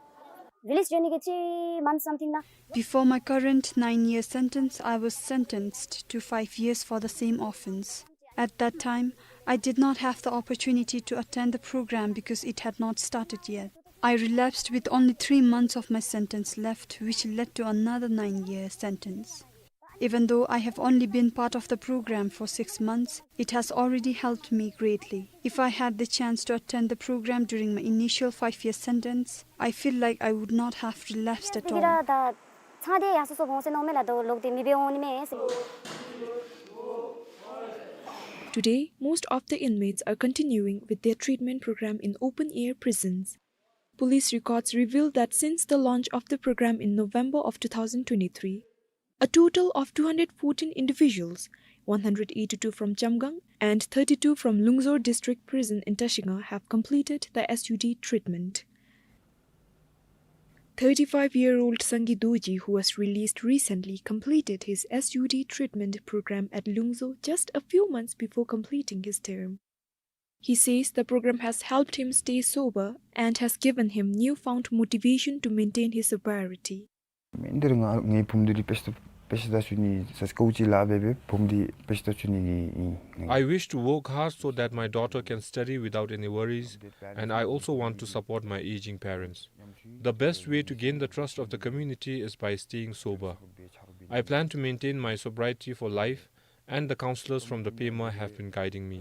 Release journey གི་ཅིག་མན་something ན། Before my current nine-year sentence, I was sentenced to five years for the same offense. At that time, I did not have the opportunity to attend the program because it had not started yet. I relapsed with only three months of my sentence left, which led to another nine-year sentence. Even though I have only been part of the program for six months, it has already helped me greatly. If I had the chance to attend the program during my initial five-year sentence, I feel like I would not have relapsed at all. Today, most of the inmates are continuing with their treatment program in open-air prisons. Police records reveal that since the launch of the program in November of two thousand twenty-three, a total of two hundred fourteen individuals, one hundred eighty-two from Chamgang and thirty-two from Lungzor District Prison in Tashinga, have completed the S U D treatment. Thirty-five-year-old Sangay Dorji, who was released recently, completed his S U D treatment program at Lungzor just a few months before completing his term. He says the program has helped him stay sober and has given him newfound motivation to maintain his sobriety. ཨིན་དེ་ར་ང་ངེའི་བུམོ་འདི་ར་དཔེ་ཆ་དཔེ་ཆ་ལྟ་བཅུག་ནི་ས་སྐོར་ཅིག་ལཱ་འབད་འབད་བུམོ་འདི་དཔེ་ཆ་ལྟ་བཅུག་ནི་གི་ཨིན། I wish to work hard so that my daughter can study without any worries, and I also want to support my aging parents. The best way to gain the trust of the community is by staying sober. I plan to maintain my sobriety for life, and the counselors from the Pema have been guiding me.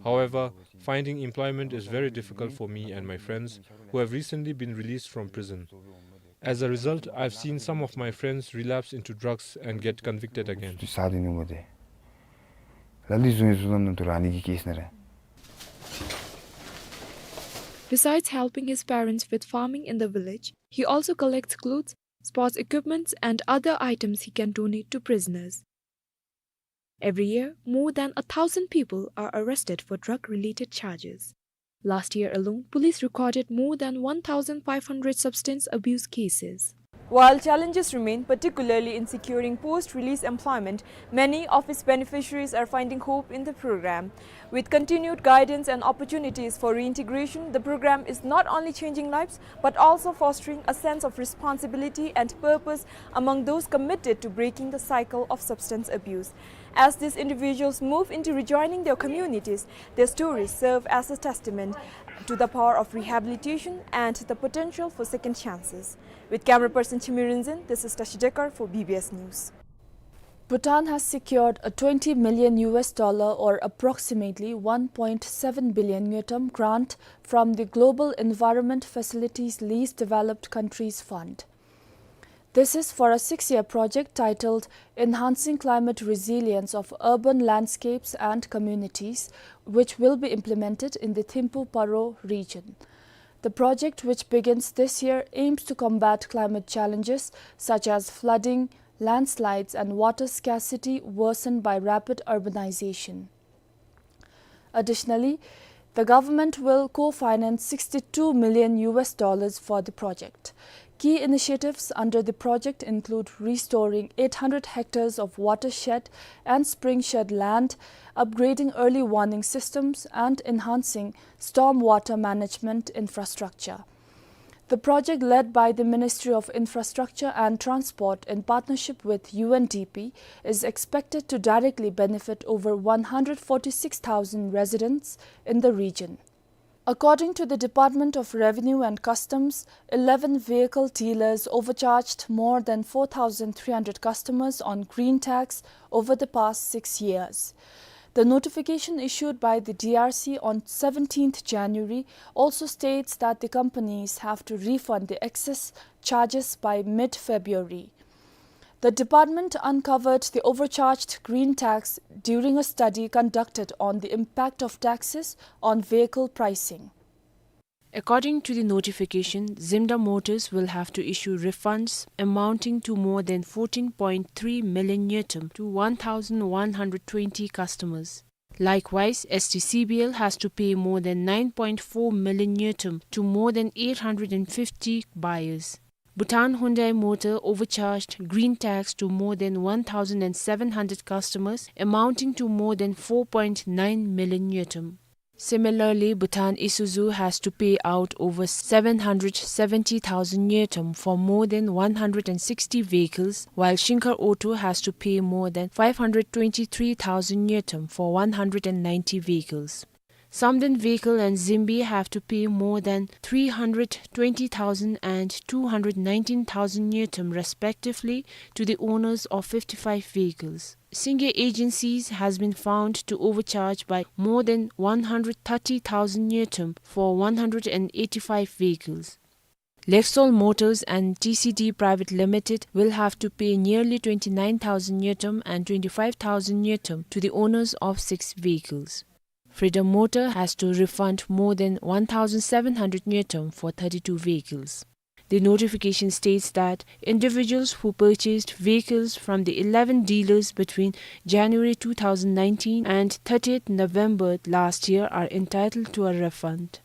However, finding employment is very difficult for me and my friends who have recently been released from prison. As a result, I've seen some of my friends relapse into drugs and get convicted again. ས་དེ་ནི་ངོ་དེ་ལ་ལུ་བཟུང་ཡི་བཟུང་ནམ་དུ་ར་ཨ་ནི་གི་ཀེསི་ནང་ར། Besides helping his parents with farming in the village, he also collects clothes, sports equipments, and other items he can donate to prisoners. Every year, more than a thousand people are arrested for drug-related charges. Last year alone, police recorded more than one thousand five hundred substance abuse cases. While challenges remain, particularly in securing post-release employment, many of its beneficiaries are finding hope in the program. With continued guidance and opportunities for reintegration, the program is not only changing lives, but also fostering a sense of responsibility and purpose among those committed to breaking the cycle of substance abuse. As these individuals move into rejoining their communities, their stories serve as a testament to the power of rehabilitation and the potential for second chances. With camera person Chimi Rinzin, this is Tashi Dekar for B B S News. Bhutan has secured a twenty million U S dollar, or approximately one point seven billion ngultrum, grant from the Global Environment Facility's Least Developed Countries Fund. This is for a six-year project titled Enhancing Climate Resilience of Urban Landscapes and Communities, which will be implemented in the Thimphu Paro region. The project, which begins this year, aims to combat climate challenges such as flooding, landslides, and water scarcity worsened by rapid urbanization. Additionally, the government will co-finance sixty-two million U S dollars for the project. Key initiatives under the project include restoring eight hundred hectares of watershed and springshed land, upgrading early warning systems, and enhancing stormwater management infrastructure. The project, led by the Ministry of Infrastructure and Transport in partnership with U N D P, is expected to directly benefit over one hundred forty-six thousand residents in the region. According to the Department of Revenue and Customs, eleven vehicle dealers overcharged more than four thousand three hundred customers on green tax over the past six years. The notification issued by the D R C on seventeenth January also states that the companies have to refund the excess charges by mid-February. The department uncovered the overcharged green tax during a study conducted on the impact of taxes on vehicle pricing. According to the notification, Zimda Motors will have to issue refunds amounting to more than fourteen point three million ngultrum to one thousand one hundred twenty customers. Likewise, S T C B L has to pay more than nine point four million ngultrum to more than eight hundred and fifty buyers. Bhutan Hyundai Motor overcharged green tax to more than one thousand and seven hundred customers, amounting to more than four point nine million ngultrum. Similarly, Bhutan Isuzu has to pay out over seven hundred seventy thousand ngultrum for more than one hundred and sixty vehicles, while Shinker Auto has to pay more than five hundred twenty-three thousand ngultrum for one hundred and ninety vehicles. Samdin Vehicle and Zimbi have to pay more than three hundred twenty thousand and two hundred nineteen thousand ngultrum respectively to the owners of fifty-five vehicles. Singye Agencies has been found to overcharge by more than one hundred thirty thousand ngultrum for one hundred and eighty-five vehicles. Lexol Motors and T C D Private Limited will have to pay nearly twenty-nine thousand ngultrum and twenty-five thousand ngultrum to the owners of six vehicles. Freedom Motor has to refund more than one thousand seven hundred ngultrum for thirty-two vehicles. The notification states that individuals who purchased vehicles from the eleven dealers between January two thousand nineteen and thirtieth November last year are entitled to a refund.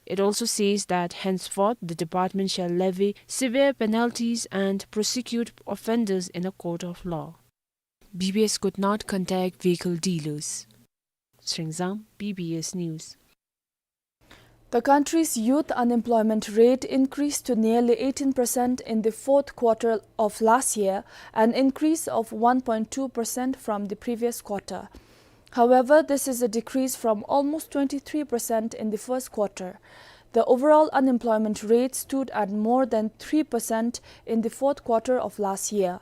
It also says that henceforth the department shall levy severe penalties and prosecute offenders in a court of law. B B S could not contact vehicle dealers. Sringzang, B B S News. The country's youth unemployment rate increased to nearly eighteen percent in the fourth quarter of last year, an increase of one point two percent from the previous quarter. However, this is a decrease from almost twenty-three percent in the first quarter. The overall unemployment rate stood at more than three percent in the fourth quarter of last year.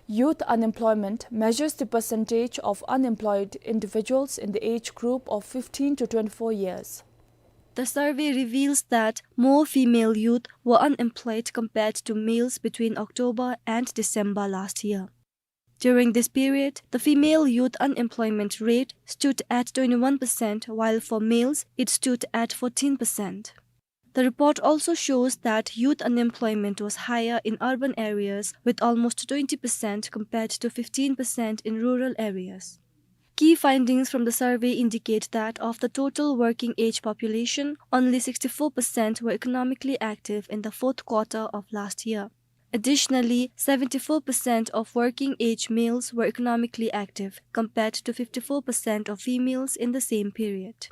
Youth unemployment measures the percentage of unemployed individuals in the age group of fifteen to twenty-four years. The survey reveals that more female youth were unemployed compared to males between October and December last year. During this period, the female youth unemployment rate stood at twenty-one percent, while for males, it stood at fourteen percent. The report also shows that youth unemployment was higher in urban areas, with almost twenty percent compared to fifteen percent in rural areas. Key findings from the survey indicate that of the total working age population, only sixty-four percent were economically active in the fourth quarter of last year. Additionally, seventy-four percent of working age males were economically active, compared to fifty-four percent of females in the same period.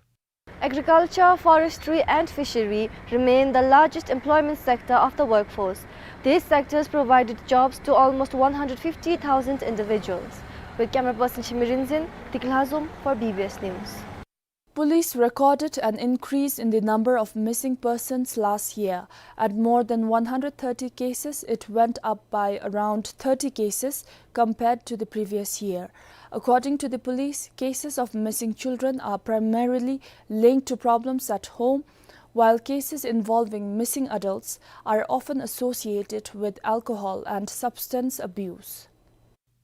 Agriculture, forestry and fishery remain the largest employment sector of the workforce. These sectors provided jobs to almost one hundred fifty thousand individuals. With camera person Shimi Rinzin, Dikla Zum for B B S News. Police recorded an increase in the number of missing persons last year. At more than one hundred thirty cases, it went up by around thirty cases compared to the previous year. According to the police, cases of missing children are primarily linked to problems at home, while cases involving missing adults are often associated with alcohol and substance abuse.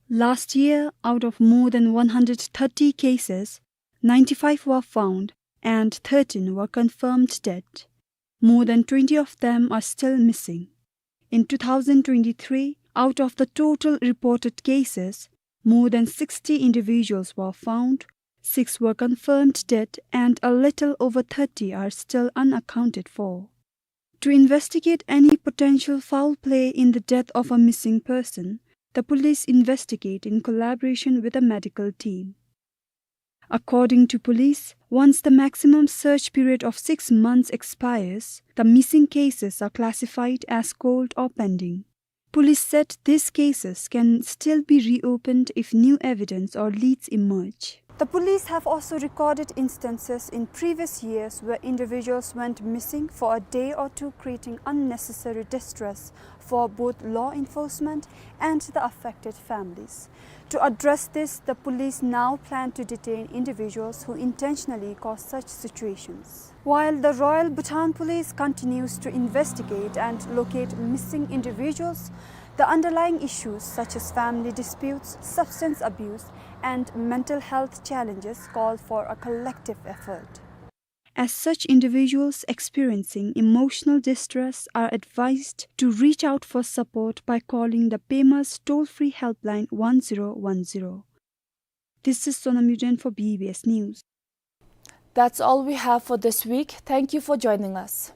Last year, out of more than one hundred thirty cases, ninety-five were found and thirteen were confirmed dead. More than twenty of them are still missing. In two thousand twenty-three, out of the total reported cases, more than sixty individuals were found, six were confirmed dead, and a little over thirty are still unaccounted for. To investigate any potential foul play in the death of a missing person, the police investigate in collaboration with a medical team. According to police, once the maximum search period of six months expires, the missing cases are classified as cold or pending. Police said these cases can still be reopened if new evidence or leads emerge. The police have also recorded instances in previous years where individuals went missing for a day or two, creating unnecessary distress for both law enforcement and the affected families. To address this, the police now plan to detain individuals who intentionally cause such situations. While the Royal Bhutan Police continues to investigate and locate missing individuals, The underlying issues, such as family disputes, substance abuse, and mental health challenges, call for a collective effort. As such, individuals experiencing emotional distress are advised to reach out for support by calling the PEMA's toll-free helpline one zero one zero. This is Sonam Yuden for B B S News. That's all we have for this week. Thank you for joining us.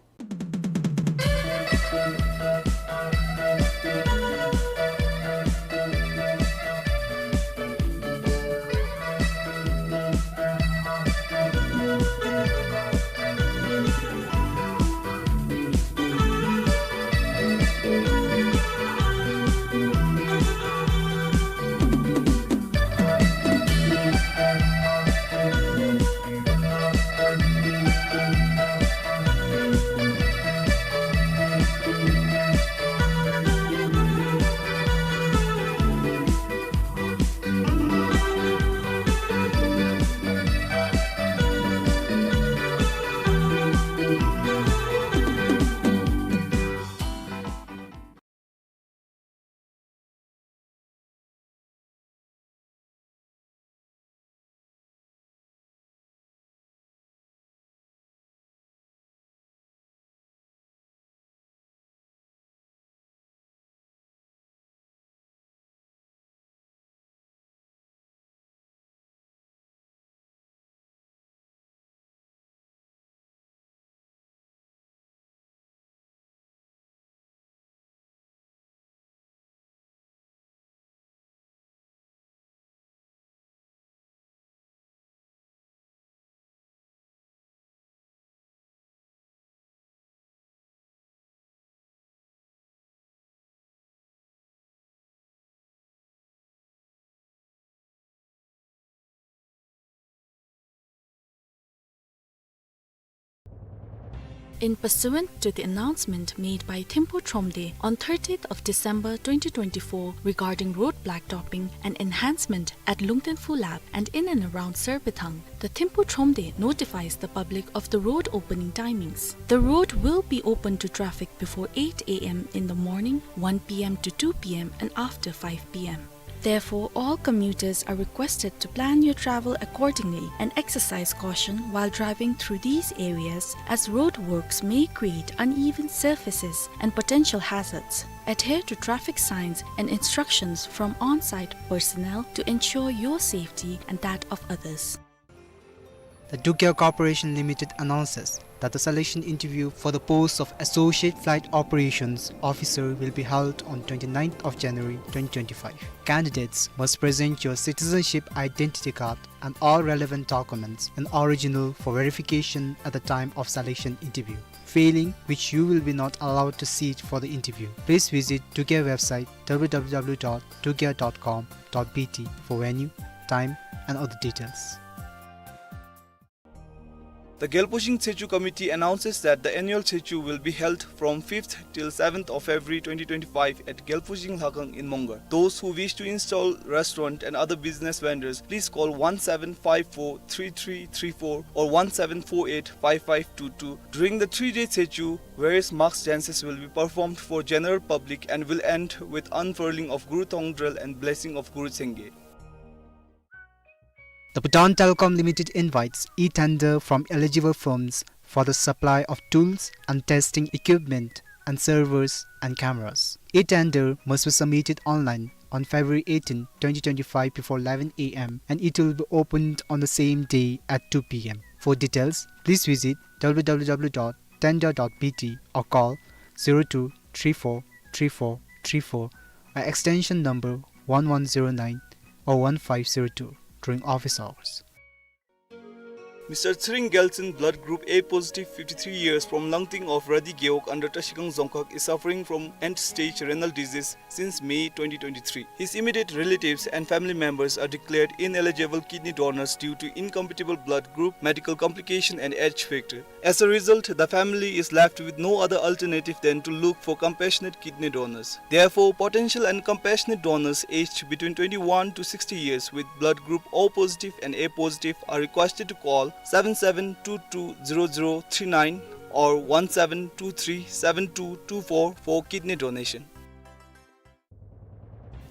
In pursuant to the announcement made by Thimphu Thromde on thirtieth of December twenty twenty-four regarding road blacktopping and enhancement at Lungten Phu Lap and in and around Sir Pithang, the Thimphu Thromde notifies the public of the road opening timings. The road will be open to traffic before eight A M in the morning, one P M to two P M, and after five P M. Therefore, all commuters are requested to plan your travel accordingly and exercise caution while driving through these areas, as road works may create uneven surfaces and potential hazards. Adhere to traffic signs and instructions from on-site personnel to ensure your safety and that of others. The Dugya Corporation Limited announces that the selection interview for the post of Associate Flight Operations Officer will be held on twenty-ninth of January twenty twenty-five. Candidates must present your citizenship identity card and all relevant documents, an original for verification at the time of selection interview, failing which you will be not allowed to sit for the interview. Please visit Dugya website W W W dot dugya dot com dot B T for venue, time, and other details. The Gyalpo Shing Tshechu Committee announces that the annual Tshechu will be held from fifth till seventh of February twenty twenty-five at Gyalpo Shing Lhakhang in Mongar. Those who wish to install restaurant and other business vendors, please call one seven five four three three three four or one seven four eight five five two two. During the three-day Tshechu, various mask dances will be performed for general public and will end with unfurling of Guru Thongdrel and blessing of Guru Changye. The Bhutan Telecom Limited invites e-tender from eligible firms for the supply of tools and testing equipment and servers and cameras. E-tender must be submitted online on February eighteen, twenty twenty-five before eleven A M and it will be opened on the same day at two P M. For details, please visit W W W dot tender dot B T or call zero two three four three four three four or extension number one one zero nine or one five zero two during office hours. Mister Tshering Gyaltsen, blood group A positive, fifty-three years, from Langting of Radi Gewog under Trashigang Dzongkhag, is suffering from end-stage renal disease since May twenty twenty-three. His immediate relatives and family members are declared ineligible kidney donors due to incompatible blood group, medical complication, and age factor. As a result, the family is left with no other alternative than to look for compassionate kidney donors. Therefore, potential and compassionate donors aged between twenty-one to sixty years with blood group O positive and A positive are requested to call seven seven two two zero zero three nine or one seven two three seven two two four for kidney donation.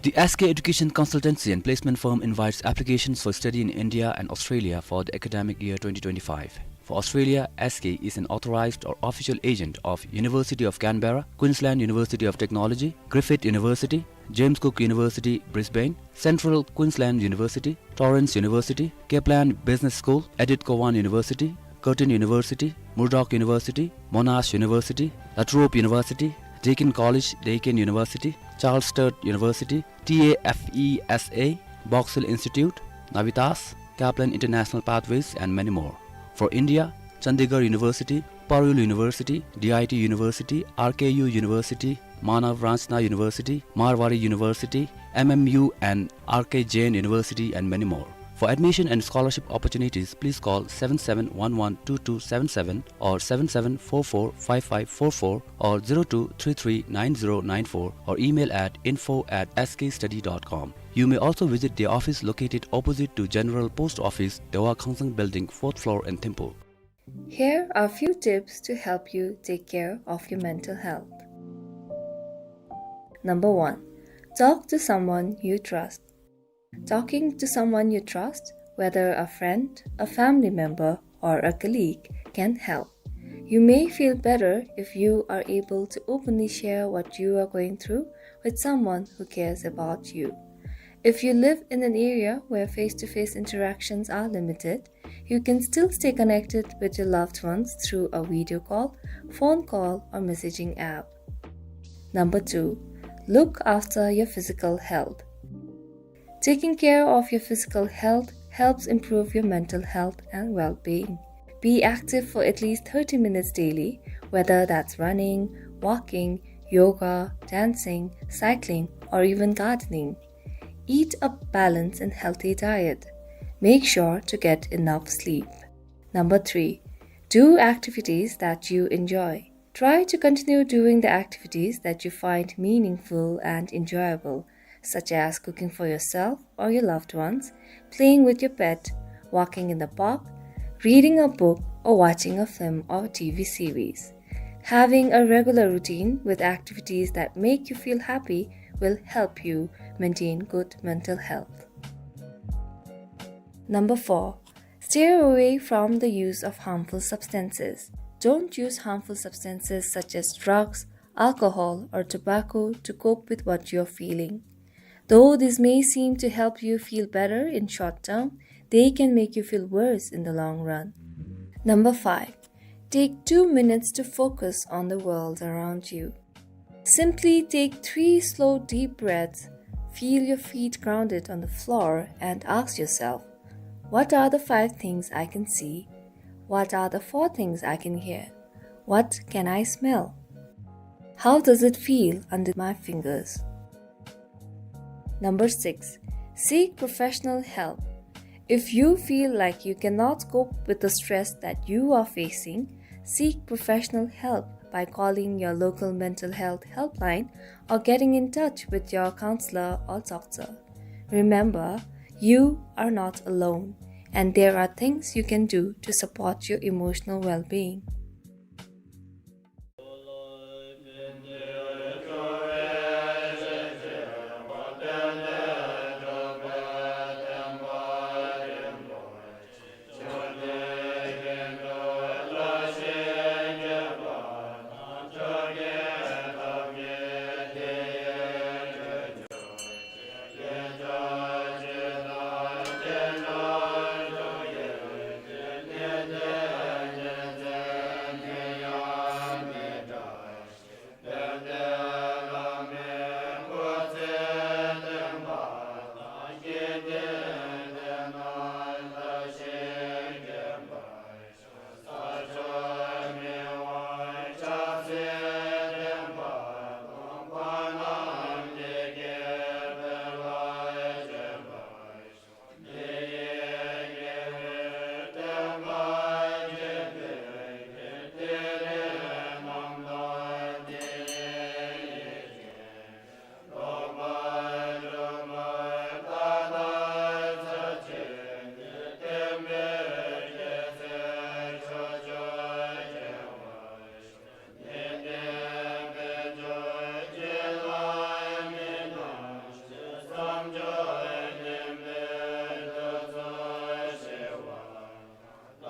The S K Education Consultancy and Placement Firm invites applications for study in India and Australia for the academic year twenty twenty-five. For Australia, S K is an authorized or official agent of University of Canberra, Queensland University of Technology, Griffith University, James Cook University, Brisbane, Central Queensland University, Torrens University, Kaplan Business School, Edith Cowan University, Curtin University, Murdoch University, Monash University, La Trobe University, Deakin College, Deakin University, Charles Sturt University, T A F E S A, Box Hill Institute, Navitas, Kaplan International Pathways, and many more. For India, Chandigarh University, Parul University, D I T University, R K U University, Manav Ranchna University, Marwari University, M M U and R K Jain University, and many more. For admission and scholarship opportunities, please call seven seven one one two two seven seven or seven seven four four five five four four or zero two three three nine zero nine four or email at info at S K study dot com. You may also visit the office located opposite to General Post Office, Dewa Khangsang Building, fourth floor in Thimphu. Here are few tips to help you take care of your mental health. Number one, talk to someone you trust. Talking to someone you trust, whether a friend, a family member, or a colleague, can help. You may feel better if you are able to openly share what you are going through with someone who cares about you. If you live in an area where face-to-face interactions are limited, you can still stay connected with your loved ones through a video call, phone call, or messaging app. Number two, look after your physical health. Taking care of your physical health helps improve your mental health and well-being. Be active for at least thirty minutes daily, whether that's running, walking, yoga, dancing, cycling, or even gardening. Eat a balanced and healthy diet. Make sure to get enough sleep. Number three, do activities that you enjoy. Try to continue doing the activities that you find meaningful and enjoyable, such as cooking for yourself or your loved ones, playing with your pet, walking in the park, reading a book, or watching a film or T V series. Having a regular routine with activities that make you feel happy will help you maintain good mental health. Number four, steer away from the use of harmful substances. Don't use harmful substances such as drugs, alcohol, or tobacco to cope with what you're feeling. Though this may seem to help you feel better in short term, they can make you feel worse in the long run. Number five, take two minutes to focus on the world around you. Simply take three slow, deep breaths, feel your feet grounded on the floor, and ask yourself, "What are the five things I can see? What are the four things I can hear? What can I smell? How does it feel under my fingers?" Number six, seek professional help. If you feel like you cannot cope with the stress that you are facing, seek professional help by calling your local mental health helpline or getting in touch with your counselor or doctor. Remember, you are not alone, and there are things you can do to support your emotional well-being.